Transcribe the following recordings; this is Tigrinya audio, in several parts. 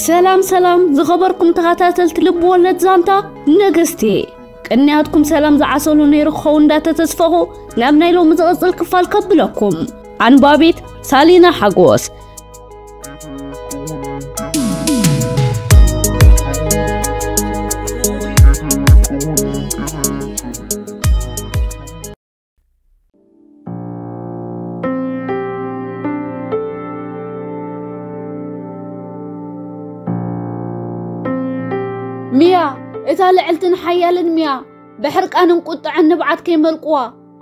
ሰላም ሰላም ዝኸበርኩም ተኸታተልቲ ልብ ወለድ ዛንታ ነገስቲ፣ ቅንያትኩም ሰላም ዝዓሰሉ ነይሩ ክኸውን እንዳተተስፈኹ ናብ ናይ ሎሚ ዝቕጽል ክፋል ከብለኩም። ኣንባቢት ሳሊና ሓጎስ። ሚያ፣ እታ ልዕልትን ሓያልን ሚያ፣ ብሕርቃንን ቁጥዐን ንብዓት ከይመልቅዋ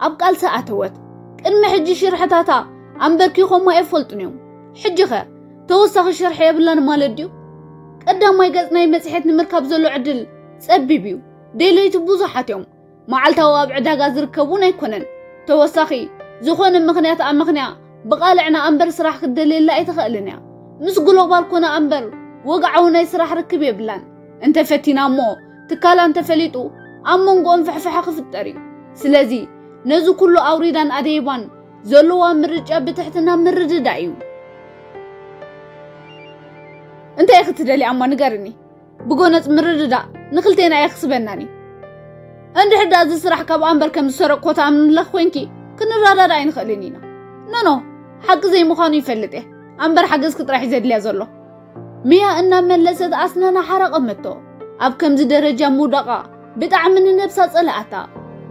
ኣብ ቃልሲ ኣተወት። ቅድሚ ሕጂ ሽርሕታታ ኣንበርኪኾማ ኣይፈልጡን እዮም። ሕጂ ኸ ተወሳኺ ሽርሒ የብላን ማለት ድዩ? ቀዳማይ ገጽ ናይ መጽሔት ንምርካብ ዘሎ ዕድል ጸቢብ እዩ። ደለይቲ ብዙሓት እዮም። መዓልታዊ ኣብ ዕዳጋ ዝርከቡን ኣይኮነን። ተወሳኺ ዝኾነ ምኽንያት ኣመኽንያ ብቓልዕና ኣንበር ስራሕ ክትደልየላ ኣይትኽእልን እያ። ምስ ግሎባል ኮነ ኣንበር ወግዓዊ ናይ ስራሕ ርክብ የብላን። እንተፈቲና እሞ ትካላ እንተፈሊጡ ኣብ መንጎኦም ፍሕፍሐ ክፍጠር እዩ። ስለዚ ነዚ ኩሉ ኣውሪዳን ኣደይባን ዘለዋ ምርጫ ብትሕትና ምርድዳእ እዩ። እንታይ ክትደሊ ኣማ ንገርኒ? ብጎነጽ ምርድዳእ ንክልቴና የኽስበናን እዩ። እንድሕር ደኣ እዚ ስራሕ ካብ ኣንበር ከም ዝሰረቅኮ ተኣምንለኽ ኮይንኪ ክንረዳዳእ ኣይንኽእልን ኢና። ኖኖ፣ ሓቂ ዘይምዃኑ ይፈልጥ እየ። ኣንበር ሓገዝኪ ጥራሕ እዩ ዘድልያ ዘሎ። ሚያ እናመለሰት ኣስናና ሓረቐመቶ። ኣብ ከምዚ ደረጃ ምውዳቓ ብጣዕሚ ንነብሳ ጸለኣታ።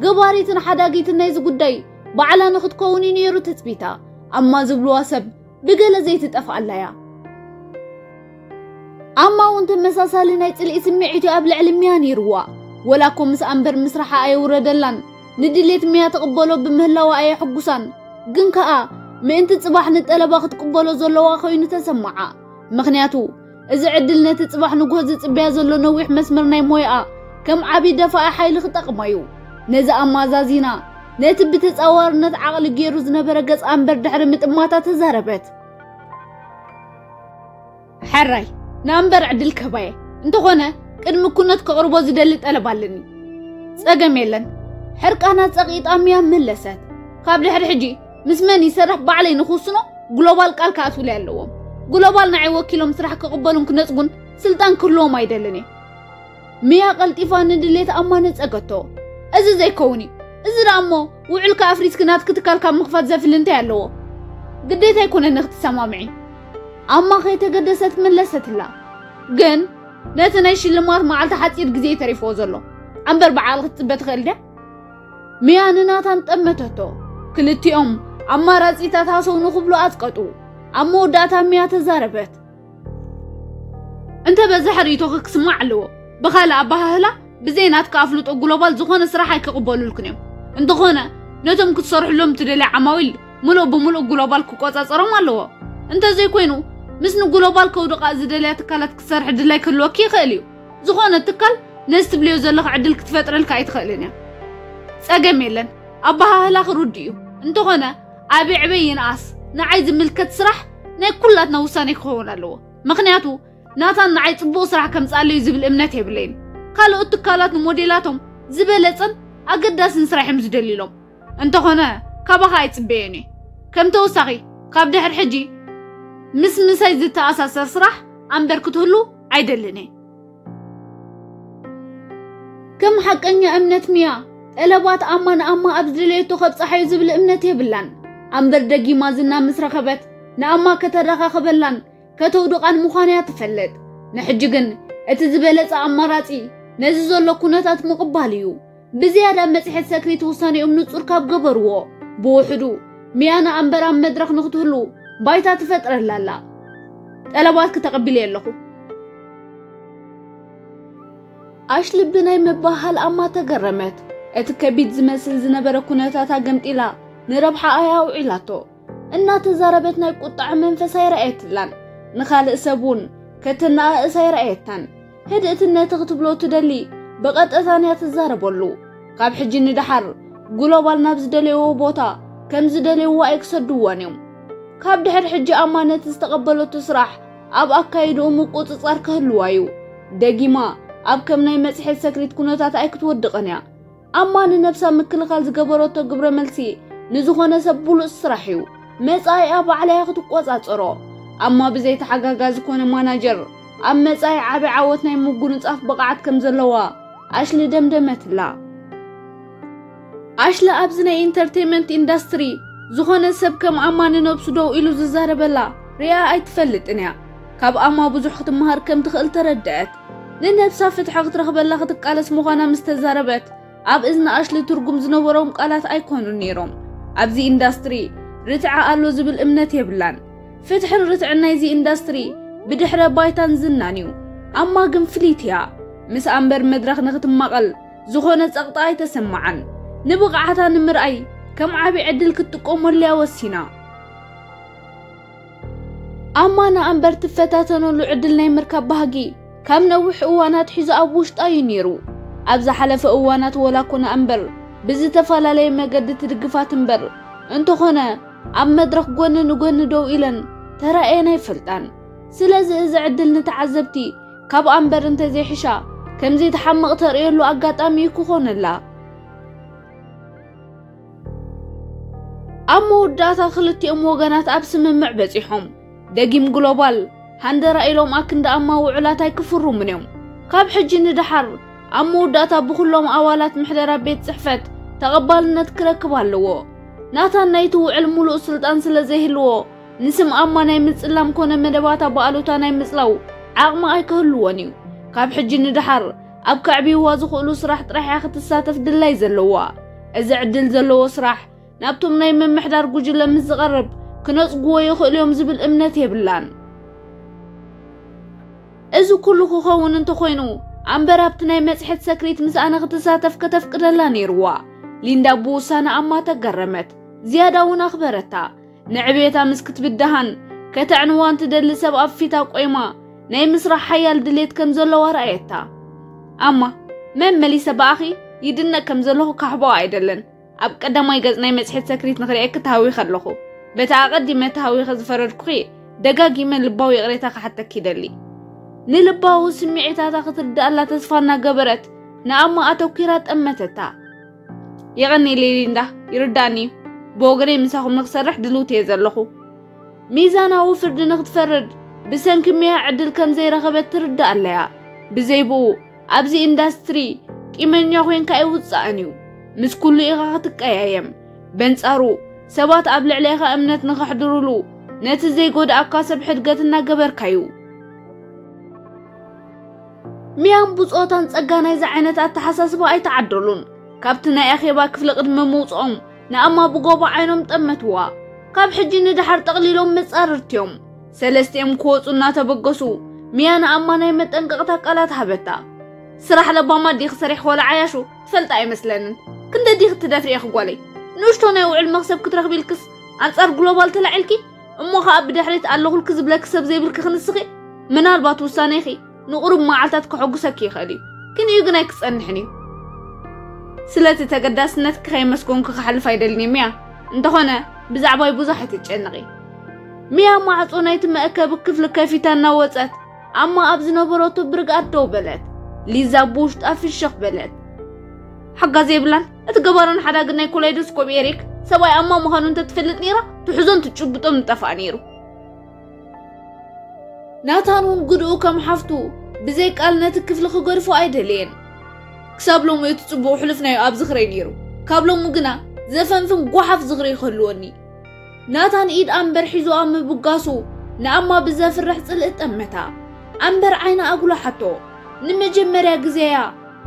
ገባሪትን ሓዳጊትን ናይዚ ጉዳይ ባዕላ ንኽትከውን እዩ ነይሩ ትጽቢታ። ኣማ ዝብልዋ ሰብ ብገለ ዘይትጠፍኣላ እያ። ኣማ እውን ተመሳሳሊ ናይ ጽልኢ ስምዒት እዩ ኣብ ልዕሊ ሚያ ነይርዋ። ወላ እኮ ምስ ኣንበር ምስራሓ ኣየውረደላን፣ ንድሌት ሚያ ትቕበሎ ብምህላዋ ኣየሕጉሳን። ግን ከኣ ምእንቲ ጽባሕ ንጠለባ ክትቅበሎ ዘለዋ ኮይኑ ተሰማዓ። ምኽንያቱ እዚ ዕድል ነቲ ጽባሕ ንግሆ ዝጽበያ ዘሎ ነዊሕ መስመር ናይ ሞያኣ ከም ዓቢ ደፋኢ ሓይሊ ክጠቕማ እዩ። ነዚ ኣማዛዚና ነቲ ብተጻዋርነት ዓቕሊ ገይሩ ዝነበረ ገጽ ኣንበር ድሕሪ ምጥማታ ተዛረበት። ሕራይ፣ ንኣንበር ዕድል ክህባየ። እንተኾነ ቅድሚ ኩነት ከቕርቦ ዝደሊ ጠለብ ኣለኒ። ጸገም የለን። ሕርቃና ጸቒጣ ሚያ መለሰት። ካብ ድሕሪ ሕጂ ምስ መን ይሰርሕ ባዕለይ ንኽውስኖ ግሎባል ቃል ክኣትውለይ ኣለዎም። ግሎባል ንዓይ ወኪሎም ስራሕ ክቕበሉን ክነጽጉን ስልጣን ክህልዎም ኣይደልን እየ። ሚያ ቀልጢፋ ንድሌት ኣማ ነጸገቶ። እዚ ዘይከውን እዩ። እዚ ደኣ እሞ ውዕልካ ኣፍሪስኪ ናትኪ ትካል ካብ ምኽፋት ዘፍሊ እንታይ ኣለዎ? ግዴታ ኣይኮነን ንክትሰማምዒ። ኣማ ከይተገደሰት መለሰትላ። ግን ነቲ ናይ ሽልማት መዓልቲ ሓጺር ግዜ እዩ ተሪፍዎ ዘሎ። ኣንበር ብዓቕሊ ክትጽበ ትኽእል ድያ? ሚያ ንናታን ጠመተቶ። ክልቲኦም ኣማራጺታት ሃሰው ንኽብሉ ኣጽቀጡ። ኣብ መወዳእታ ሚያ ተዛረበት። እንተ በዝሐ ርእይቶኺ ክስማዕ ኣለዎ። ብኻልእ ኣበሃህላ፣ ብዘይ ናትካ ኣፍልጦ ግሎባል ዝኾነ ስራሕ ኣይክቕበሉልክን እዮም። እንተኾነ፣ ነቶም ክትሰርሕሎም ትደልያ ዓማዊል ምሉእ ብምሉእ ግሎባል ክቆጻጸሮም ኣለዎ። እንተዘይኮይኑ፣ ምስ ንግሎባል ከውድቓ ዝደልያ ትካላት ክትሰርሒ ድላይ ክህልወኪ ይኽእል እዩ። ዝኾነ ትካል ነዚ ትብልዮ ዘለኺ ዕድል ክትፈጥረልካ ኣይትኽእልን እያ። ጸገም የለን፣ ኣበሃህላኺ ርዱእ እዩ። እንተኾነ፣ ኣብ ይዕበ ይንኣስ፣ ንዓይ ዝምልከት ስራሕ ናይ ኩላትና ውሳኔ ክኸውን ኣለዎ። ምኽንያቱ፣ ናታን ንዓይ ጽቡቕ ስራሕ ከምጽኣለይ ዝብል እምነት የብለይን። ካልኦት ትካላት ንሞዴላቶም ዝበለጸን ኣገዳስን ስራሕ እዮም ዝደልዩሎም። እንተኾነ፣ ካባኻ ኣይጽበዮን እየ። ከም ተወሳኺ፣ ካብ ድሕሪ ሕጂ ምስ ምሳይ ዝተኣሳሰር ስራሕ ኣንበር ክትህሉ ኣይደልን እየ። ከም ሓቀኛ እምነት ሚያ፣ ጠለባት ኣማ ንኣማ ኣብ ዝደለየቶ ከብጽሓዮ ዝብል እምነት የብላን። ኣንበር ደጊማ ዝና ምስ ረኸበት፣ ንኣማ ከተራኻኽበላን ከተውድቓን ምዃና እያ ትፈልጥ። ንሕጂ ግን እቲ ዝበለጸ ኣማራጺ ነዚ ዘሎ ኩነታት ምቕባል እዩ። ብዝያዳ መጽሔት ሰክሪት ውሳኔኦም ንጹር ካብ ገበርዎ፣ ብውሕዱ ሚያ ንኣንበር ኣብ መድረኽ ንኽትህሉ ባይታ ትፈጥረላ ኣላ። ጠለባትኪ ተቐቢለ ኣለኹ። ኣሽሊ ብናይ ምብህሃል ኣማ ተገረመት። እቲ ከቢድ ዝመስል ዝነበረ ኩነታታ ገምጢላ ንረብሓኣ እያ ኣውዒላቶ። እናተዛረበት ናይ ቁጥዐ መንፈስ ኣይረኣየትላን። ንኻልእ ሰብ እውን ከተነኣእስ ኣይረኣየታን። ህድእቲ ነቲ ክትብሎ ትደሊ ብቐጥታን እያ ትዛረበሉ። ካብ ሕጂ ንደሓር ግሎባል ናብ ዝደለይዎ ቦታ ከም ዝደለይዎ ኣይክሰድዋን እዮም። ካብ ድሕሪ ሕጂ ኣማ ነቲ ዝተቐበለቶ ስራሕ ኣብ ኣካይድኡ ምቁጽጻር ክህልዋ እዩ። ደጊማ ኣብ ከም ናይ መጽሔት ሰክሪት ኩነታት ኣይክትወድቕን እያ። ኣማ ንነብሳ ምክልኻል ዝገበረቶ ግብረ መልሲ ንዝኾነ ሰብ ብሉጽ ስራሕ እዩ። መጻኢኣ ባዕላ እያ ክትቆጻጸሮ። ኣማ ብዘይ ተሓጋጋዚ ኮነ ማናጀር ኣብ መጻኢ ዓቢ ዓወት ናይ ምጉንጻፍ ብቕዓት ከም ዘለዋ ኣሽሊ ደምደመትላ። ኣሽሊ ኣብዚ ናይ ኢንተርቴይመንት ኢንዳስትሪ ዝኾነ ሰብ ከም ኣማ ንነብሱ ደው ኢሉ ዝዛረበላ ሪኣ ኣይትፈልጥን እያ። ካብ ኣማ ብዙሕ ክትመሃር ከም ትኽእል ተረድአት። ንነብሳ ፍትሒ ክትረኽበላ ክትቃለስ ምዃና ምስ ተዛረበት፣ ኣብ እዝኒ ኣሽሊ ትርጉም ዝነበሮም ቃላት ኣይኮኑን ነይሮም። ኣብዚ ኢንዳስትሪ ርትዐ ኣሎ ዝብል እምነት የብላን። ፍትሕን ርትዕን ናይዚ ኢንዳስትሪ ብድሕረ ባይታን ዝናን እዩ። ኣማ ግን ፍልይቲ እያ። ምስ ኣምበር መድረኽ ንክትማቐል ዝኾነ ጸቕጢ ኣይተሰማዓን። ንብቕዓታ ንምርኣይ ከም ዓቢ ዕድል ክትጥቀመሉ እያ ወሲና። ኣማ ንኣምበር ትፈታተነሉ ዕድል ናይ ምርካብ ባህጊ ካብ ነዊሕ እዋናት ሒዙ ኣብ ውሽጣ እዩ ነይሩ። ኣብ ዝሓለፈ እዋናት ወላ ኮነ ኣምበር ብዝተፈላለየ መገዲ ትድግፋት እምበር፣ እንተኾነ ኣብ መድረኽ ጎኒ ንጎኒ ደው ኢለን ተራእየን ኣይፈልጣን። ስለዚ እዚ ዕድል ንተዓዘብቲ ካብ ኣምበር እንተዘይሕሻ ከምዘይትሓምቕ ተርእየሉ ኣጋጣሚ እዩ ክኾነላ። ኣብ መወዳእታ ክልቲኦም ወገናት ኣብ ስምምዕ በጺሖም። ደጊም ግሎባል ሃንደራ ኢሎም ኣክንዲ ኣማ ውዕላት ኣይክፍርሙን እዮም። ካብ ሕጂ ንደሓር ኣብ መወዳእታ ብኩሎም ኣባላት ምሕደራ ቤት ጽሕፈት ተቐባልነት ክረክብ ኣለዎ። ናታን ናይቲ ውዕል ምሉእ ስልጣን ስለ ዘይህልዎ፣ ንስም ኣማ ናይ ምጽላም ኮነ መደባታ ብኣሉታ ናይ ምጽላው ዓቕሚ ኣይክህልዎን እዩ። ካብ ሕጂ ንደሓር ኣብ ከዕብይዋ ዝኽእሉ ስራሕ ጥራሕ እያ ክትሳተፍ ድላይ ዘለዋ። እዚ ዕድል ዘለዎ ስራሕ ናብቶም ናይ ምምሕዳር ጉጅለ ምስ ዝቐርብ ክነጽግዎ ይኽእሉ እዮም ዝብል እምነት የብላን። እዚ ኩሉ ክኸውን እንተኾይኑ፣ ኣምበር ኣብቲ ናይ መጽሔት ሰክሪት ምስ ኣነ ክትሳተፍ ከተፍቅደላ ነይርዋ። ሊንዳ ብውሳነ ኣማ ተገረመት፣ ዝያዳ እውን ኣኽበረታ። ንዕቤታ ምስ ክትብድሃን ከተዕንዋን ትደሊ ሰብ ኣብ ፊታ ቆይማ ናይ ምስራሕ ሓያል ድሌት ከም ዘለዋ ረኣየታ። ኣማ፣ መመሊሰ ብኣኺ ይድነቅ ከም ዘለኹ ካሕብኦ ኣይደለን። ኣብ ቀዳማይ ገጽ ናይ መጽሔት ሰክሪት ንኽርእየኪ ተሃዊኸ ኣለኹ። በቲ ኣቐዲመ ተሃዊኸ ዝፈረድኩኺ ደጋጊመ ልባዊ ይቕሬታ ክሓተኪ ይደሊ። ንልባዊ ስምዒታታ ክትርድኣላ ተስፋ እናገበረት ንኣማ ኣተኲራ ጠመተታ። የቐንየለይ ሊንዳ፣ ይርዳእኒ እዩ። ብወገነይ ምሳኹም ንክሰርሕ ድልውቲ እየ ዘለኹ። ሚዛናዊ ፍርዲ ንክትፈርድ ብሰንኪ ሚያ ዕድል ከም ዘይረኸበት ትርዳእ ኣለያ። ብዘይ ብኡ ኣብዚ ኢንዳስትሪ ቂመኛ ኮይንካ ኣይውጻእን እዩ። ምስ ኩሉ ኢኻ ክትቀያየም። በንጻሩ ሰባት ኣብ ልዕሌኻ እምነት ንኸሕድሩሉ ነቲ ዘይጎድኣካ ሰብ ሕድገት እናገበርካ እዩ። ሚያን ብጾታን ጸጋ ናይዚ ዓይነት ኣተሓሳስባ ኣይተዓደሉን። ካብቲ ናይ ኣኼባ ክፍሊ ቅድሚ ምውጽኦም ንኣማ ብጎቦ ዓይኖም ጠመትዋ። ካብ ሕጂ ንደሓር ጠቕሊሎም መጻርርቲዮም። ሰለስቲኦም ክወጹ እናተበገሱ ሚያ ንኣማ ናይ መጠንቀቕታ ቃላት ሃበታ። ስራሕ ለባማ ዲኺ ሰሪሕኺ ወላ ዓያሹ ትፈልጣ ኣይመስለንን። ክንደ ዲኺ ትደፍሪ ኢኺ ጓለይ? ንእሽቶ ናይ ውዕል መኽሰብ ክትረኽቢ ኢልክስ ኣንጻር ግሎባል ተላዒልኪ? እሞ ኸኣ ብድሕሪት ኣለኹልኪ ዝብለኪ ሰብ ዘይብልኪ ክንስኺ? ምናልባት ውሳኔኺ ንቑሩብ መዓልታት ከሐጉሰኪ ይኽእል እዩ። ክንዩ ግን ኣይክጸንሕን እዩ። ስለቲ ተገዳስነትኪ ከየመስገንኩ ክሓልፍ ኣይደልን እየ ሚያ። እንተኾነ ብዛዕባይ ብዙሕ ኣይትጨነቒ። ሚያ ማዕጾ ናይቲ መእከቢ ክፍሊ ከፊታ እናወጸት ኣማ ኣብ ዝነበረቶ ብርግኣት ደው በለት። ሊዛ ብውሽጣ ፍሽኽ በለት። ሓጋዚ የብላን። እቲ ገባሮን ሓዳግን ናይ ኮላይዶስኮፕ ኤሪክ ሰብኣይ ኣማ ምዃኑ እንተትፈልጥ ነይራ ትሕዞን ትጭብጦን ምጠፍኣ ነይሩ። ናታን እውን ግድኡ ከም ሓፍቱ ብዘይ ቃል ነቲ ክፍሊ ክገድፎ ኣይደለየን። ክሳብ ሎሚ እቲ ጽቡቕ ሕሉፍናዮ ኣብ ዝኽረይ ነይሩ። ካብ ሎሚ ግና ዘፈንፍን ጓሓፍ ዝኽሪ ክህልወኒ። ናታን ኢድ ኣምበር ሒዙ ኣብ ምብጋሱ ንኣማ ብዘፍርሕ ጽልኢ ጠመታ። ኣምበር ዓይና ኣጉላሓቶ። ንመጀመርያ ግዜያ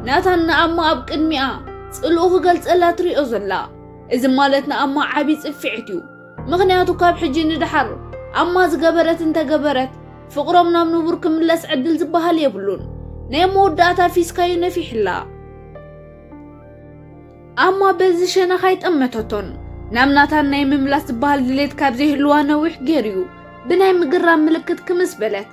ናታን ንኣማ ኣብ ቅድሚኣ ጽልኡ ክገልጸላ ትሪኦ ዘላ። እዚ ማለት ንኣማ ዓቢ ጽፍዒት እዩ። ምኽንያቱ ካብ ሕጂ ንድሓር ኣማ ዝገበረት እንተገበረት ፍቕሮም ናብ ንቡር ክምለስ ዕድል ዝበሃል የብሉን። ናይ መወዳእታ ፊስካዩ ነፊሕላ። ኣማ በዚ ሸነኽ ኣይጠመተቶን። ናብ ናታን ናይ ምምላስ ዝበሃል ድሌት ካብ ዘይህልዋ ነዊሕ ገይሩ እዩ። ብናይ ምግራም ምልክት ክምስ በለት።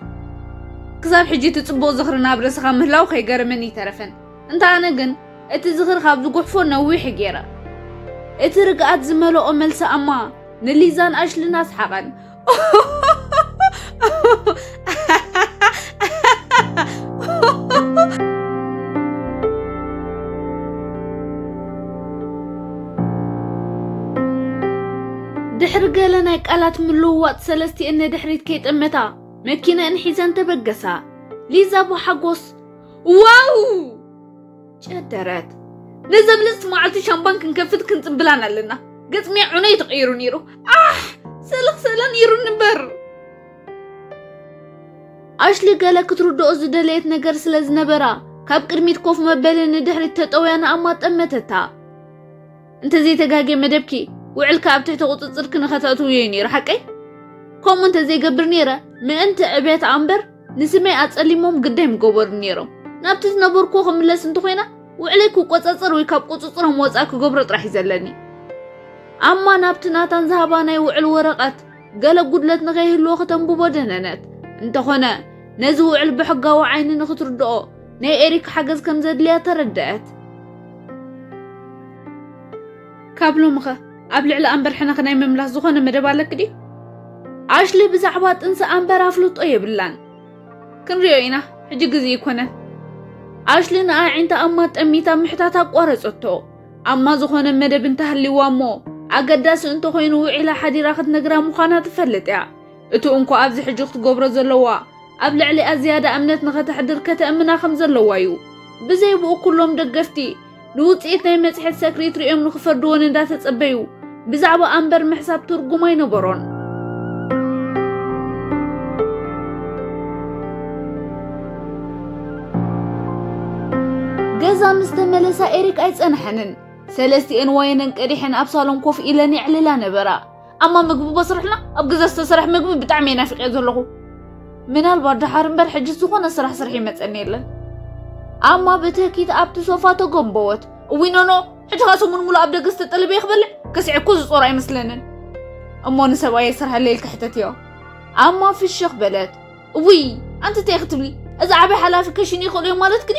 ክሳብ ሕጂ እቲ ጽቡቕ ዝኽሪ ናብ ርእስኻ ምህላው ከይገረመኒ ይተረፈን። እንተ ኣነ ግን እቲ ዝኽሪ ካብ ዝጉሕፎ ነዊሕ ገይረ። እቲ ርግኣት ዝመልኦ መልሲ ኣማ ንሊዛን ኣሽልን ኣስሓቐን። ድሕሪ ገለ ናይ ቃላት ምልውዋጥ ሰለስቲኤን ንድሕሪት ከይጠመታ መኪነአን ሒዘን ተበገሳ። ሊዛ ብሓጎስ ዋው ጨደረት። ነዛ ብልጽቲ መዓልቲ ሻምፓን ክንከፍት ክንጽብላን ኣለና። ገጽ ሜ ዑነይ ተቐይሩ ነይሩ። ኣሕ! ሰለኽ ሰለ ነይሩ ንበር። ኣሽሊ ገለ ክትርድኦ ዝደለየት ነገር ስለ ዝነበራ፣ ካብ ቅድሚት ኮፍ መበሊ ንድሕሪት ተጠውያ ንኣማ ጠመተታ። እንተዘይተጋግየ መደብኪ፣ ውዕልካ ኣብ ትሕቲ ቁጽጽርኪ ንኸተእትውዮ እዩ ነይሩ፣ ሓቀይ? ከምኡ እንተዘይገብር ነይረ፣ ምእንቲ ዕብየት ኣምበር፣ ንስመይ ኣጸሊሞም ግዳይ ምገበሩ ነይሮም። ናብቲ ዝነበርኩዎ ክምለስ እንተኾይና፣ ውዕለይ ክቆጻጸር ወይ ካብ ቁጽጽሮም ወጻኢ ክገብሮ ጥራሕ እዩ ዘለኒ። ኣማ ናብቲ ናታን ዝሃባ ናይ ውዕል ወረቐት፣ ገለ ጉድለት ንኸይህልዎ ከተንብቦ ደነነት። እንተኾነ፣ ነዚ ውዕል ብሕጋዊ ዓይኒ ንኽትርድኦ፣ ናይ ኤሪክ ሓገዝ ከም ዘድልያ ተረደአት። ካብ ሎምኸ፣ ኣብ ልዕሊ ኣምበር ሕነኸ ናይ ምምላስ ዝኾነ መደብ ኣለኪ ድዩ? ኣሽሊ ብዛዕባ ጥንሲ ኣምበር ኣፍልጦ የብላን። ክንሪኦ ኢና፣ ሕጂ ግዜ ኣይኮነን። ኣሽሊ ንኣዒንታ ኣማ ጠሚታ ምሕታት ኣቋረጸቶ። ኣማ ዝኾነ መደብ እንተሃልይዋ እሞ፣ ኣገዳሲ እንተኾይኑ ውዒላ ሓዲራ ክትነግራ ምዃና ትፈልጥ እያ። እቲ እንኮ ኣብዚ ሕጂ ክትገብሮ ዘለዋ፣ ኣብ ልዕሊኣ ዝያዳ እምነት ንኸተሕድር ከተእምና ከም ዘለዋ እዩ። ብዘይ ብኡ ኩሎም ደገፍቲ፣ ንውጽኢት ናይ መጽሔት ሰክሪት ሪኦም ንኽፈርድዎን እንዳተጸበዩ፣ ብዛዕባ ኣምበር ምሕሳብ ትርጉም ኣይነበሮን። ገዛ ምስ ተመለሳ ኤሪክ ኣይጸንሐንን። ሰለስቲኤን ዋይነን ቀዲሐን ኣብ ሳሎን ኮፍ ኢለን የዕልላ ነበራ። ኣማ ምግቢ ቦስርሕና ኣብ ገዛ ዝተሰርሐ ምግቢ ብጣዕሚ እየ ናፊቀ ዘለኹ። ምናልባት ደሓር እምበር ሕጂ ዝኾነ ስራሕ ስራሕ ይመጸኒ የለን። ኣማ ብትህኪት ኣብቲ ሶፋ ተጎንበወት። እውይ ኖኖ፣ ሕጂ ኸኣ ሰሙን ሙሉእ ኣብ ደገ ዝተጠለበ ክበልዕ ከስዐ እኮ ዝጾር ኣይመስለንን። እሞ ንሰብኣየ ስርሐለይ ኢልኪ ሕተትዮ። ኣማ ፍሽኽ በለት። እውይ ኣንቲ እንታይ ክትብሊ፣ እዚ ዓብይ ሓላፊ ከሽኒ ይኽእሉ እዮም ማለት ክዲ?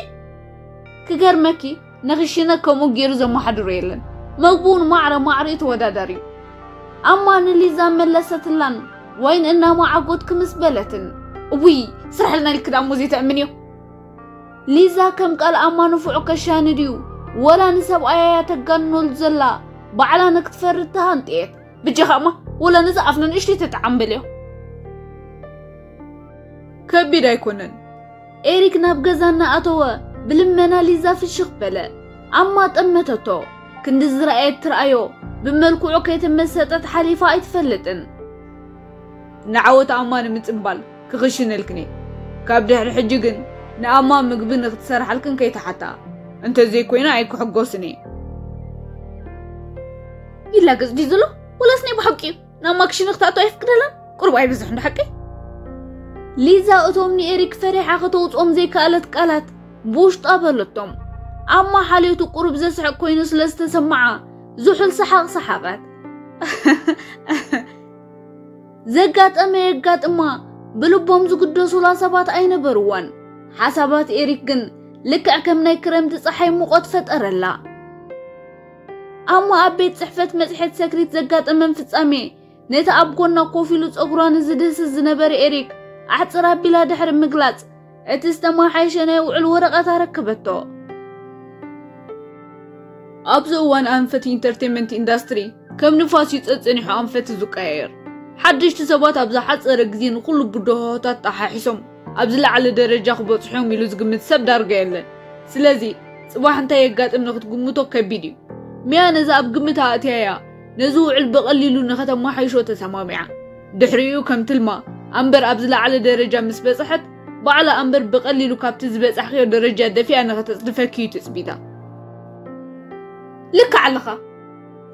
ክገርመኪ፣ ንኽሽነ ከምኡ ገይሩ ዘመሓድሮ የለን። መግቡ እውን ማዕረ ማዕሪኡ ተወዳዳሪ እዩ። ኣማ ንሊዛ መለሰትላን ዋይን እናመዓጎት ክምስ በለትን። እውይ ስርሐልና ኢልኪ ደኣ እሞ ዘይተእምንዮ። ሊዛ ከም ቃል ኣማ ንፉዕ ከሻኒ ድዩ ወላ ንሰብኣያ እያ ተጋንኖሉ ዘላ? ባዕላ ንክትፈርድ ተሃንጥየት። ብጀኻ እማ ወላ ነዚ ኣፍና ንእሽተይ ተጠዓም በልዮ። ከቢድ ኣይኮነን። ኤሪክ ናብ ገዛ እናኣተወ ብልመና ሊዛ ፍሽኽ በለ። ኣማ ጠመተቶ። ክንዲ ዝረኣየት ትርኣዮ ብመልክዑ ከይተመሰጠት ሓሊፋ ኣይትፈልጥን። ንዓወት ኣማ ንምጽንባል ክኽሽነልክን እየ። ካብ ድሕሪ ሕጂ ግን ንኣማ ምግቢ ንኽትሰርሓልክን ከይትሓታ። እንተዘይኮይና ኣይክሕጎስን እየ። ይላገጽ ድዩ ዘሎ? ወላስ ናይ ብሓቂ እዩ? ናብ ማክሽነ ክትኣቱ ኣይፍቅደላን? ቁሩብ ኣይበዝሕን ዶ ሓቀይ? ሊዛ እቶም ንኤሪክ ፈሪሓ ከተውጽኦም ዘይከኣለት ቃላት ብውሽጣ በለቶም። ኣማ ሓልዮቱ ቁሩብ ዘስሕቕ ኮይኑ ስለ ዝተሰምዓ ዝሑል ሰሓቕ ሰሓቐት። ዘጋጠመ የጋጥማ፣ ብልቦም ዝግደሱላ ሰባት ኣይነበርዋን። ሓሳባት ኤሪክ ግን ልክዕ ከም ናይ ክረምቲ ጸሓይ ሙቐት ፈጠረላ። ኣማ ኣብ ቤት ጽሕፈት መጽሔት ሰክሪት ዘጋጠመን ፍጻሜ ነቲ ኣብ ጎና ኮፍ ኢሉ ጸጉራ ንዝድህስስ ዝነበረ ኤሪክ ኣሕጽር ኣቢላ ድሕሪ ምግላጽ፣ እቲ ዝተመሓየሸ ናይ ውዕል ወረቐት ኣረከበቶ። ኣብዚ እዋን ኣንፈት ኢንተርቴንመንት ኢንዳስትሪ ከም ንፋስ እዩ ጸጸኒሑ ኣንፈት ዝቀያየር። ሓደሽቲ ሰባት ኣብ ዝሓጸረ ግዜ ንኹሉ ብድሆታት ተሓሒሶም ኣብ ዝለዓለ ደረጃ ክበጽሑ እዮም ኢሉ ዝግምት ሰብ ዳርጋ የለን። ስለዚ ጽባሕ እንታይ የጋጥም ንክትግምቶ ከቢድ እዩ። ሚያ ነዚ ኣብ ግምት ኣእትያያ ነዚ ውዕል ብቐሊሉ ንኸተመሓይሾ ተሰማሚዓ። ድሕሪኡ ከም ትልማ ኣምበር ኣብ ዝለዓለ ደረጃ ምስ በጽሐት፣ ባዕላ ኣምበር ብቐሊሉ ካብቲ ዝበጻሕክዮ ደረጃ ደፊኣ ንኸተጽድፈኪ እዩ ትጽቢታ። ልክዕ ኣለኻ።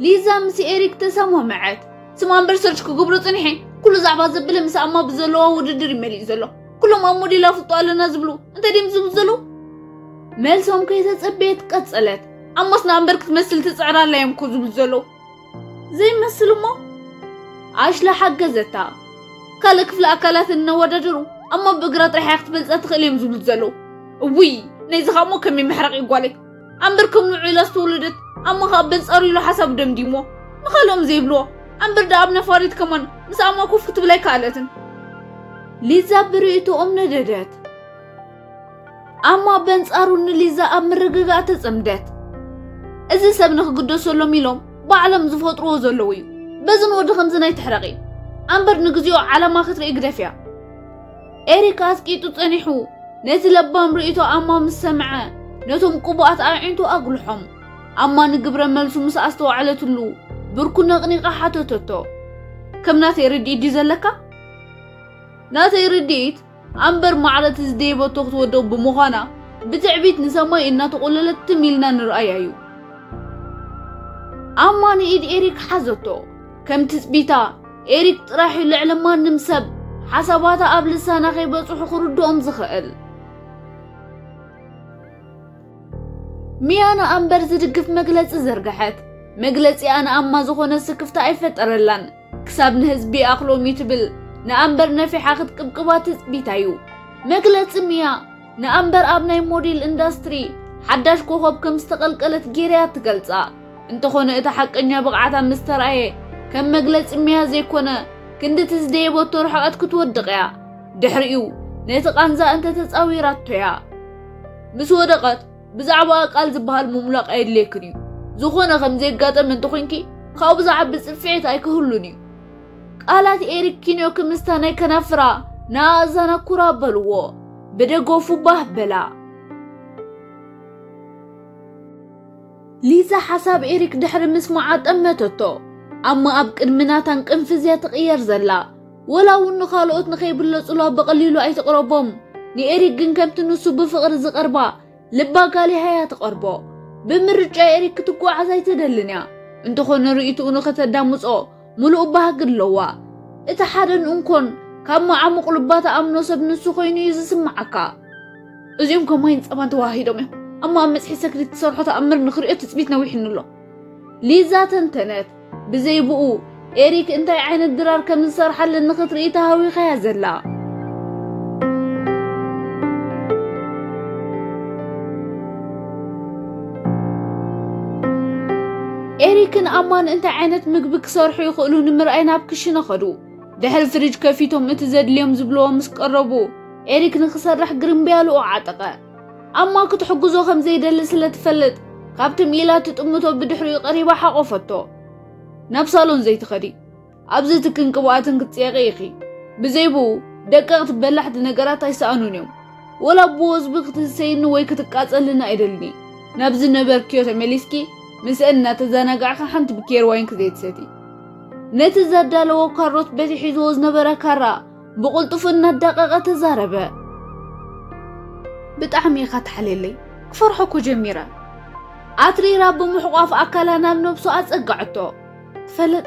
ሊዛ ምስ ኤሪክ ተሰማምዐት። ስም ኣምበር ሰርች ክገብሮ ጽኒሐ። ኩሉ ዛዕባ ዘብለ ምስ ኣማ ብዘለዋ ውድድር ይመሊእ ዘሎ። ኩሎም ኣብ ሞዴል ኣፍልጦ ኣለና ዝብሉ እንታይ ድም ዝብሉ ዘለዉ? መልሶም ከይተጸበየት ቀጸለት። ኣሞስ ንኣምበር ክትመስል ትጽዕር ኣላ እዮም እኮ ዝብሉ ዘለዉ። ዘይመስል እሞ ኣሽላ ሓገዘታ። ካልእ ክፍሊ ኣካላት እናወዳደሩ ኣሞ ብእግራ ጥራሕ እያ ክትበልጻ ትኽእል እዮም ዝብሉ ዘለዉ። እውይ፣ ነዚ ኸኣ እሞ ከመይ ምሕራቕ እዩ ጓለይ። ኣምበር ከም ንዑ ኢላ ዝተወለደት ኣሞ ኸኣ በንጻሩ ኢሉ ሓሳብ ደምዲሞ። ንኻልኦም ዘይብልዎ። ኣምበር ደኣ ኣብ ነፋሪት ከማን ምስ ኣማ ኮፍ ክትብል ኣይከኣለትን። ሊዛ ብርእይቶኦም ነደደት። ኣማ በንጻሩ ንሊዛ ኣብ ምርግጋእ ተጸምደት። እዚ ሰብ ንኽግደሰሎም ኢሎም ባዕሎም ዝፈጥርዎ ዘለዉ እዩ። በዚ ንወዲ ከምዚ ናይ ትሕረቒ። ኣምበር ንግዚኦ ዓላማ ክትርኢ ግደፍያ። ኤሪክ ኣስቂጡ ጸኒሑ ነቲ ለባም ርእይቶ ኣማ ምስ ሰምዐ፣ ነቶም ቅቡኣት ኣዒንቱ ኣጉልሖም። ኣማ ንግብረ መልሱ ምስ ኣስተውዓለትሉ፣ ብርኩ ነቕኒቓ ሓተተቶ። "ከም ናተይ ርድኢት ድዩ ዘለካ?" "ናተይ ርድኢት፣ ኣምበር ማዕረ እቲ ዝደየበቶ ክትወድቕ ብምዃና፣ ብትዕቢት ንሰማይ እናተቖለለት ትም ኢልና ንርኣያ እዩ." ኣማ ንኢድ ኤሪክ ሓዘቶ። ከም ትጽቢታ፣ ኤሪክ ጥራሕ እዩ ልዕሊ ማንም ሰብ ሓሳባታ ኣብ ልሳና ከይበጽሑ ክርድኦም ዝኽእል። ሚያ ንኣምበር ዝድግፍ መግለጺ ዘርግሐት። መግለጺኣ ንኣማ ዝኾነ ስክፍታ ኣይፈጠረላን። ክሳብ ንህዝቢ ይኣኽሎም እዩ ትብል ንኣምበር ነፊሓ ክትቅብቅባ ትጽቢታ እዩ። መግለጺ ሚያ ንኣምበር ኣብ ናይ ሞዴል ኢንዳስትሪ ሓዳሽ ኮኸብ ከም ዝተቐልቀለት ጌርያ ትገልጻ። እንተኾነ እቲ ሓቀኛ ብቕዓታ ምስ ተራእየ፣ ከም መግለጺ ሚያ ዘይኮነ፣ ክንዲ እቲ ዝደየበቶ ርሕቐት ክትወድቕ እያ። ድሕሪኡ፣ ነቲ ቃንዛ እንተተጻዊራቶ እያ። ምስ ወደቐት፣ ብዛዕባኣ ቃል ዝበሃል ምምላቕ ኣየድልየክን እዩ። ዝኾነ ከም ዘየጋጠመ እንተኾይንኪ፣ ካብኡ ዝዓቢ ጽፍዒት ኣይክህሉን እዩ። ቃላት ኤሪክ ኪንዮ ክምስታ ናይ ከናፍራ ንኣእዛና ኩራ በልዎ። ብደገፉ ባህ በላ። ሊዛ ሓሳብ ኤሪክ ድሕሪ ምስማዓ ጠመተቶ። ኣማ ኣብ ቅድሚ ናታን ቅንፍዝያ ትቕየር ዘላ። ወላ እውን ንኻልኦት ንኸይብለጹላ ብቐሊሉ ኣይትቕረቦም። ንኤሪክ ግን ከምቲ ንሱ ብፍቕሪ ዝቐርባ ልባ ጋሊሃያ ትቐርቦ። ብምርጫ ኤሪክ ክትጓዓዝ ኣይትደልን እያ። እንተኾነ ርእይትኡ ንኸተዳምጾ ምሉእ ባህጊ ኣለዋ። እቲ ሓደን እንኮን ካብ መዓሙቕ ልባ ትኣምኖ ሰብ ንሱ ኮይኑ እዩ ዝስምዓካ። እዚኦም ከማይን ጸባን ተዋሂዶም እዮም። ኣማ ኣብ መጽሔት ሰክሪት ትሰርሖ ተኣምር ንኽርእዮ ትጽቢት ነዊሕኒ ኣሎ። ሊዛ ተንተነት። ብዘይ ብኡ ኤሪክ እንታይ ዓይነት ድራር ከም ዝሰርሓለን ንኽትርኢ ተሃዊኻያ ዘላ። ኤሪክን ኣማን እንታይ ዓይነት ምግቢ ክሰርሑ ይኽእሉ ንምርኣይ ናብ ክሽነ ኸዱ። ድሕሪ ፍሪጅ ከፊቶም እቲ ዘድልዮም ዝብልዎ ምስ ቀረቡ፣ ኤሪክ ንኽሰርሕ ግርምብያልኡ ዓጠቐ። ኣማ ክትሕግዞ ከም ዘይደሊ ስለ ትፈልጥ፣ ካብቲ ሚላ ትጥምቶ ብድሕሪኡ ቀሪባ ሓቖፈቶ። "ናብ ሳሎን ዘይትኸዲ፣ ኣብዚ ትክን ቅብኣትን ክትጽየቒ ኢኺ። ብዘይ ብኡ፣ ደቀቕቲ በላሕቲ ነገራት ኣይሰኣኑን እዮም። ወላ ብወዝቢ ክትህሰይኒ ወይ ክትቃጸልኒ ኣይደልኒ። ናብ ዝነበርክዮ ተመሊስኪ፣ ምስአን እናተዘናጋዕካ ሓንቲ ብኬር ዋይን ክዘይትሰቲ። ነቲ ዘዳለዎ ካሮት በቲ ሒዝዎ ዝነበረ ካራ ብቕልጡፍ እናዳቀቐ ተዛረበ። ብጣዕሚ ኢኻ ትሓልየለይ። ክፈርሖ እኮ ጀሚረ። ኣትሪራ ብምሕቋፍ ኣካላ ናብ ነብሱ ኣጸጋዕቶ። ትፈልጥ፣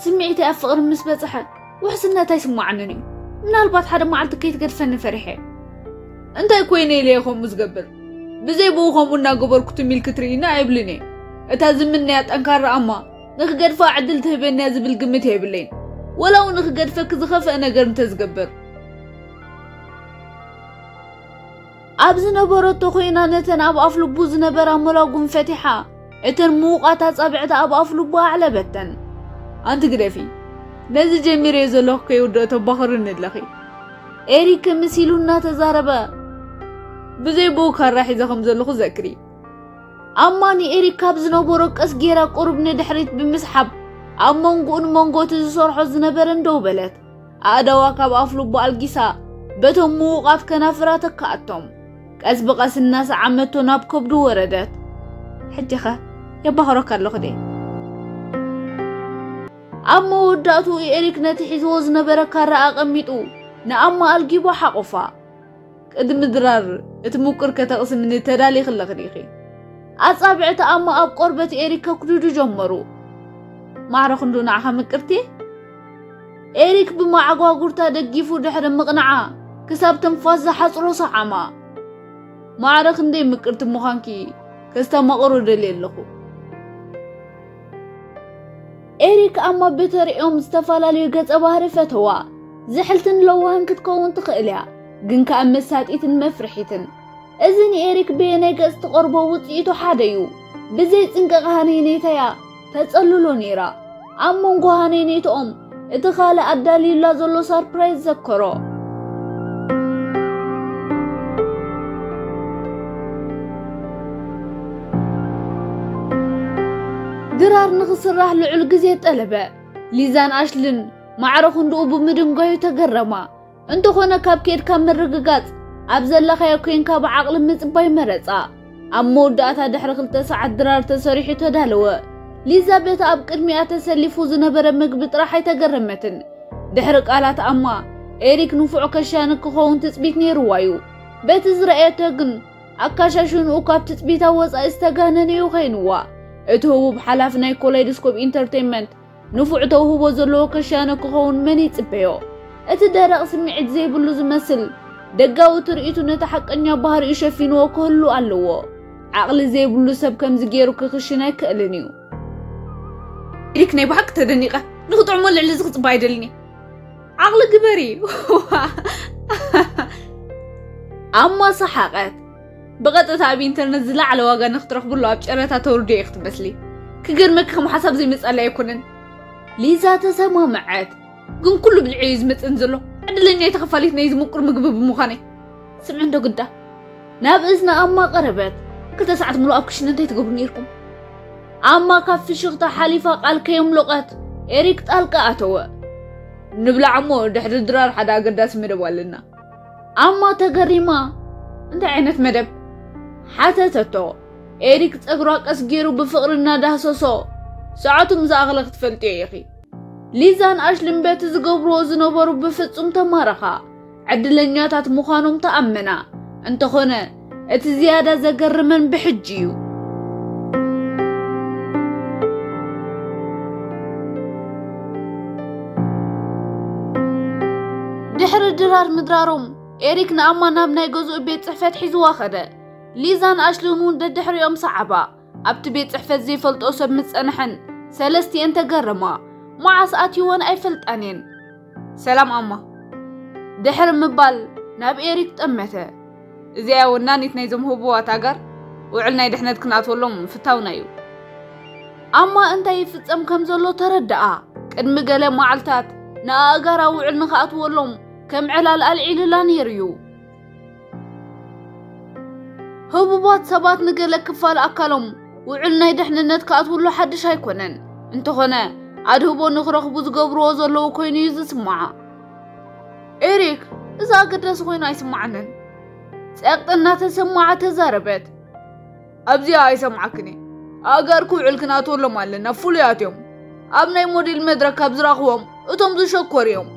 ስምዒተይ ኣብ ፍቕሪ ምስ በጽሐ ውሕስነት ኣይስማዓንን እዩ። ምናልባት ሓደ መዓልቲ ከይትገድፈኒ ፈሪሐ። እንታይ ኮይነ ኢለ እየ ከምኡ ዝገብር? ብዘይ ብኡ ከምኡ እናገበርኩ ትም ኢልኪ ትርእይኒ ኣይብልን እየ። እታ ዝምነያ ጠንካራ ኣማ ንኽገድፋ ዕድል ትህበኒ እያ ዝብል ግምት የብለይን። ወላ እውን ንኽገድፈኪ ዝኸፍአ ነገር እንተዝገብር። ኣብ ዝነበረቶ ኮይና ነተን ኣብ ኣፍ ልቡ ዝነበራ መላጉም ፈቲሓ፣ እተን ምዉቓት ኣጻብዕቲ ኣብ ኣፍ ልቡ ኣዕለበተን። ኣንቲ ግደፊ፣ ነዚ ጀሚረዮ ዘለኹ ከይውድኦ ተባኽርኒ ኣለኺ። ኤሪክ ምስ ኢሉ እናተዛረበ፣ ብዘይ ብኡ ካራ ሒዘ ከም ዘለኹ ዘክሪ። ኣማ ንኤሪክ ካብ ዝነበሮ ቀስ ጌራ ቁሩብ ንድሕሪት ብምስሓብ፣ ኣብ መንጎኡን መንጎ እቲ ዝሰርሖ ዝነበረን ደው በለት። ኣእዳዋ ካብ ኣፍ ልቡ ኣልጊሳ፣ በቶም ምዉቓት ከናፍራ ተካኣቶም። ቀስ ብቐስ እናሰዓመቶ ናብ ከብዱ ወረደት። ሕጂኸ የባኽረካ ኣለኹ ድየ? ኣብ መወዳእትኡ ኤሪክ ነቲ ሒዝዎ ዝነበረ ካራ ኣቐሚጡ፣ ንኣማ ኣልጊቡ ሓቖፋ። ቅድሚ ድራር እቲ ምቁር ከተቕስምኒ ተዳሊኺ ኣለኺ ዲኺ? ኣጻብዕቲ ኣማ ኣብ ቆርበት ኤሪክ ከኩድዱ ጀመሩ። ማዕረ ክንዱ ንዓኻ ምቅርቲ? ኤሪክ ብመዓጓጉርታ ደጊፉ ድሕሪ ምቕንዓ፣ ክሳብ ትንፋስ ዝሓጽሮ ሰዓማ። ማዕረ ክንደይ ምቅርቲ ምዃንኪ ከስተማቕሮ ደልየ ኣለኹ። ኤሪክ ኣማ ብተሪኦም ዝተፈላለዩ ገጸ ባህሪ ፈተዋ። ዝሕልትን ለዋህን ክትከውን ትኽእል እያ፣ ግን ከኣ መሳጢትን መፍርሒትን። እዚ ንኤሪክ በየናይ ገጽ ትቐርቦ ውጽኢቱ ሓደ እዩ። ብዘይ ጽንቀቕ ሃነይነይታ እያ ተጸልሎ ነይራ። ኣብ መንጎ ሃነይነይትኦም እቲ ካልእ ኣዳልዩላ ዘሎ ሳርፕራይዝ ዘከሮ። ድራር ንኽስራሕ ልዑል ግዜ ጠለበ። ሊዛን ኣሽልን ማዕረ ክንድኡ ብምድንጋዩ ተገረማ። እንተኾነ ካብ ከድካ ምርግጋጽ ኣብ ዘለኻዮ ኮይንካ ብዓቕሊ ምጽባይ መረጻ። ኣብ መወዳእታ ድሕሪ ክልተ ሰዓት ድራር ተሰሪሑ ተዳለወ። ሊዛ በቲ ኣብ ቅድሚኣ ተሰሊፉ ዝነበረ ምግቢ ጥራሕ ኣይተገረመትን። ድሕሪ ቃላት ኣማ፣ ኤሪክ ንፉዕ ከሻኒ ክኸውን ትጽቢት ነይርዋ እዩ። በቲ ዝረኣየቶ ግን፣ ኣካሻሽንኡ ካብ ትጽቢታ ወጻኢ ዝተጋነነ እዩ ኮይንዋ። እቲ ህቡብ ሓላፊ ናይ ኮላይዶስኮፕ ኢንተርቴይንመንት ንፉዕ ተውህቦ ዘለዎ ከሻነ ክኸውን መን ይጽበዮ? እቲ ደረቕ ስምዒት ዘይብሉ ዝመስል ደጋዊ ትርኢቱ ነቲ ሓቀኛ ባህሪኡ ሸፊንዎ ክህሉ ኣለዎ። ዓቕሊ ዘይብሉ ሰብ ከምዚ ገይሩ ክኽሽን ኣይክእልን እዩ። ኤሪክ ናይ ብሓቂ ተደኒቐ። ንኽጥዕሞ ልዕሊ እዚ ክጽበ ኣይደልን እየ። ዓቕሊ ግበሪ። ኣማ ሰሓቐት። ብቐጥታ ኣብ ኢንተርነት ዝለዓለ ዋጋ ንክትረኽብሉ ኣብ ጨረታ ተውርድዮ ኢኺ ትመስሊ። ክገርመኪ ከም ሓሳብ ዘይመጻለይ ኣይኮነን። ሊዛ ተሰማምዐት። ግን ኩሉ ብልዒ እዩ ዝመጽእን ዘሎ። ዕድለኛ ተኸፋሊት ናይዚ ምቁር ምግቢ ብምዃነይ። ስምዒ እንዶ ግዳ። ናብ እዝኒ ኣማ ቀረበት። ክልተ ሰዓት ሙሉእ ኣብ ክሽነ እንታይ ትገብሩ ነይርኩም? ኣማ ካብ ፍሽኽታ ሓሊፋ ቃል ከየምሎቐት ኤሪክ ጣልቃ ኣተወ። ንብላዕ እሞ ድሕሪ ድራር ሓደ ኣገዳሲ መደብ ኣለና። ኣማ ተገሪማ፣ እንታይ ዓይነት መደብ? ሓተተቶ። ኤሪክ ጸጉራ ቀስ ገይሩ ብፍቕሪ እናዳህሰሶ፣ ሰዓቱ ምስ ኣኸለ ክትፈልጥዮ ኢኺ። ሊዛን ኣሽልን በቲ ዝገብርዎ ዝነበሩ ብፍጹም ተማረኻ። ዕድለኛታት ምዃኖም ተኣመና። እንተኾነ፣ እቲ ዝያዳ ዘገርመን ብሕጂ እዩ። ድሕሪ ድራር ምድራሮም፣ ኤሪክ ንኣማ ናብ ናይ ገዝኡ ቤት ጽሕፈት ሒዝዋ ኸደ። ሊዛን ኣሽልን እውን ደድሕሪኦም ሰዓባ። ኣብቲ ቤት ጽሕፈት ዘይፈልጦ ሰብ ምስ ጸንሐን፣ ሰለስቲኤን ተገረማ። መዓስ ኣትይወን ኣይፈልጣን እየን። ሰላም ኣማ። ድሕሪ ምባል ናብ ኤሪክ ጠመተ። እዚኣ ወናኒት ናይዞም ህቡባት ኣጋር ውዕል ናይ ድሕነት ክንኣትወሎም ፍታውና እዩ። ኣማ እንታይ ይፍጸም ከም ዘሎ ተረድኣ። ቅድሚ ገለ መዓልታት ንኣእጋራ ውዕል ንኽኣትወሎም ከም ዕላል ኣልዒሉላ ነይሩ እዩ። ህቡባት ሰባት ንገለ ክፋል ኣካሎም ውዕል ናይ ድሕንነት ክኣትውሉ ሓድሽ ኣይኮነን። እንተኾነ፣ ኣድህቦ ንኽረኽቡ ዝገብርዎ ዘለዉ ኮይኑ እዩ ዝስምዓ። ኤሪክ፣ እዚ ኣገዳሲ ኮይኑ ኣይስምዓንን። ጸቕጢ እናተሰምዓ ተዛረበት። ኣብዚኣ ኣይሰምዓክን እየ። ኣእጋርኪ ውዕል ክንኣትወሎም ኣለና፣ ፍሉያት እዮም። ኣብ ናይ ሞዴል መድረክ ካብ ዝረኽቦም እቶም ዝሸኮሩ እዮም።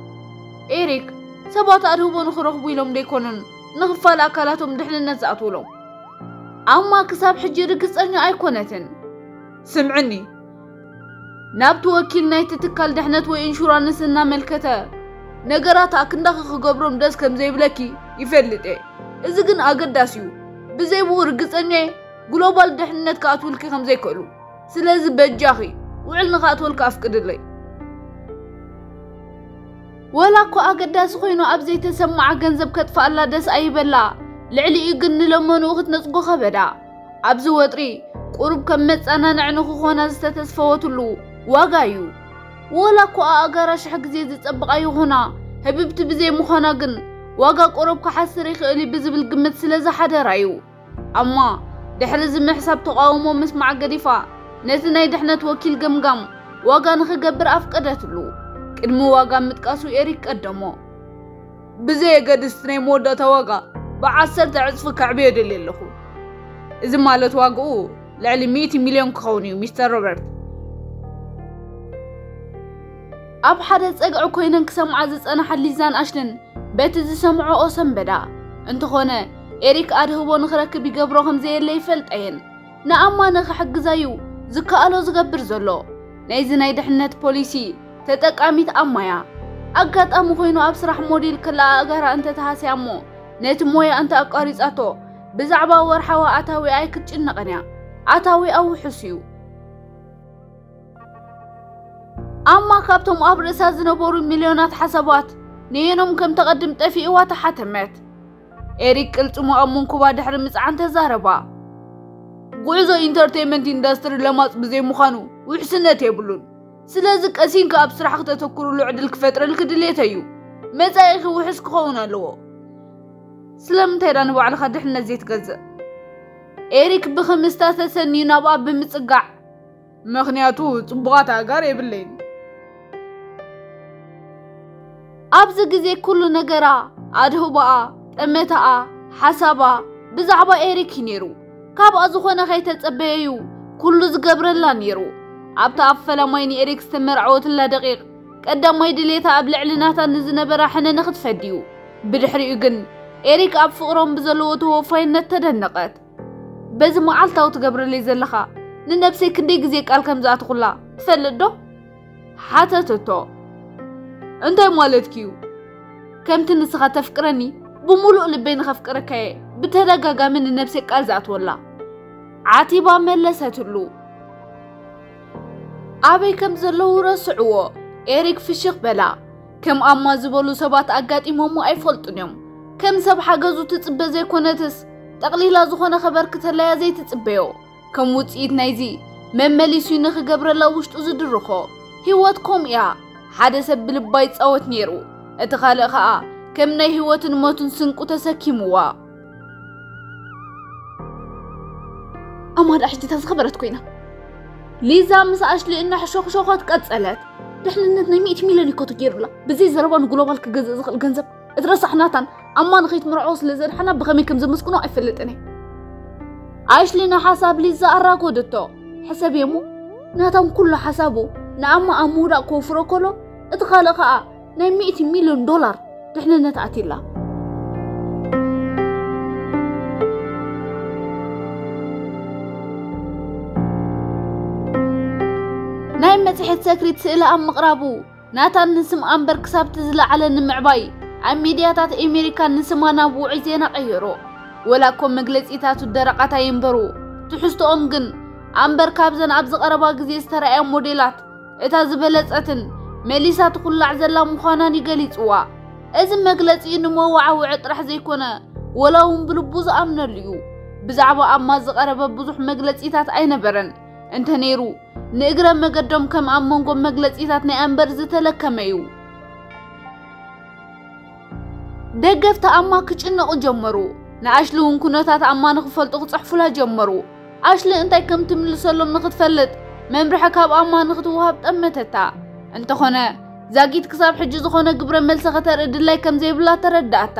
ኤሪክ፣ ሰባት ኣድህቦ ንኽረኽቡ ኢሎም ደይኮኑን ንኽፋል ኣካላቶም ድሕንነት ዝኣትውሎም። ኣማ ክሳብ ሕጂ ርግጸኛ ኣይኮነትን። ስምዕኒ፣ ናብቲ ወኪል ናይቲ ትካል ድሕነት ወይ ኢንሹራንስ እናመልከተ ነገራት ኣክንዳኺ ክገብሮም ደስ ከም ዘይብለኪ ይፈልጥ እየ። እዚ ግን ኣገዳሲ እዩ። ብዘይ ብኡ ርግጸኛ እየ ግሎባል ድሕነት ክኣትውልኪ ከም ዘይክእሉ። ስለዚ በጃኺ ውዕል ንኽኣትወልኪ ኣፍቅድለይ። ወላ እኮ ኣገዳሲ ኮይኑ ኣብ ዘይተሰምዓ ገንዘብ ከጥፍኣላ ደስ ኣይበላ። ልዕሊኡ ግን ንለመንኡ ክትነጽጎ ከበዳ። ኣብዚ ወጥሪ ቁሩብ ከም መጸናንዒ ንኽኾና ዝተተስፈወትሉ ዋጋ እዩ። ወላ እኮ ኣእጋራ ሽሕ ግዜ ዝጸብቓ ይኹና፣ ህብብቲ ብዘይ ምዃና ግን ዋጋ ቁሩብ ክሓስር ይኽእል እዩ ብዝብል ግምት ስለ ዝሓደራ እዩ። ኣማ ድሕሪ እዚ ምሕሳብ ተቓውሞ ምስማዕ ገዲፋ፣ ነቲ ናይ ድሕነት ወኪል ገምጋም ዋጋ ንኽገብር ኣፍቀደትሉ። ቅድሚ ዋጋ ምጥቃሱ ኤሪክ ቀደሞ። ብዘየገድስ ናይ መወዳእታ ዋጋ ብዓሰርተ ዕጽፊ ከዕብዮ ደልየ ኣለኹ። እዚ ማለት ዋግኡ ልዕሊ ሚእቲ ሚልዮን ክኸውን እዩ፣ ሚስተር ሮበርት። ኣብ ሓደ ጸግዒ ኮይነን ክሰምዓ ዝጸንሓ ሊዛን ኣሽልን በቲ ዝሰምዖኦ ሰንበዳ። እንተኾነ፣ ኤሪክ ኣድህቦ ንኽረክብ ይገብሮ ከም ዘየለ ይፈልጣ እየን። ንኣማ ንኽሕግዛ እዩ ዝከኣሎ ዝገብር ዘሎ። ናይዚ ናይ ድሕነት ፖሊሲ ተጠቃሚት ኣማ እያ። ኣጋጣሚ ኮይኑ ኣብ ስራሕ ሞዴል ከላ ኣእጋራ እንተተሃስያ እሞ ነቲ ሞያ እንተ ኣቋሪጻቶ ብዛዕባ ወርሓዊ ኣታዊኣ ኣይክትጭነቕን እያ። ኣታዊኣ ውሑስ እዩ። ኣማ ካብቶም ኣብ ርእሳ ዝነበሩ ሚልዮናት ሓሳባት ነየኖም ከም ተቐድም ጠፊእዋ ተሓተመት። ኤሪክ ቅልጽሙ ኣብ መንኩባ ድሕሪ ምጽዓን ተዛረባ። ጉዕዞ ኢንተርቴይንመንት ኢንዳስትሪ ለማጽ ብዘይ ምዃኑ ውሕስነት የብሉን። ስለዚ ቀሲንካ ኣብ ስራሕ ክተተኩሩሉ ዕድል ክፈጥረልኪ ድሌተይ እዩ። መጻኢኺ ውሑስ ክኸውን ኣለዎ። ስለምንታይ ዳ ንባዕልኻ ድሕነት ዘይትገዝእ? ኤሪክ ብኽምስታ ተሰንዩ ናብኣ ብምጽጋዕ፣ ምኽንያቱ ጽቡቓት ኣእጋር የብለይን። ኣብዚ ግዜ ኩሉ ነገራ፣ ኣድህቦኣ፣ ጠመታኣ፣ ሓሳባ ብዛዕባ ኤሪክ እዩ ነይሩ። ካብኣ ዝኾነ ከይተጸበየዩ ኩሉ ዝገብረላ ነይሩ። ኣብታ ኣብ ፈላማይ ንኤሪክ ዝተመርዐወትላ ደቂቕ ቀዳማይ ድሌታ ኣብ ልዕሊ ናታን ንዝነበራ ሕነ ንኽትፈድዩ። ብድሕሪኡ ግን ኤሪክ ኣብ ፍቕሮም ብዘለዎ ተወፋይነት ተደነቐት። በዚ መዓልታዊ ትገብረለይ ዘለኻ ንነብሰይ ክንደይ ግዜ ቃል ከም ዝኣትኹላ ትፈልጥ ዶ? ሓተተቶ። እንታይ ማለትኪ እዩ? ከምቲ ንስኻ ተፍቅረኒ ብምሉእ ልበይ ንኸፍቅረካየ ብተደጋጋሚ ንነብሰይ ቃል ዝኣትወላ። ዓቲባ መለሰትሉ። ኣበይ ከም ዘለዉ ረስዕዎ። ኤሪክ ፍሽኽ በላ። ከም ኣማ ዝበሉ ሰባት ኣጋጢሞሞ ኣይፈልጡን እዮም። ከም ሰብ ሓገዙ ትጽበ ዘይኮነትስ ጠቕሊላ ዝኾነ ከበርክተላያ ዘይትጽበዮ። ከም ውጽኢት ናይዚ መመሊሱ ንኽገብረላ ውሽጡ ዝድርኾ። ህይወት ከምኡ እያ። ሓደ ሰብ ብልባ ይጻወት ነይሩ፣ እቲ ካልእ ኸኣ ከም ናይ ህይወትን ሞትን ስንቁ ተሰኪምዋ። ኣማ ደኣ ሕጂ እታ ዝኸበረት ኮይና። ሊዛ ምስ ኣሽሊ እናሕሾኽሾኸት ቀጸለት። ድሕንነት ናይ ሚእቲ ሚልዮን እዩ ኮቶ ገይሩላ። ብዘይ ዘረባ ንግሎባል ክገዝእ ዝኽእል ገንዘብ። እቲ ረሳሕ ናታን ኣማ ንኸይትምርዖ ስለ ዘድሓና ብኸመይ ከም ዘመስግኖ ኣይፈልጥን እየ። ኣሽሊ ንሓሳብ ሊዛ ኣራጎደቶ። ሕሰብየሞ፣ ናታን ኩሉ ሓሳቡ ንኣማ ኣብ ምውዳቕ ክወፍሮ ከሎ፣ እቲ ካልእ ኸኣ ናይ ሚእቲ ሚልዮን ዶላር ድሕንነት ኣትዩላ። ናይ መጽሔት ሰክሪት ስእሊ ኣብ ምቕራቡ፣ ናታን ንስም ኣምበር ክሳብቲ ዝለዓለ ንምዕባይ ኣብ ሚድያታት ኣሜሪካ ንስማ ናብ ውዑይ ዜና ቀየሮ። ወላ እኮ መግለጺታቱ ደረቓት ኣይንበሩ፣ ትሕዝቶኦም ግን ኣምበር ካብዘን ኣብዚ ቀረባ ግዜ ዝተረኣያ ሞዴላት እታ ዝበለጸትን መሊሳ ትኹላዕ ዘላ ምዃናን ይገሊጽዋ። እዚ መግለጺ ንመዋዓውዒ ጥራሕ ዘይኮነ፣ ወላ እውን ብልቡ ዝኣምነሉ እዩ። ብዛዕባ ኣማ ዝቐረበ ብዙሕ መግለጺታት ኣይነበረን። እንተ ነይሩ፣ ንእግረ መገዶም ከም ኣብ መንጎ መግለጺታት ናይ ኣምበር ዝተለከመ እዩ። ደገፍቲ ኣማ ክጭነቑ ጀመሩ። ንኣሽሊ እውን ኩነታት ኣማ ንኽፈልጡ ክጽሕፉላ ጀመሩ። ኣሽሊ እንታይ ከም ትምልሰሎም ንኽትፈልጥ መምርሒ ካብ ኣማ ንኽትወሃብ ጠመተታ። እንተኾነ፣ ዛጊት ክሳብ ሕጂ ዝኾነ ግብረ መልሲ ከተርኢ ድላይ ከም ዘይብላ ተረዳእታ።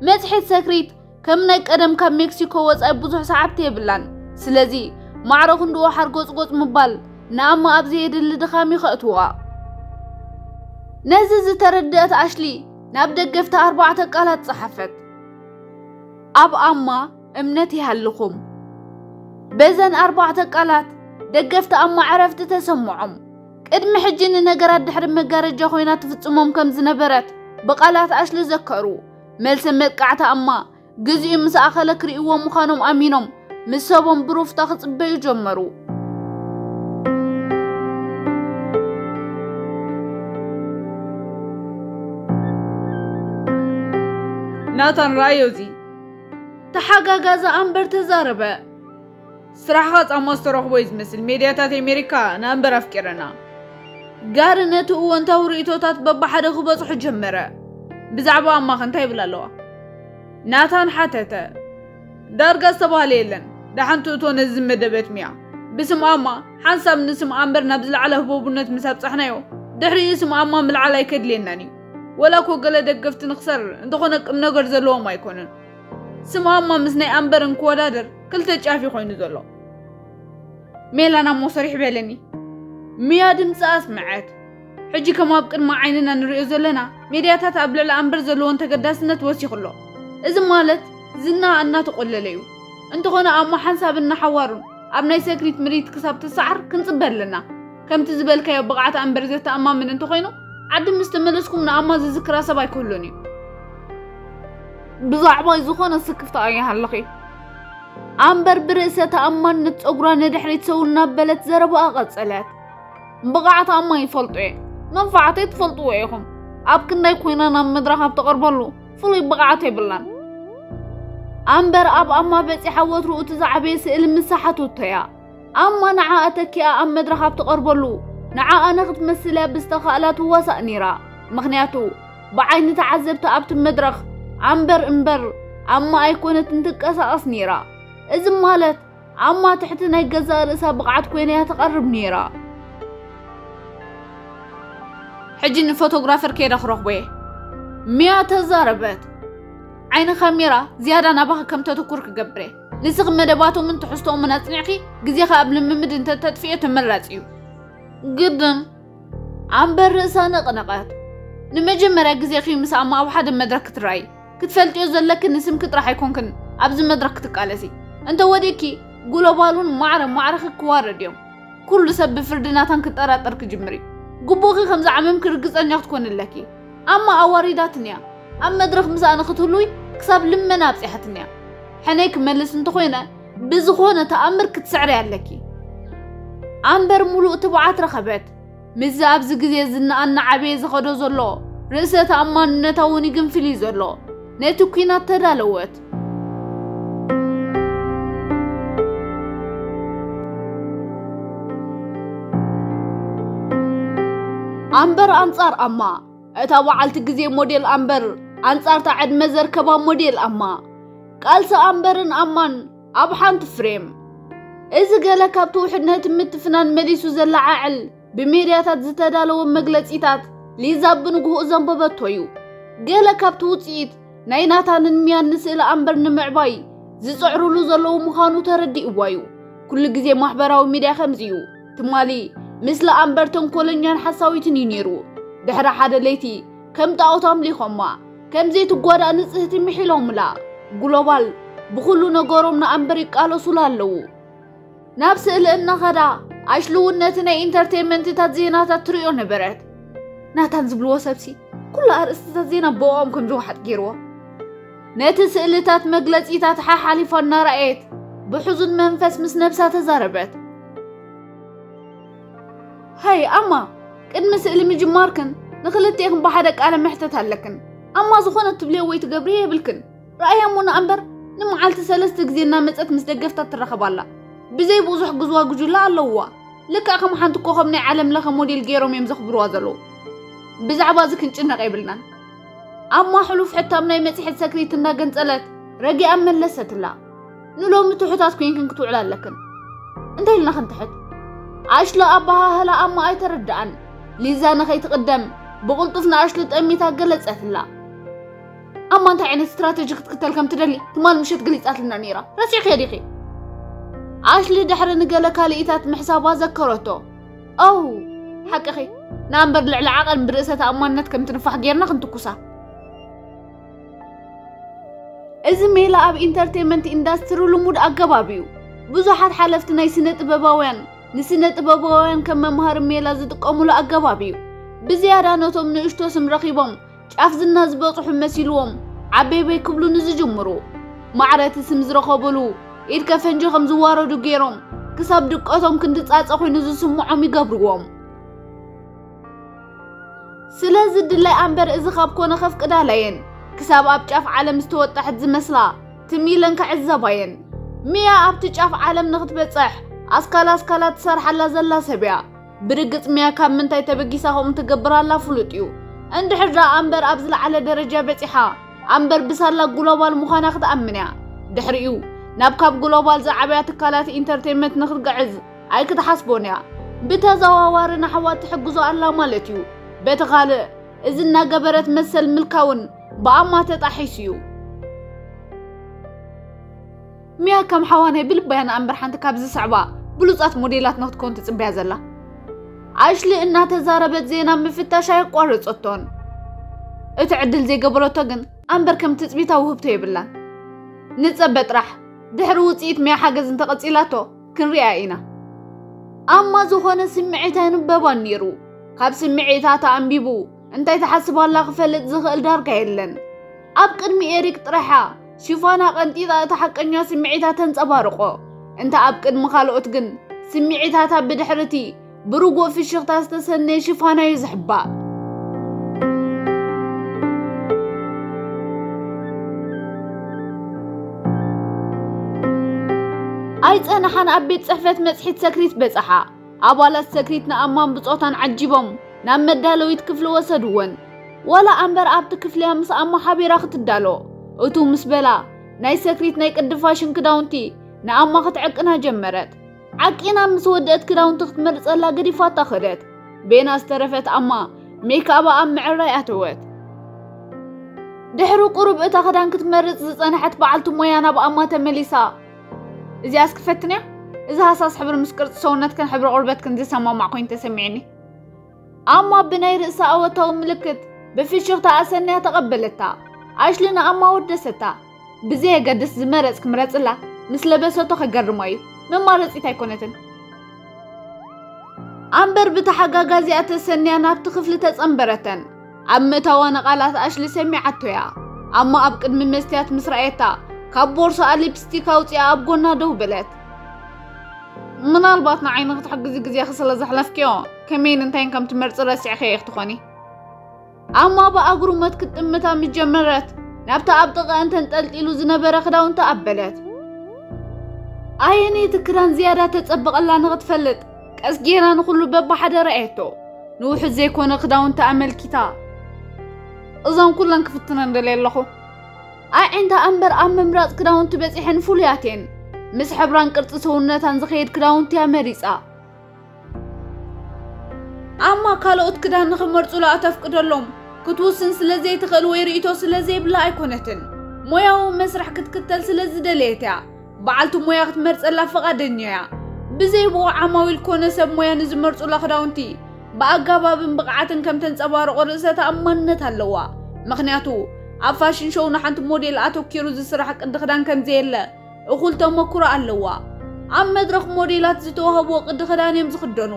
መጽሔት ሰክሪት ከም ናይ ቀደም ካብ ሜክሲኮ ወጻኢ ብዙሕ ሰዓብቲ የብላን። ስለዚ ማዕረ ክንድኡ ሓርጎጽጎጽ ምባል ንኣማ ኣብ ዘየድሊ ድኻም ይኸእትዋ። ነዚ ዝተረድአት ኣሽሊ ናብ ደገፍቲ ኣርባዕተ ቃላት ጸሓፈት። ኣብ ኣማ እምነት ይሃልኹም። በዘን ኣርባዕተ ቃላት ደገፍቲ ኣማ ዕረፍቲ ተሰምዖም። ቅድሚ ሕጂ ንነገራት ድሕሪ መጋረጃ ኮይና ትፍጽሞም ከም ዝነበረት ብቃላት ኣሽሊ ዘከሩ። መልሰ መጥቃዕቲ ኣማ ግዜኡ ምስ ኣኸለ ክርእይዎ ምዃኖም ኣሚኖም ምስ ሰቦም ብሩፍታ ክጽበዩ ጀመሩ። ናታን ረኣዮ እዚ። ተሓጋጋዚ ኣምበር ተዛረበ። ስራሕኻ ጻማ ዝተረኽቦ እዩ ዝመስል። ሜድያታት ኣሜሪካ ንኣምበር ኣፍቂረና። ጋሪ ነቲ እወንታዊ ርእይቶታት በብሓደ ክበጽሑ ጀመረ። ብዛዕባ ኣማኸ እንታይ ይብላ ኣለዋ? ናታን ሓተተ። ዳርጋ ዝተባህለ የለን። ደሓን ትእቶ ነዚ ዝመደበት ሚያ። ብስም ኣማ ሓንሳብ ንስም ኣምበር ናብ ዝለዓለ ህቦቡነት ምስ ኣብጻሕናዮ፣ ድሕሪኡ ስም ኣማ ምልዓል ኣይከድልየናን እዩ። ወላ እኮ ገለ ደገፍቲ ንኽሰር እንተኾነ ቅም ነገር ዘለዎም ኣይኮኑን። ስም ኣማ ምስ ናይ ኣምበር እንክወዳደር ክልተ ጫፍ እዩ ኮይኑ ዘሎ። ሜላና እሞ ሰሪሕ በለኒ። ሚያ ድምፂ ኣስምዐት። ሕጂ ከም ኣብ ቅድሚ ዓይንና ንሪኦ ዘለና ሜድያታት ኣብ ልዕሊ ኣምበር ዘለዎን ተገዳስነት ወሲኹ ኣሎ። እዚ ማለት ዝና እናተቆለለ እዩ። እንተኾነ ኣማ ሓንሳብ እናሓዋሩን ኣብ ናይ ሰክሪት ምርኢት ክሳብ ትሰዓር ክንፅበ ኣለና። ከምቲ ዝበልካዮ ብቕዓት ኣምበር ዘተኣማምን እንተኾይኑ ዓዲ ምስ ተመለስኩም ንኣማ ዝዝክራ ሰብ ኣይክህሉን እዩ። ብዛዕባይ ዝኾነ ስክፍታ ኣይሃለኺ። ኣምበር ብርእሰ ተኣማንነት ጸጉራ ንድሕሪት ሰው እናበለት ዘረባኣ ቀጸለት። ብቕዓት ኣማ ይፈልጦ እየ። መንፋዓተይ ትፈልጥዎ ኢኹም። ኣብ ክንዳይ ኮይና ናብ መድረኽ ኣብ ተቐርበሉ ፍሉይ ብቕዓት የብላን። ኣምበር ኣብ ኣማ በጺሓ ወትሩ እቲ ዝዓበየ ስእሊ ምስ ሰሓተቶ እያ። ኣማ ንዓኣ ተኪኣ ኣብ መድረኽ ኣብ ትቐርበሉ ንዓኣ ንኽትመስል እያ ብዝተኻእላ ትዋሳእ ነይራ። ምኽንያቱ ብዓይኒ ተዓዘብቲ ኣብቲ መድረኽ ኣምበር እምበር ኣማ ኣይኮነትን ትንቀሳቐስ ነይራ። እዚ ማለት ኣማ ትሕቲ ናይ ገዛእ ርእሳ ብቕዓት ኮይና እያ ትቐርብ ነይራ። ሕጂ ንፎቶግራፈር ከይደ ክረኽቦ እየ። ሚያ ተዛረበት። ዓይኒ ካሜራ ዝያዳ ናባኺ ከም ተተኩር ክገብር እየ። ንስኺ መደባቶምን ትሕዝቶኦምን ኣጽኒዕኺ ግዜኺ ኣብ ልምምድ እንተተጥፍዮ ተመራጺ እዩ። ግድን ኣምበር ርእሳ ነቕነቐት። ንመጀመርያ ግዜኺ ምስ ኣማ ኣብ ሓደ መድረክ ክትረኣይ ክትፈልጥዮ ዘለኪ ንስምኪ ጥራሕ ኣይኮንክን ኣብዚ መድረክ ክትቃለሲ። እንተ ወዲእኪ ጉሎባሉን ማዕረ ማዕረኺ ክዋረድ እዮም። ኩሉ ሰብ ብፍርዲ ናታን ክጠራጠር ክጅምር እዩ። ግቡእኺ ከም ዝዓመምኪ ርግጸኛ ክትኮኒ ኣለኪ። ኣማ ኣዋሪዳትኒ እያ። ኣብ መድረኽ ምሳኣ ንኽትህልዊ ክሳብ ልመና ኣብጺሓትኒ እያ። ሕነይ ክመልስ እንተኾይነ ብዝኾነ ተኣምር ክትስዕሪ ኣለኪ። ኣምበር ሙሉእ ትብዓት ረኸበት። ምስዚ ኣብዚ ግዜ ዝነኣና ዓበየ ዝኸዶ ዘሎ ርእሰ ተኣማንነታ እውን ይግንፍል እዩ ዘሎ። ነቲ ኲናት ተዳለወት። ኣምበር ኣንጻር ኣማ። እታ በዓልቲ ግዜ ሞዴል ኣምበር ኣንጻርታ ዕድመ ዘርከባ ሞዴል ኣማ። ቃልሲ ኣምበርን ኣማን ኣብ ሓንቲ ፍሬም። እዚ ገለ ካብቲ ውሕድ ነቲ ምትፍናን መሊሱ ዘለዓዕል ብሜድያታት ዝተዳለወ መግለጺታት ሊዛ ብንግሆ ዘንበበቶ እዩ። ገለ ካብቲ ውጽኢት ናይ ናታንን ሚያን ንስእሊ ኣምበር ንምዕባይ ዝጽዕሩሉ ዘለዉ ምዃኑ ተረዲእዋ እዩ። ኩሉ ግዜ ማሕበራዊ ሚድያ ከምዚ እዩ። ትማሊ ምስሊ ኣምበር ተንኮለኛን ሓሳዊትን እዩ ነይሩ። ድሕሪ ሓደ ለይቲ ከም ጣዖት ኣምሊኾማ። ከም ዘይትጓዳእ ንጽህቲ ምሒሎምላ። ግሎባል ብኹሉ ነገሮም ንኣምበር ይቃለሱላ ኣለዉ። ናብ ስእሊ እናኸዳ ኣሽሊ እውን ነቲ ናይ ኢንተርቴንመንትታት ዜናታት ትርእዮ ነበረት። ናታን ዝብልዎ ሰብሲ ኩሉ ኣርእስትታት ዜና ብኦም ከም ዝወሓጥ ገይርዎ። ነቲ ስእልታት መግለጺታት ሓሓሊፋ እናረኣየት ብሕዙን መንፈስ ምስ ነብሳ ተዛረበት። ሃይ ኣማ፣ ቅድሚ ስእሊ ምጅማርክን ንኽልቴኽን ብሓደ ቃለ መሕተት ኣለክን። ኣማ ዝኾነ ትብልዮ ወይ ትገብርዮ የብልክን። ረኣያ እሞ ንኣምበር ንመዓልቲ ሰለስተ ግዜ እናመጸት ምስ ደገፍታ ትራኸብ ኣላ። ብዘይ ብዙሕ ግዝዋ ጉጅለ ኣለውዋ። ልክዕ ከም ሓንቲ ኮኸብ ናይ ዓለም ለኸ ሞዴል ገይሮም እዮም ዘኽብርዋ ዘለዉ። ብዛዕባ እዚ ክንጭነቕ የብልናን። ኣማ ሕሉፍ ሕታም ናይ መጽሔት ሰክሪት እናገንጸለት ረጊኣ መለሰትላ። ንሎሚ ትሑታት ኮይንክን ክትውዕላ ኣለክን። እንታይ ኢልና ክንትሕት? ኣሽሊ ኣበሃህላ ኣማ ኣይተረድኣን። ሊዛ ንኸይትቕደም ብቕልጡፍ ንኣሽሊ ጠሚታ ገለጸትላ። ኣማ እንታይ ዓይነት ስትራተጂ ክትክተል ከም ትደሊ ትማል ምሸት ገሊጻትልና ነይራ። ረሲዕክዮ ዲኺ? ኣሽሊ ድሕሪ ንገለ ካልኢታት ምሕሳባ ዘከረቶ። ኦው፣ ሓቅኺ። ንኣምበር ልዕሊ ዓቐን ብርእሰ ተኣማንነት ከም ትንፋሕ ጌርና ክንትኩሳ። እዚ ሜላ ኣብ ኢንተርቴንመንት ኢንዳስትሪ ልሙድ ኣገባብ እዩ። ብዙሓት ሓለፍቲ ናይ ስነ ጥበባውያን ንስነ ጥበባውያን ከም መምሃሪ ሜላ ዝጥቀሙሉ ኣገባብ እዩ። ብዝያዳ ነቶም ንእሽቶ ስም ረኺቦም ጫፍ ዝና ዝበጽሑ መሲልዎም ዓበይበይ ክብሉ ንዝጅምሩ፣ ማዕረ እቲ ስም ዝረኸብሉ ኢድ ከፈንጂ ከም ዝዋረዱ ገይሮም ክሳብ ድቀቶም ክንዲ ጻጸ ኮይኑ ዝስምዖም ይገብርዎም። ስለዚ ድላይ ኣምበር እዚ ካብ ኮነ ከፍቅዳላ እየን። ክሳብ ኣብ ጫፍ ዓለም ዝተወጣሕት ዝመስላ ትም ኢለን ክዕዘባ እየን። ሚያ ኣብቲ ጫፍ ዓለም ንክትበጽሕ ኣስካላ ኣስካላ ትሰርሓላ ዘላ ሰብ እያ። ብርግጽ ሚያ ካብ ምንታይ ተበጊሳ ከምኡ ትገብር ኣላ ፍሉጥ እዩ። እንድሕር ደኣ ኣምበር ኣብ ዝለዓለ ደረጃ በጺሓ ኣምበር ብሳላ ግሎባል ምዃና ክትኣምን እያ። ድሕሪኡ ናብ ካብ ግሎባል ዝዓበያ ትካላት ኢንተርቴንመንት ንክትግዕዝ ኣይክትሓስቦን እያ። ብተዘዋዋሪ ንኣሕዋት ትሕግዞ ኣላ ማለት እዩ። በቲ ካልእ እዚ እናገበረት መሰል ምልካውን ብኣማ ተጣሒሱ እዩ። ሚያ ከም ሓዋ ናይ ብልባ እያ ንኣምበር ሓንቲ ካብ ዝስዕባ ብሉጻት ሞዴላት ንክትከውን ትጽበያ ዘላ። ኣሽሊ እናተዛረበት ዜና ምፍታሽ ኣየቋረጸቶን። እቲ ዕድል ዘይገበረቶ ግን ኣምበር ከም ትጽቢታ ውህብቶ የብላን። ንጸበ ጥራሕ ድሕሪ ውጽኢት ሚያ ሓገዝ እንተቐጺላቶ ክንሪኣ ኢና። ኣማ ዝኾነ ስምዒት ኣይንበባን ነይሩ። ካብ ስምዒታ ተኣንቢቡ እንታይ ትሓስብ ኣላ ክፈልጥ ዝኽእል ዳርጋ የለን። ኣብ ቅድሚ ኤሪክ ጥራሓ ሽፋና ቀንጢጣ እቲ ሓቀኛ ስምዒታ ተንጸባርቆ። እንተ ኣብ ቅድሚ ካልኦት ግን ስምዒታታ ብድሕርቲ ብርጉእ ፍሽኽታ ዝተሰነየ ሽፋና እዩ ዝሕባእ። ኣይጸንሓን ኣብ ቤት ጽሕፈት መጽሒት ሰክሪት በጽሓ። ኣባላት ሰክሪት ንኣማን ብጾታን ዓጂቦም ናብ መዳለዊት ክፍሊ ወሰድወን። ዋላ ኣምበር ኣብቲ ክፍሊያ ምስ ኣማ ሓቢራ ክትዳሎ እቱ ምስ በላ ናይ ሰክሪት ናይ ቅዲ ፋሽን ክዳውንቲ ንኣማ ክትዕቅና ጀመረት። ዓቂና ምስ ወደእት ክዳውንቲ ክትመርጸላ ገዲፋታ ከደት። ቤና ዝተረፈት ኣማ ሜክኣባ ኣብ ምዕራይ ኣተወት። ድሕሪ ቁሩብ እታ ክዳን ክትመርጽ ዝጸንሐት በዓልቲ ሞያ ናብ ኣማ ተመሊሳ። እዚኣስ ክፈትንያ? እዚ ሃሳስ ሕብሪ ምስ ቅርጺ ሰውነትክን ሕብሪ ቆርበትክን ዝሰማማዕ ኮይኑ ተሰሚዕኒ። ኣማ ብናይ ርእሳ ኣወታዊ ምልክት ብፍሽኽታ ኣሰንያ ተቐበለታ። ኣሽሊ ንኣማ ወደሰታ። ብዘየገድስ ዝመረጽክ ምረጽላ፣ ምስ ለበሰቶ ከገርሞ እዩ። መማረጺት ኣይኮነትን። ኣምበር ብተሓጋጋዚኣ ተሰንያ ናብቲ ክፍሊ ተጸንበረተን። ኣብ ምእታዋ ንቓላት ኣሽሊ ሰሚዓቶያ። ኣማ ኣብ ቅድሚ መስትያት ምስ ረኣየታ፣ ካብ ቦርሳኣ ሊፕስቲክ ኣውጺኣ ኣብ ጎና ደው በለት። ምናልባት ንዓይ ንክትሕግዚ ግዜኺ ስለ ዘሕለፍክዮ፣ ከመይን እንታይን ከም ትመርጺ ረሲዕክዮ ኢኺ ትኾኒ። ኣማ ብኣግሩመት ክትጥምታ ምስ ጀመረት፣ ናብታ ኣብ ጥቓኣን ተንጠልጢሉ ዝነበረ ክዳውንቲ ኣበለት። ኣየነይቲ ክዳን ዝያዳ ተጸብቐላ ንኽትፈልጥ፣ ቀስ ጌራ ንኹሉ በብሓደ ረኣየቶ። ንውሑድ ዘይኮነ ክዳውንቲ ኣመልኪታ። እዞን ኩለን ክፍትነን ደልየ ኣለኹ። ኣዒንታ ኣምበር ኣብ ምምራጽ ክዳውንቲ በጺሐን ፍሉያት እየን። ምስ ሕብራን ቅርጺ ሰውነታን ዝኸይድ ክዳውንቲ እያ መሪጻ። ኣማ ካልኦት ክዳን ንኽመርጹላ እተፍቅደሎም ክትውስን ስለ ዘይትኽእል ወይ ርእይቶ ስለ ዘይብላ ኣይኮነትን። ሞያዊ መስርሕ ክትክተል ስለ ዝደለየት እያ በዓልቲ ሞያ ክትመርጸላ ፍቓደኛ እያ። ብዘይ ብቑዕ ዓማዊል ኮነ ሰብ ሞያ ንዝመርጹላ ክዳውንቲ ብኣገባብን ብቕዓትን ከም ተንጸባርቖ ርእሰ ተኣማንነት ኣለዋ። ምኽንያቱ ኣብ ፋሽን ሾው ንሓንቲ ሞዴል ኣተኪሩ ዝስራሕ ቅዲ ክዳን ከም ዘየለ እኹል ተመክሮ ኣለዋ። ኣብ መድረኽ ሞዴላት ዝተዋህብዎ ቅዲ ክዳን እዮም ዝኽደኑ።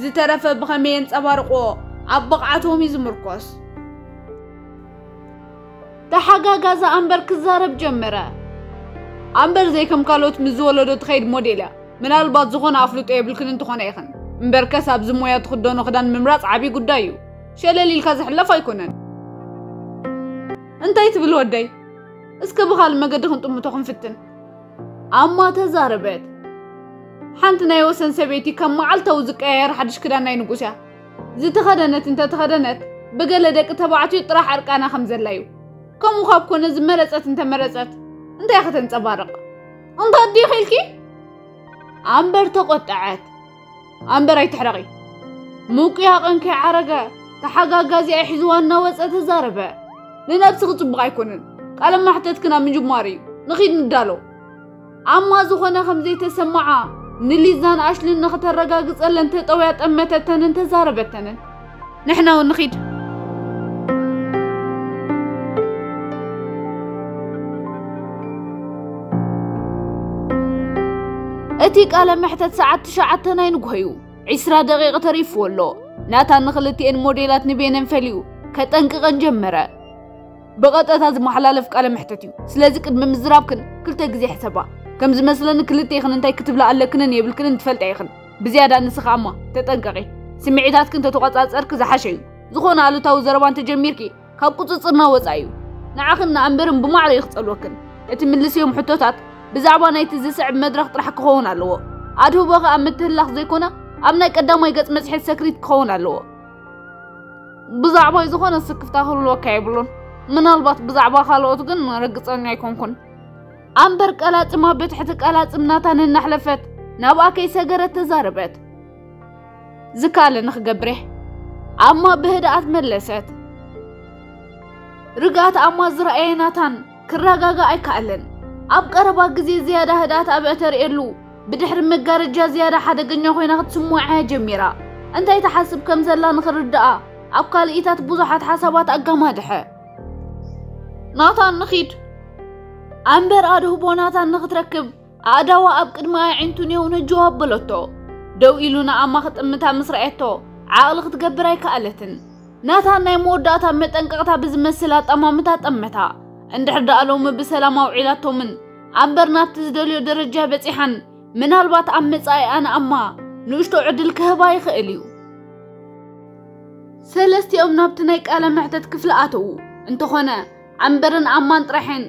ዝተረፈ ብኸመይ የንጸባርቕዎ ኣብ ብቕዓቶም እዩ ዝምርኮስ። ተሓጋጋዛ ኣምበር ክዛረብ ጀመረ። ኣምበር ዘይከም ካልኦት ምስ ዝወለዶ ትኸይድ ሞዴል እያ። ምናልባት ዝኾነ ኣፍልጦ የብልክን እንተኾነ ኢኽን። እምበርከስ ኣብዚ ሞያ ትኽደኖ ክዳን ምምራጽ ዓብዪ ጉዳይ እዩ። ሸለል ኢልካ ዝሕለፍ ኣይኮነን። እንታይ ትብል ወደይ? እስከ ብኻልእ መገዲ ክንጥምቶ ክንፍትን። ኣማ ተዛረበት። ሓንቲ ናይ ወሰን ሰበይቲ ከም መዓልታዊ ዝቀያየር ሓድሽ ክዳን ናይ ንጉስ እያ። ዝተኸደነት እንተተኸደነት ብገለ ደቂ ተባዕትዮ ጥራሕ ዕርቃና ከም ዘላ እዩ። ከምኡ ካብ ኮነ ዝመረጸት እንተመረጸት እንታይ ከተንጸባርቕ? እንታይ ድዩ ኢልኪ? ኣምበር ተቖጠዐት። ኣምበር ኣይትሕረቒ። ምቁያቕን ከይዓረገ ተሓጋጋዚኣ ሒዝዋ እናወጸ ተዛረበ። ንነብስኺ ጽቡቕ ኣይኮነን። ቃለ ማሕተትክን ኣብ ምጅማር እዩ። ንኺድ ንዳሎ። ኣማ ዝኾነ ከም ዘይተሰማዓ ንሊዛን ኣሽልን ንኽተረጋግጸለን ተጠውያ ጠመተተንን ተዛረበተንን። ንሕና እውን ንኺድ። እቲ ቃለ መሕተት ሰዓት ትሽዓተ ናይ ንግሆ እዩ። ዒስራ ደቂቕ ተሪፍዎ ኣሎ። ናታን ንኽልቲኤን ሞዴላት ንቤነን ፈልዩ ከጠንቅቐን ጀመረ። ብቐጥታ ዝመሓላለፍ ቃለ መሕተት እዩ። ስለዚ ቅድሚ ምዝራብክን ክልተ ግዜ ሕሰባ። ከም ዝመስለኒ ክልቴኽን እንታይ ክትብላ ኣለክንን የብልክንን ትፈልጣ ኢኽን። ብዝያዳ ንስኻ እማ ተጠንቀቒ። ስምዒታትክን ተተቖጻጸርኪ ዝሓሸ እዩ። ዝኾነ ኣሉታዊ ዘረባ እንተጀሚርኪ ካብ ቁጽጽርና ወጻኢ እዩ። ንዓኽን ንኣምበርን ብማዕረ እዩ ክጸልወክን። እቲ ምልስዮም ሕቶታት ብዛዕባ ናይቲ ዝስዕብ መድረኽ ጥራሕ ክኸውን ኣለዎ። ኣድህቦኺ ኣብ ምትህላኽ ዘይኮነ ኣብ ናይ ቀዳማይ ገጽ መጽሔት ሰክሪት ክኸውን ኣለዎ። ብዛዕባይ ዝኾነ ስክፍታ ክህልወካ የብሉን። ምናልባት ብዛዕባ ካልኦት ግን ርግጸኛ ኣይኮንኩን። ኣምበር ቀላጽማ ብትሕቲ ቀላጽም ናታን እናሕለፈት ናብኣ ከይሰገረት ተዛረበት። ዝከኣለኒ ክገብር እየ። ኣማ ብህድኣት መለሰት። ርግኣት ኣማ ዝረኣየ ናታን ክረጋጋእ ኣይከኣለን። ኣብ ቀረባ ግዜ ዝያዳ ህድኣት ኣብ እተርእየሉ፣ ብድሕሪ መጋረጃ ዝያዳ ሓደገኛ ኮይና ክትስምዖ እያ ጀሚራ። እንታይ ትሓስብ ከም ዘላ ንኽርድኣ፣ ኣብ ካልኢታት ብዙሓት ሓሳባት ኣጋማድሐ። ናታን ንኺድ። ኣምበር ኣድህቦ ናታን ንኽትረክብ ኣእዳዋ ኣብ ቅድሚ ኣዒንቱ ኔው ነጀው ኣበለቶ። ደው ኢሉ ንኣማ ክጥምታ ምስ ረኣየቶ፣ ዓቕሊ ክትገብር ኣይከኣለትን። ናታን ናይ መወዳእታ መጠንቀቕታ ብዝመስል ኣጠማምታ ጠመታ። እንድሕር ደኣ ሎሚ ብሰላም ኣውዒላቶምን ኣምበር ናብቲ ዝደልዮ ደረጃ በጺሓን፣ ምናልባት ኣብ መጻኢኣ ንኣማ ንእሽቶ ዕድል ክህባ ይኽእል እዩ። ሰለስቲኦም ናብቲ ናይ ቃለ መሕተት ክፍሊ ኣተዉ። እንተኾነ፣ ኣምበርን ኣማን ጥራሕን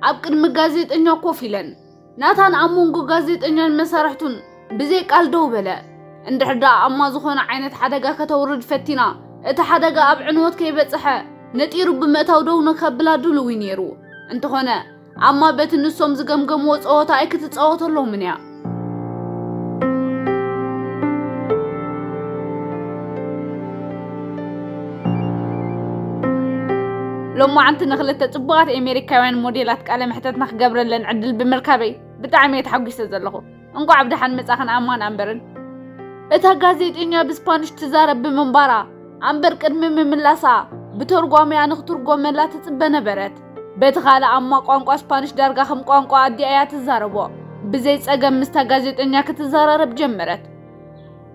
ኣብ ቅድሚ ጋዜጠኛ ኮፍ ኢለን። ናታን ኣብ መንጎ ጋዜጠኛን መሳርሕቱን ብዘይ ቃል ደው በለ። እንድሕር ደኣ ኣማ ዝኾነ ዓይነት ሓደጋ ከተውርድ ፈቲና፣ እቲ ሓደጋ ኣብ ዕንወት ከይበጽሐ ነጢሩ ብምእታው ደው ንከብላ ድሉው እዩ ነይሩ። እንተኾነ፣ ኣማ በቲ ንሶም ዝገምገምዎ ጸወታ ኣይክትጻወተሎምን እያ። ሎማዓንቲ ንክልተ ጽቡቓት ኣሜሪካውያን ሞዴላት ቃለ መሕተትና ክገብረለን ዕድል ብምርካበይ ብጣዕሚ እየ ተሓጒሰ ዘለኹ። እንቋዕ ብደሓን መጻኽን ኣማን ኣምበርን። እታ ጋዜጠኛ ብስፓኒሽ ትዛረብ ብምንባራ ኣምበር ቅድሚ ምምላሳ ብተርጓሚያ ንክትርጎመላ ትጽበ ነበረት። በቲ ካልእ ኣማ ቋንቋ ስፓኒሽ ዳርጋ ከም ቋንቋ ኣዲኣ እያ ትዛረቦ። ብዘይ ጸገም ምስታ ጋዜጠኛ ክትዘራረብ ጀመረት።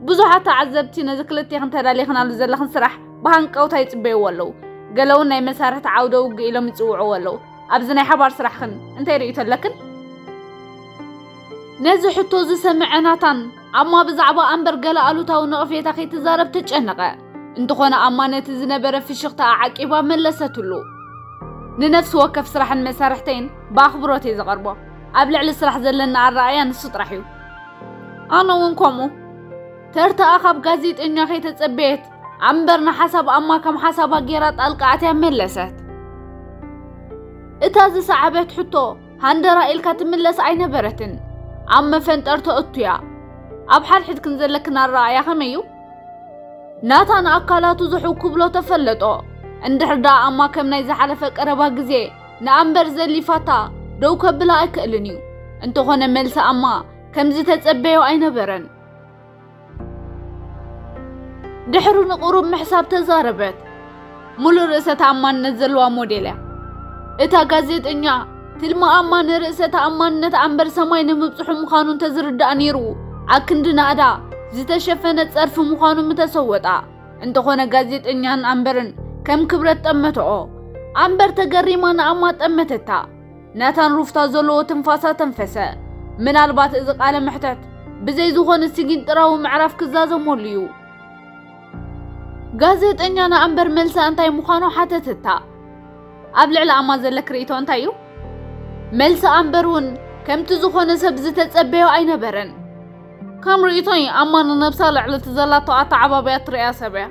ብዙሓት ተዓዘብቲ ነዚ ክልቴኽን ተዳሊኽናሉ ዘለኽን ስራሕ ብሃንቀውታ ይጽበይዎ ኣለዉ። ገለ እውን ናይ መሳርሕቲ ዓውደ ውግእ ኢሎም ይጽውዕዎ ኣለዉ። ኣብዚ ናይ ሓባር ስራሕኽን እንታይ ርእይቶ ኣለክን? ነዚ ሕቶ ዝሰምዐ ናታን ኣማ ብዛዕባ ኣምበር ገለ ኣሉታዊ ነቕፌታ ከይትዛረብ ተጨነቐ። እንተኾነ ኣማ ነቲ ዝነበረ ፍሽኽታ ዓቂባ መለሰትሉ። ንነፍሲ ወከፍ ስራሕን መሳርሕተይን ብኣኽብሮት እየ ዘቐርቦ። ኣብ ልዕሊ ስራሕ ዘለና ኣረኣእያ ንሱ ጥራሕ እዩ። ኣነ እውን ከምኡ። ተርታኣ ካብ ጋዜጠኛ ከይተጸበየት ኣምበር ንሓሳብ ኣማ ከም ሓሳባ ጌራ ጣልቃ ኣትያ መለሰት። እታ ዝሰዓበት ሕቶ ሃንደራ ኢልካ ትምለስ ኣይነበረትን። ኣብ መፈንጠር ተእቱያ። ኣብ ሓድሕድክን ዘለክን ኣረኣእያ ከመይ እዩ? ናታን ኣካላቱ ዝሕው ክብሎ ተፈለጦ። እንድሕር ደኣ ኣማ ከም ናይ ዝሓለፈ ቀረባ ግዜ ንኣምበር ዘሊፋታ ደው ከብላ ኣይክእልን እዩ። እንተኾነ መልሲ ኣማ ከምዚ ተጸበዮ ኣይነበረን። ድሕሩ ንቁሩብ ምሕሳብ ተዛረበት። ሙሉእ ርእሰ ተኣማንነት ዘለዋ ሞዴል እያ። እታ ጋዜጠኛ ትልሚ ኣማ ንርእሰ ተኣማንነት ኣምበር ሰማይ ንምብጽሑ ምዃኑ እንተዝርዳእ ነይሩ፣ ኣክንዲ ናእዳ ዝተሸፈነ ጸርፊ ምዃኑ ምተሰወጣ። እንተኾነ ጋዜጠኛን ኣምበርን ከም ክብረት ጠመተኦ። ኣምበር ተገሪማ ንኣማ ጠመተታ። ናታን ሩፍታ ዘለዎ ትንፋሳ ተንፈሰ። ምናልባት እዚ ቃለ መሕተት ብዘይ ዝኾነ ስጊንጥራዊ ምዕራፍ ክዛዘመሉ እዩ። ጋዜጠኛ ንኣምበር መልሳ እንታይ ምዃኑ ሓተተታ። ኣብ ልዕሊ ኣማ ዘለክ ርእይቶ እንታይ እዩ? መልሲ ኣምበር እውን ከምቲ ዝኾነ ሰብ ዝተጸበዮ ኣይነበረን። ከም ርእይቶይ ኣማ ንነብሳ ልዕሊ እቲ ዘላቶ ኣተዓባብያ ትርእያ ሰብ እያ።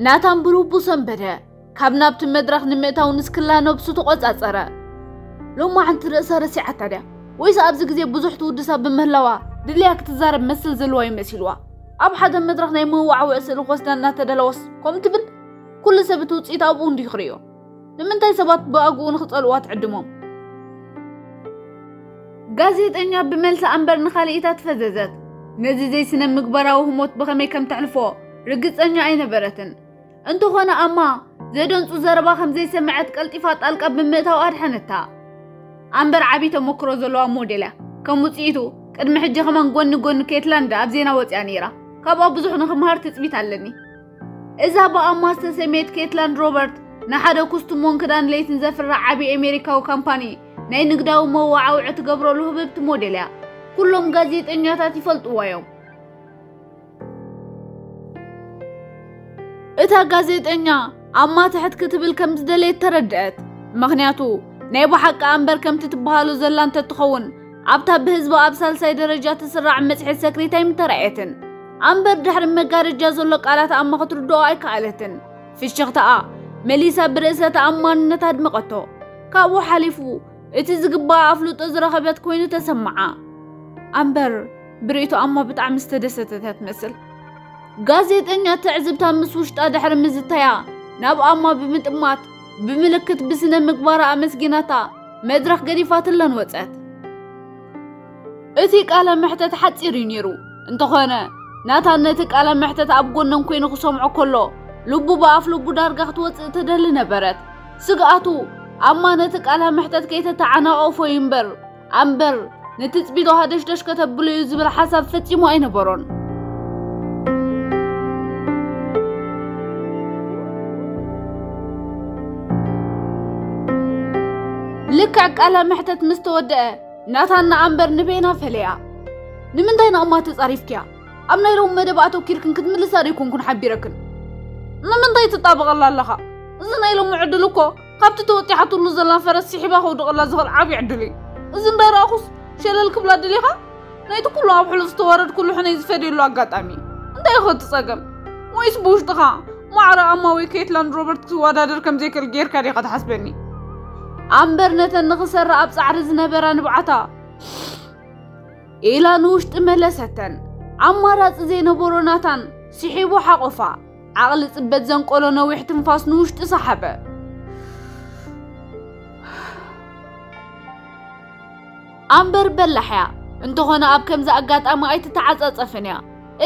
ናታን ብልቡ ሰንበደ። ካብ ናብቲ መድረኽ ንምእታው ንስክላ ነብሱ ተቖጻጸረ። ሎማዓንቲ ርእሳ ረሲዓታ ድያ? ወይስ ኣብዚ ግዜ ብዙሕ ትውድሳ ብምህላዋ ድልያ ክትዛረብ መስል ዘለዋ ይመሲልዋ? ኣብ ሓደ መድረኽ ናይ መወዓውዒ ስእሊ ክወስዳ እናተደለወስ ከም ትብል ኩሉ ሰብ እቲ ውጽኢት ኣብኡ እንድዩ ክርእዮ። ንምንታይ ሰባት ብኣግኡ ንኽጸልእዋ ትዕድሞም? ጋዜጠኛ ብመልሲ ኣምበር ንኻልኢታ ትፈዘዘት። ነዚ ዘይስነ ምግባራዊ ህሞት ብኸመይ ከም ተሕልፎ ርግጸኛ ኣይነበረትን። እንተኾነ ኣማ ዘደንጹ ዘረባ ከም ዘይሰምዐት ቀልጢፋ ጣልቃ ብምእታው ኣድሓነታ። ኣምበር ዓቢ ተመክሮ ዘለዋ ሞዴል እያ። ከም ውጽኢቱ ቅድሚ ሕጂ ከማን ጎኒ ጎኒ ኬትላንድ ኣብ ዜና ወጺኣ ነይራ። ካብኣ ብዙሕ ንኽምሃር ትጽቢት ኣለኒ። እዛ ብኣማ ዝተሰመየት ኬትላንድ ሮበርት ንሓደ ኩስትሞን ክዳን ለይትን ዘፍርሕ ዓቢ ኣሜሪካዊ ካምፓኒ ናይ ንግዳዊ መወዓውዒ ትገብረሉ ህብብቲ ሞዴል እያ። ኩሎም ጋዜጠኛታት ይፈልጥዋ እዮም። እታ ጋዜጠኛ ኣማ ትሕት ክትብል ከም ዝደለየት ተረድአት። ምኽንያቱ ናይ ብሓቂ ኣምበር ከምቲ ትበሃሎ ዘላ እንተትኸውን ኣብታ ብህዝቢ ኣብ ሳልሳይ ደረጃ ትስራዕ መጽሔት ሰክሪታይ ምተራእየትን። ኣምበር ድሕሪ መጋረጃ ዘሎ ቃላት ኣማ ክትርድኦ ኣይከኣለትን። ፍሽኽታኣ መሊሳ ብርእሰ ተኣማንነት ኣድመቐቶ። ካብኡ ሓሊፉ እቲ ዝግባኣ ኣፍልጦ ዝረኸበት ኮይኑ ተሰምዓ። ኣምበር ብርእይቶ ኣማ ብጣዕሚ ዝተደሰተት እያ ትመስል። ጋዜጠኛ ትዕዝብታ ምስ ውሽጣ ድሕሪ ምዝታያ ናብ ኣማ ብምጥማት ብምልክት ብስነ ምግባራ ኣመስጊናታ መድረኽ ገዲፋትለን ወጸት። እቲ ቃለ መሕተት ሓጺር እዩ ነይሩ። እንተኾነ ናታን ነቲ ቃለ መሕተት ኣብ ጎነን ኮይኑ ክሰምዖ ከሎ ልቡ ብኣፍ ልቡ ዳርጋ ክትወጽእ ትደሊ ነበረት። ስግኣቱ ኣማ ነቲ ቃለ መሕተት ከይተተዓናቐፎ እዩ እምበር ኣምበር ንትጽቢቶ ሃደሽደሽ ከተብሎ እዩ ዝብል ሓሳብ ፈጺሙ ኣይነበሮን። ልክዕ ቃለ መሕተት ምስ ተወደአ ናታን ንኣምበር ንቤና ፈለያ። ንምንታይ ንኣማ ተጻሪፍክያ? ኣብ ናይ ሎሚ መደብ ኣተኪርክን ክትምልሳ ዶ ኣይኮንኩን ሓቢረክን? ንምንታይ ትጣበቐላ ኣለኻ? እዚ ናይ ሎሚ ዕድል እኮ ካብቲ ተወጢሓትሉ ዘላ ፈረስ ስሒባ ከውድቐላ ዝኽእል ዓብዪ ዕድል እዩ። እዚ እንዳረኣኹስ ሸለል ክብላ ደሊኻ? ናይቲ ኩሉ ኣብ ሕሉፍ ዝተዋረድኩሉ ሕነይ ዝፈድየሉ ኣጋጣሚ እዩ። እንታይ ኢኹ እቲ ጸገም? ወይስ ብውሽጥኻ ማዕረ ኣማ ወይ ኬትላንድ ሮበርት ክወዳደር ከም ዘይክእል ጌርካ ዲኻ ትሓስበኒ? ኣምበር ነተን ንኽሰራ ኣብ ጻዕሪ ዝነበራ ንብዓታ ኢላ ንውሽጢ መለሰተን። ኣማራጺ ዘይነበሮ ናታን ስሒቡ ሓቆፋ። ዓቕሊ ጽበት ዘንቆሎ ነዊሕ ትንፋስ ንውሽጢ ሰሓበ። ኣምበር በላሕ እያ። እንተኾነ ኣብ ከምዚ ኣጋጣሚ ኣይትተዓጻጸፍን እያ።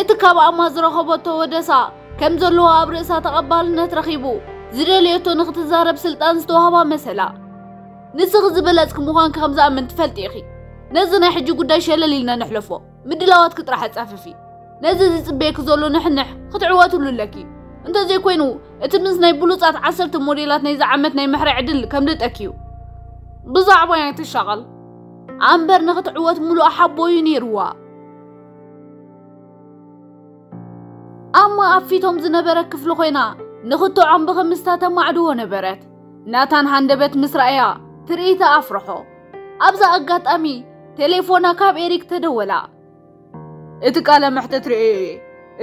እቲ ካብ ኣማ ዝረኸበቶ ወደሳ ከም ዘለዎ ኣብ ርእሳ ተቐባልነት ረኺቡ ዝደልየቶ ንኽትዛረብ ስልጣን ዝተዋህባ መሰላ። ንስኺ ዝበለጽኪ ምዃንኪ ከም ዝኣምን ትፈልጢ ኢኺ። ነዚ ናይ ሕጂ ጉዳይ ሸለል ኢልና ንሕለፎ። ምድላዋትኪ ጥራሕ ኣጻፍፊ። ነዚ ዝጽበየኪ ዘሎ ንሕንሕ ክትዕወትሉ ኣለኪ። እንተዘይኮይኑ እቲ ምስ ናይ ብሉጻት ዓሰርተ ሞዴላት ናይዚ ዓመት ናይ ምሕራይ ዕድል ከምልጠኪ እዩ። ብዛዕባ እያ ትሻቐል። ኣምበር ንኽትዕወት ምሉእ ሓቦ እዩ ነይርዋ። ኣማ ኣብ ፊቶም ዝነበረ ክፍሊ ኮይና ንኽትዖም ብኽምስታ ተማዕድዎ ነበረት። ናታን ሃንደበት ምስ ረኣያ ትርኢታ ኣፍርሖ። ኣብዛ ኣጋጣሚ ቴሌፎና ካብ ኤሪክ ተደወላ። እቲ ቃለ መሕተት ርእዮ እየ።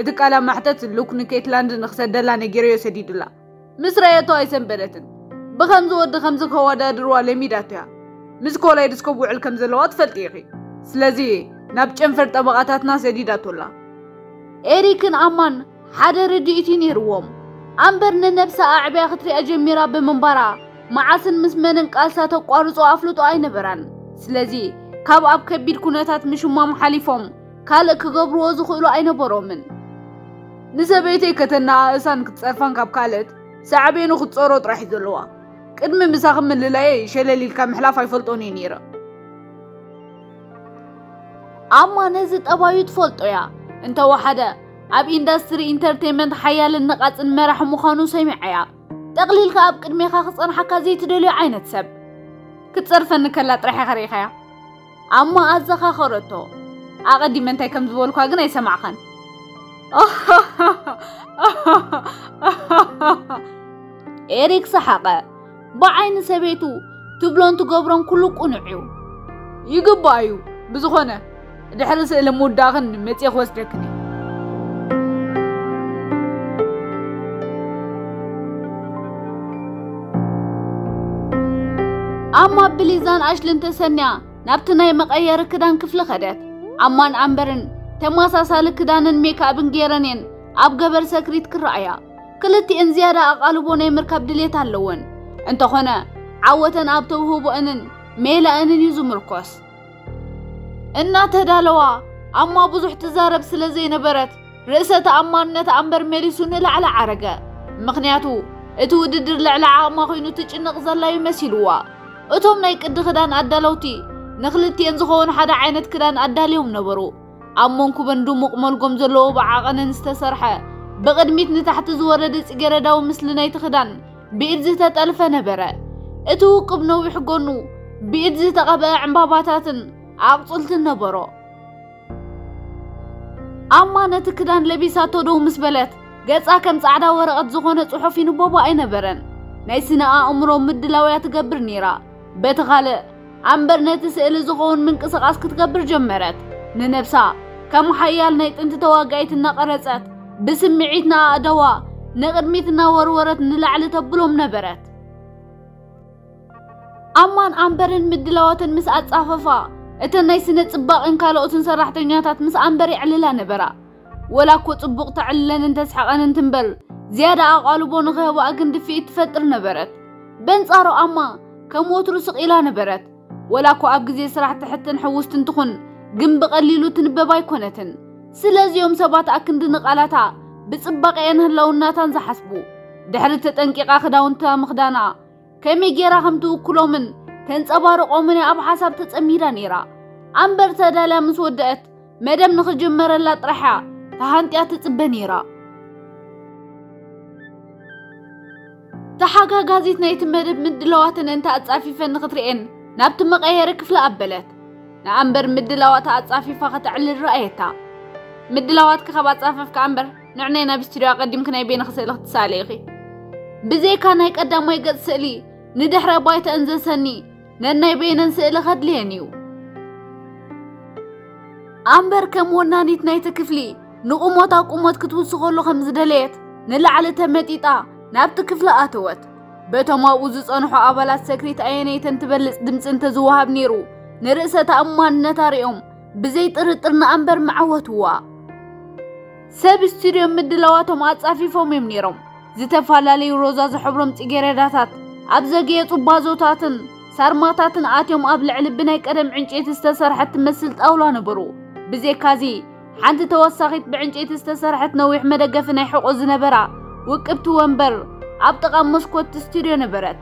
እቲ ቃለ መሕተት ሉክ ንኬትላንድ ንክሰደላ ነጊረዮ ሰዲዱላ። ምስ ረኣየቶ ኣይሰንበደትን። ብኸምዚ ወዲ ከምዚ ከወዳድርዋ ለሚዳቶ እያ። ምስ ኮላይድስኮፕ ውዕል ከም ዘለዋ ትፈልጢ ኢኺ። ስለዚ ናብ ጨንፈር ጠበቓታትና ሰዲዳቶላ። ኤሪክን ኣማን ሓደ ርድኢት እዩ ነይርዎም። ኣምበር ንነብሳ ኣዕብያ ክትሪኣ ጀሚራ ብምንባራ መዓስን ምስ መንን ቃልሳ ተቋርጾ ኣፍልጦ ኣይነበራን። ስለዚ ካብ ኣብ ከቢድ ኩነታት ምሽማም ሓሊፎም ካልእ ክገብርዎ ዝኽእሉ ኣይነበሮምን። ንሰበይተይ ከተነኣእሳን ክትጸርፋን ካብ ካልእት ሳዕቤኑ ክትጸሮ ጥራሕ እዩ ዘለዋ። ቅድሚ ምሳኺ ምልላየይ ሸለል ኢልካ ምሕላፍ ኣይፈልጦን እየ ነይረ። ኣማ ነዚ ጠባዩ ትፈልጦ እያ። እንተወሓደ ኣብ ኢንዳስትሪ ኢንተርቴይመንት ሓያልን ነቓጽን መራሒ ምዃኑ ሰሚዓ እያ። ጠቕሊልካ ኣብ ቅድሜኻ ክጸንሓካ ዘይትደልዮ ዓይነት ሰብ። ክትጸርፈኒ ከላ ጥራሕ ኢኻ ርኢኻያ። ኣማ ኣዘኻኸረቶ። ኣቐዲመ እንታይ ከም ዝበልኳ ግን ኣይሰማዕኻን። ኤሪክ ሰሓቐ። ብዓይኒ ሰበይቱ ትብሎን ትገብሮን ኩሉ ቅኑዕ እዩ። ይግባእ እዩ። ብዝኾነ ድሕሪ ስእሊ ምውዳእኽን መጽየ ክወስደክን እየ። ኣማ ብሊዛን ኣሽልን ተሰንያ ናብቲ ናይ መቐየሪ ክዳን ክፍሊ ከደት። ኣማን ኣምበርን ተመሳሳሊ ክዳንን ሜክኣፕን ገይረን እየን ኣብ ገበር ሰክሪት ክረኣያ። ክልቲኤን ዝያዳ ኣቓልቦ ናይ ምርካብ ድሌት ኣለወን። እንተኾነ ዓወተን ኣብ ተውህቦአንን ሜላአንን እዩ ዝምርኮስ። እናተዳለዋ ኣማ ብዙሕ ትዛረብ ስለ ዘይነበረት ርእሰ ተኣማንነት ኣምበር መሊሱ ንላዕሊ ዓረገ። ምኽንያቱ እቲ ውድድር ልዕሊ ዓቕማ ኮይኑ ትጭነቕ ዘላ እዩ መሲልዋ። እቶም ናይ ቅዲ ክዳን ኣዳለውቲ ንክልቲኤን ዝኸውን ሓደ ዓይነት ክዳን ኣዳልዮም ነበሩ። ኣብ መንኩበን ድሙቕ መልጎም ዘለዎ ብዓቐንን ዝተሰርሐ ብቕድሚት ንታሕቲ ዝወረደ ጽጌረዳዊ ምስሊ ናይቲ ክዳን ብኢድ ዝተጠልፈ ነበረ። እቲ ውቁብ ነዊሕ ጎኑ ብኢድ ዝተቐብአ ዕምባባታትን ኣቕጽልትን ነበሮ። ኣማ ነቲ ክዳን ለቢሳቶ ደው ምስ በለት ገጻ ከም ጻዕዳ ወረቐት ዝኾነ ጽሑፍ ይንበቦ ኣይነበረን። ናይ ስነ ኣእምሮ ምድላውያ ትገብር ነይራ። በቲ ካልእ ኣምበር ነቲ ስእሊ ዝኸውን ምንቅስቓስ ክትገብር ጀመረት። ንነብሳ ከም ሓያል ናይ ጥንቲ ተዋጋኢት እናቐረጸት ብስምዒት ንኣእዳዋ ንቕድሚት እናወርወረት ንላዕሊ ተብሎም ነበረት። ኣማን ኣምበርን ምድላዋትን ምስ ኣጻፈፋ እተን ናይ ስነ ጽባቕን ካልኦትን ሰራሕተኛታት ምስ ኣምበር የዕልላ ነበራ። ወላ እኮ ጽቡቕ ተዕልለንን ተስሕቐንን ትንበር ዝያዳ ኣቓልቦ ንኽህባኣ ግን ድፍኢት ትፈጥር ነበረት። በንጻሩ ኣማ ከም ወትሩ ስቕ ኢላ ነበረት። ወላ እኮ ኣብ ግዜ ስራሕ ትሕትን ሕውስትን ትኹን ግን ብቐሊሉ ትንበብ ኣይኮነትን። ስለዚኦም ሰባት ኣክንዲ ንቓላታ ብጽባቐኣን ህላውናታን ዝሓስቡ። ድሕሪ ተጠንቂቓ ክዳውንታ ምኽዳና ከመይ ጌራ ከም ትውክሎምን ተንጸባርቖምን እያ ኣብ ሓሳብ ተጸሚዳ ነይራ። ኣምበር ተዳልያ ምስ ወደአት መደብ ንኽጅመረላ ጥራሕ እያ ተሃንጥያ ትጽበ ነይራ። ተሓጋጋዚት ናይቲ መደብ ምድላዋትን እንተ ኣጻፊፈን ንኽትርእየን ናብቲ መቐየሪ ክፍሊ ኣበለት። ንኣምበር ምድላዋታ ኣጻፊፋ ከተዕልል ረኣየታ። ምድላዋትኪ ካብ ኣጻፈፍካ ኣምበር ንዕናይ ናብ ስቱድዮ ኣቐዲምኪ ናይ በይንኺ ስእሊ ክትሰኣሊ ኢኺ። ብዘይካ ናይ ቀዳማይ ገጽ ስእሊ ንድሕረ ባይተአን ዘሰኒ ነናይ በይነን ስእሊ ከድልየን እዩ። ኣምበር ከም ወናኒት ናይቲ ክፍሊ ንቑሞታ ቁሞት ክትውስኸሉ ከም ዝደለየት ንላዕሊ ተመጢጣ ናብቲ ክፍሊ ኣተወት። በቶም ኣብኡ ዝጸንሑ ኣባላት ሰክሪት ኣየነይተን ትበልጽ ድምጺ እንተዝወሃብ ነይሩ ንርእሰ ተኣማንነታ ርእዮም ብዘይ ጥርጥር ንኣምበር ምዓወትዋ። ሰብ ስቱድዮ ምድላዋቶም ኣጻፊፎም እዮም ነይሮም። ዝተፈላለዩ ሮዛ ዝሕብሮም ጽጌረዳታት ኣብ ዘግየጹ ባዞታትን ሳርማታትን ኣትዮም ኣብ ልዕሊ ብናይ ቀደም ዕንጨይቲ ዝተሰርሐት ትመስል ጣውላ ነበሩ። ብዘይካዚ ሓንቲ ተወሳኺት ብዕንጨይቲ ዝተሰርሐት ነዊሕ መደገፊ ናይ ሕቖ ዝነበራ ውቅብቲ ወንበር ኣብ ጥቓ መስኮት ስቱድዮ ነበረት።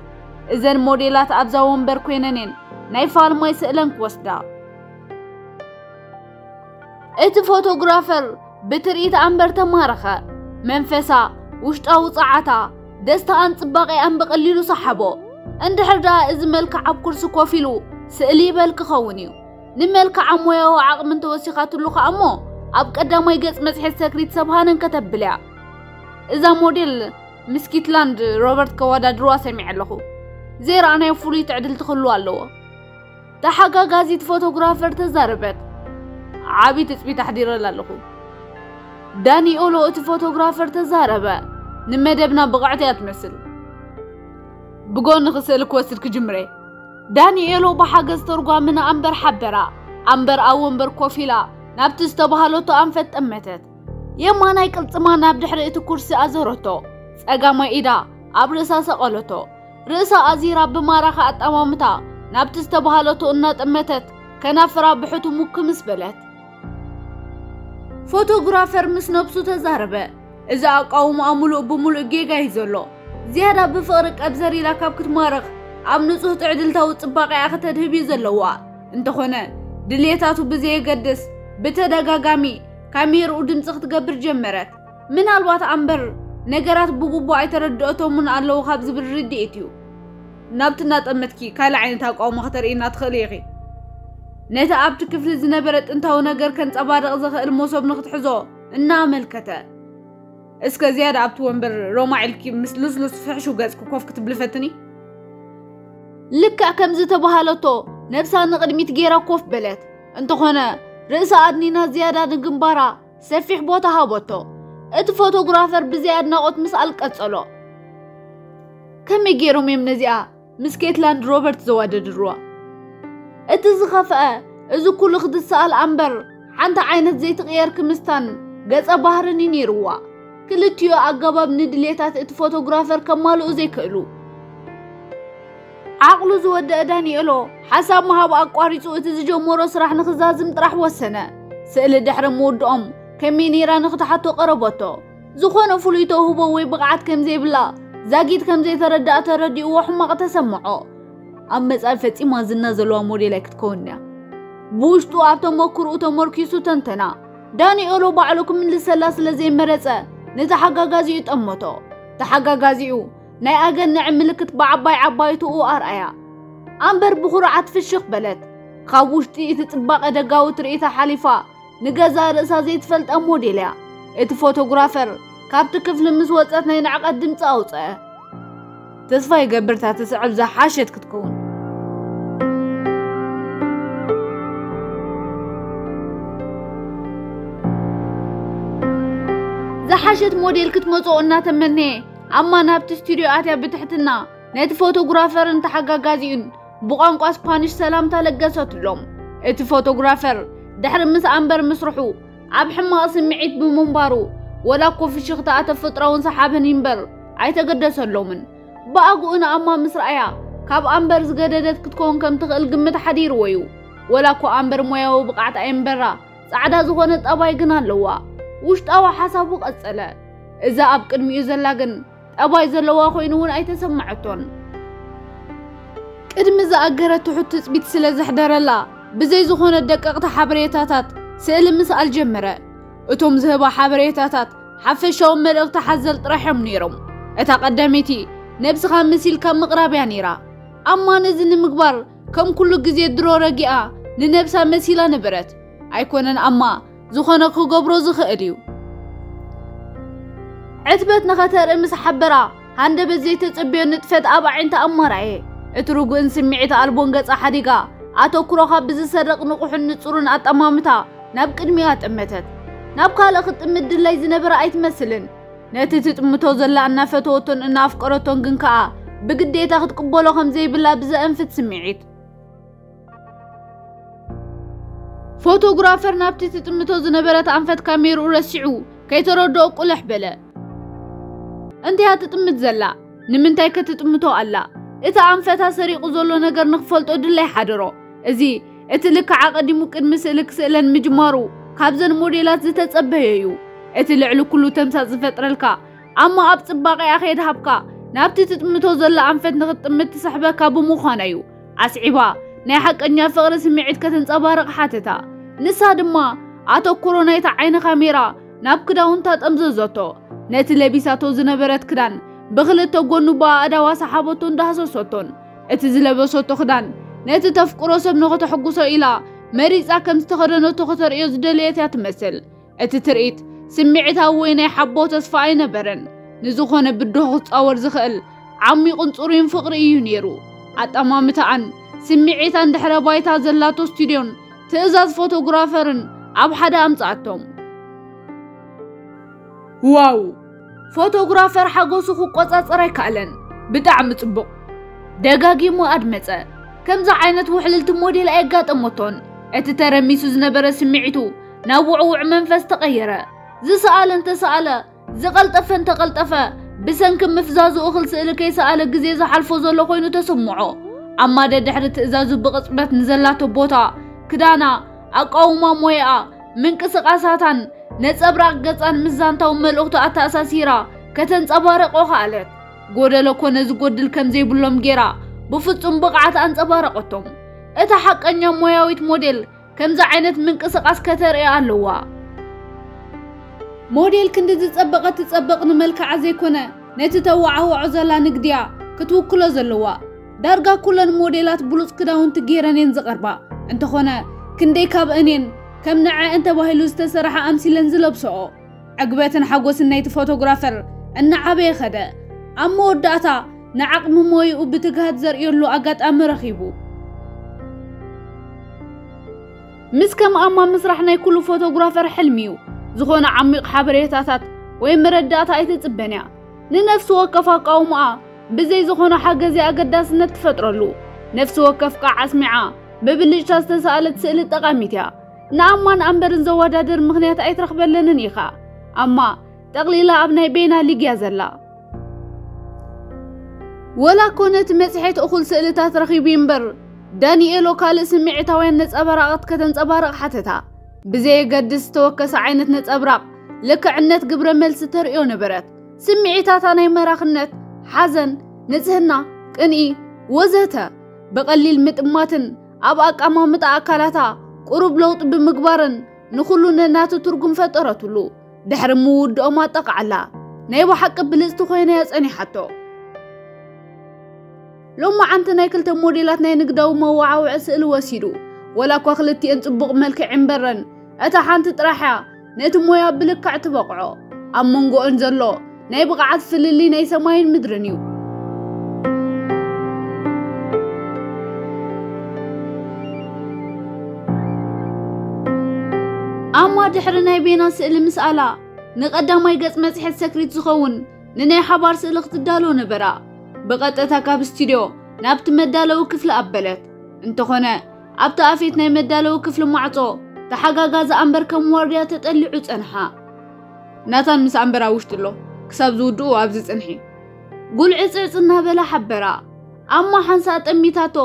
እዘን ሞዴላት ኣብዛ ወንበር ኮይነን እየን ናይ ፋልማይ ስእለን ክወስዳ። እቲ ፎቶግራፈር ብትርኢት ኣምበር ተማረኸ። መንፈሳ፣ ውሽጣዊ ጸዓታ፣ ደስታኣን ጽባቐኣን ብቐሊሉ ሰሓቦ። እንድሕር ደኣ እዚ መልክዕ ኣብ ኩርሲ ኮፍ ኢሉ ስእሊ ይበል ክኸውን እዩ። ንመልክዓ ሞያዊ ዓቕሚ እንተወሲኻትሉ ከኣ እሞ ኣብ ቀዳማይ ገጽ መጽሔት ሰክሪት ሰብ ሃነን ከተብል እያ። እዛ ሞዴል ምስ ኪትላንድ ሮበርት ከወዳድርዋ ሰሚዐ ኣለኹ። ዘይረኣናዮ ፍሉይ ትዕድልቲ ክህሉ ኣለዎ። ተሓጋጋዚት ፎቶግራፈር ተዛረበት። ዓቢ ትጽቢት ኣሕዲረላ ኣለኹ። ዳኒኤሎ እቲ ፎቶግራፈር ተዛረበ። ንመደብና ብቕዕቲ እያ ትመስል። ብጎኒ ክስእል ክወስድ ክጅምረ። ዳኒኤሎ ብሓገዝ ተርጓሚ ንኣምበር ሓበራ። ኣምበር ኣብ ወንበር ኮፍ ኢላ ናብቲ ዝተባህለቶ ኣንፈት ጠመተት። የማናይ ቅልጽማ ናብ ድሕሪ እቲ ኩርሲ ኣዞረቶ። ጸጋማይ ኢዳ ኣብ ርእሳ ሰቐለቶ። ርእሳ ኣዚራ ብማራኺ ኣጠማምታ ናብቲ ዝተባህለቶ እናጠመተት ከናፍራ ብሕቱሙ ክምስ በለት። ፎቶግራፈር ምስ ነብሱ ተዛረበ። እዚ ኣቃውማኣ ምሉእ ብምሉእ ጌጋ እዩ ዘሎ። ዝያዳ ብፍቕሪ ቀብዘር ኢላ ካብ ክትማርኽ ኣብ ንጹህ ትዕድልታዊ ጽባቐኣ ከተድህብ እዩ ዘለዋ። እንተኾነ ድልየታቱ ብዘየገድስ ብተደጋጋሚ ካሜርኡ ድምጺ ክትገብር ጀመረት። ምናልባት ኣምበር ነገራት ብግቡእ ኣይተረድኦቶምን ኣለዉ ካብ ዝብል ርድኢት እዩ። ናብቲ እናጠመትኪ ካልእ ዓይነት ኣቃውማ ከተርእይና ትኽእሊ ኢኺ። ነቲ ኣብቲ ክፍሊ ዝነበረ ጥንታዊ ነገር ከንጸባርቕ ዝኽእል መሶብ ንክትሕዞ እናኣመልከተ። እስከ ዝያዳ ኣብቲ ወንበር ሮማ ኢልኪ ምስ ልስሉስ ፍሕሹ ገጽኪ ኮፍ ክትብሊ ፈትኒ። ልክዕ ከም ዝተባሃለቶ ነብሳ ንቕድሚት ጌራ ኮፍ በለት። እንተኾነ ርእሳ ኣድኒና ዝያዳ ንግንባራ ሰፊሕ ቦታ ሃበቶ። እቲ ፎቶግራፈር ብዘይ ኣድናቖት ምስኣል ቀጸሎ። ከመይ ገይሮም እዮም ነዚኣ ምስ ኬትላንድ ሮበርት ዘዋደድርዋ? እቲ ዝኸፍአ፣ እዚ ኩሉ ክትሰኣል ኣምበር ሓንቲ ዓይነት ዘይትቕየር ክምስታን ገጸ ባህርን እዩ ነይርዋ። ክልቲኡ ኣገባብ ንድሌታት እቲ ፎቶግራፈር ከማልኡ ዘይክእሉ። ዓቕሉ ዝወደአ ዳንኤሎ ሓሳብ ምሃብ ኣቋሪጹ እቲ ዝጀመሮ ስራሕ ንኽዛዝም ጥራሕ ወሰነ። ስእሊ ድሕሪ ምውድኦም ከመይ ነይራ ንኽትሓቶ ቀረበቶ። ዝኾነ ፍሉይ ተውህቦ ወይ ብቕዓት ከም ዘይብላ ዛጊት ከም ዘይተረድኣ ተረዲእዎ ሕማቕ ተሰምዖ። ኣብ መጻኢ ፈጺማ ዝና ዘለዋ ሞዴል ኣይክትከውን እያ። ብውሽጡ ኣብ ተመክርኡ ተመርኪሱ ተንተና። ዳንኤሎ ባዕሉ ክምልሰላ ስለ ዘይመረጸ ንተሓጋጋዚኡ ጠመቶ። ተሓጋጋዚኡ ናይ ኣገንዕ ምልክት ብዓባይ ዓባይትኡ ኣርኣያ። ኣምበር ብኹርዓት ፍሽኽ በለት። ካብ ውሽጢ እቲ ጽባቐ ደጋዊ ትርኢታ ሓሊፋ ንገዛእ ርእሳ ዘይትፈልጣ ሞዴል እያ። እቲ ፎቶግራፈር ካብቲ ክፍሊ ምስ ወጸት ናይ ንዕቐት ድምጺ ኣውጸአ። ተስፋ ይገብር እታ ትስዕብ ዝሓሸት ክትከውን። ዝሓሸት ሞዴል ክትመጽኦ እናተመነየ ኣማ ናብቲ ስቱድዮ ኣትያ ብትሕትና ነቲ ፎቶግራፈርን ተሓጋጋዚኡን ብቋንቋ ስፓኒሽ ሰላምታ ለገሰትሎም። እቲ ፎቶግራፈር ድሕሪ ምስ ኣምበር ምስርሑ ኣብ ሕማቕ ስምዒት ብምንባሩ፣ ወላ እኮ ፍሽኽታኣ ተፈጥሮኣውን ሰሓብን እምበር ኣይተገደሰሎምን። ብኣግኡ ንኣማ ምስ ረኣያ ካብ ኣምበር ዝገደደት ክትከውን ከም ትኽእል ግምት ሓዲርዎ እዩ። ወላ እኮ ኣምበር ሞያዊ ብቕዓት ኣየንበራ ጻዕዳ ዝኾነ ጠባይ ግን ኣለዋ። ውሽጣዊ ሓሳቡ ቀጸለ። እዛ ኣብ ቅድሚኡ ዘላ ግን ጠባይ ዘለዋ ኮይኑ እውን ኣይተሰማዐቶን። ቅድሚ ዝኣገረ ትሑት ትጽቢት ስለ ዘሕደረላ፣ ብዘይ ዝኾነ ደቀቕቲ ሓበሬታታት ስእሊ ምስኣል ጀመረ። እቶም ዝህባ ሓበሬታታት ሓፈሻዊ መልእኽቲ ሓዘል ጥራሕ እዮም ነይሮም። እታ ቀዳመይቲ ነብስኻ መሲልካ ምቕራብ እያ ነይራ። ኣማ ነዚ ንምግባር ከም ኩሉ ግዜ ድሮ ረጊኣ ንነብሳ መሲላ ነበረት። ኣይኮነን ኣማ ዝኾነ ክገብሮ ዝኽእል እዩ። ዕትበት ንኸተርኢ ምስ ሓበራ፣ ሃንደበት ዘይተጸብዮ ንጥፈት ኣብ ኣዒንታ ኣማ ረኣየ። እቲ ርጉእን ስምዒት ኣልቦን ገጻ ሓዲጋ፣ ኣተኩሮኻ ብዝሰርቕ ንቑሕን ንጹርን ኣጠማምታ ናብ ቅድሚኣ ጠመተት። ናብ ካልእ ክትጥምት ድላይ ዝነበረ ኣይትመስልን። ነቲ ትጥምቶ ዘላ እናፈተወቶን እናኣፍቀረቶን ግን ከኣ ብግዴታ ክትቅበሎ ከም ዘይብላ ብዘእንፍት ስምዒት። ፎቶግራፈር ናብቲ ትጥምቶ ዝነበረት ኣንፈት ካሜርኡ ረሲዑ ከይተረድኦ ቁልሕ በለ። እንተያ ትጥምት ዘላ? ንምንታይ ከ ትጥምቶ ኣላ? እቲ ኣንፈታ ሰሪቑ ዘሎ ነገር ንኽፈልጦ ድላይ ሓደሮ። እዚ እቲ ልክዕ ኣቐዲሙ ቅድሚ ስእሊ ክስእለን ምጅማሩ ካብዘን ሞዴላት ዝተጸበዮ እዩ። እቲ ልዕሊ ኩሉ ተምሳጥ ዝፈጥረልካ ኣማ ኣብ ጽባቐኣ ከየድሃብካ ናብቲ ትጥምቶ ዘላ ኣንፈት ንኽትጥምት ትስሕበካ ብምዃና እዩ። ኣስዒባ ናይ ሓቀኛ ፍቕሪ ስምዒት ከተንጸባርቕ ሓተታ። ንሳ ድማ ኣተኩሮ ናይታ ዓይኒ ካሜራ ናብ ክዳውንታ ጠምዘዘቶ። ነቲ ለቢሳቶ ዝነበረት ክዳን ብኽልተ ጎኑ ብኣእዳዋ ሰሓበቶ እንዳሃሰሰቶን። እቲ ዝለበሰቶ ክዳን ነቲ ተፍቅሮ ሰብ ንኽተሕጉሶ ኢላ መሪጻ ከም ዝተኸደነቶ ከተርእዮ ዝደለየት እያ ትመስል። እቲ ትርኢት ስምዒታዊ ወይ ናይ ሓቦ ተስፋ ኣይነበረን። ንዝኾነ ብድሆ ክጻወር ዝኽእል ዓሚቑን ጽሩይን ፍቕሪ እዩ ነይሩ። ኣጠማምታኣን ስምዒታን ድሕረ ባይታ ዘላቶ ስቱድዮን ትእዛዝ ፎቶግራፈርን ኣብ ሓደ ኣምጻኣቶም። ዋው! ፎቶግራፈር ሓጎሱ ክቆጻጸር ኣይከኣለን። ብጣዕሚ ጽቡቕ። ደጋጊሙ ኣድመጸ። ከምዚ ዓይነት ውሕልልቲ ሞዴል ኣየጋጠመቶን። እቲ ተረሚሱ ዝነበረ ስምዒቱ ናብ ውዕውዕ መንፈስ ተቐየረ። ዝሰኣለ እንተሰኣለ፣ ዝቐልጠፈ እንተቐልጠፈ፣ ብሰንኪ ምፍዛዙ እኽል ስእሊ ከይሰኣለ ግዜ ዝሓልፎ ዘሎ ኮይኑ ተሰምዖ። ኣማ ደድሕሪ ትእዛዙ ብቕጽበት ንዘላቶ ቦታ፣ ክዳና፣ ኣቃውማ ሞያኣ፣ ምንቅስቓሳታን ነጸብራቕ ገጻን ምስ ዛንታዊ መልእኽቱ ኣተኣሳሲራ ከተንጸባርቖ ከኣለት። ጎደሎ ኮነ ዝጎድል ከም ዘይብሎም ጌራ ብፍጹም ብቕዓት ኣንጸባረቐቶም። እታ ሓቀኛ ሞያዊት ሞዴል ከምዚ ዓይነት ምንቅስቓስ ከተርኢ ኣለዋ። ሞዴል ክንዲ ዝጸበቐት ትጸበቕ ንመልክዓ ዘይኮነ ነቲ ተወዓውዖ ዘላ ንግድያ ክትውክሎ ዘለዋ። ዳርጋ ኩለን ሞዴላት ብሉጽ ክዳውንቲ ጌረን እየን ዝቐርባ። እንተኾነ ክንደይ ካብአን እየን ከም ንዐአን ተባሂሉ ዝተሰርሐ ኣምሲለን ዝለብስኦ? ዕግበትን ሓጎስን ናይቲ ፎቶግራፈር እናዓበየ ኸደ። ኣብ መወዳእታ ንዓቕሚ ሞይኡ ብትግሃት ዘርእየሉ ኣጋጣሚ ረኺቡ። ምስ ከም ኣማ ምስራሕ ናይ ኩሉ ፎቶግራፈር ሕልሚ እዩ። ዝኾነ ዓሚቕ ሓበሬታታት ወይ መረዳእታ ኣይትጽበን እያ። ንነፍሲ ወከፍ ኣቃውማኣ ብዘይ ዝኾነ ሓገዝ እያ ኣገዳስነት ትፈጥረሉ። ነፍሲ ወከፍ ቃዕ ኣስሚዓ ብብልጭታ ዝተሳእለት ስእሊ ጠቓሚት እያ። ንኣማን ኣምበርን ዘወዳድር ምኽንያት ኣይትረኽበለንን ኢኻ። ኣማ ጠቕሊላ ኣብ ናይ ቤና ሊግ እያ ዘላ። ወላ እኮ ነቲ መጽሔት እኹል ስእልታት ረኺቡ እምበር፣ ዳንኤሎ ካልእ ስምዒታውያን ነጸብራቓት ከተንጸባርቕ ሓተታ። ብዘየገድስ ዝተወከሰ ዓይነት ነጸብራቕ ልክዕነት ግብረ መልሲ ተርእዮ ነበረት። ስምዒታታ ናይ መራኽነት፣ ሓዘን፣ ንጽህና፣ ቅንኢ፣ ወዘተ ብቐሊል ምጥማትን ኣብ ኣቀማምጣ ኣካላታ ቁሩብ ለውጢ ብምግባርን ንኹሉ ነናቱ ትርጉም ፈጠረትሉ። ድሕሪ ምውድኦም ኣጠቓዕላ ናይ ብሓቂ ብልጽቲ ኮይና እያ ጸኒሓቶ። ሎማዓንቲ ናይ ክልተ ሞዴላት ናይ ንግዳዊ መወዓውዒ ስእሊ ወሲዱ። ወላ እኳ ክልቲኤን ጽቡቕ መልክዕ ይንበረን፣ እታ ሓንቲ ጥራሕ እያ ነቲ ሞያ ብልክዕ ትበቕዖ። ኣብ መንጎኦን ዘሎ ናይ ብቕዓት ፍልልይ ናይ ሰማይን ምድርን እዩ። ኣማ ድሕሪ ናይ ቤና ስእሊ ምስኣላ፣ ንቐዳማይ ገጽ መጽሔት ሰክሪት ዝኸውን ንናይ ሓባር ስእሊ ክትዳሎ ነበራ። ብቐጥታ ካብ ስቱድዮ ናብቲ መዳለዊ ክፍሊ ኣበለት። እንተኾነ፣ ኣብቲ ኣፌት ናይ መዳለዊ ክፍሊ ማዕጾ ተሓጋጋዚ ኣምበር ከም ዋርድያ ተጠሊዑ ጸንሓ። ናታን ምስ ኣምበር ኣብ ውሽጢ ኣሎ፣ ክሳብ ዝውድኡ ኣብዚ ጽንሒ። ጉልዕጽዕጽ እናበላ ሓበራ። ኣማ ሓንሳእ ጠሚታቶ፣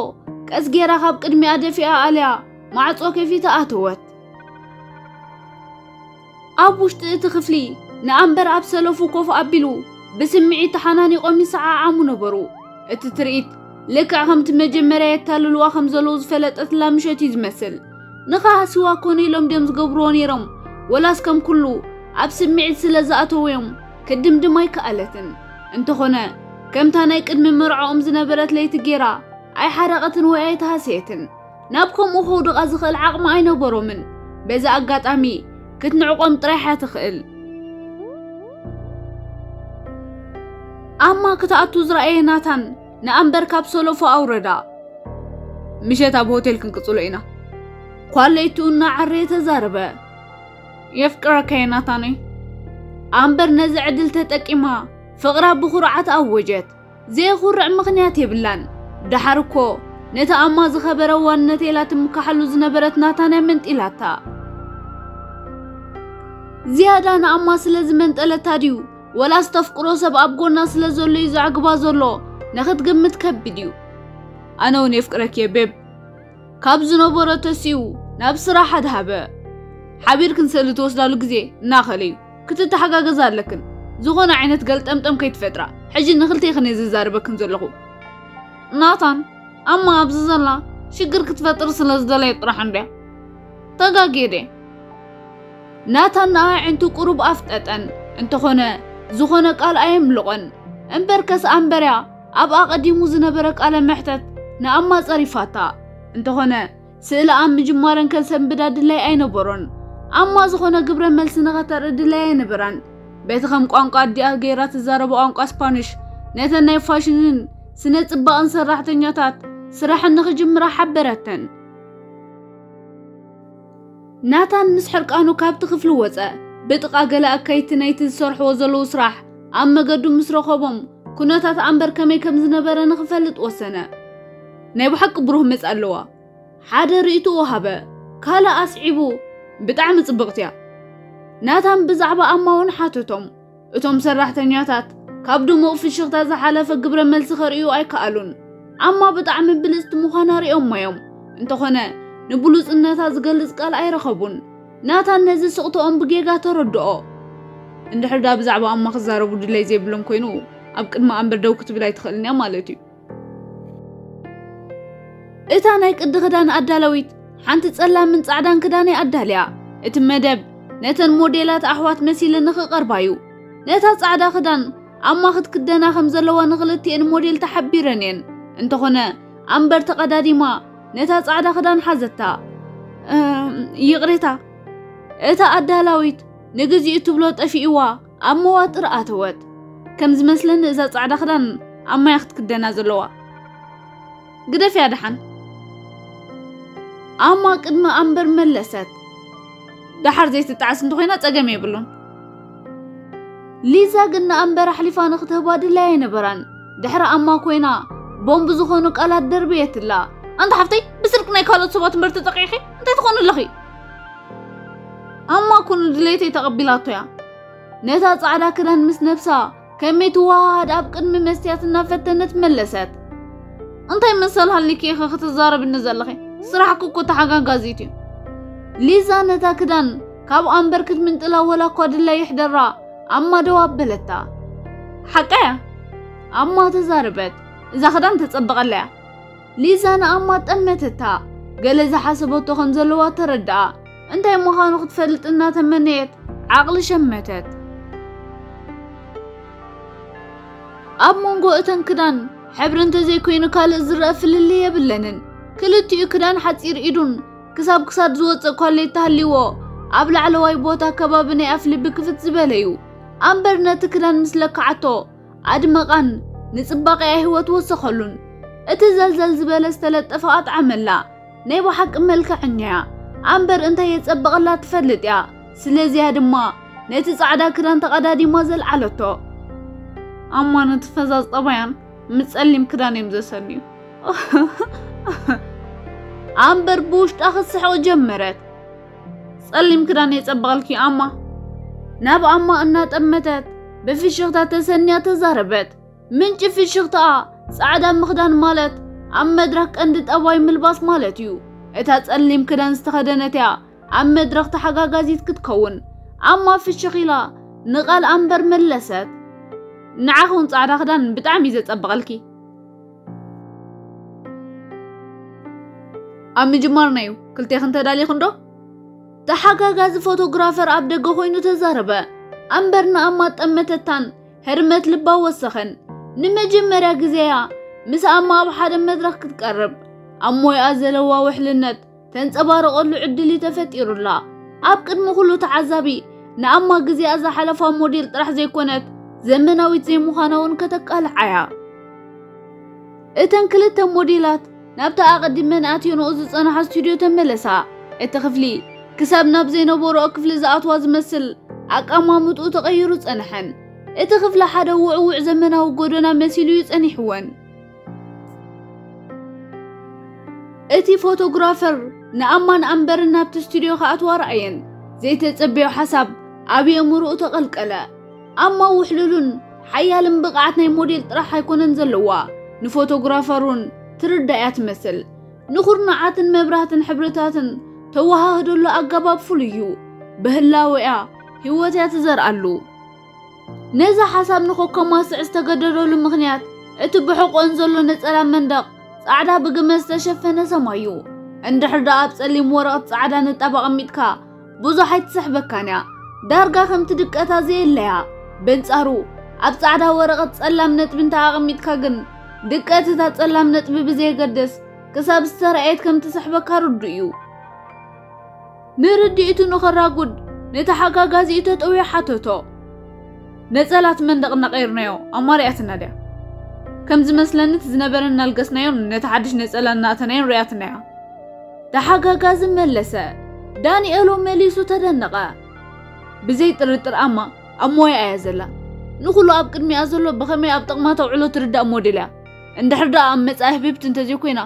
ቀስ ጌራ ካብ ቅድሚኣ ደፊኣ ኣልያ ማዕጾ ከፊታ ኣተወት። ኣብ ውሽጢ እቲ ክፍሊ ንኣምበር ኣብ ሰለፉ ኮፍ ኣቢሉ ብስምዒት ተሓናኒቖም ይሰዓዓሙ ነበሩ። እቲ ትርኢት ልክዕ ከምቲ መጀመርያ የታልልዋ ከም ዘለዉ ዝፈለጠትላ ምሸት እዩ ዝመስል። ንኽሃስይዋ ኮነ ኢሎም ድዮም ዝገብርዎ ነይሮም፣ ወላስ ከም ኩሉ ኣብ ስምዒት ስለ ዝኣተዉ እዮም ክትድምድም ኣይከኣለትን። እንተኾነ፣ ከምታ ናይ ቅድሚ መርዓኦም ዝነበረት ለይቲ ጌራ ኣይሓረቐትን ወይ ኣይተሃሰየትን። ናብ ከምኡ ከውድቓ ዝኽእል ዓቕሚ ኣይነበሮምን። በዚ ኣጋጣሚ ክትንዕቖም ጥራይ እያ ትኽእል። ኣማ ክትኣቱ ዝረኣየ ናታን ንኣምበር ካብ ሰለፎ ኣውረዳ። ምሸት ኣብ ሆቴል ክንቅጽሎ ኢና። ኳለይቱ እናዓረየ ተዛረበ። የፍቅረካ እየ ናታነይ። ኣምበር ነዚ ዕድል ተጠቂማ ፍቕራ ብኹርዓት ኣወጀት። ዘየኹርዕ ምኽንያት የብላን። ደሓር እኮ ነቲ ኣማ ዝኸበረ ዋንነት ኢላ ትምካሓሉ ዝነበረት ናታን እያ መንጢላታ። ዝያዳ ንኣማ ስለ ዝመንጠለታ ድዩ ወላስ ተፍቅሮ ሰብ ኣብ ጎና ስለ ዘሎ እዩ ዘዕግባ ዘሎ? ንኽትግምት ከቢድ እዩ። ኣነ እውን የፍቅረኪ እየ ቤብ። ካብ ዝነበሮ ተሲኡ ናብ ስራሕ ኣድሃበ። ሓቢርክን ስእሊ ትወስዳሉ ግዜ እናኸለ እዩ። ክትተሓጋገዛ ኣለክን። ዝኾነ ዓይነት ገልጠምጠም ከይትፈጥራ። ሕጂ ንኽልቴኽን እየ ዝዛረበክን ዘለኹ። ናታን፣ ኣማ ኣብዚ ዘላ ሽግር ክትፈጥር ስለ ዝደለየ ጥራሕ እንድያ። ተጋግየ ድየ? ናታን ንኣዒንቱ ቁሩብ ኣፍጠጠን። እንተኾነ ዝኾነ ቃል ኣየምልቖን። እምበርከስ ኣንበርያ ኣብ ኣቐዲሙ ዝነበረ ቃለ መሕተት ንኣማ ጸሪፋታ። እንተኾነ ስእሊ ኣብ ምጅማረን ከሰንብዳ ድላይ ኣይነበሮን። ኣማ ዝኾነ ግብረ መልሲ ንኸተርኢ ድላይ ኣይነበራን። በቲ ከም ቋንቋ ኣዲኣ ገይራ ትዛረቦ ቋንቋ ስፓኒሽ ነተን ናይ ፋሽንን ስነ ጽባቕን ሰራሕተኛታት ስራሐን ንኽጅምራ ሓበረተን። ናታን ምስ ሕርቃኑ ካብቲ ክፍሊ ወጸ። ብጥቓ ገለ ኣካይድቲ ናይቲ ዝሰርሕዎ ዘለዉ ስራሕ ኣብ መገዱ ምስ ረኸቦም፣ ኩነታት ኣምበር ከመይ ከም ዝነበረ ንኽፈልጥ ወሰነ። ናይ ብሓቂ ብሩህ መጻኢ ኣለዋ። ሓደ ርእይቶ ወሃበ። ካልእ ኣስዒቡ፣ ብጣዕሚ ጽብቕቲ እያ። ናታን ብዛዕባ ኣማ እውን ሓተቶም። እቶም ሰራሕተኛታት ካብ ድሙቕ ፍሽኽታ ዝሓለፈ ግብረ መልሲ ከርእዩ ኣይከኣሉን። ኣማ ብጣዕሚ ብልጽቲ ምዃና ርእዮማ እዮም። እንተኾነ ንብሉጽነታ ዝገልጽ ቃል ኣይረኸቡን። ናታን ነዚ ስቕትኦም ብጌጋ ተረድኦ። እንድሕር ዳ ብዛዕባ ኣማ ክዛረቡ ድለይ ዘይብሎም ኮይኑ ኣብ ቅድሚ ኣምበር ደው ክትብል ኣይትኽእልን እያ ማለት እዩ። እታ ናይ ቅዲ ክዳን ኣዳላዊት ሓንቲ ጸላምን ጻዕዳን ክዳን እያ ኣዳልያ። እቲ መደብ ነተን ሞዴላት ኣሕዋት መሲለን ንኽቐርባ እዩ። ነታ ጻዕዳ ክዳን ኣማ ክትክደና ከም ዘለዋ ንኽልቲኤን ሞዴል ተሓቢረን እየን። እንተኾነ ኣምበር ተቐዳዲማ ነታ ጻዕዳ ክዳን ሓዘታ። እም፣ ይቕሬታ፣ እታ ኣዳላዊት ንግዚኡ ትብሎ ጠፊእዋ ኣብ መዋጥር ኣተወት። ከም ዝመስለኒ እዛ ጻዕዳ ክዳን ኣማ እያ ክትክደና ዘለዋ። ግደፍያ ደሓን። ኣማ ቅድሚ ኣምበር መለሰት። ደሓር ዘይትጣዓስ እንተኾይና ጸገም የብሉን። ሊዛ ግን ንኣምበር ኣሕሊፋ ንኽትህባ ድላይ ኣይነበራን። ድሕሪ ኣማ ኮይና ቦምብ ዝኾኑ ቃላት ደርብየትላ። ኣንታ ሓፍተይ፣ ብስልኪ ናይ ካልኦት ሰባት እምበር ተጠቂዕኺ እንታይ ትኾኒ ኣለኺ? ኣማ ኩኑ ድሌተይ ተቐቢላቶ እያ። ነታ ጻዕዳ ክዳን ምስ ነብሳ ከመይ ትወሃሃድ ኣብ ቅድሚ መስትያት እናፈተነት መለሰት። እንታይ መሰል ሃሊኪ ኢኺ ክትዛረብኒ ዘለኺ? ስራሕኪ እኮ ተሓጋጋዚት እዩ። ሊዛ ነታ ክዳን ካብ ኣምበር ክትምንጥላ ወላ እኳ ድላይ ይሕደራ፣ ኣማ ደው ኣበለታ። ሓቃ እያ፣ ኣማ ተዛረበት። እዛ ክዳን ተጸብቐላ እያ። ሊዛ ንኣማ ጠመተታ። ገለ ዝሓሰበቶ ከም ዘለዋ ተረድኣ። እንታይ ምዃኑ ክትፈልጥ እናተመነየት ዓቕሊ ሸመተት። ኣብ መንጎ እተን ክዳን ሕብሪ እንተዘይኮይኑ ካልእ ዝረአ ፍልልይ የብለንን። ክልቲኡ ክዳን ሓጺር ኢዱን ክሳብ ክሳድ ዝወጽእ ኮሌታ ሃልይዎ፣ ኣብ ላዕለዋይ ቦታ ከባቢ ናይ ኣፍልቢ ክፍት ዝበለ እዩ። ኣምበር ነቲ ክዳን ምስ ለክዓቶ ኣድመቓን ንጽባቐኣ ህይወት ወሰኸሉን። እቲ ዘልዘል ዝበለ ዝተለጠፈ ኣጥዓመላ። ናይ ብሓቂ መልክዐኛ እያ። ኣምበር እንታይ የጸብቐላ ትፈልጥ እያ። ስለዚያ ድማ ነቲ ጻዕዳ ክዳን ተቐዳዲማ ዘልዓለቶ። ኣማ ነቲ ፈዛዝ ጠባያን ምስ ጸሊም ክዳን እዮም ዘሰንዩ። ኣምበር ብውሽጣ ክትስሕቕ ጀመረት። ጸሊም ክዳን የጸብቐልኪ ኣማ። ናብ ኣማ እናጠመተት ብፍሽኽታ ተሰንያ ተዛረበት። ምንጪ ፍሽኽታኣ ጻዕዳ ምኽዳን ማለት ኣብ መድረኽ ቀንዲ ጠባይ ምልባስ ማለት እዩ። እታ ጸሊም ክዳን ዝተኸደነት እያ ኣብ መድረኽ ተሓጋጋዚት ክትከውን። ኣማ ፍሽኽ ኢላ ንቓል ኣምበር መለሰት። ንዓኺ እውን ጻዕዳ ክዳን ብጣዕሚ እዩ ዘጸብቐልኪ። ኣብ ምጅማርና እዩ፣ ክልቴኽን ተዳሊኽን ዶ? ተሓጋጋዚ ፎቶግራፈር ኣብ ደገ ኮይኑ ተዛረበ። ኣምበር ንኣማ ጠመተታን ህርመት ልባ ወሰኸን። ንመጀመርያ ግዜያ ምስ ኣማ ኣብ ሓደ መድረኽ ክትቀርብ፣ ኣብ ሞያኣ ዘለዋ ውሕልነት ተንጸባርቐሉ ዕድል እዩ ተፈጢሩላ። ኣብ ቅድሚ ኩሉ ተዓዛቢ ንኣማ ግዜኣ ዝሓለፋ ሞዴል ጥራሕ ዘይኮነት፣ ዘመናዊት ዘይምዃና እውን ከተቃልዓ እያ። እተን ክልተ ሞዴላት ናብቲ ኣቐዲመን ኣትዮንኦ ዝጸንሓ ስቱድዮ ተመለሳ። እቲ ክፍሊ ክሳብ ናብ ዘይነበርኦ ክፍሊ ዝኣትዋ ዝመስል ኣቀማምጥኡ ተቐይሩ ጸንሐን። እቲ ክፍሊ ሓደ ውዕውዕ ዘመናዊ ጎደና መሲሉ እዩ ጸኒሕወን። እቲ ፎቶግራፈር ንኣማን ኣምበርን ናብቲ ስቱድዮ ክኣትዋ ረኣየን። ዘይተጸበዮ ሓሳብ ኣብ የእምሮኡ ተቐልቀለ። ኣማ ውሕሉልን ሓያልን ብቕዓት ናይ ሞዴል ጥራሕ ኣይኮነን ዘለዋ። ንፎቶግራፈር እውን ትርዳእ እያ ትመስል። ንኹርናዓትን መብራህትን ሕብርታትን ተወሃህደሉ ኣገባብ ፍሉይ እዩ። ብህላወ እያ ህይወት እያ ትዘርኣሉ። ነዚ ሓሳብ ንኸከማስዕ ዝተገደደሉ ምኽንያት፣ እቲ ብሕቖን ዘሎ ነጸላ መንደቕ ጻዕዳ ብግመ ዝተሸፈነ ሰማይ እዩ። እንድሕር ደኣ ኣብ ጸሊም ወረቐት ጻዕዳ ንጣብ ኣቐሚጥካ፣ ብዙሕ ኣይትስሕበካን እያ። ዳርጋ ከምቲ ድቀታ ዘየለያ። በንጻሩ፣ ኣብ ጻዕዳ ወረቐት ጸላም ነጥቢ እንተ ኣቐሚጥካ ግን፣ ድቀት እታ ጸላም ነጥቢ ብዘየገድስ፣ ክሳብ ዝተረኣየት ከም ትስሕበካ ርዱእ እዩ። ንርድኢቱ ንኸራጉድ፣ ነቲ ሓጋጋዚኡ ተጠውዮ ሓተቶ። ነጸላት መንደቕ እናቐየርናዮ፣ ኣማ ሪኣትና ድያ? ከም ዝመስለኒ እቲ ዝነበረ እናልገስናዮን ነቲ ሓድሽ ነጸላ እናእተናዮን ሪኣትና እያ። ተሓጋጋዚ መለሰ። ዳንኤሎ መሊሱ ተደነቐ። ብዘይ ጥርጥር ኣማ ኣብ ሞያ እያ ዘላ። ንኹሉ ኣብ ቅድሚኣ ዘሎ ብኸመይ ኣብ ጥቕማ ተውዕሎ ትርዳእ ሞዴል እያ። እንድሕር ደኣ ኣብ መጻኢ ህብብቲ እንተዘይኮይና፣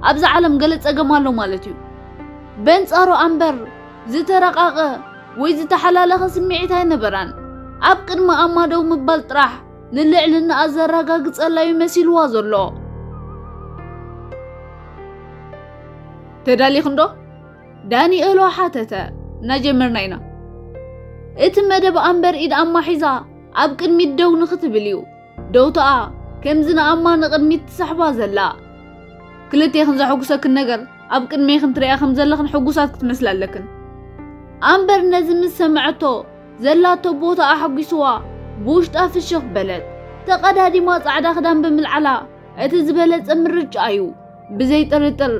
ኣብዛ ዓለም ገለ ጸገም ኣሎ ማለት እዩ። በንጻሩ ኣምበር፣ ዝተረቓቐ ወይ ዝተሓላለኸ ስምዒት ኣይነበራን። ኣብ ቅድሚ ኣማ ደው ምባል ጥራሕ ንልዕልናኣ ዘረጋግጸላ እዩ መሲልዋ ዘሎ። ተዳሊኽንዶ? ዳንኤሎ ሓተተ። እናጀመርና ኢና። እቲ መደብ ኣምበር ኢድ ኣማ ሒዛ ኣብ ቅድሚት ደው ንኽትብል እዩ። ደውታኣ ከምዚ ንኣማ ንቕድሚት ትሰሕባ ዘላ። ክልቴኽን ዘሐጉሰክን ነገር ኣብ ቅድሜኽን ትርእያ ከም ዘለኽን ሕጉሳት ክትመስላ ኣለክን። ኣምበር ነዚ ምስ ሰምዐቶ ዘላቶ ቦታ ኣሐጒስዋ ብውሽጣ ፍሽኽ በለት። ተቐዳዲማ ጻዕዳ ክዳን ብምልዓላ እቲ ዝበለጸ ምርጫ እዩ። ብዘይ ጥርጥር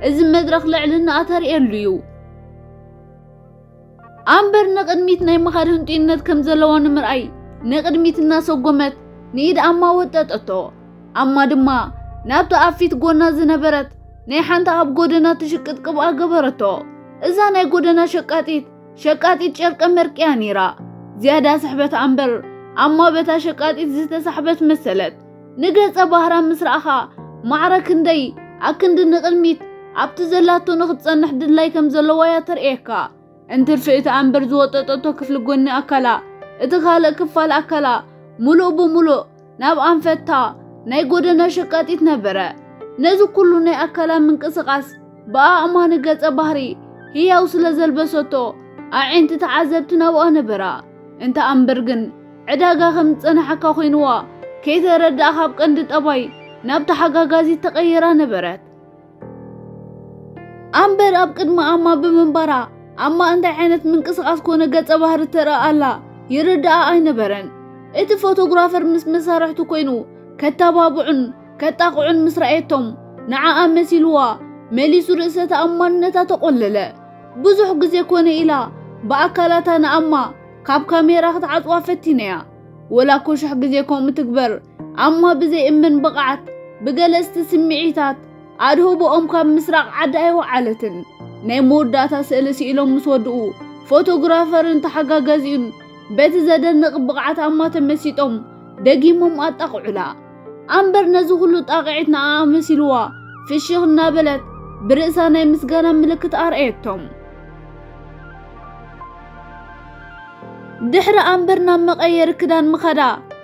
እዚ መድረኽ ልዕልናኣ ተርእየሉ እዩ። ኣምበር ንቕድሚት ናይ ምኻድ ህንጡይነት ከም ዘለዋ ንምርኣይ ንቕድሚት እናሰጎመት ንኢድ ኣማ ወጠጠቶ። ኣማ ድማ ናብቲ ኣብ ፊት ጎና ዝነበረት ናይ ሓንቲ ኣብ ጎደና ትሽቅጥ ቅብኣ ገበረቶ። እዛ ናይ ጎደና ሸቃጢት፣ ሸቃጢት ጨርቀ መርቂ እያ ነይራ። ዝያዳ ስሕበት ኣምበር ኣማ በታ ሸቃጢት ዝተሳሕበት መሰለት። ንገጸ ባህራ ምስ ረኣኻ ማዕረ ክንደይ ኣክንዲ ንቕድሚት ኣብቲ ዘላቶ ንኽትጸንሕ ድላይ ከም ዘለዋ እያ ተርእየካ። እንትርፊ እቲ ኣምበር ዝወጠጠቶ ክፍሊ ጎኒ ኣካላ፣ እቲ ካልእ ክፋል ኣካላ ምሉእ ብምሉእ ናብ ኣንፈታ ናይ ጎደና ሸቃጢት ነበረ። ነዚ ኩሉ ናይ ኣካላ ምንቅስቓስ ብኣእማኒ ገጸ ባህሪ ህያው ስለ ዘልበሰቶ፣ ኣዒንቲ ተዓዘብቲ ናብኣ ነበራ። እንተ ኣምበር ግን ዕዳጋ ከም ዝጸናሓካ ኮይንዋ፣ ከይተረድኣ ካብ ቀንዲ ጠባይ ናብ ተሓጋጋዚት ተቐይራ ነበረት። ኣምበር ኣብ ቅድሚ ኣማ ብምንባራ፣ ኣማ እንታይ ዓይነት ምንቅስቓስ ኮነ ገጸ ባህሪ ትረኣ ኣላ ይርድኣ ኣይነበረን። እቲ ፎቶግራፈር ምስ መሳርሕቱ ኮይኑ ከተባብዑን ከጣቕዑን ምስ ረኣየቶም፣ ንዓኣ መሲልዋ መሊሱ ርእሰ ተኣማንነታ ተቖለለ። ብዙሕ ግዜ ኮነ ኢላ ብኣካላታ ንኣማ ካብ ካሜራ ክትዓጽዋ ፈቲነያ። ወላ እኮ ሽሕ ግዜ ከምኡ ትግበር፣ ኣማ ብዘይእመን ብቕዓት፣ ብገለጽቲ ስምዒታት፣ ኣድህቦኦም ካብ ምስራቕ ዓዲ ኣይወዓለትን። ናይ መወዳእታ ስእሊ ስኢሎም ምስ ወድኡ፣ ፎቶግራፈርን ተሓጋጋዚኡን በቲ ዘደንቕ ብቕዓት ኣማ ተመሲጦም ደጊሞም ኣጣቕዑላ። ኣምበር ነዚ ኩሉ ጣቕዒት ንኣኣ መሲልዋ፣ ፍሽኽ እናበለት ብርእሳ ናይ ምስጋና ምልክት ኣርኣየቶም። ድሕሪ ኣምበር ናብ መቐየሪ ክዳን ምኻዳ፣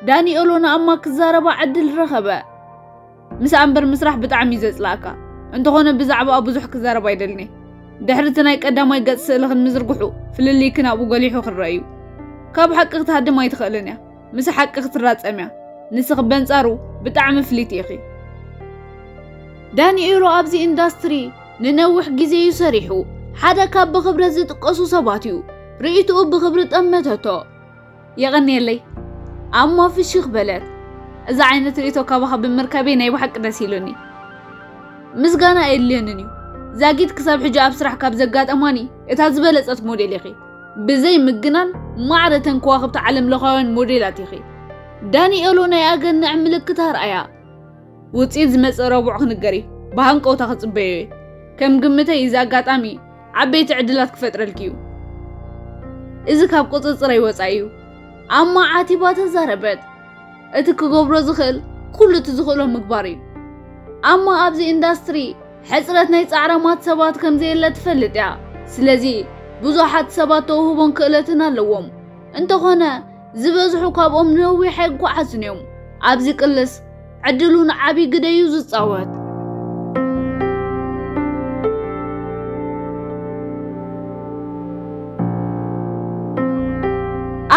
ዳንኤሎ ንኣማ ክዛረባ ዕድል ረኸበ። ምስ ኣምበር ምስራሕ ብጣዕሚ እዩ ዘጽላእካ። እንተኾነ ብዛዕባኣ ብዙሕ ክዛረብ ኣይደልን'የ። ድሕሪ እቲ ናይ ቀዳማይ ገጽ ስእልኽን ምዝርግሑ፣ ፍልልይክን ኣብኡ ጎሊሑ ክረአ እዩ። ካብ ሓቂ ክትሃድም ኣይትኽእልን እያ። ምስ ሓቂ ክትራጸም እያ። ንስኺ በንጻሩ ብጣዕሚ ፍልይቲ ኢኺ። ዳንኤሎ ኣብዚ ኢንዳስትሪ ንነዊሕ ግዜ እዩ ሰሪሑ። ሓደ ካብ ብኽብረት ዝጥቀሱ ሰባት እዩ። ርእይትኡ ብኽብሪ ጠመተቶ። የቐንየለይ። ኣማ ፍሽኽ በለት። እዚ ዓይነት ርእይቶ ካባኻ ብምርካበይ ናይ ብሓቂ ደስ ኢሉኒ። ምስጋና ኣየድልየንን እዩ። ዛጊት ክሳብ ሕጂ ኣብ ስራሕ ካብ ዘጋጠማኒ እታ ዝበለጸት ሞዴል ኢኺ። ብዘይ ምግናን ማዕረ ተን ከዋኽብቲ ዓለምለኻውያን ሞዴላት ኢኺ። ዳንኤሎ ናይ ኣገንዕ ምልክት ኣርኣያ። ውጽኢት ዝመጽእ ረቡዕ ክንገር እዩ። ብሃንቀውታ ክጽበዮ እየ። ከም ግምተይ እዚ ኣጋጣሚ ዓበይቲ ዕድላት ክፈጥረልኪ እዩ። እዚ ካብ ቁጽጽረይ ወጻኢ እዩ። ኣማ ዓቲባ ተዛረበት። እቲ ክገብሮ ዝኽእል ኩሉ እቲ ዝኽእሎ ምግባር እዩ። ኣማ ኣብዚ ኢንዳስትሪ ሕጽረት ናይ ጻዕራማት ሰባት ከም ዘየለ ትፈልጥ እያ። ስለዚ ብዙሓት ሰባት ተውህቦን ክእለትን ኣለዎም። እንተኾነ ዝበዝሑ ካብኦም ንነዊሕ ኣይጓዓዙን እዮም። ኣብዚ ቅልስ ዕድሉ ንዓቢ ግደ እዩ ዝጻወት።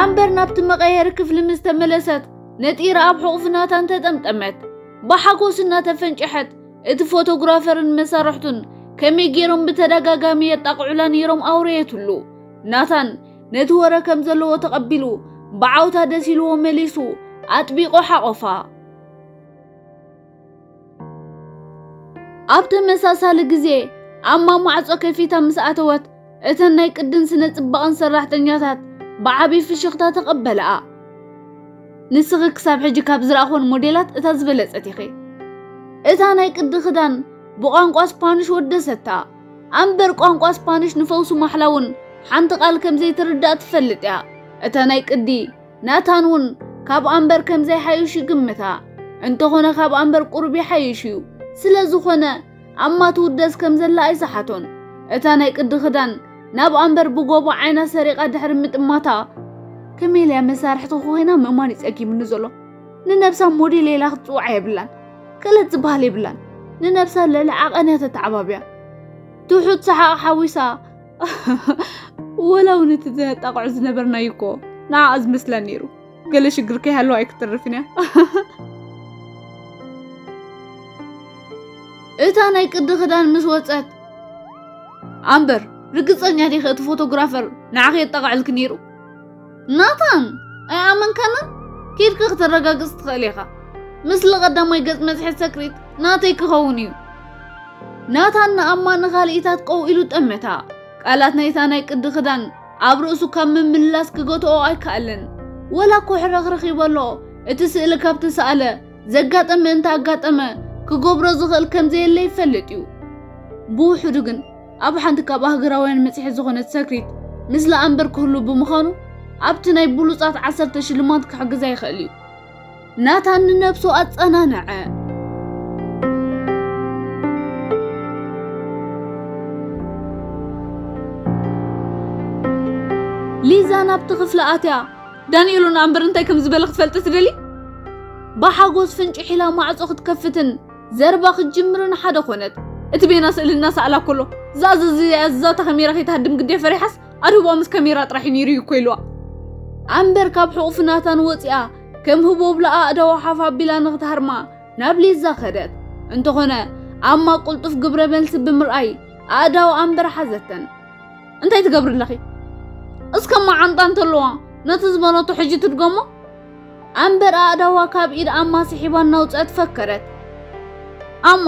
ኣምበር ናብቲ መቐየሪ ክፍሊ ምስ ተመለሰት፣ ነጢራ ኣብ ሕቑፊ ናታን ተጠምጠመት። ብሓጎስ እናተፈንጨሐት፣ እቲ ፎቶግራፈርን መሳርሕቱን ከመይ ገይሮም ብተደጋጋሚ የጣቕዑላ ነይሮም ኣውረየትሉ። ናታን ነቲ ወረ ከም ዘለዎ ተቐቢሉ፣ ብዓውታ ደስ ኢልዎ መሊሱ፣ ኣጥቢቑ ሓቖፋ። ኣብ ተመሳሳሊ ግዜ፣ ኣማ ማዕጾ ከፊታ ምስ ኣተወት፣ እተን ናይ ቅድን ስነ ጽባቐን ሰራሕተኛታት ብዓቢ ፍሽኽታ ተቐበለኣ። "ንስኺ ክሳብ ሕጂ ካብ ዝረኣኹወን ሞዴላት እታ ዝበለጸት ኢኺ። እታ ናይ ቅዲ ክዳን ብቋንቋ ስፓኒሽ ወደሰታ። ኣምበር ቋንቋ ስፓኒሽ ንፈውሲ ማሕላ እውን ሓንቲ ቃል ከም ዘይትርዳእ ትፈልጥ እያ። እታ ናይ ቅዲ ናታን እውን ካብ ኣምበር ከም ዘይሓይሽ ይግምታ። እንተኾነ ካብ ኣምበር ቁሩብ ይሓይሽ እዩ። ስለ ዝኾነ ኣማ ትውደስ ከም ዘላ ኣይሰሓቶን። እታ ናይ ቅዲ ክዳን ናብ ኣምበር ብጎቦ ዓይና ሰሪቓ ድሕሪ ምጥማታ፣ ከመይ ኢላ መሳርሕቲ ኮይና ምእማን ይጸጊምኒ ዘሎ። ንነብሳ ሞዴል ኢላ ክትጽውዓ የብላን። ክእለት ዝበሃል የብላን። ንነብሳ ልዕሊ ዓቐን እያ ተተዓባብያ። ትሑት ሰሓቕ ሓዊሳ፣ ወላ እውን እቲ ዘጣቕዑ ዝነበርናዩ እኮ ንዓኣ ዝመስላ ነይሩ። ገለ ሽግር ከይሃለዋ ኣይክተርፍን እያ። እታ ናይ ቅዲ ክዳን ምስ ወጸት፣ ኣምበር፣ ርግጸኛ ዲኺ እቲ ፎቶግራፈር ንዓኺ የጣቕዐልኪ ነይሩ? ናታን፣ ኣይኣመንካንን? ኬድካ ክተረጋግጽ ትኽእል ኢኻ። ምስሊ ቀዳማይ ገጽ መጽሔት ሰክሪት ናተይ ክኸውን እዩ። ናታን ንኣማ ንኻልኢታት ቀው ኢሉ ጠመታ። ቃላት ናይታ ናይ ቅዲ ክዳን ኣብ ርእሱ ካብ ምምልላስ ክገትኦ ኣይከኣለን። ወላ እኮ ሕርኽርኽ ይበሎ፣ እቲ ስእሊ ካብ ተሰኣለ ዘጋጠመ እንተ ኣጋጠመ ክገብሮ ዝኽእል ከም ዘየለ ይፈልጥ እዩ። ብውሑዱ ግን ኣብ ሓንቲ ካብ ኣህግራውያን መጽሔት ዝኾነት ሰክሪት ምስላ ኣምበር ክህሉ ብምዃኑ ኣብቲ ናይ ብሉጻት ዓሰርተ ሽልማት ክሕግዛ ይኽእል እዩ። ናታን ንነብሱ ኣጸናንዐ። ሊዛ ናብቲ ክፍሊ ኣትያ፣ "ዳንኤል እውን ኣምበር እንታይ ከም ዝበለ ክትፈልጢ ትደሊ?" ብሓጎስ ፍንጭሕ ኢላ ማዕጾ ክትከፍትን ዘረባ ክትጅምርን ሓደ ኮነት። እቲ ቤና ስእሊ እናሰኣላ ከሎ፣ "ዝኣዘዘ ይእዘዝ፣ እታ ካሜራ ከይትሃድም ግዴ ፈሪሓስ፣ ኣድህቦኣ ምስ ካሜራ ጥራሕ እዩ ነይሩ እዩ እኮ" ኢልዋ። ኣምበር ካብ ሕቑፊ ናታን ወጺኣ፣ ከም ህቦብላ ኣእዳዋ ሓፍ ኣቢላ ንኽትሃርማ ናብ ሊዛ ከደት። እንተኾነ፣ ኣማ ቅልጡፍ ግብረ መልሲ ብምርኣይ፣ ኣእዳው ኣምበር ሓዘተን። "እንታይ ትገብሪ ኣለኺ? እስከ መዓንጣ እንተለዋ፣ ነቲ ዝበለቶ ሕጂ ትድገሞ?" ኣምበር ኣእዳዋ ካብ ኢድ ኣማ ስሒባ እናውጽአት ፈከረት። "ኣማ፣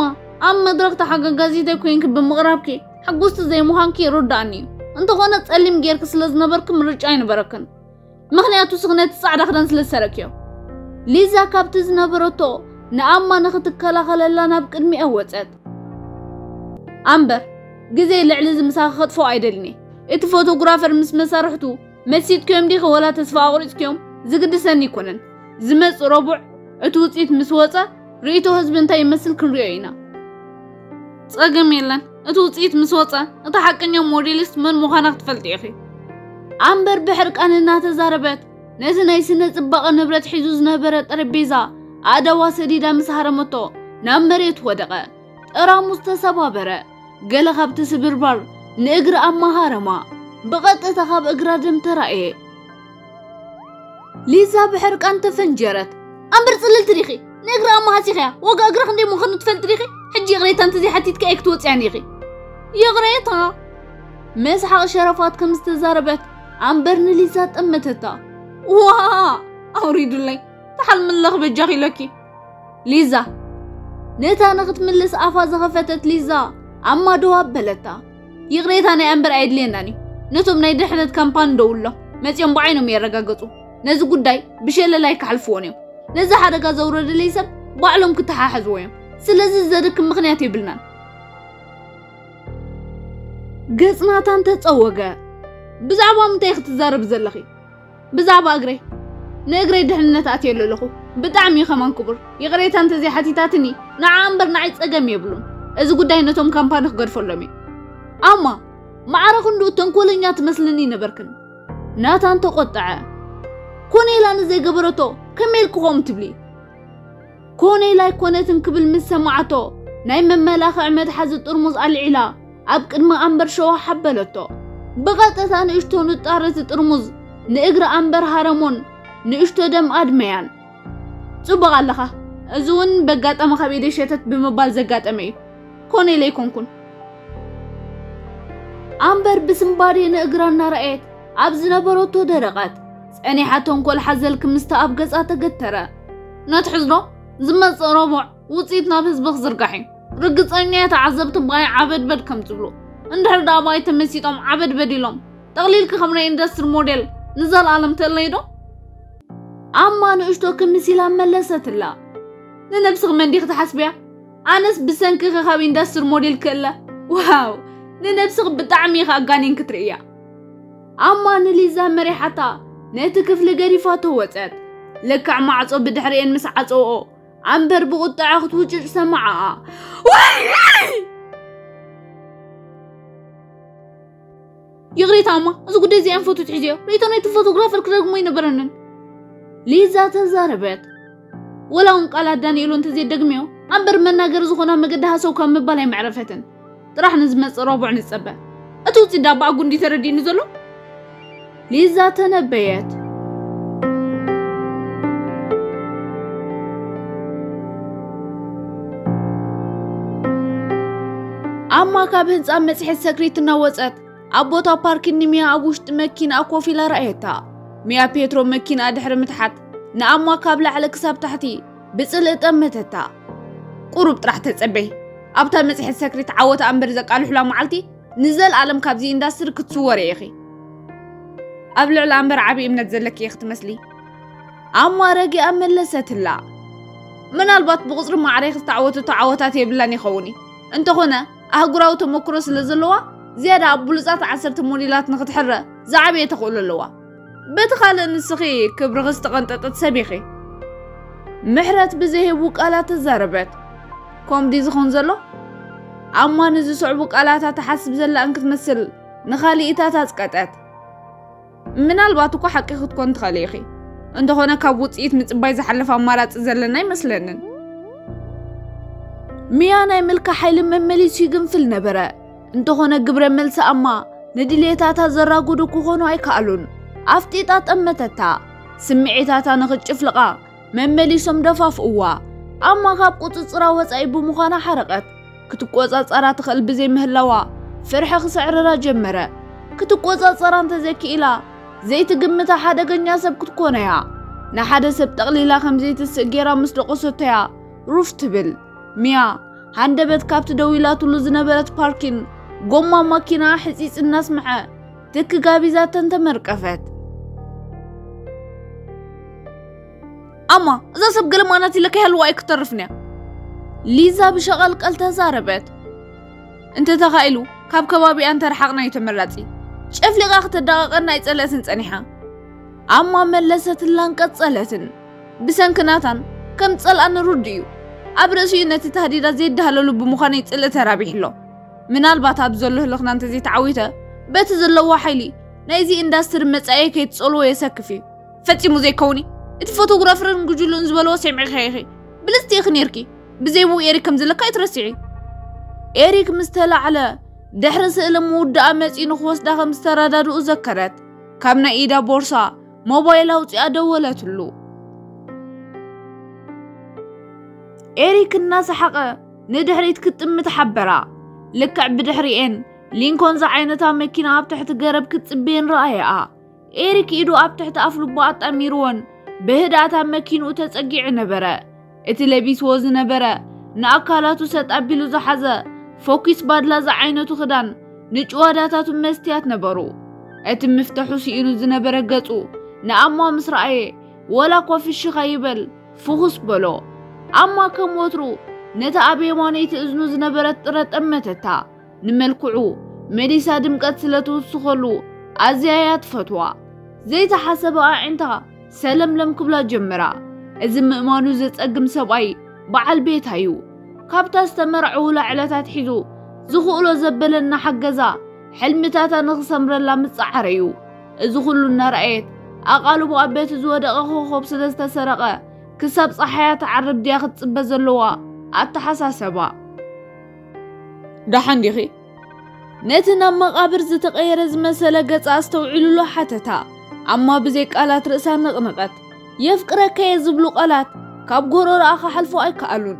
ኣብ መድረኽ ተሓጋጋዚተይ ኮይንኪ ብምቕራብኪ ሕጉስቲ ዘይምዃንኪ ይርድኣኒ እዩ። እንተኾነ ጸሊም ጌርኪ ስለ ዝነበርኪ ምርጫ ኣይነበረክን። ምኽንያቱ ስኽነቲ ጻዕዳ ክዳን ስለ ዝሰረክዮ።" ሊዛ ካብቲ ዝነበረቶ ንኣማ ንኽትከላኸለላ ናብ ቅድሚኣ ወጸት። "ኣምበር፣ ግዜ ልዕሊ እዚ ምሳኺ ከጥፍኦ ኣይደልን እየ። እቲ ፎቶግራፈር ምስ መሳርሕቱ መሲጥክዮም ዲኺ ወላ ተስፋ ኣቑሪጽክዮም? ዝግድሰኒ ኣይኮነን። ዝመጽእ ረቡዕ እቲ ውጽኢት ምስ ወጸ፣ ርእይቶ ህዝቢ እንታይ ይመስል ክንሪኦ ኢና።" "ጸገም የለን። እቲ ውጽኢት ምስ ወጸ፣ እታ ሓቀኛ ሞዴሊስት መን ምዃና ክትፈልጢ ኢኺ።" ኣምበር ብሕርቃን እናተዛረበት፣ ነቲ ናይ ስነ ጽባቐ ንብረት ሒዙ ዝነበረ ጠረጴዛ ኣእዳዋ ሰዲዳ ምስ ሃረመቶ፣ ናብ መሬት ወደቐ። ጠራሙዝ ተሰባበረ። ገለ ካብቲ ስብርባር ንእግሪ ኣማ ሃረማ። ብቐጥታ ካብ እግራ ደም ተራእየ። ሊዛ ብሕርቃን ተፈንጀረት። "ኣምበር ጽልልቲ ዲኺ? ንእግሪ ኣማ ሃሲኽያ? ዋጋ እግሪ ክንደይ ምዃኑ ትፈልጢ ዲኺ? ሕጂ ይቕሬታ እንተዘይሓቲትኪ ኣይክትወጽያን ኢኺ። ይቕሬታ?" መስሓቕ ሸረፋት ከም ዝተዛረበት ኣምበር ንሊዛ ጠመተታ። "ዋ! ኣውሪዱለይ። ተሓልሚ ኣለኺ በጃኺ ኢለኪ።" ሊዛ። ነታ ንኽትምልስ ኣፋ ዝኸፈተት ሊዛ ኣማ ደው ኣበለታ። "ይቕሬታ ናይ ኣምበር ኣየድልየናን እዩ። ነቶም ናይ ድሕነት ካምፓኒ ደውሎም፣ መጺኦም ብዓይኖም የረጋግጹ። ነዚ ጉዳይ ብሸለል ኣይክሓልፍዎን እዮም። ነዚ ሓደጋ ዘውረደለይ ሰብ ባዕሎም ክተሓሓዝዎ እዮም። ስለዚ ዘድክም ምኽንያት የብልናን።" ገጽ ናታን ተጸወገ። "ብዛዕባ ምንታይ ክትዛረቢ ዘለኺ?" "ብዛዕባ እግረይ። ንእግረይ ድሕንነት ኣትየሉ ኣለኹ። ብጣዕሚ እዩ ከማን ክቡር። ይቕሬታ እንተዘይሓቲታትኒ፣ ንዓ እምበር ንዓይ ጸገም የብሉን። እዚ ጉዳይ ነቶም ካምፓኒ ክገድፈሎም እዩ። ኣማ፣ ማዕረ ክንድኡ ተንኮለኛ ትመስልኒ ነበርክን?" ናታን ተቖጠዐ። "ኮነ ኢላ ንዘይገበረቶ ከመይ ኢልኪ ከምኡ ትብሊ?" ኮነይላ ኣይኮነትን ክብል ምስ ሰማዓቶ፣ ናይ መመላኽዒ መትሓዚ ጥርሙዝ ኣልዒላ ኣብ ቅድሚ ኣምበር ሸዋ ሓበለቶ። ብቐጥታ ንእሽቶ ንጣር እቲ ጥርሙዝ ንእግሪ ኣምበር ሃረሞን ንእሽቶ ደም ኣድመያን። ጽቡቕ ኣለኻ። እዚ እውን በጋጣሚ ካብ ኢደይ ሸተት ብምባል ዘጋጠመ እዩ። ኮነይላ ኣይኮንኩን። ኣምበር ብስንባዴ ንእግራ እናረኣየት ኣብ ዝነበረቶ ደረቐት። ጸኒሓ ተንኮል ሓዘል ክምስታ ኣብ ገጻ ተገተረ። ነትሕዝዶ ዝመጽእ ረቡዕ ውጽኢት ናብ ህዝቢ ክዝርጋሕ እዩ። ርግጸኛ እየ ተዓዘብቲ ብኣይ ዓበድበድ ከም ዝብሉ። እንድሕር ደኣ ብኣይ ተመሲጦም ዓበድበድ ኢሎም፣ ጠቕሊልኪ ከም ናይ ኢንዱስትሪ ሞዴል ንዘለኣለም ትእለይ ዶ? ኣማ ንእሽቶ ክምስ ኢላ መለሰትላ። ንነብስኺ መን ዲኺ ትሓስብያ? ኣነስ ብሰንክኺ ካብ ኢንዱስትሪ ሞዴል ክእለ። ዋው! ንነብስኺ ብጣዕሚ ኢኺ ኣጋኒንኪ ትርእያ። ኣማ ንሊዛ መሪሓታ ነቲ ክፍሊ ገዲፋቶ ወጸት። ልክዕ ማዕጾ ብድሕሪኤን ምስ ዓጸውኦ፣ ኣምበር ብቁጥዐ ክትውጭጭ ሰማዓኣ። ወይ! ይቕሬታ ኣማ፣ እዚ ጉዳይ እዚ ኣይንፈቱ ትሕዝዮ። ርእይቶ ናይቲ ፎቶግራፈር ክደግሞ ኣይነበረንን። ሊዛ ተዛረበት። ወላ እውን ቃላት ዳንኤሎ እንተዘይደግምዮ፣ ኣምበር መናገሪ ዝኾና መገዲ ሃሰው ካብ ምባል ኣይመዕረፈትን። ጥራሕ ንዝመጽእ ረቡዕ ንጸበ። እቲ ውጽኢት ዳኣ ብኣጉ እንዲ ተረዲእኒ ዘሎ? ሊዛ ተነበየት። ኣማ ካብ ህንጻ መጽሔት ሰክሪት እናወጸት ኣብ ቦታ ፓርኪን ንሚያ ኣብ ውሽጢ መኪና ኮፍ ኢላ ረኣየታ። ሚያ ፔትሮ መኪና ድሕሪ ምትሓት ንኣማ ካብ ላዕሊ ክሳብ ታሕቲ ብጽልኢ ጠመተታ። ቁሩብ ጥራሕ ተጸበይ። ኣብታ መጽሔት ሰክሪት ዓወት ኣምበር ዘቃልሑላ መዓልቲ ንዘለኣለም ካብዚ ኢንዳስትሪ ክትስወሪ ኢኺ። ኣብ ልዕሊ ኣምበር ዓቢ እምነት ዘለኪ ኢኺ ትመስሊ። ኣማ ረጊኣ መለሰትላ። ምናልባት ብቁጽሪ ማዕረ ኢኺ ዝተዓወተቶ ዓወታት የብላን ይኸውን እዩ። እንተኾነ ኣህጉራዊ ተመክሮ ስለ ዘለዋ ዝያዳ ኣብ ብሉጻት ዓሰርተ ሞዴላት ንኽትሕረ ዝዓበየ ተኽእሎ ኣለዋ። በቲ ካልእ ንስኺ ክብርኺ ዝተቐንጠጠት ሰብ ኢኺ። ምሕረት ብዘይህቡ ቃላት ተዛረበት። ኮምዲ ዝኾን ዘሎ ኣማ ንዝስዕቡ ቃላታ ትሓስብ ዘላ እንክትመስል ንኻልኢታት ኣጽቀጠት። ምናልባት እኮ ሓቂ ክትኮን ትኽእሊ ኢኺ። እንተኾነ ካብ ውጽኢት ምጽባይ ዝሓልፍ ኣማራጺ ዘለና ኣይመስለንን። ሚያ ናይ ምልካ ሓይሊ መመሊሱ ይግንፍል ነበረ። እንተኾነ ግብረ መልሲ ኣማ ንድሌታታ ዘራጉዱ ክኾኑ ኣይከኣሉን። ኣፍጢጣ ጠመተታ። ስምዒታታ ንኽትጭፍልቓ መመሊሶም ደፋፍእዋ። ኣማ ካብ ቁጽጽራ ወጻኢ ብምዃና ሓረቐት። ክትቆጻጸራ ትኽእል ብዘይምህላዋ ፍርሒ ክስዕርራ ጀመረ። ክትቆጻጸራ እንተዘይክኢላ ዘይትግምታ ሓደገኛ ሰብ ክትኮነያ። ንሓደ ሰብ ጠቕሊላ ከም ዘይትስእ ጌራ ምስ ደቆሰቶያ ሩፍ ትብል። ሚያ ሃንደበት ካብቲ ደው ኢላትሉ ዝነበረት ፓርኪን ጎማ ማኪና ሕጺጽ እናስምዐ ትክ ጋቢዛተን ተመርቀፈት። ኣማ፣ እዛ ሰብ ገለ ማናት ኢለ ከይሃልዋ ኣይክተርፍን እያ። ሊዛ ብሸቐልቀል ተዛረበት። እንተተኻኢሉ ካብ ከባቢኣ እንተረሓቕና እዩ ተመራጺ። ጨፍሊቓ ክተዳቐቐና ኣይጸለእትን ጸኒሓ። ኣማ መለሰትላን ቀጸለትን። ብሰንኪ ናታን ከም ጸልኣኒ ርዱእ እዩ። ኣብ ርእሲኡ ነቲ ታህዲዳ ዘይዳህለሉ ብምዃነይ ጽልኢ ተራቢሕሎ። ምናልባት ኣብ ዘሎ ህልኽና እንተዘይተዓዊተ በቲ ዘለዎ ሓይሊ ናይዚ ኢንዳስትሪ መጻኢ ከይትጸልዎ የሰክፍ እዩ። ፈጺሙ ዘይከውን እዩ። እቲ ፎቶግራፈርን ጉጅሉን ዝበልዎ ሰሚዕኺ ኢኺ። ብልጽቲ ኢኺ ነይርኪ። ብዘይብኡ ኤሪክ ከም ዘለካ ኣይትረስዒ። ኤሪክ ምስ ተላዕለ ድሕሪ ስእሊ ምውዳኣ መጺኡ ንኽወስዳ ከም ዝተረዳድኡ ዘከረት። ካብ ናይ ኢዳ ቦርሳ ሞባይል ኣውጺኣ ደወለትሉ። ኤሪክ እናሰሓቐ ንድሕሪት ክትጥምት ሓበራ። ልክዕ ብድሕሪኤን ሊንኮን ዝዓይነታ መኪና ኣብ ትሕቲ ገረብ ክትጽበየን ረኣየኣ። ኤሪክ ኢዱ ኣብ ትሕቲ ኣፍልቦ ኣጣሚርዎን ብህድኣት ኣብ መኪንኡ ተጸጊዑ ነበረ። እቲ ለቢስዎ ዝነበረ ንኣካላቱ ሰጥ ኣቢሉ ዝሓዘ ፎኪስ ባድላ ዝዓይነቱ ክዳን ንጭዋዳታቱ መስትያት ነበሩ። እቲ ምፍተሑ ስኢኑ ዝነበረ ገጹ ንኣማ ምስ ረኣየ፣ ወላ እኳ ፍሽኽ ኣይበል፣ ፍኹስ በሎ። ኣማ ከም ወትሩ ነታ ኣብ የማነይቲ እዝኑ ዝነበረት ጥረ ጠመተታ። ንመልክዑ መሊሳ ድምቀት ስለ ትውስኸሉ ኣዝያ እያ ትፈትዋ። ዘይተሓሰበ ኣዒንታ ሰለምለም ክብላ ጀመራ። እዚ ምእማኑ ዘጸግም ሰብኣይ በዓል ቤታ እዩ። ካብታ ዝተመርዐውላ ዕለት ኣትሒዙ ዝኽእሎ ዘበለ እናሓገዛ ሕልምታታ ንኽሰምረላ ምጽዓር እዩ። እዚ ኹሉ እናረኣየት ኣቓልቦኣ በቲ ዝወደቐ ኮኾብ ስለ ዝተሰረቐ ክሳብ ጸሓያ ትዓርብ ድያ ክትጽበ ዘለዋ ኣተሓሳሰባ። ደሓን ዲኺ? ነቲ ናብ መቓብር ዝተቐየረ ዝመሰለ ገጻ ኣስተውዒሉሉ ሓተታ። ኣማ ብዘይ ቃላት ርእሳ ነቕነቐት። "የፍቅረካ'የ" ዝብሉ ቃላት ካብ ጎረሮኣ ክሓልፉ ኣይከኣሉን።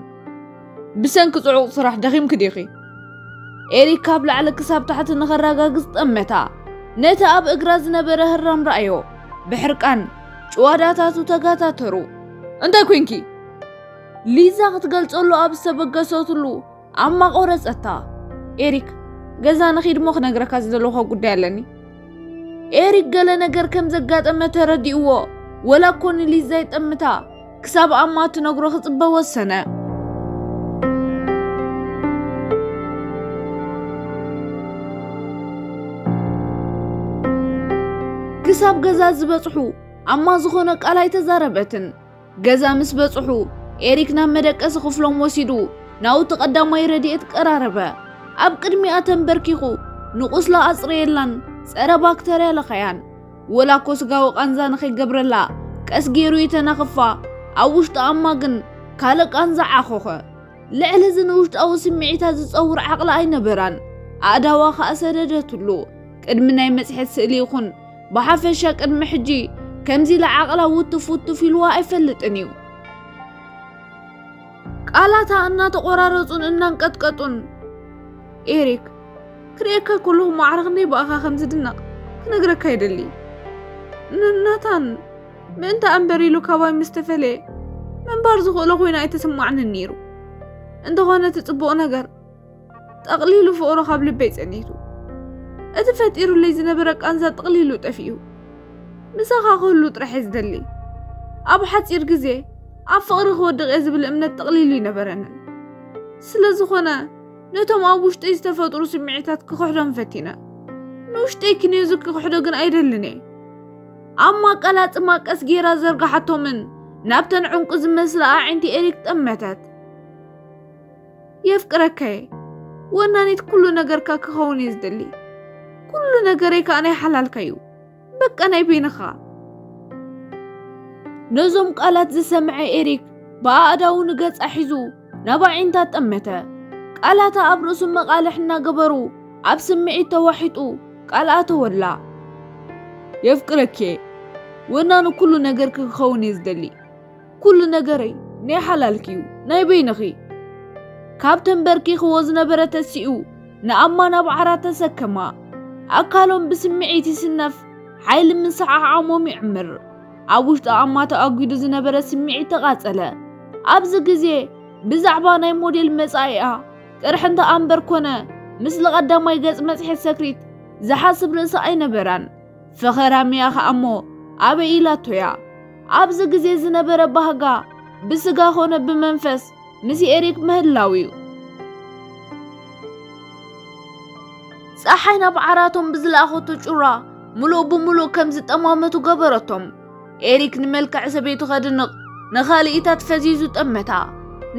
"ብሰንኪ ጽዑቕ ስራሕ ደኺምኪ ዲኺ?" ኤሪክ ካብ ላዕሊ ክሳብ ታሕቲ ንኸረጋግጽ ጠመታ። ነቲ ኣብ እግራ ዝነበረ ህራም ረኣዮ። ብሕርቃን ጭዋዳታቱ ተጋታተሩ። "እንታይ ኮንኪ?" ሊዛ ክትገልጸሉ ኣብ ዝተበገሰትሉ ኣማ ቆረጸታ። "ኤሪክ፣ ገዛ ንኺድ እሞ ክነግረካ ዝደለኹ ጉዳይ ኣለኒ።" ኤሪክ ገለ ነገር ከም ዘጋጠመ ተረዲእዎ፣ ወላ እኮ ንሊዛ ይጠምታ፣ ክሳብ ኣማ ትነግሮ ክጽበ ወሰነ። ክሳብ ገዛ ዝበጽሑ ኣማ ዝኾነ ቃል ኣይተዛረበትን። ገዛ ምስ በጽሑ፣ ኤሪክ ናብ መደቀሲ ክፍሎም ወሲዱ ናውቲ ቀዳማይ ረድኤት ቀራረበ። ኣብ ቅድሚኣ ተንበርኪኹ ንቁስላ ኣጽረየላን ጸረ ባክተርያ ለኸያን። ወላ እኮ ስጋዊ ቃንዛ ንኸይገብረላ ቀስ ገይሩ ይተናኽፋ፣ ኣብ ውሽጡ ኣማ ግን ካልእ ቃንዛ ዓኾኸ። ልዕሊ እዚ ንውሽጣዊ ስምዒታ ዝጸውር ዓቕሊ ኣይነበራን። ኣእዳዋ ኸኣ ሰደደትሉ። ቅድሚ ናይ መጽሔት ስእሊ ይኹን ብሓፈሻ ቅድሚ ሕጂ ከምዚ ኢላ ዓቕላ ውትፍ ውትፍ ኢልዋ ኣይፈልጥን እዩ። ቃላታ እናተቖራረጹን እናንቀጥቀጡን፣ "ኤሪክ፣ ክርእየካ ከለኹ ማዕረ ክንደይ ብኣኻ ከም ዝድነቕ ክነግረካ ይደሊ። ን-፣ ናታን ምእንታ እምበር ኢሉ ካባይ ምስ ተፈለየ ምንባር ዝኽእሎ ኮይኑ ኣይተሰማዕንን ነይሩ። እንተኾነ እቲ ጽቡቕ ነገር ጠቕሊሉ ፍቕሩ ካብ ልበይ ጸኒቱ። እቲ ፈጢሩለይ ዝነበረ ቃንዛ ጠቕሊሉ ጠፊኡ። ምሳኻ ክህሉ ጥራሕ እየ ዝደሊ። ኣብ ሓጺር ግዜ ኣብ ፍቕሪ ክወድቕ እየ ዝብል እምነት ጠቕሊሉ ኣይነበረንን። ስለ ዝኾነ ነቶም ኣብ ውሽጠይ ዝተፈጥሩ ስምዒታት ክኽሕዶም ፈቲነ። ንውሽጠይ ክነዩ ክኽሕዶ ግን ኣይደልን እየ።" ኣማ ቀላጽማ ቀስ ጌራ ዘርጋሓቶምን ናብተን ዕንቁ ዝመስላ ኣዒንቲ ኤሪክ ጠመተት። "የፍቅረካ'የ። ወናኒት ኩሉ ነገርካ ክኸውን እየ ዝደሊ። ኩሉ ነገረይ ከኣ ናይ ሓላልካ እዩ። በቃ ናይ በይንኻ።" ነዞም ቃላት ዝሰምዐ ኤሪክ ብኣእዳዉ ንገጻ ሒዙ ናብ ኣዒንታ ጠመተ። ቃላታ ኣብ ርእሱ መቓልሕ እናገበሩ ኣብ ስምዒት ተዋሒጡ ቃል ኣተወላ። "የፍቅረኪ'የ። ወናኒ ኩሉ ነገርኪ ክኸውን እየ ዝደሊ። ኩሉ ነገረይ ናይ ሓላልኪ እዩ፣ ናይ በይንኺ።" ካብ ተንበርኪኽዎ ዝነበረ ተሲኡ ንኣማ ናብ ዓራት ተሰከማ። ኣካሎም ብስምዒት ይስነፍ፣ ሓይሊ ምስዓዓሞም ይዕምር። ኣብ ውሽጢ ኣማ ተኣጒዱ ዝነበረ ስምዒት ተቓጸለ። ኣብዚ ግዜ ብዛዕባ ናይ ሞዴል መጻኢኣ ጥርሕንታ ኣምበር ኮነ፣ ምስሊ ቀዳማይ ገጽ መጽሔት ሰክሪት ዝሓስብ ርእሲ ኣይነበራን። ፈኸራ ሚያ ኸኣ እሞ ኣበይ ኢላቶ'ያ? ኣብዚ ግዜ ዝነበረ ባህጋ ብስጋ ኾነ ብመንፈስ ምስ ኤሪክ ምህላው እዩ። ጸሓይ ናብ ዓራቶም ብዝለኣኸቶ ጩራ ምሉእ ብምሉእ ከም ዝጠማመቱ ገበረቶም። ኤሪክ ንመልክዕ ሰበይቱ ከድንቕ ንኻልኢታት ፈዚዙ ጠመታ።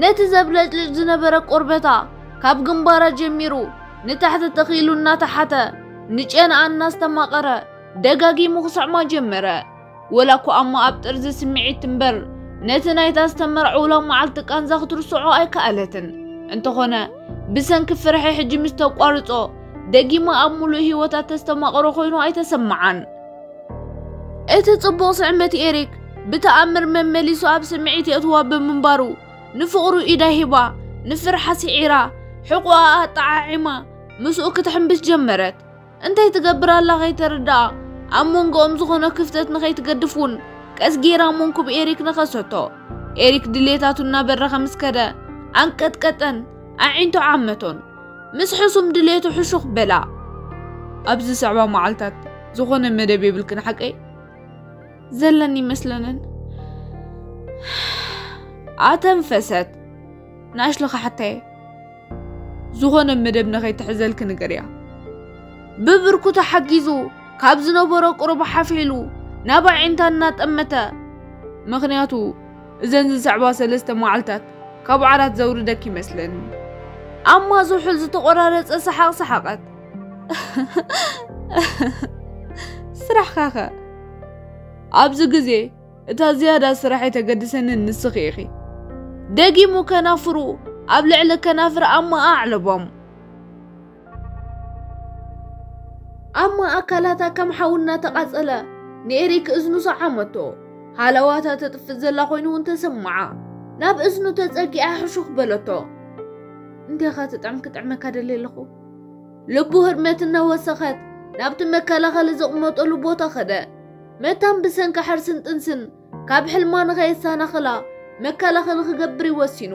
ነቲ ዘብለጭልጭ ዝነበረ ቆርበታ ካብ ግንባራ ጀሚሩ ንታሕቲ ተኺሉ እናተሓተ ንጨናኣ እናስተማቐረ ደጋጊሙ ክስዕማ ጀመረ። ወላ እኳ ኣማ ኣብ ጥርዚ ስምዒት እምበር ነቲ ናይታ ዝተመርዓውላ መዓልቲ ቃንዛ ክትርስዖ ኣይከኣለትን። እንተኾነ ብሰንኪ ፍርሒ ሕጂ ምስ ተቋርጾ ደጊማ ኣብ ምሉእ ህይወታ ተስተማቕሮ ኮይኑ ኣይተሰምዓን። እቲ ጽቡቕ ስዕመት ኤሪክ ብተኣምር መመሊሱ ኣብ ስምዒት የእትዋ ብምንባሩ ንፍቕሩ ኢዳ ሂባ ንፍርሓ ስዒራ ሕቑኣ ኣጠዓዒማ ምስኡ ክትሕምብስ ጀመረት። እንታይ ትገብር ኣላ ከይተረድኣ ኣብ መንጎኦም ዝኾነ ክፍተት ንኸይትገድፍ እውን ቀስ ጌራ መንኩብ ኤሪክ ነኸሰቶ። ኤሪክ ድሌታቱ እናበረኸ ምስ ከደ ኣንቀጥቀጠን ኣዒንቱ ዓመቶን። ምስ ሕሱም ድሌቱ ሕሹኽ በላ። ኣብዚ ዝስዕባ መዓልታት ዝኾነ መደብ የብልክን ሓቀይ? ዘለኒ ይመስለንን። ኣተንፈሰት። ንኣሽሊ ክሓታየ ዝኾነ መደብ ንኸይትሕዘልኪ ንገርያ። ብብርኩ ተሓጊዙ ካብ ዝነበሮ ቁሩብ ሓፍ ኢሉ ናብ ኣዒንታ እናጠመተ። ምኽንያቱ እዘን ዝስዕባ ሰለስተ መዓልታት ካብ ዓራት ዘውርደኪ ይመስለኒ። ኣማ ዝሑል ዝተቖራረጸ ሰሓቕ ሰሓቐት። ስራሕኻኸ? ኣብዚ ግዜ እታ ዝያዳ ስራሕ የተገድሰኒ ንስኺ ኢኺ። ደጊሙ ከናፍሩ ኣብ ልዕሊ ከናፍር ኣማ ኣዕለቦም። ኣማ ኣካላታ ከም ሓዊ እናተቓጸለ ንኤሪክ እዝኑ ሰዓመቶ። ሃለዋታ ተጥፍእ ዘላ ኮይኑ እውን ተሰምዓ። ናብ እዝኑ ተጸጊዓ ሕሹኽ በለቶ። "እንቴኻ ትጥዕም ክጥዕመካ ደልየ ኣለኹ?" ልቡ ህርመት እናወሰኸት ናብቲ መከላኸሊ ዘቕመጠሉ ቦታ ኸደ። መታን ብሰንኪ ሕርስን ጥንስን ካብ ሕልማ ንኸየሰናኽላ መከላኸሊ ክገብር እዩ ወሲኑ።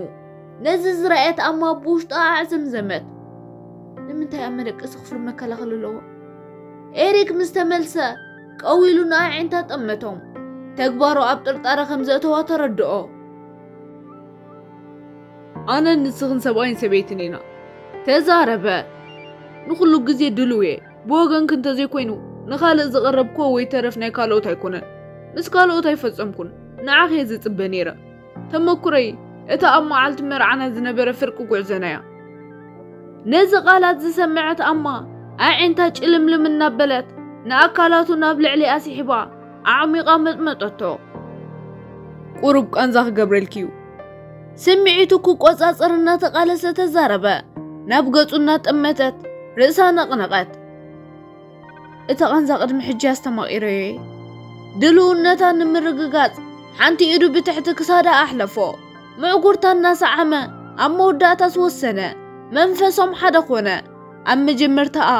ነዚ ዝረኣየት ኣማ ብውሽጣ ኣዕዘምዘመት። ንምንታይ ኣብ መደቀሲ ክፍሉ መከላኸሊ ኣለዎ? ኤሪክ ምስ ተመልሰ ቀዊሉ ንኣዒንታ ጠመቶም። ተግባሩ ኣብ ጥርጣረ ከም ዘእተዋ ተረድኦ። "ኣነን ንስኽን ሰብኣይን ሰበይትን ኢና" ተዛረበ። "ንኹሉ ግዜ ድሉው እየ። ብወገንኪ እንተዘይኮይኑ ንኻልእ ዝቐረብክዎ ወይ ተረፍ ናይ ካልኦት ኣይኮነን። ምስ ካልኦት ኣይፈጸምኩን። ንዓኺ እየ ዝጽበ ነይረ። ተመኩረይ እታ ኣብ መዓልቲ መርዓና ዝነበረ ፍርቂ ጉዕዞና እያ።" ነዚ ቃላት ዝሰመዐት ኣማ ኣዒንታ ጭልምልም እናበለት ንኣካላቱ ናብ ልዕሊ ኣስሒባ ኣዕሚቓ መጥመጠቶ። "ቁሩብ ቃንዛ ክገብረልኪ እዩ።" ስምዒቱ ክቆጻጸር እናተቓለሰ ተዛረበ። ናብ ገጹ እናጠመተት ርእሳ ነቕነቐት። "እቲ ቃንዛ ቅድሚ ሕጂ ኣስተማቒረዮ እየ።" ድልውነታ ንምርግጋጽ ሓንቲ ኢዱ ብትሕቲ ክሳዳ ኣሕለፎ። ምዕጉርታ እናሰዓመ ኣብ መወዳእታ ዝወሰነ። መንፈሶም ሓደ ኮነ። ኣብ መጀመርታኣ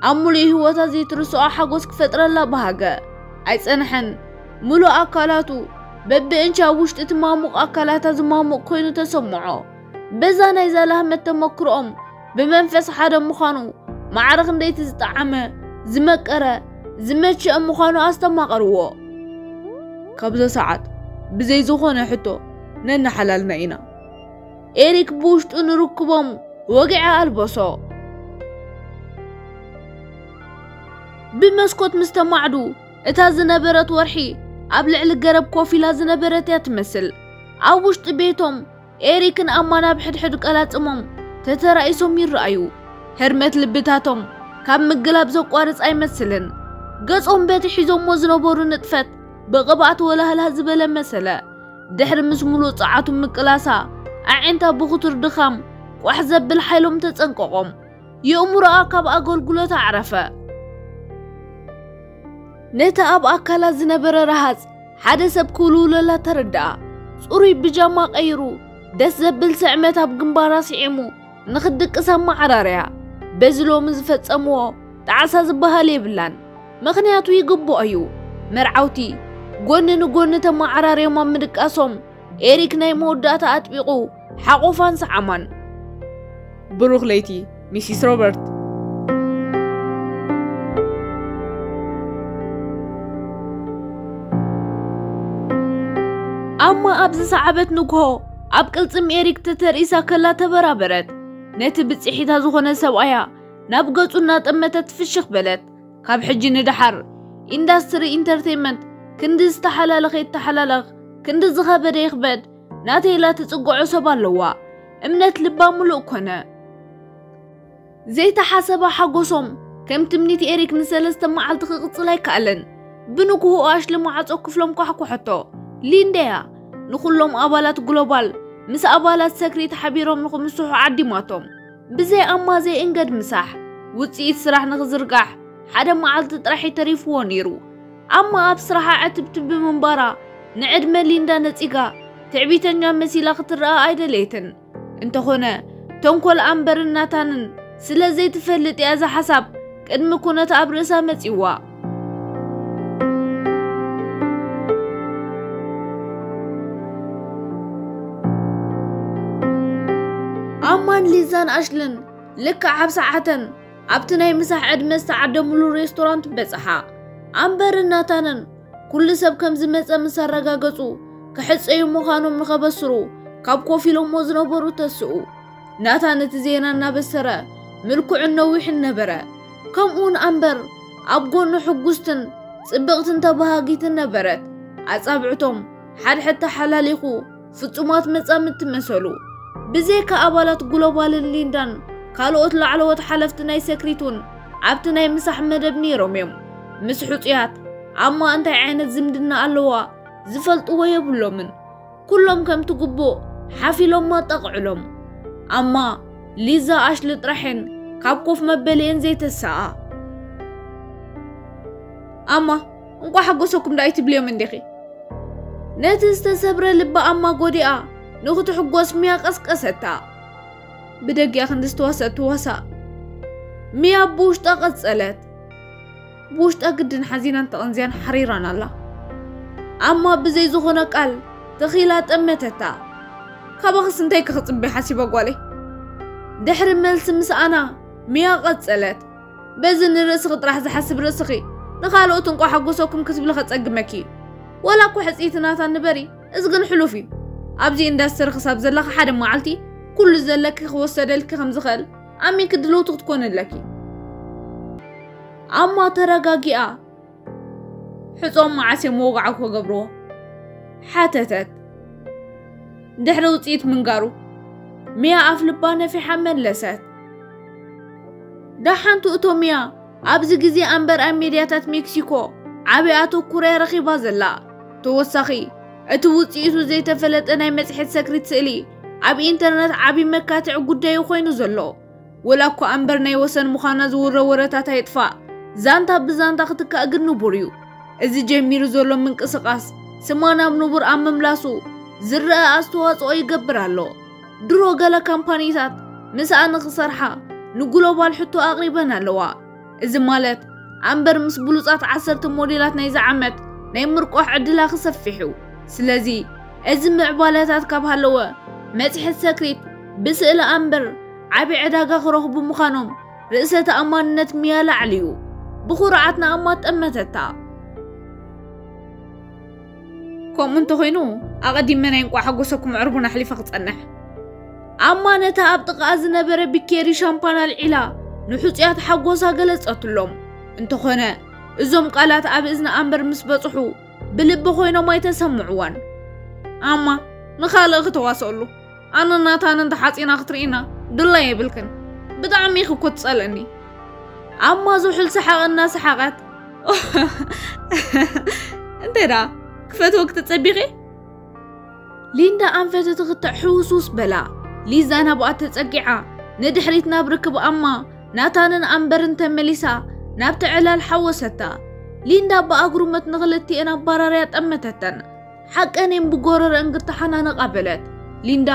ኣብ ሙሉእ ህይወታ ዘይትርስኦ ሓጎስ ክፈጥረላ በሃገ። ኣይጸንሐን። ሙሉእ ኣካላቱ በብእንቻ ኣብ ውሽጢ እቲ ማሙቕ ኣካላታ ዝማሙቕ ኮይኑ ተሰምዖ። በዛ ናይዛ ላህመት ተመክሮኦም ብመንፈስ ሓደ ምዃኑ ማዕረ ክንደይቲ ዝጠዓመ፣ ዝመቀረ፣ ዝመቸአ ምዃኑ ኣስተማቐርዎ። "ካብዛ ሰዓት ብዘይ ዝኾነ ሕቶ ነናሓላልና ኢና።" ኤሪክ ብውሽጡ ንርክቦም ወግዐ ኣልበሶ። ብመስኮት ምስ ተማዕዱ፣ እታ ዝነበረት ወርሒ ኣብ ልዕሊ ገረብ ኮፍ ኢላ ዝነበረት እያ ትመስል። ኣብ ውሽጢ ቤቶም ኤሪክን ኣማን ኣብ ሕድሕድ ቀላጽሞም ተተራኢሶም ይረኣዩ። ህርመት ልብታቶም ካብ ምግላብ ዘቋርጽ ኣይመስልን። ገጾም በቲ ሒዞሞ ዝነበሩ ንጥፈት ብቕብኣት ወላህላህ ዝበለ መሰለ። ድሕሪ ምስ ሙሉእ ጸዓቱ ምቅላሳ፣ ኣዒንታ ብኽቱር ድኻም ቋሕ ዘብል ሓይሎም ተጸንቀቖም። የእምሮኣ ካብ ኣገልግሎት ኣዕረፈ። ነቲ ኣብ ኣካላ ዝነበረ ረሃጽ ሓደ ሰብ ክውልውለላ ተረድኣ። ጽሩይ ብጃማ ቀይሩ፣ ደስ ዘብል ስዕመት ኣብ ግንባራ ስዒሙ፣ ንኽትድቅስ ኣመዓራርያ። በዚ ሎሚ ዝፈጸምዎ ጣዕሳ ዝበሃል የብላን። ምኽንያቱ ይግብኦ እዩ። መርዓውቲ ጎኒ ንጎኒ ተመዓራርዮም ኣብ ምድቃሶም፣ ኤሪክ ናይ መወዳእታ ኣጥቢቑ ሓቖፋን ሰዓማን። ብሩኽ ለይቲ ሚሲስ ሮበርት። ኣማ ኣብ ዝሰዓበት ንግሆ ኣብ ቅልጽም ኤሪክ ተተርኢሳ ከላ ተበራበረት። ነቲ ብጽሒታ ዝኾነ ሰብኣያ ናብ ገጹ እናጠመተት ፍሽኽ በለት። ካብ ሕጂ ንደሓር ኢንዳስትሪ ኢንተርቴይንመንት ክንዲ ዝተሓላለኸ ይተሓላለኽ፣ ክንዲ ዝኸበደ ይኽበድ፣ ናተይ ኢላ ትጽግዖ ሰብ ኣለዋ። እምነት ልባ ምሉእ ኮነ። ዘይተሓሰበ ሓጎሶም ከም ትምኒት ኤሪክ ንሰለስተ መዓልቲ ክቕጽል ኣይከኣለን። ብንግሆኡ ኣሽሊ ማዕጾ ክፍሎም ኳሕኩሐቶ። ሊንዳያ ንኹሎም ኣባላት ግሎባል ምስ ኣባላት ሰክሪት ሓቢሮም ንኽምስሑ ዓዲማቶም። ብዘይ ኣማ ዘይእንገድ ምሳሕ፣ ውጽኢት ስራሕ ንኽዝርጋሕ ሓደ መዓልቲ ጥራሕ እዩ ተሪፍዎ ነይሩ። ኣማ ኣብ ስራሓ ዕትብቲ ብምንባራ ንዕድመ ሊንዳ ነጺጋ ትዕቢተኛ መሲላ ክትረኣ ኣይደለየትን። እንተኾነ ተንኮል ኣምበርን ናታንን ስለ ዘይትፈልጥ እያ እዛ ሓሳብ ቅድሚ ኩነት ኣብ ርእሳ መጺዋ። ኣማን ሊዛን ኣሽልን ልክዕ ኣብ ሰዓተን ኣብቲ ናይ ምሳሕ ዕድመ ዝተዓደምሉ ሬስቶራንት በጽሓ። ኣምበርን ናታንን ኩሉ ሰብ ከም ዝመጸ ምስ ኣረጋገጹ፣ ክሕጸዩ ምዃኖም ንኸበስሩ ካብ ኮፍ ኢሎሞ ዝነበሩ ተስኡ። ናታን እቲ ዜና እናበሰረ ምልኩዕን ነዊሕን ነበረ። ከምኡውን ኣምበር ኣብ ጎኑ ሕጉስትን ጽብቕትን ተበሃጊትን ነበረት። ኣጻብዕቶም ሓድሕድ ተሓላሊኹ ፍጹማት መጻምድቲ መሰሉ። ብዘይካ ኣባላት ግሎባልን ሊንዳን፣ ካልኦት ላዕለዎት ሓለፍቲ ናይ ሰክሪት እውን ኣብቲ ናይ ምሳሕ መደብ ነይሮም እዮም። ምስ ሕጹያት ኣማ እንታይ ዓይነት ዝምድና ኣለዋ ዝፈልጥዎ የብሎምን። ኩሎም ከምቲ ግቡእ ሓፊሎማ ጠቕዕሎም። ኣማ ሊዛ ኣሽሊ ጥራሕን ካብ ኮፍ መበሊኤን ዘይተሳኣ። ኣማ፣ እንቋ ሓጎሰኩም ዳኣ ኣይትብልዮም እንዲኺ። ነቲ ዝተሰብረ ልቢ ኣማ ጎዲኣ ንኽትሕጎስ ሚያ ቀስቀሰታ። ብደጊኣ ክንዲ ዝተዋሰኣት ትዋሳእ። ሚያ ብውሽጣ ቀጸለት። ብውሽጣ ግድን ሓዚናን ተቐንዝያን ሓሪራን ኣላ። ኣማ ብዘይ ዝኾነ ቃል ተኺላ ጠመተታ። ካባኽስ እንታይ ክኽጽበ ሓሲበ ጓለይ? ድሕሪ መልሲ ምስኣና ሚያ ቀጸለት። በዚ ንርእስኺ ጥራሕ ዝሓስብ ርእስኺ ንኻልኦት እንቋ ሓጎሰኩም ክትብሊ ከጸግመኪ እዩ። ወላ እኮ ሕጽይቲ ናታ ንበሪ፣ እዚ ግን ሕሉፍ እዩ። ኣብዚ ኢንዳስትሪ ክሳብ ዘለኺ ሓደ መዓልቲ ኩሉ ዘለኪ ክወሰደልኪ ከም ዝኽእል ኣሚንኪ ድልውቲ ክትኮኒ ኣለኪ። ኣማ ተረጋጊኣ፣ ሕጾም መዓስ እዮም መወግዓዊ ክገብርዎ? ሓተተት። ድሕሪ ውጽኢት ምንጋሩ ሚያ ኣፍ ልባ ነፊሓ መለሰት። ደሓን ትእቶ ሚያ፣ ኣብዚ ግዜ ኣንበር ኣብ ሜድያታት ሜክሲኮ ዓቢ ኣተኩሮ እያ ረኺባ ዘላ። ተወሳኺ፣ እቲ ውጽኢቱ ዘይተፈለጠ ናይ መጽሔት ሰክሪት ስእሊ ኣብ ኢንተርነት ዓቢ መካትዒ ጉዳይ ኮይኑ ዘሎ። ወላ እኳ ኣንበር ናይ ወሰን ምዃና ዝውረ ወረታት ኣይጥፋእ፣ ዛንታ ብዛንታ ክትካእ ግን ንቡር እዩ። እዚ ጀሚሩ ዘሎ ምንቅስቓስ ስማ ናብ ንቡር ኣብ ምምላሱ ዝረኣ ኣስተዋጽኦ ይገብር ኣሎ። ድሮ ገለ ካምፓኒታት ምስኣ ንኽሰርሓ ንግሎባል ሕቶ ኣቕሪበን ኣለዋ። እዚ ማለት ኣንበር ምስ ብሉጻት ዓሰርተ ሞዴላት ናይዚ ዓመት ናይ ምርቋሕ ዕድላ ክሰፍሕ እዩ። ስለዚ እዚ ምዕባለታት ካብ ሃለወ፣ መጽሔት ሰክሪት ብስእሊ ኣንበር ዓቢ ዕዳጋ ክረኽቡ ምዃኖም ርእሰ ተኣማንነት ሚያ ላዕሊ እዩ። ብኹርዓት ንኣማ ጠመተታ። ከምኡ እንተኾይኑ፣ ኣቐዲመ ናይ እንቋዕ ሓጎሰኩም ዕርቡን ኣሕሊፈ ክጸንሕ። ኣማ ነታ ኣብ ጥቓኣ ዝነበረ ቢኬሪ ሻምፓን ኣልዒላ፣ ንሕጹያት ሓጎሳ ገለጸትሎም። እንተኾነ፣ እዞም ቃላት ኣብ እዝኒ ኣንበር ምስ በጽሑ፣ ብልቢ ኮይኖም ኣይተሰምዕዋን። ኣማ፣ ንኻልእ ክተዋስኣሉ፣ ኣነ ናታን እንተሓጺና ክትርእይና ድላይ የብልክን። ብጣዕሚ ኢኺ እኮ ትጸልእኒ። ኣማ ዝሑል ሰሓቕ እናሰሓቐት፣ እንተ ደኣ ክፈትወኪ ተጸቢኺ? ሊንዳ ኣንፈት ትኽትዕ ሕውስውስ በላ። ሊዛ ናብኣ ተጸጊዓ፣ ንድሕሪት ናብ ርክብ ኣማ፣ ናታንን ኣንበርን ተመሊሳ፣ ናብቲ ዕላል ሓወሰታ። ሊንዳ ብኣግሩመት ንኽልቲኤን ኣባራርያ ጠመተተን። ሓቀኔን ብጎረረአን ግተሓናነቓ በለት። ሊንዳ፣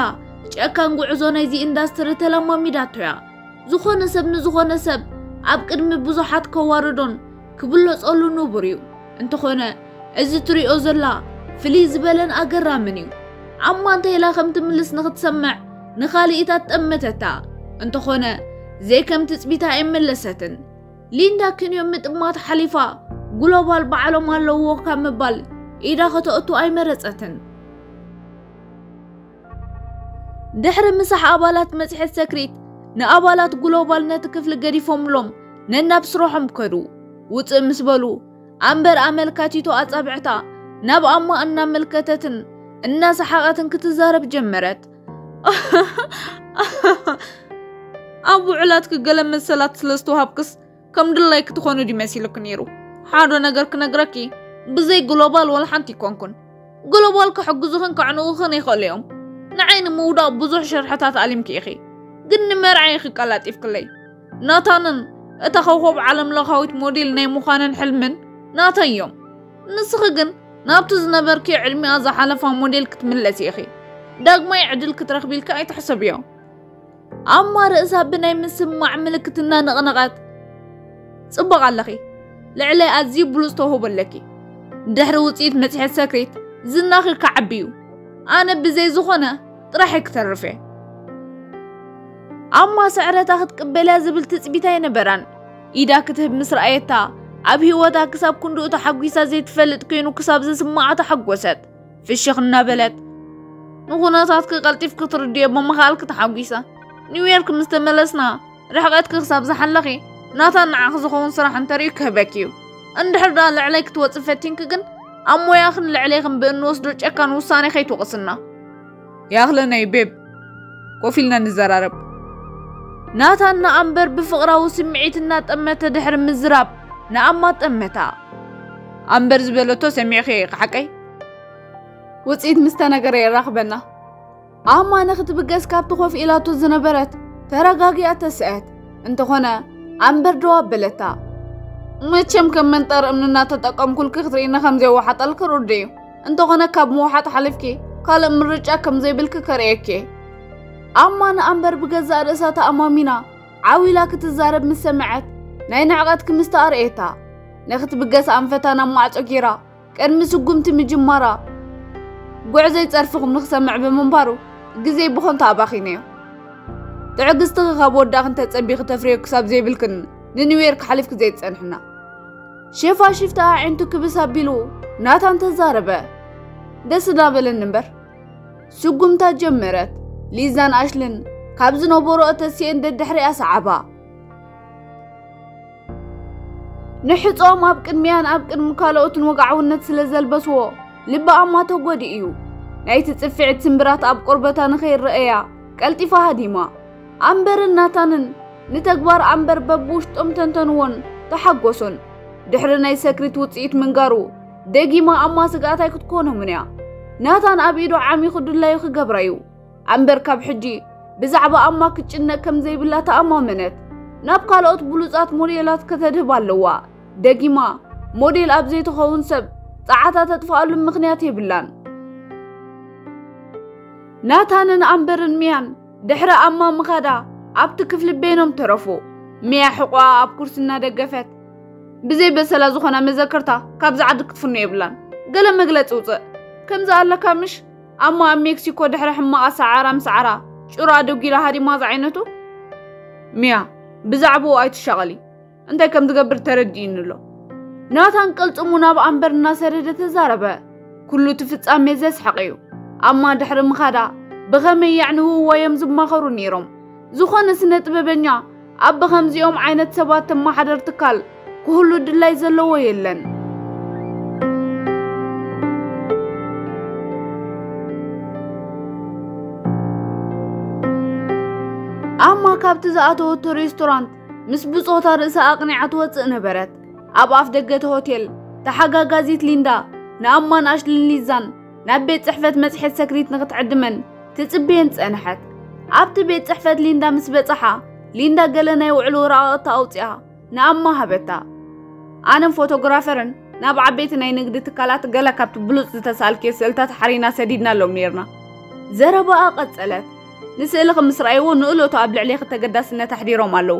ጨካን ጉዕዞ ናይዚ ኢንዳስትሪ ተለማሚዳቶ እያ። ዝኾነ ሰብ ንዝኾነ ሰብ ኣብ ቅድሚ ብዙሓት ከዋርዶን ክብለጸሉ ንቡር እዩ። እንተኾነ፣ እዚ ትሪኦ ዘላ ፍልይ ዝበለን ኣገራምን እዩ። ኣማ እንታይ ኢላ ከም ትምልስ ንኽትሰምዕ ንኻልኢታት ጠመተታ። እንተኾነ፣ ዘይከም ትጽቢታ ኣይመለሰትን። ሊንዳ ክንዮ ምጥማት ሓሊፋ፣ ግሎባል ባዕሎም ኣለዎ ካብ ምባል ኢዳ ከተእቱ ኣይመረጸትን። ድሕሪ ምሳሕ ኣባላት መጽሔት ሰክሪት፣ ንኣባላት ግሎባል ነቲ ክፍሊ ገዲፎምሎም ነናብ ስራሖም ከዱ። ውጽእ ምስ በሉ፣ ኣንበር ኣመልካቲቶ ኣጻብዕታ ናብ ኣማ እናመልከተትን እናሰሓቐትን ክትዛረብ ጀመረት። ኣብ ውዕላትኪ ገለ መሰላት ስለ ዝተዋሃብክስ፣ ከም ድላይኪ ትኾኒ ድዩ መሲሉኪ ነይሩ? ሓደ ነገር ክነግረኪ፣ ብዘይ ግሎባል ወላ ሓንቲ ኣይኮንኩን። ግሎባል ክሕግዙኽን ከዕንቑኽን ይኽእሉ እዮም። ንዓይ ንምውዳቕ ብዙሕ ሽርሕታት ኣሊምኪ ኢኺ፣ ግን ንመርዓ ኢኺ ቀላጢፍክለይ። ናታንን እታ ኮኾብ ዓለም ለኻዊት ሞዴል ናይ ምዃንን ሕልምን ናተይ እዮም። ንስኺ ግን ናብቲ ዝነበርክዮ ዕድሚኣ ዝሓለፋ ሞዴል ክትምለሲ ኢኺ። ዳግማይ ዕድል ክትረኽቢ ኢልኪ ኣይትሕሰብዮ። ኣማ ርእሳ ብናይ ምስማዕ ምልክት እናነቕነቐት፣ ጽቡቕ ኣለኺ። ልዕለይ ኣዝዩ ብሉጽ ተውህቦ ኣለኪ። ድሕሪ ውጽኢት መጽሔት ሰክሪት ዝናኺ ክዓቢ እዩ። ኣነ ብዘይ ዝኾነ ጥራሕ እየ ክተርፍ እየ። ኣማ ስዕረታ ክትቅበልያ ዝብል ትጽቢት ኣይነበራን። ኢዳ ክትህብ ምስ ረኣየታ፣ ኣብ ህይወታ ክሳብ ክንድኡ ተሓጒሳ ዘይትፈልጥ ኮይኑ ክሳብ ዝስምዓ ተሓጎሰት። ፍሽኽ እናበለት፣ ንኹነታትኪ ቀልጢፍኪ ክትርድዮ ብምኽኣልኪ ተሓጒሰ። ኒውዮርክ ምስ ተመለስና፣ ርሕቐትኪ ክሳብ ዝሓለኺ፣ ናታን ንዓኺ ዝኸውን ስራሕ እንተርእዩ ክህበኪ እዩ። እንድሕር ደኣ ልዕለይ ክትወጺ ፈቲንኪ ግን፣ ኣብ ሞያኽን ልዕሌኽን ብእንወስዶ ጨካን ውሳኔ ከይትወቕስና። ይኣኽለና እዩ ቤብ፣ ኮፍ ኢልና ንዘራረብ። ናታን ንኣምበር ብፍቕራዊ ስምዒት እናጠመተ ድሕሪ ምዝራብ፣ ንኣማ ጠመታ። ኣምበር ዝበለቶ ሰሚዕኺ ኢኺ ሓቀይ? ውፅኢት ምስ ተነገረ የራኽበና። ኣማ ንኽትብገስ ካብቲ ኮፍ ኢላቶ ዝነበረት ተረጋጊኣ ተስአት። እንተኾነ ኣምበር ደው ኣበለታ። መቸም ከም መንጠር እምኒ እናተጠቀምኩልኪ ክትርእይኒ ከም ዘይወሓጠልኪ ርዱእ እዩ። እንተኾነ ካብ ምውሓጥ ሓሊፍኪ ካልእ ምርጫ ከም ዘይብልኪ ከርእየኪ። ኣማ ንኣምበር ብገዛእ ርእሳ ተኣማሚና ዓው ኢላ ክትዛረብ ምስ ሰምዐት ናይ ንዕቐት ክምስታ ኣርእየታ። ንኽትብገስ ኣንፈታ ናብ ማዕጾ ጌራ ቅድሚ ስጉምቲ ምጅማራ ጉዕዞይ ጸርፍኹም ንኽሰምዕ ብምንባሩ ግዜ ብኾንቱ ኣባኺነዮ። ትዕግስትኺ ካብ ወዳእኽን ተጸቢኺ ተፍርዮ ክሳብ ዘይብልክን ንኒውዮርክ ሓሊፍኪ ዘይትጸንሕና። ሸፋሽፍቲ ኣዒንቱ ክብስ ኣቢሉ ናታን ተዛረበ። ደስ እናበለኒ እምበር። ስጉምታ ጀመረት። ሊዛን ኣሽልን ካብ ዝነበሮ ተሲኤን ደድሕሪኣ ሰዓባ። ንሕጾም ኣብ ቅድሚያን ኣብ ቅድሚ ካልኦትን ወግዓውነት ስለ ዘልበስዎ ልቢ ኣማ ተጎዲኡ እዩ። ናይቲ ጽፍዒት ስምብራት ኣብ ቆርበታ ንኸይረኣያ ቀልጢፋ ሃዲማ። ኣምበርን ናታንን ንተግባር ኣምበር በብውሽጦም ተንተንዎን ተሓጎሱን። ድሕሪ ናይ ሰክሪት ውጽኢት ምንጋሩ ደጊማ ኣማ ስግኣት ኣይክትኮኖምን እያ። ናታን ኣብ ኢዱ ዓሚኹ ድላዩ ክገብራ እዩ። ኣምበር ካብ ሕጂ ብዛዕባ ኣማ ክትጭነቅ ከም ዘይብላ ተኣማመነት። ናብ ካልኦት ብሉጻት ሞዴላት ከተድህብ ኣለዋ። ደጊማ ሞዴል ኣብ ዘይትኸውን ሰብ ጸዓታ ተጥፍኣሉ ምኽንያት የብላን። ናታንን ኣምበርን ሚያን ድሕሪ ኣማ ምኻዳ ኣብቲ ክፍሊ በይኖም ተረፉ። ሚያ ሕቆኣ ኣብ ኩርሲ እናደገፈት፣ ብዘይ በሰላ ዝኾና መዘከርታ ካብዚ ዓዲ ክትፍኖ የብላን። ገለ መግለጺ ውጽእ። ከምዚ ኣለካ ምሽ? ኣማ ኣብ ሜክሲኮ ድሕሪ ሕማቕ ኣሰዓራ ምስዓራ ጭራ ደጒላ ሃዲማ ዝዓይነቱ። ሚያ፣ ብዛዕባኡ ኣይትሻቐሊ። እንታይ ከም ዝገብር ተረዲእኒ ኣሎ። ናታን ቅልጽሙ ናብ ኣምበር እናሰደደ ተዛረበ። ኩሉ እቲ ፍጻሜ ዘስሕቕ እዩ። ኣማ ድሕሪ ምኻዳ ብኸመይ የዕንውዎ እዮም ዝማኸሩ ነይሮም። ዝኾነ ስነ ጥበበኛ ኣብ ብኸምዚኦም ዓይነት ሰባት ተመሓደር ትካል ክህሉ ድላይ ዘለዎ የለን። ኣማ ካብቲ ዝኣተወቶ ሬስቶራንት ምስ ብጾታ ርእሳ ኣቕኒዓ ትወጽእ ነበረት። ኣብ ኣፍ ደገ እቲ ሆቴል ተሓጋጋዚት ሊንዳ ንኣማን ኣሽልን ሊዛን ናብ ቤት ጽሕፈት መጽሔት ሰክሪት ንኽትዕድመን ትጽበየን ጸንሐት። ኣብቲ ቤት ጽሕፈት ሊንዳ ምስ በጽሓ፣ ሊንዳ ገለ ናይ ውዕሎ ወረቓቕቲ ኣውጺኣ ንኣማ ሃበታ። ኣነን ፎቶግራፈርን ናብ ዓበይቲ ናይ ንግዲ ትካላት ገለ ካብቲ ብሉጽ ዝተሳልክዮ ስእልታት ሓሪና ሰዲድናሎም ነይርና። ዘረባኣ ቀጸለት። ንስእልኺ ምስ ረኣይዎ ንእለቱ ኣብ ልዕሌኺ ተገዳስነት ኣሕዲሮም ኣለዉ።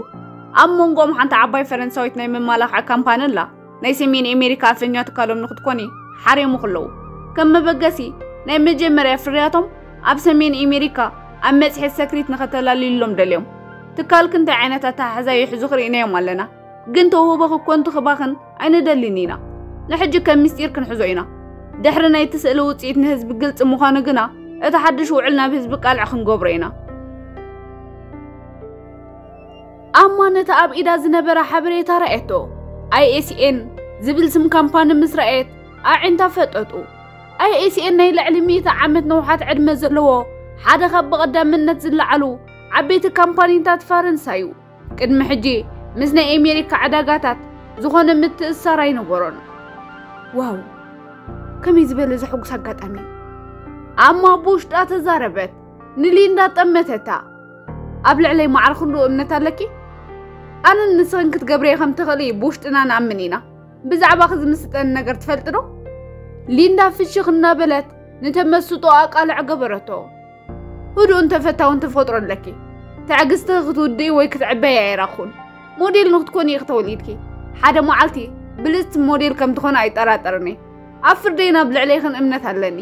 ኣብ መንጎኦም ሓንቲ ዓባይ ፈረንሳዊት ናይ መመላኽዒ ካምፓኒ ኣላ። ናይ ሰሜን ኣሜሪካ ኣፈኛ ትካሎም ንኽትኮኒ ሓሪሙ ከለዉ፣ ከም መበገሲ ናይ መጀመርያ ፍርያቶም ኣብ ሰሜን ኣሜሪካ ኣብ መጽሔት ሰክሪት ንኸተላልዩሎም ደልዮም። ትካልኪ እንታይ ዓይነት ኣተሓሕዛ ይሕዙ ክርኢናዮም ኣለና፣ ግን ተውህቦኺ ኮንቱ ክባኽን ኣይንደልን ኢና። ንሕጂ ከም ምስጢር ክንሕዞ ኢና። ድሕሪ ናይቲ ስእሊ ውጽኢት ንህዝቢ ግልጺ ምዃኑ ግና፣ እቲ ሓድሽ ውዕል ናብ ህዝቢ ቃልዕ ክንገብሮ ኢና። ኣማ ነቲ ኣብ ኢዳ ዝነበረ ሓበሬታ ረኣየቶ። ኣይኤስኤን ዝብል ስም ካምፓኒ ምስ ረኣየት ኣዒንታ ፈጠጡ። ኣይኤስኤን ናይ ልዕሊ ሚእቲ ዓመት ነውሓት ዕድመ ዘለዎ ሓደ ካብ ብቐዳምነት ዝለዓሉ ዓበይቲ ካምፓኒታት ፈረንሳ እዩ። ቅድሚ ሕጂ ምስ ናይ ኣሜሪካ ዕዳጋታት ዝኾነ ምትእስሳር ኣይነበሮን። ዋው፣ ከመይ ዝበለ ዘሐጉስ ኣጋጣሚ! ኣማ ብውሽጣ ተዛረበት። ንሊንዳ ጠመተታ። ኣብ ልዕለይ ማዕረ ክንድኡ እምነት ኣለኪ? ኣነን ንስኽን ክትገብርዮ ከም ትኽእሊ ብውሽጥና ንኣምን ኢና። ብዛዕባኺ ዝምስጠኒ ነገር ትፈልጢ ዶ? ሊንዳ ፍሽኽ እናበለት ንተመስጦ ኣቃልዕ ገበረቶ። ህዱእን ተፈታውን ተፈጥሮ ኣለኪ። ትዕግስቲ ክትውድኢ ወይ ክትዕበይ ኣይራኹን። ሞዴል ንክትኮኒ ኢኺ ተወሊድኪ። ሓደ መዓልቲ ብልጽቲ ሞዴል ከም ትኾኒ ኣይጠራጠርን እየ። ኣብ ፍርደይ ናብ ልዕሌኽን እምነት ኣለኒ።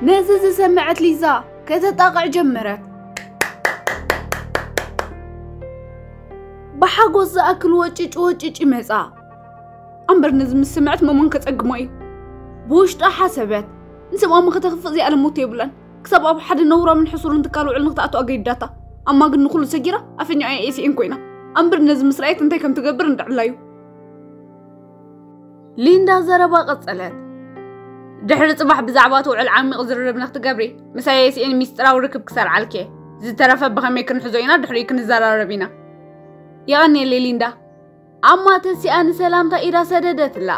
ነዚ ዝሰምዐት ሊዛ ከተጣቕዕ ጀመረት። ብሓጎስ ዝኣክል ወጭጭ ወጭጭ ይመጻ። ኣምበር ነዚ ምስ ሰምዐት መሞን ከጸግማ እዩ። ብውሽጣ ሓሰበት። ንሰብኣዊ መኸተ ክፍእ ዘይኣለ ሞት የብላን። ክሳብ ኣብ ሓደ ነውራምን ሕሱርን ትካል ውዕል ንክትኣቱ ኣገዲዳታ። ኣማ ግን ንኹሉ ሰጊራ ኣፈኛ ኣይኤስኤን ኮይና። ኣምበር ነዚ ምስ ረኣየት እንታይ ከም ትገብር እንድዕላ እዩ። ሊንዳ ዘረባ ቀጸለት። ድሕሪ ጽባሕ ብዛዕባ እቲ ውዕል ዓሚቕ ዝርርብ ንክትገብሪ፣ ምስ ኣይኤስኤን ሚስጥራዊ ርክብ ክሰርዓልኪ እየ። ዝተረፈ ብኸመይ ክንሕዞ ኢና፣ ድሕሪኡ ክንዘራረብ ኢና። የቐንየለይ ሊንዳ። ኣማ ተሲኣ ንሰላምታ ኢዳ ሰደደትላ።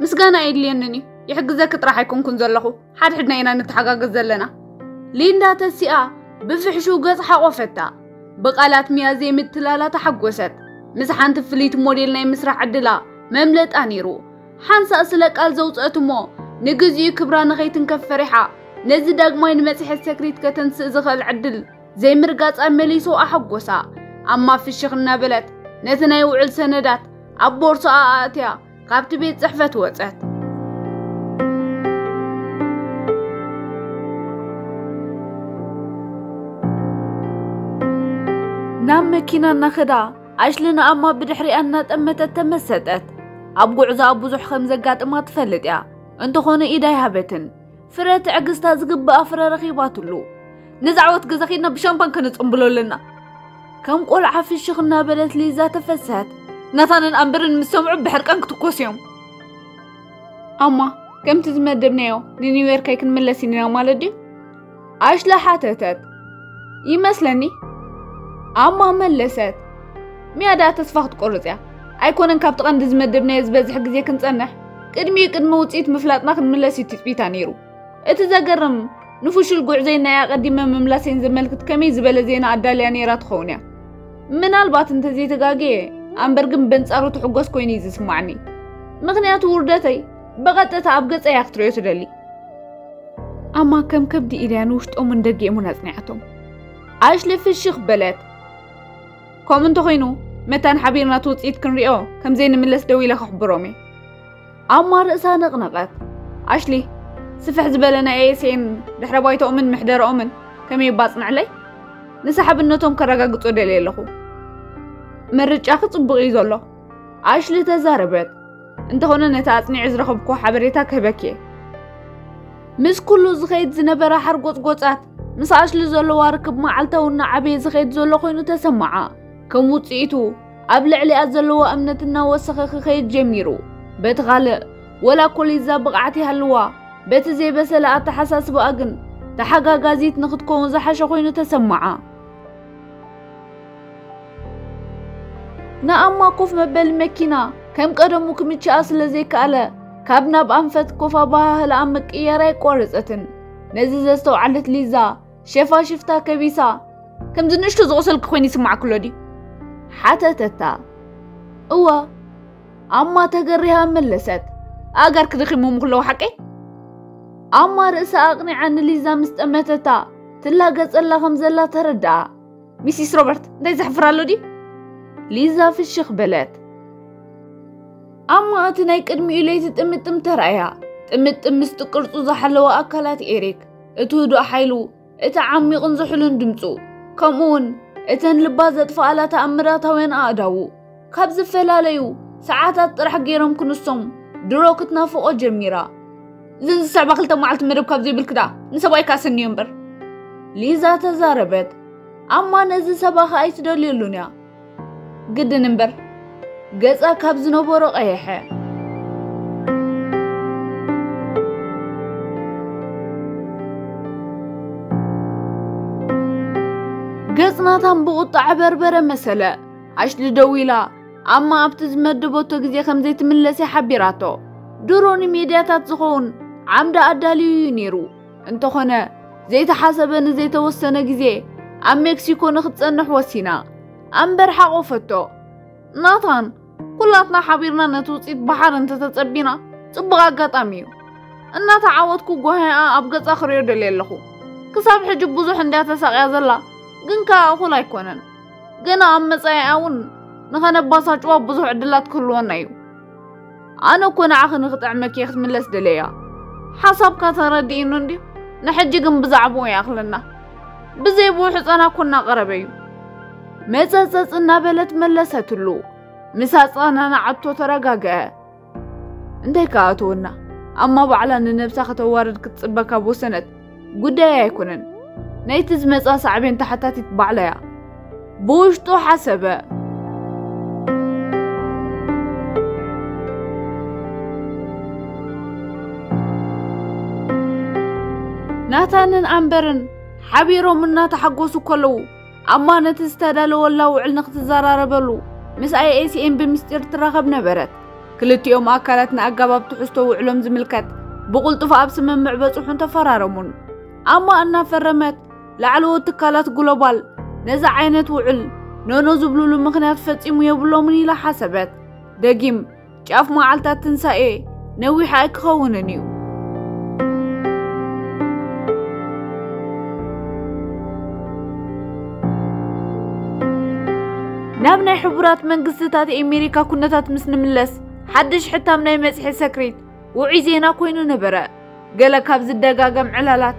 ምስጋና የድልየንን እዩ። ይሕግዘኪ ጥራሕ ኣይኮንኩን ዘለኹ፣ ሓድሕድና ኢና ንተሓጋገዝ ዘለና። ሊንዳ ተሲኣ ብፍሕሹው ገጽ ሓቖፈታ። ብቓላት ሚያ ዘይምትላላ ተሓጎሰት። ምስ ሓንቲ ፍልይቲ ሞዴል ናይ ምስራሕ ዕድላ መምለጣ ነይሩ። ሓንሳእ ስለ ቃል ዘውፅአት እሞ ንግዚኡ ክብራ ንኸይትንከፍ ፈሪሓ፣ ነዚ ዳግማይ ንመፅሐት ሰክሪት ከተንስእ ዝኽእል ዕድል ዘይምርጋፃ መሊሱ ኣሐጎሳ። ኣማ ፍሽኽ እናበለት ነቲ ናይ ውዕል ሰነዳት ኣብ ቦርሳኣ ኣእትያ ካብቲ ቤት ጽሕፈት ወጸት። ናብ መኪና እናኸዳ ኣሽሊ ንኣማ ብድሕሪኣ እናጠመተት ተመሰጠት። ኣብ ጉዕዞኣ ብዙሕ ከም ዘጋጥማ ትፈልጥ እያ። እንተኾነ ኢዳ ኣይሃበትን። ፍረ ትዕግስታ ዝግብኣ ፍረ ረኺባትሉ። ነዚ ዓወት ገዛ ኺድና ብሻምፓን ከነጽንብሎ ኣለና። ከም ቆልዓ ፍሽኽ እናበለት ሊዛ ተፈሰሐት። ናታንን ኣምበርን ምስ ሰምዑ ብሕርቃን ክትኮስ እዮም። ኣማ፣ ከምቲ ዝመደብናዮ ንኒውዮርክ ኣይክንምለስ ኢና ማለት ድዩ? ኣሽለ ሓተተት። ይመስለኒ። ኣማ መለሰት። ሚያ ደኣ ተስፋ ክትቆርጽ እያ። ኣይኮነን ካብቲ ቀንዲ ዝመደብናዮ ዝበዝሕ ግዜ ክንጸንሕ፣ ቅድሚኡ ቅድሚ ውጽኢት ምፍላጥና ክንምለስ እዩ ትጽቢታ ነይሩ። እቲ ዘገርም ንፍሹል ጉዕዘይን ናይ ኣቐዲመ ምምላሰይን ዘመልክት ከመይ ዝበለ ዜና ኣዳልያ ነይራ ትኸውን እያ። ምናልባት እንተዘይተጋግየ ኣምበር ግን በንጻሩ ትሕጎስ ኮይኑ እዩ ዝስማዓኒ። ምኽንያቱ ውርደተይ ብቐጥታ ኣብ ገጸይ እያ ክትርእዮ ትደሊ። ኣማ ከም ከብዲ ኢልያ ንውሽጦምን ደጊኦምን ኣጽኒዓቶም። ኣሽሊ ፍሽኽ በለት። ከምኡ እንተኾይኑ መታን ሓቢርና እቲ ውጽኢት ክንሪኦ ከም ዘይንምለስ ደው ኢለ ክሕብሮም እየ። ኣማ ርእሳ ነቕነቐት። ኣሽሊ፣ ስፍሕ ዝበለ ናይ ኤስኤን ድሕረ ባይታኦምን ምሕደራኦምን ከመይ ባጽንዕለይ ንሰሓብነቶም ከረጋግጾ ደልየ ኣለኹ። ምርጫኺ ጽቡቕ እዩ ዘሎ፣ ኣሽሊ ተዛረበት። እንተኾነ ነቲ ኣጽኒዐ ዝረኸብኩዎ ሓበሬታ ክህበኪ እየ። ምስ ኩሉ ዝኸይድ ዝነበረ ሓርጎጽጎጻት ምስ ኣሽሊ ዘለዋ ርክብ መዓልታዊ እናዓበየ ዝኸይድ ዘሎ ኮይኑ ተሰማዓ። ከም ውጽኢቱ ኣብ ልዕሊኣ ዘለዋ እምነት እናወሰኸ ክኸይድ ጀሚሩ። በቲ ካልእ፣ ወላ እኮ ሊዛ ብቕዓት ይሃልዋ፣ በቲ ዘይበሰለ ኣተሓሳስባኣ ግን ተሓጋጋዚት ንኽትከውን ዝሓሸ ኮይኑ ተሰማዓ። ንኣማ ኮፍ መበሊ መኪና ከም ቀደሙ ክምችኣ ስለ ዘይከኣለ፣ ካብ ናብ ኣንፈት ኮፍ ኣበሃህላኣ ምቅያር ኣይቋረጸትን። ነዚ ዘስተውዓለት ሊዛ ሸፋሽፍታ ከቢሳ፣ "ከምዚ ንእሽቶ ዝቖሰልኪ ኮይኑ ይስማዕኪ ኣሎ ድዩ?" ሓተተታ። "እወ," ኣማ ተገሪሃ መለሰት። "ኣእጋርኪ ደኺሞም ክለዉ ሓቀይ?" ኣማ ርእሳ ኣቕኒዓ ንሊዛ ምስ ጠመተታ፣ ትላገጸላ ከም ዘላ ተረድኣ። "ሚሲስ ሮበርት፣ እንታይ ዘሕፍር ኣሎ ድዩ?" ሊዛ ፍሽኽ በለት። ኣማ እቲ ናይ ቅድሚኡ ለይቲ ጥምጥም ተራእያ። ጥምጥም ምስቲ ቅርጹ ዝሓለወ ኣካላት ኤሪክ፣ እቲ ህዱእ ሓይሉ፣ እቲ ዓሚቕን ዝሑልን ድምጹ፣ ከምኡውን እተን ልባ ዘጥፍኣላ ተኣምራታውያን ኣእዳዉ፣ ካብ ዝፈላለዩ ሰዓታት ጥራሕ ገይሮም ክንሶም ድሮ ክትናፍቖ ጀሚራ። "እዘን ዝስዕባ ክልተ መዓልቲ መደብ ካብ ዘይብልኪ ደኣ ንሰብኣይ ከኣ ሰንዮ እምበር," ሊዛ ተዛረበት። ኣማ ነዚ ሰባኺ ኣይትደልየሉን እያ። ግድን እምበር፣ ገጻ ካብ ዝነበሮ ቀየሐ። ገጽ ናታን ብቑጣ በርበረ መሰለ። ኣሽሊ ደው ኢላ፣ ኣማ ኣብቲ ዝመደበቶ ግዜ ከም ዘይትምለስ እያ ሓቢራቶ። ድሮ ንሜድያታት ዝኸውን ዓምዲ ኣዳልዩ እዩ ነይሩ። እንተኾነ፣ ዘይተሓሰበ ንዘይተወሰነ ግዜ ኣብ ሜክሲኮ ንኽትጸንሕ ወሲና። ኣምበር ሓቖፈቶ። "ናታን፣ ኩላትና ሓቢርና ነቲ ውጽኢት ብሓደ እንተተጸቢና ጽቡቕ ኣጋጣሚ እዩ። እናተዓወትኩ ጓህያኣ ኣብ ገጻ ክርእዮ ደልየ ኣለኹ። ክሳብ ሕጂ ብዙሕ እንድያ ተሳቕያ ዘላ፣ ግን ከኣ እኹል ኣይኮነን። ገና ኣብ መጻኢኣ እውን ንኸነባሳጭዋ ብዙሕ ዕድላት ክህልወና እዩ። ኣነ እኮ ንዓኺ ንኽጥዕመኪ እየ ክትምለስ ደለያ። ሓሳብካ ተረዲእኑ እንድዩ? ንሕጂ ግን ብዛዕባኡ ይኣኽለና። ብዘይ ብኡ ሕጸና እኮ እናቐረበ እዩ." መጸጸጽ እናበለት መለሰትሉ። ምስ ኣጸናንዓቶ ተረጋግአ። "እንታይ ከኣትወና? ኣማ ባዕላ ንነብሳ ከተዋርድ ክትጽበ ካብ ወሰነት ጉዳይ ኣይኮነን። ናይቲ ዝመጻ ሳዕቤን ተሓታቲት ባዕላ እያ." ብውሽጡ ሓሰበ። ናታንን ኣምበርን ሓቢሮም እናተሓጎሱ ከለዉ፣ ኣማ ነቲ ዝተዳለወላ ውዕል ንክትዘራረበሉ ምስ ኣይኤስኤን ብምስጢር ትራኸብ ነበረት። ክልቲኦም ኣካላት ንኣገባብ ትሕዝቶ ውዕሎም ዝምልከት ብቕልጡፍ ኣብ ስምምዕ በጽሑን ተፈራረሙን። ኣማ እናፈረመት ላዕለዎት ትካላት ግሎባል ነዚ ዓይነት ውዕል ኖኖ ዝብሉሉ ምኽንያት ፈጺሙ የብሎምን ኢላ ሓሰበት። ደጊም ጫፍ መዓልታት ትንሳኤ ነዊሕ ኣይክኸውንን እዩ። ናብ ናይ ሕቡራት መንግስትታት ኣሜሪካ ኩነታት ምስ ንምለስ፣ ሓድሽ ሕታም ናይ መጽሔት ሰክሪት ውዑይ ዜና ኮይኑ ነበረ። ገለ ካብ ዝደጋገም ዕላላት፣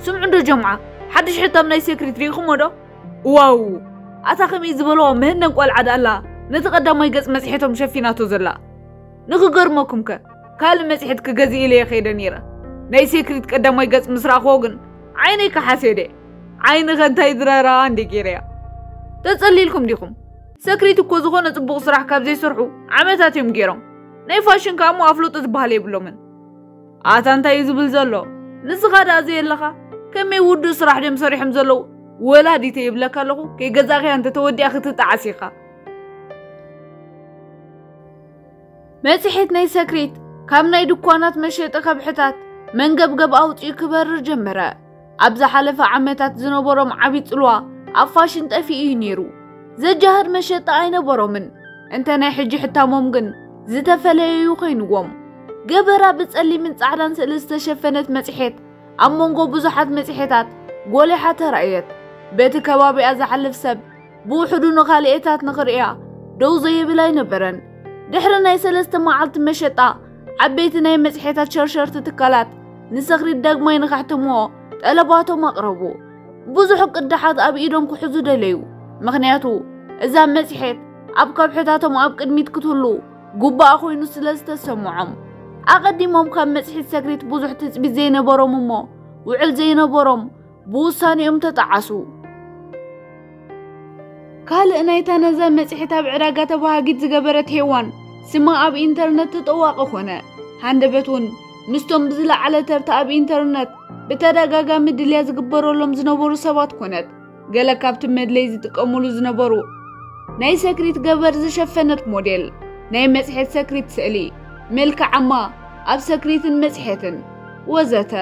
ስምዑ እንዶ ጀምዓ፣ ሓድሽ ሕታም ናይ ሰክሪት ርኢኹሞ ዶ? ዋው! ኣታ ከመይ ዝበልዋ ምህነን ቆልዓ ደኣላ ነቲ ቀዳማይ ገጽ መጽሔቶም ሸፊናቶ ዘላ። ንኽገርመኩምከ፣ ካልእ መጽሔት ክገዝእ ኢለ እየ ከይደ ነይረ። ናይ ሴክሪት ቀዳማይ ገጽ ምስ ረኣኽዎ ግን ዓይነይ ከሓሴደ። ዓይንኸ እንታይ ድራራ እንዴ ገይረያ። ተጸሊልኩም ዲኹም? ሰክሪት እኮ ዝኾነ ጽቡቕ ስራሕ ካብ ዘይሰርሑ ዓመታት እዮም ገይሮም። ናይ ፋሽን ከኣ እሞ ኣፍልጦ ዝበሃል የብሎምን። ኣታ እንታይ እዩ ዝብል ዘሎ? ንስኻ ደኣ ዘየለኻ ከመይ ውዱእ ስራሕ ድዮም ሰሪሖም ዘለዉ? ወላዲተ ይብለካ ኣለኹ፣ ከይገዛእኽያ እንተ ተወዲኣ ክትጠዓስ ኢኻ። መጽሔት ናይ ሰክሪት ካብ ናይ ድኳናት መሸጢ ከብሕታት መንገብገብ ኣውጺኡ ክበርር ጀመረ። ኣብ ዝሓለፈ ዓመታት ዝነበሮም ዓቢ ጽልዋ ኣብ ፋሽን ጠፊኡ እዩ ነይሩ። ዘጃህር መሸጣ ኣይነበሮምን። እንተ ናይ ሕጂ ሕታሞም ግን ዝተፈለየ እዩ ኮይንዎም። ገበራ ብጸሊምን ጻዕዳን ስእሊ ዝተሸፈነት መጽሔት ኣብ መንጎ ብዙሓት መጽሔታት ጎሊሓ ተራእየት። በቲ ከባቢኣ ዝሓልፍ ሰብ ብውሕዱ ንኻልኤታት ንኽርእያ ደው ዘየብል ኣይነበረን። ድሕሪ ናይ ሰለስተ መዓልቲ መሸጣ፣ ዓበይቲ ናይ መጽሔታት ሸርሸርቲ ትካላት ንሰኽሪት ዳግማይ ንኸሕትምዎ ጠለባቶም ኣቕረቡ። ብዙሕ ቅዳሓት ኣብ ኢዶም ክሕዙ ደለዩ። ምኽንያቱ፣ እዛ መጽሔት ኣብ ከብሕታቶም ኣብ ቅድሚት ክትህሉ ግቡኣ ኮይኑ ስለ ዝተሰምዖም። ኣቐዲሞም ካብ መጽሔት ሰክሪት ብዙሕ ትጽቢት ዘይነበሮም እሞ፣ ውዕል ዘይነበሮም ብውሳኔኦም ተጠዓሱ። ካልእ ናይታ ነዛ መጽሔት ኣብ ዕዳጋ ተባሃጊት ዝገበረት ሄዋን ስማ ኣብ ኢንተርነት ተጠዋቒ ኮነ። ሃንደበት እውን ምስቶም ብዝለዓለ ተርታ ኣብ ኢንተርነት ብተደጋጋሚ ድልያ ዝግበረሎም ዝነበሩ ሰባት ኮነት። ገለ ካብቲ መድለይ ዝጥቀሙሉ ዝነበሩ ናይ ሰክሪት ገበር ዝሸፈነት ሞዴል፣ ናይ መጽሔት ሰክሪት ስእሊ፣ መልክዓማ ኣብ ሰክሪትን መጽሔትን ወዘተ።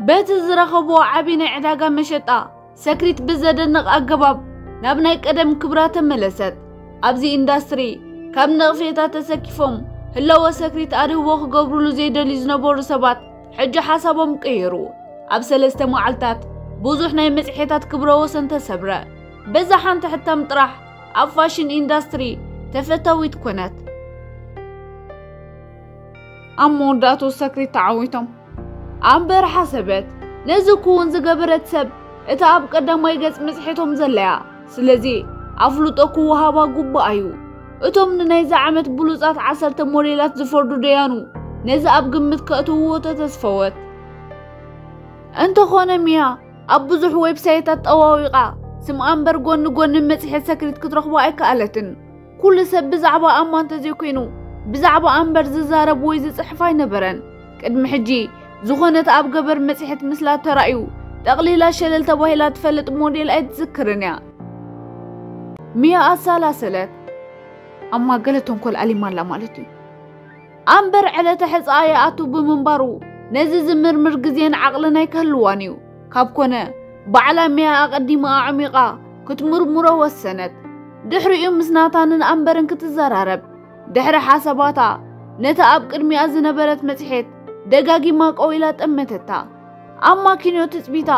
በቲ ዝረኸብዎ ዓቢ ናይ ዕዳጋ መሸጣ፣ ሰክሪት ብዘደንቕ ኣገባብ ናብ ናይ ቀደም ክብራ ተመለሰት። ኣብዚ ኢንዳስትሪ፣ ካብ ነቕፌታ ተሰኪፎም ህላወ ሰክሪት ኣድህቦ ክገብሩሉ ዘይደልዩ ዝነበሩ ሰባት፣ ሕጂ ሓሳቦም ቀየሩ። ኣብ ሰለስተ መዓልታት፣ ብዙሕ ናይ መጽሔታት ክብረ ወሰን ተሰብረ። በዛ ሓንቲ ሕታም ጥራሕ፣ ኣብ ፋሽን ኢንዳስትሪ ተፈታዊት ኮነት። ኣብ መወዳእቱ ሰክሪት ተዓዊቶም። ኣምበር ሓሰበት፣ ነዚ ክውን ዝገበረት ሰብ፣ እታ ኣብ ቀዳማይ ገጽ መጽሔቶም ዘለያ። ስለዚ፣ ኣፍልጦ ክወሃባ ግቡእ እዩ። እቶም ንናይዚ ዓመት ብሉጻት ዓሰርተ ሞዴላት ዝፈርዱ ደያኑ፣ ነዚ ኣብ ግምት ከእትውዎ ተተስፈወት። እንተኾነ ሚያ፣ ኣብ ብዙሕ ዌብሳይታት ጠዋዊቓ፣ ስም ኣምበር ጎኒ ጎኒ መጽሔት ሰክሪት ክትረኽቦ ኣይከኣለትን። ኩሉ ሰብ ብዛዕባ ኣማ እንተዘይኮይኑ፣ ብዛዕባ ኣምበር ዝዛረብ ወይ ዝጽሕፍ ኣይነበረን። ቅድሚ ሕጂ፣ ዝኾነት ኣብ ገበር መጽሔት ምስላ ተራእዩ፣ ጠቕሊላ ሸለል ተባሂላ ትፈልጥ ሞዴል ኣይትዝክርን እያ። ሚያ ኣሰላሰለት። ኣማ ገለ ተንኮል ኣሊማ ኣላ ማለት እዩ። ኣምበር ዕለተ ሕጻ ይኣቱ ብምንባሩ፣ ነዚ ዝምርምር ግዜን ዓቕልን ኣይክህልዋን እዩ። ካብ ኮነ፣ ባዕላ ሚያ ኣቐዲማ ኣዕሚቓ ክትምርምሮ ወሰነት። ድሕሪኡ ምስ ናታንን ኣምበርን ክትዘራረብ፣ ድሕሪ ሓሳባታ፣ ነታ ኣብ ቅድሚኣ ዝነበረት መጽሔት ደጋጊማ ቀዊላ ጠመተታ። ኣብ ማኪኖ ትጽቢታ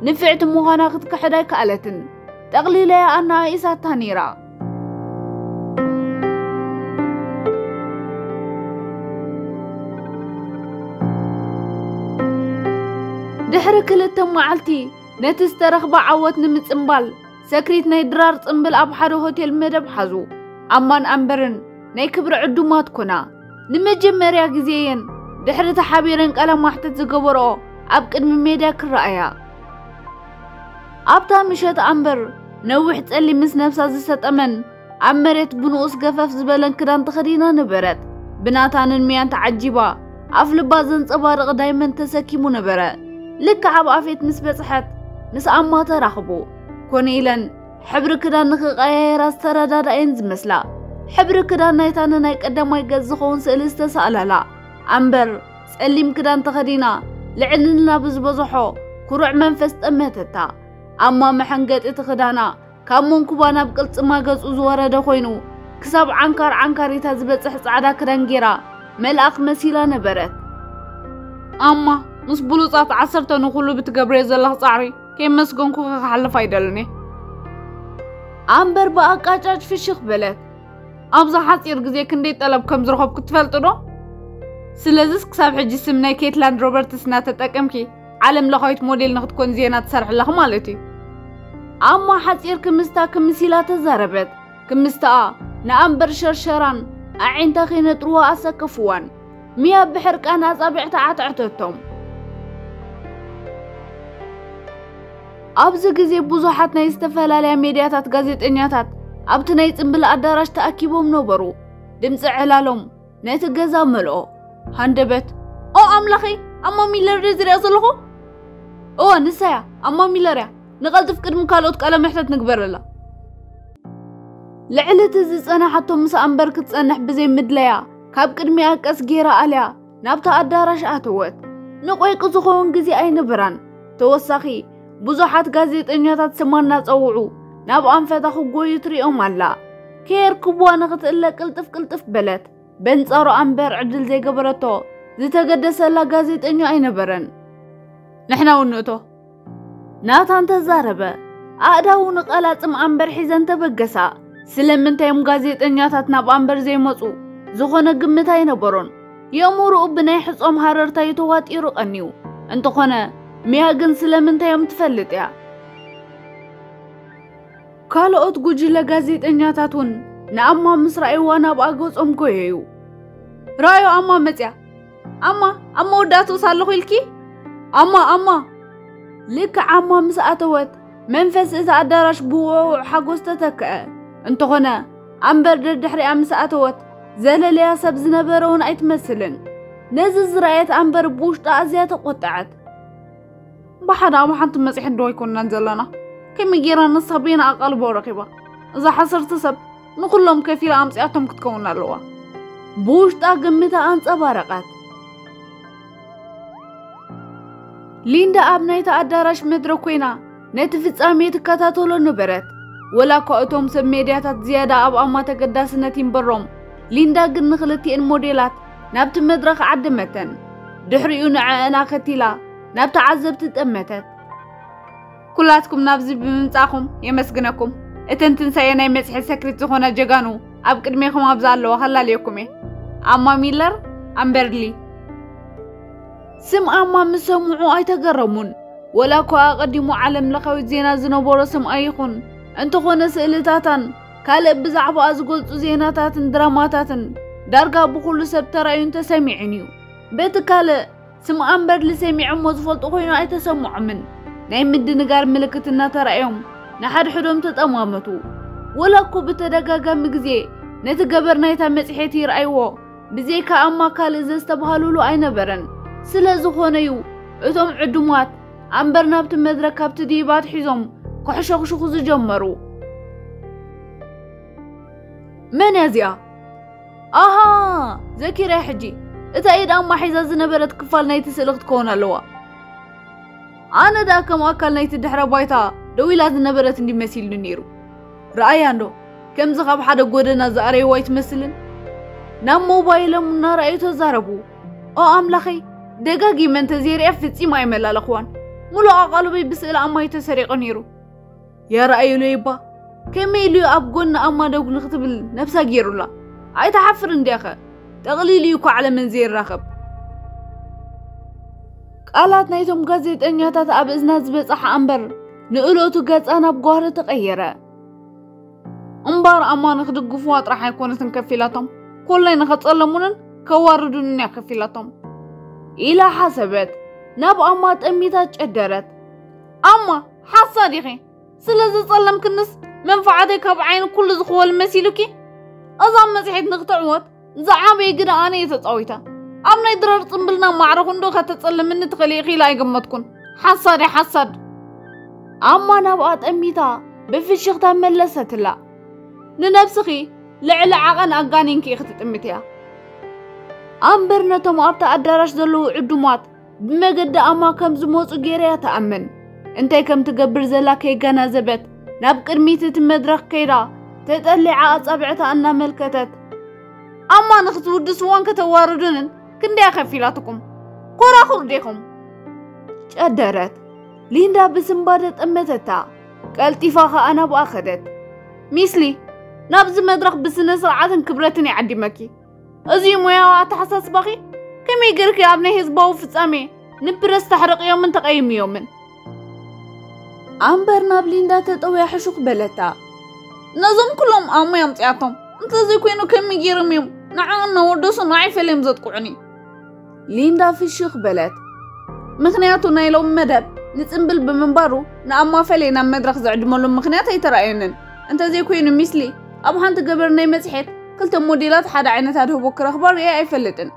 ንፍዕቲ ምዃና ክትክሕድ ኣይከኣለትን። ጠቕሊለያ ኣነኣኢሳታ ነይራ። ድሕሪ ክልተ መዓልቲ ነቲ ዝተረኽበ ዓወት ንምጽምባል፣ ሰክሪት ናይ ድራር ጽምብል ኣብ ሓደ ሆቴል መደብ ሓዙ። ኣማን ኣምበርን ናይ ክብሪ ዕዱማት ኮና። ንመጀመርያ ግዜ እየን ድሕሪ ተሓቢረን ቃለ ማሕተት ዝገበርኦ ኣብ ቅድሚ ሜድያ ክረኣያ። ኣብታ ምሸት ኣምበር ነዊሕ ጸሊም ምስ ነብሳ ዝሰጠመን ኣብ መሬት ብንኡስ ገፈፍ ዝበለን ክዳን ተኸዲና ነበረት። ብናታንን ሚያን ተዓጂባ ኣፍ ልባ ዘንጸባርቕ ዳይመንድ ተሰኪሙ ነበረ። ልክዕ ኣብ ኣፌት ምስ በጽሐት ምስ ኣማ ተራኽቡ። ኮነ ኢለን ሕብሪ ክዳን ንኽቀያየራ ዝተረዳዳ እየን ዝመስላ። ሕብሪ ክዳን ናይታ ንናይ ቀዳማይ ገጽ ዝኸውን ስእሊ ዝተሳእላላ ኣምበር፣ ጸሊም ክዳን ተኸዲና፣ ልዕልንና ብዝበዝሖ ኩሩዕ መንፈስ ጠመተታ። ኣማ መሐንገጢ እቲ ክዳና ካብ መንኩባ ናብ ቅልጽማ ገጹ ዝወረደ ኮይኑ፣ ክሳብ ዓንካር ዓንካሪታ ዝበጽሕ ጻዕዳ ክዳን ጌራ መልኣኽ መሲላ ነበረት። ኣማ፣ ምስ ብሉጻት ዓሰርተ ንኹሉ ብትገብርዮ ዘለኽ ጻዕሪ ከየመስገንኩኺ ክሓልፍ ኣይደልን እየ። ኣምበር ብኣቃጫጭ ፍሽኽ በለት። ኣብዛ ሓጺር ግዜ ክንደይ ጠለብ ከም ዝረኸብኩ ትፈልጢ ዶ? ስለዚስ ክሳብ ሕጂ ስም ናይ ኬትላንድ ሮበርትስ እናተጠቀምኪ ዓለም ለኻዊት ሞዴል ንክትኮን ዜና ትሰርሒ ኣለኺ ማለት እዩ። ኣማ ሓጺር ክምስታ ክምስ ኢላ ተዛረበት። ክምስትኣ ንኣምበር ሸርሸራን ኣዒንታ ከይነጥርዋ ኣሰከፍዋን። ሚያ ብሕርቃን ኣጻብዕታ ዓትዐተቶም። ኣብዚ ግዜ ብዙሓት ናይ ዝተፈላለያ ሜድያታት ጋዜጠኛታት ኣብቲ ናይ ጽምብል ኣዳራሽ ተኣኪቦም ነበሩ። ድምጺ ዕላሎም ነቲ ገዛ መልኦ። ሃንደበት፣ "ኦ ኣምላኸይ፣ ኣማ ሚለር ድየ ዝሪኣ ዘለኹ?" "እወ፣ ንሳ እያ፣ ኣማ ሚለር እያ። ንቐልጥፍ ቅድሚ ካልኦት ቃለ መሕተት ንግበረላ።" ልዕሊ እቲ ዝጸናሓቶ ምስ ኣምበር ክትጸንሕ ብዘይ ምድለያ፣ ካብ ቅድሚኣ ቀስ ጌራ ኣልያ ናብቲ ኣዳራሽ ኣተወት። ንቆይቂ ዝኸውን ግዜ ኣይነበራን። ተወሳኺ፣ ብዙሓት ጋዜጠኛታት ስማ እናጸውዑ ናብ ኣንፈታ ክጎዩ ትሪኦም ኣላ። ከየርክብዋ ንኽትእለ ቅልጥፍ ቅልጥፍ በለት። በንጻሩ ኣምበር ዕድል ዘይገበረቶ ዝተገደሰላ ጋዜጠኛ ኣይነበረን። "ንሕና እውን ንእቶ?" ናታን ተዛረበ። ኣእዳዉ ንቐላጽም ኣምበር ሒዘን ተበገሳ። ስለምንታይ እዮም ጋዜጠኛታት ናብ ኣምበር ዘይመጹ? ዝኾነ ግምት ኣይነበሮን። የእምሮኡ ብናይ ሕጾም ሃረርታ እዩ ተዋጢሩ ቀንዩ። እንተኾነ፣ ሚያ ግን ስለምንታይ እዮም ትፈልጥ እያ። ካልኦት ጉጅለ ጋዜጠኛታት እውን ንኣማ ምስ ረኣይዋ ናብኣ ገጾም ጎየዩ። "ረኣዮ፣ ኣማ መጽያ። ኣማ፣ ኣብ መወዳእትኡስ ኣለኹ ኢልኪ? ኣማ፣ ኣማ!" ልክዕ ኣማ ምስ ኣተወት፣ መንፈስ እቲ ኣዳራሽ ብውዕውዕ ሓጎስ ተተክአ። እንተኾነ፣ ኣምበር ደድሕሪኣ ምስ ኣተወት፣ ዘለለያ ሰብ ዝነበረ እውን ኣይትመስልን። ነዚ ዝረኣየት ኣምበር ብውሽጣ ኣዝያ ተቖጠዐት። "ብሓደ ኣብ ሓንቲ መጽሔት ዶ ኣይኮንናን ዘለና? ከመይ ጌራ ንሳ በይና ኣቓልቦ ረኺባ? እዛ ሓሰርቲ ሰብ ንኹሎም ከፊላ ኣምጺኣቶም ክትከውን ኣለዋ።" ብውሽጣ ግምታ ኣንጸባረቐት። ሊንዳ ኣብ ናይቲ ኣዳራሽ መድረኽ ኮይና ነቲ ፍጻሜ ትከታተሎ ነበረት። ወላ እኳ እቶም ሰብ ሜድያታት ዝያዳ ኣብ ኣማ ተገዳስነት ይንበሮም፣ ሊንዳ ግን ንኽልቲኤን ሞዴላት ናብቲ መድረኽ ዓደመተን። ድሕሪኡ ንዕአን ኣኸቲላ ናብ ተዓዘብቲ ጠመተት። "ኩላትኩም ናብዚ ብምምጻእኩም የመስግነኩም። እተን ትንሳኤ ናይ መጽሔት ሰክሪት ዝኾና ጀጋኑ ኣብ ቅድሜኹም ኣብዛ ኣለዋ ከላልየኩም እየ። ኣማ ሚለር፣ ኣምበርሊ።" ስም ኣማ ምስ ሰምዑ ኣይተገረሙን። ወላ እኳ ኣቐዲሙ ዓለም ለኻዊት ዜና ዝነበሮ ስም ኣይኹን፣ እንተኾነ ስእልታታን ካልእ ብዛዕባኣ ዝገልጹ ዜናታትን ድራማታትን ዳርጋ ብኹሉ ሰብ ተራእዩን ተሰሚዑን እዩ። በቲ ካልእ ስም ኣምበርሊ ሰሚዖሞ ዝፈልጡ ኮይኑ ኣይተሰምዖምን። ናይ ምድንጋር ምልክት እናተራእዮም ንሓድሕዶም ተጠማመቱ። ወላ እኮ ብተደጋጋሚ ግዜ ነቲ ገበር ናይታ መጽሔት ይርኣይዎ፣ ብዘይካ ኣማ ካልእ ዘስተብሃሉሉ ኣይነበረን። ስለ ዝኾነ እዩ እቶም ዕዱማት ኣምበር ናብቲ መድረክ ካብቲ ዲባት ሒዞም ከሕሸኽሽኹ ዝጀመሩ። "መን እያ እዚኣ? ኣሃ፣ ዘኪረ ሕጂ። እታ ኢድ ኣማ ሒዛ ዝነበረት ክፋል ናይቲ ስእሊ ክትከውን ኣለዋ። ኣነ ደኣ ከም ኣካል ናይቲ ድሕረ ባይታ ደው ኢላ ዝነበረት እንዲ መሲልኒ ነይሩ። ረኣያ እንዶ፣ ከምዚ ካብ ሓደ ጎደና ዝኣረይዋ ኣይትመስልን?" ናብ ሞባይሎም እናረኣዩ ተዛረቡ። "ኦ ኣምላኸይ፣ ደጋጊመ እንተዘይሪኣ ፍጺም ኣይመላለኽዋን። ሙሉእ ኣቓልቦይ ብስእሊ ኣማ እዩ ተሰሪቑ ነይሩ። ያረኣዩሉ ይባ፣ ከመይ ኢሉ ኣብ ጎኒ ኣማ ደው ንክትብል ነብሳ ገይሩላ? ኣይትሓፍርን ዲያኸ? ጠቕሊሉ እዩ እኮ ዓለመን ዘይራኸብ." ቃላት ናይቶም ጋዜጠኛታት ኣብ እዝና ዝበጽሓ እምበር፣ ንእለቱ ገጻ ናብ ጓህሪ ተቐየረ። "እምባር ኣማ ንክድግፍዋ ጥራሕ ኣይኮነትን ከፊላቶም፣ ኮላይ ንኸጸለሙንን ከዋርዱንን እያ ከፊላቶም" ኢላ ሓሰበት። ናብ ኣማ ጠሚታ ጨደረት። "ኣማ፣ ሓሳድ ኢኺ። ስለ ዝጸለምክንስ መንፈዓተይ ካብ ዓይኒ ኩሉ ዝኽወል መሲሉኪ? እዛ መጽሔት ንክትዕወት ዝዓበየ ግደ ኣነ እየ ተጻዊተ። ኣብ ናይ ድራር ጽምብልና ማዕረ ክንዶ ከተጸልምኒ ትኽእሊ ኢኺ ኢለ ኣይገመትኩን። ሓሳድ እያ፣ ሓሳድ!" ኣማ ናብኣ ጠሚታ ብፍሽኽታ መለሰትላ። "ንነብስኺ ልዕሊ ዓቐን ኣጋኒንኪ ኢኺ ትጥምትያ። ኣምበር ነቶም ኣብቲ ኣዳራሽ ዘለዉ ዕዱማት ብመገዲ ኣማ ከም ዝመጹ ገይራ እያ ትኣምን። እንታይ ከም ትገብር ዘላ ከይገናዘበት ናብ ቅድሚት እቲ መድረኽ ከይዳ ተጠሊዓ ኣጻብዕታ እናመልከተት፣ ኣማ ንኽትውድስዋን ከተዋርዱንን ክንደይ ከፊላትኩም? ኮራኹር ዲኹም? ጨደረት። ሊንዳ ብስንባደ ጠመተታ። ቀልጢፋ ኸኣ ናብኣ ኸደት። ሚስሊ፣ ናብዚ መድረኽ ብስነ ስርዓትን ክብረትን ይዓዲመኪ። እዚ ሞያዊ ኣተሓሳስባኺ ከመይ ገይርኪ ኣብ ናይ ህዝባዊ ፍጻሜ ንፕረስ ተሕርቕዮምን ተቐይምዮምን? ኣምበር ናብ ሊንዳ ተጠውያ ሕሹኽ በለታ። ነዞም ኩሎም ኣሞ ኣምጽኣቶም እንተዘይኮይኑ ከመይ ገይሮም እዮም ንዓኣ እናወደሱ ንዓይ ፈልዮም ዘጥቅዑኒ? ሊንዳ ፍሽኽ በለት። ምኽንያቱ ናይ ሎሚ መደብ ንጽምብል ብምንባሩ ንኣማ ፈልየ ናብ መድረኽ ዝዕድመሉ ምኽንያት ኣይተራእየንን። እንተዘይኮይኑ ሚስሊ ኣብ ሓንቲ ገበር ናይ መጽሔት ክልተ ሞዴላት ሓደ ዓይነት ኣድህቦ ክረኽባ ርእየ ኣይፈልጥን።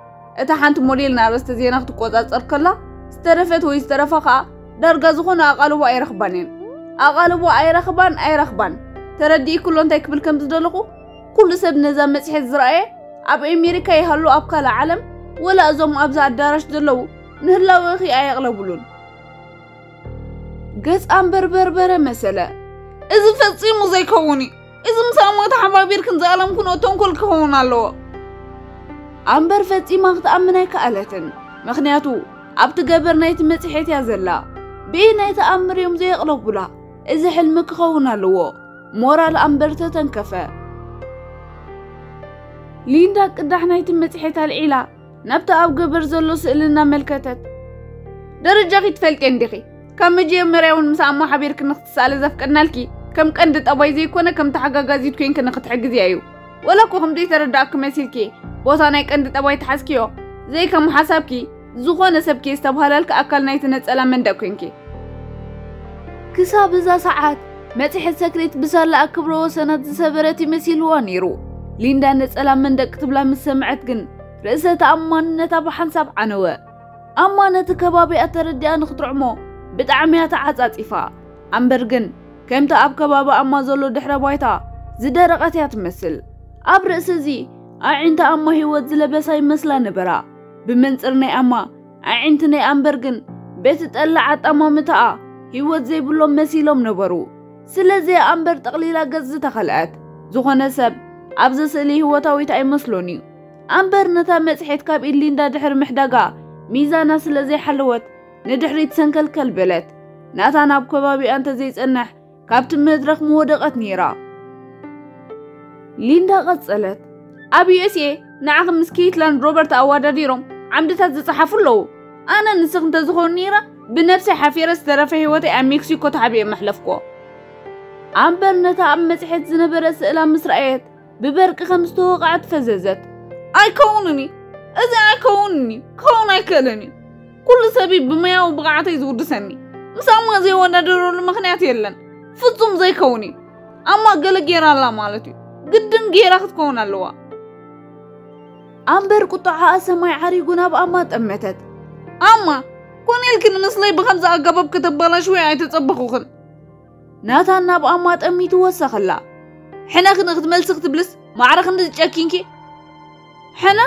እታ ሓንቲ ሞዴል ንኣርእስተ ዜና ክትቆጻጸር ከላ ዝተረፈት ወይ ዝተረፋ ከኣ ዳርጋ ዝኾነ ኣቓልቦ ኣይረኽባን እየን። ኣቓልቦ ኣይረኽባን ኣይረኽባን። ተረዲእክሎ እንታይ ክብል ከም ዝደለኹ? ኩሉ ሰብ ነዛ መጽሔት ዝረኣየ ኣብ ኣሜሪካ ይሃሉ ኣብ ካልእ ዓለም ወላ እዞም ኣብዚ ኣዳራሽ ዘለዉ ንህላወኺ ኣየቕለብሉን። ገጽ ኣምበር በርበረ መሰለ። እዚ ፈጺሙ ዘይከውን እዩ። እዚ ምስ ኣሞ ተሓባቢርክን ዝኣለምኩንኦ ተንኮል ክኸውን ኣለዎ። ኣምበር ፈጺማ ክትኣምን ኣይከኣለትን። ምኽንያቱ ኣብቲ ገበር ናይቲ መጽሔት እያ ዘላ። ብእይ ናይ ተኣምር እዮም ዘየቕለቡላ። እዚ ሕልሚ ክኸውን ኣለዎ። ሞራል ኣምበር ተተንከፈ። ሊንዳ ቅዳሕ ናይቲ መጽሔት ኣልዒላ ናብቲ ኣብ ገበር ዘሎ ስእሊ እናመልከተት፣ ደረጃኺ ትፈልጢ እንዲኺ? ካብ መጀመርያ እውን ምስ ኣማ ሓቢርኪ ንክትሰኣሊ ዘፍቀድናልኪ ከም ቀንዲ ጠባይ ዘይኮነ ከም ተሓጋጋዚት ኮይንኪ ንክትሕግዝያ እዩ። ወላ እኮ ከም ዘይተረዳእኪ መሲልኪ ቦታ ናይ ቀንዲ ጠባይ ተሓዝክዮ፣ ዘይከም ሓሳብኪ ዝኾነ ሰብ ከየስተብሃለልኪ ኣካል ናይቲ ነጸላ መንደቅ ኮይንኪ። ክሳብ እዛ ሰዓት መጽሔት ሰክሬት ብሳላ ኣክብሮ ወሰናት ዝሰበረት ይመሲልዋ ነይሩ። ሊንዳ ነጸላ መንደቅ ክትብላ ምስ ሰምዐት ግን ርእሰ ተኣማንነታ ብሓንሳብ ዓነወ። ኣማ ነቲ ከባቢኣ ተረዲኣ ንክትርዕሞ ብጣዕሚ እያ ተዓጻጺፋ። ኣምበር ግን ከምቲ ኣብ ከባቢ ኣማ ዘሎ ድሕረ ባይታ ዝደረቐት እያ ትመስል። ኣብ ርእሲ እዚ ኣዒንቲ ኣማ ህይወት ዝለበሳ ይመስላ ነበራ። ብመንጽር ናይ ኣማ ኣዒንቲ ናይ ኣምበር ግን በቲ ጠላዕ ኣጠማምታኣ ህይወት ዘይብሎም መሲሎም ነበሩ። ስለዚ ኣምበር ጠቕሊላ ገጽ ዝተኸልአት። ዝኾነ ሰብ ኣብዚ ስእሊ ህይወታዊት ኣይመስሎን እዩ። ኣምበር ነታ መጽሔት ካብ ኢድ ሊንዳ ድሕሪ ምሕዳጋ ሚዛና ስለ ዘይሓለወት ንድሕሪት ሰንከልከል በለት። ናታን ኣብ ከባቢኣ እንተዘይጸንሕ ካብቲ መድረኽ ምወደቐት ነይራ። ሊንዳ ቀጸለት። ኣብ ዩ ኤስ ኤ ንዓኺ ምስ ኬትላን ሮበርት ኣወዳዲሮም ዓምድታት ዝጸሓፉ ኣለዉ። ኣነ ንስኽ እንተዝኸውን ነይረ ብነብሰይ ሓፊረ ዝተረፈ ህይወተይ ኣብ ሜክሲኮ ተሓቢኤ መሕለፍክዎ። ኣምበር ነታ ኣብ መጽሔት ዝነበረ ስእላ ምስ ረኣየት ብበርቂ ከም ዝተወቕዐት ፈዘዘት። ኣይከውንን እዩ፣ እዚ ኣይከውንን እዩ፣ ክኸውን ኣይክእልን እዩ። ኩሉ ሰብ እዩ ብሞያዊ ብቕዓተይ ዝውድሰኒ። ምስ ኣማ ዘይወዳደረሉ ምኽንያት የለን። ፍጹም ዘይከውን እዩ። ኣማ ገለ ጌራ ኣላ ማለት እዩ። ግድን ጌራ ክትከውን ኣለዋ። ኣምበር ቁጥዓኣ ሰማይ ዓሪጉ ናብ ኣማ ጠመተት። ኣማ፣ ኮነ ኢልኪ ንምስለይ ብኸምዚ ኣገባብ ከተበላሽዊ ኣይተጸበኹኽን። ናታን ናብ ኣማ ጠሚቱ ወሰኸላ። ሕነ ክንዲ ክትመልሲ ክትብልስ ማዕረ ክንዲ ዝጨኪንኪ? ሕነ?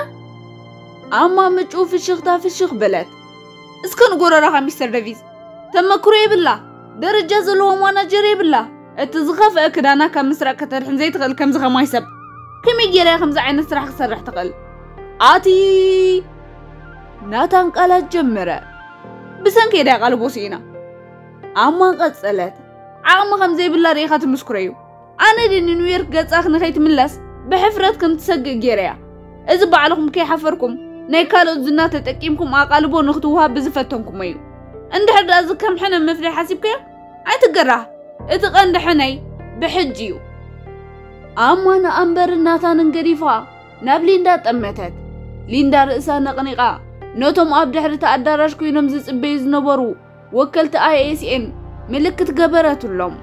ኣማ ምጩ ፍሽኽታ ፍሽኽ በለት። እስከ ንጎረራኻ ሚስተር ደቪስ። ተመክሮ የብላ፣ ደረጃ ዘለዎ ማናጀር የብላ። እቲ ዝኸፍአ ክዳና ካብ ምስራቅ ከተድሕን ዘይትኽእል ከምዚ ከማይ ሰብ ከመይ ጌራ እያ ከምዚ ዓይነት ስራሕ ክሰርሕ ትኽእል? ኣቲ ናታን ቃላት ጀመረ። ብሰንከይ ድያ ቃልቦ ስኢና? ኣማ ቀጸለት። ዓቕሚ ከም ዘይብላ ርኢኻ ትምስክሮ እዩ። ኣነ ድየ ንኒውዮርክ ገጻ ንኸይትምለስ ብሕፍረት ከም ትሰግእ ገይረያ? እዚ ባዕልኹም ከይሓፈርኩም ናይ ካልኦት ዝና ተጠቂምኩም ኣቓልቦ ንኽትውሃብ ብዝፈተንኩሞ እዩ። እንድሕር ደኣ እዚ ከም ሕነ መፍለይ ሓሲብካዮ ኣይትገራህ። እቲ ቀንዲ ሕነይ ብሕጂ እዩ። ኣማ ንኣምበርን ናታንን ገዲፋ ናብ ሊንዳ ጠመተት። ሊንዳ ርእሳ ነቕኒቓ ነቶም ኣብ ድሕሪቲ ኣዳራሽ ኮይኖም ዝጽበዩ ዝነበሩ ወከልቲ ኣይ ኤስ ኤን ምልክት ገበረትሎም።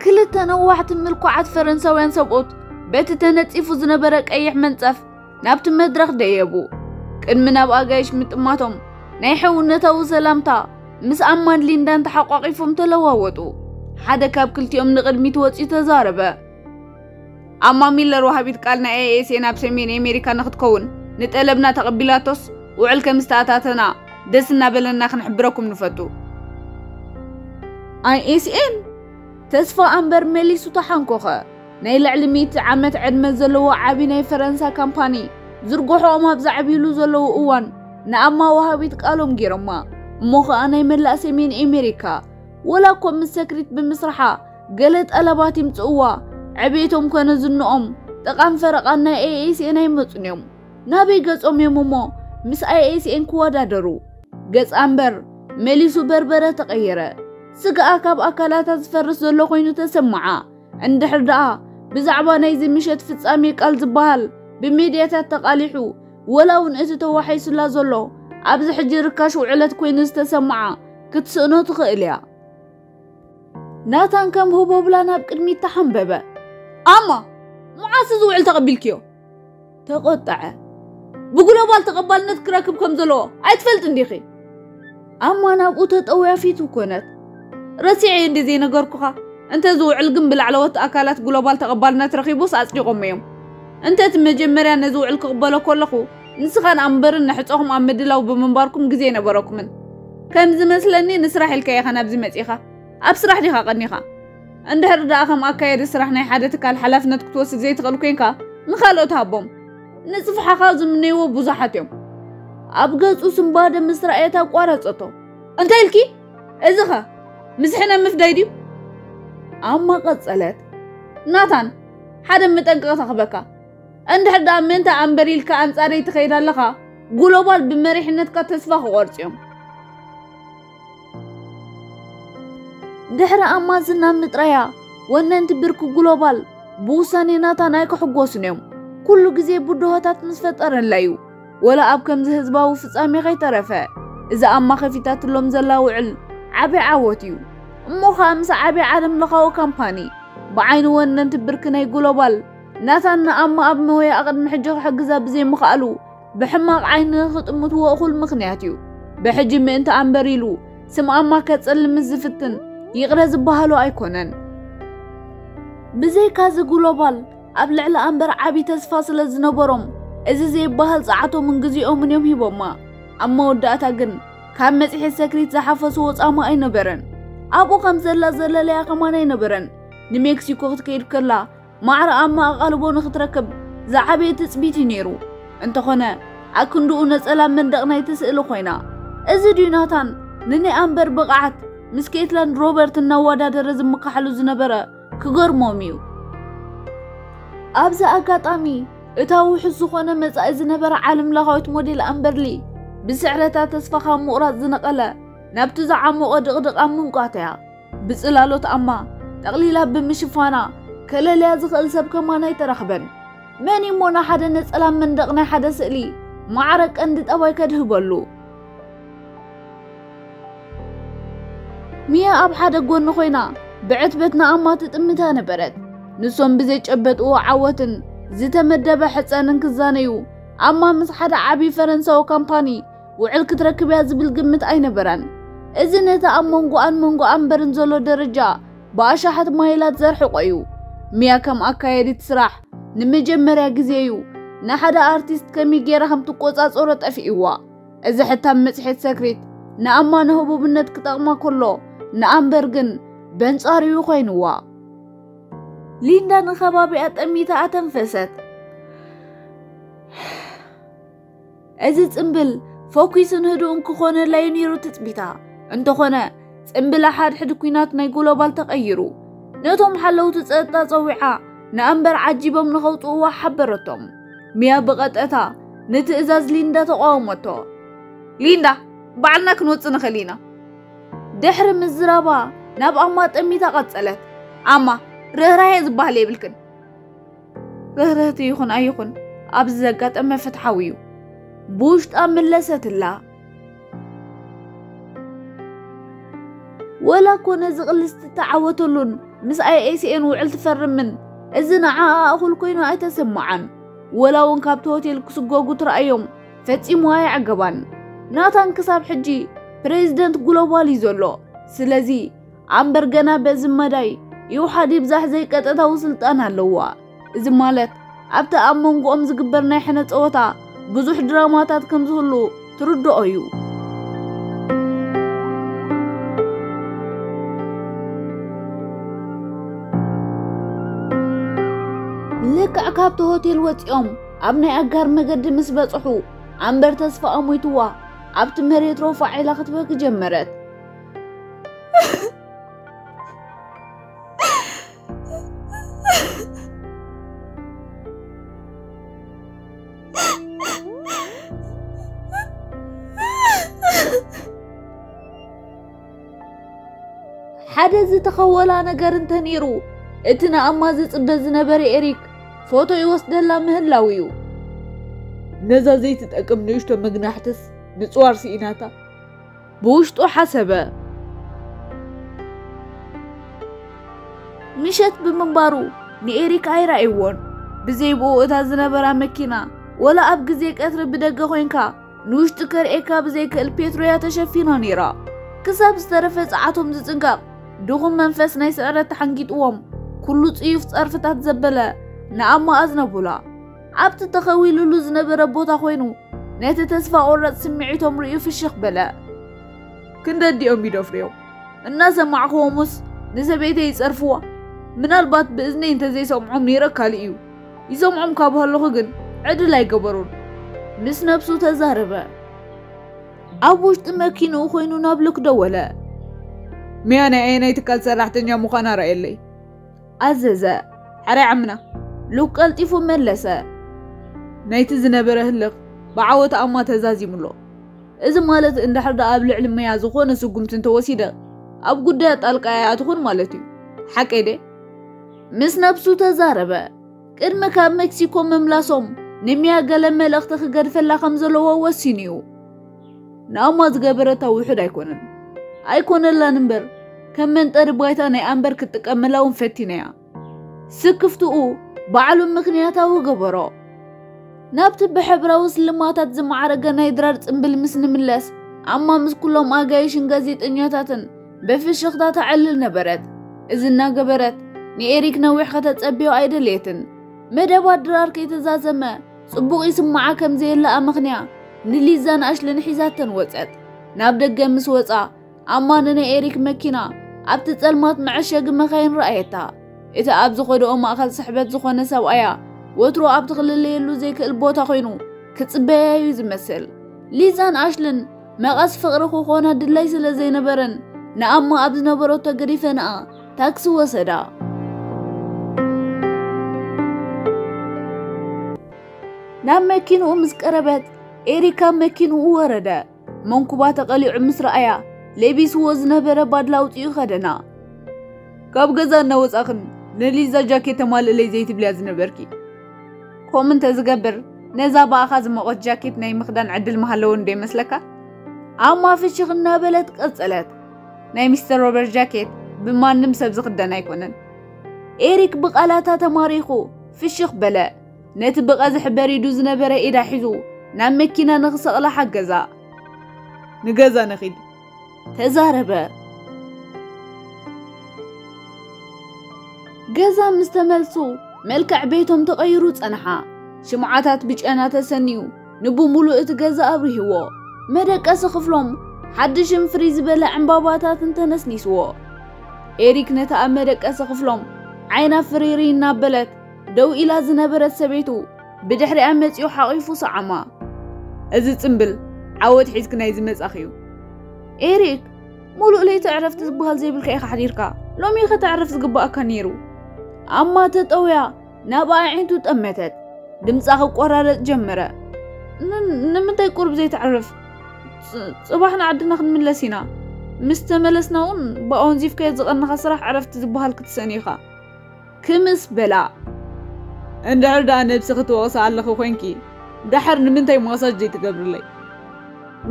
ክልተ ነዋሕቲ ምልኩዓት ፈረንሳውያን ሰብኡት በቲ ተነጺፉ ዝነበረ ቀይሕ መንጸፍ ናብቲ መድረኽ ደየቡ። ቅድሚ ናብ ኣጋይሽ ምጥማቶም ናይ ሕውነታዊ ሰላምታ ምስ ኣማን ሊንዳን ተሓቋቒፎም ተለዋወጡ። ሓደ ካብ ክልቲኦም ንቕድሚት ወጺኡ ተዛረበ። ኣማ ሚለር፣ ወሃቢት ቃል ናይ ኣይኤስኤ ናብ ሰሜን ኣሜሪካ ንክትከውን ንጠለብና ተቐቢላቶስ፣ ውዕል ከም ዝተኣታተና ደስ እናበለና ክንሕብረኩም ንፈቱ። ኣይኤስኤን ተስፋ ኣምበር መሊሱ ተሓንኮኸ። ናይ ልዕሊ ሚእቲ ዓመት ዕድመ ዘለዎ ዓቢ ናይ ፈረንሳ ካምፓኒ ዝርግሖኦም ኣብ ዘዕብይሉ ዘለዉ እዋን፣ ንኣማ ወሃቢት ቃሎም ገይሮማ። እሞ ኸኣ ናይ መላእ ሰሜን ኣሜሪካ፣ ወላ እኮ ምስ ሰክሪት ብምስርሓ፣ ገለ ጠለባት ይምጽእዋ። ዕቤቶም ኮነ ዝንኦም፣ ጥቓን ፈረቓን ናይ ኣይኤስኤን ኣይመጹን እዮም። ናበይ ገጾም እዮም እሞ ምስ ኣይኤስኤን ክወዳደሩ? ገጻ እምበር መሊሱ በርበረ ተቐየረ። ስጋኣ ካብ ኣካላታ ዝፈርስ ዘሎ ኮይኑ ተሰምዓ። እንድሕር ደኣ ብዛዕባ ናይዚ ምሸት ፍጻሜ ቃል ዝበሃል ብሜድያታት ተቓሊሑ፣ ወላ እውን እቲ ተዋሒሱላ ዘሎ ኣብዚ ሕጂ ርካሽ ውዕለት ኮይኑ ዝተሰምዓ ክትስእኖ ትኽእል እያ። ናታን ከም ህቦብላ ናብ ቅድሚት ተሓንበበ። ኣማ፣ መዓስ እዚ ውዕል ተቐቢልክዮ? ተቖጠዐ። ብግሎባል ተቐባልነት ክረክብ ከም ዘለዎ ኣይትፈልጥን ዲኺ? ኣማ ናብኡ ተጠውያ ፊቱ ኮነት። ረሲዐ እንዲ ዘይነገርኩኻ? እንተ ዝውዕል ግን ብላዕለዎት ኣካላት ግሎባል ተቐባልነት ረኺቡስ ኣጽዲቖም እዮም። እንተ እቲ መጀመርያ ነዚ ውዕል ክቕበሎ ከለኹ፣ ንስኻን ኣምበርን ንሕጾኹም ኣብ ምድላው ብምንባርኩም ግዜ ኣይነበረኩምን። ከም ዝመስለኒ ንስራሕ ኢልካ ኢኻ ናብዚ መጺኻ። ኣብ ስራሕ ዲኻ ቀኒኻ? እንድሕር ደኣ ከም ኣካየዲ ስራሕ ናይ ሓደ ትካል ሓላፍነት ክትወስድ ዘይትኽእል ኮይንካ፣ ንኻልኦት ሃቦም። ንጽፍሓኻ ዝምነይዎ ብዙሓት እዮም። ኣብ ገጹ ስንባደ ምስ ረኣየት ኣቋረጸቶ። እንታይ ኢልኪ? እዚ ኸ ምስሕነ ምፍዳይ ድዩ? ኣማ ቀጸለት። ናታን፣ ሓደ መጠንቀቕታ ክበካ። እንድሕር ደኣ ምእንቲ ኣምበር ኢልካ ኣንጻረይ ትኸይድ ኣለኻ፣ ግሎባል ብመሪሕነትካ ተስፋ ክቖርጽ እዮም። ድሕሪ ኣማ ዝና ምጥራያ፣ ወነንቲ ብርኪ ግሎባል ብውሳኔ ናታን ኣይክሕጎሱን እዮም። ኩሉ ግዜ ብድሆታት ምስ ፈጠረላ እዩ። ወላ ኣብ ከምዚ ህዝባዊ ፍጻሜ ከይተረፈ፣ እዚ ኣማ ከፊታትሎም ዘላ ውዕል ዓቢ ዓወት እዩ። እሞ ኸኣ ምስ ዓቢ ዓለም ለኻዊ ካምፓኒ፣ ብዓይኒ ወነንቲ ብርኪ ናይ ግሎባል፣ ናታን ንኣማ ኣብ መወያኣ ቅድሚ ሕጂ ክሕግዛ ብዘይምኽኣሉ፣ ብሕማቕ ዓይኒ ንኽጥምትዎ እኹል ምኽንያት እዩ። ብሕጂ ምእንቲ ኣምበር ኢሉ ስም ኣማ ከጸልም ምስ ዝፍትን ይቕረ ዝበሃሎ ኣይኮነን። ብዘይካዚ ግሎባል ኣብ ልዕሊ ኣምበር ዓቢ ተስፋ ስለ ዝነበሮም፣ እዚ ዘይበሃል ጸዓቶምን ግዜኦምን እዮም ሂቦማ። ኣብ መወዳእታ ግን ካብ መጽሔት ሰክሪት ዝሓፈስዎ ጻማ ኣይነበረን። ኣብኡ ከም ዘላ ዘለለያ ከማን ኣይነበረን። ንሜክሲኮ ክትከይድ ከላ ማዕረ ኣማ ኣቓልቦ ንኽትረክብ ዝዓበየ ትጽቢት እዩ ነይሩ። እንተኾነ፣ ኣክንድኡ ነጸላ መንደቕ ናይቲ ስእሊ ኮይና። እዚ ድዩ ናታን ንናይ ኣምበር ብቕዓት ምስ ኬትላንድ ሮበርት እናወዳደረ ዝምካሓሉ ዝነበረ? ክገርሞም እዩ። ኣብዚ ኣጋጣሚ፣ እታ ውሑስ ዝኾነ መጻኢ ዝነበረ ዓለም ለኻዊት ሞዴል ኣምበርሊ፣ ብስዕረታ ተስፋ ካብ ምቑራጽ ዝነቐለ፣ ናብቲ ዝዓሞቐ ድቕድቕ ኣብ ምንቋት እያ። ብጽላሎት ኣማ ጠቕሊላ ብምሽፋና፣ ከለልያ ዝኽእል ሰብ ከማን ኣይተረኽበን። መን እዩ እሞ ንሓደ ነጸላ መንደቕ ናይ ሓደ ስእሊ ማዕረ ቀንዲ ጠባይ ከድህበሉ? ሚያ ኣብ ሓደ ጎኒ ኮይና ብዕትበት ንኣማ ትጥምታ ነበረት። ንሶም ብዘይጨበጥዎ ዓወትን ዝተመደበ ሕጸንን ክዛነዩ፣ ኣማ ምስ ሓደ ዓቢ ፈረንሳዊ ካምፓኒ ውዕል ክትረክብ እያ ዝብል ግምት ኣይነበራን። እዚ ነቲ ኣብ መንጎኣን መንጎ ኣምበርን ዘሎ ደረጃ ብኣሽሓት ማይላት ዘርሕቖ እዩ። ሚያ ከም ኣካየዲት ስራሕ ንመጀመርያ ግዜ እዩ ንሓደ ኣርቲስት ከመይ ገይራ ከም ትቆጻጸሮ ጠፊእዋ። እዚ ሕታም መጽሔት ሰክሪት ንኣማ ንህቡብነት ክጠቕማ ከሎ፣ ንኣምበር ግን በንጻሩ እዩ ኮይንዋ። ሊንዳ ንኸባቢኣ ጠሚታ ኣተንፈሰት። እዚ ጽምብል ፈኲስን ህዱእን ክኾነላ እዩ ነይሩ ትጽቢታ። እንተኾነ፣ ጽምብል ሓድሕድ ኲናት ናይ ግሎባል ተቐይሩ። ነቶም ሓለውቲ ጸጥታ ጸዊዓ፣ ንኣምበር ዓጂቦም ንኸውጽእዋ ሓበረቶም። ሚያ ብቐጥታ ንትእዛዝ ሊንዳ ተቓወመቶ። ሊንዳ፣ ባዕልና ክንወጽእ ንኽእል ኢና። ድሕሪ ምዝራባ፣ ናብ ኣማ ጠሚታ ቀጸለት። ኣማ፣ ርህራሄ ዝበሃል የብልክን። ርህርህቲ ይኹን ኣይኹን፣ ኣብዚ ዘጋጠመ ፍትሓዊ እዩ። ብውሽጣ መለሰትላ። ወላ እኮ ነዚ ቅልስ ትተዓወተሉን ምስ ኣይኤስኤን ውዕል ትፈርምን፣ እዚ ንዓኣ እኹል ኮይኑ ኣይተሰምዓን። ወላ እውን ካብቲ ሆቴል ክስጎጉ ትረኣዮም ፈጺሙ ኣየዕገባን። ናታን ክሳብ ሕጂ ፕሬዚደንት ግሎባል እዩ ዘሎ። ስለዚ ኣምበር ገና በዚ መዳይ ይውሓድ ይብዛሕ ዘይቀጥታዊ ስልጣን ኣለዋ። እዚ ማለት ኣብቲ ኣብ መንጎኦም ዝግበር ናይ ሕነ ጸወታ ብዙሕ ድራማታት ከም ዝህሉ ትርድኦ እዩ። ልክዕ ካብቲ ሆቴል ወጺኦም ኣብ ናይ ኣጋር መገዲ ምስ በጽሑ ኣምበር ተስፋ ኣሞይትዋ ኣብቲ መሬት ሮፋ ዒላ ክትበኪ ጀመረት። ሓደ ዝተኸወላ ነገር እንተነይሩ፣ እቲ ንኣማ ዝጽበ ዝነበረ ኤሪክ ፎቶ ይወስደላ ምህላው እዩ። ነዛ ዘይትጠቅም ንእሽቶ መግናሕትስ ምጽዋር ስኢናታ ብውሽጡ ሓሰበ። ምሸት ብምንባሩ ንኤሪክ ኣይረኣይዎን። ብዘይ ብኡ እታ ዝነበራ መኪና፣ ወላ ኣብ ግዜ ቀትሪ ብደገ ኮይንካ ንውሽጢ ከርእየካ ብዘይክእል ፔትሮያ ተሸፊና ነይራ። ክሳብ ዝተረፈ ጸዓቶም ዝጽንቀቕ ድኹም መንፈስ ናይ ስዕረት ተሓንጊጥዎም፣ ኩሉ ጽዩፍ ጸርፍታት ዘበለ ንኣማ ኣዝነቡላ። ኣብቲ ተኸዊሉሉ ዝነበረ ቦታ ኮይኑ ነቲ ተስፋ ቆረጽ ስምዒቶም ርእዩ ፍሽኽ በለ። ክንደዲኦም ይደፍርዮም? እናሰማዕክዎምስ ንሰበይተይ ይጸርፍዋ። ምናልባት ብእዝነይ እንተዘይሰምዖም ነይረ ካልእ እዩ። ይሰምዖም ካብ ሃለኹ ግን ዕድል ኣይገበሩን። ምስ ነብሱ ተዛረበ። ኣብ ውሽጢ መኪንኡ ኮይኑ ናብ ሉክ ደወለ። ሚያ ናይ ኣየናይ ትካል ሰራሕተኛ ምዃና ረኣየለይ። ኣዘዘ። ሕራይ ዓምና። ሉክ ቀልጢፉ መለሰ። ናይቲ ዝነበረ ህልኽ ብዓወት ኣማ ተዛዚሙሎ። እዚ ማለት እንድሕር ደኣ ኣብ ልዕሊ ሚያ ዝኾነ ስጉምቲ እንተወሲደ ኣብ ጉዳያ ጣልቃ ኣይኣትኹን ማለት እዩ። ሓቀይ ደ? ምስ ነብሱ ተዛረበ። ቅድሚ ካብ ሜክሲኮ ምምላሶም ንሚያ ገለ መልእኽቲ ክገድፈላ ከም ዘለዎ ወሲኑ እዩ። ንኣማ ዝገበረታ ውሑድ ኣይኮነን። ኣይኮነላን እምበር ከም መንጠሪ ባይታ ናይ ኣምበር ክትጥቀመላ እውን ፈቲነያ። ስክፍትኡ ባዕሉ ምኽንያታዊ ገበሮ። ናብቲ ብሕብራዊ ስልማታት ዝማዕረገ ናይ ድራር ጽምብል ምስ ንምለስ፣ ኣማ ምስ ኩሎም ኣጋይሽን ጋዜጠኛታትን ብፍሽኽታ ተዕልል ነበረት። እዚ እናገበረት ንኤሪክ ነዊሕ ከተጸብዮ ኣይደልየትን። መደባት ድራር ከይተዛዘመ ጽቡቕ ይስምዓ ከም ዘየለ ኣመኽንያ ንሊዛን ኣሽልን ሒዛተን ወጸት። ናብ ደገ ምስ ወጻ ኣማ ንናይ ኤሪክ መኪና ኣብቲ ጸልማት መዐሸጊ መኻይን ረኣየታ። እቲ ኣብ ዝኸድኦ ማእከል ስሕበት ዝኾነ ሰብኣያ ወትሩ ኣብ ትኽልለየሉ ዘይክእል ቦታ ኮይኑ ክጽበያ እዩ ዝመስል። ሊዛን ኣሽልን መቐስ ፍቕሪ ክኾና ድላይ ስለ ዘይነበረን ንኣማ ኣብ ዝነበረቶ ገዲፈንኣ ታክሲ ወሰዳ። ናብ መኪንኡ ምስ ቀረበት ኤሪክ ካብ መኪንኡ ወረደ። መንኩባ ተቐሊዑ ምስ ረኣያ ለቢስዎ ዝነበረ ባድላ ኣውጺኡ ከደና። ካብ ገዛ እናወጻኽን ንሊዛ ጃኬት ተማልእለይ ዘይትብልያ ዝነበርኪ። ከምኡ እንተዝገብር ነዛ ብኣኻ ዝመቖት ጃኬት ናይ ምኽዳን ዕድል ምሃለወኒ ዶ ይመስለካ? ኣማ ፍሽኽ እናበለት ቀጸለት። ናይ ሚስተር ሮበርት ጃኬት ብማንም ሰብ ዝኽደን ኣይኮነን። ኤሪክ ብቓላታ ተማሪኹ ፍሽኽ በለ። ነቲ ብቐዝሒ በሪዱ ዝነበረ ኢዳ ሒዙ ናብ መኪና ንኽሰቕላ ሓገዛ። ንገዛ ንኺድ። ተዛረበ። ገዛ ምስ ተመልሱ መልክዕ ቤቶም ተቐይሩ ጸንሓ። ሽምዓታት ብጨና ተሰንዩ ንብሙሉእ እቲ ገዛ ኣብሪህዎ። መደቀሲ ክፍሎም ሓድሽን ፍርይ ዝበለ ዕምባባታትን ተነስኒስዎ። ኤሪክ ነቲ ኣብ መደቀሲ ክፍሎም ዓይና ፍርይርይ እናበለት ደው ኢላ ዝነበረት ሰበይቱ ብድሕሪኣ መጺኡ ሓቒፉ ሰዓማ። እዚ ጽምብል ዓወት ሒዝኪ ናይ ዝመጻኺ እዩ። ኤሪክ፣ ሙሉእ ለይቲ ዕረፍቲ ዝበሃል ዘይብልካ ኢኻ ሓዲርካ። ሎሚ ኢኻ ተዕርፍ ዝግባኣካ ነይሩ። ኣማ ተጠውያ ናብ ኣዒንቱ ጠመተት። ድምጻ ክቆራረጽ ጀመረ። ን-፣ ንምንታይ ቁሩብ ዘይተዕርፍ? ጽ-፣ ጽባሕ ንዓድና ክንምለስ ኢና። ምስ ተመለስና እውን ብኣወንዚፍካዮ ዝቐነኻ ስራሕ ዕረፍቲ ዝበሃል ክትስእን ኢኻ። ክምስ በላ። እንድሕር ደኣ ነብስኺ ትወቕሲ ኣለኺ ኮይንኪ፣ ደሓር ንምንታይ ማሳጅ ዘይትገብርለይ?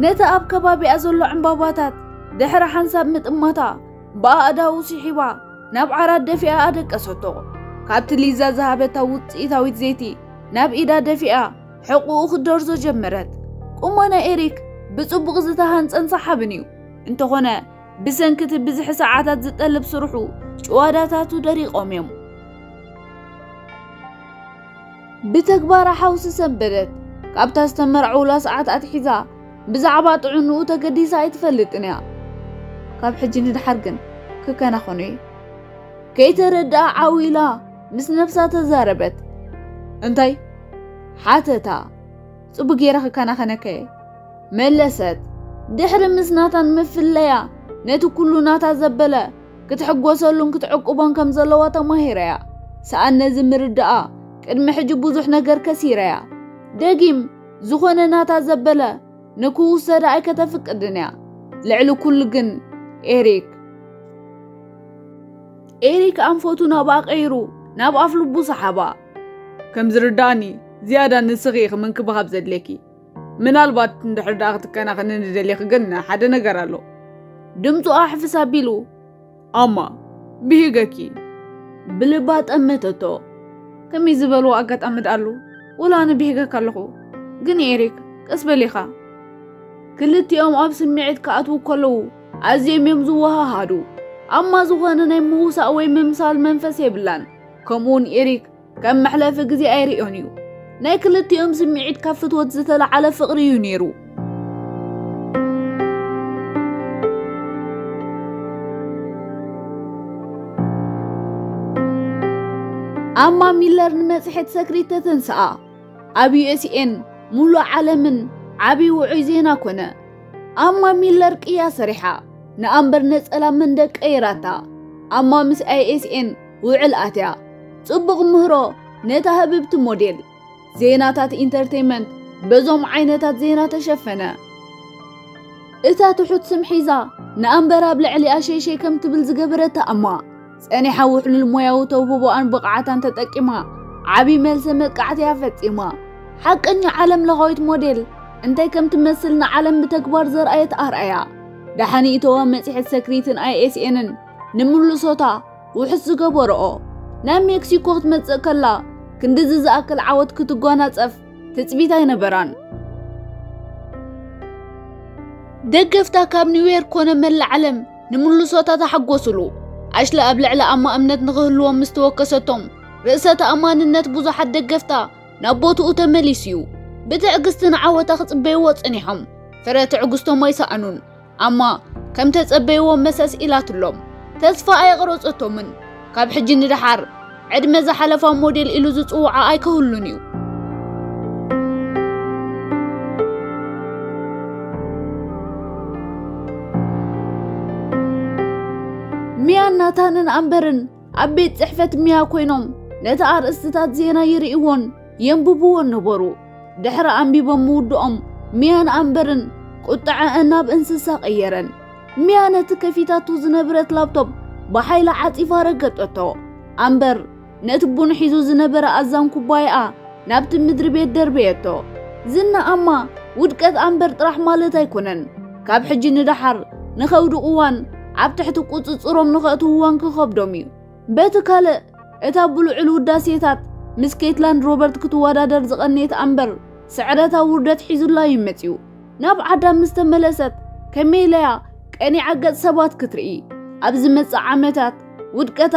ነቲ ኣብ ከባቢኣ ዘሎ ዕምባባታት ድሕሪ ሓንሳብ ምጥማታ፣ ብኣእዳዉ ስሒባ ናብ ዓራት ደፊኣ ኣደቀሰቶ። ካብቲ ሊዛ ዝሃበታ ውጽኢታዊት ዘይቲ ናብ ኢዳ ደፊኣ ሕቑኡ ክትደርዞ ጀመረት። ቁመና ኤሪክ ብጽቡቕ ዝተሃንጸን ሰሓብን እዩ። እንተኾነ ብሰንኪ እቲ ብዝሒ ሰዓታት ዝጠልብ ስርሑ፣ ጭዋዳታቱ ደሪቖም እዮም። ብተግባራ ሓውሲ ሰንበደት ካብታ ዝተመርዓውላ ሰዓት ኣትሒዛ ብዛዕባ ጥዕንኡ ተገዲሳ ኣይትፈልጥን እያ። ካብ ሕጂ ንድሓር ግን ክከናኸኖ እየ። ከይተረድኣ ዓው ኢላ ምስ ነብሳ ተዛረበት። እንታይ? ሓተታ። ጽቡቅ ገይረ ክከናኸነከ እየ። መለሰት። ድሕሪ ምስ ናታን ምፍለያ ነቲ ኩሉ ናታ ዘበለ ክትሕጎሰሉን ክትዕቅቦን ከም ዘለዋ ተማሂረያ። ሰኣን ነዚ ምርዳኣ ቅድሚ ሕጂ ብዙሕ ነገር ከሲረያ። ደጊም ዝኾነ ናታ ዘበለ ንክውሰዳ ኣይከተፍቅድን እያ። ልዕሊ ኩሉ ግን ኤሪክ። ኤሪክ ኣንፈቱ ናብኣ ቀይሩ ናብ ኣፍ ልቡ ሰሓባ። ከም ዝርዳእኒ ዝያዳ ንስኺ ኢኺ ምንክብኻብ ዘድልየኪ። ምናልባት እንድሕር ደኣ ክትከናኸኒ ንደሊኺ ግን ሓደ ነገር ኣሎ። ድምፁ ኣሕፍስ ኣቢሉ። ኣማ፣ ብሂገኪ። ብልባ ጠመተቶ። ከመይ ዝበልዎ ኣጋጣሚ ደኣ ኣሎ? ወላ ኣነ ብሂገካ ኣለኹ። ግን ኤሪክ፣ ቀስ በሊኻ። ክልቲኦም ኣብ ስምዒት ክኣትዉ ከለዉ ኣዝዮም እዮም ዝወሃሃዱ። ኣማ ዝኾነ ናይ ምውሳእ ወይ ምምሳል መንፈስ የብላን። ከምኡውን ኤሪክ ከም መሕለፊ ግዜ ኣይርእዮን እዩ። ናይ ክልቲኦም ስምዒት ካብ ፍትወት ዝተለዓለ ፍቕሪ እዩ ነይሩ። ኣማ ሚለር ንመጽሔት ሰክሪት ተተንስኣ። ኣብ ዩ ኤስ ኤን ሙሉእ ዓለምን ዓብዪ ውዑይ ዜና ኮነ። ኣማ ሚለር ቅያ ሰሪሓ፣ ንኣምበር ነጸላ መንደቅ ቀይራታ። ኣማ ምስ ኣይ ኤስ ኤን ውዕል ኣትያ። ጽቡቕ ምህሮ ነታ ህብብቲ ሞዴል። ዜናታት ኢንተርቴይመንት በዞም ዓይነታት ዜና ተሸፈነ። እታ ትሑት ስም ሒዛ ንኣምበር ኣብ ልዕሊኣ ሸይሸይ ከም ትብል ዝገበረታ ኣማ፣ ጸኒሓ ውሕሉል ሞያዊ ተውህቦኣን ብቕዓታን ተጠቂማ ዓቢ መልሰ መጥቃዕቲ እያ ፈጺማ። ሓቀኛ ዓለም ለኻዊት ሞዴል እንታይ ከም ትመስል ንዓለም ብተግባር ዘርኣየት ኣርኣያ። ደሓን ይእተዋ መጽሔት ሰክሪትን ኣይ ኤስ ኤንን ንምልሶታ ውሑስ ዝገበረኦ። ናብ ሜክሲኮ ክትመጽእ ከላ ክንድዚ ዝኣክል ዓወት ክትጓናጸፍ ትጽቢት ኣይነበራን። ደገፍታ ካብ ኒውዮርክ ኮነ መላእ ዓለም ንምልሶታ ተሓጎስሉ። ኣሽለ ኣብ ልዕሊ ኣማ እምነት ንኽህልዎም ምስ ተወከሰቶም፣ ርእሰ ተኣማንነት ብዙሓት ደገፍታ ናብ ቦትኡ ተመሊሱ እዩ። ብትዕግስቲ ንዓወታ ክጽበይዎ ጸኒሖም። ፍረ ትዕግስቶም ኣይሰኣኑን። ኣማ ከም ተጸበይዎ መሰስ ኢላትሎም። ተስፋ ኣየቕረጸቶምን። ካብ ሕጂ ንደሓር ዕድመ ዝሓለፋ ሞዴል ኢሉ ዝጽውዓ ኣይክህሉን እዩ። ሚያን ናታንን ኣምበርን ኣብ ቤት ጽሕፈት ሚያ ኮይኖም ነቲ ኣርእስትታት ዜና ይርእይዎን የንብብዎን ነበሩ። ድሕሪ ኣንቢቦም ምውድኦም፣ ሚያን ኣምበርን ቁጥዐአን ናብ እንስሳ ቀየረን። ሚያ ነቲ ከፊታቱ ዝነብረት ላፕቶፕ ብሓይሊ ዓጺፋ ረገጠቶ። ኣምበር ነቲ ቡን ሒዙ ዝነበረ ኣዛን ኩባያኣ ናብቲ ምድሪ ቤት ደርበየቶ። ዝና ኣማ ውድቀት ኣምበር ጥራሕ ማለት ኣይኮነን። ካብ ሕጂ ንደሓር ንኸውድቕዋን ኣብ ትሕቲ ቁጽጽሮም ንኸእትውዋን ክኸብዶም እዩ። በቲ ካልእ፣ እታ ብልዑል ውዳሴታት ምስ ኬትላንድ ሮበርት ክትወዳደር ዝቐነየት ኣምበር፣ ስዕረታ ውርደት ሒዙላ እዩ መጺኡ። ናብ ዓዳ ምስ ተመለሰት፣ ከመይ ኢለያ ቀኒዓ ገጽ ሰባት ክትርኢ? ኣብ ዝመጽእ ዓመታት፣ ውድቀታ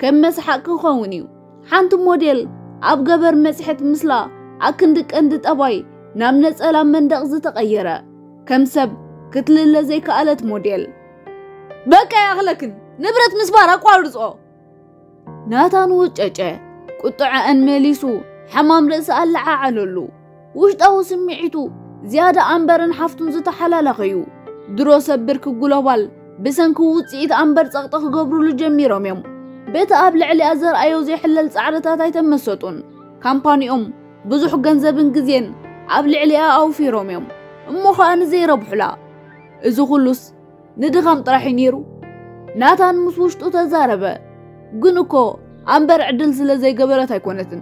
ከም መስሓቕ ክኸውን እዩ። ሓንቲ ሞዴል ኣብ ገበር መጽሔት ምስላ ኣክንዲ ቀንዲ ጠባይ ናብ ነጸላ መንደቕ ዝተቐየረ፣ ከም ሰብ ክትልለ ዘይከኣለት ሞዴል። በቃ ይኣኽለክን፣ ንብረት ምስባር ኣቋርጾ። ናታን ወጨጨ። ቁጥዐአን መሊሱ፣ ሕማም ርእሲ ኣለዓዓለሉ። ውሽጣዊ ስምዒቱ ዝያዳ ኣምበርን ሓፍቱን ዝተሓላለኸ እዩ። ድሮ ሰብርክ ግሎባል ብሰንኪ ውጽኢት ኣምበር ጸቕጢ ክገብሩሉ ጀሚሮም እዮም። በቲ ኣብ ልዕሊኣ ዘርኣዮ ዘይሕለል ጻዕርታት ኣይተመሰጡን። ካምፓኒኦም ብዙሕ ገንዘብን ግዜን ኣብ ልዕሊኣ ኣውፊሮም እዮም። እሞ ኸኣ ንዘይረብሑላ። እዚ ኹሉስ ንድኻም ጥራሕ እዩ ነይሩ። ናታን ምስ ውሽጡ ተዛረበ። ግን እኮ ኣምበር ዕድል ስለ ዘይገበረት ኣይኮነትን፣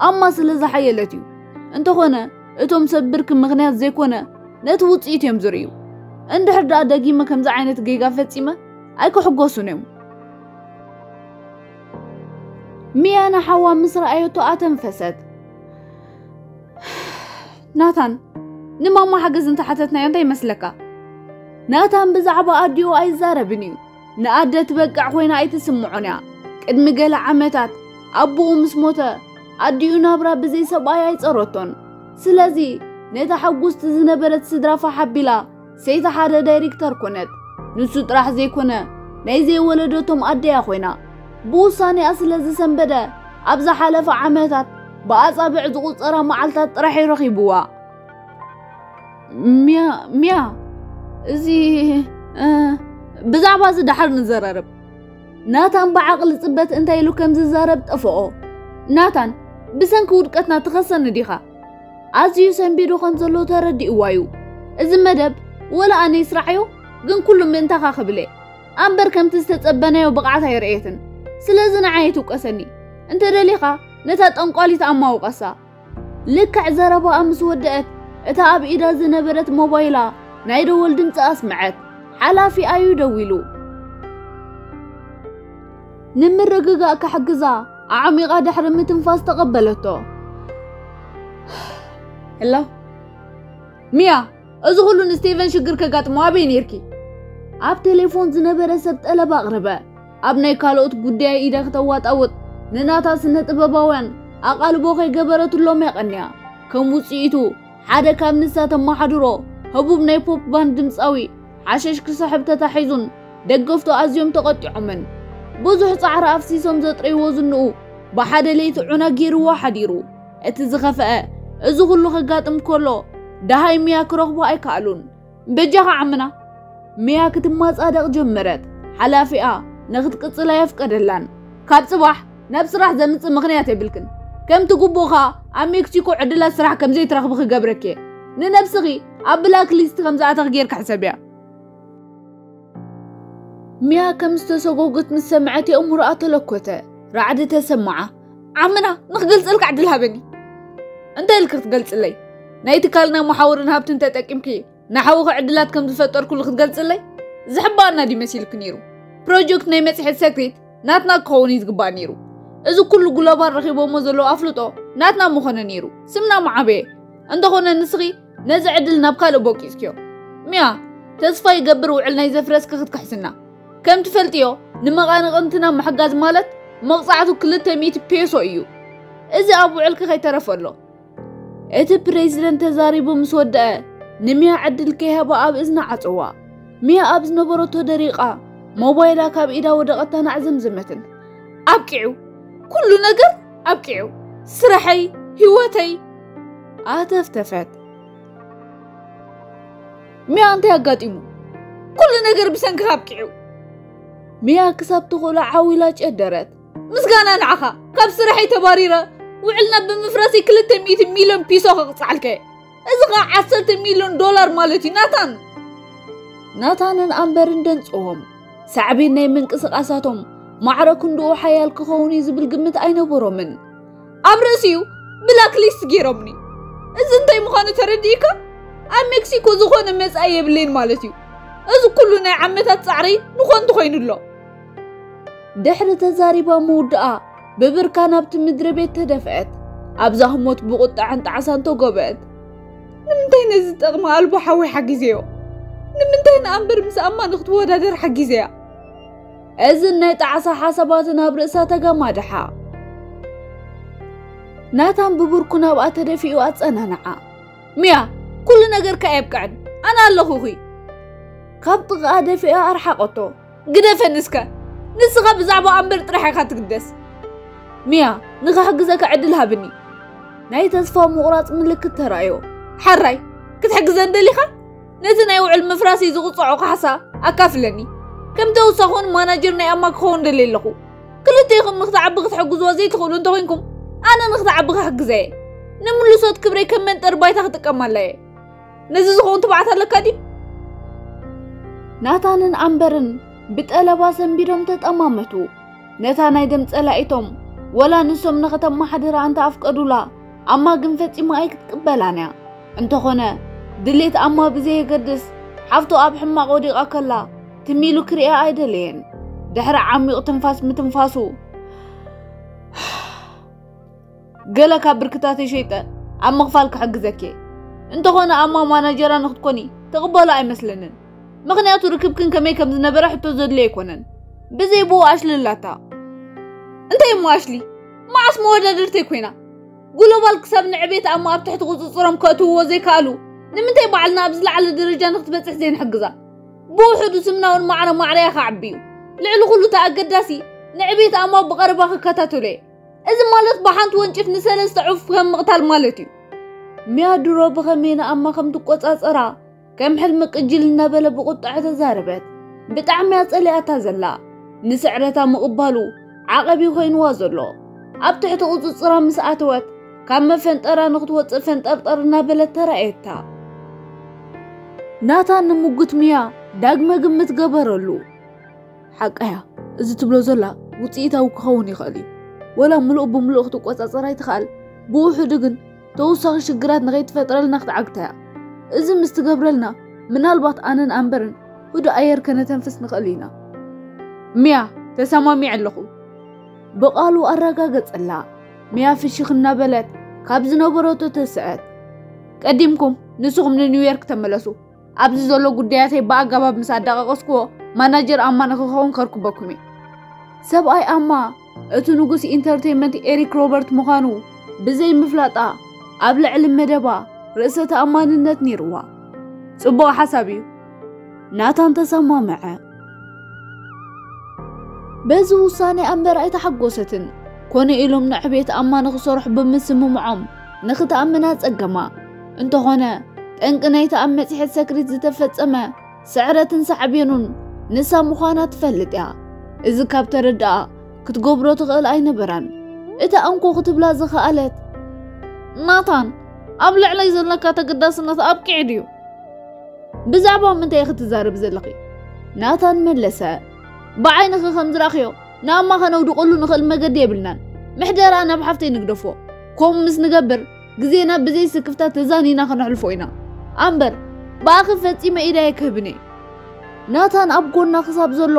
ኣማ ስለ ዝሓየለት እዩ። እንተኾነ እቶም ሰብ ብርኪ ምኽንያት ዘይኮነ ነቲ ውጽኢት እዮም ዝርእዩ። እንድሕር ደኣ ደጊመ ከምዚ ዓይነት ጌጋ ፈጺመ ኣይክሕጎሱን እዮም። ሚያ ንሓዋ ምስ ረኣየቶ ኣተንፈሰት። ናታን፣ ንማማ ሓገዝ እንተሓተትናዮ እንታይ ይመስለካ? ናታን ብዛዕባ ኣዲኡ ኣይዛረብን እዩ። ንኣደ ትበቅዕ ኮይና ኣይትስምዖን እያ። ቅድሚ ገለ ዓመታት ኣቦኡ ምስ ሞተ ኣዲኡ ናብራ ብዘይ ሰብኣይ ኣይጸረቶን። ስለዚ ነታ ሕጉስቲ ዝነበረት ስድራ ፋሕ ኣቢላ ሰይቲ ሓደ ዳይሬክተር ኮነት። ንሱ ጥራሕ ዘይኮነ ናይ ዘይወለደቶም ኣደያ ኮይና። ብውሳኔኣ ስለ ዝሰንበደ ኣብ ዝሓለፈ ዓመታት ብኣጻብዕ ዝቑጸራ መዓልታት ጥራሕ እዩ ረኺብዋ። ሚያ፣ ሚያ፣ እዚ፣ እ፣ ብዛዕባ እዚ ደሓር ንዘራረብ። ናታን ብዓቕሊ ጽበት እንታይ ኢሉ ከም ዝዛረብ ጠፍኦ። ናታን፣ ብሰንኪ ውድቀትና ትኸሰኒ ዲኻ? ኣዝዩ ሰንቢዱ ከም ዘሎ ተረዲእዋ እዩ። እዚ መደብ ወላ ኣነ ይስራዓዮ፣ ግን ኩሉ ምእንታኻ ክብል እየ። ኣምበር ከምቲ ዝተጸበናዮ ብቕዓት ኣይረእየትን። ስለዚ ንዓይ ኣይትውቀሰኒ። እንተ ደሊኻ ነታ ጠንቋሊት ኣማ ውቐሳ። ልክዕ ዘረባኣ ምስ ወደአት፣ እታ ኣብ ኢዳ ዝነበረት ሞባይላ ናይ ደወል ድምጺ ኣስምዐት። ሓላፊኣ እዩ ደዊሉ። ንምርግጋእ ክሕግዛ ኣዕሚቓ ድሕሪ ምትንፋስ ተቐበለቶ። ሄሎ ሚያ፣ እዚ ኩሉ ንስቴቨን ሽግር ከጋጥሞ ኣበይ ኔርኪ? ኣብ ቴሌፎን ዝነበረ ሰብ ጠለብ ኣቕረበ። ኣብ ናይ ካልኦት ጉዳይ ኢዳ ክተዋጣውጥ ንናታ ስነ ጥበባውያን ኣቓልቦ ከይገበረትሎም እያ ቀንያ። ከም ውጽኢቱ ሓደ ካብ ንሳ ተመሓድሮ ህቡብ ናይ ፖፕ ባንድ ድምጻዊ ሓሸሽ ክስሕብ ተታሒዙን ደገፍቱ ኣዝዮም ተቐጢዖምን። ብዙሕ ጻዕሪ ኣፍሲሶም ዘጥረይዎ ዝንኡ ብሓደ ለይቲ ዑና ገይርዎ ሓዲሩ። እቲ ዝኸፍአ እዚ ኩሉ ከጋጥም ከሎ ደሃይ ሚያ ክረኽቦ ኣይከኣሉን። በጃኻ ዓምና። ሚያ ክትማጻደቕ ጀመረት። ሓላፊኣ ንኽትቅጽል ኣየፍቀደላን። ካብ ጽባሕ ናብ ስራሕ ዘምጽእ ምኽንያት የብልክን። ከምቲ ግቡእኻ ኣብ ሜክሲኮ ዕድላት ስራሕ ከም ዘይትረኽቢ ክገብረኪ እየ። ንነብስኺ ኣብ ብላክ ሊስት ከም ዝኣተኽ ጌርካ ሕሰብያ። ሚያ ከም ዝተሰጎገት ምስ ሰምዐት የእምሮኣ ተለኮተ። ራዕዲ ተሰምዓ። ዓምና፣ ንኽገልጸልካ ዕድል ሃበኒ። እንታይ ኢልኪ ክትገልጽለይ? ናይ ትካልና መሓውርን ሃብትን ተጠቂምኪ ንሓውኺ ዕድላት ከም ዝፈጠርኩሉ ክትገልጽለይ? ዝሕባኣና ድዩ መሲልኪ ነይሩ? ፕሮጀክት ናይ መጽሔት ሰክሪት ናትና ክኸውን እዩ ዝግባእ ነይሩ። እዚ ኩሉ ግሎባል ረኺቦሞ ዘለዉ ኣፍልጦ ናትና ምኾነ ነይሩ። ስምና ምዓበየ። እንተኾነ ንስኺ ነዚ ዕድል ናብ ካልእ ቦቂጽክዮ። ሚያ፣ ተስፋ ይገብር ውዕል ናይ ዘፍረስኪ ክትክሕስና። ከም ትፈልጥዮ፣ ንመቓንቕንትና ምሕጋዝ ማለት መቕጻዕቱ ክልተ ሚእቲ ፔሶ እዩ። እዚ ኣብ ውዕልኪ ከይተረፈ ኣሎ። እቲ ፕሬዚደንት ተዛሪቡ ምስ ወደአ፣ ንሚያ ዕድል ከይሃባ ኣብ እዝና ዓጸዋ። ሚያ ኣብ ዝነበረቶ ደሪቓ፣ ሞባይላ ካብ ኢዳ ወደቐታ ናዕዘምዘመትን። ኣብቂዑ፣ ኩሉ ነገር ኣብቂዑ። ስራሐይ፣ ህይወተይ፣ ኣተፍተፈት። ሚያ፣ እንታይ ኣጋጢሙ? ኩሉ ነገር ብሰንክኻ ኣብቂዑ። ሚያ ክሳብ ትኽእሎ ዓው ኢላ ጨደረት። ምስጋና ንዓኻ፣ ካብ ስራሐይ ተባሪረ፣ ውዕልና ብምፍራሰይ ክልተ ሚእቲ ሚልዮን ፒሶ ከቕጻዕልከ። እዚ ኸኣ ዓሰርተ ሚልዮን ዶላር ማለት እዩ፣ ናታን። ናታንን ኣምበርን ደንጽዎም። ሳዕቤን ናይ ምንቅስቓሳቶም ማዕረ ክንድኡ ሓያል ክኸውን እዩ ዝብል ግምት ኣይነበሮምን። ኣብ ርእሲኡ ብላክ ሊስት ገይሮምኒ። እዚ እንታይ ምዃኑ ተረዲእካ? ኣብ ሜክሲኮ ዝኾነ መጻኢ የብለይን ማለት እዩ። እዚ ኩሉ ናይ ዓመታት ጻዕረይ ንኾንቱ ኮይኑ ኣሎ። ድሕሪ ተዛሪባ ምውድኣ፣ ብብርካ ናብቲ ምድሪ ቤት ተደፍአት። ኣብዛ ህሞት ብቑጥዐን ጣዕሳን ተጎበአት። ንምንታይ ነዚ ጥቕሚ ኣልቦ ሓወይ ሓጊዘዮ? ንምንታይ ንኣምበር ምስ ኣማ ንክትወዳደር ሓጊዘያ? እዝን ናይ ጣዕሳ ሓሳባትን ኣብ ርእሳ ተጋማድሓ። ናታን ብብርኩ ናብኣ ተደፊኡ ኣጸናንዓ። ሚያ፣ ኩሉ ነገርካ ኣየብቅዕን። ኣነ ኣለኹኺ። ካብ ጥቓኣ ደፊኣ ኣርሓቐቶ። ግደፈኒ እስከ። ንስኻ ብዛዕባ ኣምበር ጥራሕ ኢኻ ትግደስ። ሚያ፣ ንኽሕግዘካ ዕድል ሃብኒ። ናይ ተስፋ ምቑራጽ ምልክት ተራእዮ። ሓራይ፣ ክትሕግዘን ደሊኻ? ነቲ ናይ ውዕል ምፍራሰይ ዝቕጽዖ ካሕሳ ኣካፍለኒ። ከም ተወሳኺ እውን ማናጀር ናይ ኣማ ክኸውን ደልየ ኣለኹ። ክልቴኹም ንኽትዓቢ ክትሕግዝዋ ዘይትኽእሉ እንተኾይንኩም፣ ኣነ ንኽትዓቢ ክሕግዛ እየ። ንምልሶት ክብረይ ከም መንጠሪ ባይታ ክጥቀመላ እየ። ነዚ ዝኸውን ትብዓት ኣለካ ድዩ? ናታንን ኣምበርን ብጠለባ ሰንቢዶም ተጠማመቱ። ነታ ናይ ደም ጸላኢቶም፣ ወላ ንሶም ንኸተመሓድራ እንተ ኣፍቀዱላ፣ ኣማ ግን ፈጺማ ኣይክትቅበላን እያ። እንተኾነ፣ ድሌት ኣማ ብዘየገድስ፣ ሓፍቱ ኣብ ሕማቕ ወዲቓ ከላ፣ ትም ኢሉ ክርእያ ኣይደለየን። ድሕሪ ዓሚቕ ትንፋስ ምትንፋሱ፣ ገለ ካብ ብርክታተይ ሸይጠ ኣብ ምኽፋል ክሕግዘኪ እየ። እንተኾነ ኣማ ማናጀራ ንኽትኮኒ ትቕበሎ ኣይመስለንን። ምኽንያቱ ርክብክን ከመይ ከም ዝነበረ ሕቶ ዘድልዮ ኣይኮነን። ብዘይ ብኡ ኣሽሊ ኣላታ። እንታይ እሞ ኣሽሊ? መዓስ መወዳደርተይ ኮይና? ግሎባል ክሳብ ንዕቤት ኣማ ኣብ ትሕቲ ቁጽጽሮም ከእትውዎ ዘይከኣሉ፣ ንምንታይ ባዕልና ኣብ ዝለዓለ ደረጃ ንክትበጽሕ ዘይንሕግዛ? ብውሕዱ ስምናውን ማዕረ ማዕረያ ከዓቢ እዩ። ልዕሊ ኩሉ እቲ ኣገዳሲ፣ ንዕቤት ኣማ ብቐረባ ክከታተሎ እየ። እዚ ማለት ብሓንቲ ወንጭፍ ንሰለስተ ዑፍ ከም ምቕታል ማለት እዩ። ሚያ ድሮ ብኸመይ ንኣማ ከም ትቆጻጸራ ከም ሕልሚ ቅጅል እናበለ ብቁጥዐ ተዛረበት። ብጣዕሚ ኣጸሊኣታ ዘላ። ንስዕረታ ምቕባሉ ዓቐብ እዩ ኮይንዋ ዘሎ። ኣብ ትሕቲ ቁጽጽራ ምስ ኣተወት፣ ካብ መፈንጠራ ንክትወጽእ ፈንጠርጠር እናበለት ተራእየታ። ናታን ንሙጉት ሚያ ዳግመ ግምት ገበረሉ። ሓቃያ፣ እዚ ትብሎ ዘላ ውጽኢታዊ ክኸውን ይኽእል እዩ። ወላ ምሉእ ብምሉእ ክትቆጻጸራ ይትኽኣል፣ ብውሕዱ ግን ተወሳኺ ሽግራት ንኸይትፈጥረልና ክትዓግታ እያ። እዚ ምስ ትገብረልና፣ ምናልባት ኣነን ኣምበርን ህዱእ ኣየር ከነተንፍስ ንኽእል ኢና። ሚያ፣ ተሰማሚዐ ኣለኹ። ብቓሉ ኣረጋገጸላ። ሚያ ፍሽኽ እናበለት ካብ ዝነበረቶ ተስዐት። ቀዲምኩም ንስኹም ንኒውዮርክ ተመለሱ። ኣብዚ ዘሎ ጉዳያተይ ብኣገባብ ምስ ኣዳቐቐስክዎ፣ ማናጀር ኣማ ንኽኸውን ከርክበኩም እየ። ሰብኣይ ኣማ፣ እቲ ንጉስ ኢንተርቴይንመንት ኤሪክ ሮበርት ምዃኑ ብዘይ ምፍላጣ፣ ኣብ ልዕሊ መደባ ርእሰ ተኣማንነት ነይርዋ። ጽቡቕ ሓሳብ እዩ። ናታን ተሰማምዐ። በዚ ውሳኔ ኣምበር ኣይተሓጎሰትን። ኮነ ኢሎም ንዕቤት ኣማ ንኽሰርሑ ብምስምምዖም ንኽትኣምና ጸገማ። እንተኾነ፣ ጠንቂ ናይቲ ኣብ መጽሔት ሰክሪት ዝተፈጸመ ስዕረትን ሳዕቤኑን ንሳ ምዃና ትፈልጥ እያ። እዚ ካብ ተረድኣ፣ ክትገብሮ ትኽእል ኣይነበራን። እቲ ኣንኮ ክትብላ ዝኸኣለት፣ ናታን፣ ኣብ ልዕለይ ዘለካ ተገዳስነት ኣብቂዑ ድዩ? ብዛዕባ ምንታይ ኢኺ ትዛረቢ ዘለኺ? ናታን መለሰ። ብዓይንኺ ከም ዝረኣኽዮ፣ ንኣማ ኸነውድቐሉ ንኽእል መገዲ የብልናን። ምሕደራ ናብ ሓፍተይ ንግደፎ። ከምኡ ምስ ንገብር፣ ግዜና ብዘይ ስክፍታ ተዛኒና ከነሕልፎ ኢና። ኣምበር፣ ብኣኺ ፈጺመ ኢደይ ኣይክህብን እየ። ናታን ኣብ ጎና ክሳብ ዘሎ፣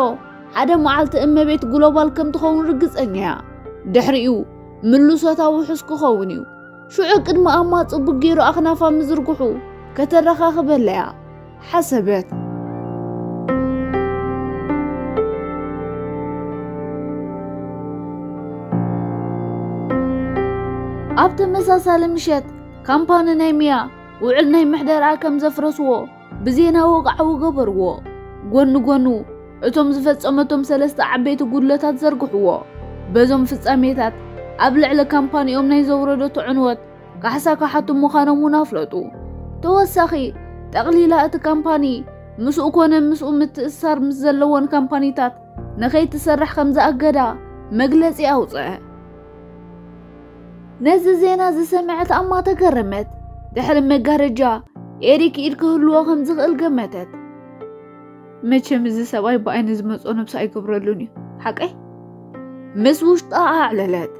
ሓደ መዓልቲ እመቤት ግሎባል ከም ትኸውን ርግጸኛ እያ። ድሕሪኡ፣ ምልሶታ ውሑስ ክኸውን እዩ። ሽዑ ቅድሚ ኣማ ጽቡቕ ገይሩ ኣኽናፋ ምዝርግሑ ከተረኻኽበለያ ሓሰበት። ኣብ ተመሳሳሊ ምሸት፣ ካምፓኒ ናይ ሚያ ውዕል ናይ ምሕደራ ከም ዘፍረስዎ ብዜና ወግዓዊ ገበርዎ። ጎኒ ጎኑ፣ እቶም ዝፈጸመቶም ሰለስተ ዓበይቲ ጉድለታት ዘርግሕዎ። በዞም ፍጻሜታት፣ ኣብ ልዕሊ ካምፓኒኦም ናይ ዘውረደቶ ዕንወት ካሕሳ ካሓቱ ምዃኖም እውን ኣፍለጡ። ተወሳኺ፣ ጠቕሊላ እቲ ካምፓኒ ምስኡ ኮነ ምስኡ ምትእስሳር ምስ ዘለወን ካምፓኒታት ንኸይትሰርሕ ከም ዝኣገዳ መግለጺ ኣውጽአ። ነዚ ዜና ዝሰምዐት ኣማ ተገረመት። ድሕሪ መጋረጃ ኤሪክ ኢድ ክህልዎ ከም ዝኽእል ገመተት። መቸም እዚ ሰብኣይ ብኣይኒ ዝመጾ ነብሱ ኣይገብረሉን እዩ። ሓቀይ? ምስ ውሽጣ ኣዕለለት።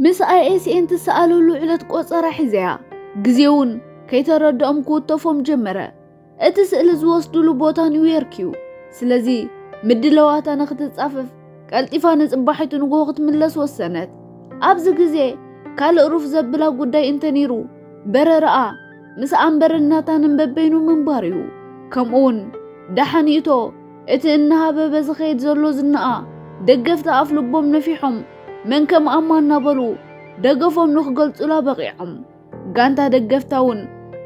ምስ ኣይኤስኤን ትሰኣለሉ ዕለት ቆጸራ ሒዘያ። ግዜ እውን ከይተረድኦም ክውተፎም ጀመረ። እቲ ስእሊ ዝወስድሉ ቦታ ኒውዮርክ እዩ። ስለዚ ምድለዋታ ንኽትጻፈፍ ቀልጢፋ ንጽባሒቱ ንግሆ ክትምለስ ወሰነት። ኣብዚ ግዜ ካልእ ሩፍ ዘብላ ጉዳይ እንተነይሩ በረራኣ ምስ ኣምበርን ናታንን በበይኑ ምንባር እዩ። ከምኡውን ደሓን ይእቶ እቲ እናሃበበ ዝኸይድ ዘሎ ዝናኣ ደገፍቲ ኣፍ ልቦም ነፊሖም መን ከም ኣማ እናበሉ ደገፎም ንኽገልጹላ በቒዖም። ጋንታ ደገፍታ እውን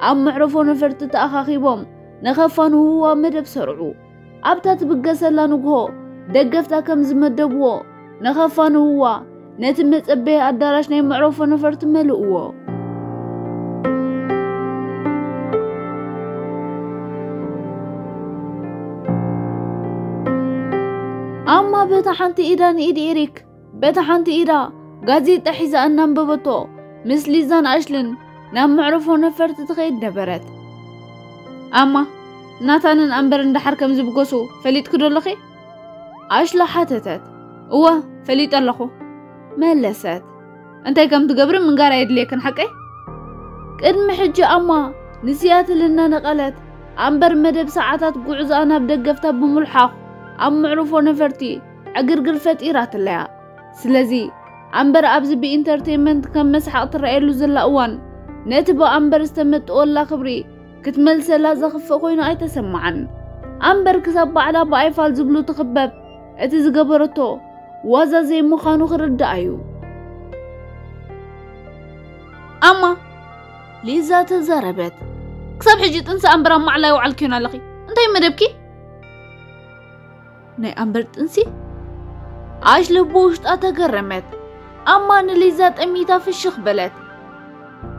ኣብ መዕረፎ ነፈርቲ ተኣኻኺቦም ንኸፋንውዋ መደብ ሰርዑ። ኣብታ ትብገሰላ ንግሆ ደገፍታ ከም ዝመደብዎ ንኸፋንውዋ ነቲ መጸበዪ ኣዳራሽ ናይ መዕረፎ ነፈርቲ መልእዎ። ኣማ በታ ሓንቲ ኢዳ ንኢድ ኤሪክ በታ ሓንቲ ኢዳ ጋዜጣ ሒዛ እናንበበቶ ምስ ሊዛን ኣሽልን ናብ መዕረፎ ነፈርቲ ትኸይድ ነበረት። ኣማ፣ ናታንን ኣምበርን ደሓር ከም ዝብገሱ ፈሊጥኪ ዶ ኣለኺ? ኣሽላ ሓተተት። እወ፣ ፈሊጠ ኣለኹ፣ መለሰት። እንታይ ከም ትገብሪ ምንጋር ኣየድልየክን ሓቀይ? ቅድሚ ሕጂ ኣማ ንሲያትል እናነቐለት ኣምበር መደብ ሰዓታት ጉዕዞኣ ናብ ደገፍታ ብምልሓኽ ኣብ መዕርፎ ነፈርቲ ዕግርግር ፈጢራትለያ። ስለዚ ኣምበር ኣብዚ ብኢንተርቴይንመንት ከም መስሓቕ ትረኣየሉ ዘላ እዋን ነቲ ብኣምበር ዝተመጥወላ ክብሪ ክትመልሰላ ዘኽፍእ ኮይኑ ኣይተሰማዓን። ኣምበር ክሳብ ባዕላ ብኣይፋል ዝብሉ ትኽበብ፣ እቲ ዝገበረቶ ዋዛ ዘይምዃኑ ክርድኣ እዩ። ኣማ፣ ሊዛ ተዛረበት። ክሳብ ሕጂ ጥንሲ ኣምበር ኣብ ማዕላ ይውዓልክዮን ኣለኺ። እንታይ መደብኪ? ናይ ኣምበር ጥንሲ? ኣሽሊ ብውሽጣ ተገረመት። ኣማ ንሊዛ ጠሚታ ፍሽኽ በለት።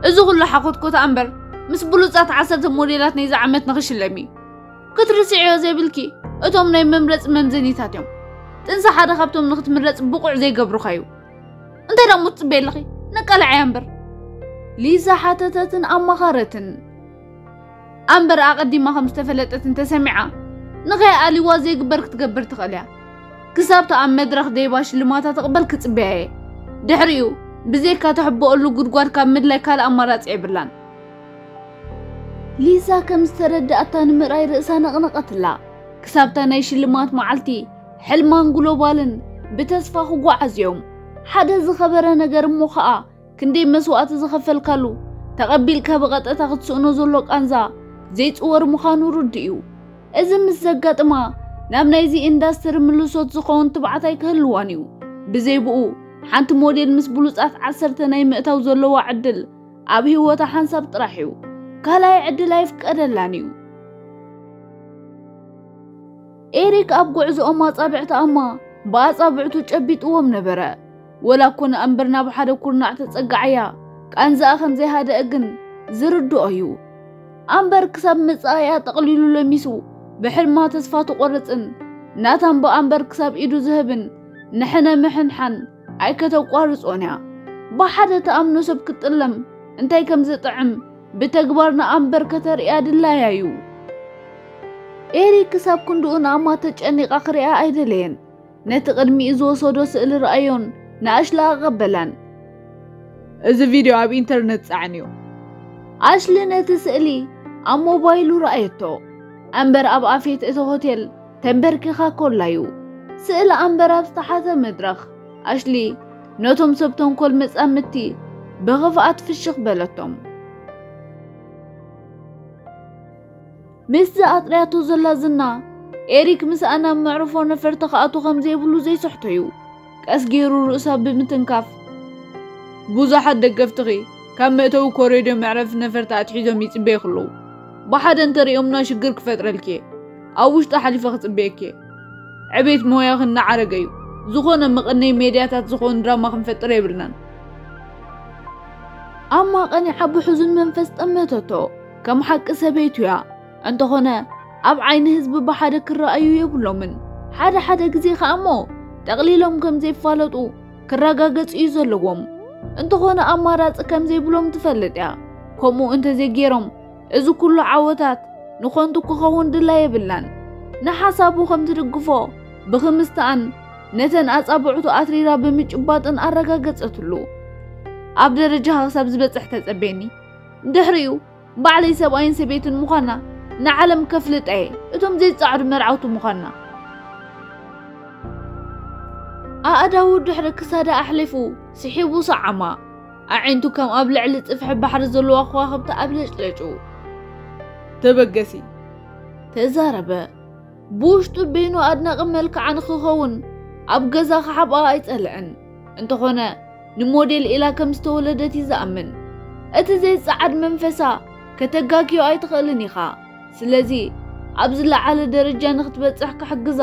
እዚ ኩሉ ሓኾትኮታ ኣምበር ምስ ብሉጻት ዓሰርተ ሞዴላት ናይዚ ዓመት ንኽሽለም እዩ። ክትርስዕዮ ዘይብልኪ፣ እቶም ናይ መምረጺ መምዘኒታት እዮም። ጥንሲ ሓደ ካብቶም ንኽትምረጽ ብቑዕ ዘይገብሩኻ እዩ። እንታይ ደኣ እሞ ትጽበይ ኣለኺ? ነቃልዓያ እምበር። ሊዛ ሓተተትን ኣማኻረትን። ኣምበር ኣቐዲማ ከም ዝተፈለጠት እንተሰሚዓ፣ ንኸይኣልይዋ ዘይግበር ክትገብር ትኽእል እያ። ክሳብታ ኣብ መድረኽ ደይባ ሽልማታ ትቕበል ክጽበያ እየ። ድሕሪኡ፣ ብዘይካ ትሕብኦሉ ጉድጓድ ካብ ምድላይ ካልእ ኣማራጺ የብላን። ሊዛ ከም ዝተረድኣታ ንምርኣይ ርእሳ ነቕነቐትላ። ክሳብታ ናይ ሽልማት መዓልቲ፣ ሕልማን ግሎባልን ብተስፋ ክጓዓዙ እዮም። ሓደ ዝኸበረ ነገር እሞ ኸኣ፣ ክንደይ መስዋእቲ ዝኸፈልካሉ፣ ተቐቢልካ ብቐጥታ ክትስእኖ ዘሎ ቃንዛ ዘይጽወር ምዃኑ ርዱእ እዩ። እዚ ምስ ዘጋጥማ፣ ናብ ናይዚ ኢንዳስትሪ ምልሶት ዝኸውን ትብዓት ኣይክህልዋን እዩ። ብዘይ ብኡ፣ ሓንቲ ሞዴል ምስ ብሉጻት ዓሰርተ ናይ ምእታው ዘለዋ ዕድል ኣብ ህይወታ ሓንሳብ ጥራሕ እዩ። ካልኣይ ዕድል ኣይፍቀደላን እዩ። ኤሪክ ኣብ ጉዕዞኦም ኣጻብዕቲ ኣማ ብኣጻብዕቱ ጨቢጥዎም ነበረ። ወላ እኮ ንኣምበር ናብ ሓደ ኩርናዕ ተጸጋዓያ፣ ቃንዛኣ ከም ዘይሃደአ ግን ዝርድኦ እዩ። ኣምበር ክሳብ መጻኢኣ ጠቕሊሉ ለሚሱ፣ ብሕልማ ተስፋ ትቖርጽን፣ ናታን ብኣምበር ክሳብ ኢዱ ዝህብን፣ ንሕነ ምሕንሓን ኣይከተቋርጾን እያ። ብሓደ ተኣምኖ ሰብ ክትጥለም እንታይ ከም ዝጥዕም ብተግባር ንኣምበር ከተርእያ ድላያ እዩ። ኤሪክ ክሳብ ክንድኡ ንኣማ ተጨኒቓ ክርእያ ኣይደለየን። ነቲ ቅድሚኡ ዝወሰዶ ስእሊ ረኣዮን ንኣሽሊ ኣቐበላን። "እዚ ቪድዮ ኣብ ኢንተርነት ጻዕንዮ።" ኣሽሊ ነቲ ስእሊ ኣብ ሞባይሉ ረኣየቶ። ኣምበር ኣብ ኣፌት እቲ ሆቴል ተንበርኪኻ ኮላዩ። ስእሊ ኣምበር ኣብ ዝተሓተ መድረኽ፣ ኣሽሊ ነቶም ሰብ ተንኮል መጻምድቲ ብኽፍኣት ፍሽኽ በለቶም። ምስዚ ኣጥርያቶ ዘላ ዝና፣ ኤሪክ ምስኣ ናብ መዕርፎ ነፈርቲ ክኣቱ ከም ዘይብሉ ዘይስሕቶ እዩ። ቀስ ገይሩ ርእሳ ብምትንካፍ፣ "ብዙሓት ደገፍትኺ ካብ መእተዊ ኮሪዶር መዕረፊ ነፈርቲ ኣትሒዞም ይጽበይኺ ኣለዉ። ብሓደ እንተሪኦምና ሽግር ክፈጥረልኪ እየ። ኣብ ውሽጢ ሓሊፈ ክጽበየኪ እየ። ዕቤት ሞያኺ እናዓረገ እዩ። ዝኾነ መቐነይ ሜድያታት ዝኾን ድራማ ክንፈጥር የብልናን።" ኣማ ቀኒዓ ብሕዙን መንፈስ ጠመተቶ። ከም ሓቂ ሰበይቱ እያ። እንተኾነ፣ ኣብ ዓይኒ ህዝቢ ብሓደ ክረኣዩ የብሎምን። ሓደ ሓደ ግዜ ኸኣ እሞ፣ ጠቕሊሎም ከም ዘይፋለጡ ክረጋገጹ እዩ ዘለዎም። እንተኾነ፣ ኣማራጺ ከም ዘይብሎም ትፈልጥ እያ። ከምኡ እንተዘይገይሮም፣ እዚ ኩሉ ዓወታት ንኾንቱ ክኸውን ድላ የብላን። ንሓሳቡ ከም ትድግፎ ብኽምስትኣን ነተን ኣጻብዕቱ ኣትሪራ ብምጭባጥን ኣረጋገጸትሉ። "ኣብ ደረጃኻ ክሳብ ዝበጽሕ ተጸበየኒ። ድሕሪኡ፣ ባዕለይ ሰብኣይን ሰበይትን ምዃንና ንዓለም ከፍልጣ እየ፣ እቶም ዘይጸዓዱ መርዓውቲ ምዃንና።" ኣእዳዉ ድሕሪ ክሳዳ ኣሕሊፉ ስሒቡ ሰዓማ። ኣዒንቱ ከም ኣብ ልዕሊ ጽፍሒ ባሕሪ ዘለዋ ከዋኽብቲ ኣብለጭለጩ። "ተበገሲ!" ተዛረበ። ብውሽጡ በይኑ ኣድናቒ መልክዓ ንኽኸውን ኣብ ገዛ ክሓብኣ ኣይጸልእን። እንተኾነ፣ ንሞዴል ኢላ ከም ዝተወለደት እዩ ዝኣምን። እቲ ዘይጸዓድ መንፈሳ ከተጋግዮ ኣይትኽእልን ኢኻ። ስለዚ፣ ኣብ ዝለዓለ ደረጃ ንኽትበጽሕ ክሕግዛ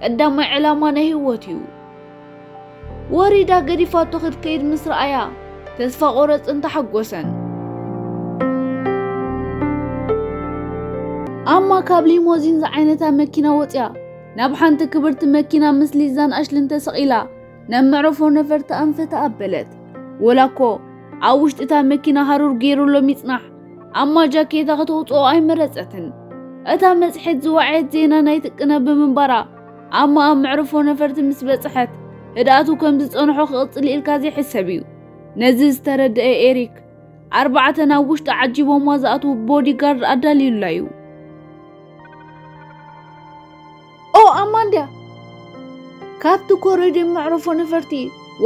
ቀዳማይ ዕላማ ናይ ህይወት እዩ። ወሪዳ ገዲፋቶ ክትከይድ ምስ ረኣያ፣ ተስፋ ቆረጽን ተሓጎሰን። ኣማ ካብ ሊሞዚን ዝዓይነታ መኪና ወጽያ፣ ናብ ሓንቲ ክብርቲ መኪና ምስ ሊዛን ኣሽልን ተሰቒላ፣ ናብ መዕረፎ ነፈርቲ ኣንፈታ ኣበለት። ወላ እኮ ኣብ ውሽጢ እታ መኪና ሃሩር ገይሩ ኣሎ ሚጽናሕ፣ ኣማ ጃኬታ ከተውጽኦ ኣይመረጸትን። እታ መጽሔት ዝወዓየት ዜና ናይቲ ቅነ ብምንባራ፣ ኣማ ኣብ መዕርፎ ነፈርቲ ምስ በጽሐት፣ ህድኣቱ ከም ዝጸንሖ ክቕጽል ኢልካ ዘይሕሰብ እዩ። ነዚ ዝተረድአ ኤሪክ፣ ኣርባዕተ ናብ ውሽጢ ዓጂቦማ ዝኣትዉ ቦዲጋርድ ኣዳልዩላ እዩ። "ኦ፣ ኣማ እንድያ!" ካብቲ ኮሪዶር መዕረፎ ነፈርቲ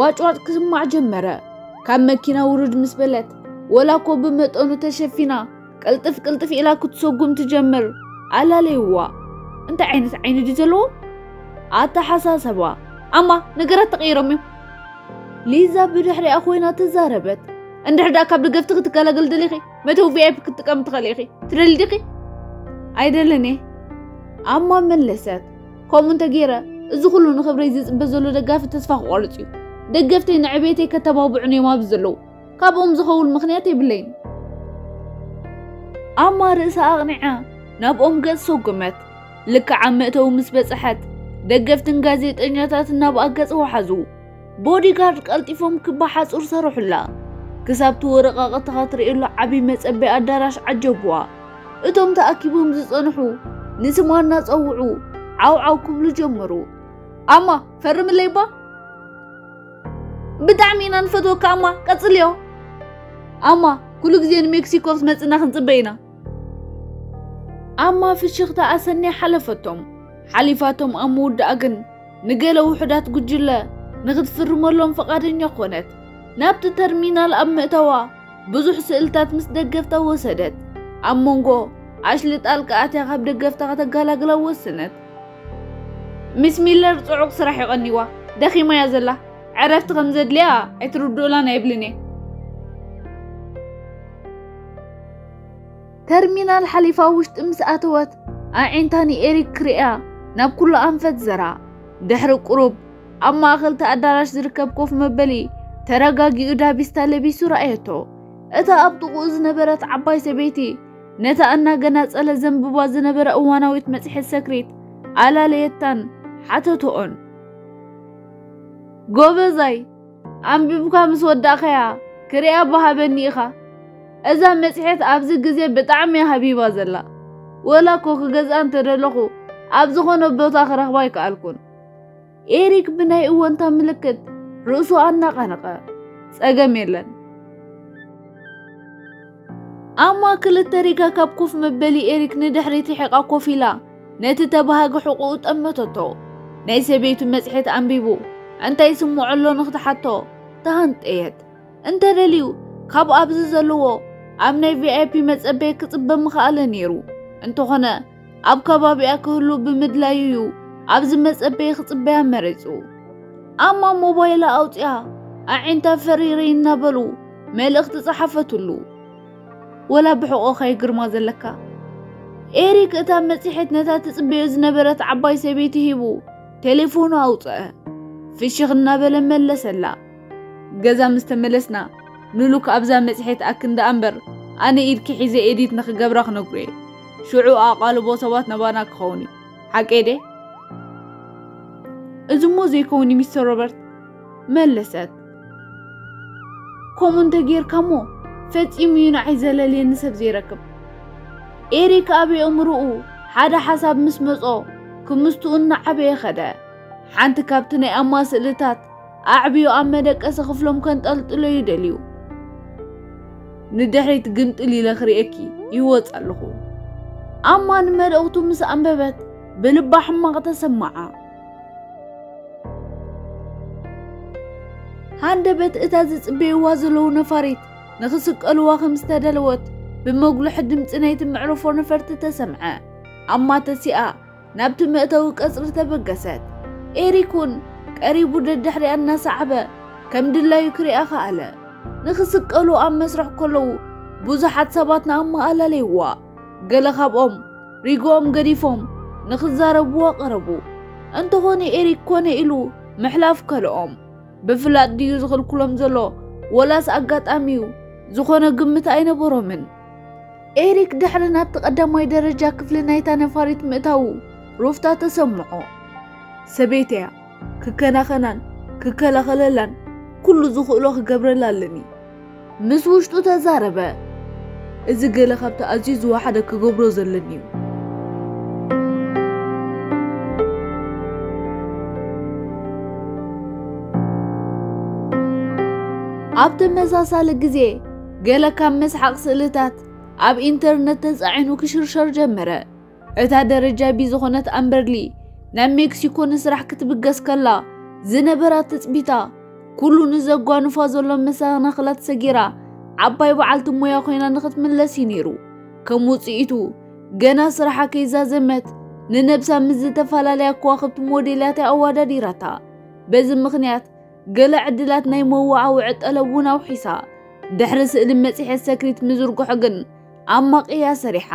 ዋጭዋጭ ክስማዕ ጀመረ። ካብ መኪና ውርድ ምስ በለት፣ ወላ እኮ ብመጠኑ ተሸፊና፣ ቅልጥፍ ቅልጥፍ ኢላ ክትሰጉም ትጀምር። ኣላለይዋ። እንታይ ዓይነት ዓይኒ ድዩ ዘለዎ? ኣተሓሳሰባ። ኣማ፣ ነገራት ተቐይሮም እዮም። ሊዛ ብድሕሪኣ ኮይና ተዛረበት። እንድሕር ደኣ ካብ ደገፍቲ ክትገላገል ደሊኺ፣ መእተዊ ቪ ኣይ ፒ ክትጥቀም ትኽእሊ ኢኺ። ትደሊ ዲኺ? ኣይደልን እየ። ኣማ መለሰት። ከምኡ እንተገይረ፣ እዚ ኩሉ ንኽብረይ ዝጽበ ዘሎ ደጋፊ ተስፋ ክቖርጽ እዩ። ደገፍተይ ንዕቤተይ ከተባብዑን እዮም ኣብዚ ዘለዉ። ካብኦም ዝኸውን ምኽንያት የብለይን። ኣማ ርእሳ ኣቕኒዓ ናብኦም ገጽ ሰጉመት። ልክዕ ኣብ መእተዊ ምስ በጽሐት፣ ደገፍትን ጋዜጠኛታትን ናብኣ ገጽ ወሓዙ። ቦዲጋርድ ቀልጢፎም ክባ ሓጹር ሰረሑላ። ክሳብቲ ወረቓቕቲ ክትርእየሉ ዓቢ መጸበዪ ኣዳራሽ ዓጀቡዋ። እቶም ተኣኪቦም ዝጸንሑ ንስማ እናጸውዑ ዓው ዓው ክብሉ ጀመሩ። ኣማ፣ ፈርምለይ እባ። ብጣዕሚ ኢና ንፈትወካ ኣማ፣ ቀጽልዮ። ኣማ፣ ኩሉ ግዜ ንሜክሲኮ ክትመጽና ክንጽበ ኢና። ኣማ ፍሽኽታ ኣሰንያ ሓለፈቶም። ሓሊፋቶም ኣብ ምውዳኣ ግን ንገለ ውሑዳት ጉጅለ ንኽትፍርመሎም ፈቓደኛ ኮነት። ናብቲ ተርሚናል ኣብ ምእታዋ ብዙሕ ስእልታት ምስ ደገፍታ ወሰደት። ኣብ መንጎ ኣሽሊ ጣልቃ ኣትያ ካብ ደገፍታ ከተገላግላ ወሰነት። ሚስ ሚለር ጽዑቕ ስራሕ ይቐንይዋ፣ ደኺማ እያ ዘላ። ዕረፍቲ ከም ዘድልያ ኣይትርድኡላን ኣይብልን እየ። ተርሚናል ሓሊፋ ውሽጢ ምስ ኣተወት፣ ኣዒንታ ንኤሪክ ክርእያ ናብ ኩሉ ኣንፈት ዘራ። ድሕሪ ቁሩብ ኣብ ማእከል እቲ ኣዳራሽ ዝርከብ ኮፍ መበሊ ተረጋጊኡ ዳቢስታ ለቢሱ ረኣየቶ። እታ ኣብ ጥቕኡ ዝነበረት ዓባይ ሰበይቲ ነታ እናገናጸለ ዘንብባ ዝነበረ እዋናዊት መጽሔት ሰክሪት ኣላለየታን ሓተቶኦን። ጎበዛይ፣ ኣንቢብካ ምስ ወዳእካያ ክሪኣ ባሃበኒ ኢኻ። እዛ መጽሔት ኣብዚ ግዜ ብጣዕሚ እያ ሃቢባ ዘላ። ወላ እኮ ክገዝኣ እንተደለኹ ኣብ ዝኾነ ቦታ ክረኽባ ኣይከኣልኩን። ኤሪክ ብናይ እወንታ ምልክት ርእሱ ኣናቓነቐ። ጸገም የለን። ኣማ ክልተ ሪጋ ካብ ኮፍ መበሊ ኤሪክ ንድሕሪት ርሒቓ ኮፍ ኢላ ነቲ ተባሃጊ ሕቖኡ ጠመተቶ። ናይ ሰበይቱ መጽሔት ኣንቢቡ እንታይ ይስምዖ ኣሎ ንኽትሓቶ ተሃንጠየት። እንተደልዩ ካብ ኣብዚ ዘለዎ ኣብ ናይ ቪ ኣይ ፒ መጸበዪ ክጽበ ምኽኣለ ነይሩ። እንተኾነ ኣብ ከባቢኣ ክህሉ ብምድላዩ እዩ ኣብዚ መጸበዪ ክጽበያ መሪጹ። ኣማ ሞባይላ ኣውጺኣ ኣዒንታ ፈሪሪ እናበሉ መልእኽቲ ጸሓፈትሉ። ወላ ብሕቖኻ እዩ ግርማ ዘለካ። ኤሪክ እታ መጽሔት ነታ ትጽበዮ ዝነበረት ዓባይ ሰበይቲ ሂቡ ቴሌፎኑ ኣውጽአ። ፍሽኽ እናበለ መለሰላ። ገዛ ምስ ተመለስና ንሉክ ኣብዛ መጽሔት ኣክንዳ እምበር ኣነ ኢድኪ ሒዘ ኤዲት ንኽገብራ ክነግሮ እየ። ሽዑ ኣቓልቦ ሰባት ናባና ክኸውን እዩ። ሓቀይ ድየ? እዚ እሞ ዘይከውን እዩ ሚስተር ሮበርት፣ መለሰት። ከምኡ እንተጌርካ እሞ ፈጺሙ እዩ ንዓይ ዘለልየኒ ሰብ ዘይረክብ። ኤሪክ ኣብ ኣእምሮኡ ሓደ ሓሳብ ምስ መጾ ክምስቱ እናዓበየ ኸደ። ሓንቲ ካብቲ ናይ ኣማ ስእልታት ኣዕብዮ ኣብ መደቀሲ ክፍሎም ከንጠልጥሎ እዩ ደልዩ። ንድሕሪት ግምጥል ኢለ ክርእየኪ ይወጽ ኣለኹ። ኣማ ንመልእኽቱ ምስ ኣንበበት ብልባ ሕማቕ ተሰማዓ። ሃንደበት እታ ዝጽበይዋ ዘለዉ ነፋሪት ንኽስቀልዋ ከም ዝተደለወት ብመጉልሒ ድምጺ ናይቲ መዕርፎ ነፈርቲ ተሰምዐ። ኣማ ተሲኣ ናብቲ መእተዊ ቀጽሪ ተበገሰት። ኤሪክ እውን ቀሪቡ ደድሕሪኣ እናሰዓበ ከም ድላዩ ክሪኣ ከኣለ። ንኽስቀሉ ኣብ መስርሕ ከለዉ ብዙሓት ሰባት ንኣማ ኣላለይዋ። ገለ ካብኦም ሪግኦም ገዲፎም ንኽዛረብዋ ቀረቡ። እንተኾነ ኤሪክ ኮነ ኢሉ ምሕላፍ ከልኦም። ብፍላጥ ድዩ ዝኽልክሎም ዘሎ ወላስ ኣጋጣሚ እዩ? ዝኾነ ግምት ኣይነበሮምን። ኤሪክ ድሕሪ ናብቲ ቀዳማይ ደረጃ ክፍሊ ናይታ ነፋሪት ምእታዉ ሩፍታ ተሰምዖ። ሰበይተያ ክከናኸናን ክከላኸለላን ኩሉ ዝኽእሎ ክገብረላ ኣለኒ። ምስ ውሽጡ ተዛረበ። እዚ ገለ ካብቲ ኣዝዩ ዝወሓደ ክገብሮ ዘለኒ እዩ። ኣብ ተመሳሳሊ ግዜ ገለ ካብ መስሓቕ ስእልታት ኣብ ኢንተርነት ተጻዒኑ ክሽርሸር ጀመረ። እታ ደረጃ ቢ ዝኾነት ኣምበርሊ ናብ ሜክሲኮ ንስራሕ ክትብገስ ከላ ዝነበራ ትጽቢታ ኩሉ ንዘጓንፋ ዘሎ መሰናኽላት ሰጊራ ዓባይ በዓልቲ ሞያ ኮይና ንኽትምለስ እዩ ነይሩ። ከም ውጽኢቱ፣ ገና ስራሓ ከይዛዘመት፣ ንነብሳ ምስ ዝተፈላለያ ከዋኽብቲ ሞዴላት ኣወዳዲራታ። በዚ ምኽንያት፣ ገለ ዕድላት ናይ መወዓውዒ ጠለብ እውን ኣውሒሳ። ድሕሪ ስእሊ መጽሔት ሰክሪት ምዝርግሖ ግን፣ ኣማቕያ ሰሪሓ።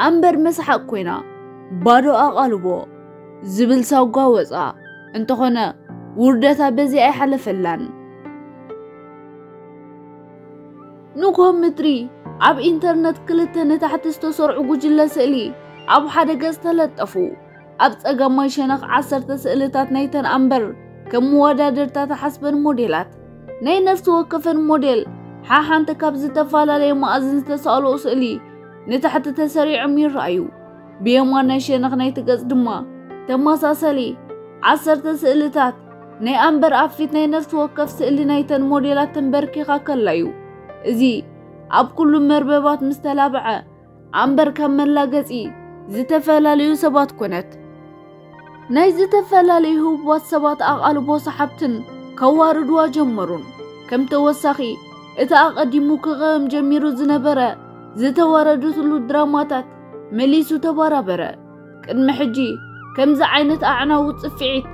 ኣምበር መስሓቕ ኮይና፣ ባዶ ኣቓልቦ ዝብል ሳጓ ወጻ። እንተኾነ፣ ውርደታ በዚ ኣይሓለፈላን። ንግሆ ምድሪ፣ ኣብ ኢንተርነት ክልተ ንታሕቲ ዝተሰርዑ ጉጅለ ስእሊ ኣብ ሓደ ገጽ ተለጠፉ። ኣብ ጸጋማይ ሸነኽ ዓሰርተ ስእልታት ናይተን ኣምበር ከም መወዳድርታ ተሓስበን ሞዴላት። ናይ ነፍሲ ወከፈን ሞዴል ሓሓንቲ ካብ ዝተፈላለየ መኣዝን ዝተሳእልኦ ስእሊ ንታሕቲ ተሰሪዖም ይረኣዩ። ብየማናይ ሸነኽ ናይቲ ገጽ ድማ ተመሳሳሊ ዓሰርተ ስእልታት ናይ ኣምበር ኣብ ፊት ናይ ነፍሲ ወከፍ ስእሊ ናይተን ሞዴላት ተንበርኪኻ ከላዩ። እዚ ኣብ ኩሉ መርበባት ምስ ተላብዐ፣ ኣምበር ካብ መላገጺ ዝተፈላለዩ ሰባት ኮነት። ናይ ዝተፈላለዩ ህቡባት ሰባት ኣቓልቦ ሰሓብትን ከዋርድዋ ጀመሩን። ከም ተወሳኺ፣ እቲ ኣቐዲሙ ክቐም ጀሚሩ ዝነበረ ዝተዋረደትሉ ድራማታት መሊሱ ተባራበረ። ቅድሚ ሕጂ ከምዚ ዓይነት ኣዕናዊ ጽፍዒት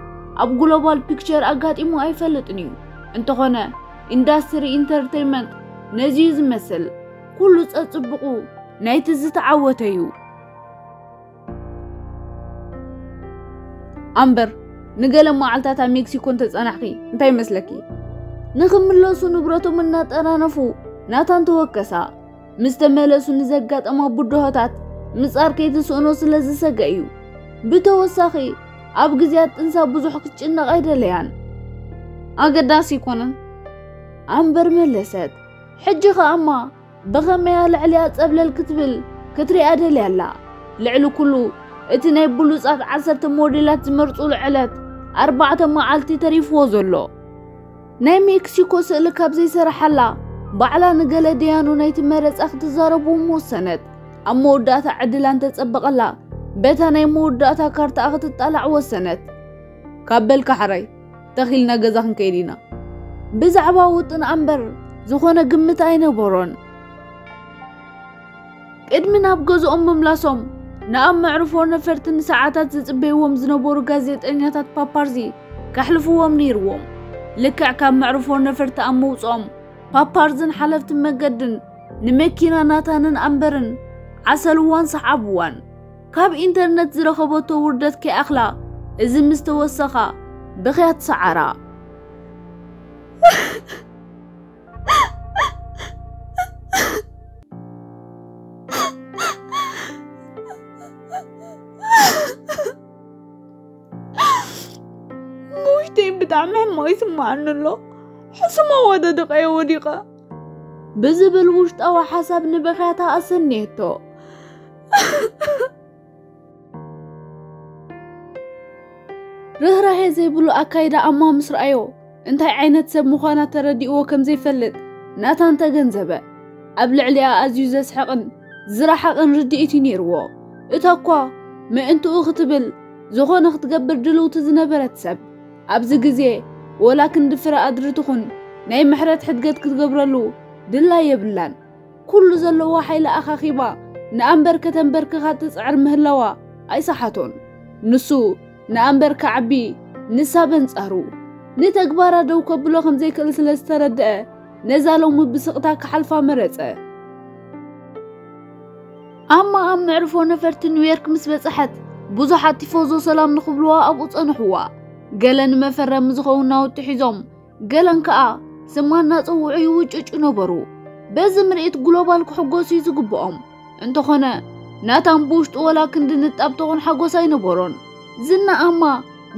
ኣብ ግሎባል ፒክቸር ኣጋጢሙ ኣይፈልጥን እዩ። እንተኾነ፣ ኢንዳስትሪ ኢንተርቴይንመንት ነዚ እዩ ዝመስል። ኩሉ ጸጽብቑ ናይቲ ዝተዓወተ እዩ። ኣምበር፣ ንገለ መዓልታት ኣብ ሜክሲኮ እንተጸናሕኺ፣ እንታይ ይመስለኪ? ንኽምለሱ ንብረቶም እናጠናነፉ ናታን ተወከሳ። ምስ ተመለሱ ንዘጋጠማ ብድሆታት ምጻር ከይትስእኖ ስለ ዝሰገ እዩ። ብተወሳኺ፣ ኣብ ግዜያት ጥንሳ ብዙሕ ክትጭነቕ ኣይደለያን። ኣገዳሲ ኣይኮነን። ኣምበር መለሰት። ሕጂ ኸኣማ ብኸመያ ልዕሊኣ ጸብለል ክትብል ክትሪኣ ደልያ ኣላ። ልዕሊ ኩሉ፣ እቲ ናይ ብሉጻት ዓሰርተ ሞዴላት ዝመርጹሉ ዕለት ኣርባዕተ መዓልቲ ተሪፍዎ ዘሎ። ናይ ሜክሲኮ ስእሊ ካብ ዘይሰረሓላ፣ ባዕላ ንገለ ደያኑ ናይቲ መረጻ ክትዛረቡ ወሰነት። ኣብ መወዳእታ ዕድላ እንተጸበቐላ፣ በታ ናይ መወዳእታ ካርታኣ ክትጣላዕ ወሰነት። ካብ በልካ ሕራይ፣ ተኺልና ገዛ ክንከይድ ኢና። ብዛዕባ ውጥን ኣምበር ዝኾነ ግምት ኣይነበሮን። ቅድሚ ናብ ገዝኦም ምምላሶም፣ ንኣብ መዕርፎ ነፈርቲ ንሰዓታት ዝጽበይዎም ዝነበሩ ጋዜጠኛታት ፓፓርዚ ከሕልፍዎም ነይርዎም። ልክዕ ካብ መዕርፎ ነፈርቲ ኣብ ምውጽኦም፣ ፓፓርዝን ሓለፍቲ መገድን ንመኪና ናታንን ኣምበርን ዓሰልዋን ሰዓብዋን። ካብ ኢንተርነት ዝረኸበቶ ውርደት ከይኣኽላ፣ እዚ ምስ ተወሰኻ፣ ብኽያት ሰዓራ። ውሽጠይ ብጣዕሚ ሕማቕ ይስምዓኒ ኣሎ። ሕሱም ኣወዳድቓ'የ ወዲቐ። ብዝብል ውሽጣዊ ሓሳብ ንበኽያታ ኣሰንየቶ። ርህራሄ ዘይብሉ ኣካይዳ ኣማ ምስ ረኣዮ፣ እንታይ ዓይነት ሰብ ምዃና ተረዲእዎ ከም ዘይፈልጥ ናታን ተገንዘበ። ኣብ ልዕሊኣ ኣዝዩ ዘስሕቕን ዝረሓቕን ርድኢት እዩ ነይርዎ። እታ እኳ ምእንትኡ ክትብል ዝኾነ ክትገብር ድልውቲ ዝነበረት ሰብ፣ ኣብዚ ግዜ ወላ ክንዲ ፍረ ኣድሪ ትኹን ናይ ምሕረት ሕድገት ክትገብረሉ ድላይ የብላን። ኩሉ ዘለዎ ሓይሊ ኣኻኺባ ንኣምበር ከተንበርክኻ ትጽዕር ምህላዋ ኣይሰሓቶን። ንሱ ንኣምበር ክዓቢ፣ ንሳ በንጻሩ ንተግባራ ደው ከብሎ ከም ዘይክእል ስለ ዝተረድአ፣ ነዛ ሎሚ ብስቕታ ክሓልፋ መረጸ። ኣማ ኣብ መዕርፎ ነፈርቲ ኒውዮርክ ምስ በጽሐት፣ ብዙሓት ቲፎዞ ሰላም ንኽብልዋ ኣብኡ ጸንሕዋ። ገለ ንመፈረሚ ዝኸውን ናውቲ ሒዞም፣ ገለን ከኣ ስማ እናጸውዑ ይውጭጩ ነበሩ። በዚ ምርኢት ግሎባል ክሕጎሱ እዩ ዝግብኦም። እንተኾነ፣ ናታን ብውሽጡ ወላ ክንዲ ንጣብ ተኾን ሓጎስ ኣይነበሮን። ዝና ኣማ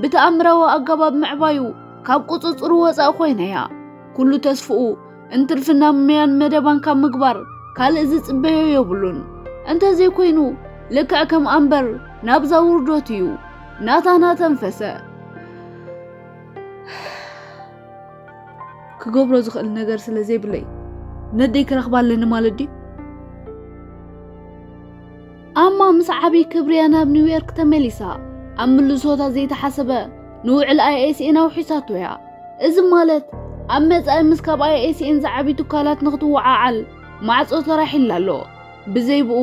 ብተኣምራዊ ኣገባብ ምዕባዩ ካብ ቁጽጽሩ ወጻኢ ኮይና እያ። ኩሉ ተስፍኡ እንትርፍና ምያን መደባን ካብ ምግባር ካልእ ዝጽበዮ የብሉን። እንተዘይኮይኑ፣ ልክዕ ከም ኣምበር ናብዛ ውርደት እዩ። ናታን ኣተንፈሰ። ክገብሮ ዝኽእል ነገር ስለ ዘይብለይ፣ ነደይ ክረኽባ ኣለኒ ማለት ድዩ? ኣማ ምስ ዓቢ ክብሪ እያ ናብ ኒውዮርክ ተመሊሳ። ኣብ ምልሶታ ዘይተሓሰበ ንውዕል ኣይኤስኤን ኣውሒሳቶ እያ። እዚ ማለት፣ ኣብ መጻኢ ምስ ካብ ኣይኤስኤን ዝዓቢ ትካላት ንኽትወዓዓል ማዕጾ ተራሒላ ኣሎ። ብዘይብኡ፣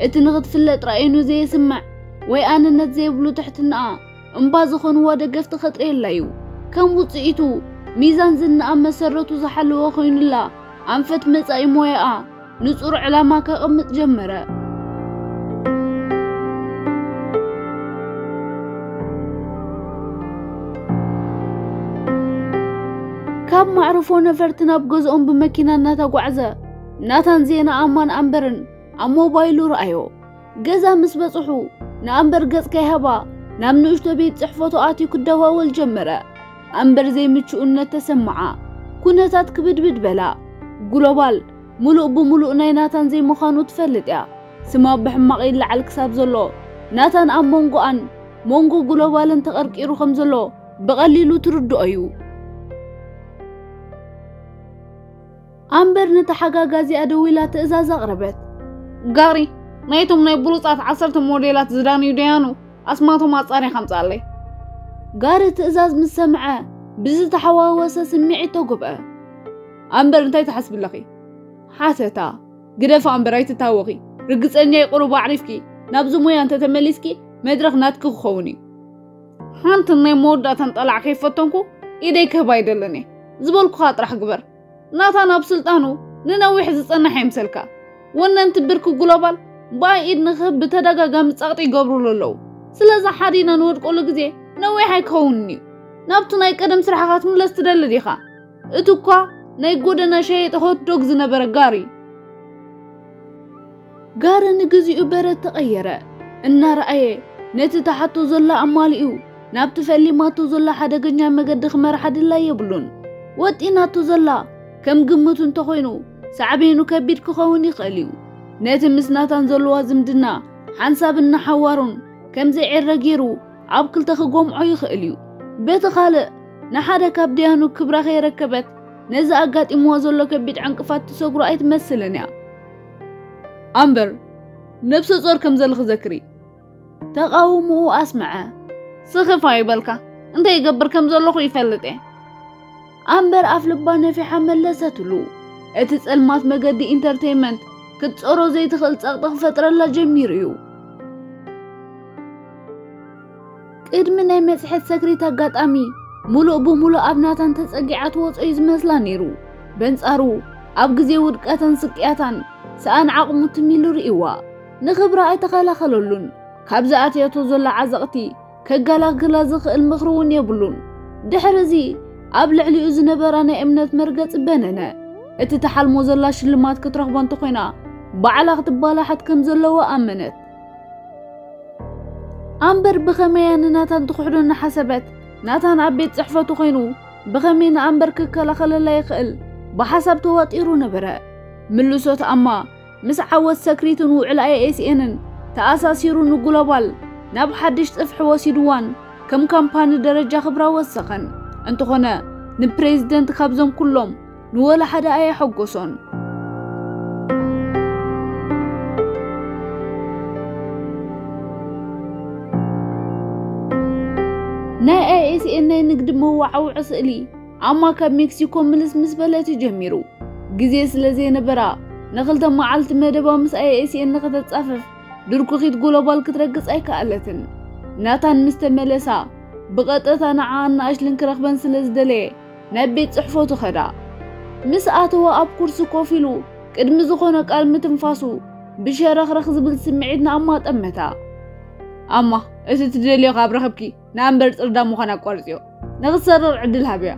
እቲ ንኽትፍለጥ ራእይኑ ዘየስምዕ ወይ ኣነነት ዘይብሉ ትሕትናኣ እምባ ዝኾንዋ ደገፍቲ ከጥርየላ እዩ። ከም ውጽኢቱ፣ ሚዛን ዝናኣ መሰረቱ ዝሓለወ ኮይኑላ፣ ኣንፈት መጻኢ ሞያኣ ንጹር ዕላማ ከቐምጥ ጀመረ። ካብ ማዕርፎ ነፈርቲ ናብ ገዝኦም ብመኪና እናተጓዕዘ፣ ናታን ዜና ኣማን ኣምበርን ኣብ ሞባይሉ ረኣዮ። ገዛ ምስ በጽሑ፣ ንኣምበር ገጽ ከይሃባ ናብ ንእሽቶ ቤት ጽሕፈቱ ኣትዩ ክደዋወል ጀመረ። ኣምበር ዘይምቹእነት ተሰምዓ። ኩነታት ክብድብድ በላ። ግሎባል ምሉእ ብምሉእ ናይ ናታን ዘይምዃኑ ትፈልጥ እያ። ስማ ብሕማቕ ይለዓል ክሳብ ዘሎ፣ ናታን ኣብ መንጎኣን መንጎ ግሎባልን ተቐርቂሩ ከም ዘሎ ብቐሊሉ ትርድኦ እዩ። ኣምበር ንተሓጋጋዚኣ ደዊላ ትእዛዝ ኣቕረበት። ጋሪ፣ ናይቶም ናይ ብሉጻት ዓሰርተ ሞዴላት ዝዳንዩ ደያኑ ኣስማቶም ኣጻሪኻ ኣምጻለይ። ጋሪ ትእዛዝ ምስ ሰምዐ ብዝተሓዋወሰ ስምዒት ተጎብአ። ኣምበር እንታይ ትሓስቢ ኣለኺ? ሓተታ። ግደፊ ኣምበር ኣይትታወኺ። ርግጸኛ ይቕሩብ ኣዕሪፍኪ ናብዚ ሞያ እንተተመሊስኪ መድረኽ ናትኪ ክኸውን እዩ። ሓንቲ ናይ መወዳእታን ጠላዕ ከይፈተንኩ ኢደይ ክህብ ኣይደልን እየ። ዝበልኩኻ ጥራሕ ግበር። ናታን ኣብ ስልጣኑ ንነዊሕ ዝጸንሕ ኣይምሰልካ። ወነንቲ ብርኪ ግሎባል ብኣይ ኢድ ንክህብ ብተደጋጋሚ ጸቕጢ ይገብሩሉ ኣለዉ። ስለዚ ሓዲና ንወድቀሉ ግዜ ነዊሕ ኣይክኸውንን እዩ። ናብቲ ናይ ቀደም ስራሕኻ ትምለስ ትደሊ ዲኻ? እቲ እኳ ናይ ጎደና ሸየጢ ሆት ዶግ ዝነበረ ጋሪ። ጋሪ ንግዚኡ በረድ ተቐየረ። እናረኣየ ነቲ ተሓቶ ዘላ ኣማሊኡ ናብቲ ፈሊማቶ ዘላ ሓደገኛ መገዲ ክመርሓ ድላይ የብሉን። ወጢናቶ ዘላ ከም ግምቱ እንተኾይኑ ሳዕቤኑ ከቢድ ክኸውን ይኽእል እዩ። ነቲ ምስ ናታን ዘለዋ ዝምድና ሓንሳብን ንሓዋሩን ከም ዘይዕረ ገይሩ ኣብ ክልተ ክጎምዖ ይኽእል እዩ። በቲ ካልእ ንሓደ ካብ ደያኑ ክብራ ከየረከበት ነዚ ኣጋጢምዋ ዘሎ ከቢድ ዕንቅፋት ትሰግሮ ኣይትመስልን እያ። ኣምበር ነብሰ ጾር ከም ዘለኺ ዘክሪ። ተቓውምኡ ኣስምዐ። ስኽፍ ኣይበልካ፣ እንታይ ይገብር ከም ዘለኹ ይፈልጥ እየ። ኣምበር ኣፍ ልባ ነፊሓ መለሰትሉ። እቲ ጸልማት መገዲ ኢንተርቴይመንት ክትጾሮ ዘይትኽእል ጸቕጢ ክፈጥረላ ጀሚሩ እዩ። ቅድሚ ናይ መጽሔት ሰክሪት ኣጋጣሚ ምሉእ ብምሉእ ኣብ ናታን ተጸጊዓ ትወጾ እዩ ዝመስላ ነይሩ። በንጻሩ ኣብ ግዜ ውድቀታን ስቅያታን ሰኣን ዓቕሙ ትም ኢሉ ርእይዋ። ንኽብራ ኣይተኸላኸለሉን። ካብ ዝኣተየቶ ዘላ ዓዘቕቲ ከገላግላ ዝኽእል ምኽሪ እውን የብሉን። ድሕሪ እዚ ኣብ ልዕሊኡ ዝነበራ ናይ እምነት መርገጺ በነነ። እቲ ትሓልሞ ዘላ ሽልማት ክትረኽቦ እንተኾይና ባዕላ ክትባላሓት ከም ዘለዋ ኣመነት። ኣምበር ብኸመያ ንናታን ትኽሕዶ እናሓሰበት ናታን ኣብ ቤት ጽሕፈቱ ኮይኑ ብኸመይ ንኣምበር ክከላኸለላ ይኽእል ብሓሳብ ተዋጢሩ ነበረ። ምልሶት ኣማ ምስ ዓወት ሰክሪትን ውዕል ኣይኤስኤንን ተኣሳሲሩ ንግሎባል ናብ ሓድሽ ጽፍሒ ወሲድዋን ከም ካምፓኒ ደረጃ ክብራ ወሰኸን። እንተኾነ ንፕሬዚደንት ካብዞም ኩሎም ንወላ ሓደ ኣየሐጎሶን። ናይ ኣይኤስኤን ናይ ንግዲ መዋዓውዒ ስእሊ ኣማ ካብ ሜክሲኮ ምልስ ምስ በለት እዩ ጀሚሩ። ግዜ ስለ ዘይነበራ ንኽልተ መዓልቲ መደባ ምስ ኣይኤስኤን ንኽተጻፍፍ ድርኩኺት ግሎባል ክትረግጽ ኣይከኣለትን። ናታን ምስ ተመለሳ ብቐጥታ ንዓኣን ንኣሽልን ክረኽበን ስለ ዝደለየ ናብ ቤት ጽሕፈቱ ኸዳ። ምስ ኣተወ ኣብ ኩርሲ ኮፍ ኢሉ ቅድሚ ዝኾነ ቃል ምትንፋሱ ብሸረኽረኽ ዝብል ስምዒት ንኣማ ጠመታ። ኣማ፣ እቲ ትደልዮ ካብ ረኸብኪ ንኣምበር ጽርዳ ምዃን ኣቋርጽዮ። ንኽትሰርር ዕድል ሃብያ።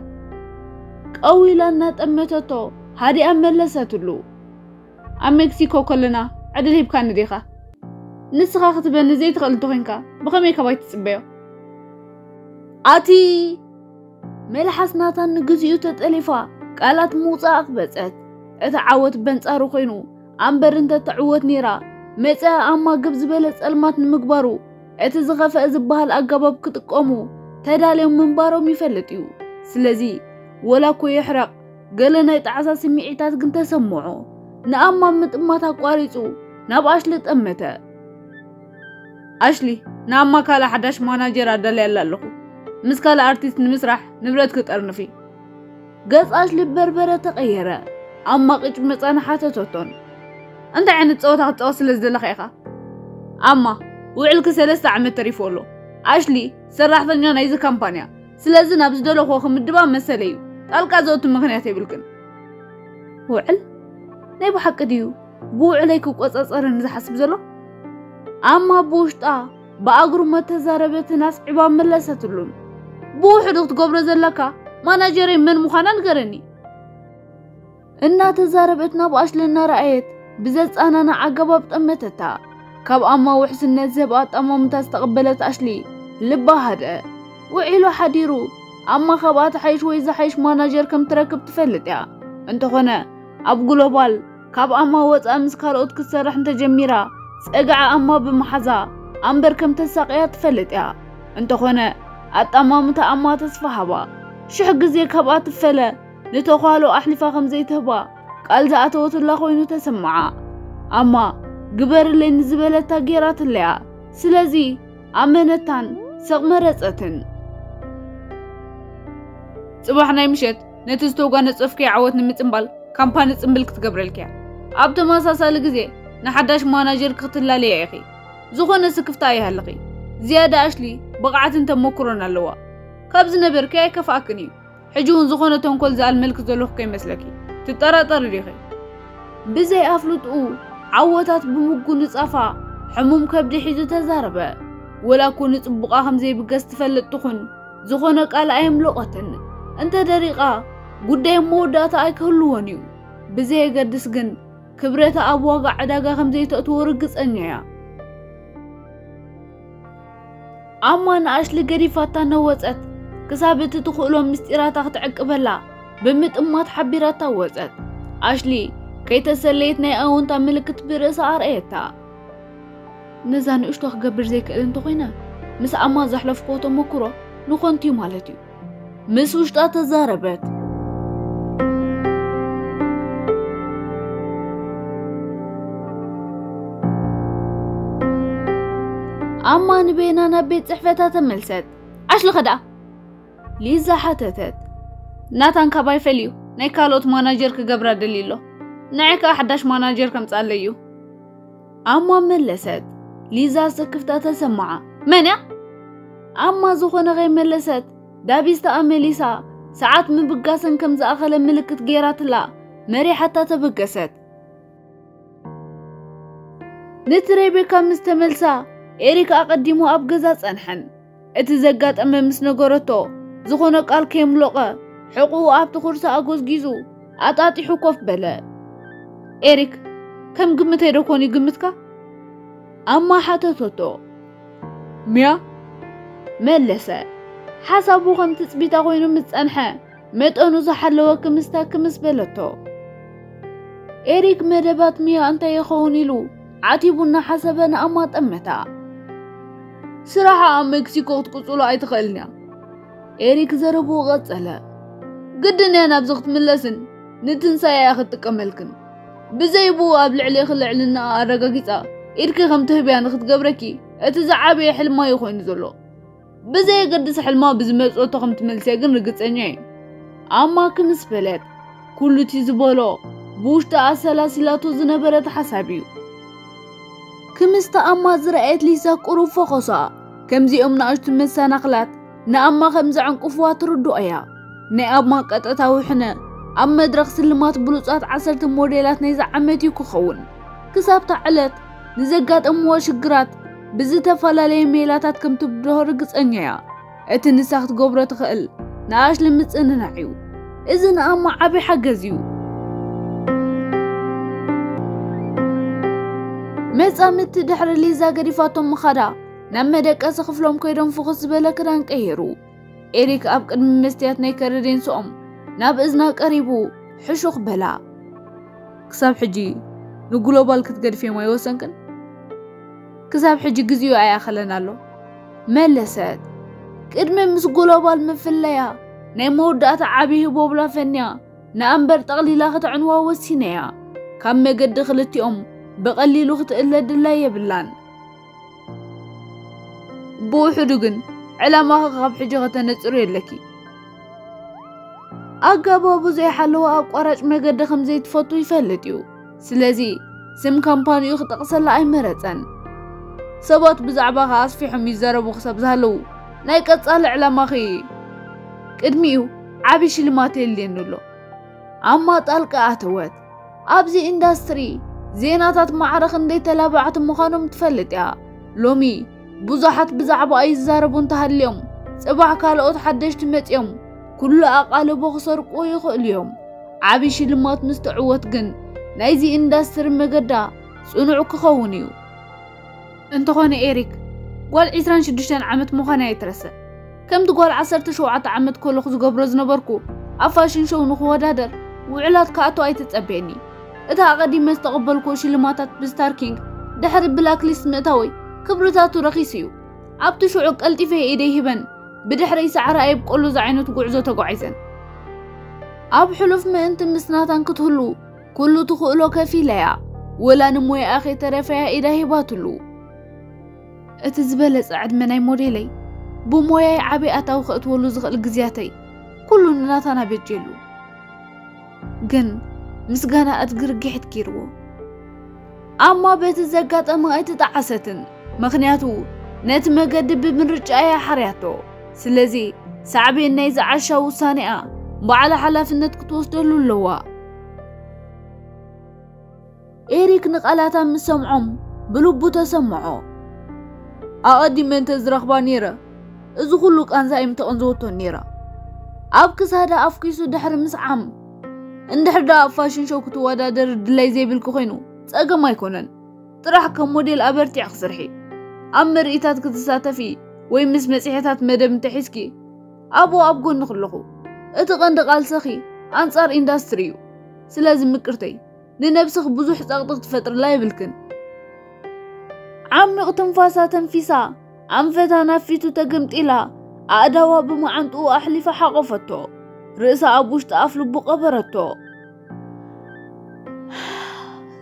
ቀዊላ እናጠመተቶ ሃዲኣ መለሰትሉ። ኣብ ሜክሲኮ ከለና ዕድል ሂብካኒ ዲኻ? ንስኻ ክትበኒ ዘይትኽእል እንተኾይንካ ብኸመይ ካባይ ትጽበዮ? ኣቲ መልሓስ ናታን ንግዚኡ ተጠሊፋ ቃላት ምውጻእ ኣኽበጸት። እቲ ዓወት በንጻሩ ኮይኑ ኣምበር እንተተዕወት ነይራ መጸኣ ኣማ ግብ ዝበለ ጸልማት ንምግባሩ እቲ ዝኸፍአ ዝበሃል ኣገባብ ክጥቀሙ ተዳልዮም ምንባሮም ይፈልጥ እዩ። ስለዚ ወላ እኮ ይሕረቕ ገለ ናይ ጣዕሳ ስምዒታት ግን ተሰምዖ። ንኣማ ምጥማት ኣቋሪጹ ናብ ኣሽሊ ጠመተ። ኣሽሊ፣ ንኣማ ካልእ ሓዳሽ ማናጀር ኣዳልያላ ኣለኹ። ምስ ካልእ ኣርቲስት ንምስራሕ ንብረት ክጠርንፊ። ገጽ ኣሽሊ በርበረ ተቐየረ። ኣማ ቅጭ መጻን ሓተተቶን። እንታይ ዓይነት ጸወታ ክትጻወት ስለ ዝደለኻ ኢኻ? ኣማ፣ ውዕልኪ ሰለስተ ዓመት ተሪፎ ኣሎ። ኣሽሊ ሰራሕተኛ ናይዚ ካምፓንያ፣ ስለዚ ናብ ዝደለኹዎ ክምድባ መሰለ እዩ። ጣልቃ ዘእቱ ምኽንያት የብልክን። ውዕል ናይ ብሓቂ ድዩ ብውዕለይ ክቆጻጸረኒ ዝሓስብ ዘሎ? ኣማ ብውሽጣ ብኣግሩ መተዛረበትን ኣስዒባ መለሰትሉን። ብውሕዱ ክትገብሮ ዘለካ ማናጀረይ መን ምዃና ንገረኒ። እናተዛረበት ናብ ኣሽሊ እናረኣየት ብዘጻናና ኣገባብ ጠመተታ። ካብ ኣማ ውሕስነት ዘብ ኣጣማምታ ዝተቐበለት ኣሽሊ ልባ ሃደ። ውዒሉ ሓዲሩ ኣማ ካብኣ ትሓይሽ ወይ ዝሓይሽ ማናጀር ከም ትረክብ ትፈልጥ እያ። እንተኾነ ኣብ ግሎባል ካብ ኣማ ወጻእ ምስ ካልኦት ክትሰርሕ እንተጀሚራ ጸግዓ ኣማ ብምሓዛ ኣምበር ከም ተሳቕያ ትፈልጥ እያ። እንተኾነ ኣጣማምታ ኣማ ተስፋ ሃባ። ሽሕ ግዜ ካብኣ ትፈለ ንተዃሎ ኣሕሊፋ ከም ዘይትህባ ቃል ዝኣተወትላ ኮይኑ ተሰምዓ። ኣማ ግበርለይ ንዝበለታ ጌራትለያ። ስለዚ ኣመነታን ስቕ መረጸትን። ጽባሕ ናይ ምሸት ነቲ ዝተጓነጸፍክዮ ዓወት ንምጽምባል ካምፓኒ ጽምብል ክትገብረልኪ እያ። ኣብ ተመሳሳሊ ግዜ ንሓዳሽ ማናጀር ክትላለያ ኢኺ። ዝኾነ ስክፍታ ኣይሃልኺ። ዝያዳ ኣሽሊ ብቕዓትን ተመኩሮን ኣለዋ። ካብ ዝነበርኪ ኣይከፍኣክን እዩ። ሕጂ እውን ዝኾነ ተንኮል ዝኣልመልኪ ዘለኹ ከይመስለኪ። ትጠራጠሪ ዲኺ? ብዘይ ኣፍልጥኡ ዓወታት ብምጉንጻፋ ሕሙም ከብዲ ሒዙ ተዛረበ። ወላ እኮ ንጽቡቓ ከም ዘይብገስ ትፈልጥ ትኹን፣ ዝኾነ ቃል ኣየምለቖትን። እንተ ደሪቓ ጉዳይ መወዳእታ ኣይክህልዎን እዩ። ብዘየገድስ ግን ክብረታ ኣብ ዋጋ ዕዳጋ ከም ዘይተእትዎ ርግጸኛ እያ። ኣማ ንኣሽሊ ገዲፋታ ነወጸት። ክሳብ እቲ ትኽእሎ ምስጢራታ ክትዕቅበላ ብምጥማት ሓቢራታ ወጸት። ኣሽሊ ከይተሰለየት ናይ ኣወንታ ምልክት ብርእሳ ኣርኣየታ። ነዛ ንእሽቶ ክገብር ዘይክእል እንተኾይነ ምስ ኣማ ዘሕለፍክዎ ተመክሮ ንኾንት እዩ ማለት እዩ። ምስ ውሽጣ ተዛረበት። ኣማ ንቤና ናብ ቤት ጽሕፈታ ተመልሰት። ኣሽሊ ኸ ደኣ? ሊዛ ሓተተት። ናታን ካባይ ፈልዩ ናይ ካልኦት ማናጀር ክገብራ ደልዩ ኣሎ። ንዓይ ከኣ ሓዳሽ ማናጀር ከምጽኣለይ እዩ። ኣማ መለሰት። ሊዛ ስክፍታ ተሰምዓ። መን እያ? ኣማ ዝኾነ ከይመለሰት ዳቢስታ ኣመሊሳ ሰዓት ምብጋሰን ከም ዝኣኸለ ምልክት ገይራትላ መሪሓታ ተበገሰት። ነቲ ሬቤካ ምስ ተመልሳ ኤሪክ ኣቐዲሙ ኣብ ገዛ ጸንሐን። እቲ ዘጋጠመ ምስ ነገረቶ ዝኾነ ቃል ከየምለቐ ሕቑኡ ኣብቲ ኩርሲ ኣጎዝጊዙ ኣጣጢሑ ኮፍ በለ። ኤሪክ፣ ከም ግምተይ ዶ ኮን ይግምትካ? ኣማ ሓተተቶ። ሚያ መለሰ። ሓሳቡ ከም ትጽቢታ ኮይኑ ምስ ጸንሐ መጠኑ ዝሓለወ ክምስታ ክምስ በለቶ። ኤሪክ መደባት ሚያ እንታይ ይኸውን ኢሉ ዓቲቡ እናሓሰበ ንኣማ ጠመታ። ስራሓ ኣብ ሜክሲኮ ክትቅጽሎ ኣይትኽእልን እያ። ኤሪክ ዘረብኡ ቀጸለ። ግድን እያ ናብዚ ክትምለስን ንትንሳኤ እያ ክትጥቀመልክን። ብዘይብኡ ኣብ ልዕሌኺ ልዕልናኣ ኣረጋጊጻ ኢድኪ ከም ትህብያ ንክትገብረኪ እቲ ዝዓበየ ሕልማ እዩ ኮይኑ ዘሎ። ብዘየገድስ ሕልማ ብዝመጽኦቶ ከም ትመልስያ ግን ርግጸኛ እየ። ኣማ ክምስ በለት። ኩሉ እቲ ዝበሎ ብውሽጣ ኣሰላሲላቶ ዝነበረት ሓሳብ እዩ። ክምስቲ ኣማ ዝረኣየት ሊሳ ቁሩብ ፈኾሳ። ከምዚኦም ንኣሽቱ መሰናኽላት ንኣማ ከም ዘዕንቅፍዋ ትርድኦ እያ። ናይ ኣማ ቀጥታዊ ሕነ ኣብ መድረኽ ስልማት ብሉጻት ዓሰርተ ሞዴላት ናይዚ ዓመት እዩ ክኸውን። ክሳብታ ዕለት ንዘጋጠምዎ ሽግራት ብዝተፈላለየ ሜላታት ከም ትብድሆ ርግጸኛ እያ። እቲ ንሳ ክትገብሮ ትኽእል ንኣሽሊ ምጽንናዕ እዩ። እዚ ንኣማ ዓቢ ሓገዝ እዩ። መጻምድቲ ድሕሪ ሊዛ ገዲፋቶም ምኻዳ ናብ መደቀሲ ክፍሎም ከይዶም ፍኹስ ዝበለ ክዳን ቀይሩ። ኤሪክ ኣብ ቅድሚ መስትያት ናይ ከረዴንስኦም ናብ እዝና ቀሪቡ ሕሹኽ በላ። ክሳብ ሕጂ ንግሎባል ክትገድፍዮም ኣይወሰንክን? ክሳብ ሕጂ ግዜኡ ኣይኣኸለን ኣሎ። መለሰት። ቅድሚ ምስ ግሎባል ምፍለያ ናይ መወዳእታ ዓቢ ህቦብላ ፈንያ ንኣምበር ጠቕሊላ ክትዕንዋ ወሲነያ። ካብ መገዲ ክልቲኦም ብቐሊሉ ክትእለ ድላይ የብላን። ብውሕዱ ግን ዕላማኺ ካብ ሕጂ ከተነጽሩ የለኪ። ኣገባቡ ዘይሓለወ ኣቋራጭ መገዲ ከም ዘይትፈቱ ይፈልጥ እዩ። ስለዚ ስም ካምፓኒኡ ክጠቕሰላ ኣይመረጸን። ሰባት ብዛዕባኻ ኣስፊሖም ይዛረቡ ክሳብ ዝሃለዉ፣ ናይ ቀጻሊ ዕላማኺ ቅድሚኡ ዓቢ ሽልማት የድልየኒ ኣሎ። ኣማ ጣልቃ ኣተወት። ኣብዚ ኢንዳስትሪ ዜናታት ማዕረ ክንደይ ተላባዕቲ ምዃኖም ትፈልጥ እያ። ሎሚ ብዙሓት ብዛዕባኣ ይዛረቡ እንተሃልዮም፣ ጽባሕ ካልኦት ሓደሽቲ መጺኦም ኩሉ ኣቓልቦ ክሰርቅዎ ይኽእሉ እዮም። ዓቢ ሽልማት ምስ ትዕወት ግን ናይዚ ኢንዳስትሪ መገዳ ጽኑዕ ክኸውን እዩ። እንተኾነ ኤሪክ፣ ጓል ዕስራን ሽዱሽተን ዓመት ምዃና ኣይትረስዕ። ከምቲ ጓል ዓሰርተ ሸውዓተ ዓመት ከለኹ ዝገብሮ ዝነበርኩ፣ ኣብ ፋሽን ሾው ንኽወዳደር ውዕላት ክኣቱ ኣይትጸበየኒ። እቲ ኣቐዲመ ዝተቐበልኩዎ ሽልማታት ብስታር ኪንግ ድሕሪ ብላክ ሊስት ምእታወይ ክብርታቱ ረኺሱ እዩ። ኣብቲ ሽዑ ቀልጢፈ ኢደይ ሂበን ብድሕረይ ሳዕሪ ኣየብቆሉ ዝዓይነቱ ጉዕዞ ተጓዒዘን። ኣብ ሕሉፍ ምእንቲ ምስ ናታን ክትህሉ ኩሉ ትኽእሎ ከፊለያ። ወላ ንሞያኣ ከይተረፈያ ኢዳ ሂባትሉ። እቲ ዝበለጸ ዕድመ ናይ ሞዴለይ ብሞያይ ዓቢ ኣታዊ ከእትወሉ ዝኽእል ግዝያተይ ኩሉ ንናታን ኣበጀሉ። ግን ምስጋና እድጊ ርጊሒት ገይርዎ። ኣማ በቲ ዘጋጠማ ኣይተጣዓሰትን፣ ምኽንያቱ ነቲ መገዲ ብምርጫ እያ ሓርያቶ። ስለዚ ሳዕቤን ናይ ዝዓሻ ውሳኔኣ ባዕላ ሓላፍነት ክትወስደሉ ኣለዋ። ኤሪክ ንቓላታ ምስ ሰምዖም ብልቡ ተሰምዖ። ኣቐዲመ እንተ ዝረኽባ ነይረ፣ እዚ ኩሉ ቃንዛ ኣይምተቐንዘወቶን ነይራ። ኣብ ክሳዳ ኣፍኪሱ ድሕሪ ምስዓም፣ እንድሕር ደኣ ኣብ ፋሽን ሾው ክትወዳደሪ ድላይ ዘይብልኪ ኮይኑ ጸገም ኣይኮነን። ጥራሕ ከም ሞዴል ኣበርቲዕ ክስርሒ፣ ኣብ ምርኢታት ክትሳተፊ ወይ ምስ መጽሔታት መደብ እንተሒዝኪ፣ ኣብኡ ኣብ ጎንኺ ኣለኹ። እቲ ቀንዲ ቃልሰኺ ኣንጻር ኢንዳስትሪ እዩ። ስለዚ ምቅርተይ፣ ንነብስኺ ብዙሕ ጸቕጢ ክትፈጥርላ የብልክን። ዓሚቕ ትንፋሳ ተንፊሳ፣ ኣንፈታ ናብ ፊቱ ተገምጢላ፣ ኣእዳዋ ብመዓንጥኡ ኣሕሊፋ ሓቖፈቶ። ርእሳ ኣብ ውሽጢ ኣፍ ልቡ ቀበረቶ።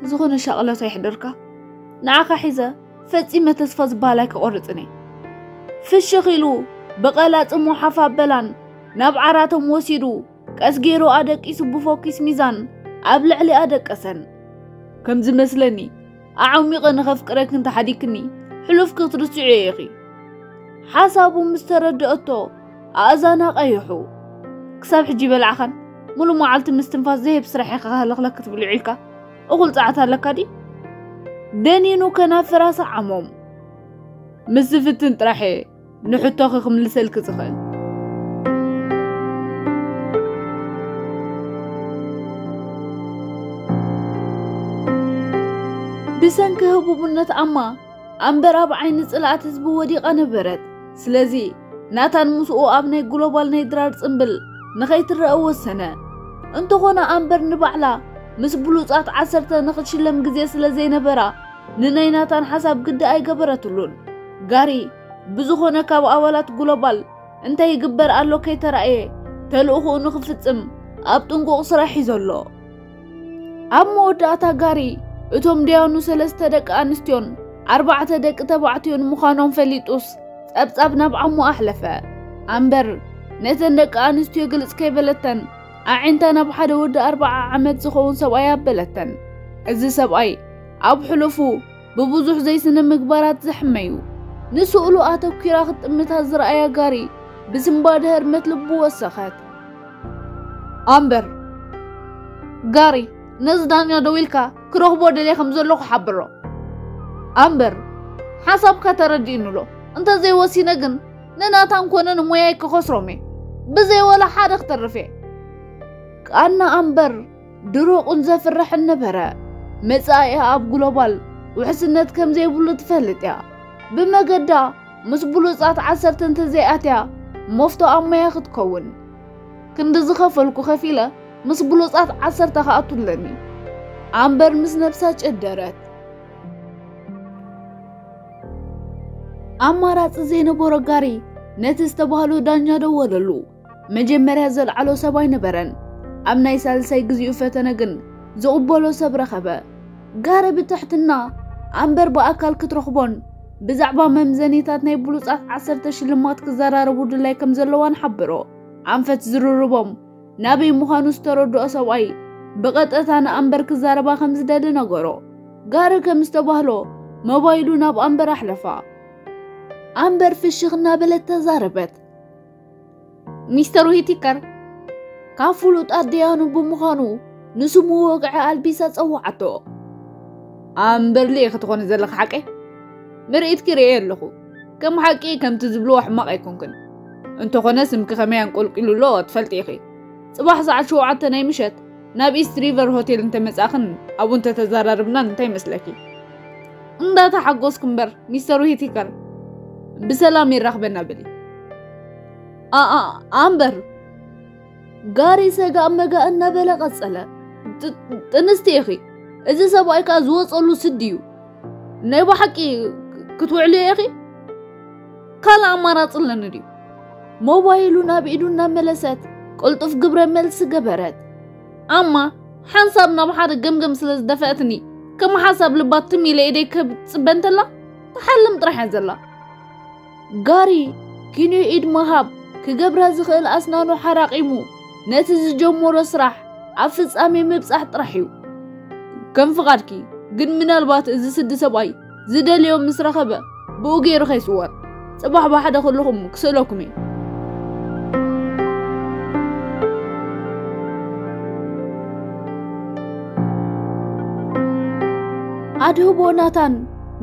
ዝኾነ ሻቕሎት ኣይሕደርካ። ንዓኻ ሒዘ ፈጺመ ተስፋ ዝበሃል ኣይክቖርጽን እየ። ፍሽኽ ኢሉ ብቐላጽሙ ሓፍ ኣበላን ናብ ዓራቶም ወሲዱ ቀስ ገይሩ ኣደቂሱ ብፎኪስ ሚዛን ኣብ ልዕሊኣ ደቀሰን። ከም ዝመስለኒ ኣዓሚቐ ንኸፍቅረኪ እንተሓዲግክኒ ሕሉፍኪ ክትርስዕዮ ኢኺ። ሓሳቡ ምስ ተረድአቶ ኣእዛና ቀይሑ። ክሳብ ሕጂ በላዕኻን ሙሉ መዓልቲ ምስትንፋስ ዘይህብ ስራሕ ኢኻ ክህለኽለክ ክትብል ውዒልካ? እኹል ጸዓት ኣለካ ድዩ? ደኒኑ ከናፍራ ሰዓሞም። ምስ ዝፍትን ጥራሕ እየ ንሕቶኺ ክምልሰልኪ ዝኽእል። ብሰንኪ ህቡብነት ኣማ ኣምበር ኣብ ዓይኒ ጽልኣት ህዝቢ ወዲቓ ነበረት። ስለዚ ናታን ምስኡ ኣብ ናይ ግሎባል ናይ ድራር ጽምብል ንኸይትረአ ወሰነ። እንተኾነ ኣምበር ንባዕላ ምስ ብሉጻት ዓሰርተ ንኽትሽለም ግዜ ስለ ዘይነበራ ንናይ ናታን ሓሳብ ግዲ ኣይገበረትሉን። ጋሪ ብዝኾነ ካብ ኣባላት ግሎባል እንታይ ይግበር ኣሎ ከይተራእየ ተልእኾኡ ንኽፍጽም ኣብ ጥንቁቕ ስራሕ እዩ ዘሎ። ኣብ መወዳእታ ጋሪ እቶም ደያኑ ሰለስተ ደቂ ኣንስትዮን ኣርባዕተ ደቂ ተባዕትዮን ምዃኖም ፈሊጡስ ጸብጻብ ናብ ዓሙ ኣሕለፈ። ኣምበር ነተን ደቂ ኣንስትዮ ግልጽ ከይበለተን ኣዒንታ ናብ ሓደ ወዲ ኣርባዓ ዓመት ዝኸውን ሰብኣይ ኣበለተን። እዚ ሰብኣይ ኣብ ሕሉፉ ብብዙሕ ዘይስነ ምግባራት ዝሕመዩ ንስእሉ ኣተኲራ ክትጥምታ ዝረኣያ ጋሪ ብስንባደ ህርመት ልቡ ወሰኸት። ኣምበር ጋሪ ነዚ ዳኛ ደዊልካ ክረኽቦ ደልየ ከም ዘለኹ ሓብሮ። ኣምበር ሓሳብካ ተረዲእኑሎ እንተዘይወሲነ ግን ንናታን ኮነ ንሞያይ ክኸስሮም እየ። ብዘይ ወላ ሓደ ክተርፍ እየ። ቃና ኣምበር ድሩቕን ዘፍርሕን ነበረ። መጻኢኣ ኣብ ግሎባል ውሕስነት ከም ዘይብሉ ትፈልጥ እያ። ብመገዳ ምስ ብሉጻት ዓሰርተ እንተዘይኣትያ መፍቶ ኣብ ማያ ክትከውን። ክንዲ ዝኸፈልኩ ከፊለ ምስ ብሉጻት ዓሰርተ ክኣቱ ኣለኒ። ኣምበር ምስ ነብሳ ጨደረት። ኣማራጺ ዘይነበሮ ጋሪ ነቲ ዝተባህሎ ዳኛ ደወለሉ። መጀመርያ ዘልዓሎ ሰብ ኣይነበረን። ኣብ ናይ ሳልሳይ ግዚኡ ፈተነ ግን ዝቕበሎ ሰብ ረኸበ። ጋሪ ብትሕትና ኣምበር ብኣካል ክትረኽቦን ብዛዕባ መምዘኒታት ናይ ብሉጻት ዓሰርተ ሽልማት ክዘራረቡ ድላይ ከም ዘለዋን ሓብሮ። ኣንፈት ዝርርቦም ናበይ ምዃኑ ዝተረድኦ ሰብኣይ ብቐጥታ ንኣምበር ክዛረባ ከም ዝደሊ ነገሮ። ጋሪ ከም ዝተባህሎ ሞባይሉ ናብ ኣምበር ኣሕለፋ። ኣምበር ፍሽኽ እናበለት ተዛረበት። ሚስተር ዊቲከር፣ ካብ ፍሉጣት ደያኑ ብምዃኑ ንስሙ ወግዒ ኣልቢሳ ጸውዓቶ። ኣምበር ልኢኺ ትኾኒ ዘለኺ ሓቀይ? ምርኢትኪ ርእየ ኣለኹ። ከም ሓቂ ከምቲ ዝብልዎ ሕማቕ ኣይኮንክን። እንተኾነ ስምኪ ከመይ ኣንቆልቂሉ ኣሎ ትፈልጢ ኢኺ። ጽባሕ ሰዓት ሸውዓተ ናይ ምሸት ናብ ኢስት ሪቨር ሆቴል እንተመጻእኽን ኣብኡ እንተተዛራርብናን እንታይ ይመስለኪ? እንዳተሓጎስክ እምበር ሚስተር ዊቲከር፣ ብሰላም የራኽበና በሊ። ኣኣ ኣምበር፣ ጋሪ ሰጋእ መጋእ እናበለ ቀጸለ። ጥ- ጥንስቲ ኢኺ፣ እዚ ሰብኣይ ከኣ ዝወጸሉ ስዲ እዩ። ናይ ብሓቂ ክትውዕሉ ኢኺ? ካልእ ኣማራጺ ኣለኒ ድዩ? ሞባይሉ ናብ ኢዱ እናመለሰት ቅልጡፍ ግብረ መልሲ ገበረት። ኣማ ሓንሳብ ናብ ሓደ ገምገም ስለ ዝደፈአትኒ፣ ከም ሓሳብ ልባ ትም ኢለ ኢደይ ከብጽበ እንተላ፣ ትሓልም ጥራሕ እያ ዘላ። ጋሪ ኪንዮ ኢድ ምሃብ ክገብራ ዝኽእል ኣስናኑ ሓራቒሙ፣ ነቲ ዝጀመሮ ስራሕ ኣብ ፍጻሜ ምብጻሕ ጥራሕ እዩ። ከም ፍቓድኪ፣ ግን ምናልባት እዚ ስዲ ሰብኣይ ዝደልዮ ምስ ረኸበ፣ ብኡ ገይሩ ከይስወር፣ ጽባሕ ብሓደ ከለኹም ክስእለኩም እየ። ኣድህቦ ናታን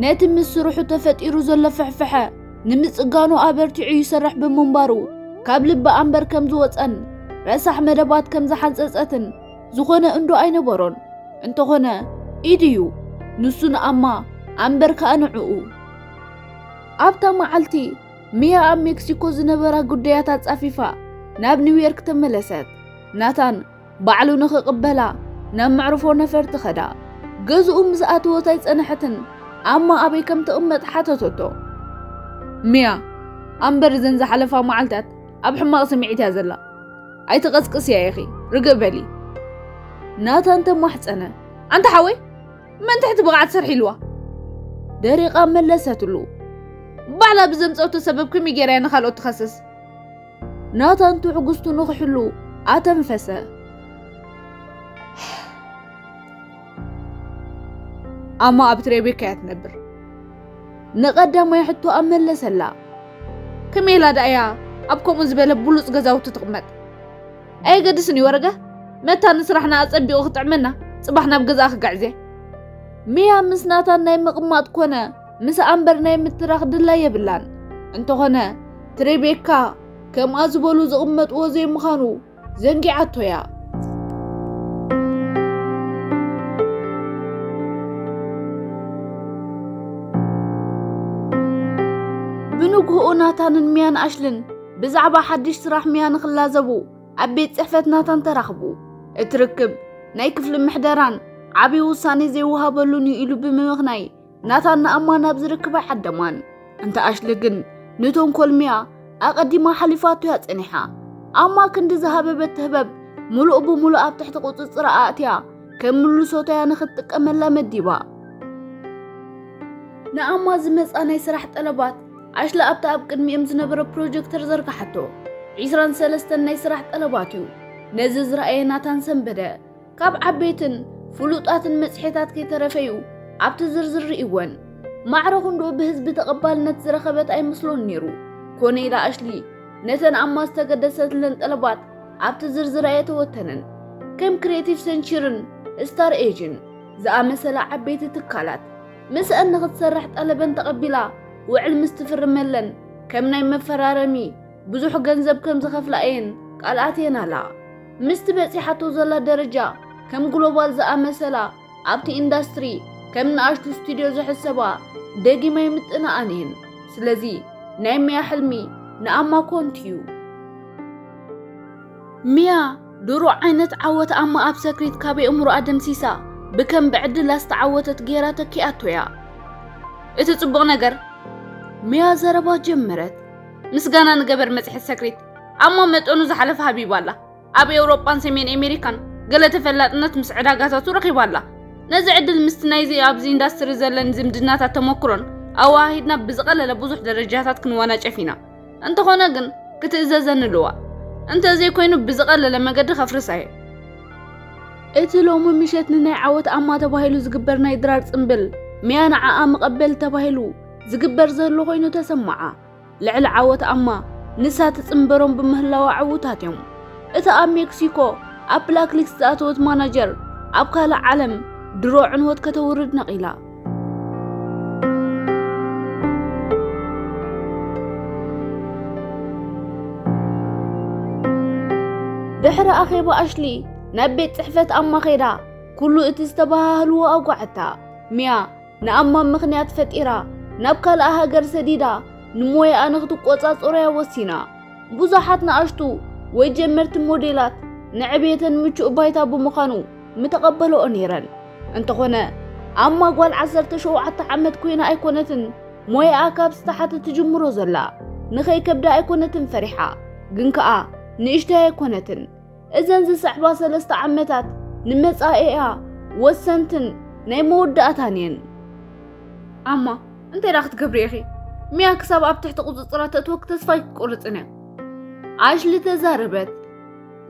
ነቲ ምስ ስርሑ ተፈጢሩ ዘሎ ፍሕፍሐ ንምጽጋኑ ኣበርቲዑ ይሰርሕ ብምንባሩ፣ ካብ ልቢ ኣምበር ከም ዝወጸን ረሳሕ መደባት ከም ዝሓንጸጸትን ዝኾነ እንዶ ኣይነበሮን። እንተኾነ ኢድ እዩ፣ ንሱ ንኣማ፣ ኣምበር ከኣ ንዕኡ። ኣብታ መዓልቲ ሚያ ኣብ ሜክሲኮ ዝነበራ ጉዳያት ኣጻፊፋ ናብ ኒውዮርክ ተመለሰት። ናታን ባዕሉ ንኽቕበላ ናብ መዕርፎ ነፈርቲ ኸዳ። ገዝኡ ምስ ኣተወት ኣይጸንሐትን፣ ኣማ ኣበይ ከም ትቕመጥ ሓተተቶ። ሚያ፣ ኣምበር እዘን ዝሓለፋ መዓልታት ኣብ ሕማቕ ስምዒት እያ ዘላ። ኣይትቐስቅስያ ኢኺ፣ ርግእ በሊ። ናታን ተማሕጸነ። ኣንታ ሓወይ፣ መን ትሕቲ ብቕዓት ሰርሒ ኢልዋ? ደሪቓ መለሰትሉ። ባዕላ ብዘምጸቱ ሰበብ ከመይ ገይራ እያ ንኻልኦት ትኸስስ? ናታን ትዕግስቱ ንኽሕሉ ኣተንፈሰ። ኣማ ኣብቲ ሬቤካ እያ ትነብር። ንቐዳማይ ሕቶ ኣመለሰላ። ከመይ ኢላ ደኣ እያ ኣብ ከምኡ ዝበለ ብሉጽ ገዛውቲ ትቕመጥ? ኣየገድስን እዩ ወረገ። መታ ንስራሕና ኣጸቢቑ ክጥዕመና፣ ጽባሕ ናብ ገዛኣ ክጋዕዝ እየ። ሚያ ምስ ናታን ናይ ምቕማጥ ኮነ ምስ ኣምበር ናይ ምትራኽ ድላይ የብላን። እንተኾነ፣ እቲ ሬቤካ ከምኣ ዝበሉ ዝቕመጥዎ ዘይምዃኑ ዘንጊዓቶ እያ። ብንግሆኡ ናታንን ሚያን ኣሽልን ብዛዕባ ሓድሽ ስራሕ ሚያ ንኽላዘቡ ኣብ ቤት ጽሕፈት ናታን ተራኽቡ። እቲ ርክብ ናይ ክፍሊ ምሕደራን ዓቢ ውሳኔ ዘይወሃበሉን እዩ ኢሉ ብምምኽናይ፣ ናታን ንኣማ ናብ ዝርክብ ኣይዓደማን። እንተ ኣሽሊ ግን ንተንኮል ሚያ ኣቐዲማ ሓሊፋቶ እያ ጸኒሓ። ኣማ ክንዲ ዝሃበበት ህበብ ምሉእ ብምሉእ ኣብ ትሕቲ ቁጽጽራ ኣእትያ ከም ምልሶታያ ንኽትጥቀመላ መዲባ። ንኣማ ዝመጻ ናይ ስራሕ ጠለባት ኣሽሊ ኣብቲ ኣብ ቅድሚኦም ዝነበረ ፕሮጀክተር ዘርግሓቶ። ዒስራን ሰለስተን ናይ ስራሕ ጠለባት እዩ። ነዚ ዝረኣየ ናታን ሰንበደ። ካብ ዓበይትን ፍሉጣትን መጽሔታት ከይተረፈዩ ኣብቲ ዝርዝር ርእይወን። ማዕረ ክንድኡ ብህዝቢ ተቐባልነት ዝረኸበት ኣይመስሎን ነይሩ። ኮነ ኢላ ኣሽሊ ነተን ኣማ ዝተገደሰትለን ጠለባት ኣብቲ ዝርዝር ኣየተወተነን። ከም ክሬቲቭ ሰንቸርን ስታር ኤጅን ዝኣመሰላ ዓበይቲ ትካላት ምስአን ንኽትሰርሕ ጠለበን ተቐቢላ ውዕል ምስ ትፍርመለን ከም ናይ መፈራረሚ ብዙሕ ገንዘብ ከም ዝኸፍላ እየን ቃል ኣትየናላ። ምስቲ በጺሓቶ ዘላ ደረጃ ከም ግሎባል ዝኣመሰላ ኣብቲ ኢንዳስትሪ ከም ንኣሽቱ ስቱድዮ ዝሕሰባ ደጊማ ይምጥንኣን እየን። ስለዚ ናይ ሚያ ሕልሚ ንኣማ ኮንቱ እዩ። ሚያ ድሮ ዓይነት ዓወት ኣማ ኣብ ሰክሪት ካብ የእምሮኣ ደምሲሳ ብከም ብዕድላ ዝተዓወተት ገይራ ተኪኣቶ እያ። እቲ ጽቡቕ ነገር፣ ሚያ ዘረባ ጀመረት። ምስጋና ንገበር መጽሔት ሰክሪት ኣማ መጠኑ ዝሓለፈ ሃቢባ ኣላ። ኣብ ኤውሮጳን ሰሜን ኣሜሪካን ገለ ተፈላጥነት ምስ ዕዳጋታቱ ረኺባ ኣላ። ነዚ ዕድል ምስቲ ናይዚ ኣብዚ ኢንዳስትሪ ዘለኒ ዝምድናታት ተመክሮን ኣወሃሂድና ብዝቐለለ ብዙሕ ደረጃታት ክንወናጨፍ ኢና። እንተኾነ ግን ክትእዘዘኒ ኣለዋ። እንተዘይኮይኑ ብዝቐለለ መገዲ ከፍርሳ እየ። እቲ ሎሚ ምሸት ንናይ ዓወት ኣማ ተባሂሉ ዝግበር ናይ ድራር ጽምብል፣ ሚያ ንዓኣ መቐበል ተባሂሉ ዝግበር ዘሎ ኮይኑ ተሰማዓ። ልዕሊ ዓወት ኣማ ንሳ ትጽንበሮም ብምህላዋ ዕዉታት እዮም። እታ ኣብ ሜክሲኮ ኣብ ብላክሊስት ዝኣተወት ማናጀር፣ ኣብ ካልእ ዓለም ድሮ ዕንወት ከተውርድ ነቒላ። ድሕሪ ኣኼባ ኣሽሊ ናብ ቤት ጽሕፈት ኣማ ኸይዳ፣ ኩሉ እቲ ዝተባሃህልዎ ኣጓዕታ። ሚያ ንኣማ ምኽንያት ፈጢራ፣ ናብ ካልኣ ሃገር ሰዲዳ፣ ንሞያኣ ንክትቆጻጸሮያ ወሲና። ብዙሓት ንኣሽቱ ወይ ጀመርቲ ሞዴላት ንዕብየተን ምቹእ ባይታ ብምዃኑ ምተቐበለኦ ነይረን። እንተኾነ፣ ኣማ ጓል ዓሰርተ ሸውዓተ ዓመት ኮይና ኣይኮነትን ሞያኣ ካብ ዝተሓተ ትጅምሮ ዘላ። ንኸይከብዳ ኣይኮነትን ፈሪሓ፣ ግን ከኣ ንእሽተይ ኣይኮነትን። እዘን ዝስዕባ ሰለስተ ዓመታት ንመጻኢኣ ወሰንትን ናይ መወዳእታን እየን። ኣማ፣ እንታይ ደኣ ክትገብሪ ኢኺ? ሚያ ክሳብ ኣብ ትሕቲ ቁጽጽራ ተእትወኪ ተስፋ ኣይትቆርጽን እያ። ኣሽሊ ተዛረበት።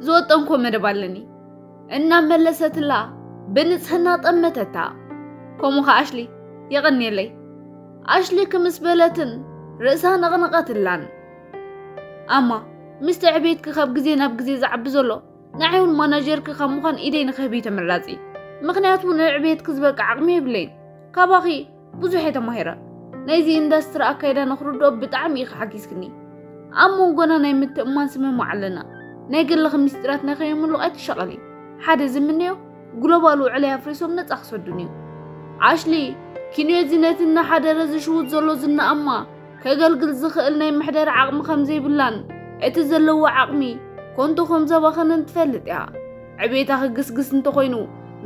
ዝወጠንኮ መደብ ኣለኒ። እናመለሰትላ ብንጽህና ጠመተታ። ከምኡ ኸኣ ኣሽሊ፣ የቐንየለይ። ኣሽሊ ክምስ በለትን ርእሳ ነቕነቐትላን። ኣማ፣ ምስቲ ዕቤትኪ ካብ ግዜ ናብ ግዜ ዝዓቢ ዘሎ፣ ንዓይ እውን ማናጀርኪ ካብ ምዃን ኢደይ ንክህብ እዩ ተመራጺ። ምኽንያቱ ንዕቤትኪ ዝበቅዕ ዓቕሚ የብለይን። ካባኺ ብዙሕ እየ ተማሂረ። ናይዚ ኢንዳስትሪ ኣካይዳ ንኽርድኦ ብጣዕሚ ኢኺ ሓጊዝክኒ። ኣብ መንጎና ናይ ምትእምማን ስምምዕ ኣለና። ናይ ገለኺ ምስጢራት ንኸየምልቑ ኣይትሻቐሊ። ሓደ ዝምነዮ ግሎባል ውዕለይ ኣፍሪሶም ነጻ ክሰዱኒ እዩ። ኣሽሊ፣ ኪንዮዚ ነቲ እናሓደረ ዝሽውጥ ዘሎ ዝና ኣማ ከገልግል ዝኽእል ናይ ምሕደራ ዓቕሚ ከም ዘይብላን እቲ ዘለዎ ዓቕሚ ኮንቶ ከም ዘባኸነን ትፈልጥ እያ። ዕቤታ ክግስግስ እንተኾይኑ፣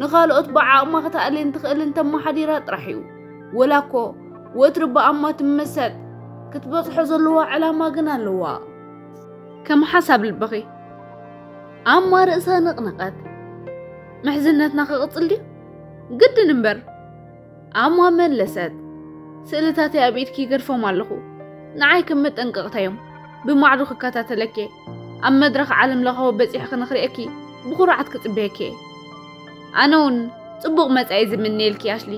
ንኻልኦት ብዓቕማ ክትኣልየን ትኽእልን ተመሓዲራ ጥራሕ እዩ። ወላ እኮ ወትሪ ብኣማ ትመሰጥ፣ ክትበጽሖ ዘለዋ ዕላማ ግን ኣለዋ። ከም ሓሳብ ልብኺ። ኣማ ርእሳ ነቕነቐት። ምሕዝነትና ክቕጽል ድዩ? ግድን እምበር። ኣማ መለሰት። ስእልታተይ ኣብ ኢድኪ ይገድፎም ኣለኹ። ንዓይ ከም መጠንቀቕታ እዮም። ብማዕዶ ክከታተለኪ፣ ኣብ መድረኽ ዓለም ለኻዊ በጺሕኺ ንኽርእየኪ ብኹርዓት ክጽበየኪ እየ። ኣነ እውን ጽቡቕ መጻኢ ዝምነየልኪ ኣሽሊ።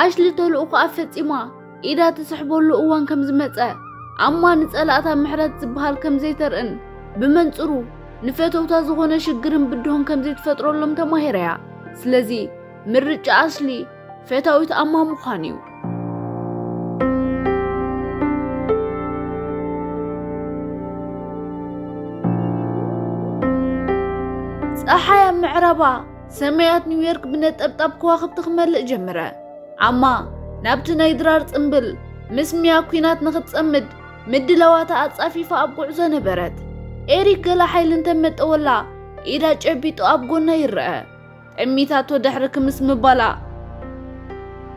ኣሽሊ ተልእኾኣ ፈጺማ ኢዳ ትስሕበሉ እዋን ከም ዝመጸ፣ ኣማ ንጸላእታ ምሕረት ዝበሃል ከም ዘይተርእን፣ ብመንጽሩ ንፈተውታ ዝኾነ ሽግርን ብድሆን ከም ዘይትፈጥረሎም ተማሂራ እያ። ስለዚ ምርጫ ኣሽሊ ፈታዊት ኣማ ምዃን እዩ። ጸሓይ ኣብ ምዕራባ ሰማያት ኒውዮርክ ብነጠብጣብ ከዋኽብቲ ክመልእ ጀመረ። ኣማ ናብቲ ናይ ድራር ጽምብል ምስ ሚያ ኲናት ንኽትጸምድ ምድላዋታ ኣጻፊፋ ኣብ ጉዕዞ ነበረት። ኤሪክ ገለ ሓይሊ እንተመጠወላ ኢዳ ጨቢጡ ኣብ ጎና ይረአ። ጠሚታቶ ድሕሪ ክምስ ምባላ፣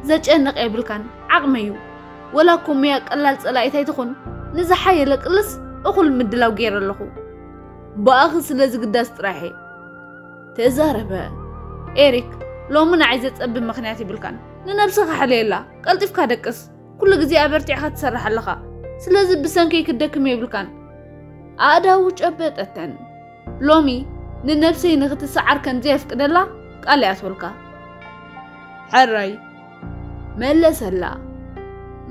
"ዘጨንቕ የብልካን፣ ዓቕመይ እዩ። ወላ እኮ ሚያ ቀላል ጸላኢት ኣይትኹን፣ ንዝሓየለ ቅልስ እኹል ምድላው ገይረ ኣለኹ። ብኣኺ ስለ ዝግዳስ ጥራሕ እየ" ተዛረበ። ኤሪክ፣ ሎሚ ንዓይ ዘጸብብ ምኽንያት የብልካን። ንነብስኻ ሕለየላ፣ ቀልጢፍካ ደቅስ። ኩሉ ግዜ ኣበርቲዕካ ትሰርሕ ኣለኻ። ስለዚ ብሰንከይ ክትደክም የብልካን። ኣእዳዉ ጨበጠተን። ሎሚ ንነብሰይ ንኽትሰዓር ከም ዘየፍቅደላ ቃል እያ ትበልካ። ሕራይ መለሰላ።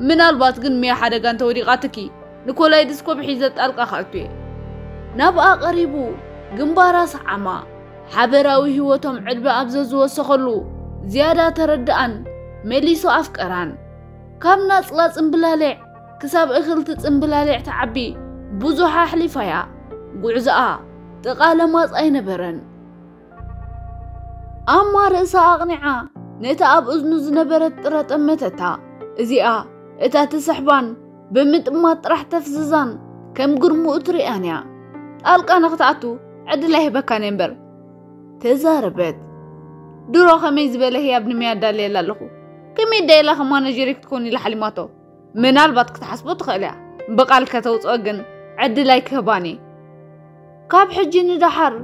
ምናልባት ግን ሚያ ሓደጋ እንተወዲቓትኪ ንኮላይድስኮፕ ሒዘ ጣልቃ ክኣቱ እየ። ናብኣ ቀሪቡ ግንባራ ሰዓማ። ሓበራዊ ህይወቶም ዕድመ ኣብ ዘዝወሰኸሉ ዝያዳ ተረድኣን መሊሱ ኣፍቀራን። ካብ ናጽላ ጽምብላሊዕ ክሳብ እኽልቲ ጽምብላሊዕ ትዓቢ ብዙሕ ኣሕሊፋ እያ። ጉዕዞኣ ጥቓ ለማጽ ኣይነበረን። ኣማ ርእሳ ኣቕኒዓ ነታ ኣብ እዝኑ ዝነበረት ጥረ ጠመተታ። እዚኣ እታ ትስሕባን ብምጥማት ጥራሕ ተፍዝዛን ከም ግርምኡ ትርእያን እያ። ጣልቃ ንኽትኣቱ ዕድል ኣይህበካን እየ እምበር፣ ተዛረበት። ድሮ ከመይ ዝበለ ህያብ ንሚያ ኣዳልየላ ኣለኹ። ከመይ ዳይላ ከም ማናጀሪ ክትኮን ኢላ ሓሊማቶ። ምናልባት ክትሓስቦ ትኽእል እያ። ብቓል ከተውፅኦ ግን ዕድል ኣይክህባን እየ። ካብ ሕጂ ንደሓር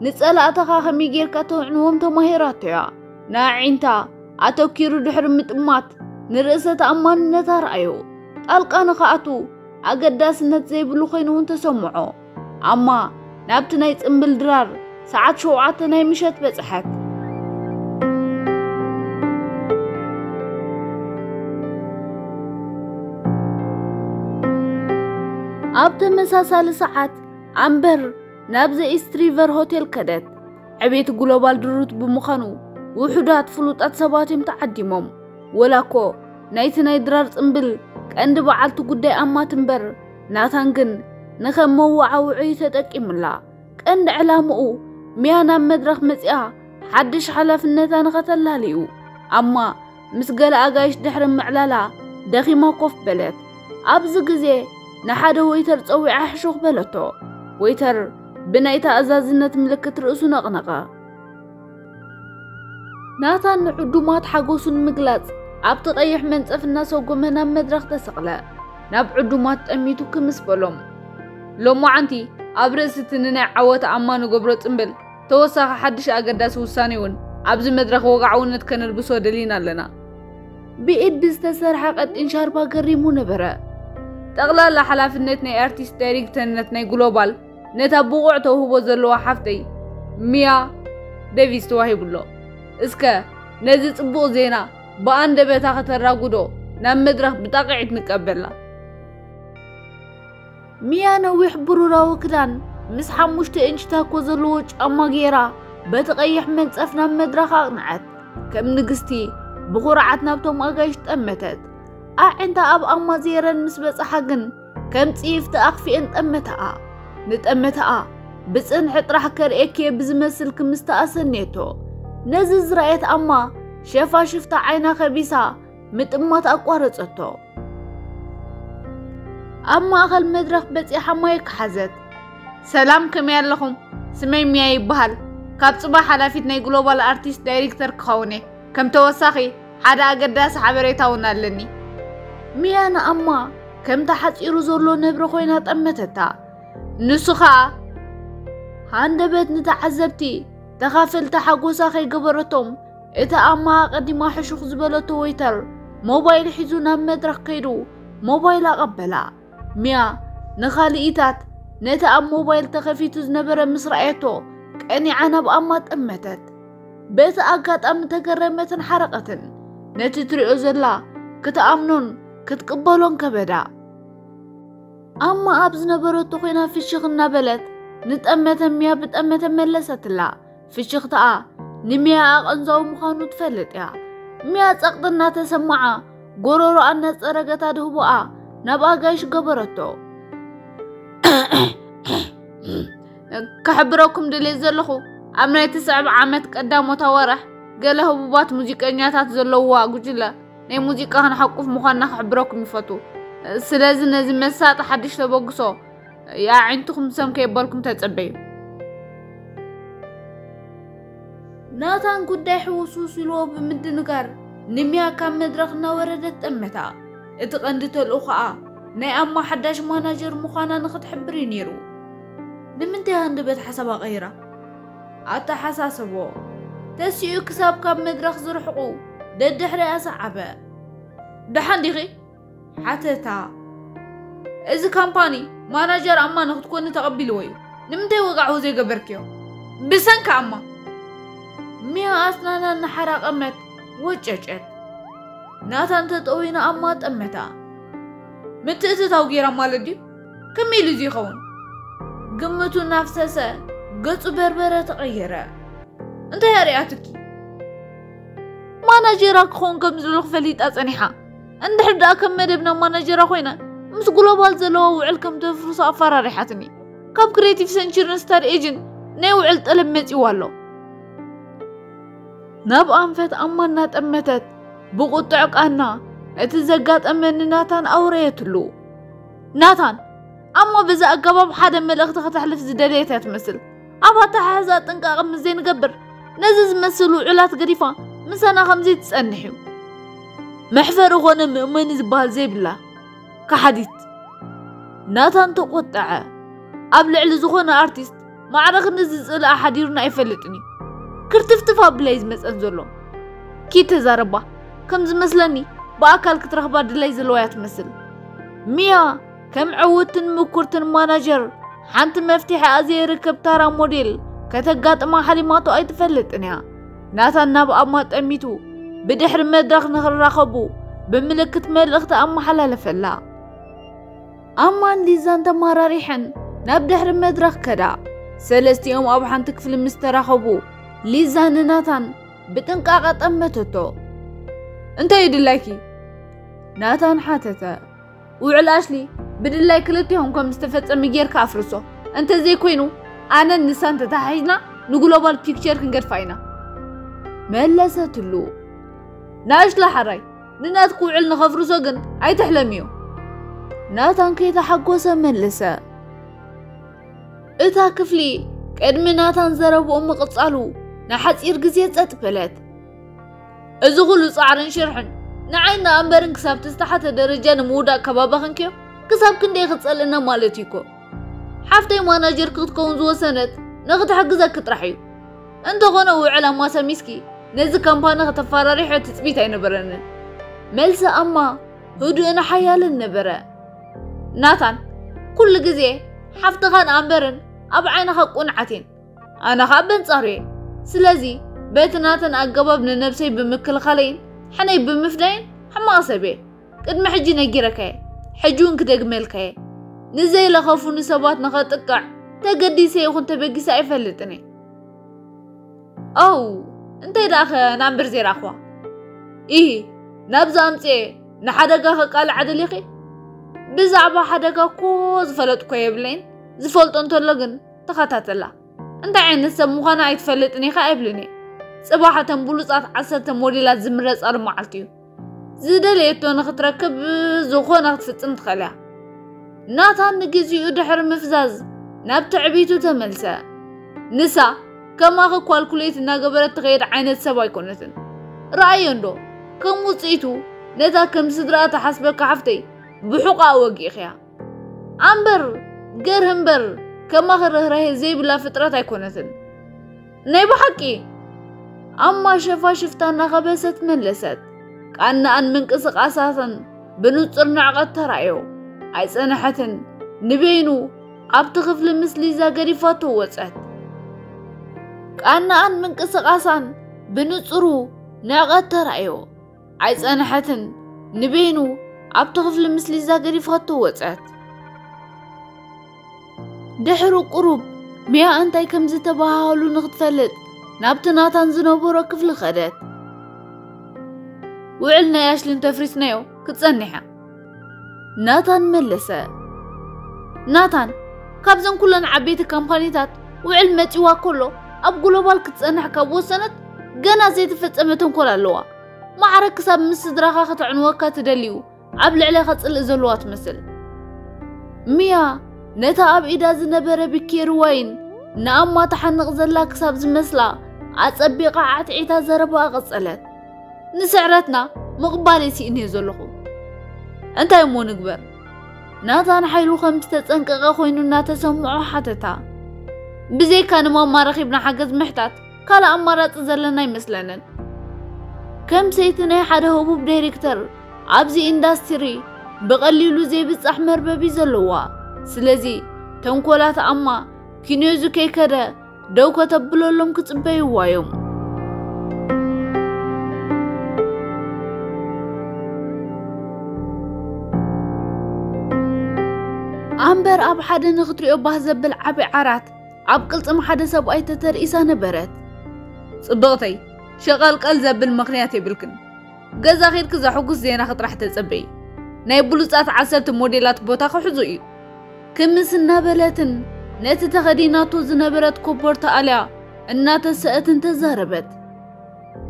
ንጸላእትኻ ከመይ ጌርካ ተውዕንዎም ተማሂራቶ እያ። ንኣዒንታ ኣተኪሩ ድሕሪ ምጥማት ንርእሰ ተኣማንነታ ረኣዮ። ጣልቃ ንኽኣቱ ኣገዳስነት ዘይብሉ ኮይኑ እውን ተሰምዖ። ኣማ ናብቲ ናይ ጽምብል ድራር ሰዓት ሸውዓተ ናይ ምሸት በጽሐት። ኣብ ተመሳሳሊ ሰዓት ኣምበር ናብ ዘ ኢስት ሪቨር ሆቴል ከደት። ዕቤት ግሎባል ድሩት ብምዃኑ ውሑዳት ፍሉጣት ሰባት እዮም ተዓዲሞም። ወላ እኮ ናይቲ ናይ ድራር ጽምብል ቀንዲ በዓልቲ ጉዳይ ኣማ ትንበር፣ ናታን ግን ንኸም መወዓውዒ ተጠቂሙላ። ቀንዲ ዕላምኡ ሚያ ናብ መድረኽ መጺኣ ሓድሽ ሓላፍነታ ንኸተላልዩ። ኣማ ምስ ገለ ኣጋይሽ ድሕሪ ምዕላላ ደኺማ ኮፍ በለት። ኣብዚ ግዜ ንሓደ ወይተር ጸዊዓ ሕሹኽ በለቶ። ወይተር ብናይ ተኣዛዝነት ምልክት ርእሱ ነቕነቐ። ናታን ንዕዱማት ሓጎሱ ንምግላጽ ኣብቲ ቀይሕ መንጸፍ እናሰጎመ ናብ መድረኽ ተሰቕለ። ናብ ዕዱማት ጠሚቱ ክምስ በሎም። ሎማዓንቲ ኣብ ርእሲ እቲ ንናይ ዓወት ኣማ ንገብሮ ጽምብል ተወሳኺ ሓድሽ ኣገዳሲ ውሳኔ እውን ኣብዚ መድረኽ ወግዓውነት ከነልብሶ ደሊና ኣለና። ብኢድ ብዝተሰርሐ ቀጢን ሻርባ ገሪሙ ነበረ። ጠቕላላ ሓላፍነት ናይ ኣርቲስት ዳይሬክተርነት ናይ ግሎባል ነታ ብቑዕ ተውህቦ ዘለዋ ሓፍተይ ሚያ ዴቪስ ተዋሂቡ ኣሎ። እስከ ነዚ ጽቡቕ ዜና ብኣንደበታ ከተራጉዶ ናብ መድረኽ ብጣቕዒት ንቀበላ። ሚያ ነዊሕ ብሩራዊ ክዳን ምስ ሓሙሽተ ኢንች ታኮ ዘለዎ ጫማ ገይራ በቲ ቀይሕ መንጸፍ ናብ መድረኽ ኣቕንዐት። ከም ንግስቲ ብኹርዓት ናብቶም ኣጋይሽ ጠመተት። ኣዒንታ ኣብ ኣማ ዜረን ምስ በጽሓ ግን ከም ጽይፍቲ ኣኽፊኤን ጠመተኣ። ንጠመተኣ ብጽንሒ ጥራሕ ከርእየኪ እየ ብዝመስል ክምስታ ኣሰንየቶ። ነዚ ዝረኣየት ኣማ ሸፋሽፍታ ዓይና ከቢሳ ምጥማት ኣቋረጸቶ። ኣብ ማእኸል መድረኽ በጺሓ ማይክ ሓዘት። ሰላም፣ ከመይ ኣለኹም? ስመይ ሚያ ይበሃል። ካብ ጽባሕ ሓላፊት ናይ ግሎባል ኣርቲስት ዳይሬክተር ክኸውን እየ። ከም ተወሳኺ ሓደ ኣገዳሲ ሓበሬታ እውን ኣለኒ። ሚያ ንኣማ ከም ተሓጺሩ ዘሎ ነብሪ ኮይና ጠመተታ። ንሱ ኸኣ ሃንደበት ንተዓዘብቲ ተኻፈልቲ ሓጎሳ ከይገበረቶም፣ እቲ ኣማ ኣቐዲማ ሕሹኽ ዝበለቶ ወይተር ሞባይል ሒዙ ናብ መድረኽ ከይዱ ሞባይል ኣቐበላ። ሚያ ንኻልኢታት ነቲ ኣብ ሞባይል ተኸፊቱ ዝነበረ ምስ ረኣየቶ ቀኒዓ ናብ ኣማ ጠመተት። በቲ ኣጋጣሚ ተገረመትን ሓረቐትን። ነቲ ትሪኦ ዘላ ክትኣምኖን ክትቅበሎን ከበዳ። ኣማ ኣብ ዝነበረቶ ኮይና ፍሽኽ እናበለት ንጠመተ ሚያ ብጠመተ መለሰትላ። ፍሽኽታኣ ንሚያ ኣቐንዛዊ ምዃኑ ትፈልጥ እያ። ሚያ ጸቕጢ እናተሰማዓ ጎረሮኣ እናጸረገት ኣድህቦኣ ናብ ኣጋይሽ ገበረቶ። ክሕብረኩም ድሌት ዘለኹ፣ ኣብ ናይ ትስዕብ ዓመት ቀዳሞት ኣዋርሕ ገለ ህቡባት ሙዚቀኛታት ዘለውዋ ጉጅለ ናይ ሙዚቃ ክንሓቁፍ ምዃንና ክሕብረኩም ይፈቱ። ስለዚ ነዚ መሳጢ ሓድሽ ተበግሶ የኣዒንትኹም ሰም ከየበልኩም ተጸበዩ። ናታን ጉዳይ ሕውስውስ ኢልዎ ብምድንጋር ንሚያ ካብ መድረኽ እናወረደት ጠመታ። እቲ ቀንዲ ተልእኾኣ ናይ ኣማ ሓዳሽ ማናጀር ምዃና ንኽትሕብር እዩ ነይሩ። ንምንታይ ሃንደበት ሓሳባ ቀይራ? ኣተሓሳሰቦ ተሲኡ ክሳብ ካብ መድረኽ ዝርሕቑ ደድሕሪኣ ሰዓበ። ደሓን ዲኺ? ሓተታ። እዚ ካምፓኒ ማናጀር ኣማ ንክትኮኒ ተቐቢልዎ እዩ። ንምንታይ ወግዓዊ ዘይገበርክዮ? ብሰንኪ ኣማ። ሚያ ኣስናና እናሓራቐመት ወጨጨት። ናታን ተጠዊና ኣማ ጠመታ። ምትእትታው ገይራ ማለት ድዩ? ከመይ ኢሉ እዚ ይኸውን? ግምቱ እናፍሰሰ ገጹ በርበረ ተቐየረ። እንታይ ኣርእያትኪ? ማናጀራ ክኸውን ከም ዘለኹ ፈሊጣ ጸኒሓ። እንድሕር ደኣ ከም መደብና ማናጀራ ኮይና ምስ ግሎባል ዘለዋ ውዕል ከም ተፍርሶ ኣፈራሪሓትኒ። ካብ ክሬቲቭ ሰንቸርን ስታር ኤጅን ናይ ውዕል ጠለብ መጺዋ ኣሎ። ናብ ኣንፈት ኣማ እናጠመተት ብቁጥዕ ቃና እቲ ዘጋጠመ ንናታን ኣውረየትሉ። ናታን፣ ኣማ በዚ ኣገባብ ሓደ መልእኽቲ ከተሕልፍ ዝደለየት እያ ትመስል። ኣብ ኣተሓሕዛ ጥንቃቐ ምስ ዘይንገብር፣ ነዚ ዝመስል ውዕላት ገዲፋ ምሳና ከም ዘይትጸንሕ እዩ። መሕፈሪ ኾነ መእመኒ ዝበሃል ዘይብላ ከሓዲት። ናታን ተቖጠዐ። ኣብ ልዕሊ ዝኾነ ኣርቲስት ማዕረ ክንዲ ዝጽልኣ ሓዲሩና ኣይፈልጥን እዩ። ክርትፍትፍ ኣብላ እዩ ዝመጸን ዘሎ። ኪድ ተዛረባ። ከም ዝመስለኒ ብኣካል ክትረኽባ ድላይ ዘለዋ እያ ትመስል። ሚያ ከም ዕውትን ምኩርትን ማናጀር ሓንቲ መፍትሒ ኣብ ዘይርከብ ታራ ሞዴል ከተጋጥማ ሓሊማቶ ኣይትፈልጥን እያ። ናታን ናብ ኣማ ጠሚቱ ብድሕሪ መድረኽ ንኽራኸቡ ብምልክት መልእኽቲ ኣመሓላለፈላ። ኣማን ሊዛን ተማራሪሐን ናብ ድሕሪ መድረኽ ከዳ። ሰለስቲኦም ኣብ ሓንቲ ክፍሊ ምስ ተራኸቡ፣ ሊዛ ንናታን ብጥንቃቐ ጠመተቶ። "እንታይ እዩ ድላይኪ?" ናታን ሓተተ። "ውዕል ኣሽሊ ብድላይ ክልቲኹም ከም ዝተፈጸመ ጌርካ ኣፍርሶ። እንተዘይኮይኑ፣ ኣነን ንሳን ተተሓሒዝና ንግሎባል ፒክቸር ክንገድፋ ኢና" መለሰትሉ። "ንኣሽሊ ሓራይ፣ ንናትኪ ውዕል ንኸፍርሶ ግን ኣይትሕለምዮ" ናታን ከይተሓጎሰ መለሰ። እታ ክፍሊ ቅድሚ ናታን ዘረብኡ ምቕጻሉ ንሓጺር ግዜ ጸጥ በለት። "እዚ ኩሉ ጻዕርን ሽርሕን ንዓይና ኣንበርን ክሳብ ዝተሓተ ደረጃ ንምውዳእ ከባባኽንክዮ ክሳብ ክንደይ ክጸልእና ማለት እዩ እኮ። ሓፍተይ ማናጀር ክትከውን ዝወሰነት ንኽትሕግዘኪ ጥራሕ እዩ። እንተኾነ ውዕል ኣማሰሚስኪ ነዚ ካምፓኒ ከተፈራሪሖ ትጽቢት ኣይነበረንን" መልሲ ኣማ ህዱእን ሓያልን ነበረ። "ናታን፣ ኩሉ ግዜ ሓፍትኻን ኣንበርን ኣብ ዓይንኻ ቁንዓት እየን፣ ኣነ ኸኣ በንጻሩ እየ። ስለዚ በቲ ናተን ኣገባብ ንነብሰይ ብምክልኻለይን ሕነይ ብምፍዳይን ሕማቕ ሰብ እየ። ቅድሚ ሕጂ ነጊረካ እየ፣ ሕጂ እውን ክደግመልካ እየ። ንዘይለኸፉኒ ሰባት ንኸጥቅዕ ተገዲሰ ይኹን ተበጊሰ ኣይፈልጥን እየ። ኣው፣ እንታይ ደኣ ኸ ንኣንበር ዘይረኣኽዋ? ኢሂ፣ ናብዚ ኣምጽኤ ንሓደጋ ከቃልዓ ደሊኺ? ብዛዕባ ሓደጋ እኮ ዝፈለጥኮ የብለይን፣ ዝፈልጦ እንተሎ ግን ተኸታተላ። እንታይ ዓይነት ሰብ ምዃና ኣይትፈልጥን ኢኻ ኣይብልን እየ። ጽባሕ እተን ብሉጻት ዓሰርተ ሞዴላት ዝምረጻሉ መዓልቲ እዩ። ዝደለየቶ ንኽትረክብ ዝኾነ ክትፍጽም ትኽእል እያ። ናታን ንግዚኡ ድሕሪ ምፍዛዝ ናብ ትዕቢቱ ተመልሰ። ንሳ ከማኺ ኳልኩሌት እናገበረት ትኸይድ ዓይነት ሰብ ኣይኮነትን። ረኣዮ እንዶ፣ ከም ውጽኢቱ ነታ ከም ስድራኣ ትሓስበካ ሓፍተይ ብሑቓ ወጊእኽያ። ኣምበር ገርህ እምበር ከማኺ ርህራሄ ዘይብላ ፍጥረት ኣይኮነትን። ናይ ብሓቂ ኣማ ሸፋሽፍታ እናኸበሰት መለሰት። ቃናኣን ምንቅስቓሳትን ብንጹር ንዕቐት ተራእዮ። ኣይጸንሐትን። ንበይኑ ኣብቲ ክፍሊ ምስ ሊዛ ገዲፋቶ ወጸት። ቃናኣን ምንቅስቓሳን ብንጹሩ ንዕቐት ተራእዮ። ኣይጸንሐትን። ንበይኑ ኣብቲ ክፍሊ ምስ ሊዛ ገዲፋቶ ወጸት። ድሕሪ ቁሩብ ሚያ እንታይ ከም ዝተባሃሃሉ ንኽትፈልጥ ናብቲ ናታን ዝነበሮ ክፍሊ ኸደት። "ውዕል ናይ ኣሽሊን ተፍሪስናዮ ክትጸንሕ እያ" ናታን መለሰ። ናታን፣ ካብዘን ኩለን ዓበይቲ ካምፓኒታት ውዕል መጺዋ ከሎ ኣብ ግሎባል ክትጸንሕ ካብ ወሰነት ገና ዘይተፈጸመ ተንኮል ኣለዋ። ማዕረ ክሳብ ምስ ስድራኻ ከተዕንወካ ትደልዩ ኣብ ልዕሌኻ ጽልኢ ዘለዋ ትመስል። ሚያ ነታ ኣብ ኢዳ ዝነበረ ብኬሪ ዋይን ንኣማ ትሓንቕ ዘላ ክሳብ ዝመስላ ኣጸቢቓ ዓትዒታ ዘረባኣ ቀጸለት። "ንስዕረትና ምቕባል እየ ስኢነ ዘለኹ። እንታይ እሞ ንግበር?" ናታን ሓይሉ ከም ዝተጸንቀቐ ኮይኑ እናተሰምዖ ሓተታ። "ብዘይካ ንማማ ረኺብና ሓገዝ ምሕታት ካልእ ኣማራጺ ዘለና ኣይመስለንን። ከም ሰይቲ ናይ ሓደ ህቡብ ዳይሬክተር ኣብዚ ኢንዳስትሪ ብቐሊሉ ዘይብጻሕ መርበብ እዩ ዘለዋ። ስለዚ ተንኮላት ኣማ ኪንዮዙ ከይከደ ደው ከተብለሎም ክጽበይዋ እዮም." ኣምበር ኣብ ሓደ ንኽትሪኦ ባህ ዘብል ዓቢ ዓራት ኣብ ቅልጽም ሓደ ሰብኣይ ተተርኢሳ ነበረት። "ጽብቕተይ፣ ሸቐልቀል ዘብል ምኽንያት የብልክን። ገዛ ኬድኪ ዘሐጉስ ዜናኺ ጥራሕ ተጸበዪ። ናይ ብሉጻት ዓሰርተ ሞዴላት ቦታ ክሕዙ እዩ" ክምስ እናበለትን ነቲ ተኸዲናቶ ዝነበረት ኮቦርታ ኣልያ እናተሰአትን ተዛረበት።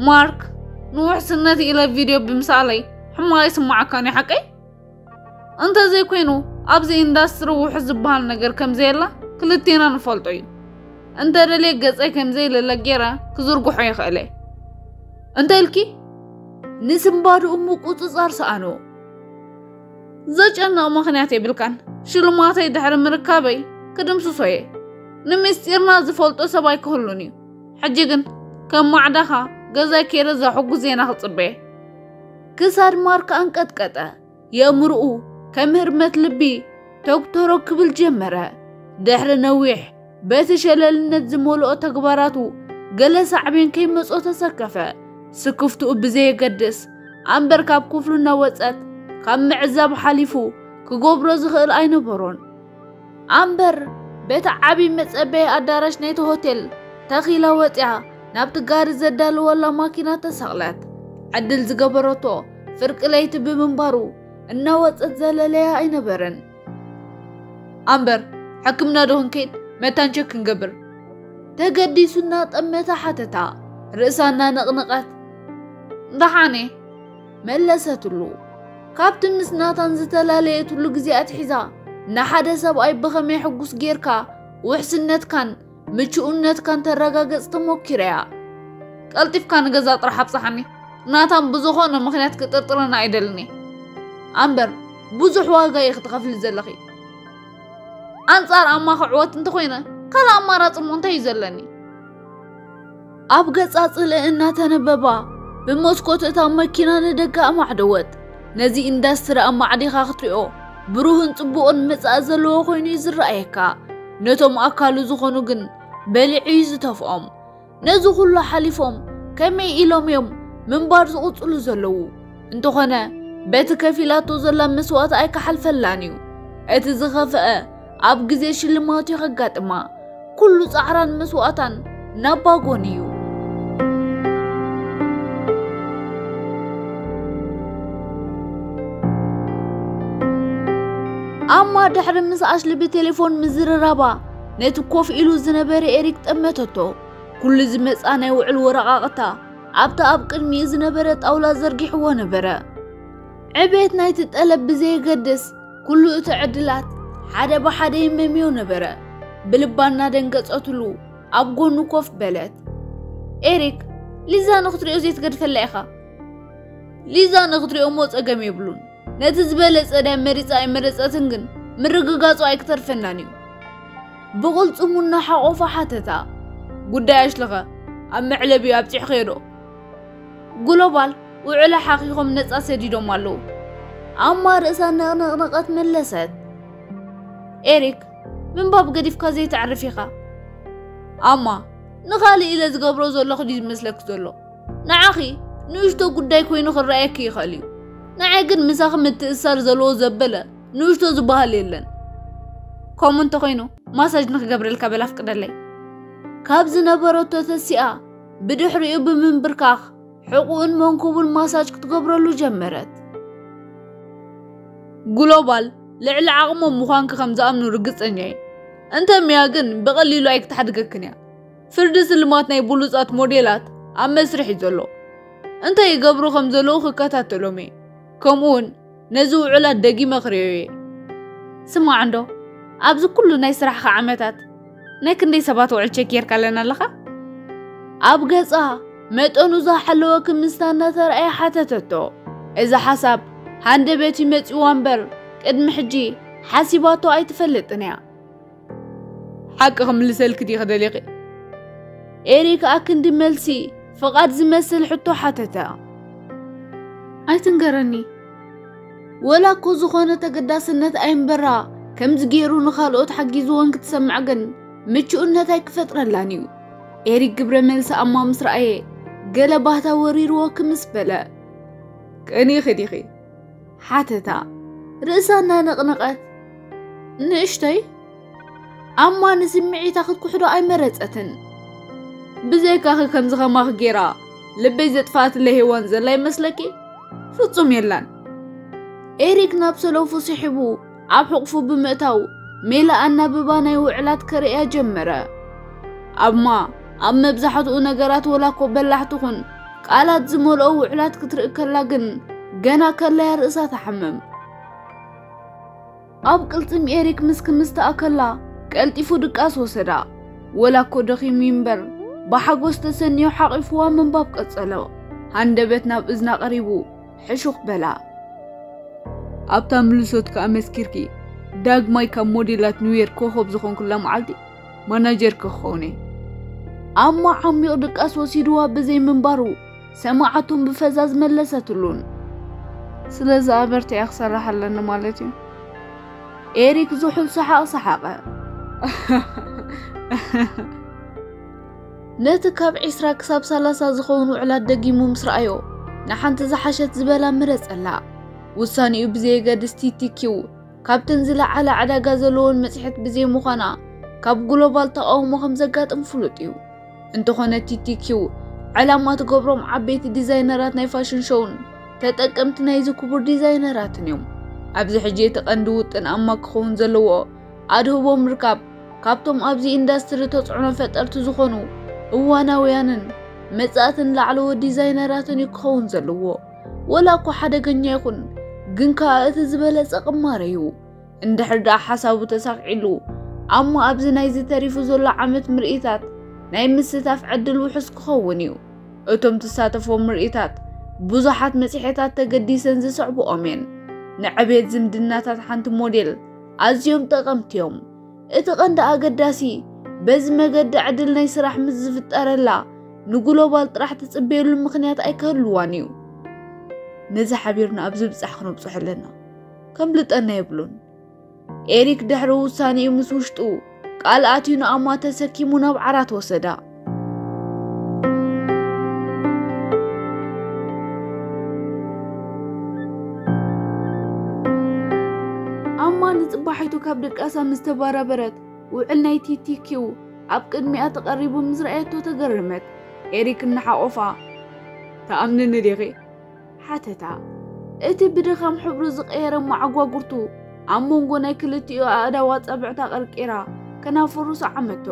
"ማርክ፣ ንውሕስነት ኢለ ቪድዮ ብምስኣለይ ሕማቕ ይስምዓካን እዩ ሓቀይ? እንተዘይኮይኑ ኣብዚ ኢንዳስትሪ ውሑስ ዝበሃል ነገር ከም ዘየላ ክልቴና ንፈልጦ እዩ። እንተደልየ ገጸይ ከም ዘይልለ ገይረ ክዝርግሖ ይኽእል እየ። እንታይ ኢልኪ?" ንስንባድኡ ምቁጽጻር ሰኣኖ። "ዘጨንቕ ምኽንያት የብልካን። ሽልማተይ ድሕሪ ምርካበይ ክድምስሶ እየ። ንምስጢርና ዝፈልጦ ሰብ ኣይክህሉን እዩ። ሕጂ ግን ከም ማዕዳኻ ገዛይ ከይረ ዘሕጉስ ዜና ክጽበየ" ክሳድ ማርክ ኣንቀጥቀጠ። የእምርኡ ከም ህርመት ልቢ ተግተሮ ክብል ጀመረ። ድሕሪ ነዊሕ በቲ ሸለልነት ዝመልኦ ተግባራቱ ገለ ሳዕቤን ከይመጾ ተሰከፈ። ስክፍትኡ ብዘየገድስ ኣምበር ካብ ክፍሉ እናወጸት ካብ ምዕዛብ ሓሊፉ ክገብሮ ዝኽእል ኣይነበሮን። ኣምበር በቲ ዓቢ መጸበዪ ኣዳራሽ ናይቲ ሆቴል ተኺላ ወጺኣ ናብቲ ጋሪ ዘዳልወላ ማኪና ተሰቕለት። ዕድል ዝገበረቶ ፍርቂ ለይቲ ብምንባሩ እናወጸት ዘለለያ ኣይነበረን። ኣምበር፣ ሕክምና ዶ ክንከይድ? መታን ቸክ ክንገብር? ተገዲሱ እናጠመተ ሓተታ። ርእሳ እናነቕነቐት፣ ደሓነ፣ መለሰትሉ። ካብቲ ምስ ናታን ዝተፈላለየትሉ ግዜ ኣትሒዛ ንሓደ ሰብኣይ ብኸመይ ሕጉስ ጌርካ ውሕስነትካን ምቹእነትካን ተረጋገጽ ተሞኪረያ። ቀልጢፍካ ንገዛ ጥራሕ ኣብጽሓኒ። ናታን ብዝኾነ ምኽንያት ክጥርጥረና ኣይደልን እየ። ኣምበር፣ ብዙሕ ዋጋ እየ ክትኸፍሊ ዘለኺ። ኣንጻር ኣማ ክዕወት እንተኾይነ፣ ካልእ ኣማራጺ እሞ እንታይ እዩ ዘለኒ? ኣብ ገጻ ጽልኢ እናተነበባ፣ ብመስኮት እታ መኪና ንደገ ኣማዕደወት። ነዚ ኢንዳስትሪ ኣማዕዲኻ ክትሪኦ፣ ብሩህን ጽቡቕን መጻኢ ዘለዎ ኮይኑ እዩ ዝረኣየካ። ነቶም ኣካሉ ዝኾኑ ግን በሊዑ እዩ ዝተፍኦም። ነዚ ኩሉ ሓሊፎም ከመይ ኢሎም እዮም ምንባር ዝቕጽሉ ዘለዉ? እንተኾነ፣ በቲ ከፊላቶ ዘላ መስዋእቲ ኣይከሓልፈላን እዩ። እቲ ዝኸፍአ ኣብ ግዜ ሽልማቱ ከጋጥማ። ኩሉ ጻዕራን መስዋእታን ናብ ባጎን እዩ። ኣማ ድሕሪ ምስ ኣሽሊ ብቴሌፎን ምዝርራባ፣ ነቲ ኮፍ ኢሉ ዝነበረ ኤሪክ ጠመተቶ። ኩሉ ዝመጽኣ ናይ ውዕል ወረቓቕታ ኣብቲ ኣብ ቅድሚኡ ዝነበረ ጣውላ ዘርጊሕዎ ነበረ። ዕቤት ናይቲ ጠለብ ብዘየገድስ፣ ኩሉ እቲ ዕድላት ሓደ ብሓደ ይመምዮ ነበረ። ብልባ እናደንገጸትሉ ኣብ ጎኑ ኮፍ በለት። ኤሪክ፣ ሊዛ ንኽትሪኦ ዘይትገድፈላ ኢኻ። ሊዛ ንኽትሪኦ እሞ ጸገም የብሉን። ነቲ ዝበለጸ ድያ መሪጻ ኣይመረጸትን ግን ምርግጋጹ ኣይክተርፈናን እዩ። ብቕልጽሙ እናሓቖፈ ሓተታ። ጉዳይ ኣሽልኸ ኣብ መዕለቢ ኣብጺሕኸዮ ዶ? ግሎባል ውዕሎ ሓኺኾም ነጻ ሰዲዶም ኣለዉ። ኣማ ርእሳ ነቕነቕነቐት መለሰት። ኤሪክ፣ ምንባብ ገዲፍካ ዘይተዕርፍ ኢኻ። ኣማ፣ ንኻልእ ኢለ ዝገብሮ ዘለኹ ድዩ ዝመስለኪ ዘሎ? ንዓኺ ንእሽቶ ጉዳይ ኮይኑ ክረኣየኪ ይኽእል እዩ። ንዓይ ግን ምሳኺ ምትእስሳር ዘለዎ ዘበለ ንእሽቶ ዝበሃል የለን። ከምኡ እንተኾይኑ ማሳጅ ንክገብረልካ በል ኣፍቅደለይ። ካብ ዝነበረቶ ተሲኣ ብድሕሪኡ ብምንብርካኽ ሕቑኡን መንኩቡን ማሳጅ ክትገብረሉ ጀመረት። ግሎባል ልዕሊ ዓቕሞም ምዃንኪ ከም ዝኣምኑ ርግጸኛ እየ። እንተ ሚያ ግን ብቐሊሉ ኣይክትሓድገክን እያ። ፍርዲ ስልማት ናይ ብሉጻት ሞዴላት ኣብ መስርሕ እዩ ዘሎ። እንታይ ይገብሩ ከም ዘለዉ ክከታተሎም እየ። ከምኡ እውን ነዚ ውዕላት ደጊመ ክርእዮ እየ። ስማዕ እንዶ፣ ኣብዚ ኩሉ ናይ ስራሕኻ ዓመታት ናይ ክንደይ ሰባት ውዕል ቸክ ጌርካለን ኣለኻ? ኣብ ገጻ መጠኑ ዝሓለወ ክምስታ እናተረኣየ ሓተተቶ። እዚ ሓሳብ ሃንደበት እዩ መጺዋ እምበር፣ ቅድሚ ሕጂ ሓሲባቶ ኣይትፈልጥን እያ። ሓቂ ክምልሰልኪ ድየ ክደልየኺ? ኤሪክ ኣክንዲ መልሲ ፍቓድ ዝመስል ሕቶ ሓተተ። ኣይትንገረኒ። ወላ እኮ ዝኾነ ተገዳስነት ኣይንበራ፣ ከምዚ ገይሩ ንኻልኦት ሓጊዝወን ክትሰምዕ ግን ምቹእነት ኣይክፈጥረላን እዩ። ኤሪክ ግብረ መልሲ ኣማ ምስ ረኣየ ገለ ባህታ ወሪርዎ ክምስ በለ። ቀኒኺ ዲኺ? ሓተታ ርእሳ እናነቕነቐት። ንእሽተይ ኣማ ንስምዒታ ክትኩሕዶ ኣይመረጸትን። ብዘይካኺ ከምዚ ከማኺ ጌራ ልበይ ዘጥፍኣትለይ ሄዋን ዘላ ይመስለኪ? ፍጹም የላን። ኤሪክ ናብ ሰለፉ ስሒቡ ኣብ ሕቑፉ ብምእታው ሜላ ኣናብባ ናይ ውዕላት ከርእያ ጀመረ። ኣማ ኣብ መብዛሕትኡ ነገራት ወላ እኮ በላሕ ትኹን ቃላት ዝመልኦ ውዕላት ክትርኢ ከላ ግን ገና ከላያ ርእሳ ትሓምም። ኣብ ቅልጽም ኤሪክ ምስ ክምስታ ከላ ቀልጢፉ ድቃስ ወሰዳ። ወላ እኮ ደኺሙ እምበር ብሓጎስ ተሰንዮ ሓቒፍዋ ምንባብ ቀጸሎ። ሃንደበት ናብ እዝና ቀሪቡ ሕሹኽ በላ። ኣብታ ምልሶት ከኣ መስኪርኪ ዳግማይ ካብ ሞዴላት ኒውዮርክ ኮኾብ ዝኾንኩላ መዓልቲ ማናጀርኪ ክኸውን እየ። ኣማ ዓሚቕ ድቃስ ወሲድዋ ብዘይ ምንባሩ ሰማዓቱን ብፈዛዝ መለሰትሉን። ስለዚ ኣበርቲዐ ክሰርሕ ኣለኒ ማለት እዩ። ኤሪክ ዝሑል ሰሓቕ ሰሓቐ። ነቲ ካብ ዒስራ ክሳብ ሰላሳ ዝኸውን ውዕላት ደጊሙ ምስ ረኣዮ፣ ንሓንቲ ዝሓሸት ዝበላ ምረጸላ። ውሳኔኡ ብዘየገድስ ቲቲኪው ካብተን ዝለዓለ ዕዳጋ ዘለዎን መጽሔት ብዘይምዃና፣ ካብ ግሎባል ተቓውሞ ከም ዘጋጥም ፍሉጥ እዩ። እንተኾነ ቲቲኪው ዕላማ ትገብሮም ዓበይቲ ዲዛይነራት ናይ ፋሽን ሾውን ተጠቀምቲ ናይዚ ክቡር ዲዛይነራትን እዮም። ኣብዚ ሕጂ እቲ ቀንዲ ውጥን ኣማ ክኸውን ዘለዎ ኣድህቦ ምርካብ ካብቶም ኣብዚ ኢንዳስትሪ ተጽዕኖ ፈጠርቲ ዝኾኑ እዋናውያንን መጻእትን ላዕለዎት ዲዛይነራትን እዩ ክኸውን ዘለዎ። ወላ እኳ ሓደገኛ ይኹን፣ ግን ከኣ እቲ ዝበለጸ ቅማረ እዩ። እንድሕር ደኣ ሓሳቡ ተሳኺዕሉ፣ ኣማ ኣብዚ ናይዚ ተሪፉ ዘሎ ዓመት ምርኢታት ናይ ምስታፍ ዕድል ውሑስ ክኸውን እዩ። እቶም ትሳተፎም ምርኢታት ብዙሓት መጽሔታት ተገዲሰን ዝስዕብኦም እየን። ንዕቤት ዝምድናታት ሓንቲ ሞዴል ኣዝዮም ጠቐምቲ እዮም። እቲ ቀንዲ ኣገዳሲ፣ በዚ መገዲ ዕድል ናይ ስራሕ ምስ ዝፍጠረላ፣ ንግሎባል ጥራሕ ትጽበየሉ ምኽንያት ኣይክህልዋን እዩ። ነዚ ሓቢርና ኣብዚ ብጻሕ ክነብጽሖ ኣለና። ከምልጠና የብሉን። ኤሪክ ድሕሪ ውሳኔኡ ምስ ውሽጡ ቃል ኣትዩ ንኣማ ተሰኪሙ ናብ ዓራት ወሰዳ። ኣማ ንጽባሒቱ ካብ ድቃሳ ምስ ተባራበረት፣ ውዕል ናይ ቲቲኪው ኣብ ቅድሚኣ ተቐሪቡ ምስ ረኣየቶ ተገረመት። ኤሪክ እናሓቖፋ፣ "ትኣምንኒ ዲኺ?" ሓተታ። እቲ ብድኻም ሕብሩ ዝቐየረ መዓጓጉርቱ ኣብ መንጎ ናይ ክልቲኡ ኣእዳው ኣጻብዕታ ቀርቂራ ከናፍሩ ሰዓመቶ።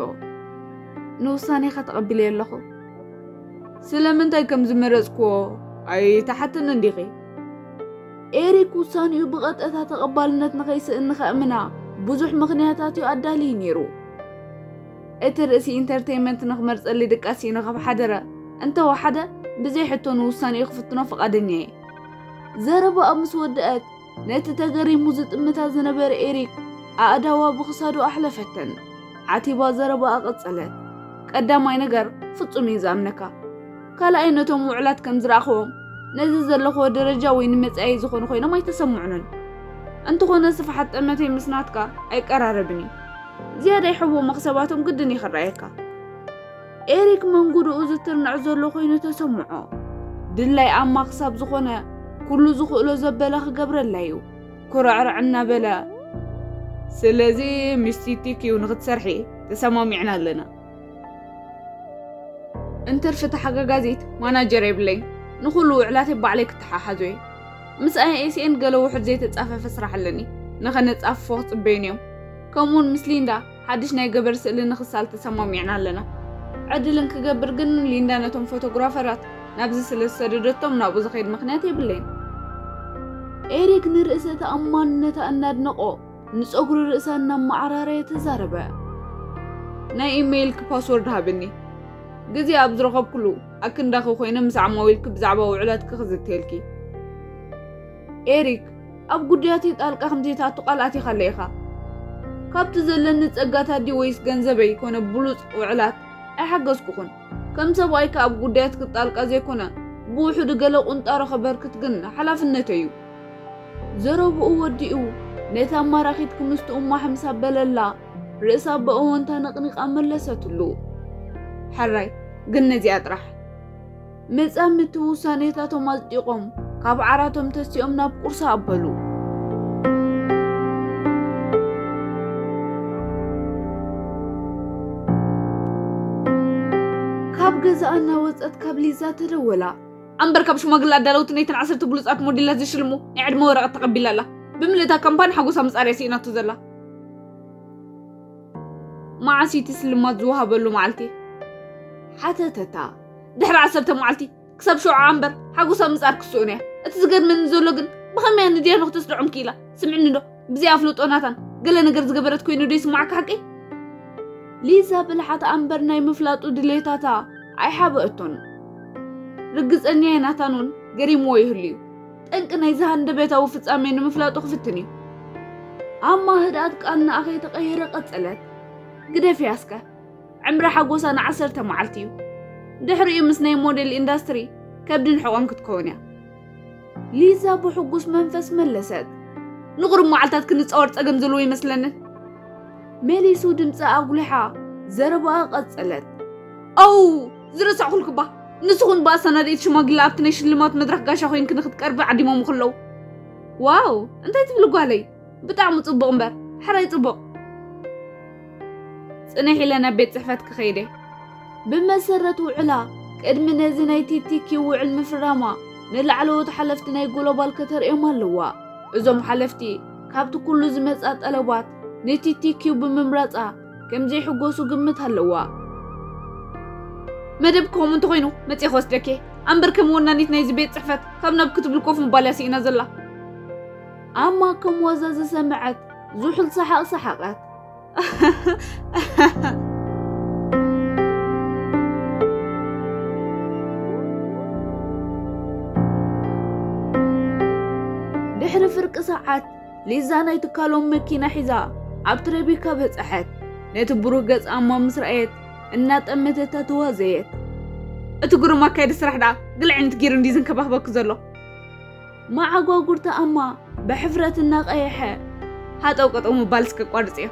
"ንውሳኔኻ ተቐቢለዮ ኣለኹ። ስለምንታይ ከም ዝመረጽኩዎ ኣይትሓትንን ዲኺ?" ኤሪክ ውሳኔኡ ብቐጥታ ተቐባልነት ንኸይስእን ንኸእምና ብዙሕ ምኽንያታት እዩ ኣዳልዩ ነይሩ። እቲ ርእሲ ኢንተርቴይመንት ንኽመርጸሊ ድቃስ ኢነ ካብ ሓደረ፣ እንተወሓደ ብዘይ ሕቶ ንውሳኔኡ ክፍትኖ ፍቓደኛ እየ። ዘረባኣ ምስ ወደኣት፣ ነቲ ተገሪሙ ዝጥምታ ዝነበረ ኤሪክ ኣእዳዋ ብኽሳዱ ኣሕለፈተን። ዓቲባ ዘረባኣ ቀጸለት። "ቀዳማይ ነገር፣ ፍጹም እየ ዝኣምነካ። ካልኣይ፣ ነቶም ውዕላት ከም ዝረኣኽዎም፣ ነዚ ዘለኽዎ ደረጃ ወይ ንመጻኢ ዝኾኑ ኮይኖም ኣይተሰምዑንን። እንተኾነ፣ ስፍሓት ጠመተይ ምስ ናትካ ኣይቀራረብን እዩ። ዝያዳ ይሕቦ መኽሰባቶም ግድን እዩ ክረኣየካ።" ኤሪክ መንጉድኡ ዝትርንዕ ዘሎ ኮይኑ ተሰምዖ። ድላይ ኣማ ክሳብ ዝኾነ፣ ኩሉ ዝኽእሎ ዘበለ ክገብረላ እዩ። ኩርዕርዕ እናበለ፣ "ስለዚ ምስ ቲቲኪው ንኽትሰርሒ ተሰማሚዕና ኣለና። እንትርፊ ተሓጋጋዚት ማናጀር የብለይን። ንኹሉ ውዕላተይ ባዕለይ ክተሓሓዞ እየ። ምስ ኣይኤስኤን ገለ ውሑድ ዘይተጻፈፈ ስራሕ ኣለኒ። ንኸነጻፍፎ ክጽበዩኒ እዮም። ከምኡውን ምስ ሊንዳ ሓድሽ ናይ ገበር ስእሊ ንኽሳል ተሰማሚዕና ኣለና። ዕድል እንክገብር ግን ሊንዳ ነቶም ፎቶግራፈራት ናብዚ ስለ ዝሰደደቶም ናብኡ ዝኸይድ ምኽንያት የብለይን።" ኤሪክ ንርእሰ ተኣማንነታ እናድነቖ፣ ንጸጉሪ ርእሳ እናመዓራረየ ተዛረበ። "ናይ ኢሜይልኪ ፓስወርድ ሃብኒ። ግዜ ኣብ ዝረኸብኩሉ ኣክንዳኺ ኮይነ ምስ ዓማዊልኪ ብዛዕባ ውዕላትኪ ክዝተየልኪ። ኤሪክ፣ ኣብ ጉዳያተይ ጣልቃ ከም ዘይትኣቱ ቃል ኣቲኻለይ ኢኻ። ካብቲ ዘለኒ ጸጋታት ድዩ ወይስ ገንዘበይ ኮነ ብሉጽ ውዕላት ኣይሓገዝኩኹን። ከም ሰብኣይካ ኣብ ጉዳያትኪ ጣልቃ ዘይኮነ፣ ብውሑዱ ገለ ቁንጣሮ ከበርክት ግን ሓላፍነተይ እዩ።" ዘረብኡ ወዲኡ፣ ነታ ኣማራኺት ክምስትኡ ማሕምስ ኣበለላ፣ ርእሳ ብእወንታ ነቕኒቓ መለሰትሉ። "ሕራይ፣ ግን ነዚኣ ጥራሕ።" መጻምድቲ ውሳኔታቶም ኣጽዲቖም፣ ካብ ዓራቶም ተሲኦም ናብ ቁርሲ ኣበሉ። ካብ ገዛኣ እናወጸት ካብ ሊዛ ተደወላ። ኣምበር ካብ ሽማግለ ኣዳለውቲ ነይተን ዓሰርተ ብሉጻት ሞዴላት ዝሽልሙ ናይ ዕድመ ወረቐት ተቐቢላ ኣላ። ብምልእታ ካምፓኒ ሓጎሳ ምጻር እያ ስኢናቶ ዘላ። "መዓስ እዩ እቲ ስልማት ዝወሃበሉ መዓልቲ?" ሓተተታ። "ድሕሪ ዓሰርተ መዓልቲ። ክሳብ ሸውዓ እምበር ሓጎሳ ምጻር ክስኡን እያ። እቲ ዝገርመኒ ዘሎ ግን ብኸመይ ኣነ ድያ ንኽተስድዖም ክኢላ? ስምዕኒ ዶ? ብዘይ ኣፍልጦ ናታን ገለ ነገር ዝገበረት ኮይኑ ዶ ይስምዓካ ሓቀይ?" ሊዛ ብልሓታ እምበር ናይ ምፍላጡ ድሌታታ ኣይሓበአቶን። ርግጸኛ እየ ናታን እውን ገሪምዎ ይህሉ እዩ። ጠንቂ ናይዚ ሃንደበታዊ ፍጻሜ ንምፍላጡ ክፍትን እዩ። ኣማ ህድኣት ቃል ንኣ ከይተቐየረ ቀጸለት። "ግደፍያ እስከ። ዕምሪ ሓጎሳ ንዓሰርተ መዓልቲ እዩ። ድሕሪኡ ምስ ናይ ሞዴል ኢንዳስትሪ ከብድን ሕቖን ክትከውን እያ።" ሊዛ ብሕጉስ መንፈስ መለሰት። "ንቑሩብ መዓልታት ክንጻወር ጸገም ዘለዎ ይመስለንን?" መሊሱ ድምጻ ኣጉሊሓ፣ ዘረባኣ ቀጸለት። ኣው፣ ዝረሳዕኩልክባ፣ ንስኹን ብኣሰናዳኢት ሽማግለ ኣብቲ ናይ ሽልማት መድረኽ ጋሻ ኮይንኪ ንክትቀርቢ ዓዲሞም ከለዉ። ዋው፣ እንታይ ትብሊ ጓለይ? ብጣዕሚ ጽቡቕ እምበር፣ ሕራይ ጽቡቕ። ጽንሕ ኢለ ናብ ቤት ጽሕፈት ክኸይደ። ብመሰረት ውዕላ፣ ቅድሚ ነዚ ናይ ቲቲኪው ውዕል ምፍራማ፣ ንላዕለዎት ሓለፍቲ ናይ ግሎባል ከተርእዮም ኣለዋ። እዞም ሓለፍቲ፣ ካብቲ ኩሉ ዝመጻ ጠለባት፣ ንቲቲኪው ብምምራጻ፣ ከም ዘይሕጎሱ ግምት ኣለዋ። መደብ ከምኡ እንተኾይኑ፣ መጽየ ክወስደኪ። ኣምበር ከም ወናኒት ናይዚ ቤት ጽሕፈት፣ ካብ ናብ ክትብል ኮፍ ምባል እያ ስኢና ዘላ። ኣማ ከም ዋዛ ዝሰምዐት፣ ዝሑል ሰሓቕ ሰሓቐት። ድሕሪ ፍርቂ ሰዓት፣ ሊዛ ናይ ትካሎም መኪና ሒዛ ኣብቲ ረቢካ በጽሐት። ነቲ ብሩህ ገጽ ኣማ ምስ ረኣየት፣ እናጠመተታ ተዋዘየት። እቲ ግሩም ኣካይዲ ስራሕ ደኣ ግልዕነት ገይሩ እንድዩ ዝንከባኸበኪ ዘሎ። መዓጓጉርቲ ኣማ ብሕፍረት እናቐየሐ፣ ሃጠው ቀጠው ምባል እስከ ቋርጽዮ።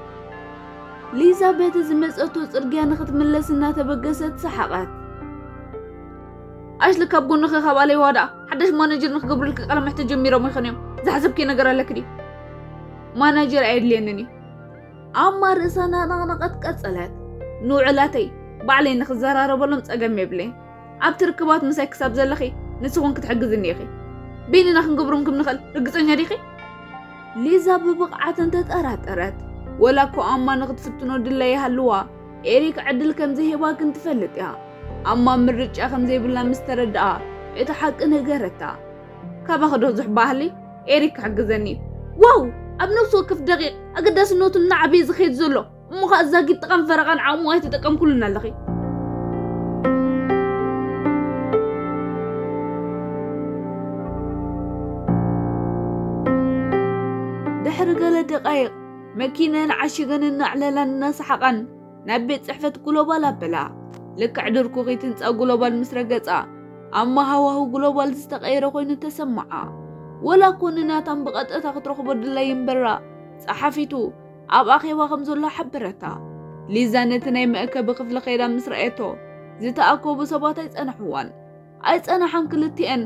ሊዛ በቲ ዝመጸቶ ጽርግያ ንኽትምለስ እናተበገሰት ሰሓቐት። ኣሽሊ ካብ ጎንኺ ካብ ኣለይዋ ደኣ ሓዳሽ ማናጀር ንክገብሩልኪ ቃለ መሕትት ጀሚሮም ይኾኑ እዮም። ዝሓሰብክዮ ነገር ኣለኪ ድዩ? ማናጀር ኣየድልየንን እዩ። ኣማ ርእሳ እናነቕነቐት ቀጸለት። ንውዕላተይ ባዕለይ ንኽዘራረበሎም ጸገም የብለይን። ኣብቲ ርክባት ምሳይ ክሳብ ዘለኺ ንስኹን ክትሕግዝኒ ኢኺ። በይንና ክንገብሮም ከም ንኽእል ርግጸኛ ዲኺ? ሊዛ ብብቕዓተን ተጠራጠረት። ወላ እኮ ኣማ ንኽትፍትኖ ድላይ ይሃልዋ፣ ኤሪክ ዕድል ከም ዘይህባ ግን ትፈልጥ እያ። ኣማ ምርጫ ከም ዘይብላ ምስ ተረድኣ፣ እቲ ሓቂ ነገረታ። ካባኺ ዶ ብዙሕ ባህሊ? ኤሪክ ክሕግዘኒ እዩ። ዋው! ኣብ ነፍሲ ወከፍ ደቂቕ ኣገዳስነቱ እናዓበየ ዝኸይድ ዘሎ፣ እሞ ኸኣ ዛጊት ጥቓን ፈረቓን ዓቕሙ ኣይተጠቀምኩሉን ኣለኺ። ድሕሪ ገለ ደቃይቕ፣ መኪነን ዓሺገን እናዕለላን እናሰሓቓን ናብ ቤት ጽሕፈት ግሎባል ኣበላ። ልክዕ ድርኩኺት ህንጻ ግሎባል ምስ ረገጻ፣ ኣብ መሃዋሁ ግሎባል ዝተቐየረ ኮይኑ ተሰምዓ። ወላ እኮ ንናታን ብቐጥታ ክትረኽቦ ድላይ እምበራ፣ ጸሓፊቱ ኣብ ኣኼባ ከም ዘሎ ሓበረታ። ሊዛ ነቲ ናይ መእከቢ ክፍሊ ከይዳ ምስ ረኣየቶ፣ ዝተኣከቡ ሰባት ኣይጸንሕዋን። ኣይጸንሓን ክልቲኤን።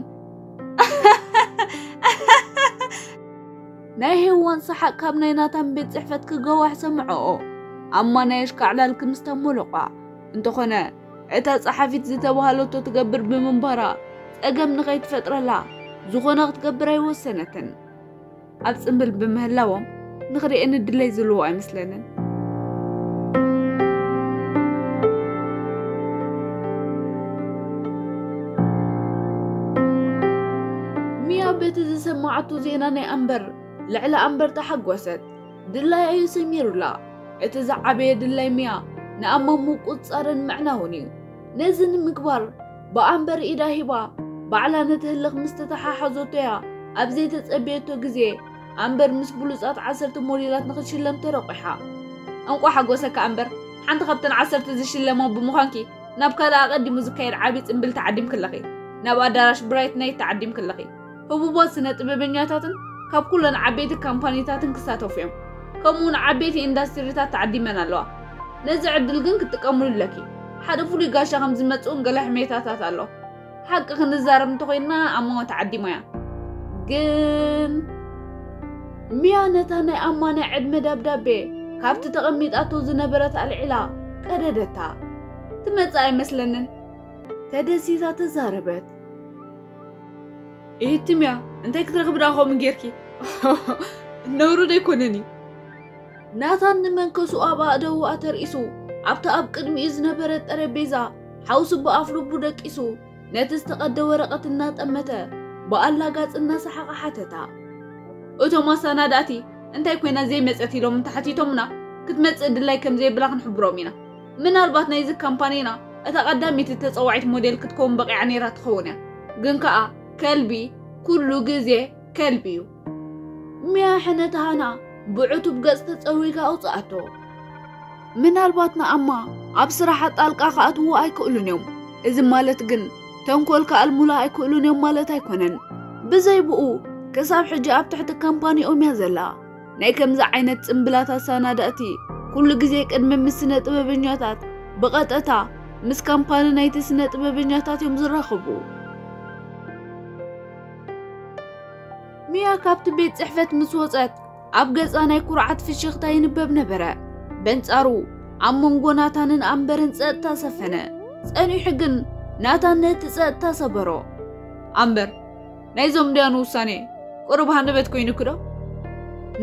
ናይ ሄዋን ሰሓቕ ካብ ናይ ናታን ቤት ጽሕፈት ክገዋሕ ሰምዖኦ። ኣማ ናይ ኣሽካዕላል ክምስታ ሞሎቋ። እንተኾነ፣ እታ ጸሓፊት ዝተባህለቶ ትገብር ብምንባራ፣ ጸገም ንኸይትፈጥረላ፣ ዝኾነ ክትገብር ኣይወሰነትን። ኣብ ጽምብል ብምህላዎም፣ ንኽርእየኒ ድለይ ዝልዎ ኣይመስለንን። ሚያ በቲ ዝሰማዓቶ ዜና ናይ ኣምበር፣ ልዕሊ ኣምበር ተሓጎሰት። ድላያ እዩ ሰሚሩላ። እቲ ዝዓበየ ድላይ ሚያ ንኣማ ምቁጽጻርን ምዕናውን እዩ። ነዚ ንምግባር ብኣምበር ኢዳ ሂባ፣ ባዕላ ነቲ ህልኽ ምስ ተተሓሓዞቶ እያ ኣብ ዘይተጸበየቶ ግዜ ኣምበር ምስ ብሉጻት ዓሰርተ ሞዴላት ንኽትሽለም ተረቑሓ። እንቋዕ ሓጎሰካ ኣምበር፣ ሓንቲ ካብተን ዓሰርተ ዝሽለማ ብምዃንኪ ናብ ካልእ ኣቐዲሙ ዝካየድ ዓቢ ጽምብል ተዓዲምኪ ኣለኺ። ናብ ኣዳራሽ ብራይት ናይት ተዓዲምኪ ኣለኺ። ህቡባት ስነ ጥበበኛታትን ካብ ኩለን ዓበይቲ ካምፓኒታትን ክሳተፉ እዮም። ከምኡውን ዓበይቲ ኢንዳስትሪታት ተዓዲመን ኣለዋ። ነዚ ዕድል ግን ክትጥቀምሉ ኣለኪ። ሓደ ፍሉይ ጋሻ ከም ዝመጽእን ገለ ሕሜታታት ኣሎ። ሓቂ ክንዛረብ እንተኾይንና ኣማ ተዓዲማ እያ። ግን ሚያ ነታ ናይ ኣማ ናይ ዕድመ ደብዳቤ ካብቲ ተቐሚጣቶ ዝነበረት ኣልዒላ ቀደደታ። ትመጽእ ኣይመስለንን። ተደሲታ ተዛረበት። ኢሂ ሚያ፣ እንታይ ክትረኽቢ ደኣ ከምኡ ጌርኪ? ነውሪ ዶ ኣይኮነን እዩ? ናታን ንመንከሱ ኣብ ኣእዳዉ ኣተርኢሱ፣ ኣብቲ ኣብ ቅድሚኡ ዝነበረ ጠረጴዛ ሓውሱ ብኣፍ ልቡ ደቂሱ፣ ነቲ ዝተቐደ ወረቐት እናጠመተ፣ ብኣላጋጽ እናሰሓቐ ሓተታ። እቶም ኣሰናዳእቲ፣ እንታይ ኮይና ዘይመጸት ኢሎም እንተሓቲቶምና፣ ክትመጽእ ድላይ ከም ዘይብላ ክንሕብሮም ኢና። ምናልባት ናይዚ ካምፓኒና እታ ቀዳመይቲ ተጸዋዒት ሞዴል ክትከውን በቒዓ ነይራ ትኸውን እያ። ግን ከኣ ከልቢ ኩሉ ግዜ ከልቢ እዩ። ሚያ ሕነ ተሃና ብዕቱብ ገጽ ተጸዊጋ ኣውጽኣቶ። ምናልባት ንኣማ ኣብ ስራሓ ጣልቃ ክኣትዉ ኣይክእሉን እዮም። እዚ ማለት ግን ተንኮል ክኣልሙላ ኣይክእሉን እዮም ማለት ኣይኮነን። ብዘይ ብኡ ክሳብ ሕጂ ኣብ ትሕቲ ካምፓኒኦም እያ ዘላ። ናይ ከምዚ ዓይነት ጽምብላት ኣሰናዳእቲ ኩሉ ግዜ ቅድሚ ምስ ስነ ጥበበኛታት ብቐጥታ ምስ ካምፓኒ ናይቲ ስነ ጥበበኛታት እዮም ዝራኸቡ። ሚያ ካብቲ ቤት ጽሕፈት ምስ ወጸት ኣብ ገጻ ናይ ኩርዓት ፍሽኽታ ይንበብ ነበረ። በንጻሩ ኣብ መንጎ ናታንን ኣምበርን ጸጥታ ሰፈነ። ጸኒሑ ግን ናታን ነቲ ጸጥታ ሰበሮ። ኣምበር፣ ናይዞም ድያኑ ውሳኔ ቁሩብ ሃንደበት ኮይኑኪ ዶ?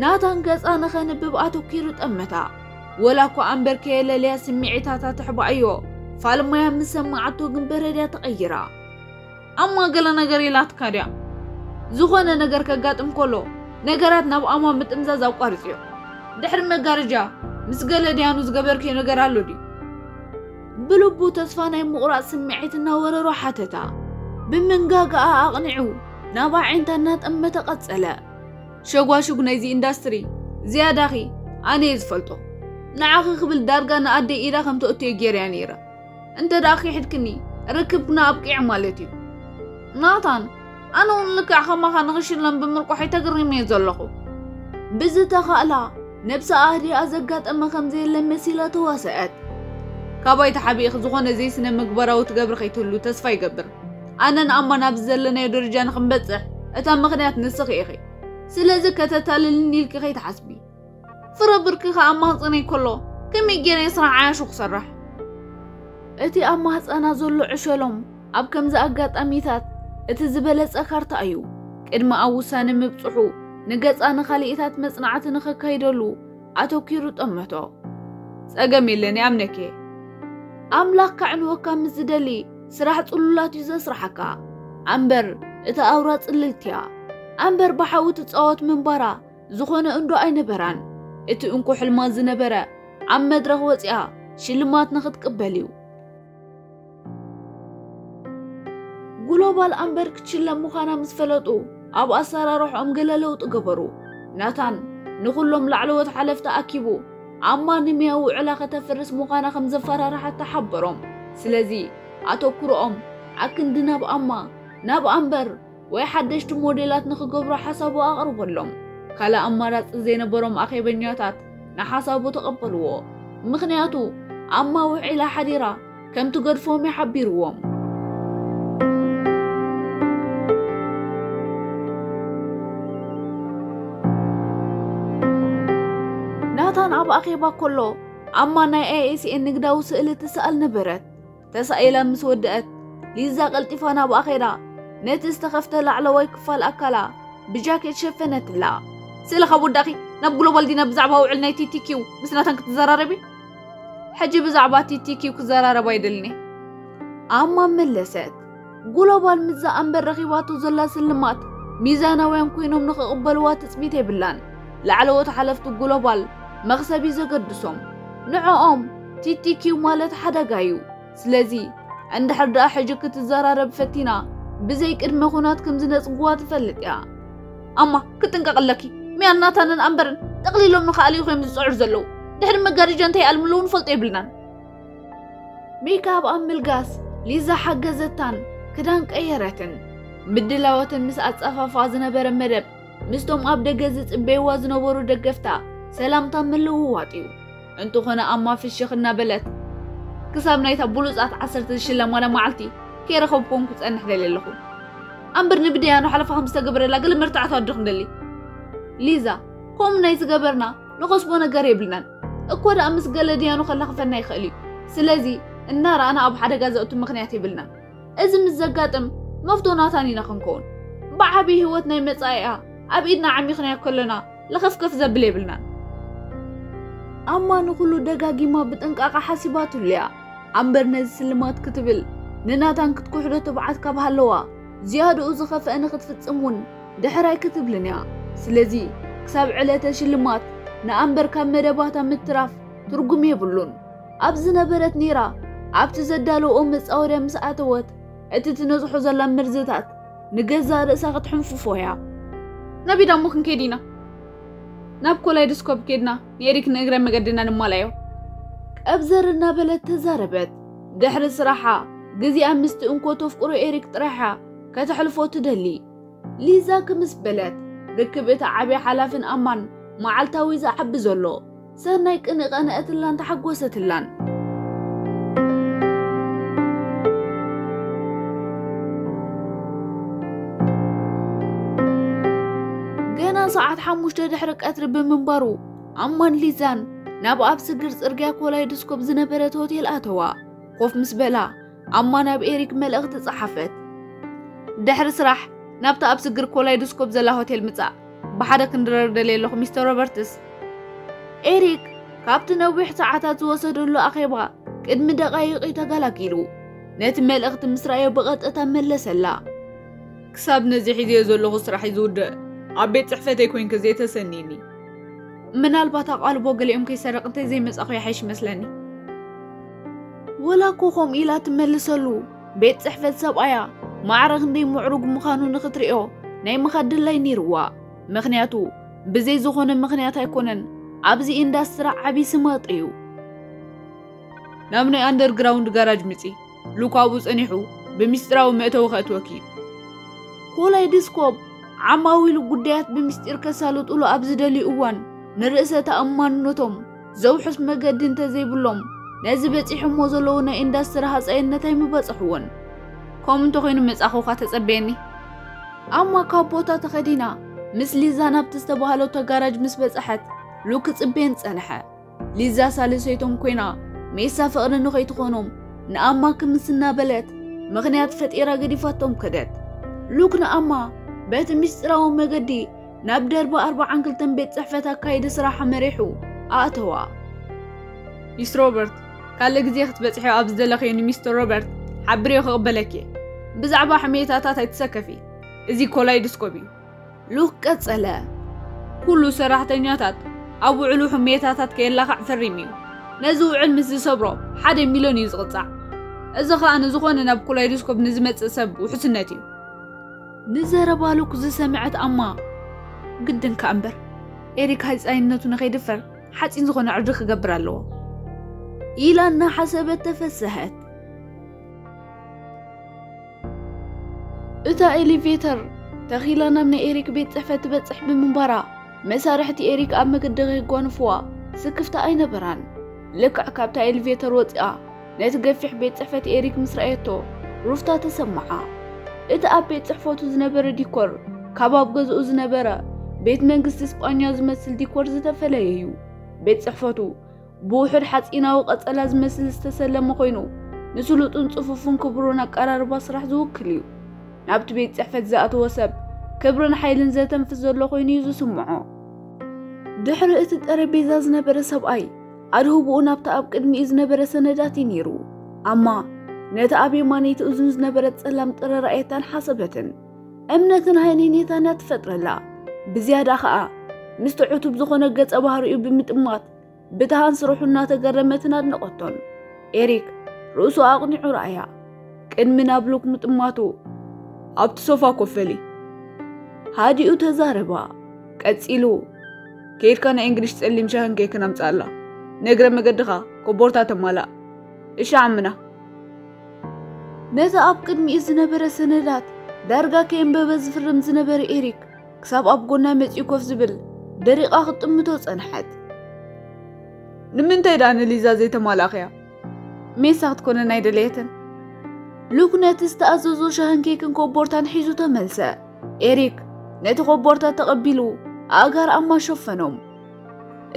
ናታን ገጻ ንኸንብብ ኣተኲሩ ጠመታ። ወላ እኳ ኣምበር ከየለልያ ስምዒታታ ተሕባእዮ፣ ፋልማያ ምስ ሰማዓቶ ግን በረድያ ተቐይራ። ኣማ ገለ ነገር ኢላትካ ድያ? ዝኾነ ነገር ከጋጥም ከሎ ነገራት ናብ ኣማ ምጥምዛዝ ኣቋርጽዮ። ድሕሪ መጋረጃ ምስ ገለ ድያኑ ዝገበርክዮ ነገር ኣሎ ድዩ? ብልቡ ተስፋ ናይ ምቑራጽ ስምዒት እናወረሮ ሓተታ። ብመንጋጋኣ ኣቕኒዑ ናብ ኣዒንታ እናጠመተ ቀጸለ። ሸጓሹግ ናይዚ ኢንዳስትሪ ዝያዳኺ ኣነ እየ ዝፈልጦ። ንዓኺ ክብል ዳርጋ ንኣደይ ኢዳ ከም ተእትዮ ገይረያ ነይረ። እንተ ደኣ ክሒድክኒ ርክብና ኣብቂዑ ማለት እዩ። ናታን፣ ኣነ እውን ልክዕ ከማኻ ንኽሽለም ብምርቋሐይ ተገሪመ እየ ዘለኹ። ብዝተኻእላ ነብሳ ኣህዲኣ ዘጋጠመ ከም ዘየለ መሲላ ተዋሰአት። ካባይ ተሓቢእኺ ዝኾነ ዘይስነ ምግባራዊ ትገብሪ ከይትህሉ ተስፋ ይገብር። ኣነን ኣማን ኣብዚ ዘለናዮ ደረጃ ንኽንበጽሕ እታ ምኽንያት ንስኺ ኢኺ። ስለዚ ከተታልልኒ ኢልኪ ከይትሓስቢ። ፍረ ብርኪ ከኣማኽጸኒ ከሎ ከመይ ገይረ ስራሕ ዓያሹ ክሰርሕ? እቲ ኣብ ማህጸና ዘሎ ዕሸሎም ኣብ ከምዚ ኣጋጣሚታት እቲ ዝበለጸ ካርታ እዩ። ቅድሚ ኣብ ውሳነ ምብጽሑ ንገጻ ንኻልኢታት መጽናዕቲ ንኸካይደሉ ኣተኲሩ ጠመቶ። ጸገም የለን፣ ይኣምነኪ። ኣምላኽ ከዕንወካ ምስ ዝደሊ ስራሕ ጽሉላት እዩ ዘስርሓካ። ኣምበር እታ ኣውራ ጽልልቲ እያ። ኣምበር ብሓዊ ትጻወት ምንባራ ዝኾነ እንዶ ኣይነበራን። እቲ እንኮ ሕልማ ዝነበረ ኣብ መድረኽ ወጺኣ ሽልማት ንኽትቅበል እዩ። ግሎባል ኣምበር ክትሽለም ምዃና ምስ ፈለጡ ኣብ ኣሰራርሖም ገለ ለውጢ ገበሩ። ናታን ንኹሎም ላዕለዎት ሓለፍቲ ኣኪቡ ኣማ ንሚያ ውዕላ ከተፍርስ ምዃና ከም ዘፈራርሓታ ሓበሮም። ስለዚ ኣተኩሮኦም ኣክንዲ ናብ ኣማ፣ ናብ ኣምበር ወይ ሓደሽቲ ሞዴላት ንኽገብሩ ሓሳቡ ኣቕርበሎም። ካልእ ኣማራጺ ዘይነበሮም ኣኼበኛታት ንሓሳቡ ተቐበልዎ። ምኽንያቱ ኣማ ውዒላ ሓዲራ ከም ትገድፎም እዩ ሓቢርዎም። ናታን ኣብ ኣኼባ ከሎ ኣማ ናይ ኣይኤስኤን ንግዳዊ ስእሊ ትስኣል ነበረት። ተሳኢላ ምስ ወደአት ሊዛ ቀልጢፋ ናብኣ ኸይዳ ነቲ ዝተኸፍተ ላዕለዋይ ክፋል ኣካላ ብጃኬት ሸፈነትላ። ስእሊ ካብ ወዳእኺ ናብ ግሎባል ዲና ብዛዕባ ውዕል ናይ ቲቲኪው ምስ ናታን ክትዘራረቢ? ሕጂ ብዛዕባ ቲቲኪው ክዘራረብ ኣይደልን እየ። ኣማ መለሰት። ግሎባል ምስዛ ኣምበር ረኺባቶ ዘላ ስልማት ሚዛናውያን ኮይኖም ንኽቕበልዋ ትጽቢት የብላን። ላዕለዎት ሓለፍቲ ግሎባል መኽሰብ እዩ ዘገድሶም። ንዕኦም ቲቲኪው ማለት ሓደጋ እዩ። ስለዚ እንድሕር ደኣ ሕጂ ክትዘራረብ ፈቲና ብዘይ ቅድመ ኩናት ከም ዝነጽግዋ ትፈልጥ እያ። ኣማ ክትጥንቀቕ ኣለኪ። ሚያን ናታንን ኣምበርን ጠቕሊሎም ንኽኣልዩ እዮም ዝጽዕሩ ዘለዉ። ድሕሪ መጋረጃ እንታይ ኣልምለዉ ንፈልጦ የብልናን። ሜክኣፕ ኣብ ምልጋስ ሊዛ ሓገዘታን ክዳን ቀየረትን። ምድላዋትን ምስ ኣጻፋፋ ዝነበረ መደብ ምስቶም ኣብ ደገ ዝጽበይዋ ዝነበሩ ደገፍታ ሰላምታ ምልውዋጥ እዩ። እንተኾነ ኣማ ፍሽኽ እናበለት ክሳብ ናይታ ብሉጻት ዓሰርተ ዝሽለማላ መዓልቲ ከይረኸብኩም ክጸንሕ ደልየ ኣለኹ። ኣምበር ንብድያኖ ሓለፋ ከም ዝተገበረላ ገለ መርትዓታት ዶ ክንደሊ? ሊዛ፣ ከምኡ ናይ ዝገበርና ንኸስቦ ነገር የብልናን። እኮ ደኣ ምስ ገለ ድያኑ ከላኽፈና ይኽእል እዩ። ስለዚ እናረኣና ኣብ ሓደጋ ዘእቱ ምኽንያት የብልናን። እዚ ምስ ዘጋጥም መፍቶ ናታን ኢና ክንከውን። ብዓቢ ህይወት ናይ መጻኢኣ ኣብ ኢድና ዓሚኽናዮ ከለና ለኸፍከፍ ዘብል የብልናን። ኣማ ንኹሉ ደጋጊማ ብጥንቃቐ ሓሲባትሉ እያ። ኣምበር ነዚ ስልማት ክትብል ንናታን ክትኩሕዶ ትብዓት ካብ ሃለዋ ዝያድኡ ዝኸፍአ ንኽትፍጽም እውን ድሕር ኣይክትብልን እያ። ስለዚ ክሳብ ዕለተ ሽልማት ንኣምበር ካብ መደባታ ምትራፍ ትርጉም የብሉን። ኣብ ዝነበረት ኔራ ኣብቲ ዘዳለዎ መጻወድያ ምስ ኣተወት እቲ ትነዝሖ ዘላ መርዝታት ንገዛእ ርእሳ ክትሕንፍፎ እያ። ናብ ኢዳሞ ክንከይድ ኢና። ናብ ኮላይዶስኮፕ ከይድና ንኤሪክ ንእግረ መገድና ንማላዮ። ቀብዘር እናበለት ተዛረበት። ድሕሪ ስራሓ ግዜኣ ምስቲ እንኮ ተፍቅሮ ኤሪክ ጥራሓ ከተሕልፎ ትደሊ። ሊዛ ክምስ በለት ርክብ እቲ ዓብዪ ሓላፍን ኣማን መዓልታዊ ዝዓቢ ዘሎ ሰናይ ቅንኢ ቀንአትላን ተሓጎሰትላን። ገና ሰዓት ሓሙሽተ ድሕሪ ቀትሪ ብምንባሩ፣ ኣማን ሊዛን ናብ ኣብ ስግር ጽርግያ ኮላይድስኮፕ ዝነበረት ሆቴል ኣተዋ። ኮፍ ምስ በላ፣ ኣማ ናብ ኤሪክ መልእኽቲ ጸሓፈት። ድሕሪ ስራሕ ናብታ ኣብ ስግር ኮላይድስኮፕ ዘላ ሆቴል ምጻእ። ብሓደ ክንድረር ደልየ ኣለኹ፣ ሚስተር ሮበርትስ። ኤሪክ ካብቲ ነዊሕ ሰዓታት ዝወሰደሉ ኣኼባ ቅድሚ ደቓይቕ እዩ ተገላጊሉ። ነቲ መልእኽቲ ምስ ረኣዮ ብቐጥታ መለሰላ። ክሳብ ነዚ ሒዝዮ ዘለኹ ስራሕ እዩ ዝውድእ፣ ኣብ ቤት ጽሕፈተይ ኮይንኪ ዘይተሰንይኒ። ምናልባት ኣቓልቦ ገሊኦም ከይሰርቕ እንተዘይመጻኹ ይሓይሽ ይመስለኒ። ወላ እኮ ከምኡ ኢላ ትመልሰሉ፣ ቤት ጽሕፈት ሰብኣያ ማዕረ ክንደይ ምዕሩግ ምዃኑ ንኽትርእዮ ናይ ምኻድ ድላይ ነይርዋ። ምኽንያቱ ብዘይ ዝኾነ ምኽንያት ኣይኮነን ኣብዚ ኢንዳስትሪ ዓቢ ስም ኣጥርዩ። ናብ ናይ ኣንደርግራውንድ ጋራጅ ምጺ። ሉክ ኣብኡ ጸኒሑ ብምስጢራዊ መእተዊ ከእትወኪ እዩ። ኮላይድስኮፕ ዓማዊሉ ጉዳያት ብምስጢር ከሳልጡሉ ኣብ ዝደልዩ እዋን፣ ንርእሰ ተኣማንነቶም ዘውሕስ መገዲ እንተዘይብሎም፣ ነዚ በጺሖሞ ዘለዉ ናይ ኢንዳስትሪ ሃጻይነት ኣይምበጽሕዎን። ከምኡ እንተኾይኑ መጻኹኻ ተጸበየኒ። ኣማ ካብ ቦታ ተኸዲና ምስ ሊዛ ናብቲ ዝተባህለቶ ጋራጅ ምስ በጽሐት፣ ሉክ ክጽበየን ጸንሐ። ሊዛ ሳልሰይቶም ኮይና ሜሳ ፍቕሪ ንኸይትኾኖም ንኣማ ክምስ እናበለት ምኽንያት ፈጢራ ገዲፋቶም ከደት። ሉክ ንኣማ በቲ ምስጢራዊ መገዲ ናብ ደርቢ ኣርብዓን ክልተን ቤት ጽሕፈት ኣካይዲ ስራሓ መሪሑ ኣእተዋ። ሚስ ሮበርት፣ ካልእ ግዜ ክትበጽሕዮ ኣብ ዝደለኽዮ ንሚስተር ሮበርት ሓብርዮ ክቕበለኪ እየ። ብዛዕባ ሕሜታታት ኣይትሰከፊ። እዚ ኮላይድስኮፕ እዩ። ሉክ ቀጸለ። ኩሉ ሰራሕተኛታት ኣብ ውዕሉ ሕሜታታት ከየላኽዕ ፈሪሙ እዩ። ነዚ ውዕል ምስ ዝሰብሮ ሓደ ሚልዮን እዩ ዝቕጻዕ። እዚ ኸኣ ንዝኾነ ናብ ኮላይድስኮፕ ንዝመጽእ ሰብ ውሕስነት እዩ። ንዘረባ ሉክ ዝሰምዐት ኣማ፣ ግድን ከኣ እምበር፣ ኤሪክ ሃጻይነቱ ንኸይድፈር ሓጺን ዝኾነ ዕርዲ ክገብር ኣለዎ ኢላ እናሓሰበት ተፈሰሐት። እታ ኤሊቬተር ተኺላ ናብ ናይ ኤሪክ ቤት ጽሕፈት ትበጽሕ ብምንባራ፣ መሳርሕቲ ኤሪክ ኣብ መገዲ ከይጓንፍዋ ስክፍታ ኣይነበራን። ልክዕ ካብታ ኤሊቬተር ወጺኣ ነቲ ገፊሕ ቤት ጽሕፈት ኤሪክ ምስ ረኣየቶ፣ ሩፍታ ተሰምዓ። እቲ ኣብ ቤት ጽሕፈቱ ዝነበረ ዲኮር ካብ ኣብ ገዝኡ ዝነበረ ቤት መንግስቲ ስጳኛ ዝመስል ዲኮር ዝተፈለየ እዩ። ቤት ጽሕፈቱ ብውሑድ ሓጺናዊ ቀጸላ ዝመስል ዝተሰለመ ኮይኑ፣ ንስሉጥን ጽፉፍን ክብሩን ኣቀራርባ ስራሕ ዝውክል እዩ። ናብቲ ቤት ጽሕፈት ዝኣተወ ሰብ ክብርን ሓይልን ዘተንፍስ ዘሎ ኮይኑ እዩ ዝስምዖ። ድሕሪ እቲ ጠረጴዛ ዝነበረ ሰብኣይ ኣድህቦኡ ናብቲ ኣብ ቅድሚኡ ዝነበረ ሰነዳት እዩ ነይሩ። ኣማ ነቲ ኣብ የማነይቲ እዝኑ ዝነበረት ጸላም ጥረ ረኣየታን ሓሰበትን። እምነትን ሃይነይነታን እያ ትፈጥረላ። ብዝያዳ ኸኣ ምስቲ ዕቱብ ዝኾነ ገጸ ባህሪኡ ብምጥማት ብትሃን ስርሑ እናተገረመትን ኣድነቐቶን። ኤሪክ ርእሱ ኣቕኒዑ ረኣያ። ቅድሚ ናብ ሉክ ምጥማቱ፣ ኣብቲ ሶፋ ኮፍ በሊ። ሃዲኡ ተዛረባ። ቀጺሉ፣ ከይድካ ናይ እንግሊሽ ጸሊም ሻህን ኬክን ኣምጽኣላ። ንእግረ መገድኻ ኮቦርታ ተማላእ። እሺ ዓምና። ነቲ ኣብ ቅድሚኡ ዝነበረ ሰነዳት ዳርጋ ከየንበበ ዝፍርም ዝነበረ ኤሪክ፣ ክሳብ ኣብ ጎና መጺኡ ኮፍ ዝብል ደሪቓ ክትጥምቶ ጸንሐት። ንምንታይ ደኣ ንሊዛ ዘይተማላእኽያ? ሜሳ ክትኮነን ኣይደለየትን። ሉክ ነቲ ዝተኣዘዞ ሻህን ኬክን ኮቦርታን ሒዙ ተመልሰ። ኤሪክ ነቲ ኮቦርታ ተቐቢሉ ኣእጋር ኣማ ሸፈኖም።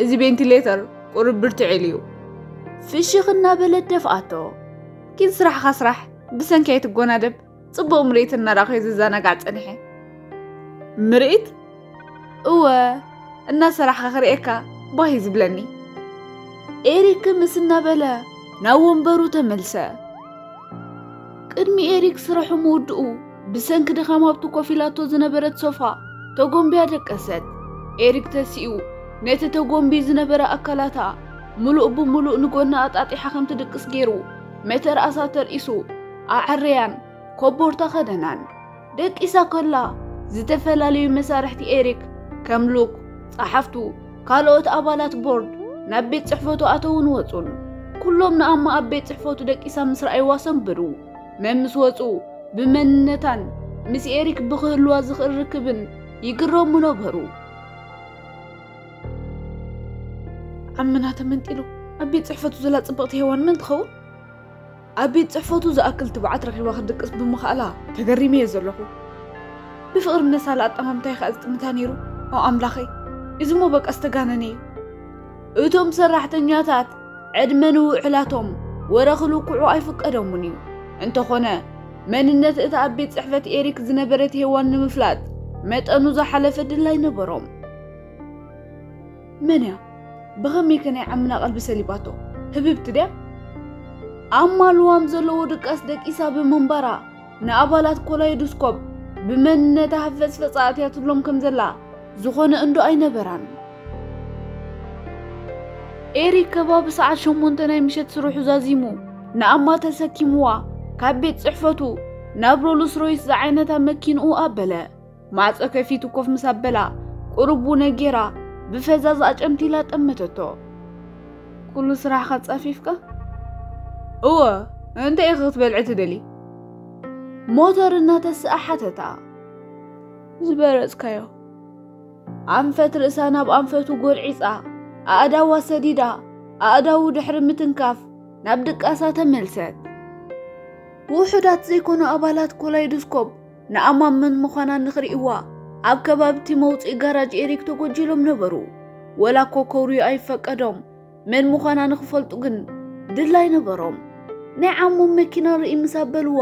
እዚ ቬንቲሌተር ቁሩብ ብርትዕ ኢሉ እዩ። ፍሽኽ እናበለት ደፍኣቶ። ኪድ ስራሕኻ ስራሕ፣ ብሰንኪ ኣይትጎናደብ። ጽቡቕ ምርኢት እናረኣኹ እየ ዝዘናጋዕ ጸኒሐ። ምርኢት? እወ፣ እናሰራሕኻ ክርእየካ ባህ እዩ ዝብለኒ። ኤሪክ ምስ እናበለ ናብ ወንበሩ ተመልሰ። ቅድሚ ኤሪክ ስራሑ ምውድኡ፣ ብሰንኪ ድኻም ኣብቲ ኮፍ ኢላቶ ዝነበረት ሶፋ ተጎንብያ ደቀሰት። ኤሪክ ተሲኡ፣ ነቲ ተጎንብዩ ዝነበረ ኣካላታ ምሉእ ብምሉእ ንጎና ኣጣጢሓ ከም ትድቅስ ገይሩ፣ መተርኣሳ ተርኢሱ፣ ኣዐረያን ኮቦርታ ከደናን። ደቂሳ ከላ፣ ዝተፈላለዩ መሳርሕቲ ኤሪክ፣ ከም ሉክ፣ ጸሓፍቱ፣ ካልኦት ኣባላት ቦርድ፣ ናብ ቤት ጽሕፈቱ ኣተውን ወጹን። ኩሎም ንኣማ ኣብ ቤት ጽሕፈቱ ደቂሳ ምስ ረኣይዋ ሰንበዱ። መምስ ወጹ፣ ብመንነታን ምስ ኤሪክ ብክህልዋ ዝኽእል ርክብን ይግረሙ ነበሩ። ዓምና ተመንጢሉ ኣብ ቤት ጽሕፈቱ ዘላ ጽብቕቲ ሄዋን መን ትኸውን? ኣብ ቤት ጽሕፈቱ ዝኣክል ትብዓት ረኺባ ክትድቅስ ብምኽኣላ ተገሪመ እየ ዘለኹ። ብፍቕሪ ነሳላ ኣጠማምታይ ከኣ ዝጥምታ ነይሩ። ኦ ኣምላኸይ፣ እዚ እሞ በቃ ዝተጋነነ እዩ። እቶም ሰራሕተኛታት ዕድመ ንውዕላቶም ወረ ክልክዑ ኣይፍቀደሙን እዩ። እንተኾነ መንነት እታ ኣብ ቤት ጽሕፈት ኤሪክ ዝነበረት ሄዋን ንምፍላጥ መጠኑ ዝሓለፈ ድላይ ነበሮም። መን እያ? ብኸመይ ከ ናይ ዓምና ቀልቢ ሰሊባቶ? ህብብቲ ድያ? ኣማ ልዋም ዘለዎ ድቃስ ደቂሳ ብምንባራ ንኣባላት ኮላይዶስኮፕ ብመንነታ ሃፈጽፈጻ ኣትያትሎም ከም ዘላ ዝኾነ እንዶ ኣይነበራን። ኤሪክ ከባቢ ሰዓት ሸሞንተ ናይ ምሸት ስርሑ ዛዚሙ ንኣማ ተሰኪምዋ ካብ ቤት ጽሕፈቱ ናብ ሮልስ ሮይስ ዝዓይነታ መኪንኡ ኣበለ። ማዕጾ ከፊቱ ኮፍ ምስ ኣበላ ቁሩቡ ነጌራ ብፈዛዝ ኣጨምቲላ ጠመተቶ። ኩሉ ስራሕካ ጸፊፍካ? እወ፣ እንታይ ኢኺ ክትበልዒ ትደሊ? ሞተር እናተስኣ ሓተታ። ዝበረጽካዮ። ኣንፈት ርእሳ ናብ ኣንፈቱ ጎርዒጻ፣ ኣእዳዋ ሰዲዳ፣ ኣእዳዉ ድሕሪ ምትንካፍ ናብ ድቃሳ ተመልሰት። ውሑዳት ዘይኮኑ ኣባላት ኮላይዶስኮፕ ንኣማ መን ምዃና ንኽርእይዋ ኣብ ከባቢ እቲ መውጽኢ ጋራጅ ኤሪክ ተጎጂሎም ነበሩ። ወላ እኮ ከውርዩ ኣይፈቀዶም፣ መን ምዃና ንኽፈልጡ ግን ድላይ ነበሮም። ናይ ዓሞም መኪና ርኢ ምስ ኣበልዋ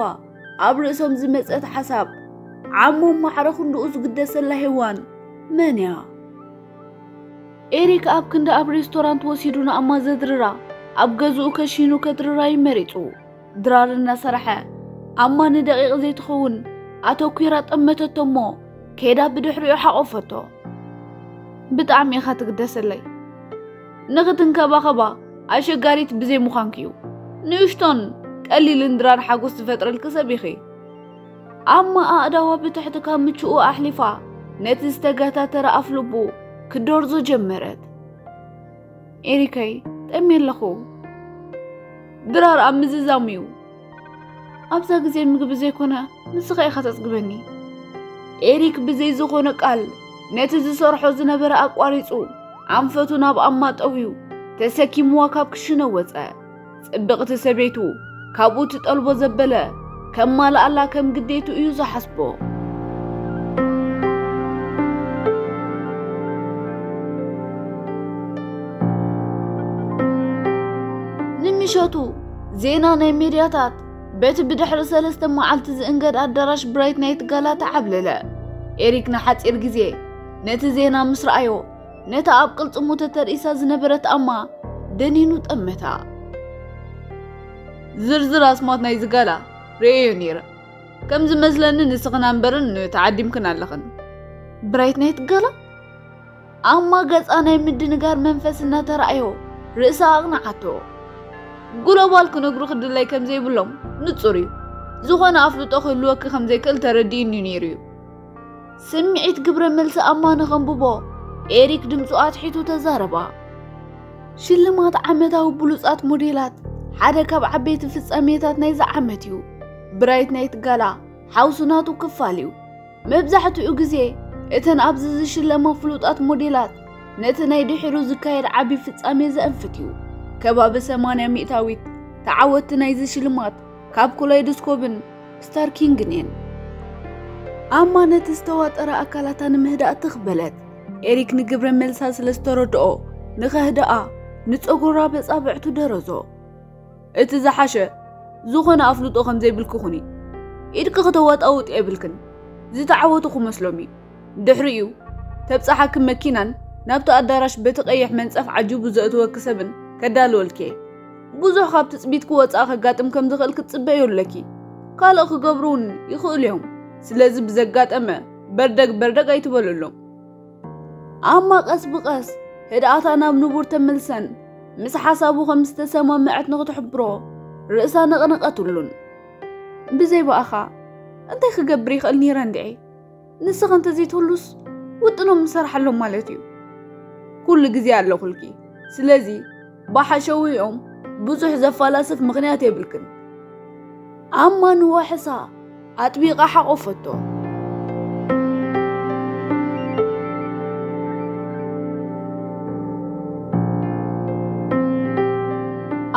ኣብ ርእሶም ዝመጸት ሓሳብ፣ ዓሞም ማዕረ ክንድኡ ዝግደሰላ ሄዋን መን እያ? ኤሪክ ኣብ ክንዲ ኣብ ሬስቶራንት ወሲዱ ንኣማ ዘድርራ፣ ኣብ ገዝኡ ከሺኑ ከድርራ እዩ መሪጹ። ድራር እናሰርሐ፣ ኣማ ንደቂቕ ዘይትኸውን ኣተኲራ ጠመተቶ እሞ፣ ከይዳ ብድሕሪኡ ሓቖፈቶ። ብጣዕሚ ኢኻ ትግደሰለይ። ንኽትንከባኸባ ኣሸጋሪት ብዘይ ምዃንኪ እዩ። ንእሽቶን ቀሊልን ድራር ሓጎስ ዝፈጥረልኪ ሰብ ኢኺ። ኣማ ኣእዳዋ ብትሕቲ ካምችኡ ኣሕሊፋ፣ ነቲ ዝተገታተረ ኣፍልቡ ክደርዞ ጀመረት። ኤሪከይ፣ ጠምየ ኣለኹ። ድራር ኣብ ምዝዛሙ እዩ። ኣብዛ ግዜ ምግቢ ዘይኮነ ንስኻ ኢኻ ተጽግበኒ። ኤሪክ ብዘይ ዝኾነ ቃል ነቲ ዝሰርሖ ዝነበረ ኣቋሪጹ፣ ኣንፈቱ ናብ ኣማ ጠውዩ፣ ተሰኪምዋ ካብ ክሽነ ወጸ። ጽብቕቲ ሰበይቱ ካብኡ ትጠልቦ ዘበለ ከማልኣላ ከም ግዴቱ እዩ ዝሓስቦ። ንምሸቱ ዜና ናይ ሜድያታት በቲ ብድሕሪ ሰለስተ መዓልቲ ዝእንገድ ኣዳራሽ ብራይት ናይት ጋላ ተዓብለለ። ኤሪክ ንሓጺር ግዜ ነቲ ዜና ምስ ረኣዮ፣ ነታ ኣብ ቅልጽሙ ተተርኢሳ ዝነበረት ኣማ ደኒኑ ጠመታ። ዝርዝር ኣስማት ናይዚ ጋላ ርእየዮ ነይረ። ከም ዝመስለኒ ንስኽና እምበርን ተዓዲምክን ኣለኽን። ብራይት ናይት ጋላ? ኣማ ገጻ ናይ ምድንጋር መንፈስ እናተራእዮ ርእሳ ኣቕንዓቶ። ግሎባል ክነግሩ ክድላይ ከም ዘይብሎም ንጹር እዩ። ዝኾነ ኣፍልጦ ክህልወኪ ከም ዘይክእል ተረዲእኒ ነይሩ እዩ። ስምዒት ግብረ መልሲ ኣማ ንኸንብቦ ኤሪክ ድምፁ ኣትሒቱ ተዛረባ። ሽልማት ዓመታዊ ብሉጻት ሞዴላት ሓደ ካብ ዓበይቲ ፍጻሜታት ናይዚ ዓመት እዩ። ብራይት ናይት ጋላ ሓውሲ ናቱ ክፋል እዩ። መብዛሕትኡ ግዜ እተን ኣብዚ ዝሽለማ ፍሉጣት ሞዴላት ነቲ ናይ ድሒሩ ዝካየድ ዓቢ ፍጻሜ ዘእንፍት እዩ። ከባቢ ሰማንያ ሚእታዊት ተዓወትቲ ናይዚ ሽልማት ካብ ኮላይዶስኮፕን ስታርኪንግን እየን። ኣማ ነቲ ዝተዋጠረ ኣካላታ ንምህዳእ ትኽ በለት። ኤሪክ ንግብረ መልሳ ስለ ዝተረድኦ ንኸህድኣ ንጸጉራ በጻብዕቱ ደረዞ። እቲ ዝሓሸ ዝኾነ ኣፍልጦ ከም ዘይብልኪ ኩኒ። ኢድኪ ክተዋጣውጥ የብልክን። ዝተዓወቱ ክመስሎም እዩ። ድሕሪኡ ተብጻሓኪ መኪናን ናብቲ ኣዳራሽ በቲ ቀይሕ መንጸፍ ዓጂቡ ዘእትወኪ ሰብን ከዳልወልኪ እየ። ብዙሕ ካብ ትጽቢት ክወጽኣ ከጋጥም ከም ዝኽእል ክትጽበዮ ኣለኪ። ካልእ ክገብሩ እውን ይኽእሉ እዮም። ስለዚ ብዘጋጠመ በርደግ በርደግ ኣይትበለሎም። ኣማ ቀስ ብቐስ ህድኣታ ናብ ንቡር ተመልሰን ምስ ሓሳቡ ከም ዝተሰማምዐት ንኽትሕብሮ ርእሳ ነቕነቐትሉን። ብዘይ ብኣኻ እንታይ ክገብር ይኽእል ነይረ እንድዒ? ንስኻ እንተዘይትህሉስ ውጥኖም ምሰርሓሎም ማለት እዩ። ኩሉ ግዜ ኣለኹልኪ። ስለዚ ብሓሸውኦም ብዙሕ ዘፈላስፍ ምኽንያት የብልክን። ኣማ ንዋሕሳ ኣጥቢቓ ሓቖፈቶ።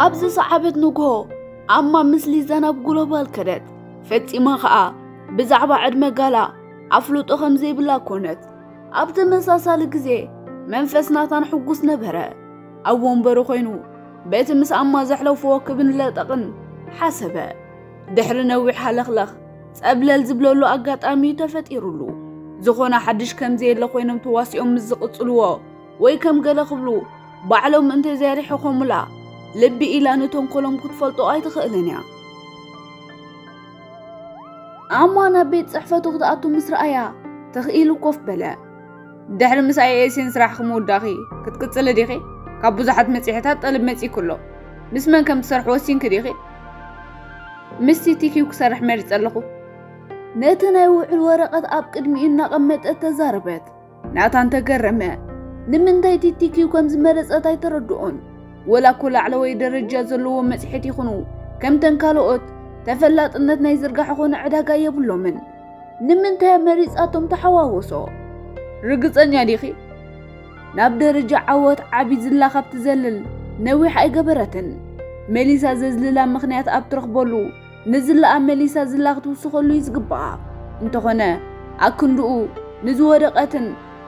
ኣብ ዝሰዓበት ንግሆ ኣማ ምስ ሊዛ ናብ ግሎባል ከደት። ፈጺማ ኸኣ ብዛዕባ ዕድመ ጋላ ኣፍልጦ ከም ዘይብላ ኮነት። ኣብ ተመሳሳሊ ግዜ መንፈስ ናታን ሕጉስ ነበረ። ኣብ ወንበሩ ኮይኑ በቲ ምስ ኣማ ዘሕለፍዎ ክብን ለጠቕን ሓሰበ። ድሕሪ ነዊሕ ሃለኽለኽ ጸብለል ዝብለሉ ኣጋጣሚ ተፈጢሩሉ። ዝኾነ ሓድሽ ከም ዘየለ ኮይኖም ተዋሲኦም ምስ ዝቕጽልዎ ወይ ከም ገለ ክብሉ ባዕሎም እንተዘይሪሕኾምላ ልቢ ኢላ ንተንኮሎም ክትፈልጦ ኣይትኽእልን እያ። ኣማ ናብ ቤት ጽሕፈቱ ክትኣቱ ምስ ረኣያ ተኽኢሉ ኮፍ በለ። ድሕሪ ምስ ኣይኤስን ስራሕ ክምውዳኺ ክትቅጽሊ ዲኺ? ካብ ብዙሓት መጺሕታት ጠልብ መጺእኩ ኣሎ። ምስ መን ከም ትሰርሒ ወሲንኪ ዲኺ? ምስቲ ቲኪው ክሰርሕ መሪጸ ኣለኹ። ነቲ ናይ ውዕል ወረቐት ኣብ ቅድሚኡ እናቐመጠት ተዛረበት። ናታን ተገረመ። ንምንታይ ቲቲኪው ከም ዝመረጸት ኣይተረድኦን። ወላ እኮ ላዕለዋይ ደረጃ ዘለዎ መጽሔት ይኹኑ ከምተን ካልኦት ተፈላጥነት ናይ ዝርጋሐ ኾነ ዕዳጋ የብሎምን። ንምንታይ መሪጻቶም ተሓዋወሶ? ርግጸኛ ዲኺ? ናብ ደረጃ ዓወት ዓቢ ዝላ ካብ ትዘልል ነዊሕ ኣይገበረትን። መሊሳ ዘዝልላ ምኽንያት ኣብ ትረኽበሉ ንዝላኣ መሊሳ ዝላ ክትውስኸሉ እዩ ዝግባኣ። እንተኾነ ኣክንድኡ ንዝወደቐትን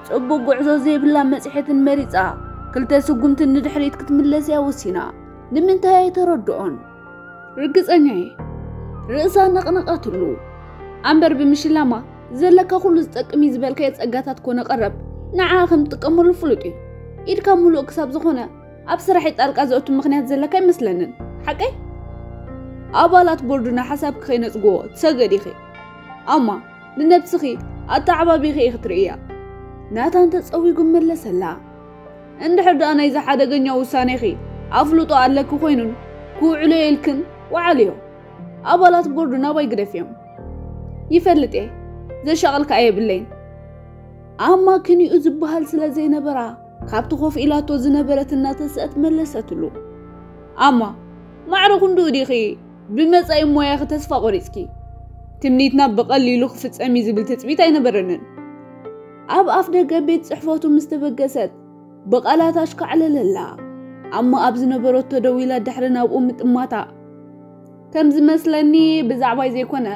ጽቡቕ ጉዕዞ ዘይብላ መጽሔትን መሪጻ ክልተ ስጉምትን ንድሕሪት ክትምለስ እያ ወሲና። ንምንታይ ኣይተረድኦን? ርግጸኛ እየ። ርእሳ ነቕነቐትሉ። ኣምበር ብምሽላማ ዘለካ ኩሉ ዝጠቅም እዩ ዝበልካዮ ጸጋታት ኮነ ቀረብ ንዓ ከም ትጥቀመሉ ፍሉጥ እዩ። ኢድካ ምሉእ ክሳብ ዝኾነ ኣብ ስራሐይ ጣልቃ ዘእቱ ምኽንያት ዘለካ ኣይመስለንን። ሓቀይ? ኣባላት ቦርድና ሓሳብኪ ከይነጽግዎ ትሰገድ ኢኺ። ኣማ ንነብስኺ ኣተዓባቢኺ ኢኺ ትርእያ። ናታን ተጸዊጉ መለሰላ። እንድሕር ደኣ ናይዚ ሓደገኛ ውሳኔኺ ኣፍልጦ ኣለኪ ኮይኑን ክውዕሎ ኢልክን ወዓልዮ። ኣባላት ቦርድ ናባይ ግደፍዮም። ይፈልጥ እየ፣ ዘሻቕልካ ኣየብለይን። ኣማ ክንኡ ዝበሃል ስለ ዘይነበራ ካብቲ ኮፍ ኢላቶ ዝነበረት እናተስአት መለሰትሉ። ኣማ ማዕረ ክንድኡ ዲኺ ብመጻኢ ሞያኺ ተስፋ ቆሪጽኪ? ትምኒትና ብቐሊሉ ክፍጸም እዩ ዝብል ትጽቢት ኣይነበረንን። ኣብ ኣፍ ደገ ቤት ጽሕፈቱ ምስ ተበገሰት ብቓላት ኣሽካዕለለላ። ኣማ ኣብ ዝነበረቶ ደው ኢላ ድሕሪ ናብኡ ምጥማታ። ከም ዝመስለኒ ብዛዕባይ ዘይኮነ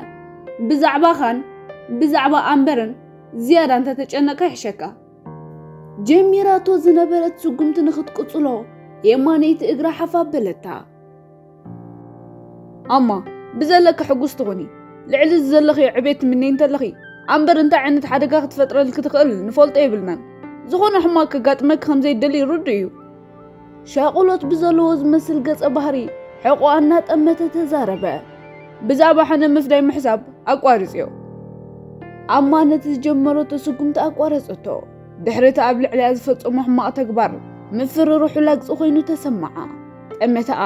ብዛዕባኻን ብዛዕባ ኣምበርን ዝያዳ እንተተጨነቕካ ይሕሸካ። ጀሚራቶ ዝነበረት ስጉምቲ ንኽትቅጽሎ የማነይቲ እግራ ሓፍ ኣበለታ። ኣማ ብዘለኪ ሕጉስ ትኹኒ። ልዕሊ እዚ ዘለኽዮ ዕቤት ትምነይ እንተለኺ ኣምበር እንታይ ዓይነት ሓደጋ ክትፈጥረልኪ ትኽእል ንፈልጦ የብልናን። ዝኾነ ሕማቕ ከጋጥመኪ ከም ዘይደሊ ርዱእ እዩ። ሻቕሎት ብዘለዎ ዝመስል ገጸ ባህሪ ሕቖኣ እናጠመተ ተዛረበ። ብዛዕባ ሕነ ምፍዳይ ምሕሳብ ኣቋርጽዮ። ኣማ ነቲ ዝጀመረቶ ስጉምቲ ኣቋረጸቶ። ድሕሪ እቲ ኣብ ልዕሊኣ ዝፈጸሞ ሕማቕ ተግባር ምፍርርሑ ላግጺ ኮይኑ ተሰምዓ። ጠመተኣ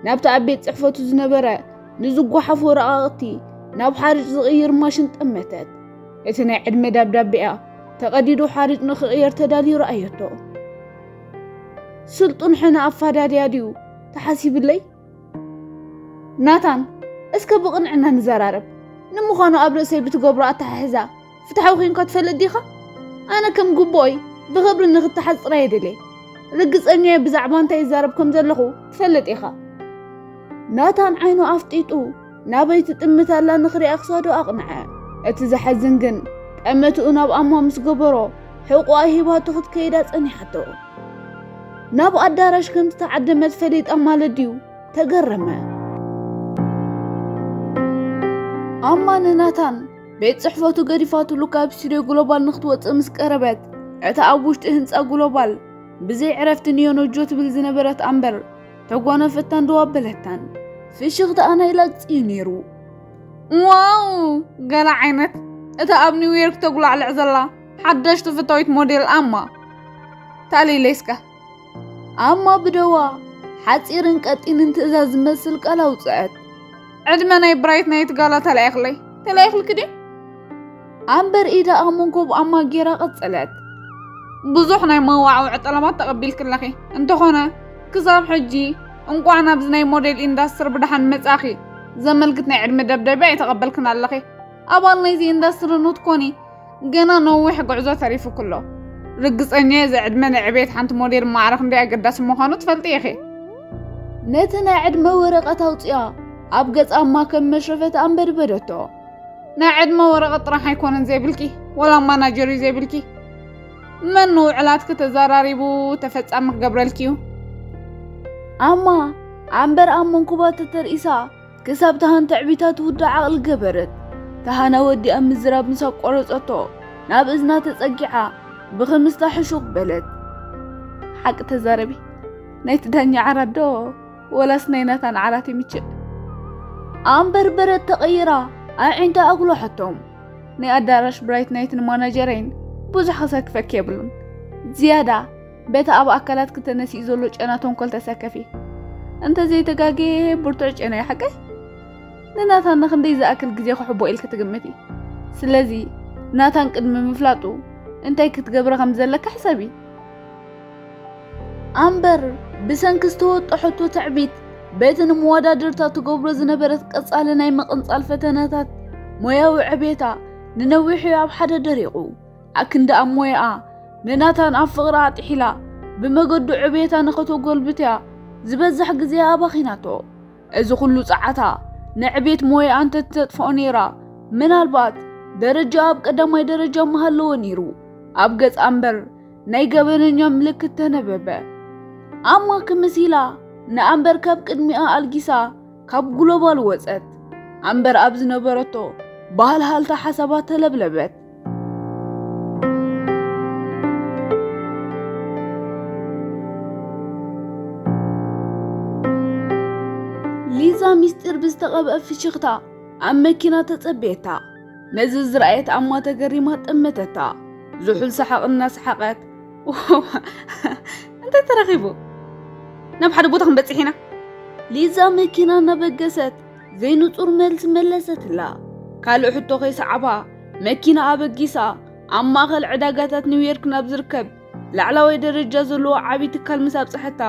ናብቲ ኣብ ቤት ጽሕፈቱ ዝነበረ ንዝጓሓፍ ወረቓቕቲ ናብ ሓርጭ ዝቕይር ማሽን ጠመተት። እቲ ናይ ዕድመ ደብዳቤኣ ተቐዲዱ ሓርጭ ንኽቕየር ተዳልዩ ረኣየቶ። ስልጡን ሕነ ኣፋዳድያ ድዩ ተሓሲብለይ? ናታን፣ እስከ ብቕንዕና ንዘራረብ። ንምዃኑ ኣብ ርእሰይ ብትገብሮ ኣተሓሕዛ ፍትሓዊ ኮይንካ ትፈልጥ ዲኻ? ኣነ ከም ግቡኦይ ብኽብሪ ንኽተሓዝ ጥራይ እየ ደልየ። ርግጸኛ እየ ብዛዕባ እንታይ ይዛረብ ከም ዘለኹ ትፈልጥ ኢኻ። ናታን ዓይኑ ኣፍጢጡ ናበይ ትጥምት ኣላ ንኽሪኣ ክሳዱ ኣቕንዐ። እቲ ዘሐዝን ግን ጠመትኡ ናብ ኣማ ምስ ገበሮ ሕቖኣ ሂባቶ ክትከይዳ ጸኒሓቶ። ናብ ኣዳራሽ ከም ዝተዓደመት ፈሊጣ ማለት ድዩ? ተገረመ። ኣማ ንናታን ቤት ጽሕፈቱ ገዲፋትሉ ካብ ስቱድዮ ግሎባል ንክትወጽእ ምስ ቀረበት፣ እቲ ኣብ ውሽጢ ህንጻ ግሎባል ብዘይ ዕረፍቲ ኒዮኖጆ ትብል ዝነበረት ኣምበር ተጓነፈታን ደው ኣበለታን። ፍሽኽታኣ ናይ ላግጺ እዩ ነይሩ። ዋው! ገለ ዓይነት! እታ ኣብ ኒውዮርክ ተጉላዕልዕ ዘላ ሓዳሽ ተፈታዊት ሞዴል ኣማ። ታሊለይስካ። ኣማ ብደዋ ሓጺርን ቀጢንን ትእዛዝ ዝመስል ቃል ኣውጽአት። ዕድመ ናይ ብራይት ናይቲ ጋላ ተላኢኽለይ። ተላኢኽልኪ ድዩ? ኣምበር ኢዳ ኣብ መንኮብ ኣማ ጌራ ቀጸለት። ብዙሕ ናይ መዋዕውዒ ጠለባት ተቐቢልኪ ኣለኺ። እንተኾነ፣ ክሳብ ሕጂ እንቋዕ ናብዚ ናይ ሞዴል ኢንዳስትሪ ብደሓን መጻእኺ ዘመልክት ናይ ዕድመ ደብዳቤ ኣይተቐበልክን ኣለኺ። ኣባል ናይዚ ኢንዳስትሪ ንክትኮኒ ገና ነዊሕ ጉዕዞ ተሪፉኪ ኣሎ። ርግጸኛ እየ፣ እዚ ዕድመ ንዕቤት ሓንቲ ሞዴል ማዕረ ክንደይ ኣገዳሲ ምዃኑ ትፈልጢ ኢኺ። ነቲ ናይ ዕድመ ወረቐት ኣውጺኣ ኣብ ገጻ ኣማ ከም መሽረፈት ኣንበድበደቶ። ናይ ዕድመ ወረቐት ጥራሕ ኣይኮነን ዘይብልኪ፣ ወላ ማናጀር እዩ ዘይብልኪ። መን ንውዕላትኪ ተዘራሪቡ ተፈጻሚ ክገብረልኪ እዩ? ኣማ ኣንበር ኣብ መንኩባ ተተርኢሳ ክሳብ ተሃን ትዕቢታ ትውዳእ ዓቕሊ ገበረት። ተሃና ወዲኣ ምዝራብ ምስ ኣቋረጸቶ ናብ እዝና ተጸጊዓ ብኽምስታ ሕሹኽ በለት። ሓቂ ተዛረቢ፣ ናይቲ ዳኛ ዓራት ዶ ወላስ ናይ ናታን ዓራት ይምችእ? ኣንበር በረት ተቐይራ ኣዒንታ ኣጉላሓቶም። ናይ ኣዳራሽ ብራይት ናይትን ማናጀረይን ብዙሕ ክሰክፈኪ የብሉን። ዝያዳ በቲ ኣብ ኣካላትኪ ተነሲኡ ዘሎ ጨና ተንኮል ተሰከፊ። እንተ ዘይተጋግየ ብርቱዕ ጨና እዩ ሓቀይ? ንናታን ንኽንደይ ዝኣክል ግዜ ክሕቦ ኢልኪ ትግምቲ? ስለዚ ናታን ቅድሚ ምፍላጡ እንታይ ክትገብሪ ከም ዘለኪ ሕሰቢ። ኣምበር ብሰንኪ ዝተወጠሐቶ ትዕቢት በቲ ንመወዳድርታ ትገብሮ ዝነበረት ቀጻሊ ናይ ምቕንጻል ፈተነታት ሞያዊ ዕቤታ ንነዊሕ እዩ ኣብ ሓደ ደሪቑ። ኣክንዲ ኣብ ሞያኣ ንናታን ኣብ ፍቕራ ኣጥሒላ ብመገዱ ዕቤታ ንኸተጎልብትያ ዝበዝሕ ግዜ ኣባኺናቶ። እዚ ኩሉ ጸዓታ ንዕቤት ሞያኣ እንተትተጥፍኦ ነይራ፣ ምናልባት ደረጃ ኣብ ቀዳማይ ደረጃ ምሃለወ ነይሩ። ኣብ ገጻ ኣምበር ናይ ገበነኛ ምልክት ተነበበ። ኣማ ክምስ ኢላ ንኣምበር ካብ ቅድሚኣ ኣልጊሳ ካብ ግሎባል ወጸት። ኣምበር ኣብ ዝነበረቶ ባህልሃልታ ሓሳባት ተለብለበት። ሊዛ ሚስጢር ብዝተቐብአ ፍሽኽታ ኣብ መኪና ተጸበየታ። ነዚ ዝረኣየት ኣማ ተገሪማ ጠመተታ። ዝሑል ሰሓቕ እናሰሓቐት፣ "እንታይ ተረኺቡ? ናብ ሓደ ቦታ ክንበጽሕ ኢና?" ሊዛ መኪና እናበገሰት ዘይንጹር መልሲ መለሰትላ። ካልእ ሕቶ ከይሰዓባ መኪና ኣበጊሳ ኣብ ማእከል ዕዳጋታት ኒውዮርክ ናብ ዝርከብ ላዕላዋይ ደረጃ ዘለዎ ዓቢ ትካል ምስ ኣብጽሐታ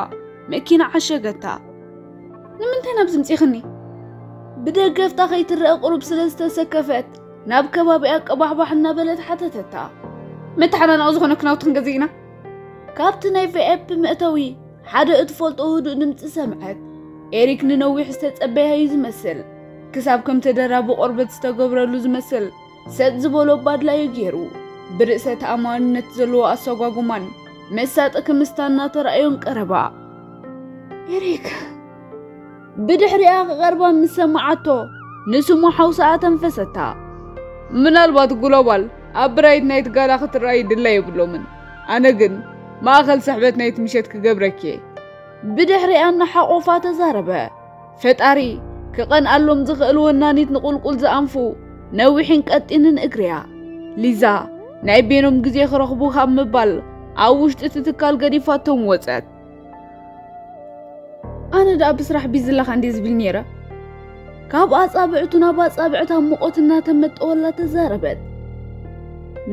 መኪና ዓሸገታ። "ንምንታይ ናብዚ ምጺኽኒ?" ብደገፍታ ከይትረአ ቁሩብ ስለ ዝተሰከፈት ናብ ከባቢኣ ቀባሕባሕ እናበለት ሓተተታ። "መተሓናነቒ ዝኾነኪ ናውቲ ክንገዝእ ኢና?" ካብቲ ናይ ቪኣይፒ መእተዊ ሓደ እትፈልጦ ህዱእ ድምጺ ሰምዐት። ኤሪክ ንነዊሕ ዝተጸበያ እዩ ዝመስል። ክሳብ ከም ተደራቢ ቆርበት ዝተገብረሉ ዝመስል ሰጥ ዝበሎ ባድላዩ ገይሩ፣ ብርእሰ ተኣማንነት ዘለዎ ኣሰጓጉማን መሳጢ ክምስታን እናተራእዮን ቀረባ። "ኤሪክ!" ብድሕሪኣ ክቐርባ ምስ ሰማዓቶ፣ ንስሙ ሓውሳ ኣተንፈሰታ። "ምናልባት ግሎባል ኣብ ብራይት ናይት ጋላ ክትረኣይ ድላይ የብሎምን። ኣነ ግን ማእከል ስሕበት ናይቲ ምሸት ክገብረኪ እየ።" ብድሕሪኣ እናሓቖፋ ተዛረበ። ፈጣሪ ክቐንኣሎም ዝኽእል ወናኒት ንቑልቁል ዝኣንፉ ነዊሕን ቀጢንን እግሪያ። ሊዛ ናይ ቤኖም ግዜ ክረኽቡ ካብ ምባል ኣብ ውሽጢ እቲ ትካል ገዲፋቶም ወጸት። "ኣነ ደኣ ብስራሕ ቢዚ ኣለኻ እንድየ ዝብል ነይረ?" ካብ ኣጻብዕቱ ናብ ኣጻብዕታ ሙቐት እናተመጠወላ ተዛረበት።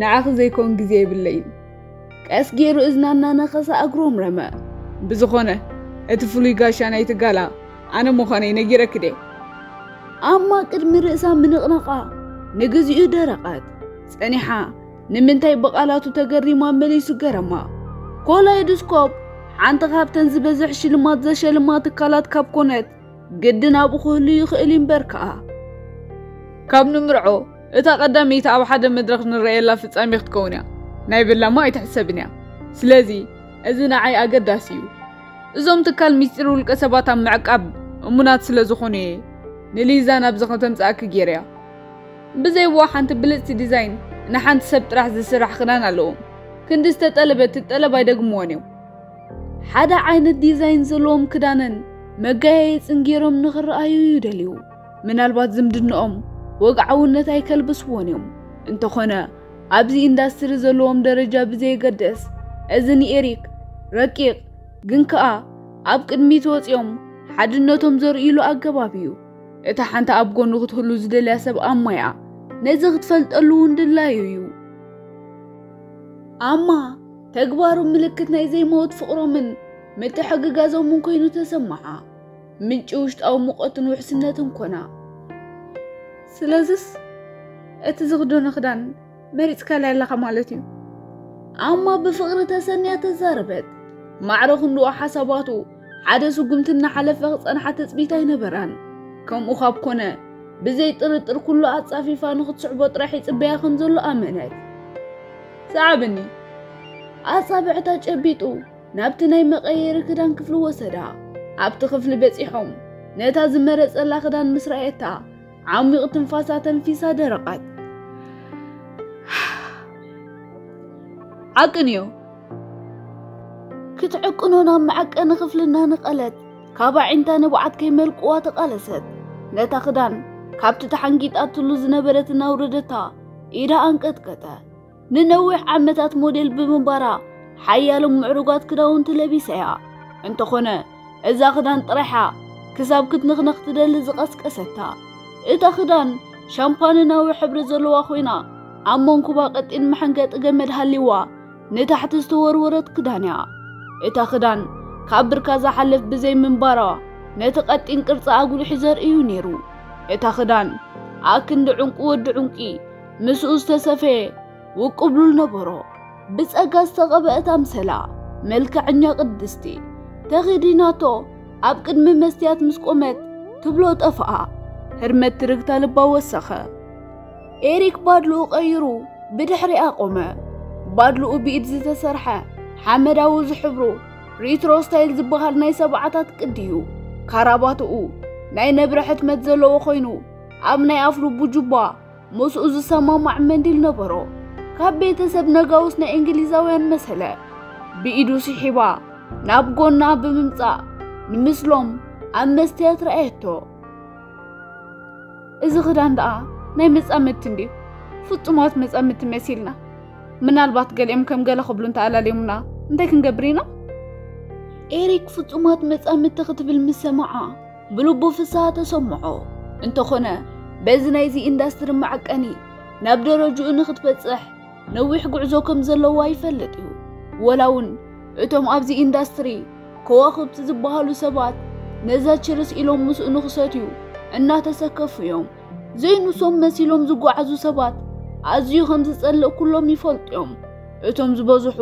"ንዓኺ ዘይኮን ግዜ የብለይን።" ቀስ ገይሩ እዝና እናነኸሰ ኣጉረምረመ። "ብዝኾነ እቲ ፍሉይ ጋሻ ናይቲ ጋላ ኣነ ምዃነይ ነጊረኪ ድየ?" ኣማ ቅድሚ ርእሳ ምንቕናቓ ንግዚኡ ደረቐት። ጸኒሓ ንምንታይ ብቓላቱ ተገሪማ መሊሱ ገረማ። ኮላይዶስኮፕ ሓንቲ ካብተን ዝበዝሕ ሽልማት ዘሸልማ ትካላት ካብ ኮነት ግድን ኣብኡ ክህሉ ይኽእል እዩ እምበር ከኣ። ካብ ንምርዖ እታ ቀዳመይቲ ኣብ ሓደ መድረኽ ንረኣየላ ፍጻሜ ክትከውን እያ። ናይ በላማ ኣይትሕሰብን እያ። ስለዚ እዚ ንዓይ ኣገዳሲ እዩ። እዞም ትካል ሚስጢር ውልቀ ሰባት ኣብ ምዕቃብ እሙናት ስለ ዝኾኑ እየ ንሊዛ ናብዚ ከተምጽኣኪ ገይረያ። ብዘይዋ ሓንቲ ብልጽቲ ዲዛይን ንሓንቲ ሰብ ጥራሕ ዝስራሕ ክዳን ኣለዎም። ክንዲ ዝተጠለበ እቲ ጠለብ ኣይደግምዎን እዮም። ሓደ ዓይነት ዲዛይን ዘለዎም ክዳንን መጋየጽን ገይሮም ንኽረኣዩ ይደልዩ። ምናልባት ዝምድንኦም ወግዓውነት ኣይከልብስዎን እዮም። እንተኾነ ኣብዚ ኢንዳስትሪ ዘለዎም ደረጃ ብዘየገድስ፣ እዚ ንኤሪክ ረቂቕ ግን ከኣ ኣብ ቅድሚት ወጺኦም ሓድነቶም ዘርእይሉ ኣገባብ እዩ። እታ ሓንቲ ኣብ ጎኑ ክትህሉ ዝደልያ ሰብ ኣማ እያ። ነዚ ክትፈልጠሉ እውን ድላዩ እዩ። ኣማ ተግባሩ ምልክት ናይ ዘይመውት ፍቕሮምን ምትሕግጋዞምን ኮይኑ ተሰምዓ። ምንጪ ውሽጣዊ ሙቐትን ውሕስነትን ኮና። ስለዝስ እቲ ዝኽደኖ ክዳን መሪጽካለይ ኣለኻ ማለት እዩ። ኣማ ብፍቕሪ ተሰንያ ተዛረበት። ማዕረ ክንድኡ ሓሳባቱ ሓደ ስጉምቲ እናሓለፈ ክጸንሓ ትጽቢት ኣይነበራን። ከምኡ ካብ ኮነ፣ ብዘይ ጥርጥር ኩሉ ኣጻፊፋ ንኽትስዕቦ ጥራሕ ይጽበያ ከም ዘሎ ኣመነት። ሰዓብኒ። ኣጻብዕታ ጨቢጡ ናብቲ ናይ መቐየሪ ክዳን ክፍሊ ወሰዳ። ኣብቲ ክፍሊ በጺሖም፣ ነታ ዝመረጸላ ክዳን ምስ ረኣየታ፣ ዓሚቕ ትንፋሳ ተንፊሳ ደረቐት። ዓቅንዮ። ክትዕቅኖ ናብ መዐቀኒ ክፍልና ንቐለት። ካብ ኣዒንታ ንብዓት ከይመልቅዋ ተቓለሰት። ነታ ክዳን ካብቲ ተሓንጊጣትሉ ዝነበረት እናውረደታ ኢዳ ኣንቀጥቀጠ። ንነዊሕ ዓመታት ሞዴል ብምንባራ ሓያሎም ምዕሩጋት ክዳውንቲ ለቢሰያ። እንተኾነ እዛ ክዳን ጥራሓ ክሳብ ክትንኽነኽ ትደሊ ዝቐስቀሰታ። እታ ክዳን ሻምፓንናዊ ሕብሪ ዘለዋ ኮይና ኣብ መንኩባ ቀጢን መሐንገጢ ገመድ ሃሊዋ ንታሕቲ ዝተወርወረት ክዳን እያ። እታ ክዳን ካብ ብርካ ዝሓልፍ ብዘይ ምንባራ ነቲ ቀጢን ቅርጻ ኣጉሊሑ ዘርእዩ ነይሩ። እታ ክዳን ኣክንዲ ዕንቁ ወዲ ዕንቂ ምስኡ ዝተሰፈየ ውቁብ ሉል ነበሮ። ብጸጋ ዝተቐብአት ኣምሰላ መልክዐኛ ቅድስቲ ተኸዲናቶ ኣብ ቅድሚ መስትያት ምስ ቆመት ትብሎ ጠፍኣ። ህርመት ትርግታ ልባ ወሰኸ። ኤሪክ ባድልኡ ቀይሩ ብድሕሪኣ ቆመ። ባድልኡ ብኢድ ዝተሰርሐ ሓመዳዊ ዝሕብሩ ሪትሮ ስታይል ዝበሃል ናይ ሰብዓታት ቅዲ እዩ። ካራባትኡ ናይ ነብረ ሕትመት ዘለዎ ኮይኑ ኣብ ናይ ኣፍልቡ ጁባ ምስኡ ዝሰማማዕ መንዲል ነበሮ። ካብ ቤተሰብ ነጋውስ ናይ እንግሊዛውያን መሰለ። ብኢዱ ስሒባ ናብ ጎና ብምምጻእ ንምስሎም ኣብ መስትያት ረኣየቶ። እዚ ክዳን ደኣ ናይ መጻምድቲ እንድዩ። ፍጹማት መጻምድቲ መሲልና። ምናልባት ገሊኦም ከም ገለ ክብሉ እንተኣላልዮምና እንታይ ክንገብር ኢና? ኤሪክ ፍጹማት መጻምድቲ ክትብል ምስ ሰምዓ ብልቡ ፍስሃ ተሰምዖ። እንተኾነ በዚ ናይዚ ኢንዳስትሪ መዐቀኒ ናብ ደረጅኡ ንክትበጽሕ ነዊሕ ጉዕዞ ከም ዘለዋ ይፈልጥ እዩ። ወላ እውን እቶም ኣብዚ ኢንዳስትሪ ከዋኽብቲ ዝበሃሉ ሰባት ነዛ ችርስ ኢሎም ምስኡ ንክሰትዩ እናተሰከፉ እዮም። ዘይንሶም መሲሎም ዝጓዓዙ ሰባት ኣዝዩ ከም ዝጸልእ ኩሎም ይፈልጡ እዮም። እቶም ዝበዝሑ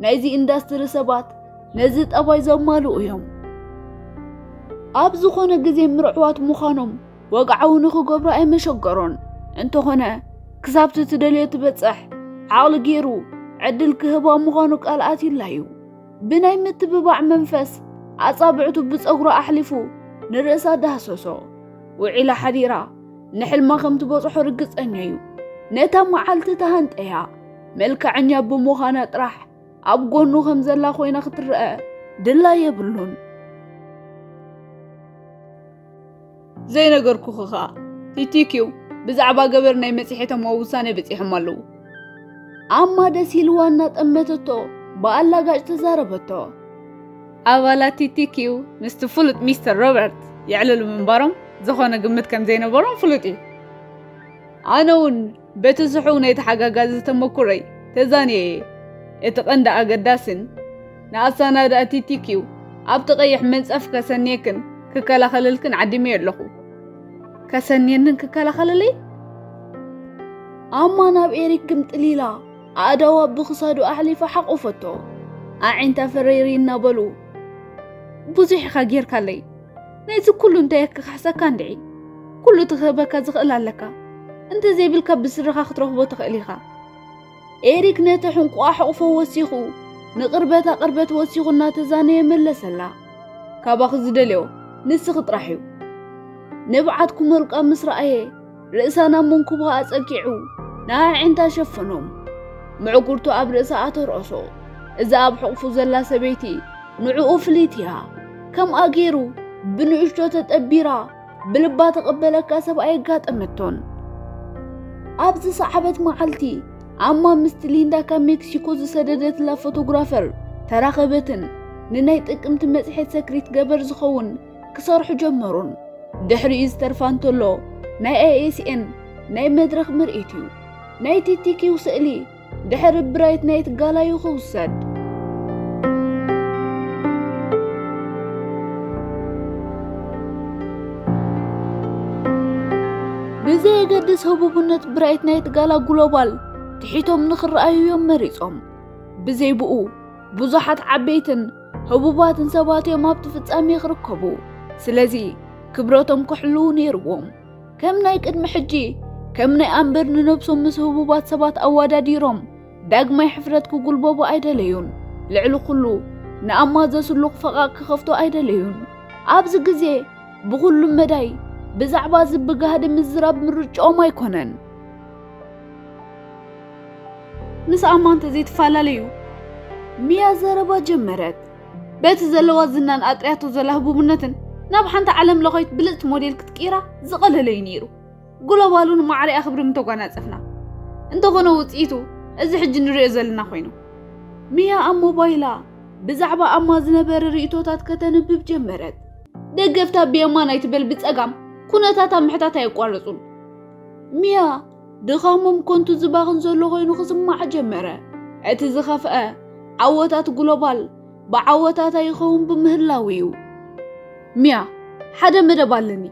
ናይዚ ኢንዳስትሪ ሰባት ነዚ ጠባይ ዘማልኡ እዮም። ኣብ ዝኾነ ግዜ ምርዕዋት ምዃኖም ወግዓዊ ንኽገብሩ ኣይመሸገሮን። እንተኾነ ክሳብቲ ትደልዮ ትበጽሕ ዓቕሊ ገይሩ ዕድል ክህባ ምዃኑ ቃል ኣትዩላ እዩ። ብናይ ምትብባዕ መንፈስ ኣጻብዕቱ ብጸጉሩ ኣሕሊፉ ንርእሳ ዳህሰሶ። ውዒላ ሓዲራ ንሕልማ ከም ትበጽሖ ርግጸኛ እዩ። ነታ መዓልቲ ተሃንጠያ መልክዐኛ ብምዃና ጥራሕ ኣብ ጎኑ ከም ዘላ ኮይና ክትረአ ድላ የብሉን። ዘይነገርኩኺ ኸኣ ቲቲኪው ብዛዕባ ገበር ናይ መጽሔቶም ኣብ ውሳነ በጺሖም ኣለዉ። ኣማ ደስ ኢልዋ እናጠመተቶ ብኣላጋጭ ተዛረበቶ። ኣባላት ቲቲኪው ምስቲ ፍሉጥ ሚስተር ሮበርት የዕልሉ ምንባሮም ዝኾነ ግምት ከም ዘይነበሮም ፍሉጥ እዩ። ኣነ እውን በቲ ስሑው ናይ ተሓጋጋዚ ተመኩሮይ ተዛንየ እየ። እቲ ቀንዲ ኣገዳስን ንኣሰናዳእቲ ቲኪው ኣብቲ ቀይሕ ምንጻፍ ከሰንየክን ክከላኸለልክን ዓዲመዮ ኣለኹ። ከሰንየንን ክከላኸለለይ? ኣማ ናብ ኤሪክ ግምጥል ኢላ ኣእዳዋ ብኽሳዱ ኣሕሊፋ ሓቆፈቶ። ኣዒንታ ፈረይሪ እናበሉ፣ ብዙሕ ኢኻ ጌርካለይ። ነዚ ኩሉ እንታይ ክካሕሰካ እንድዒ? ኩሉ እቲ ክህበካ ዝኽእል ኣለካ። እንተዘይብልካ ብስድራኻ ክትረኽቦ ትኽእል ኢኻ። ኤሪክ ነቲ ሕንቁኣ ሕቑፎ ወሲኹ፣ ንቕርበታ ቅርበት ወሲኹ እናተዛነየ መለሰላ። ካባኺ ዝደልዮ ንስኺ ጥራሕ እዩ። ንብዓት ክመልቃ ምስ ረኣየ፣ ርእሳ ናብ መንኩባ ኣጸጊዑ፣ ንኣዒንታ ሸፈኖም። ምዕጉርቱ ኣብ ርእሳ ኣተርኦሶ። እዛ ኣብ ሕቑፉ ዘላ ሰበይቲ ንዕኡ ፍልይቲ እያ። ከምኣ ገይሩ ብንእሽቶ ተጠቢራ ብልባ ተቐበለካ ሰብኣይ ኣጋጠመቶን። ኣብዚ ሰዓበት መዓልቲ ኣማ ምስቲ ሊንዳ ካብ ሜክሲኮ ዝሰደደትላ ፎቶግራፈር ተራኸበትን ንናይ ጥቅምቲ መጽሔት ሰክሪት ገበር ዝኸውን ክሰርሑ ጀመሩን። ድሕሪኡ ዝተርፋ እንተሎ ናይ ኣይኤስኤን ናይ መድረኽ ምርኢት እዩ። ናይ ቲቲኪው ስእሊ ድሕሪ ብራይት ናይት ጋላ እዩ ክውሰድ። ብዘየገድስ ህቡብነት ብራይት ናይት ጋላ ግሎባል ትሒቶም ንኽረኣዩ እዮም መሪጾም። ብዘይ ብኡ ብዙሓት ዓበይትን ህቡባትን ሰባት እዮም ኣብቲ ፍጻሜ ክርከቡ። ስለዚ ክብረቶም ክሕልዉ ነይርዎም። ከም ናይ ቅድሚ ሕጂ፣ ከም ናይ ኣምበር ንነብሶም ምስ ህቡባት ሰባት ኣወዳዲሮም ዳግማይ ሕፍረት ክጉልበቡ ኣይደለዩን። ልዕሊ ኩሉ ንኣማ ዘስሉቕ ፈቓቕ ክኸፍቶ ኣይደለዩን። ኣብዚ ግዜ ብኹሉ መዳይ ብዛዕባ እዚ ብጋህዲ ምዝራብ ምርጫኦም ኣይኮነን። ምስ ኣማ እንተ ዘይትፈላለዩ፣ ሚያ ዘረባ ጀመረት። በቲ ዘለዋ ዝናን ኣጥርያቶ ዘላ ህቡብነትን ናብ ሓንቲ ዓለም ለኸይት ብልጽቲ ሞዴል ክትቅይራ ዝቐለለ እዩ ነይሩ። ግሎባሉን ማዕሪኣ ክብሪ ምተጓናጸፍና። እንተኾነ ውጽኢቱ እዚ ሕጂ ንሪኦ ዘለና ኮይኑ። ሚያ ኣብ ሞባይላ ብዛዕባ ኣማ ዝነበረ ርእይቶታት ከተንብብ ጀመረት። ደገፍታ ብየማን ኣይትበል ብጸጋም ኩነታታ ምሕታት ኣየቋረጹን። ሚያ ድኻሞም ኮንቱ ዝባኽን ዘሎ ኮይኑ ክስማዕ ጀመረ። እቲ ዝኸፍአ ዓወታት ግሎባል ብዓወታታ ይኸውን ብምህላው እዩ። ሚያ፣ ሓደ መደብ ኣለኒ።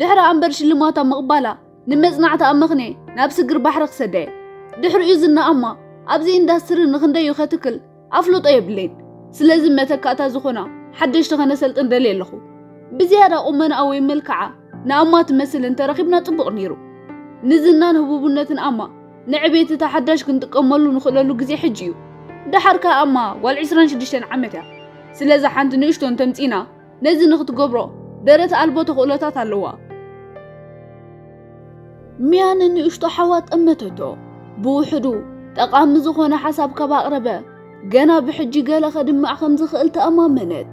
ድሕሪ ኣምበር ሽልማታ ምቕባላ ንመጽናዕታ ኣመኽንየ ናብ ስግር ባሕሪ ክሰደየ። ድሕሪኡ ዝና ኣማ ኣብዚ ኢንዳስትሪ ንኽንደዩ ከትክል ኣፍልጦ የብለይን። ስለዚ መተካእታ ዝኾና ሓደሽቲ ከነሰልጥን ደልየ ኣለኹ። ብዝያዳ ቁመናኣ ወይ መልክዓ ንኣማ ትመስል እንተረኺብና ጽቡቕ ነይሩ። ንዝናን ህቡብነትን ኣማ ንዕቤት እታ ሓዳሽ ክንጥቀመሉ ንኽእለሉ ግዜ ሕጂ እዩ። ደሓር ከኣ ኣማ ጓል ዕስራን ሽዱሽተን ዓመት እያ። ስለዚ ሓንቲ ንእሽቶ እንተምጺና ነዚ ንኽትገብሮ ደረት ኣልቦ ተኽእሎታት ኣለዋ። ሚያ ንንእሽቶ ሓዋ ጠመተቶ። ብውሕዱ ጠቓሚ ዝኾነ ሓሳብ ካብ ኣቕረበ፣ ገና ብሕጂ ገለ ከድምዕ ከም ዝኽእል ተኣማመነት።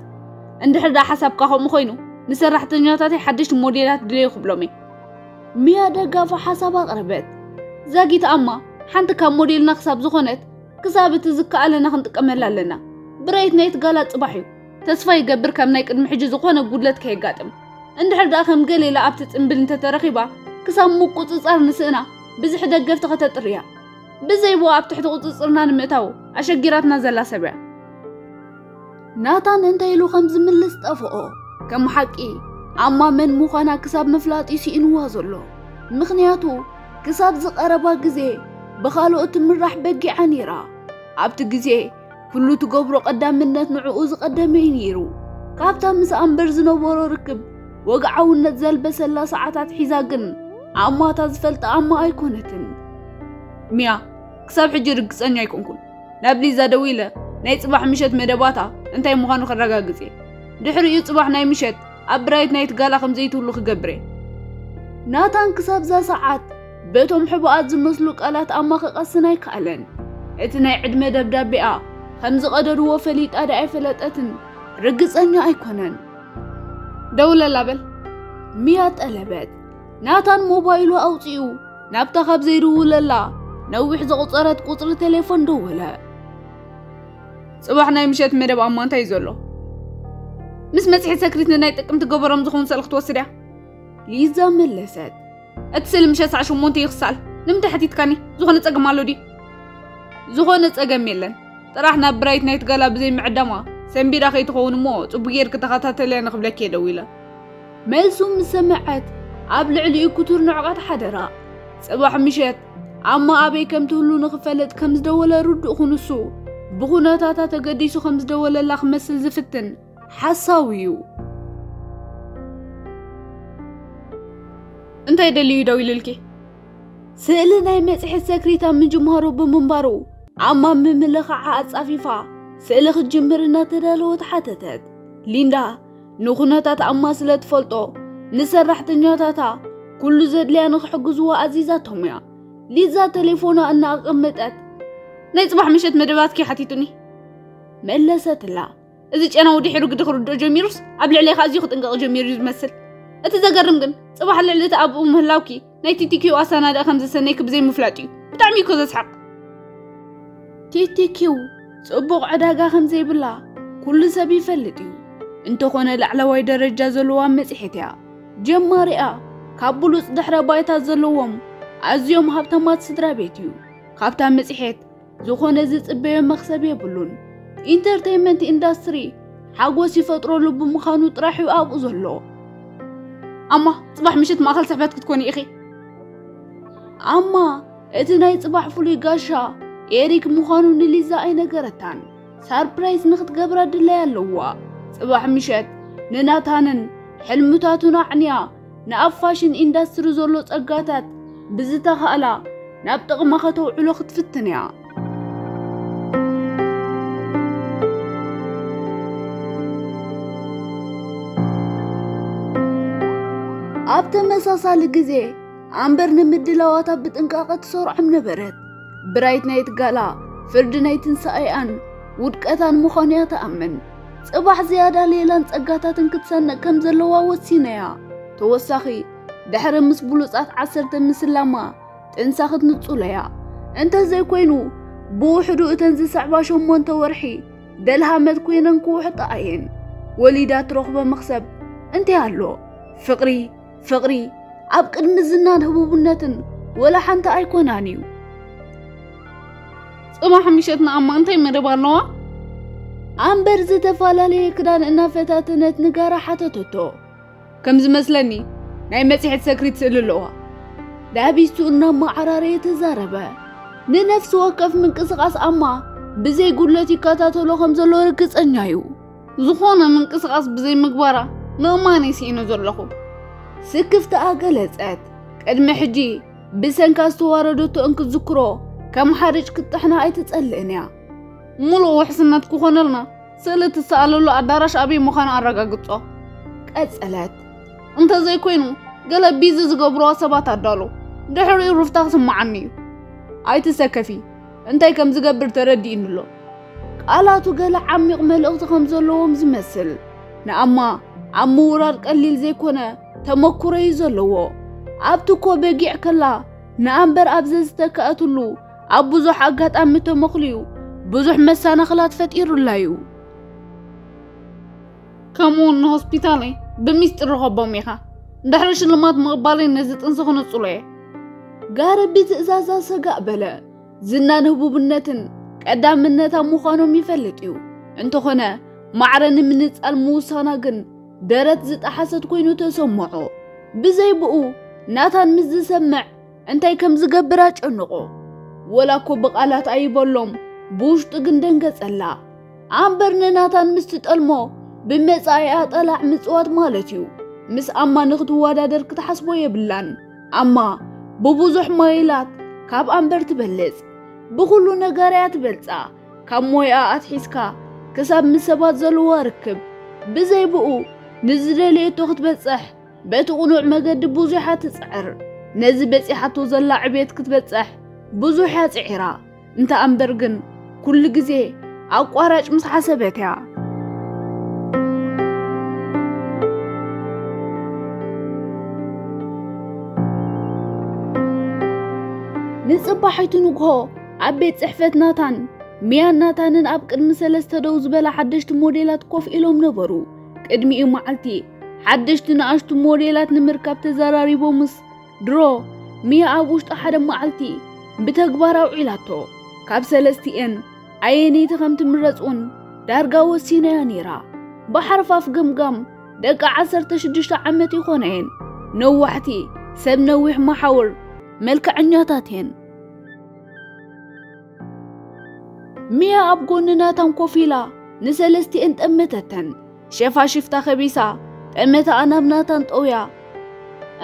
እንድሕር ደኣ ሓሳብካ ከምኡ ኮይኑ፣ ንሰራሕተኛታተይ ሓደሽቲ ሞዴላት ድለዩ ክብሎም እየ። ሚያ ደጋፊ ሓሳብ ኣቕረበት። ዛጊት ኣማ ሓንቲ ካብ ሞዴልና ክሳብ ዝኾነት፣ ክሳብ እቲ ዝከኣለና ክንጥቀመላ ኣለና። ብራይት ናይት ጋላ ጽባሕ እዩ። ተስፋ ይገብር ከም ናይ ቅድሚ ሕጂ ዝኾነ ጉድለት ከየጋጥም። እንድሕር ደኣ ከም ገሌላ ኣብቲ ጽምብል እንተተረኺባ፣ ክሳብ ምቁጽጻር ንስእና ብዝሒ ደገፍቲ ከተጥርያ። ብዘይብኡ ኣብ ትሕቲ ቁጽጽርና ንምእታው ኣሸጊራትና ዘላ ሰብ እያ። ናታን እንታይ ኢሉ ከም ዝምልስ ጠፍኦ። ከም ሓቂ ኣማ መን ምዃና ክሳብ ምፍላጥ እዩ ስኢንዋ ዘሎ። ምኽንያቱ ክሳብ ዝቐረባ ግዜ ብኻልኦት ትምራሕ በጊዓ ነይራ። ኣብቲ ግዜ ኩሉ ትገብሮ ቀዳምነት ንዕኡ ዝቐደመ እዩ ነይሩ። ካብታ ምስ ኣምበር ዝነበሮ ርክብ ወግዓውነት ዘልበሰላ ሰዓታት ሒዛ ግን ኣማታ ዝፈልጣ ኣማ ኣይኮነትን። ሚያ፣ ክሳብ ሕጂ ርግጸኛ ኣይኮንኩን። ናብ ሊዛ ደዊለ ናይ ጽባሕ ምሸት መደባታ እንታይ ምዃኑ ከረጋግጽ እየ። ድሕሪኡ ጽባሕ ናይ ምሸት ኣብ ብራይት ናይት ጋላ ከም ዘይትህሉ ክገብር እየ። ናታን ክሳብ እዛ ሰዓት በቶም ሕቡኣት ዝመስሉ ቃላት ኣማ ክቐስን ኣይከኣለን። እቲ ናይ ዕድመ ደብዳቤኣ ከም ዝቐደድዎ ፈሊጣ ደኣ ኣይፈለጠትን፣ ርግጸኛ ኣይኮነን። ደውለላ በል። ሚያ ጠለበት። ናታን ሞባይሉ ኣውጺኡ ናብታ ካብ ዘይድውለላ ነዊሕ ዘቑጸረት ቁጽሪ ቴሌፎን ደወለ። ጽባሕ ናይ ምሸት መደብ ኣማ እንታይ እዩ ዘሎ? ምስ መጽሔት ሰክሪት ንናይ ጥቅምቲ ገበሮም ዝኾኑ ሰልኺ ትወስድ እያ። ሊዛ መለሰት። እቲ ስእሊ ምሸት ሰዓት ሸሞንተ ይኽሳል። ንምንታይ ሓቲትካኒ? ዝኾነ ጸገም ኣሎ ድዩ? ዝኾነ ጸገም የለን። ጥራሕ ናብ ብራይት ናይት ጋላ ብዘይ ምዕዳማ ሰንቢዳ ከይትኸውን እሞ ጽቡቅ ጌርኪ ተኸታተልያ ንኽብለኪ እየ ደዊለ። መልሱ ምስ ሰምዐት ኣብ ልዕሊኡ ክቱር ንዕቐት ሓደራ። ጽባሕ ምሸት ኣማ ኣበይ ከም ትህሉ ንኽፈልጥ ከም ዝደወለ ርዱእ ኩንሱ ብኹነታታ ተገዲሱ ከም ዝደወለላ ክመስል ዝፍትን ሓሳዊ እዩ። እንታይ ደልዩ ደው ኢልልኪ? ስእሊ ናይ መጽሔት ሰክሪታ ምጅማሩ ብምንባሩ ኣማ ምምልኻዓ ኣጻፊፋ ስእሊ ክትጅምር እናተዳለወት ሓተተት። ሊንዳ ንኹነታት ኣማ ስለ ትፈልጦ ንሰራሕተኛታታ ኩሉ ዘድልያ ንክሕግዝዋ ኣዚዛቶም እያ። ሊዛ ቴሌፎና እናኣቐመጠት፣ ናይ ጽባሕ ምሸት መደባትኪ ሓቲቱኒ መለሰትላ። እዚ ጨናዊ ድሒሩ ግዲ ክርድኦ ጀሚሩስ ኣብ ልዕሌኻ ኣዝዩ ክጥንቀቕ ጀሚሩ እዩ ዝመስል። እቲ ዘገርም ግን ጽባሕ ልዕሊ እቲ ኣብኡ ምህላውኪ ናይ ቲቲኪው ኣሰናድኣ ከም ዘሰነይኪ ብዘይ ምፍላጥ እዩ። ብጣዕሚ እኮ ዘስሕቕ። ቲቲኪው ጽቡቕ ዕዳጋ ከም ዘይብላ ኩሉ ሰብ ይፈልጥ እዩ። እንተኾነ ላዕለዋይ ደረጃ ዘለዋ መጽሔት እያ። ጀማሪኣ ካብ ብሉጽ ድሕረ ባይታ ዘለዎም ኣዝዮም ሃብታማት ስድራ ቤት እዩ። ካብታ መጽሔት ዝኾነ ዝጽበዮ መኽሰብ የብሉን። ኢንተርቴይንመንት ኢንዳስትሪ ሓጎስ ይፈጥረሉ ብምዃኑ ጥራሕ እዩ ኣብኡ ዘሎ። ኣማ ጽባሕ ምሸት ማእኸል ስሕበት ክትኮኒ ኢኺ። ኣማ እቲ ናይ ጽባሕ ፍሉይ ጋሻ ኤሪክ ምዃኑ ንሊዛ ኣይነገረታን። ሳርፕራይዝ ንክትገብራ ድላይ ኣለዋ። ጽባሕ ምሸት ንናታንን ሕልምታቱን ኣዕንያ፣ ንኣብ ፋሽን ኢንዳስትሪ ዘሎ ጸጋታት ብዝተኻእላ ናብ ጥቕማ ከተውዕሎ ክትፍትን እያ። ኣብ ተመሳሳሊ ግዜ ኣምበር ንምድላዋታ ብጥንቃቐ ትሰርዖም ነበረት። ብራይት ናይት ጋላ ፍርዲ ናይ ትንሳኤኣን ውድቀታን ምዃኑ እያ ትኣምን። ጽባሕ ዝያዳ ሌላን ጸጋታትን ክትሰንቕ ከም ዘለዋ ወሲነያ። ተወሳኺ ድሕሪ ምስ ብሉጻት ዓሰርተ ምስላማ ጥንሳ ክትንጹለያ። እንተዘይኮይኑ ብውሕዱ እተን ዝስዕባ ሸሞንተ ወርሒ ደልሃመት ኮይነን ክውሕጣ እየን። ወሊዳ ትረኽቦ መኽሰብ እንታይ ኣሎ? ፍቕሪ፣ ፍቕሪ ኣብ ቅድሚ ዝናን ህቡብነትን ወላ ሓንቲ ኣይኮናን እዩ። ጽባሕ ምሸት ንኣማ እንታይ መደብ ኣለዋ? ኣምበር ዝተፈላለየ ክዳን እናፈታተነት ንጋራ ሓተተቶ። ከም ዝመስለኒ ናይ መጽሔት ሰክሪት ስእሊ ኣለዋ። ዳቢሱ እናመዓራረየ ተዛረበ። ንነፍሲ ወከፍ ምንቅስቓስ ኣማ ብዘይ ጉድለት ይከታተሎ ከም ዘሎ ርግጸኛ እዩ። ዝኾነ ምንቅስቓስ ብዘይ ምግባራ ምእማን እየ ስኢነ ዘለኹ። ስክፍታኣ ገለጸት። ቅድሚ ሕጂ ብሰንካ ዝተዋረደቶ እንክትዝክሮ ከም ሓርጭ ክትጥሕና ኣይትጸልእን እያ። ሙሉእ ውሕስነት ክኾነልና ስእሊ ትሰኣለሉ ኣዳራሽ ኣበይ ምዃኑ ኣረጋግጾ። ቀጸለት። እንተዘይኮይኑ ገለ ቢዚ ዝገብርዋ ሰባት ኣዳሉ። ድሕሪኡ ሩፍታ ክስምዓኒ እዩ። ኣይትሰከፊ፣ እንታይ ከም ዝገብር ተረዲእኒ ኣሎ። ቃላቱ ገለ ዓሚቕ መልእኽቲ ከም ዘለዎም ዝመስል። ንኣማ ኣብ ምውራድ ቀሊል ዘይኮነ ተመኩሮ እዩ ዘለዎ። ኣብቲ እኮ በጊዕ ከላ ንኣምበር ኣብ ዘዝተካእትሉ ኣብ ብዙሕ ኣጋጣሚ ተመኽልዩ ብዙሕ መሰናኽላት ፈጢሩላ እዩ። ከምኡ እውን ንሆስፒታለይ ብሚስጢር ርኸቦም ኢኻ። ድሕሪ ሽልማት ምቕባለይ ነዚ ጥንሲ ክንጽሎ እየ። ጋረ ብትእዛዛ ሰጋእ በለ። ዝናን ህቡብነትን ቀዳምነታ ምዃኖም ይፈልጥ እዩ። እንተኾነ ማዕረ ንምንጻል ምውሳና ግን ደረት ዝጠሓሰት ኮይኑ ተሰምዖ። ብዘይ ብኡ ናታን ምስ ዝሰምዕ እንታይ ከም ዝገብር ኣጨንቖ። ወላ እኮ ብቓላት ኣይበሎም፣ ብውሽጡ ግን ደንገጸላ። ኣምበር ንናታን ምስ ትጠልሞ ብመጻኢኣ ጠላዕ ምጽዋት ማለት እዩ። ምስ ኣማ ንክትወዳደር ክትሓስቦ የብላን። ኣማ ብብዙሕ ማይላት ካብ ኣምበር ትበልጽ። ብኹሉ ነገር እያ ትበልጻ። ካብ ሞያኣ ኣትሒዝካ ክሳብ ምስ ሰባት ዘለዋ ርክብ። ብዘይ ብኡ ንዝደለየቶ ክትበጽሕ በቲ ቅኑዕ መገዲ ብዙሕ እያ ትጽዕር። ነዚ በጺሓቶ ዘላ ዕቤት ክትበጽሕ ብዙሕ እያ ጽዒራ። እንተ ኣምበር ግን ኩሉ ግዜ ኣቋራጭ ምስ ሓሰበት እያ። ንጽባሒቱ ንግሆ ኣብ ቤት ጽሕፈት ናታን፣ ሚያን ናታንን ኣብ ቅድሚ ሰለስተ ደው ዝበላ ሓደሽቲ ሞዴላት ኮፍ ኢሎም ነበሩ። ቅድሚኡ መዓልቲ ሓደሽቲ ንኣሽቱ ሞዴላት ንምርካብ ተዘራሪቦምስ ድሮ ሚያ ኣብ ውሽጢ ሓደ መዓልቲ ብተግባር ኣውዒላቶ። ካብ ሰለስቲኤን ኣየነይቲ ከም ትምረጽ እውን ዳርጋ ወሲናያ ነይራ። ብሓርፋፍ ገምጋም ደቂ ዓሰርተ ሽዱሽተ ዓመት ይኾናየን። ነዋሕቲ፣ ሰብ ነዊሕ መሓውር፣ መልክዐኛታት እየን። ሚያ ኣብ ጎኒ ናታን ኮፍ ኢላ ንሰለስቲኤን ጠመተተን። ሸፋሽፍታ ከቢሳ ጠመተኣ ናብ ናታን ጠውያ።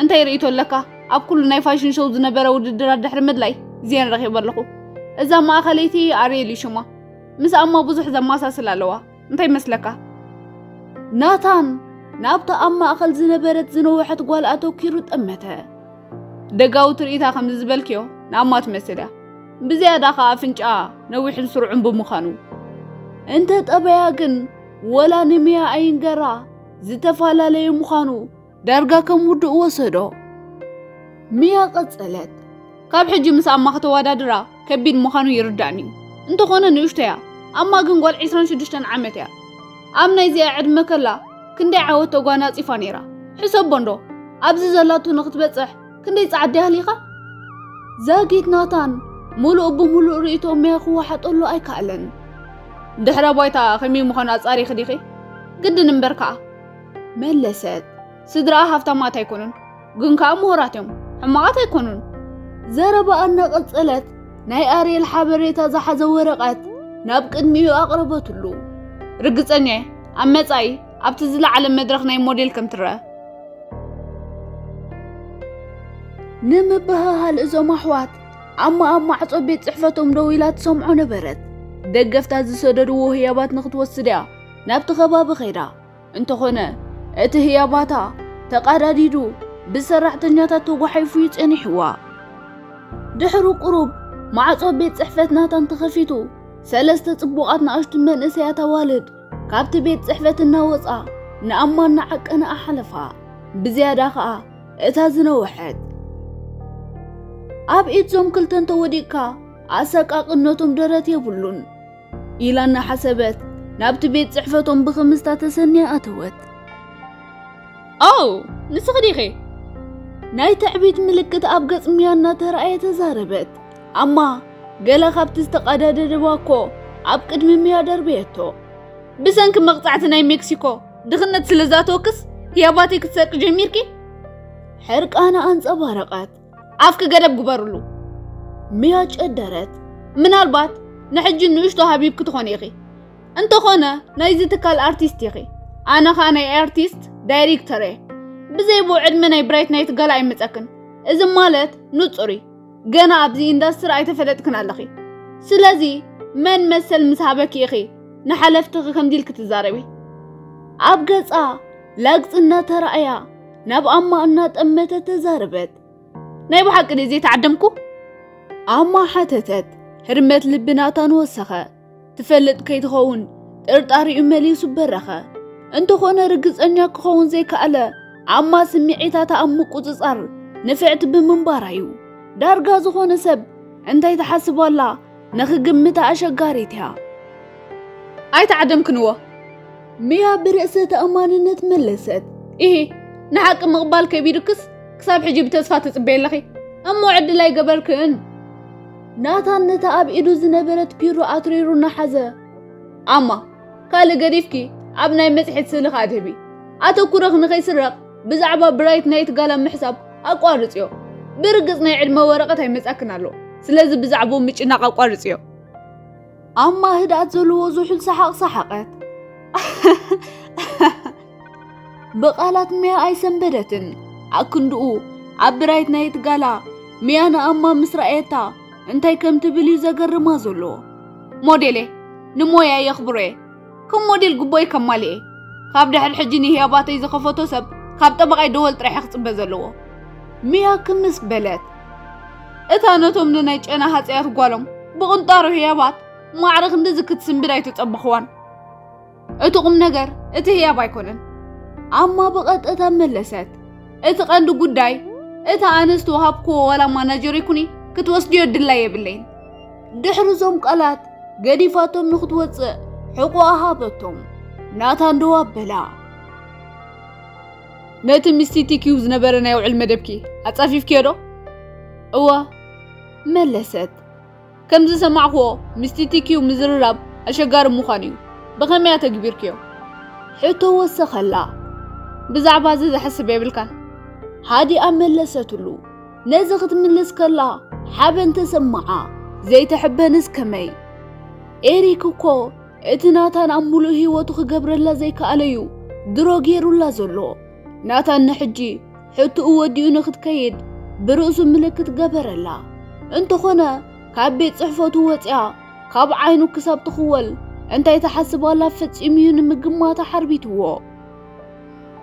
እንታይ ርእይቶ ኣለካ? ኣብ ኩሉ ናይ ፋሽን ሾው ዝነበረ ውድድራት ድሕሪ ምድላይ ዜን ረኺበ ኣለኹ። እዛ ማእኸለይቲ ኣርየል እዩ ሽማ። ምስ ኣማ ብዙሕ ዘመሳስል ኣለዋ። እንታይ መስለካ? ናታን ናብታ ኣብ ማእኸል ዝነበረት ዝነውሐት ጓል ኣተኪሩ ጠመተ። ደጋዊ ትርኢታ ከምዚ ዝበልክዮ ንኣማ ትመስል እያ። ብዝያዳ ኸኣ ኣፍንጫኣ ነዊሕን ስሩዕን ብምዃኑ። እንተ ጠበያ ግን ወላ ንሚያ ኣይንገራ፣ ዝተፈላለየ ምዃኑ ዳርጋ ከም ውዱእ ወሰዶ። ሚያ ቀጸለት። ካብ ሕጂ ምስ ኣማ ከተወዳድራ ከቢድ ምዃኑ ይርዳእኒ እዩ። እንተኾነ ንእሽቶ እያ። ኣማ ግን ጓል ዕስራን ሽዱሽተን ዓመት እያ። ኣብ ናይዚኣ ዕድመ ከላ ክንደይ ዓወት ተጓናጺፋ ነይራ? ሕሰቦ እንዶ፣ ኣብዚ ዘላቶ ንክትበጽሕ ክንደይ ጻዕዲ ኣህሊኻ? ዛጊት ናታን ምሉእ ብምሉእ ርእይቶ ሚያ ክወሓጠሉ ኣይከኣለን። ድሕረ ባይታ ከመይ ምዃኑ ኣጻሪኺ ዲኺ? ግድን እምበር ከኣ። መለሰት። ስድራኣ ሃብታማት ኣይኮኑን፣ ግን ከኣ ምሁራት እዮም። ሕማቓት ኣይኮኑን። ዘረባኣ እናቐጸለት ናይ ኣርየል ሓበሬታ ዝሓዘ ወረቐት ናብ ቅድሚኡ ኣቕረበትሉ። ርግጸኛ እየ፣ ኣብ መጻኢ ኣብቲ ዝለዓለ መድረኽ ናይ ሞዴል ከም ትረአ። ንምብህሃል እዞም ኣሕዋት፣ ኣማ ኣብ ማዕጾ ቤት ጽሕፈቶም ደው ኢላ ትሰምዖ ነበረት። ደገፍታ ዝሰደድዎ ህያባት ንክትወስድ እያ ናብቲ ከባቢ ኸይዳ። እንተኾነ፣ እቲ ህያባታ ተቓዳዲዱ ብሰራሕተኛታት ተጓሒፉ እዩ ጸኒሕዋ። ድሕሩ ቁሩብ ማዕጾ ቤት ጽሕፈት ናታን ተኸፊቱ፣ ሰለስተ ጽቡቓት ንኣሽቱ መንእሰያት ኣዋልድ ካብቲ ቤት ጽሕፈት እናወጻ ንኣማ እናዓቀና ኣሓለፋ። ብዝያዳ ኸኣ እታ ዝነውሐት። ኣብ ኢድዞም ክልተ እንተወዲቕካ ኣሰቃቕነቶም ደረት የብሉን ኢላ እናሓሰበት ናብቲ ቤት ጽሕፈቶም ብኽምስታ ተሰንያ ኣተወት። ኦ፣ ንስኺ ዲኺ? ናይ ትዕቢት ምልክት ኣብ ገጽ ሚያ እናተራእየ ተዛረበት። ኣማ ገለ ካብቲ ዝተቐዳደደዋ እኮ ኣብ ቅድሚ ሚያ ደርበየቶ። ብሰንኪ መቕጻዕቲ ናይ ሜክሲኮ ድኽነት ስለ ዝኣተወክስ ህያባተይ ክትሰርቂ ጀሚርኪ? ሕርቃና ኣንጸባረቐት። ኣፍኪ ገደብ ግበርሉ። ሚያ ጨደረት። ምናልባት ንሕጂ ንእሽቶ ሃቢብኪ ትኾኒ ኢኺ። እንተኾነ ናይዚ ትካል ኣርቲስት ኢኺ። ኣነ ኸኣ ናይ ኣርቲስት ዳይሬክተር እየ። ብዘይ ብኡ ዕድመ ናይ ብራይት ናይት ጋላ ኣይመጸክን። እዚ ማለት ንጹር እዩ። ገና ኣብዚ ኢንዳስትሪ ኣይተፈለጥክን ኣለኺ። ስለዚ መን መሰል ምስ ሃበኪ ኢኺ ንሓለፍትኺ ከምዚ ኢልኪ ትዛረቢ? ኣብ ገጻ ላግጺ እናተራእያ ናብ ኣማ እናጠመተት ተዛረበት። ናይ ብሓቂ ድየ ዘይተዓደምኩ? ኣማ ሓተተት። ህርመት ልቢ ናታን ወሰኸ። ትፈልጥ ከይትኸውን ጥርጣሪኡ መሊሱ በረኸ። እንተኾነ ርግጸኛ ክኸውን ዘይከኣለ ኣማ ስምዒታታ ኣብ ምቁጽጻር ንፍዕቲ ብምንባራ እዩ። ዳርጋ ዝኾነ ሰብ እንታይ ትሓስብ ኣላ ንኽግምታ ኣሸጋሪት እያ። ኣይተዓደምክንዎ። ሚያ ብርእሰ ተኣማንነት መለሰት። ኢሂ፣ ንሓቂ ምቕባል ከቢዱክስ ክሳብ ሕጂ ብተስፋ ትጽበይ ኣለኺ። እሞ ዕድል ኣይገበርክን። ናታን ነታ ኣብ ኢዱ ዝነበረት ፒሮ ኣትሪሩ እናሓዘ፣ ኣማ፣ ካልእ ገዲፍኪ ኣብ ናይ መጽሔት ስእሊ ከኣ ድህቢ። ኣተኩሮኺ ንኸይስረቕ ብዛዕባ ብራይት ናይት ጋላ ምሕሳብ ኣቋርጽዮ። ብርግጽ ናይ ዕድመ ወረቐት ኣይመጻክን ኣሎ። ስለዚ ብዛዕባኡ ምጭናቕ ኣቋርጽዮ። ኣማ ህድኣት ዘለዎ ዝሑል ሰሓቕ ሰሓቐት። ብቓላት ሚያ ኣይሰንበደትን። ኣክንድኡ ኣብ ብራይት ናይት ጋላ ሚያ ንኣማ ምስ ረኣየታ እንታይ ከም ትብል እዩ ዘገርማ ዘሎ። ሞዴል እየ፣ ንሞያይ የኽብሮ እየ። ከም ሞዴል ግቡእይ ከማልእ እየ። ካብ ድሕሪ ሕጂ ንህያባተይ ዝኸፈቶ ሰብ ካብ ጠበቓይ ደወል ጥራሕ እየ ክጽበ ዘለዎ። ሚያ ክምስ በለት። እታ ነቶም ንናይ ጨና ሃጸያት ጓሎም ብቕንጣሮ ህያባት ማዕረ ክንድዚ ክትስንብድ ኣይተጸበኽዋን። እቲ ቁም ነገር እቲ ህያብ ኣይኮነን። ኣማ ብቐጥታ መለሰት። እቲ ቀንዲ ጉዳይ እታ ኣነ ዝተዋሃብክዎ ዋላ ማናጀር ይኩኒ ክትወስድዮ ድላይ የብለይን። ድሕሪ እዞም ቃላት ገዲፋቶም ንክትወጽእ ሕቆኣ ሃበቶም። ናታን ደው ኣበላ። ነቲ ምስ ቲ ቲ ኪው ዝነበረ ናይ ውዕል መደብኪ ኣጻፊፍክዮ ዶ? እወ፣ መለሰት። ከም ዝሰማዕክዎ፣ ምስ ቲ ቲ ኪው ምዝርራብ ኣሸጋሪ ምዃኑ እዩ። ብኸመይ ኣተግቢርክዮ? ሕቶ ወሰኸላ። ብዛዕባ እዚ ዝሕስብ የብልካን። ሃዲኣ መለሰትሉ። ነዚ ክትምልስ ከላ ሓበን ተሰማዓ። ዘይትሕበንስ ከመይ? ኤሪክ እኮ እቲ ናታን ኣብ ምሉእ ህይወቱ ክገብረላ ዘይከኣለ'ዩ ድሮ ገይሩላ ዘሎ። ናታን ንሕጂ ሕቶኡ ወዲኡ ንኽትከይድ ብርእሱ ምልክት ገበረላ። እንተኾነ ካብ ቤት ጽሕፈቱ ወጺኣ ካብ ዓይኑ ክሳብ ትኽወል እንታይ ትሓስብ ኣላ ፈጺሙ'ዩ ንምግማት ኣሓርቢትዎ።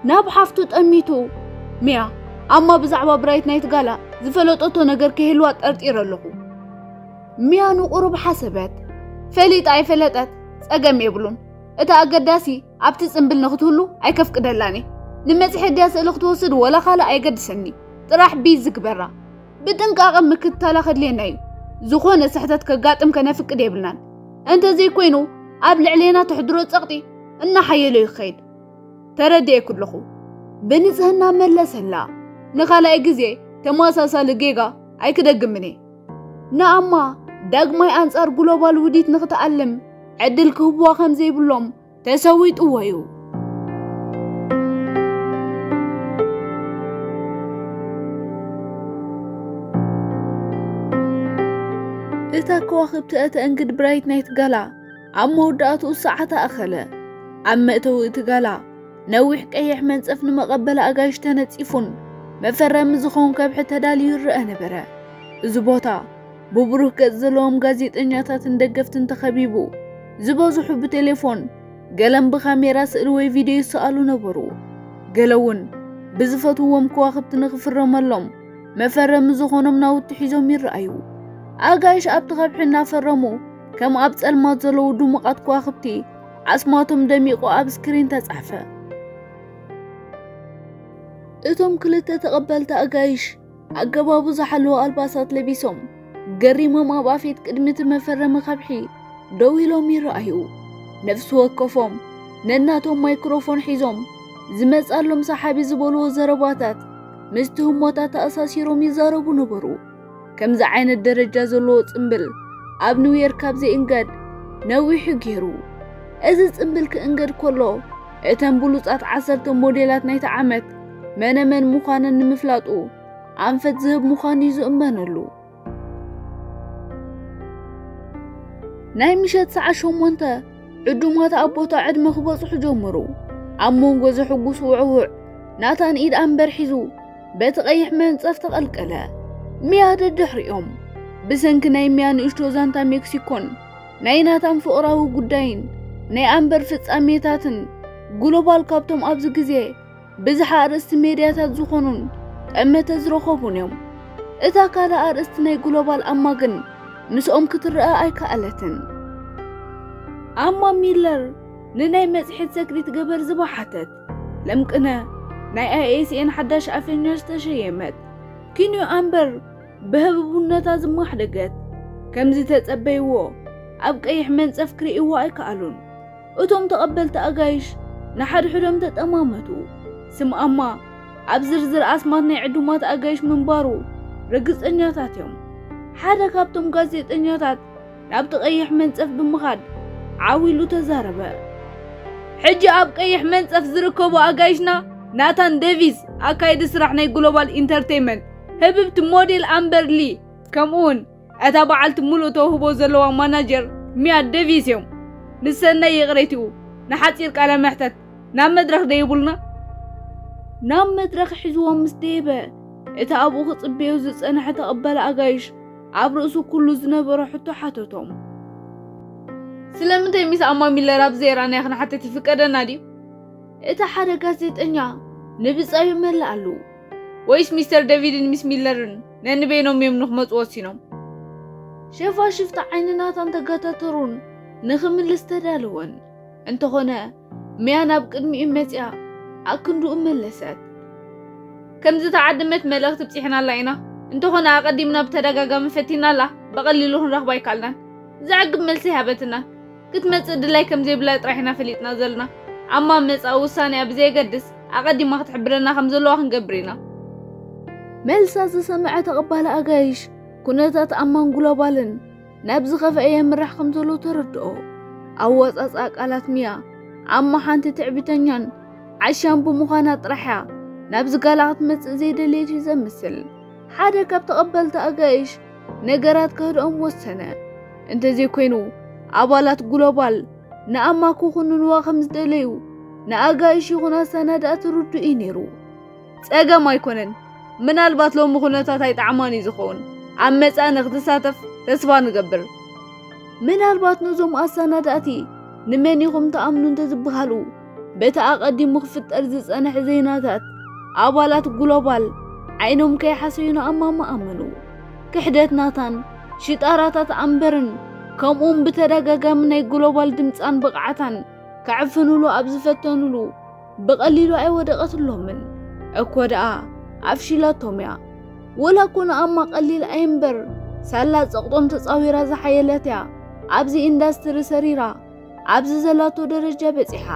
ናብ ሓፍቱ ጠሚቱ፣ ሚያ፣ ኣማ ብዛዕባ ብራይት ናይት ጋላ ዝፈለጠቶ ነገር ክህልዋ ጠርጢረ ኣለኹ። ሚያ ንቑሩብ ሓሰበት። ፈሊጣ ኣይፈለጠት ጸገም የብሉን። እቲ ኣገዳሲ ኣብቲ ጽምብል ንኽትህሉ ኣይከፍቅደላን እየ። ንመጽሔት ድያ ስእሊ ክትወስድ ወላ ካልእ ኣየገድሰኒ። ጥራሕ ቢዚ ግበራ። ብጥንቃቐ ምክትታላ ከድልየና እዩ። ዝኾነ ስሕተት ከጋጥም ከነፍቅድ የብልናን። እንተዘይኮይኑ ኣብ ልዕሌና ተሕድሮ ጸቕጢ እናሓየሎ እዩ ክኸይድ። ተረዲኤኪ ኣለኹ። ብንጽህና መለሰላ። ንኻልኣይ ግዜ ተመሳሳሊ ጌጋ ኣይክደግምን እየ። ንኣማ ዳግማይ ኣንጻር ግሎባል ውዲት ንኽትኣልም ዕድል ክህብዋ ከም ዘይብሎም ተሰዊጥዎ እዩ። እታ ከዋኽብቲ እተእንግድ ብራይት ናይት ጋላ ኣብ መወዳእትኡ ሰዓት ኣኸለ። ኣብ መእተዊ እቲ ጋላ ነዊሕ ቀይሕ መንጸፍ ንመቐበሊ ኣጋይሽ ተነጺፉን መፈረሚ ዝኸውን ከብሒ ተዳልዩ ይረአ ነበረ። እዚ ቦታ ብብሩህ ገጽ ዘለዎም ጋዜጠኛታትን ደገፍትን ተኸቢቡ፣ ዝበዝሑ ብቴሌፎን፣ ገለን ብካሜራ ስእሊ ወይ ቪድዮ ይሰኣሉ ነበሩ። ገለ እውን ብዝፈትውዎም ከዋኽብቲ ንኽፍረመሎም መፈረሚ ዝኾኖም ናውቲ ሒዞም ይረኣዩ። ኣጋይሽ ኣብቲ ከብሒ እናፈረሙ፣ ከም ኣብ ጸልማት ዘለዉ ድሙቓት ከዋኽብቲ ኣስማቶም ደሚቑ ኣብ ስክሪን ተጻሕፈ። እቶም ክልተ ተቐበልቲ ኣጋይሽ ኣገባቡ ዝሓለወ ኣልባሳት ለቢሶም፣ ገሪሞም ኣብ ኣፌት ቅድሚ እቲ መፈረሚ ከብሒ ደው ኢሎም ይረኣዩ። ነፍሲ ወከፎም ነናቶም ማይክሮፎን ሒዞም፣ ዝመጻሎም ሰሓቢ ዝበልዎ ዘረባታት ምስቲ ህሞታት ተኣሳሲሮም ይዛረቡ ነበሩ። ከምዚ ዓይነት ደረጃ ዘለዎ ጽምብል ኣብ ኒውዮርክ ካብ ዘይእንገድ ነዊሑ ገይሩ። እዚ ጽምብል ክእንገድ ከሎ፣ እተን ብሉጻት ዓሰርተ ሞዴላት ናይቲ ዓመት መነመን ምዃነን ንምፍላጡ ኣንፈት ዝህብ ምዃኑ እዩ ዝእመነሉ። ናይ ምሸት ሰዓት ሸሞንተ ዕዱማት ኣብ ቦታ ዕድመ ክበጽሑ ጀመሩ። ኣብ መንጎ ዘሕጉስ ውዕውዕ ናታን ኢድ ኣምበር ሒዙ በቲ ቀይሕ መንጸፍ ተቐልቀለ። ሚያ ደድሕሪኦም። ብሰንኪ ናይ ሚያ ንእሽቶ ዛንታ ሜክሲኮን ናይ ናታን ፍቕራዊ ጉዳይን ናይ ኣምበር ፍጻሜታትን፣ ግሎባል ካብቶም ኣብዚ ግዜ ብዝሓ ኣርእስቲ ሜድያታት ዝኾኑን ጠመተ ዝረኸቡን እዮም። እታ ካልእ ኣርእስቲ ናይ ግሎባል ኣማ ግን ምስኦም ክትረኣ ኣይከኣለትን። ኣማ ሚለር ንናይ መጽሔት ሰክሪት ገበር ዝባ ሓተት። ለምቅነ ናይ ኣይኤስኤን ሓዳሽ ኣፈኛ ዝተሸየመት ኪንዮ ኣምበር ብህብቡነታ ዝማሕደገት። ከምዚ ተጸበይዎ ኣብ ቀይሕ መንጸፍ ክርእይዎ ኣይከኣሉን። እቶም ተቐበልቲ ኣጋይሽ ንሓድሕዶም ተጠማመቱ። ስም ኣማ ኣብ ዝርዝር ኣስማት ናይ ዕዱማት ኣጋይሽ ምንባሩ ርግጸኛታት እዮም። ሓደ ካብቶም ጋዜጠኛታት ናብቲ ቀይሕ መንጸፍ ብምኻድ ዓው ኢሉ ተዛረበ። ሕጂ ኣብ ቀይሕ መንጸፍ ዝርከቡ ኣጋይሽና ናታን ዴቪስ፣ ኣካይዲ ስራሕ ናይ ግሎባል ኢንተርቴይንመንት፣ ህብብቲ ሞዴል ኣምበር ሊ፣ ከምኡውን እታ በዓልቲ ሙሉእ ተውህቦ ዘለዋ ማናጀር ሚያ ዴቪስ እዮም። ምስ ሰናይ ይቕሬትኡ ንሓጺር ቃለ መሕተት ናብ መድረኽ ደይቡልና? ናብ መድረኽ ሒዝዎም ምስ ደየበ፣ እቲ ኣብኡ ክጽበዮ ዝጸንሐ ተቐበለ ኣጋይሽ ኣብ ርእሱ ኩሉ ዝነበረ ሕቶ ሓተቶም። ስለምንታይ ሚስ ኣማ ሚለር ኣብ ዘይራናያ ክንሓተት ይፍቀደና ድዩ? እቲ ሓደ ጋዜጠኛ ንብጻዩ መለኣሉ። ወይስ ሚስተር ዴቪድን ሚስ ሚለርን ነንበይኖም እዮም ንኽመጹ ወሲኖም? ሸፋሽፍቲ ዓይኒ ናታን ተገታተሩን ንኽምልስ ተዳለወን። እንተኾነ፣ ሚያ ናብ ቅድሚኡ መጺኣ ኣክንድኡ መለሰት። ከም ዝተዓደመት መልእኽቲ ብጺሕናላ ኢና። እንተኾነ ኣቐዲምና ብተደጋጋሚ ፈቲናላ፣ ብቐሊሉ ክንረኽባ ኣይከኣልናን። ዘዕግብ መልሲ ኣይሃበትናን። ክትመጽእ ድላይ ከም ዘይብላ ጥራሕ ኢና ፈሊጥና ዘለና። ኣማ መጻ ውሳኔኣ ብዘየገድስ ኣቐዲማ ክትሕብረና ከም ዘለዋ ክንገብር ኢና። መልሳ ዝሰምዐ ተቐባሊ ኣጋይሽ ኩነታት ኣማን ግሎባልን ናብ ዝኸፍአ የምርሕ ከም ዘሎ ተረድኦ። ኣወጻጽኣ ቃላት ሚያ ኣማ ሓንቲ ትዕቢተኛን ዓሻን ብምዃና ጥራሕ እያ ናብዚ ጋላ ክትመጽእ ዘይደለየት እዩ ዘምስል። ሓደ ካብ ተቐበልቲ ኣጋይሽ ነገራት ከህድኦም ወሰነ። እንተዘይኮይኑ ኣባላት ግሎባል ንኣማ ክኹንንዋ ከም ዝደለዩ ንኣጋይሽ ይኹን ኣሰናዳእቲ ርዱእ እዩ ነይሩ። ጸገም ኣይኮነን። ምናልባት ሎሚ ኩነታት ኣይጠዓማን እዩ ዝኸውን። ኣብ መጻኢ ንክትሳተፍ ተስፋ ንገብር። ምናልባት ነዞም ኣሰናዳእቲ ንመን ኢኹም ትኣምኑ እንተዝበሃሉ፣ በቲ ኣቐዲሙ ክፍጠር ዝጸንሐ ዜናታት ኣባላት ግሎባል ዓይኖም ከይሓሰዩ ንኣማ ምኣመኑ። ክሕደት ናታን ሽጣራታት ኣምበርን ከምኡውን ብተደጋጋሚ ናይ ግሎባል ድምጻን ብቕዓታን ከዕፍንሉ ኣብ ዝፈተንሉ ብቐሊሉ ኣይወደቐትሎምን። እኮ ደኣ ኣፍሺላቶም እያ። ወላ እኮ ንኣማ ቀሊል ኣየምበር ሳላ ጸቕጦም ተጻዊራ ዝሓየለት እያ። ኣብዚ ኢንዳስትሪ ሰሪራ ኣብዚ ዘላቶ ደረጃ በጺሓ።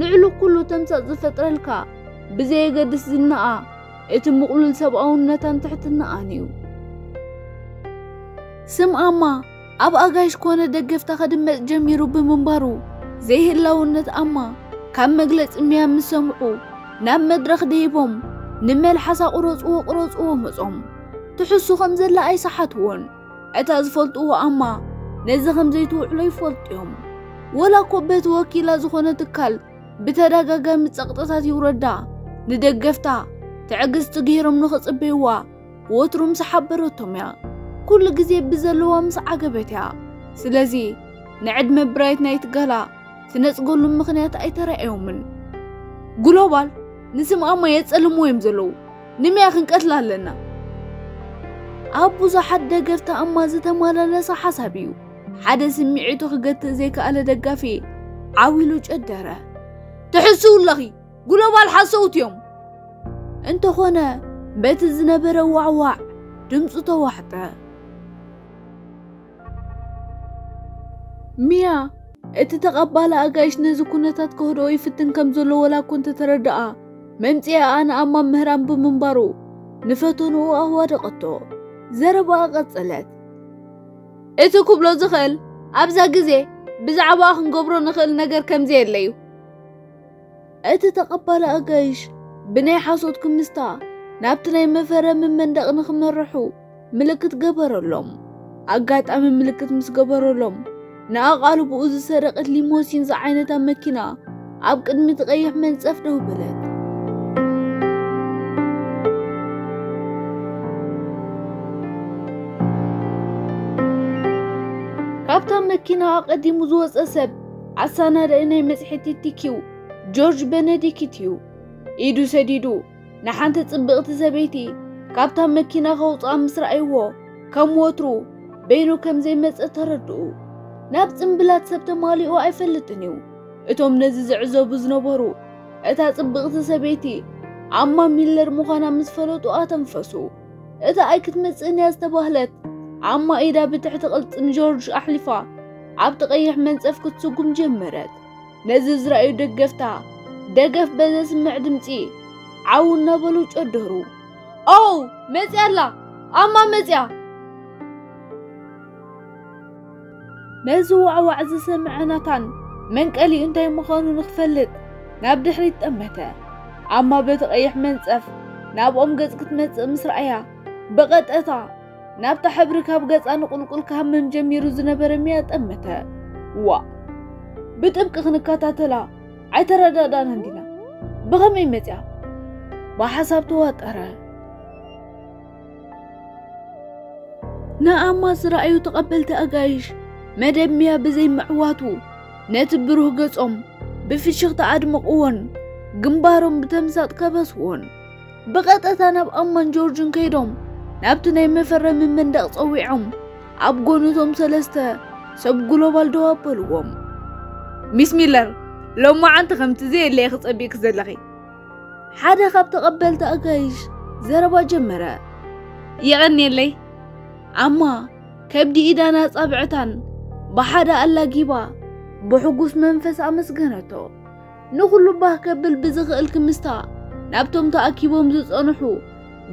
ልዕሊ ኩሉ ተምሳጥ ዝፈጥረልካ ብዘየገድስ ዝናኣ እቲ ምቕሉል ሰብኣውነታን ትሕትናኣን እዩ። ስም ኣማ ኣብ ኣጋይሽ ኮነ ደገፍታ ከድመጽ ጀሚሩ ብምንባሩ ዘይህላውነት ኣማ ካብ መግለጺ ሚያ ምስ ሰምዑ ናብ መድረኽ ደይቦም ንመልሓሳ ቁረጽዎ ቁረጽዎ መጾም። ትሕሱ ከም ዘላ ኣይሰሓትዎን። እታ ዝፈልጥዎ ኣማ ነዚ ከም ዘይትውዕሎ ይፈልጡ እዮም። ወላ እኮ በቲ ወኪላ ዝኾነ ትካል ብተደጋጋሚ ጸቕጥታት ይውረዳ፣ ንደገፍታ ትዕግስቲ ገይሮም ንኽጽበይዋ ወትሩ ምስ ሓበረቶም እያ። ኩሉ ግዜ ብዘለዋ ምስ ዓገበት እያ። ስለዚ ንዕድመ ብራይት ናይቲ ጋላ ትነጽገሉ ምኽንያት ኣይተራእዮምን። ግሎባል ንስም ኣማ የጸልምዎ እዮም ዘለዉ። ንሚያ ክንቀትላ ኣለና። ኣብ ብዙሓት ደገፍቲ ኣማ ዝተመላለሰ ሓሳብ እዩ። ሓደ ስምዒቱ ክገትእ ዘይከኣለ ደጋፊ ዓው ኢሉ ጨደረ። ትሕስው ኣለኺ፣ ግሎባል ሓሰውቲ እዮም። እንተኾነ በቲ ዝነበረ ዋዕዋዕ ድምፁ ተዋሕጠ። ሚያ እቲ ተቐባሊ ኣጋይሽ ነዚ ኩነታት ከህድኦ ይፍትን ከም ዘሎ ወላ እኮ እንተተረድኣ፣ መምጽኢኣ ንኣማ ምህራም ብምንባሩ ንፈተንኡ ኣዋደቐቶ። ዘረባኣ ቀጸለት። እቲ ክብሎ ዝኽእል ኣብዛ ግዜ ብዛዕባኣ ክንገብሮ ንኽእል ነገር ከም ዘየለ እዩ። እቲ ተቐባሊ ኣጋይሽ ብናይ ሓሶት ክምስታ ናብቲ ናይ መፈረሚ መንደቕ ንኽመርሑ ምልክት ገበረሎም። ኣጋጣሚ ምልክት ምስ ገበረሎም፣ ንኣቓልቦኡ ዝሰረቐት ሊሞሲን ዝዓይነታ መኪና ኣብ ቅድሚ እቲ ቀይሕ መንጸፍ ደው በለት። ካብታ መኪና ኣቐዲሙ ዝወጸ ሰብ ኣሳናዳኢ ናይ መጽሔት ቲኪው ጆርጅ ቤነዲክት እዩ። ኢዱ ሰዲዱ ንሓንቲ ጽብቕቲ ሰበይቲ ካብታ መኪና ከውጽኣ ምስ ረኣይዎ፣ ከም ወትሩ በይኑ ከም ዘይመጸ ተረድኡ። ናብ ጽምብላት ሰብ ተማሊኡ ኣይፈልጥን እዩ። እቶም ነዚ ዝዕዘቡ ዝነበሩ፣ እታ ጽብቕቲ ሰበይቲ ኣማ ሚለር ምዃና ምስ ፈለጡ ኣተንፈሱ። እታ ኣይክትመጽእን እያ ዝተባህለት ኣማ ኢዳ ብትሕቲ ቅልጽም ጆርጅ ኣሕሊፋ ኣብቲ ቀይሕ መንጸፍ ክትስጉም ጀመረት። ነዚ ዝረኣዩ ደገፍታ ደገፍ በዘስምዕ ድምጺ ዓው እናበሉ ጨደሩ። "ኦ፣ መጽያ ኣላ! ኣማ መጽያ!" ነዚ ዋዕዋዕ ዝሰምዐ ናታን መንቀሊኡ እንታይ ምዃኑ ንኽፈልጥ ናብ ድሕሪት ጠመተ። ኣማ በቲ ቀይሕ መንጸፍ ናብኦም ገጽ ክትመጽእ ምስ ረኣያ፣ ብቐጥታ ናብታ ሕብሪ ካብ ገጻ ንቑልቁል ክሃምም ጀሚሩ ዝነበረ ሚያ ጠመተ። "ዋእ! ብጥብቂ ክንከታተላ ኣይተረዳዳእናን ዲና? ብኸመይ መጽያ?" ብሓሳብ ተዋጠረ። ንኣማ ዝረኣዩ ተቐበልቲ ኣጋይሽ መደብ ሚያ ብዘይምዕዋቱ፣ ነቲ ብሩህ ገጾም ብፍሽኽታ ኣድመቕዎን ግንባሮም ብተምሳጥ ከበስዎን። ብቐጥታ ናብ ኣማን ጆርጅን ከይዶም፣ ናብቲ ናይ መፈረሚ መንደቕ ጸዊዖም፣ ኣብ ጎንቶም ሰለስተ ሰብ ግሎባል ደው ኣበልዎም። "ሚስ ሚለር፣ ሎማዓንቲ ከምቲ ዘየለ ኢኺ ጸቢቕኪ ዘለኺ?" ሓደ ካብ ተቐበልቲ ኣጋይሽ ዘረባ ጀመረ። "የቐንየለይ። ኣማ ከብዲ ኢዳን ኣጻብዕታን ብሓደ ኣላጊባ ብሕጉስ መንፈስ ኣመስገነቶ። ንኹሉ ባህ ከብል ብዝኽእል ክምስታ ናብቶም ተኣኪቦም ዝጸንሑ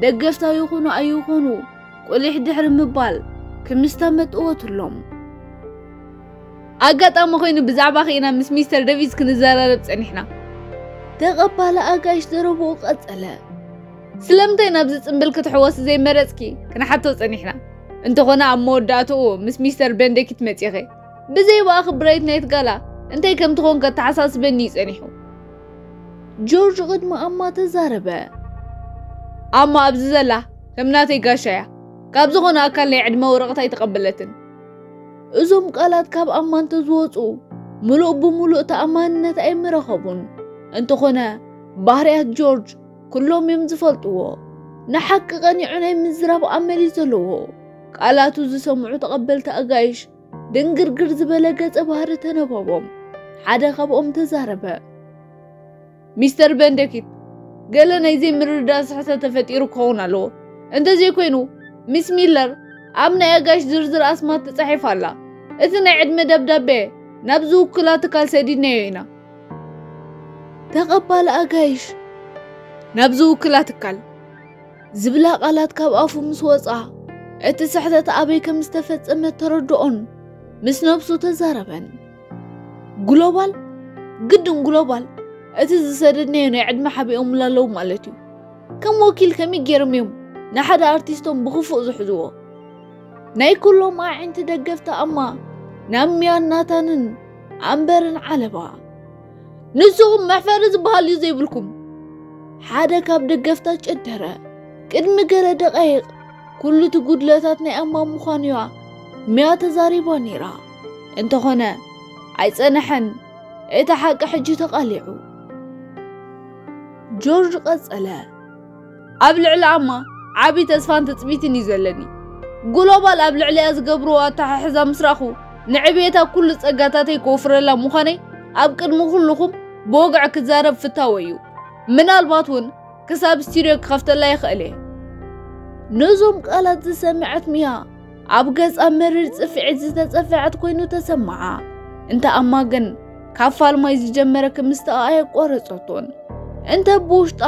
ደገፍታ ይኹኑ ኣይኹኑ ቁሊሕ ድሕሪ ምባል ክምስታ መጥወትሎም። ኣጋጣሚ ኮይኑ ብዛዕባኺ ኢና ምስ ሚስተር ዴቪስ ክንዘራረብ ጸኒሕና።" ተቐባሊ ኣጋይሽ ዘረብኡ ቀጸለ። "ስለምንታይ ናብዚ ጽምብል ክትሕወሲ ዘይመረጽኪ ክንሓቶ ጸኒሕና። እንተኾነ ኣብ መወዳእትኡ ምስ ሚስተር ቤንደኪት መጺኺ። ብዘይ ብኣኺ ብራይት ናይት ጋላ እንታይ ከም ትኾን ከተሓሳስበኒ እዩ ጸኒሑ።" ጆርጅ ቅድሚ ኣማ ተዛረበ። "ኣማ ኣብዚ ዘላ ከም ናተይ ጋሻ እያ። ካብ ዝኾነ ኣካል ናይ ዕድመ ወረቐት ኣይተቐበለትን።" እዞም ቃላት ካብ ኣማ እንተዝወጹ፣ ምሉእ ብምሉእ ተኣማንነት ኣይምረኸቡን። እንተኾነ፣ ባህርያት ጆርጅ ኩሎም እዮም ዝፈልጥዎ። ንሓቂ ቀኒዑ ናይ ምዝራብ ኣመል እዩ ዘለዎ። ቃላቱ ዝሰምዑ ተቐበልቲ ኣጋይሽ ድንግርግር ዝበለ ገጸ ባህሪ ተነበቦም። ሓደ ካብኦም ተዛረበ። "ሚስተር ቤንደኪት፣ ገለ ናይ ዘይምርድዳእ ስሕተት ተፈጢሩ ክኸውን ኣለዎ። እንተዘይኮይኑ፣ ሚስ ሚለር ኣብ ናይ ኣጋይሽ ዝርዝር ኣስማት ተጻሒፋ ኣላ። እቲ ናይ ዕድመ ደብዳቤ ናብ ዝውክላ ትካል ሰዲድናዮ ኢና።" ተቐባሊ ኣጋይሽ፣ "ናብ ዝውክላ ትካል?" ዝብላ ቃላት ካብ ኣፉ ምስ ወጻ፣ እቲ ስሕተት ኣበይ ከም ዝተፈጸመ ተረድኦን ምስ ነብሱ ተዛረበን። "ግሎባል? ግድን ግሎባል? እቲ ዝሰደድናዮ ናይ ዕድመ ሓቢኦምላ ኣለዉ ማለት እዩ። ከም ወኪል ከመይ ገይሮም እዮም ንሓደ ኣርቲስቶም ብኽፉእ ዝሕዝዎ?" ናይ ኩሎም ኣዒንቲ ደገፍቲ ኣማ ናብ ሚያን ናታንን ኣምበርን ዓለባ። ንስኹም መሕፈሪ ዝበሃል እዩ ዘይብልኩም። ሓደ ካብ ደገፍታ ጨደረ። ቅድሚ ገለ ደቃይቕ ኩሉ እቲ ጉድለታት ናይ ኣማ ምዃኑ እያ ሚያ ተዛሪባ ነይራ። እንተኾነ ኣይጸነሐን፣ እቲ ሓቂ ሕጂ ተቓሊዑ። ጆርጅ ቀጸለ። ኣብ ልዕሊ ኣማ ዓቢ ተስፋን ትጽቢትን እዩ ዘለኒ። ግሎባል ኣብ ልዕሊኣ ዝገብርዎ ኣተሓሕዛ ምስ ረኣኹ፣ ንዕብየታ ኩሉ ጸጋታተይ ክወፍረላ ምዃነይ ኣብ ቅድሚ ኩልኹም ብወግዒ ክዛረብ ፍታወ እዩ። ምናልባት እውን ክሳብ ስቱድዮ ክኸፍተላ ይኽእል እየ። ነዞም ቃላት ዝሰምዐት ሚያ ኣብ ገጻ መሪር ጽፍዒት ዝተጸፍዐት ኮይኑ ተሰምዓ። እንተ ኣማ ግን ካብ ፋልማይ ዝጀመረ ክምስተኣ ኣየቋረጸቶን። እንተ ብውሽጣ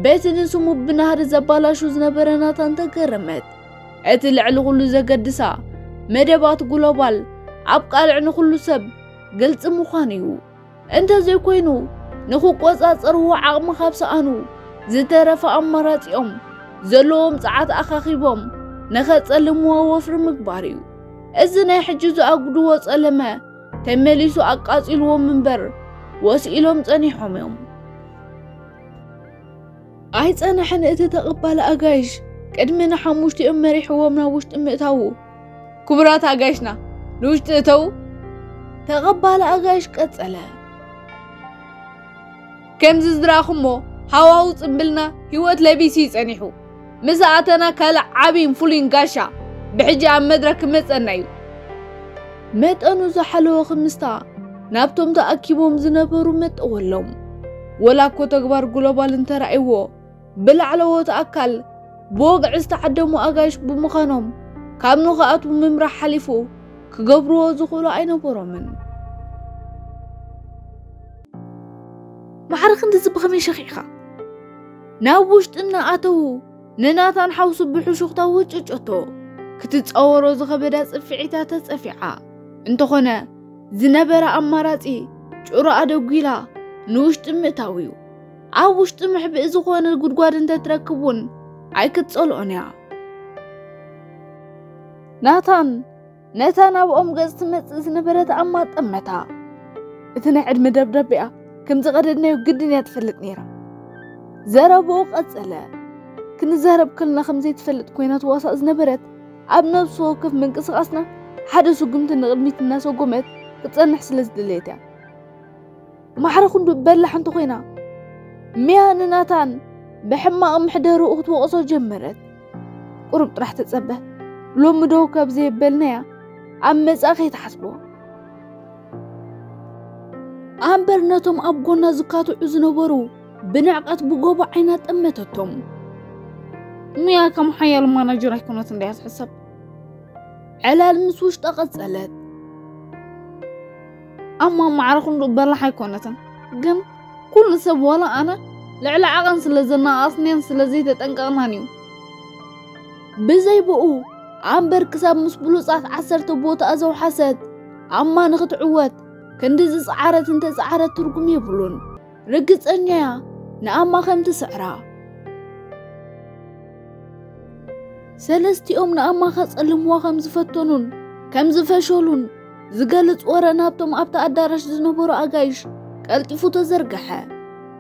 በቲ ንስሙ ብናህሪ ዘባላሹ ዝነበረ ናታን ተገረመት። እቲ ልዕሊ ኩሉ ዘገድሳ መደባት ግሎባል ኣብ ቃልዕ ንኹሉ ሰብ ግልጺ ምዃኑ እዩ። እንተዘይኮይኑ ንኽቆጻጸርዎ ዓቕሚ ካብ ሰኣኑ ዝተረፈ ኣማራጺኦም ዘለዎም ጸዓት ኣኻኺቦም ንኸጸልምዎ ወፍሪ ምግባር እዩ። እዚ ናይ ሕጂ ዝኣጉድዎ ጸለመ ተመሊሱ ኣቃጺልዎም እምበር ወስኢሎም ጸኒሖም እዮም። ኣይጸንሐን እቲ ተቐባሊ ኣጋይሽ ቅድሚ ንሓሙሽቲኦም መሪሕዎም ናብ ውሽጢ ምእታዉ። ክቡራት ኣጋይሽና ንውሽጢ እተዉ። ተቐባሊ ኣጋይሽ ቀጸለ። ከምዚ ዝረኣኹሞ ሃዋሁ ጽምብልና ህይወት ለቢሱ እዩ ጸኒሑ። ምስ ኣተና ካልእ ዓብይን ፍሉይን ጋሻ ብሕጂ ኣብ መድረክ ክመጸና እዩ። መጠኑ ዝሓለወ ክምስታ ናብቶም ተኣኪቦም ዝነበሩ መጠወሎም። ወላ እኮ ተግባር ግሎባል እንተረኣይዎ ብላዕለዎት ኣካል ብወግዒ ዝተዓደሙ ኣጋይሽ ብምዃኖም ካብ ንኽኣቱ ምምራሕ ሓሊፉ ክገብርዎ ዝኽእሉ ኣይነበሮምን። ማዕረ ክንድዚ ብኸመይ ሸኺዕኻ? ናብ ውሽጢ እናኣተዉ ንናታን ሓውሱ ብሕሹኽታ ወጨጨቶ። ክትጻወሮ ዝኸበዳ ጽፍዒታ ተጸፊዓ። እንተኾነ ዝነበረ ኣማራጺ ጭሮ ኣደጒላ ንውሽጢ ምእታው እዩ። ኣብ ውሽጢ መሕብኢ ዝኾነ ጉድጓድ እንተትረክብ እውን ኣይክትጸልኦን እያ። ናታን ነታ ናብኦም ገጽ ትመጽእ ዝነበረት ኣማ ጠመታ። እቲ ናይ ዕድመ ደብዳቤኣ ከም ዝቐደድናዮ ግድን እያ ትፈልጥ ነይራ። ዘረባኡ ቀጸለ። ክንዛረብ ከለና ከም ዘይትፈልጥ ኮይና ትዋሳእ ዝነበረት ኣብ ነፍሲ ወከፍ ምንቅስቓስና ሓደ ስጉምቲ ንቕድሚት እናሰጎመት ክትጸንሕ ስለ ዝደለየት እያ። ማዕረ ክንዱ በላሕ እንተኾይና፣ ሚያ ንናታን ብሕማቕ ምሕደርኡ ክትወቕሶ ጀመረት። ቁሩብ ጥራሕ ተጸበ። ሎሚ ዶ ካብ ዘየበልናያ ኣብ መጻኢ ከይትሓስቦ። ኣምበር ነቶም ኣብ ጎና ዝካትዑ ዝነበሩ ብንዕቀት ብጎቦ ዓይና ጠመተቶም። ሚያ ከም ሓያል ማናጀር ኣይኮነትን ድያ ትሕሰብ። ዕላል ምስ ውሽጣ ቀጸለት። ኣማ ማዕረ ክንዱ በላሕ ኣይኮነትን፣ ግን ኩሉ ሰብ ዋላ ኣነ ልዕሊ ዓቐን ስለ ዘናኣስንያን ስለ ዘይተጠንቀቕናን እዩ። ብዘይ ብኡ ኣምበር ክሳብ ምስ ብሉጻት ዓሰርተ ቦታኣ ዘውሓሰት ኣማ ንኽትዕወት ክንዲ ዝጸዓረት እንተጸዓረት ትርጉም የብሉን። ርግጸኛ እያ ንኣማ ከም ትስዕራ። ሰለስቲኦም ንኣማ ከጸልምዋ ከም ዝፈተኑን ከም ዝፈሸሉን ዝገልጽ ወረ ናብቶም ኣብቲ ኣዳራሽ ዝነበሩ ኣጋይሽ ቀልጢፉ ተዘርግሐ።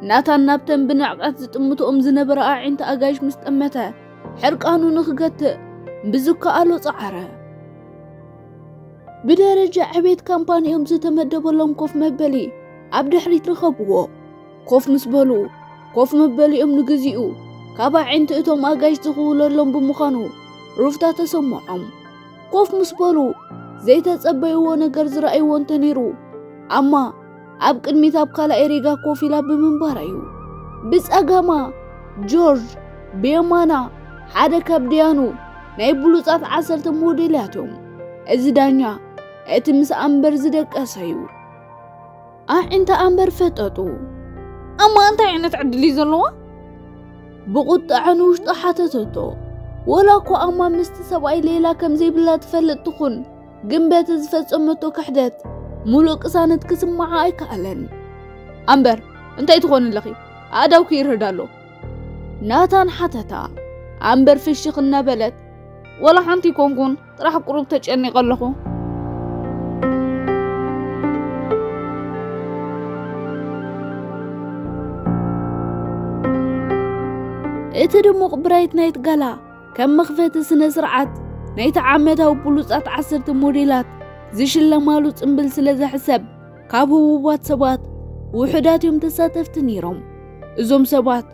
ናታን ናብተን ብንዕቀት ዝጥምትኦም ዝነበረ ኣዒንቲ ኣጋይሽ ምስ ጠመተ፣ ሕርቃኑ ንኽገትእ ብዝከኣሎ ጸዓረ። ብደረጃ ዕቤት ካምፓኒኦም ዝተመደበሎም ኮፍ መበሊ ኣብ ድሕሪት ረኸብዎ። ኮፍ ምስ በሉ፣ ኮፍ መበሊኦም ንግዚኡ ካብ ኣዒንቲ እቶም ኣጋይሽ ዝኽውለሎም ብምዃኑ ሩፍታ ተሰምዖም። ኮፍ ምስ በሉ ዘይተጸበይዎ ነገር ዝረኣይዎ እንተነይሩ፣ ኣማ ኣብ ቅድሚት ኣብ ካልኣይ ሪጋ ኮፍ ኢላ ብምንባራ እዩ። ብጸጋማ ጆርጅ፣ ብየማና ሓደ ካብ ደያኑ ናይ ብሉጻት ዓሰርተ ሞዴላት እዮም። እዚ ዳኛ እቲ ምስ ኣምበር ዝደቀሰ እዩ። ኣዒንታ ኣምበር ፈጠጡ። ኣማ እንታይ ዓይነት ዕድል እዩ ዘለዋ? ብቁጥዐ ንውሽጡ ሓተተቶ። ወላ እኮ ኣማ ምስቲ ሰብኣይ ሌላ ከም ዘይብላ ትፈልጥ ትኹን፣ ግን በቲ ዝፈጸመቶ ክሕደት ሙሉእ ቅሳነት ክስምዓ ኣይከኣለን። ኣምበር እንታይ ትኾን ኣለኺ? ኣእዳውኪ ይርህድ ኣሎ። ናታን ሓተታ። ኣምበር ፍሽኽ እናበለት፣ ወላ ሓንቲ ይኮንኩን፣ ጥራሕ ቁሩብ ተጨኒቐ ኣለኹ። እቲ ድሙቕ ብራይት ናይት ጋላ ከም መኽፈቲ ስነ ስርዓት ናይቲ ዓመታዊ ብሉጻት ዓሰርተ ሞዴላት ዝሽለማሉ ጽምብል ስለ ዝሕሰብ፣ ካብ ህቡባት ሰባት ውሑዳት እዮም ተሳተፍቲ ነይሮም። እዞም ሰባት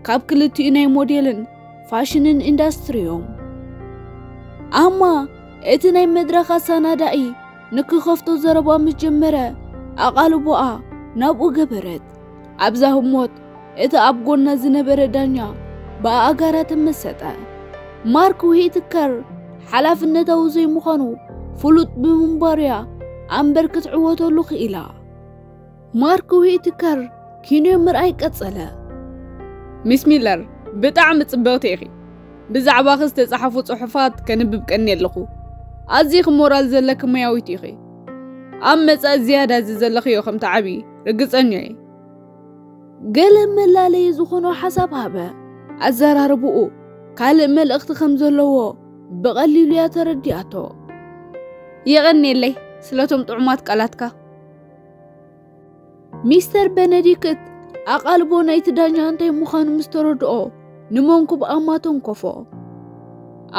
ካብ ክልቲኡ ናይ ሞዴልን ፋሽንን ኢንዳስትሪ እዮም። ኣማ እቲ ናይ መድረኽ ኣሰናዳኢ ንክኸፍቶ ዘረባ ምስ ጀመረ፣ ኣቓልቦኣ ናብኡ ገበረት። ኣብዛ ህሞት እቲ ኣብ ጎና ዝነበረ ዳኛ ብኣእጋራ ተመሰጠ። ማርክ ዊትከር ሓላፍነታዊ ዘይምዃኑ ፍሉጥ ብምንባሩያ ኣምበር ክትዕወተሉ ክኢላ። ማርክ ዊትከር ኪንዮ ምርኣይ ቀጸለ። ሚስ ሚለር፣ ብጣዕሚ ጽብቕቲ ኢኺ። ብዛዕባኺ ዝተጻሕፉ ጽሑፋት ከንብብ ቀንየ ኣለኹ። ኣዚኺ ሞራል ዘለኪ ሞያዊት ኢኺ። ኣብ መጻኢ ዝያዳ እዚ ዘለኽዮ ከም ትዓብዪ ርግጸኛ እየ። ገለ መላለዪ ዝኾኖ ሓሳብ ሃበ። ኣዘራርብኡ ካልእ መልእኽቲ ከም ዘለዎ ብቐሊሉ እያ ተረዲኣቶ። የቐንየለይ ስለቶም ጥዑማት ቃላትካ። ሚስተር በነዲክት ኣቓልቦ ናይቲ ዳኛ እንታይ ምዃኑ ምስ ተረድኦ፣ ንመንኩብ ኣማ ተንኮፎ።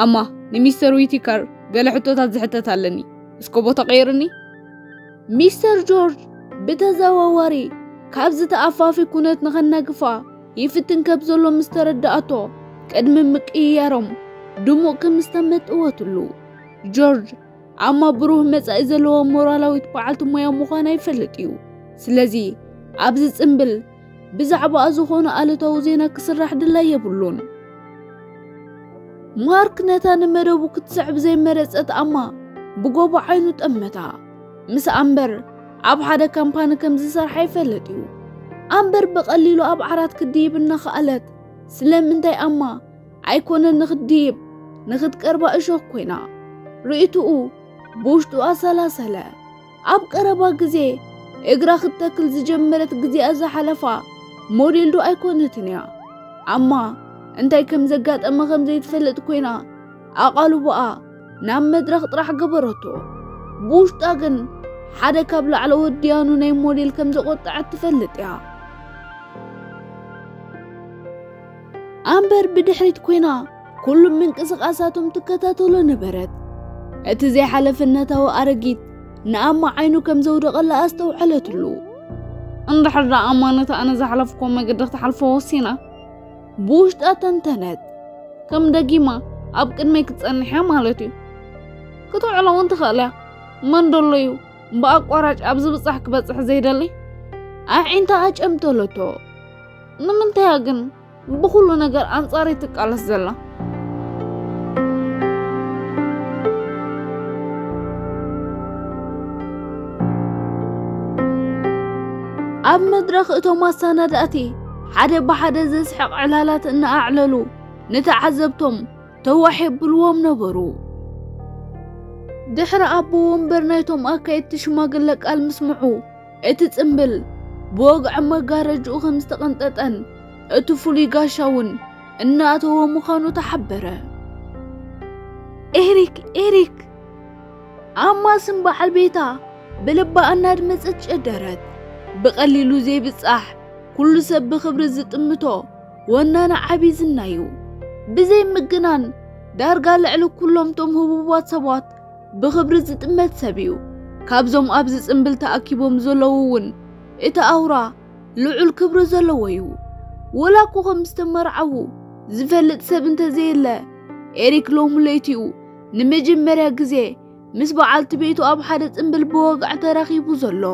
ኣማ፣ ንሚስተር ዊቲከር ገለ ሕቶታት ዝሕተት ኣለኒ። እስከ ቦታ ቀይርኒ። ሚስተር ጆርጅ ብተዘዋዋሪ ካብዚ ተኣፋፊ ኩነት ንኸናግፋ ይፍትን ከም ዘሎ ምስ ተረድኣቶ፣ ቅድሚ ምቅይያሮም ድሙቕ ክምስተ መጥወትሉ። ጆርጅ ኣማ ብሩህ መጻኢ ዘለዋ ሞራላዊት በዓልቲ ሞያ ምዃና ይፈልጥ እዩ። ስለዚ ኣብዚ ጽምብል ብዛዕባኣ ዝኾነ ኣሉታዊ ዜና ክስራሕ ድላይ የብሉን። ማርክ ነታ ንመደቡ ክትስዕብ ዘይመረጸት ኣማ ብጎቦ ዓይኑ ጠመታ። ምስ ኣምበር ኣብ ሓደ ካምፓኒ ከም ዝሰርሓ ይፈልጥ እዩ። ኣምበር ብቐሊሉ ኣብ ዓራት ክድይብ እናኸኣለት፣ ስለምንታይ ኣማ ኣይኮነን ንኽትድይብ፣ ንኽትቀርባ እሾኽ ኮይና። ርእይትኡ ብውሽጡ ኣሰላሰለ። ኣብ ቀረባ ግዜ እግራ ክትተክል ዝጀመረት ግዜኣ ዝሓለፋ ሞዴል ዶ ኣይኮነትን እያ? ኣማ እንታይ ከም ዘጋጠመ ከም ዘይትፈልጥ ኮይና፣ ኣቓልቦኣ ናብ መድረኽ ጥራሕ ገበረቶ። ብውሽጣ ግን ሓደ ካብ ላዕለዎት ድያኑ ናይ ሞዴል ከም ዘቖጠዐት ትፈልጥ እያ። ኣምበር ብድሕሪት ኮይና ኩሉ ምንቅስቓሳቶም ትከታተሎ ነበረት። እቲ ዘይሓለፍነታዊ ኣረጊት ንኣማ ዓይኑ ከም ዘውደቐላ ኣስተውዐለትሉ። እንድሕር ደኣ ኣማ ነቲ ኣነ ዝሓለፍክዎ መገዲ ክትሓልፎ ወሲና፣ ብውሽጣ ተንተነት። ከም ደጊማ ኣብ ቅድመይ ክትጸንሕ እያ ማለት እዩ። ክትውዕሎ እውን ትኽእል እያ። መን ደሎ እዩ ብኣቋራጭ ኣብ ዝብጻሕ ክበጽሕ ዘይደሊ? ኣዒንታ ኣጨምተለቶ። ንምንታይ እያ ግን ብኹሉ ነገር ኣንጻረይ ትቃለስ ዘላ? ኣብ መድረኽ እቶም ኣሰናዳእቲ ሓደ ብሓደ ዘስሕቕ ዕላላት እናኣዕለሉ ንተዓዘብቶም ተዋሕ የብልዎም ነበሩ። ድሕሪ ኣቦ ወንበር ናይቶም ኣካየድቲ ሽማግለ ቃል ምስምዑ፣ እቲ ጽምብል ብወግዒ መጋረጅኡ ከም ዝተቐንጠጠን እቲ ፍሉይ ጋሻ እውን እናኣተወ ምዃኑ ተሓበረ። ኤሪክ፣ ኤሪክ! ኣማ ስም በዓል ቤታ ብልባ እናድመጸት ጨደረት። ብቐሊሉ ዘይብጻሕ፣ ኩሉ ሰብ ብኽብሪ ዝጥምቶ ወናኒ ዓቢ ዝና እዩ። ብዘይ ምግናን፣ ዳርጋ ልዕሊ ኩሎም ቶም ህቡባት ሰባት ብኽብሪ ዝጥመት ሰብ እዩ። ካብዞም ኣብዚ ጽምብል ተኣኪቦም ዘለዉ እውን እቲ ኣውራ ልዑል ክብሪ ዘለዎ እዩ። ወላ እኮ ከም ዝተመርዓዉ ዝፈልጥ ሰብ እንተዘየለ፣ ኤሪክ ሎሚ ለይቲኡ ንመጀመርያ ግዜ ምስ በዓልቲ ቤቱ ኣብ ሓደ ጽምብል ብወግዒ ተራኺቡ ዘሎ።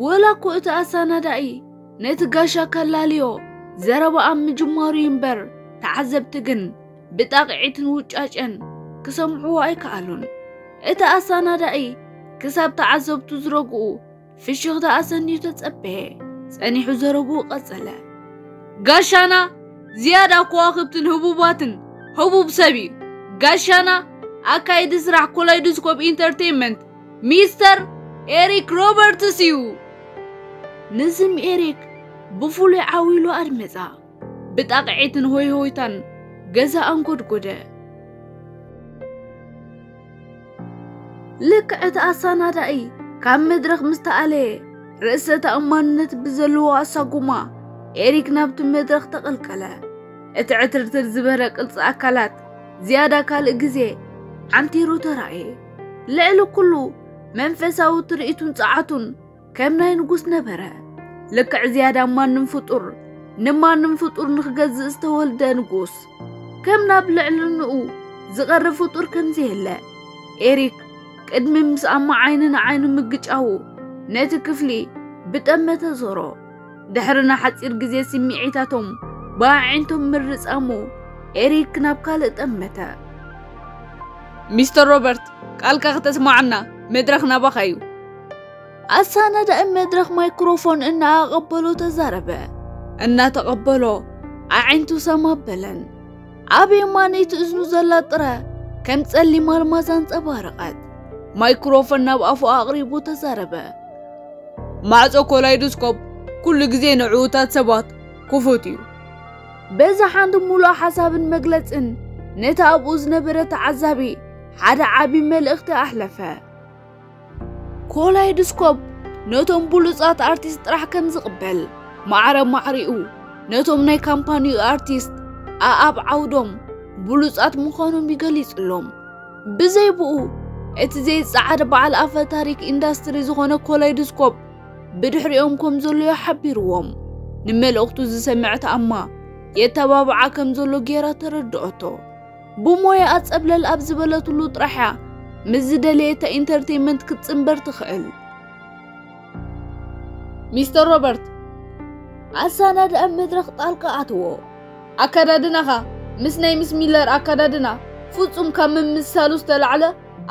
ወላ እኮ እቲ ኣሰናዳኢ ነቲ ጋሻ ከላልዮ ዘረባ ኣብ ምጅማሩ እምበር፣ ተዓዘብቲ ግን ብጣቕዒትን ውጫጨን ክሰምዕዎ ኣይከኣሉን። እቲ ኣሰናዳኢ ክሳብ ተዓዘብቱ ዝረግኡ ፍሽኽታ ኣሰንዩ ተጸበየ። ጸኒሑ ዘረብኡ ቀጸለ። ጋሻና ዝያዳ ከዋኽብትን ህቡባትን ህቡብ ሰብ እዩ። ጋሻና ኣካይዲ ስራሕ ኮላይዶስኮፕ ኢንተርቴይንመንት ሚስተር ኤሪክ ሮበርትስ እዩ። ንስም ኤሪክ ብፍሉይ ዓው ኢሉ ኣድመጻ። ብጣቕዒትን ሆይሆይታን ገዛ ኣንጎድጎደ። ልክዕ እቲ ኣሰናዳኢ ካብ መድረኽ ምስ ተኣለየ፣ ርእሰ ተኣማንነት ብዘለዎ ኣሳጉማ ኤሪክ ናብቲ መድረኽ ተቐልቀለ። እቲ ዕትርትር ዝበለ ቅልጺ ኣካላት ዝያዳ ካልእ ግዜ ዓንቲሩ ተራእየ። ልዕሊ ኩሉ መንፈሳዊ ትርኢቱን ጸዓቱን ከም ናይ ንጉስ ነበረ። ልክዕ ዝያዳ ማንም ፍጡር ንማንም ፍጡር ንክገዝእ ዝተወልደ ንጉስ፣ ከም ናብ ልዕልንኡ ዝቐርብ ፍጡር ከም ዘየለ። ኤሪክ ቅድሚ ምስ ኣማ ዓይኒ ንዓይኑ ምግጫዉ ነቲ ክፍሊ ብጠመተ ዞሮ። ድሕሪ ንሓጺር ግዜ ስምዒታቶም ብኣዒንቶም ምርጻሙ፣ ኤሪክ ናብ ካልእ ጠመተ። ሚስተር ሮበርት፣ ቃልካ ክተስማዓና መድረኽ ናባኻ እዩ። ኣሳናዳኢ መድረኽ ማይክሮፎን እናኣቐበሎ ተዛረበ። እናተቐበሎ ኣዒንቱ ሰም ኣበለን። ኣብ የማነይቲ እዝኑ ዘላ ጥረ ከም ጸሊም ኣልማዝ ኣንጸባረቐት። ማይክሮፎን ናብ ኣፉ ኣቕሪቡ ተዛረበ። ማዕጾ ኮላይዶስኮፕ ኩሉ ግዜ ንዕዉታት ሰባት ክፉት እዩ። በዚ ሓንቲ ሙሉእ ሓሳብን መግለጽን ነቲ ኣብኡ ዝነበረ ተዓዛቢ ሓደ ዓቢ መልእኽቲ ኣሕለፈ። ኮላይዶስኮፕ ነቶም ብሉጻት ኣርቲስት ጥራሕ ከም ዝቕበል፣ ማዕረ ማዕሪኡ ነቶም ናይ ካምፓኒኡ ኣርቲስት ኣኣብ ዓውዶም ብሉጻት ምዃኖም ይገሊጽሎም። ብዘይ ብኡ፣ እቲ ዘይጸዓድ በዓል ኣፈ ታሪክ ኢንዳስትሪ ዝኾነ ኮላይዶስኮፕ ብድሕሪኦም ከም ዘሎ እዩ ሓቢርዎም። ንመልእኽቱ ዝሰምዐት ኣማ የተባብዓ ከም ዘሎ ጌራ ተረድኦቶ። ብሞያኣ ጸብለል ኣብ ዝበለትሉ ጥራሕያ ምስ ዝደለየታ ኢንተርቴይመንት ክትጽንበር ትኽእል። ሚስተር ሮበርት፣ ኣሳናዳኢ መድረኽ ጣልቃ ኣትዎ። ኣከዳድናኻ ምስ ናይ ምስ ሚለር ኣከዳድና ፍጹም ካብ ምምስሳሉ ዝተላዕለ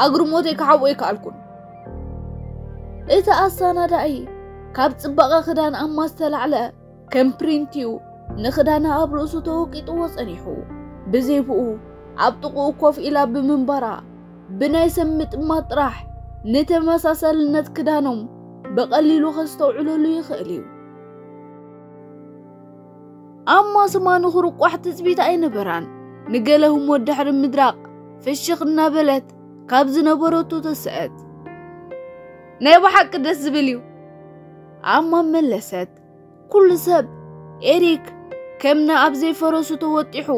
ኣግርሞተይ ክሓብኦ ኣይከኣልኩን። እቲ ኣሳናዳኢ ካብ ጽባቐ ክዳን ኣማ ዝተላዕለ ከም ፕሪንትዩ ንኽዳና ኣብ ርእሱ ተወቂጥዎ ጸኒሑ። ብዘይ ብኡ ኣብ ጥቕኡ ኮፍ ኢላ ብምንባራ ብናይ ሰብ ምጥማት ጥራሕ ንተመሳሳልነት ክዳኖም ብቐሊሉ ከስተውዕለሉ ይኽእል እዩ። ኣማ ስማ ንኽርቋሕ ትጽቢት ኣይነበራን። ንገለ ህሞት ድሕሪ ምድራቕ ፍሽኽ እናበለት ካብ ዝነበረቶ ተስአት። ናይ ብሓቂ ደስ ዝብል እዩ፣ ኣማ መለሰት። ኩሉ ሰብ ኤሪክ ከም ንኣብ ዘይፈረሱ ተወጢሑ፣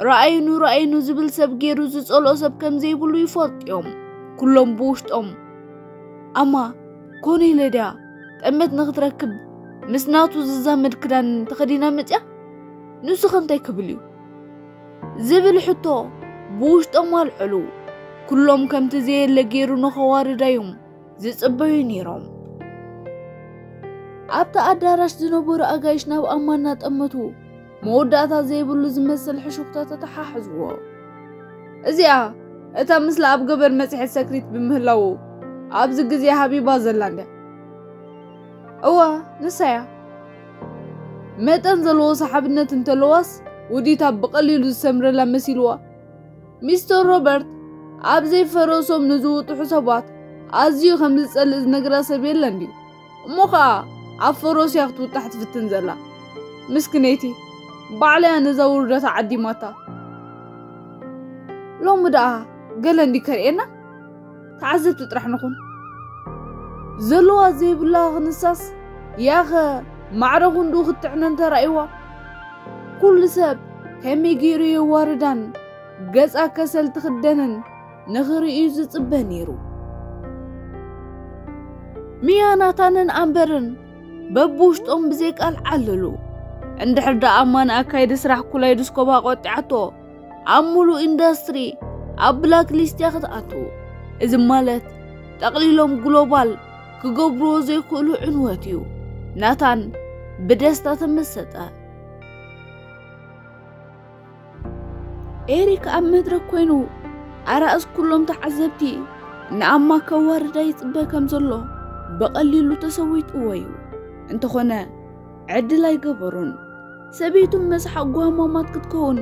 "ረኣዩኑ፣ ረኣዩኑ" ዝብል ሰብ ገይሩ ዝጸልኦ ሰብ ከም ዘይብሉ ይፈልጡ እዮም። ኩሎም ብውሽጦም፣ "ኣማ፣ ኮነ ኢለ ድያ ጠመት ንኽትረክብ ምስ ናቱ ዝዛመድ ክዳን ተኸዲና መጽያ? ንሱ ከ እንታይ ክብል እዩ?" ዝብል ሕቶ ብውሽጦም ኣልዐሉ። ኩሎም ከምቲ ዘየለ ገይሩ ንኸዋርዳ እዮም ዝጽበዩ ነይሮም። ኣብቲ ኣዳራሽ ዝነበሩ ኣጋይሽ ናብ ኣማ እናጠመቱ መወዳእታ ዘይብሉ ዝመስል ሕሹኽታ ተተሓሕዝዎ። እዚኣ እታ ምስላ ኣብ ገበር መጽሔት ሰክሪት ብምህላዉ ኣብዚ ግዜ ሃቢባ ዘላ እንድያ። እዋ፣ ንሳ እያ። መጠን ዘለዎ ሰሓብነት እንተለዋስ ውዲታ ብቐሊሉ ዝሰምረላ መሲልዋ። ሚስተር ሮበርት ኣብ ዘይፈረሶም ንዝውጥሑ ሰባት ኣዝዩ ከም ዝጸልእ ዝነግራ ሰብ የለን ድዩ? እሞ ኸኣ ኣብ ፈረሱ እያ ክትውጣሕ ትፍትን ዘላ። ምስክነይቲ፣ ባዕላ እያ ነዛ ውርደታ ዓዲማታ። ሎሚ ደኣ ገለ እንዲ ከርእየና? ተዓዘብቲ ጥራሕ ንኹን። ዘለዋ ዘይብላ ክንሳስ፣ ያኸ ማዕረ ክንዱ ክትዕነን ተራእይዋ? ኩሉ ሰብ ከመይ ገይሩ የዋርዳን ገጻ ከሰል ትኽደንን ንኽርእዩ ዝጽበ ነይሩ። ሚያ ናታንን ኣምበርን በብውሽጦም ብዘይ ቃል ዓለሉ። እንድሕር ደኣ ኣማ ንኣካይዲ ስራሕ ኩላይዶስኮፕ ኣቆጢዓቶ፣ ኣብ ሙሉእ ኢንዳስትሪ ኣብ ብላክ ሊስት እያ ክትኣቱ። እዚ ማለት ጠቕሊሎም ግሎባል ክገብርዎ ዘይክእሉ ዕንወት እዩ። ናታን ብደስታ ተመሰጠ። ኤሪክ ኣብ መድረክ ኮይኑ ኣራእስ ኩሎም ተዓዘብቲ ንኣማ ከዋርዳ ይጽበ ከም ዘሎ ብቐሊሉ ተሰዊጥዎ እዩ። እንተኾነ ዕድል ኣይገበሩን። ሰበይቱ መስሓቕ ጓማማት ክትከውን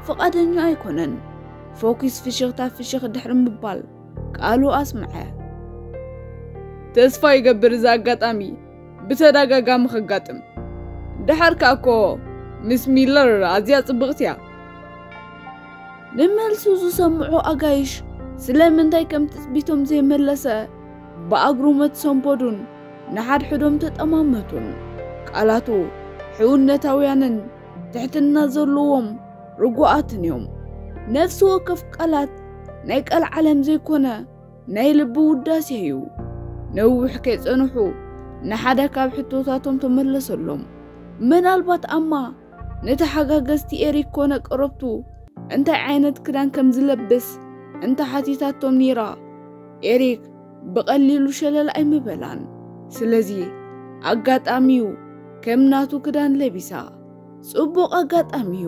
ፍቓደኛ ኣይኮነን። ፎኪስ ፍሽኽታ ፍሽኽ ድሕሪ ምባል ቃሉ ኣስምዐ። ተስፋ ይገብር እዚ ኣጋጣሚ ብተደጋጋሚ ከጋጥም። ደሓር ከኣ እኮ ምስ ሚለር ኣዝያ ጽብቕቲ እያ። ንመልሱ ዝሰምዑ ኣጋይሽ ስለምንታይ ከም ትጽቢቶም ዘይመለሰ ብኣግርሞት ሰንበዱን ንሓድሕዶም ተጠማመቱን። ቃላቱ ሕውነታውያንን ትሕትና ዘለዎም ርጉኣትን እዮም። ነፍሲ ወከፍ ቃላት ናይ ቃል ዓለም ዘይኮነ ናይ ልቢ ውዳሴ እዩ። ነዊሕ ከይጸንሑ ንሓደ ካብ ሕቶታቶም ተመለሰሎም። ምናልባት ኣማ ንተሓጋገዝቲ ኤሪክ ኮነ ቀረብቱ እንታይ ዓይነት ክዳን ከም ዝለብስ እንተ ሓቲታቶም ነይራ፣ ኤሪክ ብቐሊሉ ሸለል ኣይምበላን። ስለዚ ኣጋጣሚዩ ከም ናቱ ክዳን ለቢሳ። ጽቡቕ ኣጋጣሚዩ።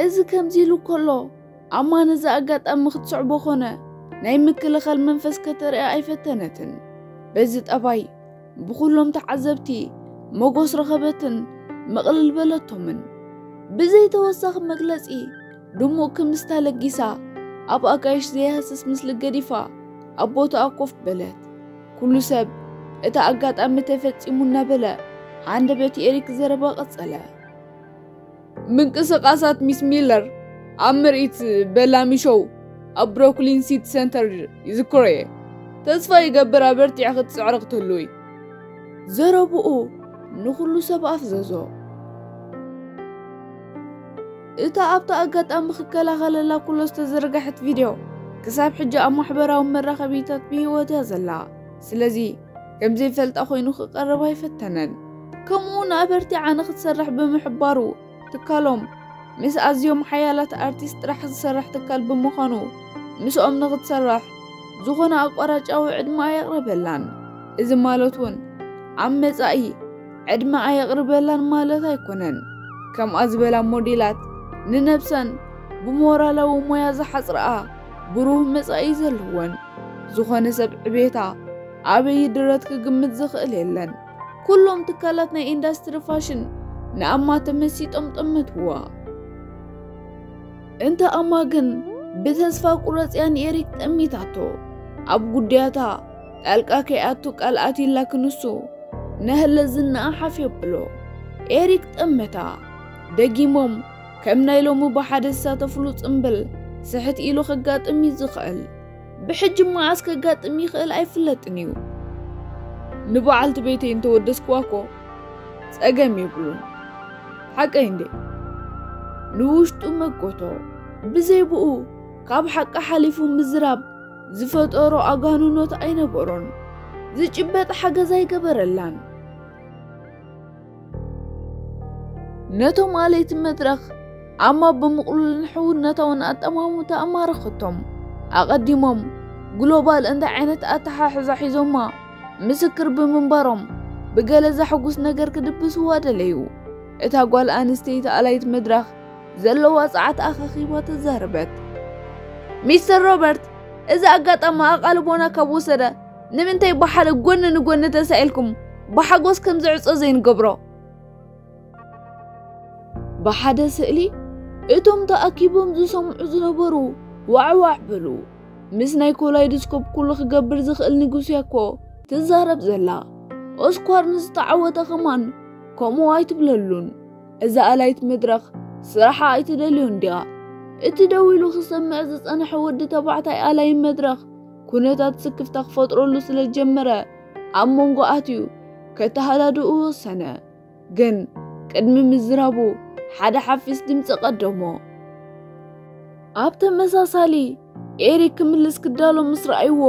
እዚ ከምዚ ኢሉ ከሎ ኣማ ነዚ ኣጋጣሚ ክትስዕቦ ኮነ ናይ ምክልኻል መንፈስ ከተርእያ ኣይፈተነትን። በዚ ጠባይ ብኹሎም ተዓዘብቲ መጎስ ረኸበትን መቕልል በለቶምን። ብዘይተወሳኺ መግለጺ ድሙቕ ክምስታ ለጊሳ ኣብ ኣጋይሽ ዘየሃስስ ምስሊ ገዲፋ ኣብ ቦታኣ ኮፍ በለት። ኩሉ ሰብ እቲ ኣጋጣሚ ተፈጺሙ እናበለ ሃንደበት ኤሪክ ዘረባ ቀጸለ። ምንቅስቓሳት ሚስ ሚለር ኣብ ምርኢት በላሚ ሾው ኣብ ብሮክሊን ሲቲ ሰንተር ይዝክሮ እየ። ተስፋ ይገብር ኣበርቲዐ ክትጽዕሪ ክትህልዊ። ዘረብኡ ንኹሉ ሰብ ኣፍዘዞ። እታ ኣብቲ ኣጋጣሚ ክከላኸለላ ኩሎ ዝተዘርግሐት ቪድዮ ክሳብ ሕጂ ኣብ ማሕበራዊ መራኸቢታት ብህይወት እያ ዘላ። ስለዚ ከም ዘይፈልጣ ኮይኑ ክቐርብ ኣይፈተነን። ከምኡ እውን ኣበርቲዓ ንክትሰርሕ ብምሕባሩ ትካሎም ምስ ኣዝዮም ሓያላት ኣርቲስት ጥራሕ ዝሰርሕ ትካል ብምዃኑ ምስኦም ንክትሰርሕ ዝኾነ ኣቋራጫዊ ዕድመ ኣየቕረበላን። እዚ ማለት እውን ኣብ መጻኢ ዕድመ ኣየቕርበላን ማለት ኣይኮነን። ከምኣ ዝበላ ሞዴላት ንነብሰን ብሞራላዊ ሞያ ዝሓጽረኣ ብሩህ መጻኢ ዘለወን። ዝኾነ ሰብ ዕቤታ ኣበይ ድረት ክግምት ዝኽእል የለን። ኩሎም ትካላት ናይ ኢንዳስትሪ ፋሽን ንኣማ ተመሲጦም ጠመትዋ። እንተ ኣማ ግን ብተስፋ ቁረጽ እያ ንኤሪክ ጠሚታቶ። ኣብ ጉዳያታ ጣልቃ ከይኣቱ ቃል ኣትዩላ ክንሱ ነህለ ዝናኣ ሓፍ የብሎ። ኤሪክ ጠመታ። ደጊሞም ከም ናይ ሎሚ ብሓደ ዝሳተፍሉ ጽምብል ስሕት ኢሉ ከጋጥም እዩ ዝኽእል። ብሕጂ መዓስ ከጋጥም ይኽእል ኣይፍለጥን እዩ። ንበዓልቲ ቤተይ እንተወደስክዋ እኮ ጸገም የብሉን። ሓቀይ እንዴ? ንውሽጡ መጎቶ። ብዘይ ብኡ ካብ ሓቂ ሓሊፉ ምዝራብ ዝፈጠሮ ኣጋንኖት ኣይነበሮን። ዝጭበጥ ሓገዝ ኣይገበረላን። ነቶም ኣለይቲ መድረኽ ኣማ ብምቕሉልን ሕውነታውን ኣጠማምታ ኣማረኸቶም። ኣቐዲሞም ግሎባል እንታይ ዓይነት ኣተሓሕዛ ሒዞማ ምስክር ብምንባሮም ብገለ ዘሐጉስ ነገር ክድብስዋ ደለዩ። እታ ጓል ኣንስተይቲ ኣላይት መድረኽ ዘለዋ ጸዓት ኣኻኺባ ተዛረበት። ሚስተር ሮበርት፣ እዚ ኣጋጣሚ ኣቓልቦና ካብ ወሰደ ንምንታይ ብሓደ ጎኒ ንጎኒ ተሳኢልኩም ብሓጎስ ከም ዝዕጾ ዘይንገብሮ? ብሓደ ስእሊ እቶም ተኣኪቦም ዝሰምዑ ዝነበሩ ዋዕዋዕ በሉ። ምስ ናይ ኮላይዶስኮፕ ኩሉ ክገብር ዝኽእል ንጉስ እያ እኮ ትዛረብ ዘላ። ኦስኳር ንዝተዓወተ ኸማን ከምኡ ኣይትብለሉን። እዛ ኣላይት መድረኽ ስራሓ ኣይትደልዮን ድያ? እቲ ደው ኢሉ ክሰምዕ ዝጸንሐ ወዲ ተባዕታይ ኣላይ መድረኽ ኩነታት ስክፍታ ክፈጥረሉ ስለ ዝጀመረ ኣብ መንጎ ኣትዩ ከተሃዳድኡ ወሰነ። ግን ቅድሚ ምዝራቡ ሓደ ሓፊስ ድምፂ ቀደሞ። ኣብ ተመሳሳሊ ኤሪክ ክምልስ ክዳሎ ምስ ረኣይዎ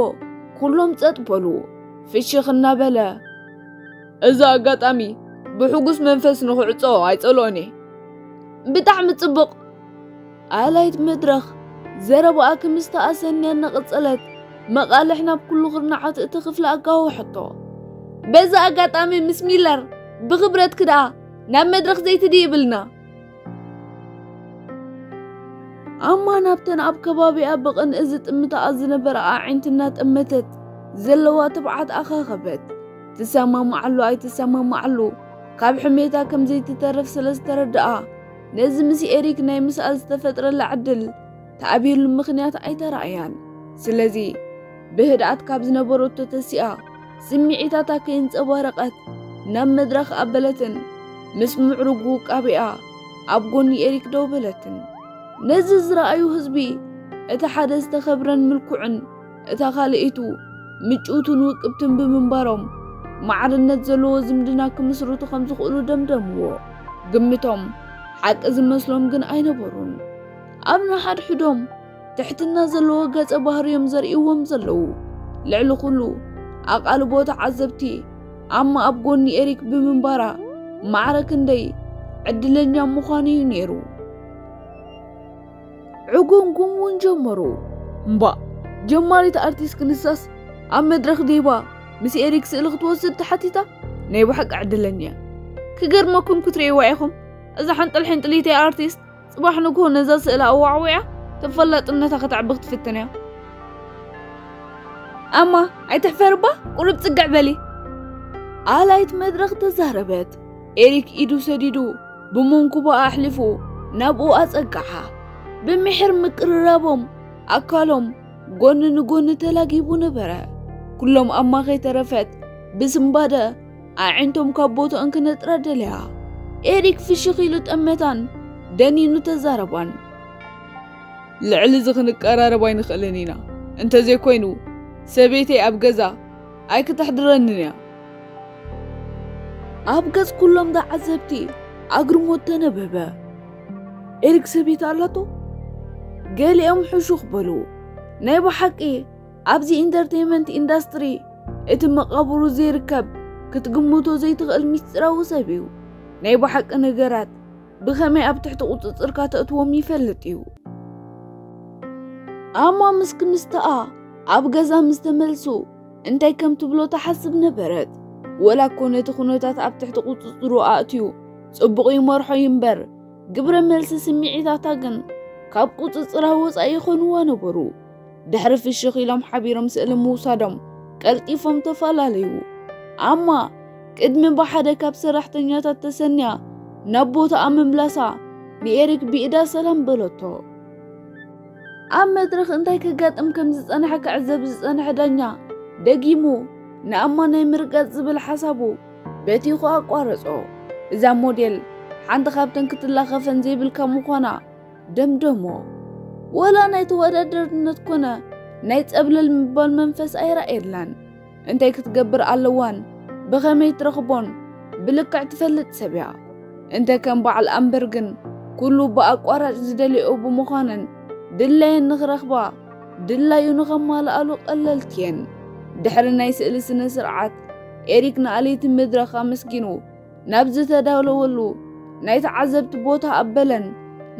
ኩሎም ጸጥ በሉ። ፍሽኽ እናበለ፣ እዚ ኣጋጣሚ ብሕጉስ መንፈስ ንኽዕጾ ኣይጸልኦን እየ። ብጣዕሚ ጽቡቕ። ኣላይት መድረኽ ዘረባኣ ክምስታ ኣሰንያ እናቐጸለት መቓልሕ ናብ ኩሉ ክርናዓት እቲ ክፍሊ ኣጋወሐቶ። በዚ ኣጋጣሚ ምስ ሚለር ብኽብረትኪ ደኣ ናብ መድረኽ ዘይትድይብልና። ኣማ ናብተን ኣብ ከባቢኣ ብቕንኢ ዝጥምታኣ ዝነበራ ኣዒንቲ እናጠመተት ዘለዋ ትብዓት ኣኻኸበት። ትሰማማዓሉ ኣይትሰማማዓሉ ካብ ሕሜታ ከም ዘይትተርፍ ስለ ዝተረድኣ ነዚ ምስ ኤሪክ ናይ ምስኣል ዝተፈጥረላ ዕድል ተኣብየሉ ምኽንያት ኣይተራእያን። ስለዚ ብህድኣት ካብ ዝነበረቶ ተሲኣ ስምዒታታ ከይንጸባረቐት ናብ መድረኽ ኣበለትን ምስ ምዕሩግ ውቃቤኣ ኣብ ጎኒ ኤሪክ ደው በለትን። ነዚ ዝረኣዩ ህዝቢ እቲ ሓደ ዝተኸብረን ምልኩዕን እታ ካልኣይቱ ምጭውትን ውቅብትን ብምንባሮም ማዕርነት ዘለዎ ዝምድና ክምስርቱ ከም ዝኽእሉ ደምደምዎ። ግምቶም ሓቂ ዝመስሎም ግን ኣይነበሩን። ኣብ ንሓድሕዶም ትሕትና ዘለዎ ገጸ ባህርዮም ዘርእዎም ዘለዉ። ልዕሊ ኩሉ ኣቓልቦ ተዓዘብቲ ኣማ ኣብ ጎኒ ኤሪክ ብምንባራ ማዕረ ክንደይ ዕድለኛ ምዃኑ እዩ ነይሩ። ዕጉምጉም እውን ጀመሩ። እምባ ጀማሪት ኣርቲስት ክንሳስ ኣብ መድረኽ ዴባ ምስ ኤሪክ ስእሊ ክትወስድ ተሓቲታ ናይ ብሓቂ ዕድለኛ እያ። ክገርመኩም ክትርእይዋ ኢኹም፣ እዛ ሓንጥል ሕንጥሊተይ ኣርቲስት ጽባሕ ንግሆ ነዛ ስእሊ ኣዋዕዊዓ ተፈላጥነታ ከተዕቢ ክትፍትን እያ። ኣማ ኣይትሕፈርባ፣ ቁሩብ ጽግዕ በሊ። ኣላይት መድረኽ ተዛረበት። ኤሪክ ኢዱ ሰዲዱ ብመንኩባ ኣሕሊፉ ናብኡ ኣጸጋዓ። ብምሒር ምቅርራቦም ኣካሎም ጎኒ ንጎኒ ተላጊቡ ነበረ። ኩሎም ኣማ ከይተረፈት ብስንባደ ኣዒንቶም ካብ ቦትኦም ክነጥራ ደለያ። ኤሪክ ፍሽኽ ኢሉ ጠመታን ደኒኑ ተዛረባን። ልዕሊ እዚ ክንቀራረብ ኣይንኽእልን ኢና። እንተዘይኮይኑ ሰበይተይ ኣብ ገዛ ኣይክተሕድረንን እያ። ኣብ ገጽ ኩሎም ተዓዘብቲ ኣግርሞት ተነበበ። ኤሪክ ሰበይቲ ኣላቶ? ገሊኦም ሕሹኽ በሉ። ናይ ብሓቂ ኣብዚ ኢንተርቴይንመንት ኢንዳስትሪ እቲ መቓብሩ ዘይርከብ ክትግምቶ ዘይትኽእል ሚስጢራዊ ሰብ እዩ። ናይ ብሓቂ ነገራት ብኸመይ ኣብ ትሕቲ ቁጽጽርካ ተእትዎም ይፈልጥ እዩ። ኣማ ምስ ክምስተኣ ኣብ ገዛ ምስ ተመልሱ እንታይ ከም ትብሎ ትሓስብ ነበረት። ወላ እኮ ነቲ ኩነታት ኣብ ትሕቲ ቁጽጽሩ ኣእትዩ ጽቡቕ ይመርሖ እዩ እምበር፣ ግብረ መልሲ ስምዒታታ ግን ካብ ቁጽጽራ ወጻኢ ይኾንዋ ነበሩ። ድሕሪ ፍሽኽ ኢሎም ሓቢሮም ስእሊ ምውሳዶም ቀልጢፎም ተፈላለዩ። ኣማ ቅድሚ ብሓደ ካብ ሰራሕተኛታት ተሰንያ ናብ ቦታኣ ምምላሳ ንኤሪክ ብኢዳ ሰላም በለቶ። ኣብ መድረኽ እንታይ ከጋጥም ከም ዝጸንሐ ክዕዘብ ዝጸንሐ ዳኛ ደጊሙ ንኣማ ናይ ምርጋጽ ዝብል ሓሳቡ በቲኹ ኣቋረጾ። እዛ ሞዴል ሓንቲ ካብተን ክትላኸፈን ዘይብልካ ምዃና ደምደሞ። ወላ ናይ ተወዳደርነት ኮነ ናይ ጸብለል ምባል መንፈስ ኣይረኣየላን። እንታይ ክትገብር ኣለዋን ብኸመይ ትረኽቦን ብልክዕ ትፈልጥ ሰብ እያ። እንተ ከም በዓል ኣምበር ግን ኩሉ ብኣቋራጭ ዝደልዮ ብምዃነን ድላየን ንኽረኽባ ድላዩ ንኸማልኣሉ ቀለልቲ እየን። ድሕሪ ናይ ስእሊ ስነ ስርዓት ኤሪክ ንኣለይቲ መድረኽ ኣመስጊኑ ናብ ዝተዳለወሉ ናይ ተዓዘብቲ ቦታ ኣበለን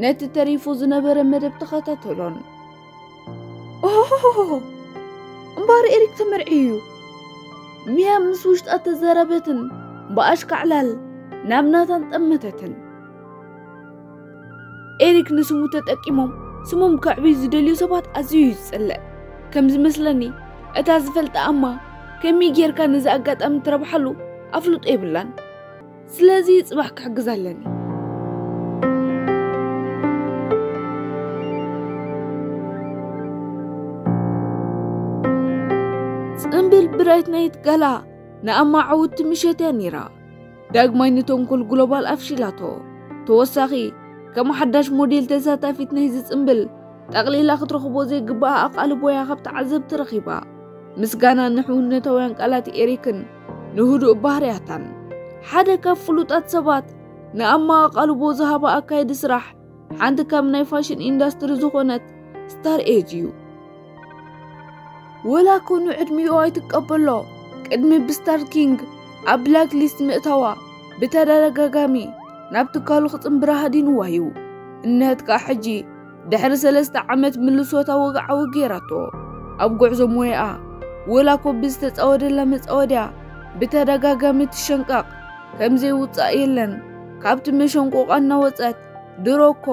ነቲ ተሪፉ ዝነበረ መደብ ተኸታተሎን። ኦሆሆሆ! እምበኣር ኤሪክ ተመርዕዩ እዩ። ሚያ ምስ ውሽጣ ተዘረበትን ብኣሽካዕላል ናብ ናታን ጠመተትን። ኤሪክ ንስሙ ተጠቂሞም ስሞም ከዕብዩ ዝደልዩ ሰባት ኣዝዩ እዩ ዝጸልእ። ከም ዝመስለኒ እታ ዝፈልጣ ኣማ ከመይ ጌርካ ነዚ ኣጋጣሚ ትረብሓሉ ኣፍልጦ የብላን። ስለዚ ጽባሕ ክሕግዝ ኣለኒ። ጽምብል ብራይት ናይት ጋላ ንኣማ ዓውቲ ምሸት እያ ነይራ። ዳግማይ ንተንኮል ግሎባል ኣፍሺላቶ። ተወሳኺ ከም ሓዳሽ ሞዴል ተሳታፊት ናይዚ ጽምብል ጠቕሊላ ክትረኽቦ ዘይግብኣ ኣቓልቦ እያ ካብ ተዓዘብቲ ረኺባ። ምስጋና ንሕውነታውያን ቃላት ኤሪክን ንህዱእ ባህርያታን። ሓደ ካብ ፍሉጣት ሰባት ንኣማ ኣቓልቦ ዝሃባ ኣካየዲ ስራሕ ሓንቲ ካብ ናይ ፋሽን ኢንዳስትሪ ዝኾነት ስታር ኤጅ እዩ። ወላ ኮኑ ዕድሚኡ ኣይትቀበሎ፣ ቅድሚ ብስታር ኪንግ ኣብ ብላክ ሊስት ምእታዋ ብተደጋጋሚ ናብ ትካሉ ክጽንብራ ሃዲንዋ እዩ። እነሀት ከኣ ሕጂ ድሕሪ ሰለስተ ዓመት ምልሶታ ወግዓዊ ገይራቶ። ኣብ ጉዕዞ ሞያኣ ወላ ኮ ብዝተጻወደላ መጻወድያ ብተደጋጋሚ ትሸንቀቕ፣ ከም ዘይውጻእ የለን። ካብቲ መሸንቆቓ እናወጸት ድሮ እኮ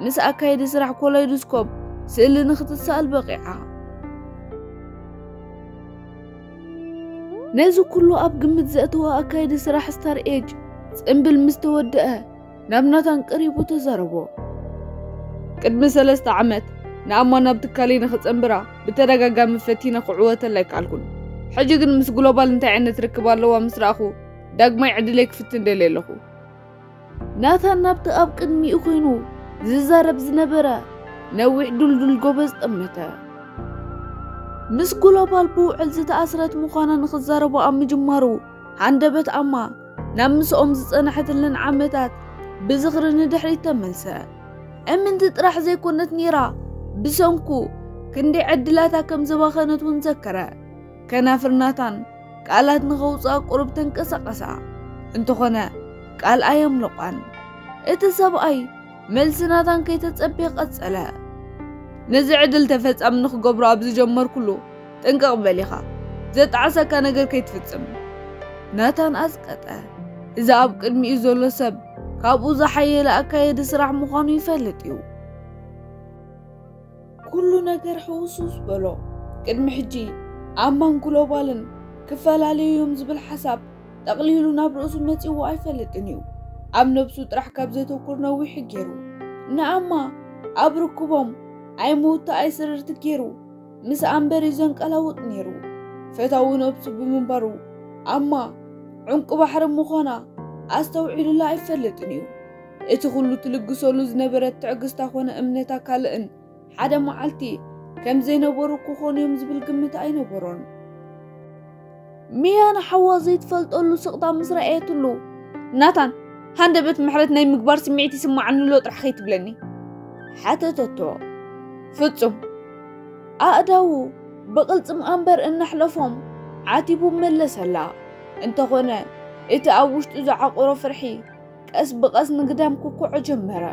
ምስ ኣካየዲ ስራሕ ኮላይዶስኮፕ ስእሊ ንክትሰኣል በቒዓ። ነዚ ኩሉ ኣብ ግምት ዘእተወ ኣካየዲ ስራሕ ስታር ኤጅ ጽምብል ምስ ተወደአ ናብ ናታን ቀሪቡ ተዛረቦ። ቅድሚ ሰለስተ ዓመት ንኣማ ናብ ትካለይ ንኽጸንብራ ብተደጋጋሚ ፈቲነ ክዕወተላ ኣይከኣልኩን። ሕጂ ግን ምስ ግሎባል እንታይ ዓይነት ርክብ ኣለዋ ምስ ረኣኹ ዳግማይ ዕድለይ ክፍትን ደልየ ኣለኹ። ናታን ናብቲ ኣብ ቅድሚኡ ኮይኑ ዝዛረብ ዝነበረ ነዊሕ ዱልዱል ጎበዝ ጠመተ። ምስ ግሎባል ብውዕል ዝተኣስረት ምዃና ንኽዛረቦ ኣብ ምጅማሩ ሃንደበት ኣማ ናብ ምስኦም ዝጸንሐትለን ዓመታት ብዝኽሪ ንድሕሪት ተመልሰ። እምንቲ ጥራሕ ዘይኮነት ነይራ፣ ብሰንኩ ክንደይ ዕድላታ ከም ዘባኸነት እውን ዘከረ። ከናፍር ናታን ቃላት ንኸውፅኣ ቁሩብ ተንቀሳቐሳ። እንተኾነ ቃል ኣየምለቋን። እቲ ሰብኣይ መልሲ ናታን ከይተጸበየ ቀጸለ። ነዚ ዕድል ተፈጻሚ ንኽገብሮ ኣብ ዝጀመርኩሉ ጥንቅቕ በል ኢኻ፣ ዘጣዕሰካ ነገር ከይትፍጽም። ናታን ኣዝቀጠ። እዚ ኣብ ቅድሚኡ ዘሎ ሰብ ካብኡ ዝሓየለ ኣካየዲ ስራሕ ምዃኑ ይፈልጥ እዩ። ኩሉ ነገር ሕውስውስ በሎ። ቅድሚ ሕጂ ኣማን ግሎባልን ክፈላለዩ እዮም ዝብል ሓሳብ ጠቕሊሉ ናብ ርእሱ መጺዎ ኣይፈልጥን እዩ። ኣብ ነብሱ ጥራሕ ካብ ዘተኩር ነዊሕ ገይሩ። ንኣማ ኣብ ርክቦም ኣይመውቲ ኣይስርርቲ ገይሩ ምስ ኣምበር እዩ ዘንቀላውጥ ነይሩ። ፈታዊ ነብሱ ብምንባሩ ኣማ ዕንቁ ባሕሪ ምዃና ኣስተውዒሉላ ኣይፈልጥን እዩ። እቲ ኩሉ ትልግሰሉ ዝነበረት ትዕግስታ ኮነ እምነታ ካልእን ሓደ መዓልቲ ከም ዘይነበሩ ክኾኑ እዮም ዝብል ግምት ኣይነበሮን። ሚያ ንሓዋ ዘይትፈልጠሉ ስቕታ ምስ ረኣየትሉ፣ "ናታን፣ ሃንደበት ምሕረት ናይ ምግባር ስምዒት ይስምዓኒ ኣሎ ጥራሕ ከይትብለኒ?" ሓተተቶ። "ፍጹም!" ኣእዳዉ ብቕልጽም ኣምበር እናሕለፎም ዓቲቡ መለሰላ። እንተኾነ እቲ ኣብ ውሽጡ ዝዓቆሮ ፍርሒ ቀስ ብቐስ ንግዳም ክኩዖ ጀመረ።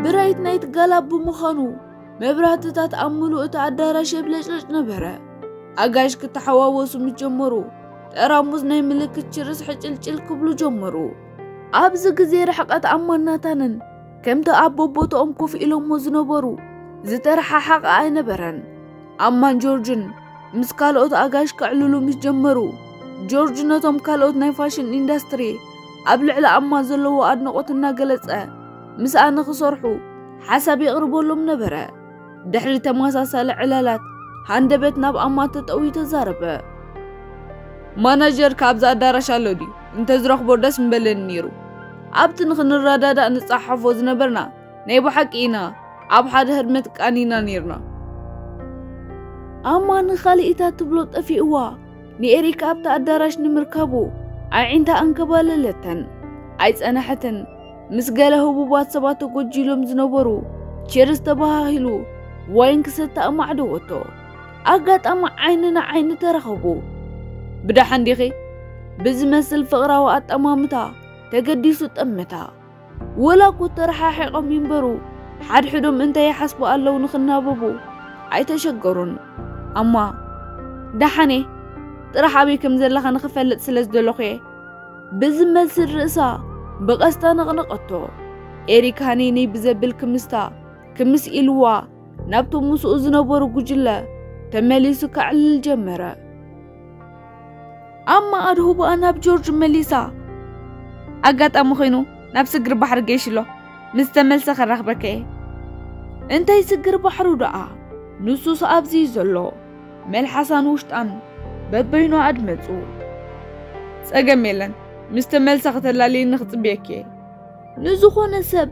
ብራይት ናይት ጋላ ብምዃኑ መብራህትታት ኣብ ምሉእ እቲ ኣዳራሽ የብለጭለጭ ነበረ። ኣጋይሽ ክተሓዋወሱ ምስ ጀመሩ ጠራሙዝ ናይ ምልክት ችርስ ሕጭልጭል ክብሉ ጀመሩ። ኣብዚ ግዜ ርሕቀት ኣማን ናታንን ከምቲ ኣብ በቦትኦም ኮፍ ኢሎሞ ዝነበሩ ዝተረሓሓቐ ኣይነበረን። ኣማን ጆርጅን ምስ ካልኦት ኣጋይሽ ከዕልሉ ምስ ጀመሩ፣ ጆርጅ ነቶም ካልኦት ናይ ፋሽን ኢንዳስትሪ ኣብ ልዕሊ ኣማ ዘለዎ ኣድናቖት እናገለጸ ምስኣ ንኽሰርሑ ሓሳብ የቕርበሎም ነበረ። ድሕሪ ተመሳሳሊ ዕላላት ሃንደበት ናብ ኣማ ተጠውዩ ተዛረበ። "ማናጀር ካብዚ ኣዳራሽ ኣሎ ድዩ? እንተዝረኽቦ ደስ ምበለኒ ነይሩ። ኣብቲ ንኽንረዳዳእ ንጸሓሓፎ ዝነበርና ናይ ብሓቂ ኢና ኣብ ሓደ ህርመት ቃኒና ነይርና።" ኣማ ንኻልኢታ ትብሎ ጠፊእዋ፣ ንኤሪካ ኣብቲ ኣዳራሽ ንምርካቡ ኣዒንታ ኣንከባለለተን። ኣይጸናሕትን። ምስ ገለ ህቡባት ሰባት ተጎጂሎም ዝነበሩ ቼርስ ተበሃሂሉ ዋይን ክሰቲ ኣማዕደወቶ። ኣጋጣሚ ዓይኒ ንዓይኒ ተራኸቡ። "ብደሓን ዲኺ?" ብዝመስል ፍቕራዊ ኣጠማምታ ተገዲሱ ጠመታ። ወላ እኮ ተረሓሒቖም ይንበሩ፣ ሓድሕዶም እንታይ ይሓስቡ ኣለዉ ንኽናበቡ ኣይተሸገሩን። ኣማ፣ "ደሓን እየ፣ ጥራሕ ኣበይ ከም ዘለኻ ንኽፈልጥ ስለ ዝደለኹ እየ" ብዝመስል ርእሳ ብቐስታ ነቕነቐቶ። ኤሪክ ሃነይነይ ብዘብል ክምስታ ክምስ ኢልዋ ናብቶም ምስኡ ዝነበሩ ጉጅለ ተመሊሱ ከዕልል ጀመረ። ኣማ ኣድሁባኣ ናብ ጆርጅ መሊሳ፣ "ኣጋጣሚ ኮይኑ ናብ ስግር ባሕሪ ገይሽ ኣሎ፣ ምስ ተመልሰ ከራኽበከ እየ።" "እንታይ ስግር ባሕሩ ደኣ? ንሱስ ኣብዚ እዩ ዘሎ?" መልሓሳን ውሽጣን በበይኑ ኣድመጹ። "ጸገም የለን፣ ምስ ተመልሰ ከተላልየኒ ክጽብየኪ እየ።" ንዝኾነ ሰብ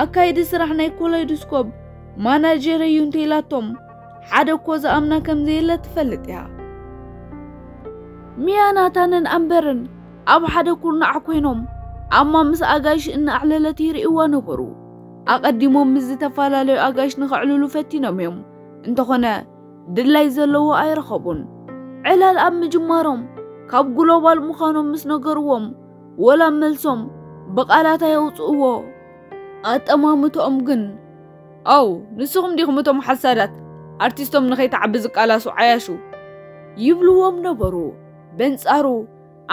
ኣካይዲ ስራሕ ናይ ኮላይዶስኮፕ ማናጀር እዩ እንተኢላቶም፣ ሓደ እኮ ዝኣምና ከም ዘየለ ትፈልጥ እያ። ሚያ ናታንን ኣምበርን ኣብ ሓደ ኩርናዕ ኮይኖም ኣማ ምስ ኣጋይሽ እናኣዕለለት ይርእይዋ ነበሩ። ኣቐዲሞም ምስ ዝተፈላለዩ ኣጋይሽ ንኸዕልሉ ፈቲኖም እዮም። እንተኾነ ድላይ ዘለዎ ኣይረኸቡን። ዕላል ኣብ ምጅማሮም ካብ ግሎባል ምዃኖም ምስ ነገርዎም፣ ወላ መልሶም ብቓላት ኣየውጽእዎ። ኣጠማምትኦም ግን፣ "ኣው፣ ንስኹም ዲኹም እቶም ሓሳዳት፣ ኣርቲስቶም ንኸይትዓቢ ዝቃላሱ ዓያሹ?" ይብልዎም ነበሩ። በንጻሩ፣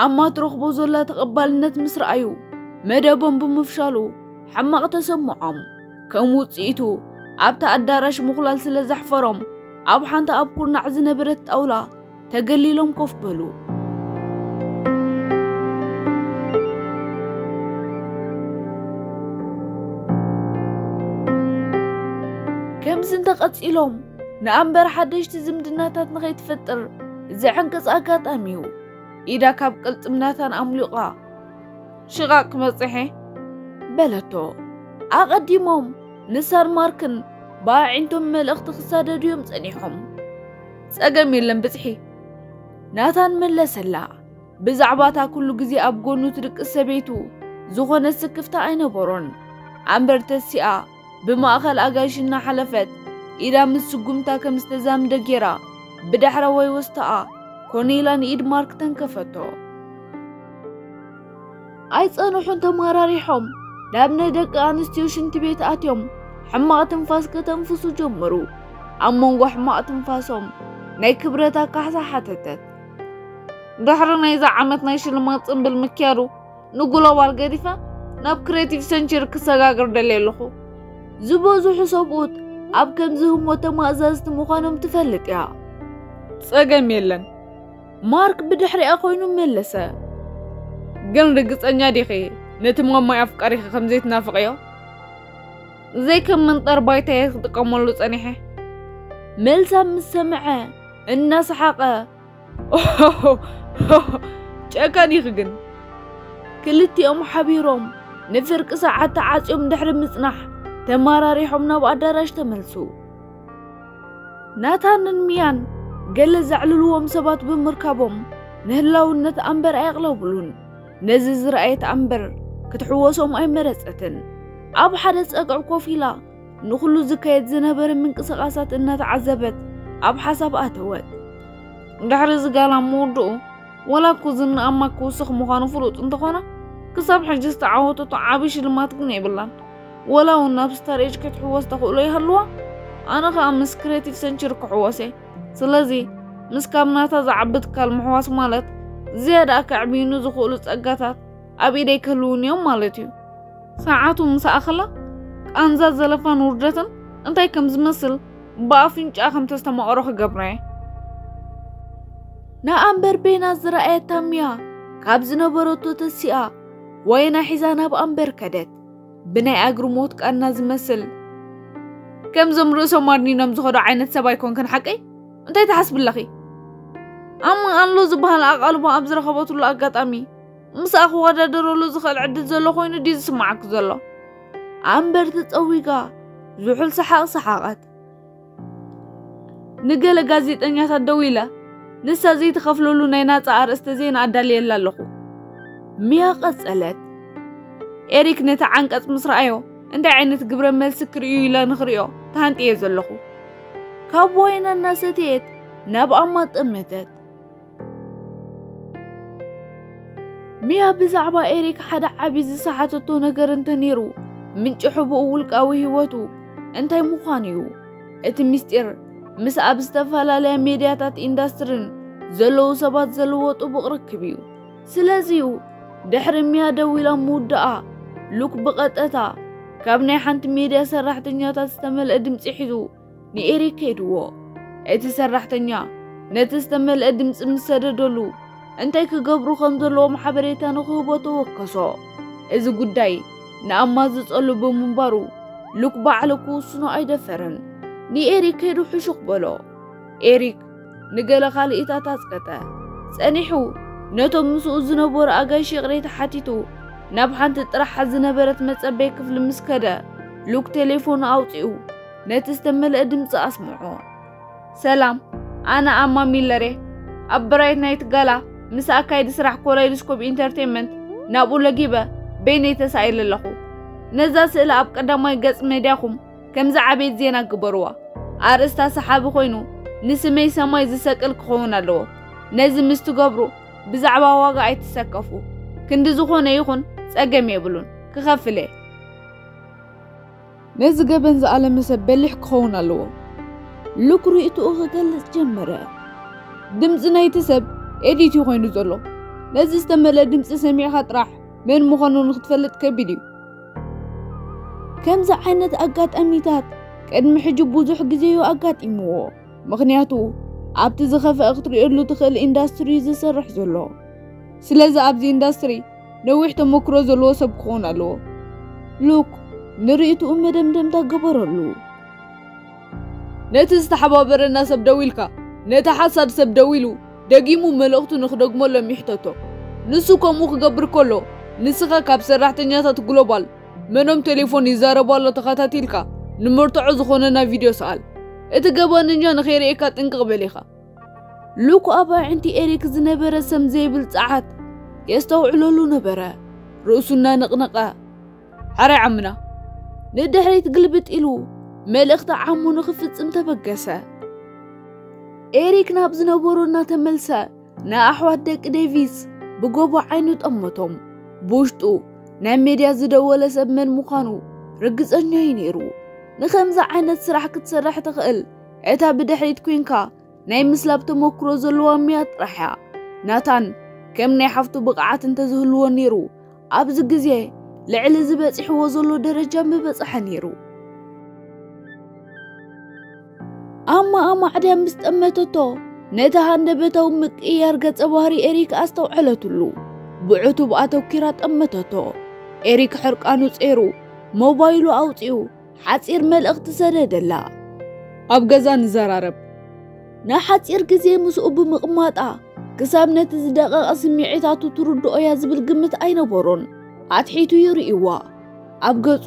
ኣማ ትረኽቦ ዘላ ተቐባልነት ምስ ረኣዩ፣ መደቦም ብምፍሻሉ ሕማቕ ተሰምዖም። ከም ውጽኢቱ፣ ኣብቲ ኣዳራሽ ምኹላል ስለ ዘሕፈሮም፣ ኣብ ሓንቲ ኣብ ኩርናዕ ዝነበረት ጣውላ ተገሊሎም ኮፍ በሉ። ከምዚ እንተቐጺሎም፣ ንኣምበር ሓደሽቲ ዝምድናታት ንኸይትፈጥር ዘዕንቅጽ ኣጋጣሚ እዩ። ኢዳ ካብ ቅልጽም ናታን ኣምሊቓ፣ "ሽቓቕ ክበጽሕ እየ?" በለቶ። ኣቐዲሞም ንሳን ማርክን ብኣዒንቶም መልእኽቲ ክሳደዱ እዮም ጸኒሖም። ጸገም የለን ብጽሒ። ናታን መለሰላ። ብዛዕባ እታ ኩሉ ግዜ ኣብ ጎኑ ትድቅስ ሰበይቱ ዝኾነ ስክፍታ ኣይነበሮን። ኣምበር ተሲኣ ብማእኸል ኣጋይሽ እናሓለፈት ኢዳ ምስ ስጉምታ ከም ዝተዛምደ ጌራ ብዳሕረዋይ ወስታኣ ኮነ ኢላ ንኢድ ማርክ ተንከፈቶ። ኣይጸንሑን ተመራሪሖም ናብ ናይ ደቂ ኣንስትዮ ሽንቲ ቤት ኣትዮም ሕማቕ ትንፋስ ከተንፍሱ ጀመሩ። ኣብ መንጎ ሕማቕ ትንፋሶም ናይ ክብረት ኣካሕሳ ሓተተት። ድሕሪ ናይዛ ዓመት ናይ ሽልማት ጽምብል ምክያዱ ንግሎባል ገዲፈ ናብ ክሬቲቭ ሰንቸሪ ክሰጋገር ደልየ ኣለኹ። ዝበዝሑ ሰብኡት ኣብ ከምዚ ህሞት ተማእዛዝቲ ምዃኖም ትፈልጥ እያ። ጸገም የለን። ማርክ ብድሕሪኣ ኮይኑ መለሰ። ግን ርግጸኛ ዲኺ ነቲ ማማይ ኣፍቃሪኺ ከም ዘይትናፍቕዮ? ዘይከም መንጠር ባይታ እየ ክጥቀመሉ ጸኒሐ። መልሳ ምስ ሰምዐ እናሰሓቐ ጨካን ኢኺ ግን። ክልቲኦም ሓቢሮም ንፍርቂ ሰዓት ተዓጽዮም ድሕሪ ምጽናሕ ተመራሪሖም ናብ ኣዳራሽ ተመልሱ። ናታንን ሚያን ገለ ዘዕልልዎም ሰባት ብምርካቦም ንህላውነት ኣምበር ኣየቕለቡሉን። ነዚ ዝረኣየት ኣምበር ክትሕወሶም ኣይመረጸትን። ኣብ ሓደ ጸግዒ ኮፍ ኢላ ንኹሉ ዝካየድ ዝነበረ ምንቅስቓሳት እናተዓዘበት ኣብ ሓሳብ ኣተወት። ድሕሪ እዚ ጋላ መወድኡ ወላ እኮ ዝና ኣማ ክውስኽ ምዃኑ ፍሉጥ እንተኾነ ክሳብ ሕጂ ዝተዓወተቶ ዓቢ ሽልማት ግን የብላን። ወላ እውን ናብ ስታር ኤጅ ክትሕወስ ተኽእሎ ይሃልዋ። ኣነ ኸኣ ምስ ክሬቲቭ ሰንቸሪ ክሕወስ እየ። ስለዚ ምስ ካብ ናታ ዝዓቢ ትካል ምሕዋስ ማለት ዝያዳ ከዕብዩኒ ዝኽእሉ ጸጋታት ኣብ ኢደይ ክህልዉኒ እዮም ማለት እዩ። ሰዓቱ ምስ ኣኸላ ቃንዛ ዘለፋን ውርደትን እንታይ ከም ዝመስል ብኣፍንጫኣ ከም ተስተማቕሮ ክገብራ እየ። ንኣምበር ቤና ዝረኣየታ ሚያ ካብ ዝነበረቶ ተሲኣ ዋይና ሒዛ ናብ ኣምበር ከደት። ብናይ ኣግርሞት ቃና ዝመስል ከምዞም ርእሶም ኣድኒኖም ዝኸዱ ዓይነት ሰብ ኣይኮንክን ሓቀይ? እንታይ ትሓስቢ ኣለኺ? ኣማ ኣሎ ዝበሃል ኣቓልቦ ኣብ ዝረኸበትሉ ኣጋጣሚ ምስኣ ክወዳደረሉ ዝኽእል ዕድል ዘሎ ኮይኑ ድዩ ዝስምዓኪ ዘሎ? ኣምበር ተጸዊጋ ዝሑል ሰሓቕ ሰሓቐት። ንገለ ጋዜጠኛታት ደዊለ ንሳ ዘይትኸፍለሉ ናይ ናጻ ኣርእስተ ዜና ኣዳልየላ ኣለኹ። ሚያ ቀጸለት። ኤሪክ ነቲ ዓንቀጽ ምስ ረኣዮ እንታይ ዓይነት ግብረ መልሲ ክርእዩ ኢለ ንኽርእዮ ተሃንጥየ ዘለኹ። ካብ ዋይና እናሰተየት ናብ ኣማ ጠመተት። ሚያ ብዛዕባ ኤሪክ ሓደ ዓቢ ዝሰሓተቶ ነገር እንተነይሩ ምንጪ ሕቡእ ውልቃዊ ህይወቱ እንታይ ምዃኑ እዩ። እቲ ምስጢር ምስ ኣብ ዝተፈላለያ ሜድያታት ኢንዳስትሪን ዘለዉ ሰባት ዘለዎ ጥቡቕ ርክብ እዩ። ስለዚ እዩ ድሕሪ ሚያ ደዊላ ምውዳኣ ሉክ ብቐጥታ ካብ ናይ ሓንቲ ሜድያ ሰራሕተኛታት ዝተመልአ ድምጺ ሒዙ ንኤሪክ ከይድዎ። እቲ ሰራሕተኛ ነቲ ዝተመልአ ድምጺ ምስ ሰደደሉ እንታይ ክገብሩ ከም ዘለዎም ሓበሬታ ንክህቦ ተወከሶ። እዚ ጉዳይ ንኣማ ዝጸሉ ብምንባሩ ሉክ ባዕሉ ክውስኖ ኣይደፈረን። ንኤሪክ ከይዱ ሕሹኽ በሎ። ኤሪክ ንገለ ካልኢታት ኣጽቀጠ። ጸኒሑ ነቶም ምስኡ ዝነበሩ ኣጋይሽ ይቕሬታ ሓቲቱ ናብ ሓንቲ ጥራሕ ዝነበረት መጸበይ ክፍሊ ምስ ከደ ሉክ ቴሌፎኑ ኣውጺኡ ነቲ ዝተመልአ ድምጺ ኣስምዖ። ሰላም፣ ኣነ ኣማ ሚለር እየ። ኣብ ብራይት ናይት ጋላ ምስ ኣካይዲ ስራሕ ኮላይዶስኮፕ ኢንተርቴንመንት ናብኡ ለጊበ በይነይ ተሳኢለ ኣለኹ። ነዛ ስእሊ ኣብ ቀዳማይ ገጽ ሜድያኹም ከምዚ ዓበይት ዜና ግበርዋ። ኣርእስታ ሰሓቢ ኮይኑ ንስመይ ሰማይ ዝሰቅል ክኸውን ኣለዎ። ነዚ ምስ ትገብሩ ብዛዕባ ዋጋ ኣይትሰከፉ። ክንዲ ዝኾነ ይኹን ጸገም የብሉን። ክኸፍል እየ። ነዚ ገበን ዝኣለመ ሰብ በሊሕ ክኸውን ኣለዎ። ሉክ ርእይትኡ ክገልጽ ጀመረ። ድምጺ ናይቲ ሰብ ኤዲት እዩ ኮይኑ ዘሎ። ነዚ ዝተመልአ ድምጺ ሰሚዕኻ ጥራሕ መን ምዃኑ ንክትፈልጥ ከቢድ እዩ። ከምዚ ዓይነት ኣጋጣሚታት ቅድሚ ሕጂ ብዙሕ ግዜ እዩ ኣጋጢምዎ። ምኽንያቱ ኣብቲ ዝኸፍአ ክትርእየሉ ትኽእል ኢንዳስትሪ እዩ ዝሰርሕ ዘሎ። ስለዚ ኣብዚ ኢንዳስትሪ ነዊሕ ተመክሮ ዘለዎ ሰብ ክኸውን ኣለዎ። ሉክ ንርእይትኡ መደምደምታ ገበረሉ። ነቲ ዝተሓባበረና ሰብ ደዊልካ፣ ነቲ ሓሳድ ሰብ ደዊሉ ደጊሙ መልእኽቱ ንኽደግመሎም ይሕተቶ። ንሱ ከምኡ ክገብር ከሎ፣ ንስኻ ካብ ሰራሕተኛታት ግሎባል መኖም ቴሌፎን ይዛረቡ ኣሎ ተኸታቲልካ፣ ንመርትዖ ዝኾነና ቪድዮ ሰኣል። እቲ ገበነኛ ንኸይርእየካ ጥንቅቕ በል ኢኻ። ሉክ ኣብ ኣዒንቲ ኤሪክ ዝነበረ ሰም ዘይብል ጸዓት የስተውዕለሉ ነበረ። ርእሱ እናነቕነቐ፣ "ሕራይ ዓምና!" ንድሕሪት ግልብጥ ኢሉ መልእኽቲ ዓሙ ንኽፍጽም ተበገሰ። ኤሪክ ናብ ዝነበሮ እናተመልሰ ንኣሕዋት ደቂ ዴቪስ ብጎቦ ዓይኑ ጠመቶም። ብውሽጡ ናብ ሜድያ ዝደወለ ሰብ መን ምዃኑ ርግጸኛ እዩ ነይሩ። ንኸምዚ ዓይነት ስራሕ ክትሰርሕ ትኽእል እታ ብድሕሪት ኮይንካ ናይ ምስላብ ተመክሮ ዘለዋ ሚያ ጥራሕ እያ። ናታን ከም ናይ ሓፍቱ ብቕዓት እንተዝህልዎ ነይሩ፣ ኣብዚ ግዜ ልዕሊ ዝበጺሕዎ ዘሎ ደረጃ ምበጽሐ ነይሩ። ኣማ ኣማዕድያ ምስ ጠመተቶ፣ ነቲ ሃንደበታዊ ምቅይያር ገጸ ባህሪ ኤሪክ ኣስተውዐለትሉ። ብዕቱብ ኣተኪራ ጠመተቶ። ኤሪክ ሕርቃኑ ጸይሩ፣ ሞባይሉ ኣውጺኡ፣ ሓጺር መልእኽቲ ሰደደላ። "ኣብ ገዛ ንዘራረብ!" ንሓጺር ግዜ ምስኡ ብምቕማጣ፣ ክሳብ ነቲ ዝደቐቐ ስምዒታቱ ትርድኦ እያ ዝብል ግምት ኣይነበሮን። ኣትሒቱ ይርእይዋ። ኣብ ገጹ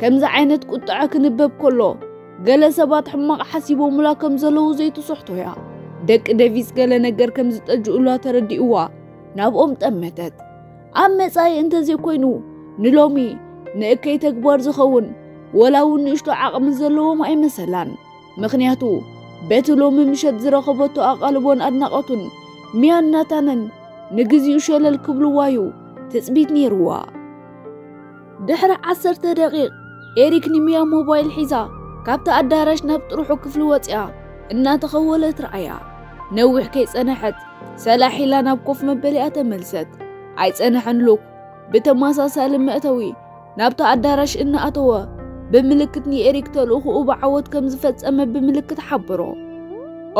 ከምዚ ዓይነት ቁጥዐ ክንበብ ከሎ፣ ገለ ሰባት ሕማቕ ሓሲቦምላ ከም ዘለዉ ዘይትስሕቶ እያ። ደቂ ደቪስ ገለ ነገር ከም ዝጠጅኡላ ተረዲእዋ፣ ናብኦም ጠመተት። ኣብ መጻኢ እንተዘይኮይኑ፣ ንሎሚ ንእከይ ተግባር ዝኸውን ወላ እውን ንእሽቶ ዓቕሚ ዘለዎም ኣይመሰላን። ምኽንያቱ፣ በቲ ሎሚ ምሸት ዝረኸበቶ ኣቓልቦን ኣድናቖቱን፣ ሚያን ናታንን ንግዚኡ ሸለል ክብልዋ እዩ ትጽቢት ነይርዋ። ድሕሪ ዓሰርተ ደቂቕ፣ ኤሪክ ንሚያ ሞባይል ሒዛ ካብቲ ኣዳራሽ ናብ ጥርሑ ክፍሊ ወጺኣ እናተኸወለት ረኣያ። ነዊሕ ከይጸነሐት፣ ሰላሕ ኢላ ናብ ኮፍ መበሊኣ ተመልሰት። ኣይጸነሐን ሉክ፣ ብተመሳሳሊ መእተዊ ናብቲ ኣዳራሽ እናኣተወ፣ ብምልክት ንኤሪክ ተልእኾኡ ብዓወት ከም ዝፈጸመ ብምልክት ሓበሮ።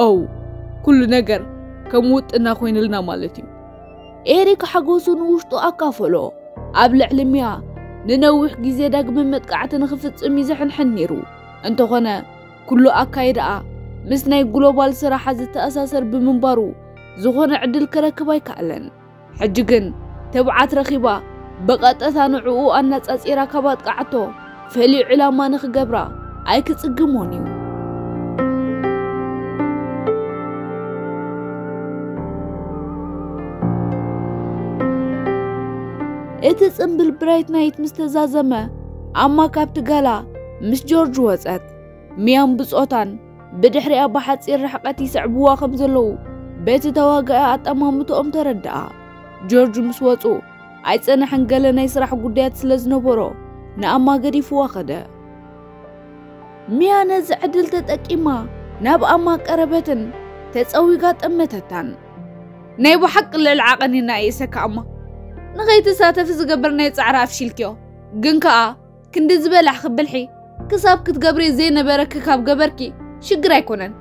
"ኦው፣ ኩሉ ነገር ከም ውጥና ኮይንልና ማለት እዩ!" ኤሪክ ሓጎሱ ንውሽጡ ኣካፈሎ። ኣብ ልዕሊ ሚያ ንነዊሕ ግዜ ዳግመ መጥቃዕቲ ንኽፍጽም ይዝሕንሕን ነይሩ። እንተኾነ፣ ኩሉ ኣካይዳኣ ምስ ናይ ግሎባል ስራሓ ዝተኣሳሰር ብምንባሩ፣ ዝኾነ ዕድል ክረክብ ኣይከኣለን። ሕጂ ግን፣ ትብዓት ረኺባ፣ ብቐጥታ ንዕኡ ኣነጻጺራ ካብ ኣጥቃዓቶ፣ ፍሉይ ዕላማ ንኽገብራ ኣይክጽግሞን እዩ። እቲ ጽምብል ብራይት ናይት ምስ ተዛዘመ፣ ኣማ ካብቲ ጋላ ምስ ጆርጅ ወጸት። ሚያን ብጾታን ብድሕሪኣ ብሓጺር ርሕቀት ይስዕብዋ ከም ዘለዉ በቲ ተዋጋኢ ኣጠማምትኦም ተረድኣ። ጆርጅ ምስ ወጹ ኣይጸንሐን፣ ገለ ናይ ስራሕ ጉዳያት ስለ ዝነበሮ ንኣማ ገዲፍዋ ከደ። ሚያ ነዚ ዕድል ተጠቂማ ናብ ኣማ ቀረበትን ተጸዊጋ ጠመተታን። "ናይ ብሓቂ ልዕሊ ዓቐን እናእየሰካ ኣማ። ንኸይትሳተፊ ዝገበር ናይ ጻዕሪ ኣፍሺልክዮ። ግን ከኣ ክንዲ ዝበላሕኺ ብልሒ ክሳብ ክትገብሪ ዘይነበረኪ ካብ ገበርኪ ሽግር ኣይኮነን።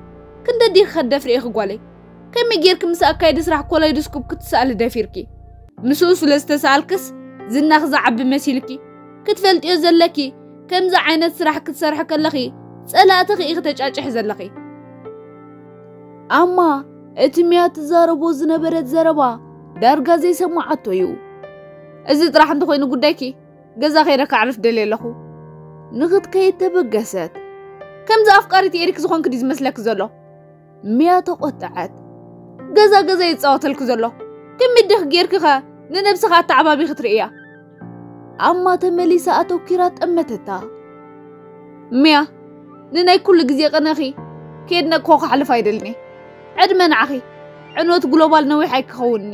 ክንደይ ዲኺ ከደፍሪ ኢኺ ጓለይ? ከመይ ጌርኪ ምስ ኣካይዲ ስራሕ ኮላይዶስኮፕ ክትሰኣሊ ደፊርኪ? ምስኡ ስለ ዝተሰኣልክስ ዝናኺ ዝዓቢ መሲልኪ? ክትፈልጥዮ ዘለኪ፣ ከምዚ ዓይነት ስራሕ ክትሰርሒ ከለኺ ጸላእትኺ ኢኺ ተጫጭሒ ዘለኺ።" ኣማ እቲ ሚያ ትዛረቦ ዝነበረት ዘረባ ዳርጋ ዘይሰማዓቶ እዩ። "እዚ ጥራሕ እንተኾይኑ ጉዳይኪ፣ ገዛ ከይደ ከዕርፍ ደልየ ኣለኹ።" ንኽትከይድ ተበገሰት። "ከምዚ ኣፍቃሪት ኤሪክ ዝኾንኪ ድዩ ዝመስለኪ ዘሎ?" ሚያ ተቖጠዐት። "ገዛ ገዛ ይጻወተልኪ ዘሎ። ከመይ ዲኺ ጌርኪኸ ንነብስኻ ኣተዓባቢኺ ትርእያ?" ኣማ ተመሊሳ ኣተኪራ ጠመተታ። "ሚያ፣ ንናይ ኩሉ ግዜ ቅነኺ ከየድነቅኮ ክሓልፍ ኣይደልኒ። ዕድመ ንዓኺ። ዕንወት ግሎባል ነዊሕ ኣይክኸውንኒ።"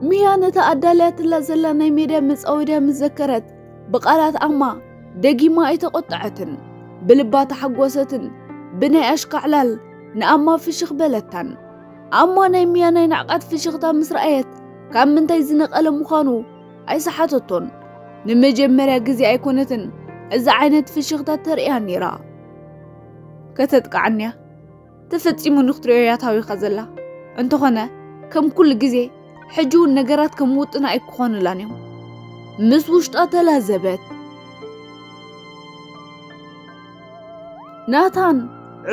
ሚያ ነታ ኣዳልያትላ ዘላ ናይ ሜድያ መጻወድያ ምስ ዘከረት፣ ብቓላት ኣማ ደጊማ ኣይተቖጠዐትን። ብልባ ተሓጎሰትን ብናይ ኣሽካዕላል ንኣማ ፍሽኽ በለታን። ኣማ ናይ ሚያ ናይ ንዕቀት ፍሽኽታ ምስ ረኣየት፣ ካብ ምንታይ ዝነቐለ ምዃኑ ኣይሰሓተቶን። ንመጀመርያ ግዜ ኣይኮነትን እዚ ዓይነት ፍሽኽታ ተርእያ ነይራ። "ከተጥቅዓኒያ ተፈጺሙ ንክትሪኦ እያ ታዊኻ ዘላ። እንተኾነ፣ ከም ኩሉ ግዜ፣ ሕጂ እውን ነገራት ከም ውጥና ኣይክኾኑላን እዮም።" ምስ ውሽጣ ተላዘበት። ናታን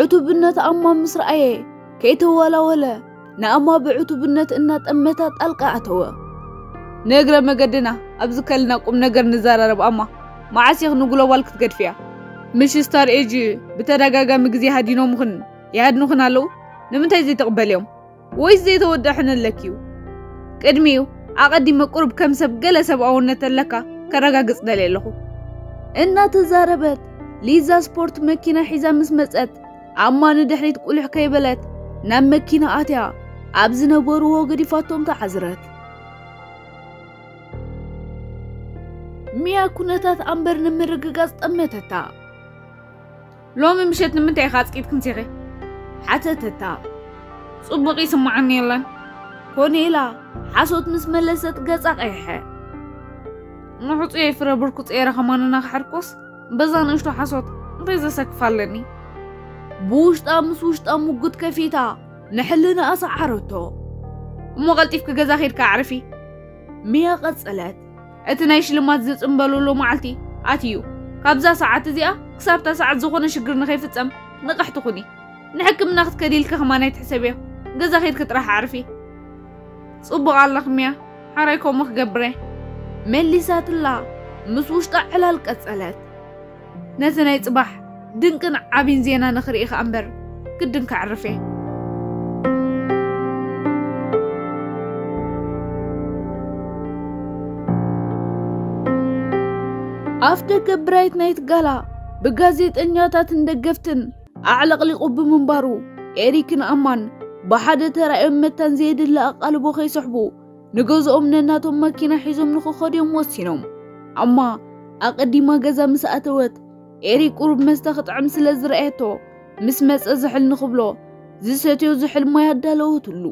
ዕቱብነት ኣማ ምስ ረኣየ፣ ከይተዋላወለ ንኣማ ብዕቱብነት እናጠመታ ጣልቃ ኣተወ። "ንእግረ መገድና ኣብዚ ከልና ቁም ነገር ንዘራረብ ኣማ፣ መዓስ ኢኺ ንግሎባል ክትገድፍያ? ምሽ ስታር ኤጅ ብተደጋጋሚ ግዜ ሃዲኖምኽን ይሃድኑኽን ኣለዉ። ንምንታይ ዘይትቕበልዮም? ወይስ ዘይተወደሐን ኣለኪዩ? ቅድሚኡ ኣቐዲመ ቁሩብ ከም ሰብ ገለ ሰብኣውነት ኣለካ ከረጋግጽ ደልየ ኣለኹ። እናተዛረበት ሊዛ ስፖርት መኪና ሒዛ ምስ መጸት፣ ኣማ ንድሕሪት ቁልሕ ከይበለት ናብ መኪና ኣትያ ኣብ ዝነበርዎ ገዲፋቶም ተዓዝረት። ሚያ ኩነታት ኣምበር ንምርግጋጽ ጠመተታ። ሎሚ ምሸት ንምንታይ ኢኻ ኣጽቂጥኪ ምሲኺ? ሓተተታ። ጽቡቕ ይስምዓኒ የለን። ኮኔላ ሓሶት ምስ መለሰት ገጻ ቀይሐ። ንሕጹየይ ፍረ ብርኩ ጸይረ ከማንና ክሓድኮስ በዛ ንእሽቶ ሓሶት እንታይ ዘሰክፍ ኣለኒ? ብውሽጣ ምስ ውሽጣ ሙጉት ከፊታ ንሕልናኣ ሰዓረቶ። እሞ ቀልጢፍኪ ገዛ ኸይድካ ኣዕርፊ። ሚያ ቀጸለት። እቲ ናይ ሽልማት ዝጽንበሉሉ መዓልቲ ኣትዩ። ካብዛ ሰዓት እዚኣ ክሳብታ ሰዓት ዝኾነ ሽግር ንኸይፍጸም ንቕሕቲ ኩኒ። ንሕክምና ክትከዲ ኢልኪ ከማን ኣይትሕሰብዮ። ገዛ ኸይድኪ ጥራሕ ኣዕርፊ። ጽቡቕ ኣለኺ ሚያ፣ ሓራይ ከምኡ ክገብር እየ። መሊሳትላ ምስ ውሽጣ ዕላል ቀጸለት። ነቲ ናይ ጽባሕ ድንቅን ዓቢን ዜና ንኽርኢ ከኣ እምበር ግድን ከዕርፍ እየ። ኣፍ ደገ ብራይት ናይት ጋላ ብጋዜጠኛታትን ደገፍትን ኣዕለቕሊቑ ብምንባሩ፣ ኤሪክን ኣማን ብሓደ ተራእዮም መታን ዘየድሊ ኣቓልቦ ከይስሕቡ ንገዝኦም ነናቶም መኪና ሒዞም ንኽኸዱ እዮም ወሲኖም። ኣማ ኣቐዲማ ገዛ ምስ ኣተወት፣ ኤሪክ ቁሩብ መስተ ክጥዕም ስለ ዝረኣየቶ፣ ምስ መጸ ዝሕል ንኽብሎ ዝሰትዮ ዝሕል ማይ ኣዳለወትሉ።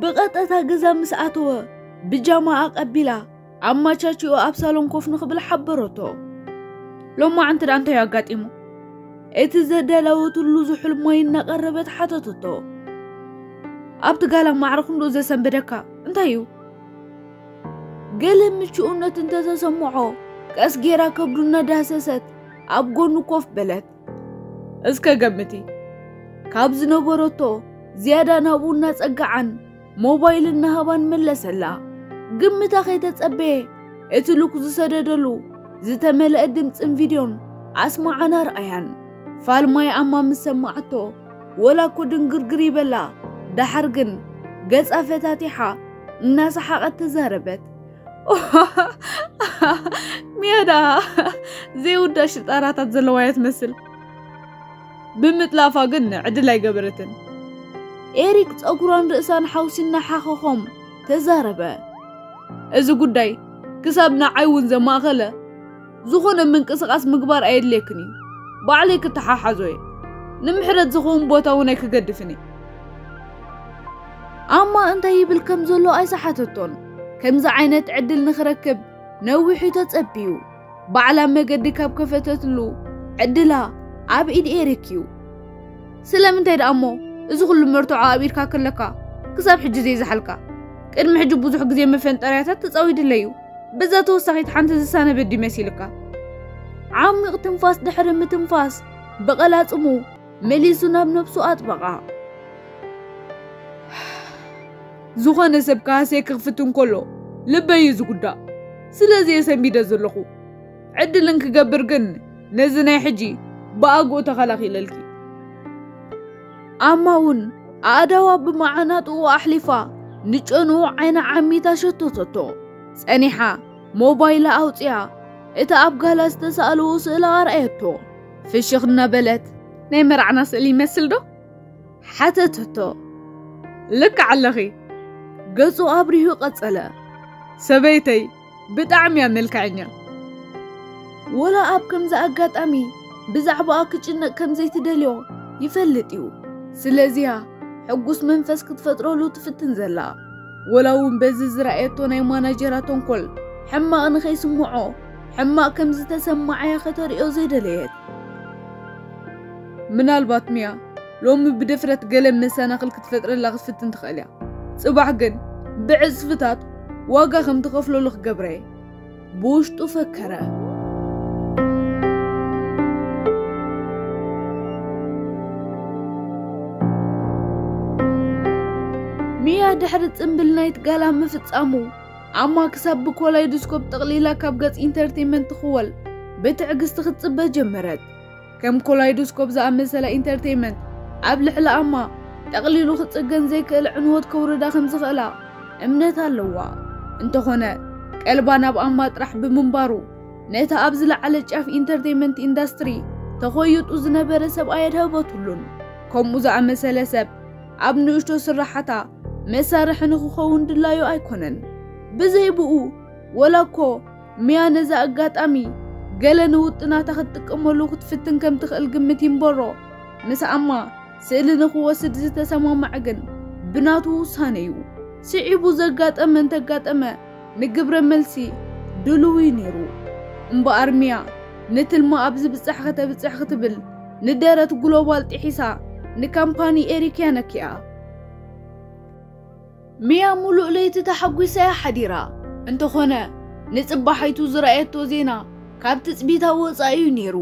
ብቐጥታ ገዛ ምስ ኣተወ፣ ብጃማ ኣቐቢላ ኣማቻችኡ ኣብ ሳሎን ኮፍ ንኽብል ሓበረቶ። ሎማዓንቲ ደኣ እንታይ እዩ ኣጋጢሙ? እቲ ዘዳለወትሉ ዝሑል ማይ እናቐረበት ሓተተቶ። ኣብቲ ጋላ ማዕረ ክንድኡ ዘሰንበደካ እንታይ እዩ? ገለ ምቹእነት እንተተሰምዖ፣ ቀስ ጌራ ከብዱ እናዳህሰሰት ኣብ ጎኑ ኮፍ በለት። እስከ ገምቲ። ካብ ዝነበረቶ ዝያዳ ናብኡ እናጸግዓን ሞባይል እናሃባን መለሰላ። ግምታ ከይተጸበየ እቲ ልኩ ዝሰደደሉ ዝተመልአ ድምጽን ቪድዮን ኣስማዓን ኣርኣያን። ፋልማይ ኣማ ምስ ሰማዓቶ ወላ እኮ ድንግርግር ይበላ፣ ደሓር ግን ገጻ ፈታቲሓ እናሰሓቐት ተዛረበት። ሚያዳ ዘይውዳእ ሽጣራታት ዘለዋ እያ ትመስል። ብምጥላፋ ግን ዕድል ኣይገበረትን። ኤሪክ ጸጉራን ርእሳን ሓውሲ እናሓኸኾም ተዛረበ። እዚ ጉዳይ ክሳብ ንዓይ እውን ዘማእኸለ ዝኾነ ምንቅስቓስ ምግባር ኣየድልየክን እዩ። ባዕለይ ክተሓሓዞ እየ። ንምሕረት ዝኸውን ቦታ እውን ኣይክገድፍን እየ። ኣማ እንታይ ይብል ከም ዘሎ ኣይሰሓተቶን። ከምዚ ዓይነት ዕድል ንኽረክብ ነዊሕ እዩ ተጸብዩ። ባዕላ መገዲ ካብ ከፈተትሉ ዕድላ ኣብ ኢድ ኤሪክ እዩ። ስለምንታይ ደኣ እሞ እዚ ኩሉ መርትዖ ኣብ ኢድካ ከለካ ክሳብ ሕጂ ዘይዝሓልካ? ቅድሚ ሕጂ ብዙሕ ግዜ መፈንጠርያታት ተጻዊድለይ እዩ። በዛ ተወሳኺት ሓንቲ ዝሳነ በዲ መሲልካ። ዓሚቕ ትንፋስ ድሕሪ ምትንፋስ ብቐላጽሙ መሊሱ ናብ ነብሱ ኣጥበቓ። ዝኾነ ሰብ ክሃስየኪ ክፍትን ከሎ ልበይ እዩ ዝጉዳእ። ስለዚ እየ ሰንቢደ ዘለኹ። ዕድል እንክገብር ግን ነዚ ናይ ሕጂ ብኣግኡ ተኸላኺለልኪ። ኣማ እውን ኣእዳዋ ብመዓናጥኡ ኣሕሊፋ ንጨንኡ ዓይና ዓሚታ ሸተተቶ። ጸኒሓ ሞባይላ ኣውጺኣ እቲ ኣብ ጋላ ዝተሳእልዎ ስእሊ ኣርኣየቶ። ፍሽኽ እናበለት፣ "ናይ መርዓና ስእሊ ይመስል ዶ?" ሓተተቶ። "ልክዕ ኣለኺ።" ገጹ ኣብሪሁ ቀጸለ። "ሰበይተይ ብጣዕሚ እያ መልክዐኛ። ወላ ኣብ ከምዚ ኣጋጣሚ ብዛዕባኣ ክጭነቕ ከም ዘይትደልዮ ይፈልጥ እዩ። ስለዚያ ሕጉስ መንፈስ ክትፈጥረሉ ትፍትን ዘላ። ወላ እውን በዚ ዝረኣየቶ ናይ ማናጀራ ተንኮል ሕማቕ ንኸይስምዖ፣ ሕማቕ ከም ዝተሰማዓያ ከተርእዮ ዘይደለየት። ምናልባት ሚያ ሎሚ ብድፍረት ገለ መሰናኽል ክትፈጥረላ ክትፍትን ትኽእል እያ። ጽባሕ ግን ብዕጽፍታት ዋጋ ከም ትኸፍለሉ ክገብረ እየ" ብውሽጡ ፈከረ። ሚያ ድሕሪ ጽምብል ናይት ጋላ ምፍጻሙ፣ ኣማ ክሳብ ብኮላይዶስኮፕ ጠቕሊላ ካብ ገጽ ኢንተርቴይመንት ትኽወል ብትዕግስቲ ክትጽበ ጀመረት። ከም ኮላይዶስኮፕ ዝኣመሰለ ኢንተርቴይመንት ኣብ ልዕሊ ኣማ ጠቕሊሉ ክጽገን ዘይክእል ዕንወት ከውርዳ ከም ዝኽእላ እምነት ኣለዋ። እንተኾነ ቀልባ ናብ ኣማ ጥራሕ ብምንባሩ ነቲ ኣብ ዝለዓለ ጫፍ ኢንተርቴይመንት ኢንዳስትሪ ተኾይጡ ዝነበረ ሰብኣይ ኣድሃበትሉን። ከምኡ ዝኣመሰለ ሰብ ኣብ ንእሽቶ ስራሓታ መሳርሒ ንክኸውን ድላዩ ኣይኮነን። ብዘይ ብኡ ወላ እኮ ሚያ ነዛ ኣጋጣሚ ገለ ንውጥናታ ክትጥቀመሉ ክትፍትን ከም ትኽእል ግምት ይንበሮ። ምስ ኣማ ስእሊ ንክወስድ ዝተሰማማዐ ግን ብናቱ ውሳነ እዩ። ስዒቡ ዘጋጠመ እንተጋጠመ ንግብረ መልሲ ድሉው እዩ ነይሩ። እምበኣር ሚያ ንትልማ ኣብ ዝብጻሕ ከተብጽሕ ክትብል ንደረት ግሎባል ጥሒሳ ንካምፓኒ ኤሪክ እያ ነኪኣ። ሚያ ሙሉእ ለይቲ ተሓጒሳ እያ ሓዲራ። እንተኾነ ንጽባሓይቱ ዝረኣየቶ ዜና ካብ ትጽቢታ ወጻኢ እዩ ነይሩ።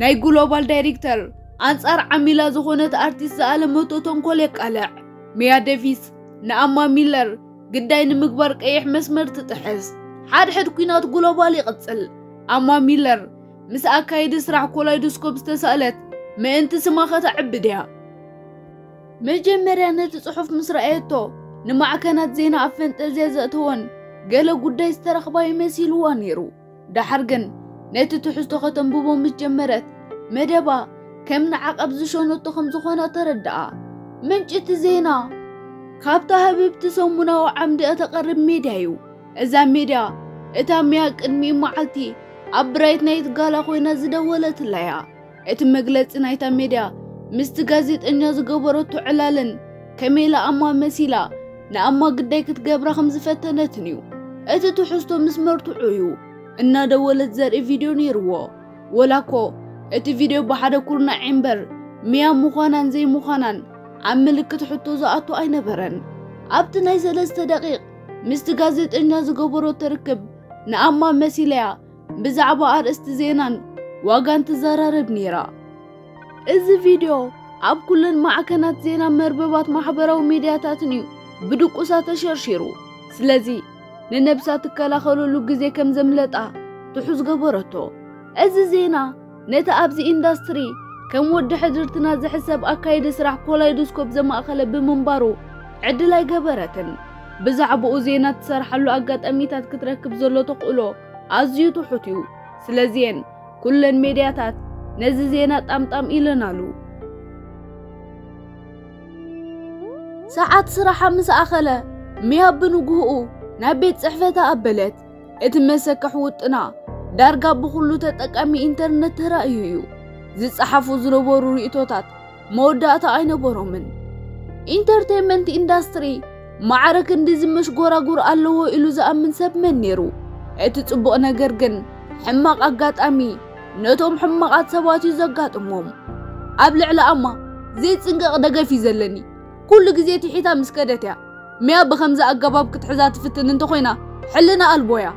ናይ ግሎባል ዳይሬክተር ኣንጻር ዓሚላ ዝኾነት ኣርቲስት ዝኣለመቶ ተንኮል የቃልዕ። ሚያ ደቪስ ንኣማ ሚለር ግዳይ ንምግባር ቀይሕ መስመር ትጥሕስ። ሓድሕድ ኲናት ግሎባል ይቕጽል። ኣማ ሚለር ምስ ኣካይዲ ስራሕ ኮላይዶስኮፕ ዝተሳእለት ምእንቲ ስማ ከተዕብድ እያ። መጀመርያ ነቲ ጽሑፍ ምስ ረኣየቶ ንማዕከናት ዜና ኣብ ፈንጠዝያ ዘእተወን ገለ ጉዳይ ዝተረኽባ ይመሲልዋ ነይሩ። ደሓር ግን ነቲ ትሕዝቶ ከተንብቦ ምስ ጀመረት መደባ ከም ንዓቐብ ዝሸነቶ ከም ዝኾነ ተረድኣ። ምንጪ እቲ ዜና ካብታ ህብብቲ ሰሙናዊ ዓምዲ እተቐርብ ሜድያ እዩ። እዛ ሜድያ እታ ሚያ ቅድሚ መዓልቲ ኣብ ብራይት ናይት ጋላ ኮይና ዝደወለትላ እያ። እቲ መግለጺ ናይታ ሜድያ ምስቲ ጋዜጠኛ ዝገበረቶ ዕላልን ከመይ ኢላ ኣማ መሲላ ንኣማ ግዳይ ክትገብራ ከም ዝፈተነትን እዩ። እቲ ትሕዝቶ ምስ መርትዑ እዩ እናደወለት ዘርኢ ቪድዮ ነይርዎ። ወላ እኮ እቲ ቪድዮ ብሓደ ኩርናዕ እምበር ሚያ ምዃናን ዘይምዃናን ኣብ ምልክት ሕቶ ዝኣቱ ኣይነበረን። ኣብቲ ናይ ሰለስተ ደቂቕ ምስቲ ጋዜጠኛ ዝገበረቶ ርክብ ንኣማ መሲለያ ብዛዕባ ኣርእስቲ ዜናን ዋጋን ትዘራረብ ነይራ። እዚ ቪድዮ ኣብ ኩለን ማዕከናት ዜና መርበባት ማሕበራዊ ሚድያታትን እዩ ብድቁሳ ተሸርሺሩ። ስለዚ ንነብሳ ትከላኸለሉ ግዜ ከም ዘምለጣ ትሑዝ ገበረቶ። እዚ ዜና ነቲ ኣብዚ ኢንዳስትሪ ከም ወዲ ሕድርትና ዝሕሰብ ኣካይዲ ስራሕ ኮላይዶስኮፕ ዘማእኸለ ብምንባሩ ዕድል ኣይገበረትን። ብዛዕባኡ ዜና ትሰርሓሉ ኣጋጣሚታት ክትረክብ ዘሎ ተኽእሎ ኣዝዩ ትሑት እዩ። ስለዚየን ኩለን ሜድያታት ነዚ ዜና ጣምጣም ኢለናሉ። ሰዓት ስራሓ ምስ ኣኸለ ሚያ ብንግህኡ ናብ ቤት ጽሕፈታ ኣበለት። እቲ መሰክሕ ውጥና ዳርጋ ብኹሉ ተጠቃሚ ኢንተርነት ተራእዩ እዩ። ዝጸሓፉ ዝነበሩ ርእይቶታት መወዳእታ ኣይነበሮምን። ኢንተርቴይመንት ኢንዳስትሪ ማዕረ ክንድዚ መሽጎራጉር ኣለዎ ኢሉ ዝኣምን ሰብ መን ነይሩ? እቲ ጽቡቕ ነገር ግን ሕማቕ ኣጋጣሚ ነቶም ሕማቓት ሰባት እዩ ዘጋጥሞም። ኣብ ልዕሊ ኣማ ዘይጽንቀቕ ደገፍ እዩ ዘለኒ። ኩሉ ግዜ ትሒታ ምስ ከደት እያ ሚያ ብኸምዚ ኣገባብ ክትሕዛ ትፍትን እንተኾይና ሕልና ኣልቦ እያ።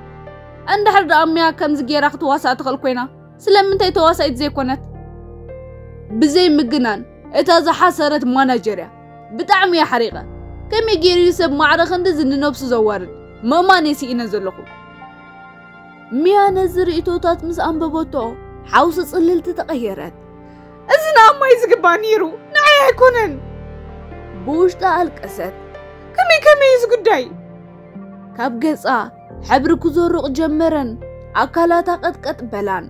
እንድሕር ደኣ ሚያ ከምዚ ገይራ ክትዋሳእ ትኽእል ኮይና ስለምንታይ ተዋሳኢት ዘይኮነት? ብዘይ ምግናን እታ ዝሓሰረት ማናጀር እያ። ብጣዕሚ እየ ሓሪቐ። ከመይ ገይሩ እዩ ሰብ ማዕረ ክንድዚ ንነብሱ ዘዋርድ? ምእማን እየ ስኢነ ዘለኹ። ሚያ ነዚ ርእይቶታት ምስ ኣንበበቶ ሓውሲ ጽልልቲ ተቐየረት። እዚ ንኣማ እዩ ዝግባእ ነይሩ፣ ንዓይ ኣይኮነን። ብውሽጣ ኣልቀሰት። ከመይ ከመይ እዩ እዚ ጉዳይ? ካብ ገጻ ሕብሪ ክዘሩቕ ጀመረን ኣካላታ ቀጥቀጥ በላን።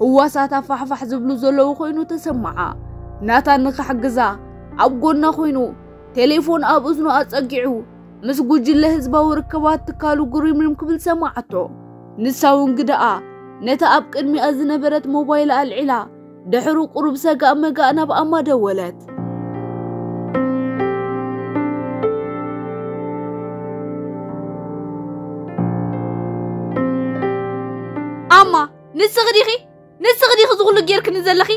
ህዋሳታ ፋሕፋሕ ዝብሉ ዘለዉ ኮይኑ ተሰማዓ። ናታን ንክሕግዛ ኣብ ጎና ኮይኑ ቴሌፎን ኣብ እዝኑ ኣጸጊዑ ምስ ጉጅለ ህዝባዊ ርክባት ትካሉ ጉሪምሪም ክብል ሰማዓቶ። ንሳ እውን ግደኣ ነታ ኣብ ቅድሚኣ ዝነበረት ሞባይል ኣልዒላ ድሕሩ ቁሩብ ሰጋእ መጋእ ናብ ኣማ ደወለት። ኣማ፣ ንስኺ ዲኺ? ንስኺ ዲኺ እዚ ኩሉ ጌርክኒ ዘለኺ?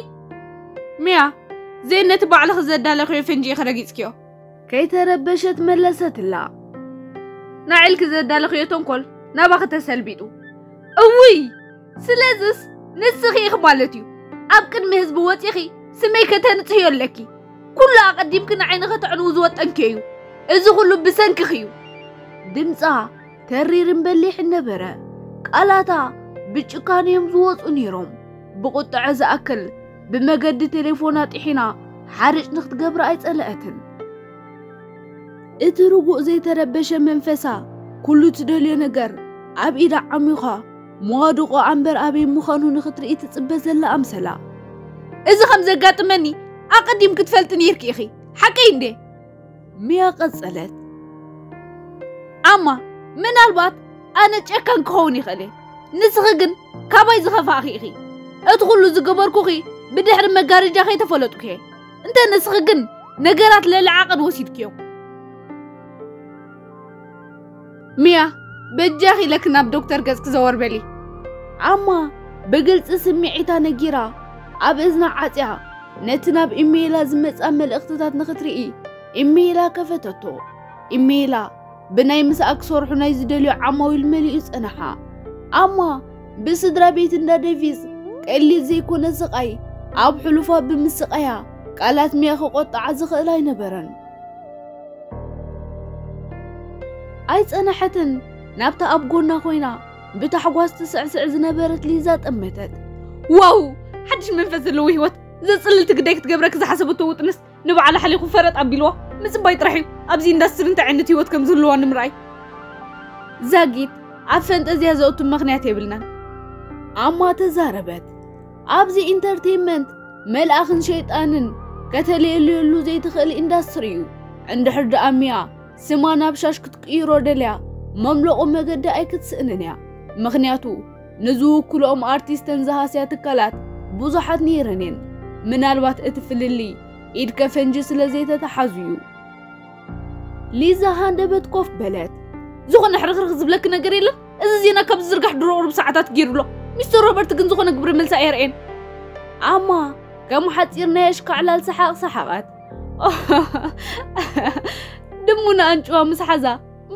ሚያ፣ ዜን ነቲ ባዕልኺ ዘዳለኽዮ ፈንጂ ኢኺ ረጊጽክዮ። ከይተረበሸት መለሰትላ። ንዓይ ኢልኪ ዘዳለኽዮ ተንኮል ናባኺ ተሰልቢጡ። እውይ! ስለዝስ ንስኺ ኢኺ ማለት እዩ ኣብ ቅድሚ ህዝቢ ወጺኺ ስመይ ከተንጽህዮ ኣለኪ። ኩሉ ኣቐዲምኪ ንዓይ ንኸተዕንዉ ዝወጠንክዮ እዩ። እዚ ኩሉ ብሰንክኺ እዩ። ድምጻ ተሪርን በሊሕን ነበረ። ቃላታ ብጭካነ እዮም ዝወጹ ነይሮም። ብቁጥዐ ዝኣክል ብመገዲ ቴሌፎና ጥሒና ሓርጭ ንክትገብር ኣይጸለአትን። እቲ ርጉእ ዘይተረበሸ መንፈሳ ኩሉ ትደልዮ ነገር ኣብ ኢዳ ዓሚኻ መዋድቖ ኣምበር ኣበይ ምዃኑ ንክትርኢ ትጽበ ዘላ ኣምሰላ። እዚ ከም ዘጋጥመኒ ኣቐዲም ክትፈልጢ ነይርኪ ኢኺ፣ ሓቀይ እንዴ? ሚያ ቀጸለት። ኣማ፣ ምናልባት ኣነ ጨካን ክኸውን ይኽእል እየ፣ ንስኺ ግን ካባይ ዝኸፋእኺ ኢኺ። እቲ ኩሉ ዝገበርኩኺ ብድሕሪ መጋረጃ ከይተፈለጥኩ እየ። እንተ ንስኺ ግን ነገራት ልዕሊ ዓቐን ወሲድክዮም። ሚያ፣ በጃኺ ኢለኪ ናብ ዶክተር ገጽኪ ዘወር በሊ። ኣማ ብግልጺ ስምዒታ ነጊራ፣ ኣብ እዝና ዓጽያ፣ ነቲ ናብ ኢሜይላ ዝመጻ መልእኽትታት ንኽትርኢ ኢሜይላ ከፈተቶ። ኢሜይላ ብናይ ምሳኣ ክሰርሑ ናይ ዝደልዩ ዓማዊል መሊኡ ጸንሓ። ኣማ ብስድራ ቤት እንዳ ዴቪስ ቀሊል ዘይኮነ ስቓይ ኣብ ሕሉፋ ብምስቓያ ቃላት ሚያ ክቆጥዓ ዝኽእል ኣይነበረን። ኣይጸነሐትን፣ ናብታ ኣብ ጎና ኮይና ብታሕጓስ ትስዕስዕ ዝነበረት ሊዛ ጠመተት። ዋው! ሓድሽ መንፈስ ዘለዎ ህይወት! ዘጽልልቲ ግዳይ ክትገብረኪ ዝሓሰበቶ ውጥንስ ንባዕላ ሓሊኹ ፈረጥ ኣቢልዋ። ምጽባይ ጥራሕ እዩ ኣብዚ ኢንዳስትሪ እንታይ ዓይነት ህይወት ከም ዝህልዋ ንምርኣይ። ዛጊት ኣብ ፈንጠዝያ ዘእቱ ምኽንያት የብልናን። ኣማ ተዛረበት። ኣብዚ ኢንተርቴይንመንት መልኣኽን ሸይጣንን ከተለየልየሉ ዘይትኽእል ኢንዳስትሪ እዩ። እንድሕር ደኣ ሚያ ስማ ናብ ሻሽ ክትቅይሮ ደልያ መምለቑ መገዲ ኣይክትስእንን እያ። ምኽንያቱ ንዝውክልኦም ኣርቲስተን ዝሃስያ ትካላት ብዙሓት ነይረን እየን። ምናልባት እቲ ፍልልይ ኢድ ከፈንጂ ስለ ዘይተተሓዙ እዩ። ሊዛ ሃንደበት ኮፍ በለት። ዝኾነ ሕርኽርኽ ዝብለኪ ነገር የለን። እዚ ዜና ካብ ዝዝርጋሕ ድሮ ቁሩብ ሰዓታት ገይሩ ኣሎ። ሚስተር ሮበርት ግን ዝኾነ ግብረ መልሲ ኣየርእየን። ኣማ ከም ሓጺር ናይ ኣሽካዕላል ሰሓቕ ሰሓቐት። ድሙ ንኣንጭዋ ምስ ሓዛ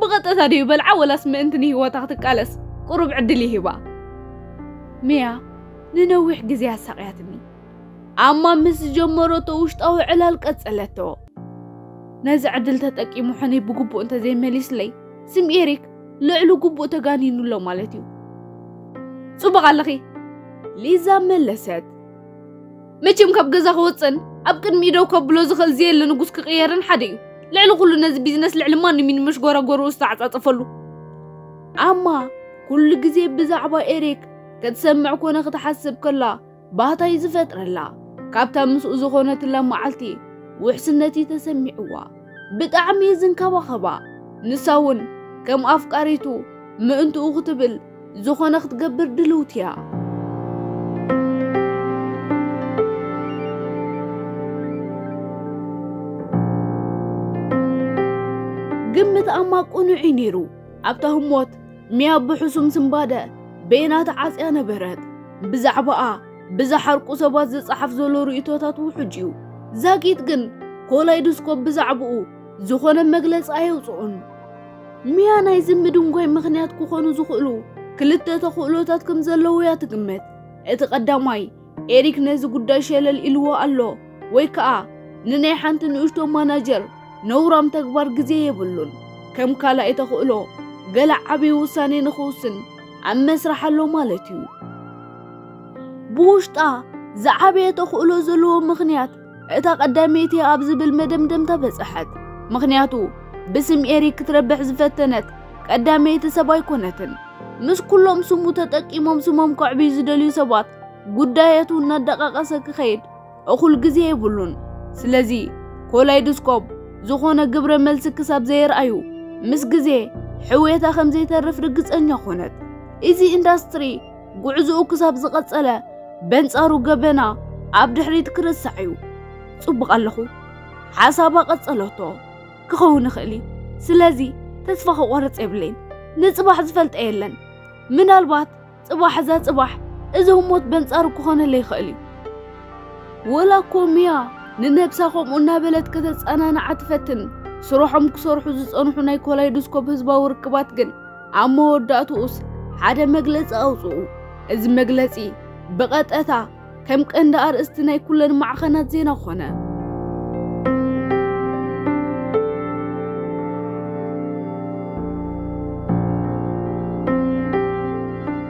ብቐጥታ ድዩ በልዓ ወላስ ምእንቲ ንህይወታ ክትቃለስ ቁሩብ ዕድል ይሂባ? ሚያ ንነዊሕ ግዜ ኣሳቕያትኒ። ኣማ ምስ ዝጀመረቶ ውሽጣዊ ዕላል ቀጸለቶ። ነዚ ዕድል ተጠቂሙ ሕነይ ብግቡእ እንተዘይመሊስለይ ስም ኤሪክ ልዕሊ ግቡእ ተጋኒኑ ኣሎ ማለት እዩ። ጽቡቕ ኣለኺ፣ ሊዛ መለሰት። መቸም ካብ ገዛ ክወጽእን ኣብ ቅድሚኡ ደው ከብሎ ዝኽእል ዘየለ ንጉስ ክቕየርን ሓደ እዩ። ልዕሊ ኩሉ ነዚ ቢዝነስ ልዕሊ ማንም እዩ ንመሽጎራጎርኡ ዝተዓጻጸፈሉ። ኣማ ኩሉ ግዜ ብዛዕባ ኤሪክ ክትሰምዕ ኮነ ክትሓስብ ከላ ባህታ እዩ ዝፈጥረላ። ካብታ ምስኡ ዝኾነትላ መዓልቲ ውሕስነት እዩ ተሰሚዕዋ። ብጣዕሚ እዩ ዝንከባኸባ። ንሳ እውን ከም ኣፍቃሪቱ ምእንትኡ ክትብል ዝኾነ ክትገብር ድልውቲ እያ። ግምት ኣማ ቅኑዕ እዩ ነይሩ። ኣብታ ህሞት ሚያ ብሕሱም ስንባደ በይና ተዓጽያ ነበረት። ብዛዕባኣ ብዝሓርቁ ሰባት ዝጸሓፍ ዘሎ ርእይቶታት ውሑጅ እዩ። ዛጊት ግን ኮላይዶስኮፕ ብዛዕባኡ ዝኾነ መግለጺ ኣየውጽኡን። ሚያ ናይዚ ምድንጓይ ምኽንያት ክኾኑ ዝኽእሉ ክልተ ተኽእሎታት ከም ዘለዉ እያ ትግምት። እቲ ቀዳማይ፣ ኤሪክ ነዚ ጉዳይ ሸለል ኢልዎ ኣሎ ወይ ከኣ ንናይ ሓንቲ ንእሽቶ ማናጀር ነውራም ተግባር ግዜ የብሉን። ከም ካልኣይ ተኽእሎ፣ ገለ ዓብዪ ውሳኔ ንኽውስን ኣብ መስርሕ ኣሎ ማለት እዩ። ብውሽጣ ዝዓበየ ተኽእሎ ዘለዎ ምኽንያት እታ ቀዳመይቲ ኣብ ዝብል መደምደምታ በጽሐት። ምኽንያቱ ብስም ኤሪክ ክትረብሕ ዝፈተነት ቀዳመይቲ ሰብ ኣይኮነትን። ምስ ኩሎም ስሙ ተጠቂሞም ስሞም ከዕብዩ ዝደልዩ ሰባት ጉዳያቱ እናደቓቐሰ ክኸይድ እኹል ግዜ የብሉን። ስለዚ ኮላይዶስኮፕ ዝኾነ ግብረ መልሲ ክሳብ ዘየርኣዩ ምስ ግዜ ሕውየታ ከም ዘይተርፍ ርግጸኛ ኮነት። እዚ ኢንዳስትሪ ጉዕዞኡ ክሳብ ዝቐጸለ በንጻሩ ገበና ኣብ ድሕሪት ክርሳዕ እዩ። ጽቡቕ ኣለኹ፣ ሓሳባ ቀጸለቶ። ክኸውን ይኽእል እዩ። ስለዚ ተስፋ ክቆርጽ የብለይን። ንጽባሕ ዝፈልጠ የለን። ምናልባት ጽባሕ እዛ ጽባሕ እዚ ህሞት በንጻሩ ክኾነለይ ይኽእል እዩ። ወላ እኮ ሚያ ንነብሳ ከምኡ እናበለት ከተጸናንዓ ትፈትን፣ ስርሖም ክሰርሑ ዝጸንሑ ናይ ኮላይዶስኮፕ ህዝባዊ ርክባት ግን ኣብ መወዳእትኡስ ሓደ መግለጺ ኣውጽኡ። እዚ መግለጺ ብቐጥታ ከም ቀንዲ ኣርእስቲ ናይ ኩለን ማዕኸናት ዜና ኾነ።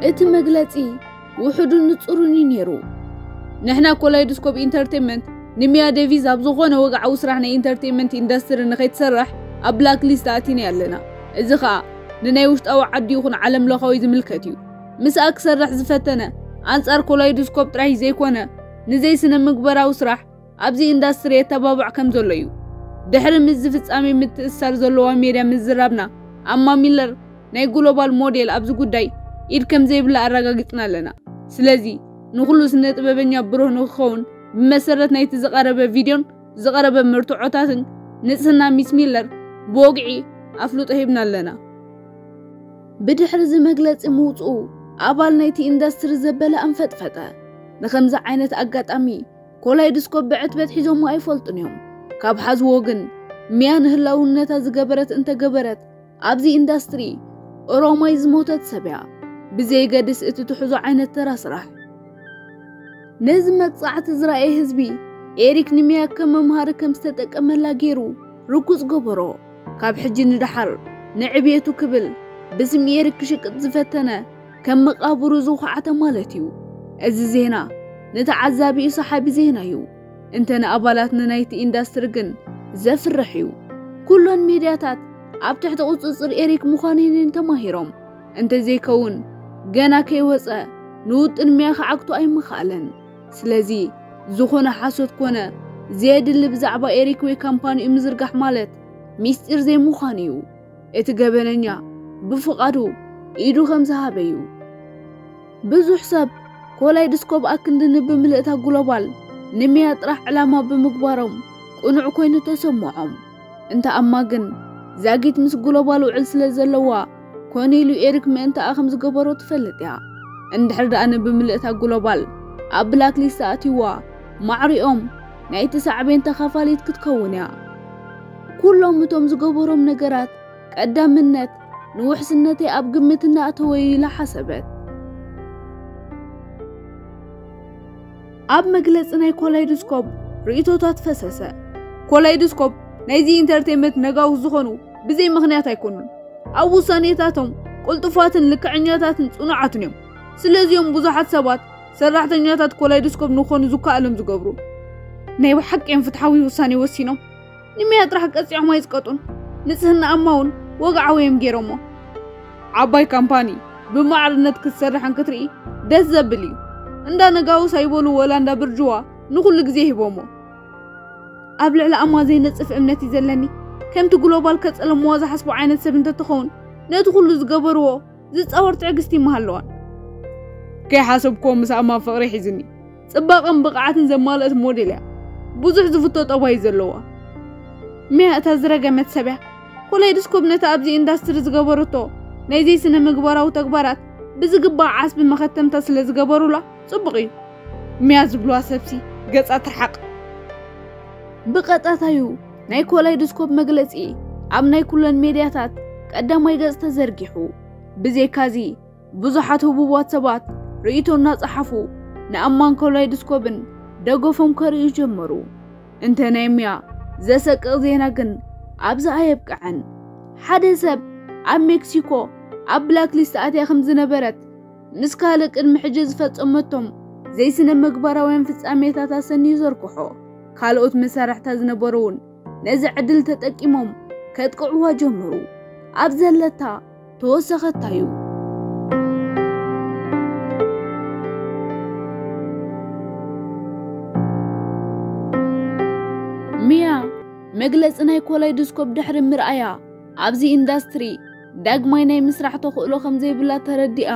እቲ መግለጺ ውሑድን ንጹርን እዩ ነይሩ። ንሕና ኮላይዶስኮፕ ኢንተርቴንመንት ንሚያ ዴቪስ ኣብ ዝኾነ ወግዓዊ ስራሕ ናይ ኢንተርቴይንመንት ኢንዱስትሪ ንኸይትሰርሕ ኣብ ብላክ ሊስት ኣእቲና ኣለና። እዚ ኸኣ ንናይ ውሽጣዊ ዓዲ ይኹን ዓለም ለኻዊ ዝምልከት እዩ። ምስኣ ክሰርሕ ዝፈተነ ኣንጻር ኮላይዶስኮፕ ጥራይ ዘይኮነ ንዘይ ስነ ምግባራዊ ስራሕ ኣብዚ ኢንዱስትሪ የተባብዕ ከም ዘሎ እዩ። ድሕሪ ምስዚ ፍጻሜ ምትእስሳር ዘለዋ ሜድያ ምዝራብና ኣማ ሚለር ናይ ግሎባል ሞዴል ኣብዚ ጉዳይ ኢድ ከም ዘይብላ ኣረጋጊጽና ኣለና። ስለዚ ንኹሉ ስነ ጥበበኛ ብሩህ ንክኸውን ብመሰረት ናይቲ ዝቐረበ ቪድዮን ዝቐረበ መርትዖታትን ንጽህና ሚስ ሚለር ብወግዒ ኣፍልጦ ሂብና ኣለና። ብድሕሪ እዚ መግለጺ ምውጽኡ ኣባል ናይቲ ኢንዱስትሪ ዘበለ ኣንፈጥፈጠ። ንኸምዚ ዓይነት ኣጋጣሚ ኮላይድስኮፕ ብዕትበት ሒዞሞ ኣይፈልጡን እዮም። ካብ ሓዝዎ ግን ሚያ ንህላውነታ ዝገበረት እንተገበረት ኣብዚ ኢንዱስትሪ ኦሮማይ ዝሞተት ሰብ እያ። ብዘይገድስ እቲ ትሕዞ ዓይነት ተራ ስራሕ። ነዚ መቅጻዕቲ ዝረኣየ ህዝቢ ኤሪክ ንሚያ ከም መምሃሪ ከም ዝተጠቀመላ ገይሩ ርጉጽ ገበሮ። ካብ ሕጂ ንደሓር ንዕብየቱ ክብል ብስም ኤሪክ ክሽቅጥ ዝፈተነ ከም መቃብሩ ዝኹዓተ ማለት እዩ። እዚ ዜና ንተዓዛቢኡ ሰሓቢ ዜና እዩ። እንተ ንኣባላት ንናይቲ ኢንዳስትሪ ግን ዘፍርሕ እዩ። ኩሎን ሚድያታት ኣብ ትሕቲ ቁጽጽር ኤሪክ ምዃነንን ተማሂሮም። እንተ ዘይከውን ገና ከይወጸ ንውጥን ሚያ ክዓግቶ ኣይምኽኣለን። ስለዚ ዝኾነ ሓሶት ኮነ ዘየድሊ ብዛዕባ ኤሪክ ወይ ካምፓኒኡ ምዝርጋሕ ማለት ሚስጢር ዘይምዃን እዩ። እቲ ገበነኛ ብፍቓዱ ኢዱ ከም ዝሃበ እዩ። ብዙሕ ሰብ ኮላይድስኮፕ ኣክንዲ ንብምልእታ ግሎባል ንሚያ ጥራሕ ዕላማ ብምግባሮም ቅኑዕ ኮይኑ ተሰምዖም። እንተ ኣማ ግን ዛጊት ምስ ግሎባል ውዕል ስለ ዘለዋ ኮነ ኢሉ ኤሪክ ምእንታኣ ከም ዝገበሮ ትፈልጥ እያ። እንድሕር ደኣ ንብምልእታ ግሎባል ኣብ ብላክ ሊስት ኣትይዋ ማዕሪኦም ናይቲ ሳዕቤን ተኻፋሊት ክትከውን እያ። ኩሎም እቶም ዝገበሮም ነገራት ቀዳምነት ንውሕስነተይ ኣብ ግምት እናኣተወ ኢላ ሓሰበት። ኣብ መግለጺ ናይ ኮላይዶስኮፕ ርእይቶታት ፈሰሰ። ኮላይዶስኮፕ ናይዚ ኢንተርቴይንመንት ነጋውስ ዝኾኑ ብዘይ ምኽንያት ኣይኮኑን። ኣብ ውሳኔታቶም ቅልጡፋትን ልክዐኛታትን ጽኑዓትን እዮም። ስለዚኦም ብዙሓት ሰባት ሰራሕተኛታት ኮላይዶስኮፕ ንኾኑ ዝከኣሎም ዝገብሩ። ናይ ብሓቂ እዮም ፍትሓዊ ውሳኔ ወሲኖም። ንሚያ ጥራሕ ቀጺዖም ኣይጽቀጡን። ንጽህና ኣማ እውን ወግዓዊ እዮም ገይሮሞ። ዓባይ ካምፓኒ ብማዕርነት ክትሰርሕን ክትርኢ ደስ ዘብል እዩ። እንዳ ነጋውስ ኣይበሉ ወላ እንዳ ብርጅዋ ንኹሉ ግዜ ሂቦሞ። ኣብ ልዕሊ ኣማ ዘይነጽፍ እምነት እዩ ዘለኒ። ከምቲ ግሎባል ከጸለምዋ ዝሓስቡ ዓይነት ሰብ እንተትኸውን ነቲ ኩሉ ዝገበርዎ ዝጻወር ትዕግስቲ ምሃለዋን። ከይሓሰብክዎ ምስ ኣማ ፍቕሪ ሒዝኒ። ጽባቐን ብቕዓትን ዘማልአት ሞዴል እያ። ብዙሕ ዝፍቶ ጠባይ ዘለዋ። ሚያ እታ ዝረገመት ሰብ እያ። ኮላይድስኮፕ ነቲ ኣብዚ ኢንዳስትሪ ዝገበረቶ ናይ ዘይስነ ምግባራዊ ተግባራት ብዝግባእ ዓስቢ መኸተምታ ስለ ዝገበሩላ ጽቡቕ እዩ። ሚያ ዝብልዋ ሰብሲ ገጻ ትርሓቕ። ብቐጣታዩ ናይ ኮላይድስኮፕ መግለጺ ኣብ ናይ ኩለን ሜድያታት ቀዳማይ ገጽ ተዘርጊሑ። ብዘይካዚ ብዙሓት ህቡባት ሰባት ርእይቶ እናጸሓፉ ንኣማን ኮላይድስኮፕን ደገፎም ከርእዩ ጀመሩ። እንተ ናይ ሚያ ዘሰቅቕ ዜና ግን ኣብዚ ኣየብቅዐን። ሓደ ሰብ ኣብ ሜክሲኮ ኣብ ብላክ ሊስት ኣትያ ከም ዝነበረት ምስ ካልእ ቅድሚ ሕጂ ዝፈጸመቶም ዘይስነ ምግባራውያን ፍጻሜታት ኣሰንዩ ዘርግሖ። ካልኦት መሳርሕታ ዝነበሩ እውን ነዚ ዕድል ተጠቂሞም ከጥቅዕዋ ጀመሩ። ኣብ ዘለታ ተወሰኸታ እዩ። ሚያ መግለጺ ናይ ኮላይዶስኮፕ ድሕሪ ምርኣያ ኣብዚ ኢንዳስትሪ ዳግማይ ናይ ምስራሕ ተኽእሎ ከም ዘይብላ ተረዲኣ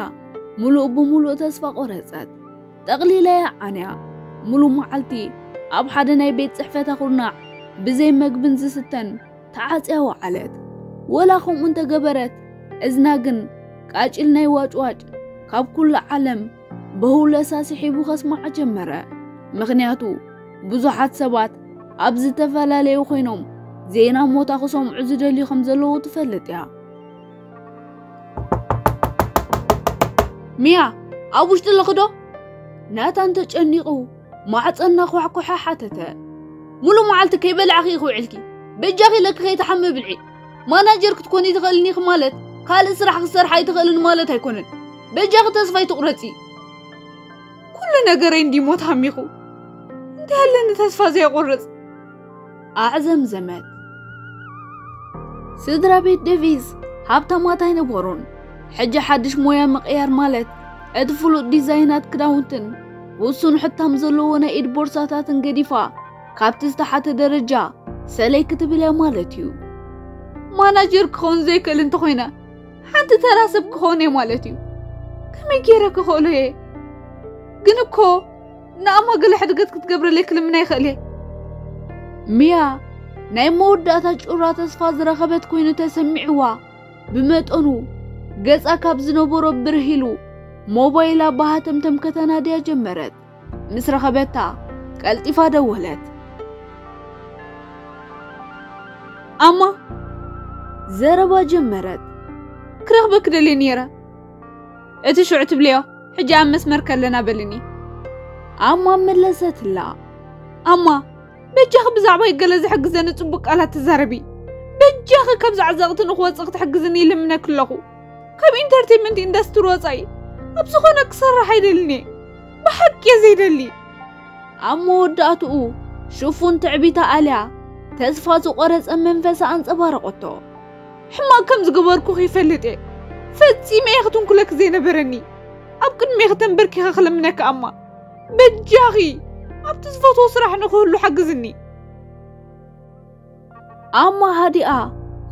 ምሉእ ብምሉእ ተስፋ ቆረጸት። ጠቕሊላ እያ ዓንያ። ምሉእ መዓልቲ ኣብ ሓደ ናይ ቤት ጽሕፈታ ኩርናዕ ብዘይ መግብን ዝስተን ተዓጽያ ወዓለት። ወላ ከምኡ እንተገበረት እዝና ግን ቃጭል ናይ ዋጭዋጭ ካብ ኩሉ ዓለም በህውለሳ ስሒቡ ከስማዓ ጀመረ። ምኽንያቱ ብዙሓት ሰባት ኣብ ዝተፈላለዩ ኮይኖም ዜና ሞታ ክሰምዑ ዝደልዩ ከም ዘለዉ ትፈልጥ እያ። ሚያ፣ ኣብ ውሽጢ ኣለኺ ዶ? ናታን ተጨኒቑ ማዕጸና ኳሕኩሐ ሓተተ። ሙሉ መዓልቲ ከይበላዕኺ ኢኺ ውዒልኪ። በጃኺ ኢለኪ ከይትሓሚ ብልዒ። ማናጀር ክትኮኒ ኣይትኽእልን ኢኺ ማለት ካልእ ስራሕ ክትሰርሒ ኣይትኽእልን ማለት ኣይኮነን። በጃኺ ተስፋ ኣይትቑረጺ። ኩሉ ነገረይ እንዲ ሞት ሃሚኹ። እንታይ ኣለኒ ተስፋ ዘየቑርጽ? ኣዕዘምዘመት። ስድራ ቤት ዴቪስ ሃብታማት ኣይነበሩን። ሕጂ ሓድሽ ሞያ ምቕያር ማለት እቲ ፍሉጥ ዲዛይናት ክዳውንትን ውሱን ሕታም ዘለዎ ናይ ኢድ ቦርሳታትን ገዲፋ ካብቲ ዝተሓተ ደረጃ ሰለይ ክትብል እያ ማለት እዩ። ማናጀር ክኸውን ዘይክእል እንተኾይነ ሓንቲ ተራ ሰብ ክኸውን እየ ማለት እዩ። ከመይ ገይረ ክኽእሎ እየ? ግን እኮ ንኣማ ገለ ሕድገት ክትገብረለይ ክልምና ይኽእል እየ። ሚያ ናይ መወዳእታ ጩራ ተስፋ ዝረኸበት ኮይኑ ተሰሚዕዋ፣ ብመጠኑ ገጻ ካብ ዝነበሮ ብርህ ኢሉ ሞባይላ ብሃተምተም ከተናድያ ጀመረት። ምስ ረኸበታ ቀልጢፋ ደወለት። ኣማ፣ ዘረባ ጀመረት። ክረኽበኪ ደልየ ነይረ። እቲ ሽዑ ትብልዮ፣ ሕጂ ኣብ መስመር ከለና በልኒ። ኣማ መለሰትላ። ኣማ፣ በጃኺ ብዛዕባይ ገለ ዝሕግዘኒ ጽቡቕ ቃላት ተዛረቢ። በጃኺ ካብ ዛዕዘቕቲ ንኽወጽእ ክትሕግዝኒ ይልምነኪ ኣለኹ። ካብ ኢንተርቴንመንት ኢንዳስትሪ ወጻኢ ኣብ ዝኾነ ክሰርሕ ኣይደልን እየ። ብሓቂ እየ ዘይደሊ። ኣብ መወዳእትኡ ሽፉን ትዕቢታ ኣልያ ተስፋ ዝቖረጸ መንፈሳ ኣንጸባረቐቶ። ሕማቕ ከም ዝገበርኩኺ ይፈልጥ እየ። ፈጺመ እየ ክትንኩለኪ ዘይነበረኒ። ኣብ ቅድሜኺ ተንበርኪኸ ክልምነኪ ኣማ። በጃኺ ኣብቲ ዝፈትዎ ስራሕ ንኽህሉ ሓግዝኒ። ኣማ ሃዲኣ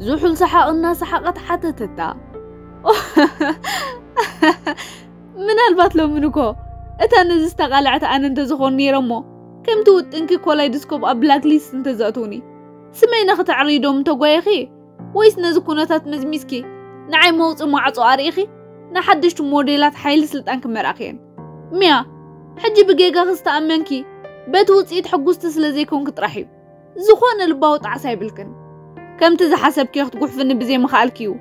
ዝሑል ሰሓቕ እናሰሓቐት ሓተተታ። ምናልባት ሎሚ ንጎ እታ ነዚ ዝተቓልዐት ኣነ እንተዝኾን ነይረ እሞ፣ ከምቲ ውጥንኪ ኮላይድስኮፕ ኣብ ብላክ ሊስት እንተዘእትውኒ፣ ስመይ ንኽተዕርዩ ዶ ምተጓየኺ? ወይስ ነዚ ኩነታት መዝሚዝኪ ንዓይ መውጽኢ ማዕጾ ኣርኢኺ ንሓደሽቲ ሞዴላት ሓይሊ ስልጣን ክመርኣኽየን? ሚያ፣ ሕጂ ብጌጋኺ ዝተኣመንኪ በቲ ውጽኢት ሕጉስቲ ስለ ዘይኮንኪ ጥራሕ እዩ። ዝኾነ ልባዊ ጣዕሳ የብልክን። ከምቲ ዝሓሰብክዮ ክትጉሕፍኒ ብዘይምኽኣልኪ እዩ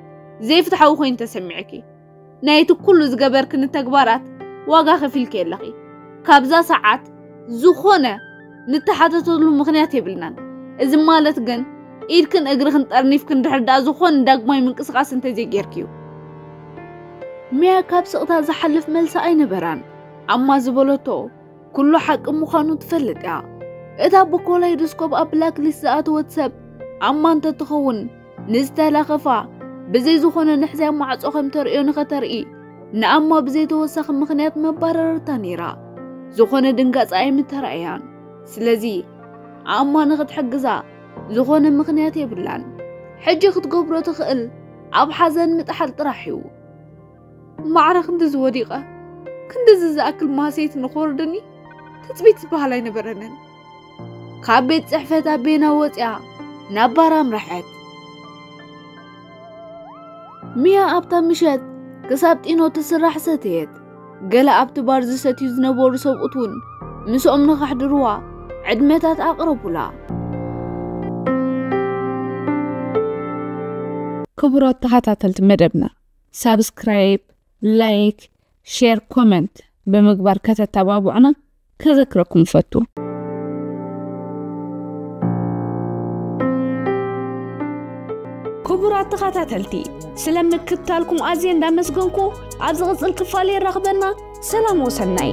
ዘይፍትሓዊ ኮይኑ ተሰሚዕኪ። ናይቲ ኩሉ ዝገበርክኒ ተግባራት ዋጋ ከፊልኪ ኣለኺ። ካብዛ ሰዓት ዝኾነ ንተሓተተሉ ምኽንያት የብልናን። እዚ ማለት ግን ኢድክን እግርኽን ጠርኒፍክን ድሕሪ ደኣ ዝኾነ ዳግማይ ምንቅስቓስ እንተዘይጌርኪ እዩ። ሚያ ካብ ስቕታ ዝሓልፍ መልሲ ኣይነበራን። ኣማ ዝበለቶ ኩሉ ሓቂ ምዃኑ ትፈልጥ እያ። እታ ብኮላይዶስኮፕ ኣብ ብላክ ሊስት ዝኣተወት ሰብ ኣማ እንተትኸውን፣ ንዝተለኸፋ ብዘይ ዝኾነ ንሕስያ ማዕጾ ከም ተርእዮ ንኸተርኢ፣ ንኣማ ብዘይ ተወሳኺ ምኽንያት መባረረታ ነይራ። ዝኾነ ድንጋጸ ኣይምተራእያን። ስለዚ ኣማ ንኽትሕግዛ ዝኾነ ምኽንያት የብላን። ሕጂ ክትገብሮ ትኽእል ኣብ ሓዘን ምጥሓል ጥራሕ እዩ። ማዕረ ክንድዚ ወዲቐ፣ ክንድዚ ዝኣክል ማህሰይቲ ንኽወርደኒ ትጽቢት ዝበሃል ኣይነበረንን። ካብ ቤት ጽሕፈት ኣቤና ወጽያ ናብ ባር ኣምረሐት። ሚያ ኣብታ ምሸት ክሳብ ጢኖ ትስራሕ ሰተየት። ገለ ኣብቲ ባር ዝሰትዩ ዝነበሩ ሰብኡት እውን ምስኦም ንኸሕድርዋ ዕድመታት ኣቕረቡላ። ክቡራት ተኸታተልቲ መደብና፣ ሳብስክራይብ፣ ላይክ፣ ሼር፣ ኮመንት ብምግባር ከተተባብዑና ከዘክረኩም እፈቱ። ክቡራት ተኸታተልቲ፣ ስለ ምክትታልኩም ኣዝየ እንዳመስገንኩ፣ ኣብ ዝቕጽል ክፋል የራኽበና። ሰላም ወሰናይ።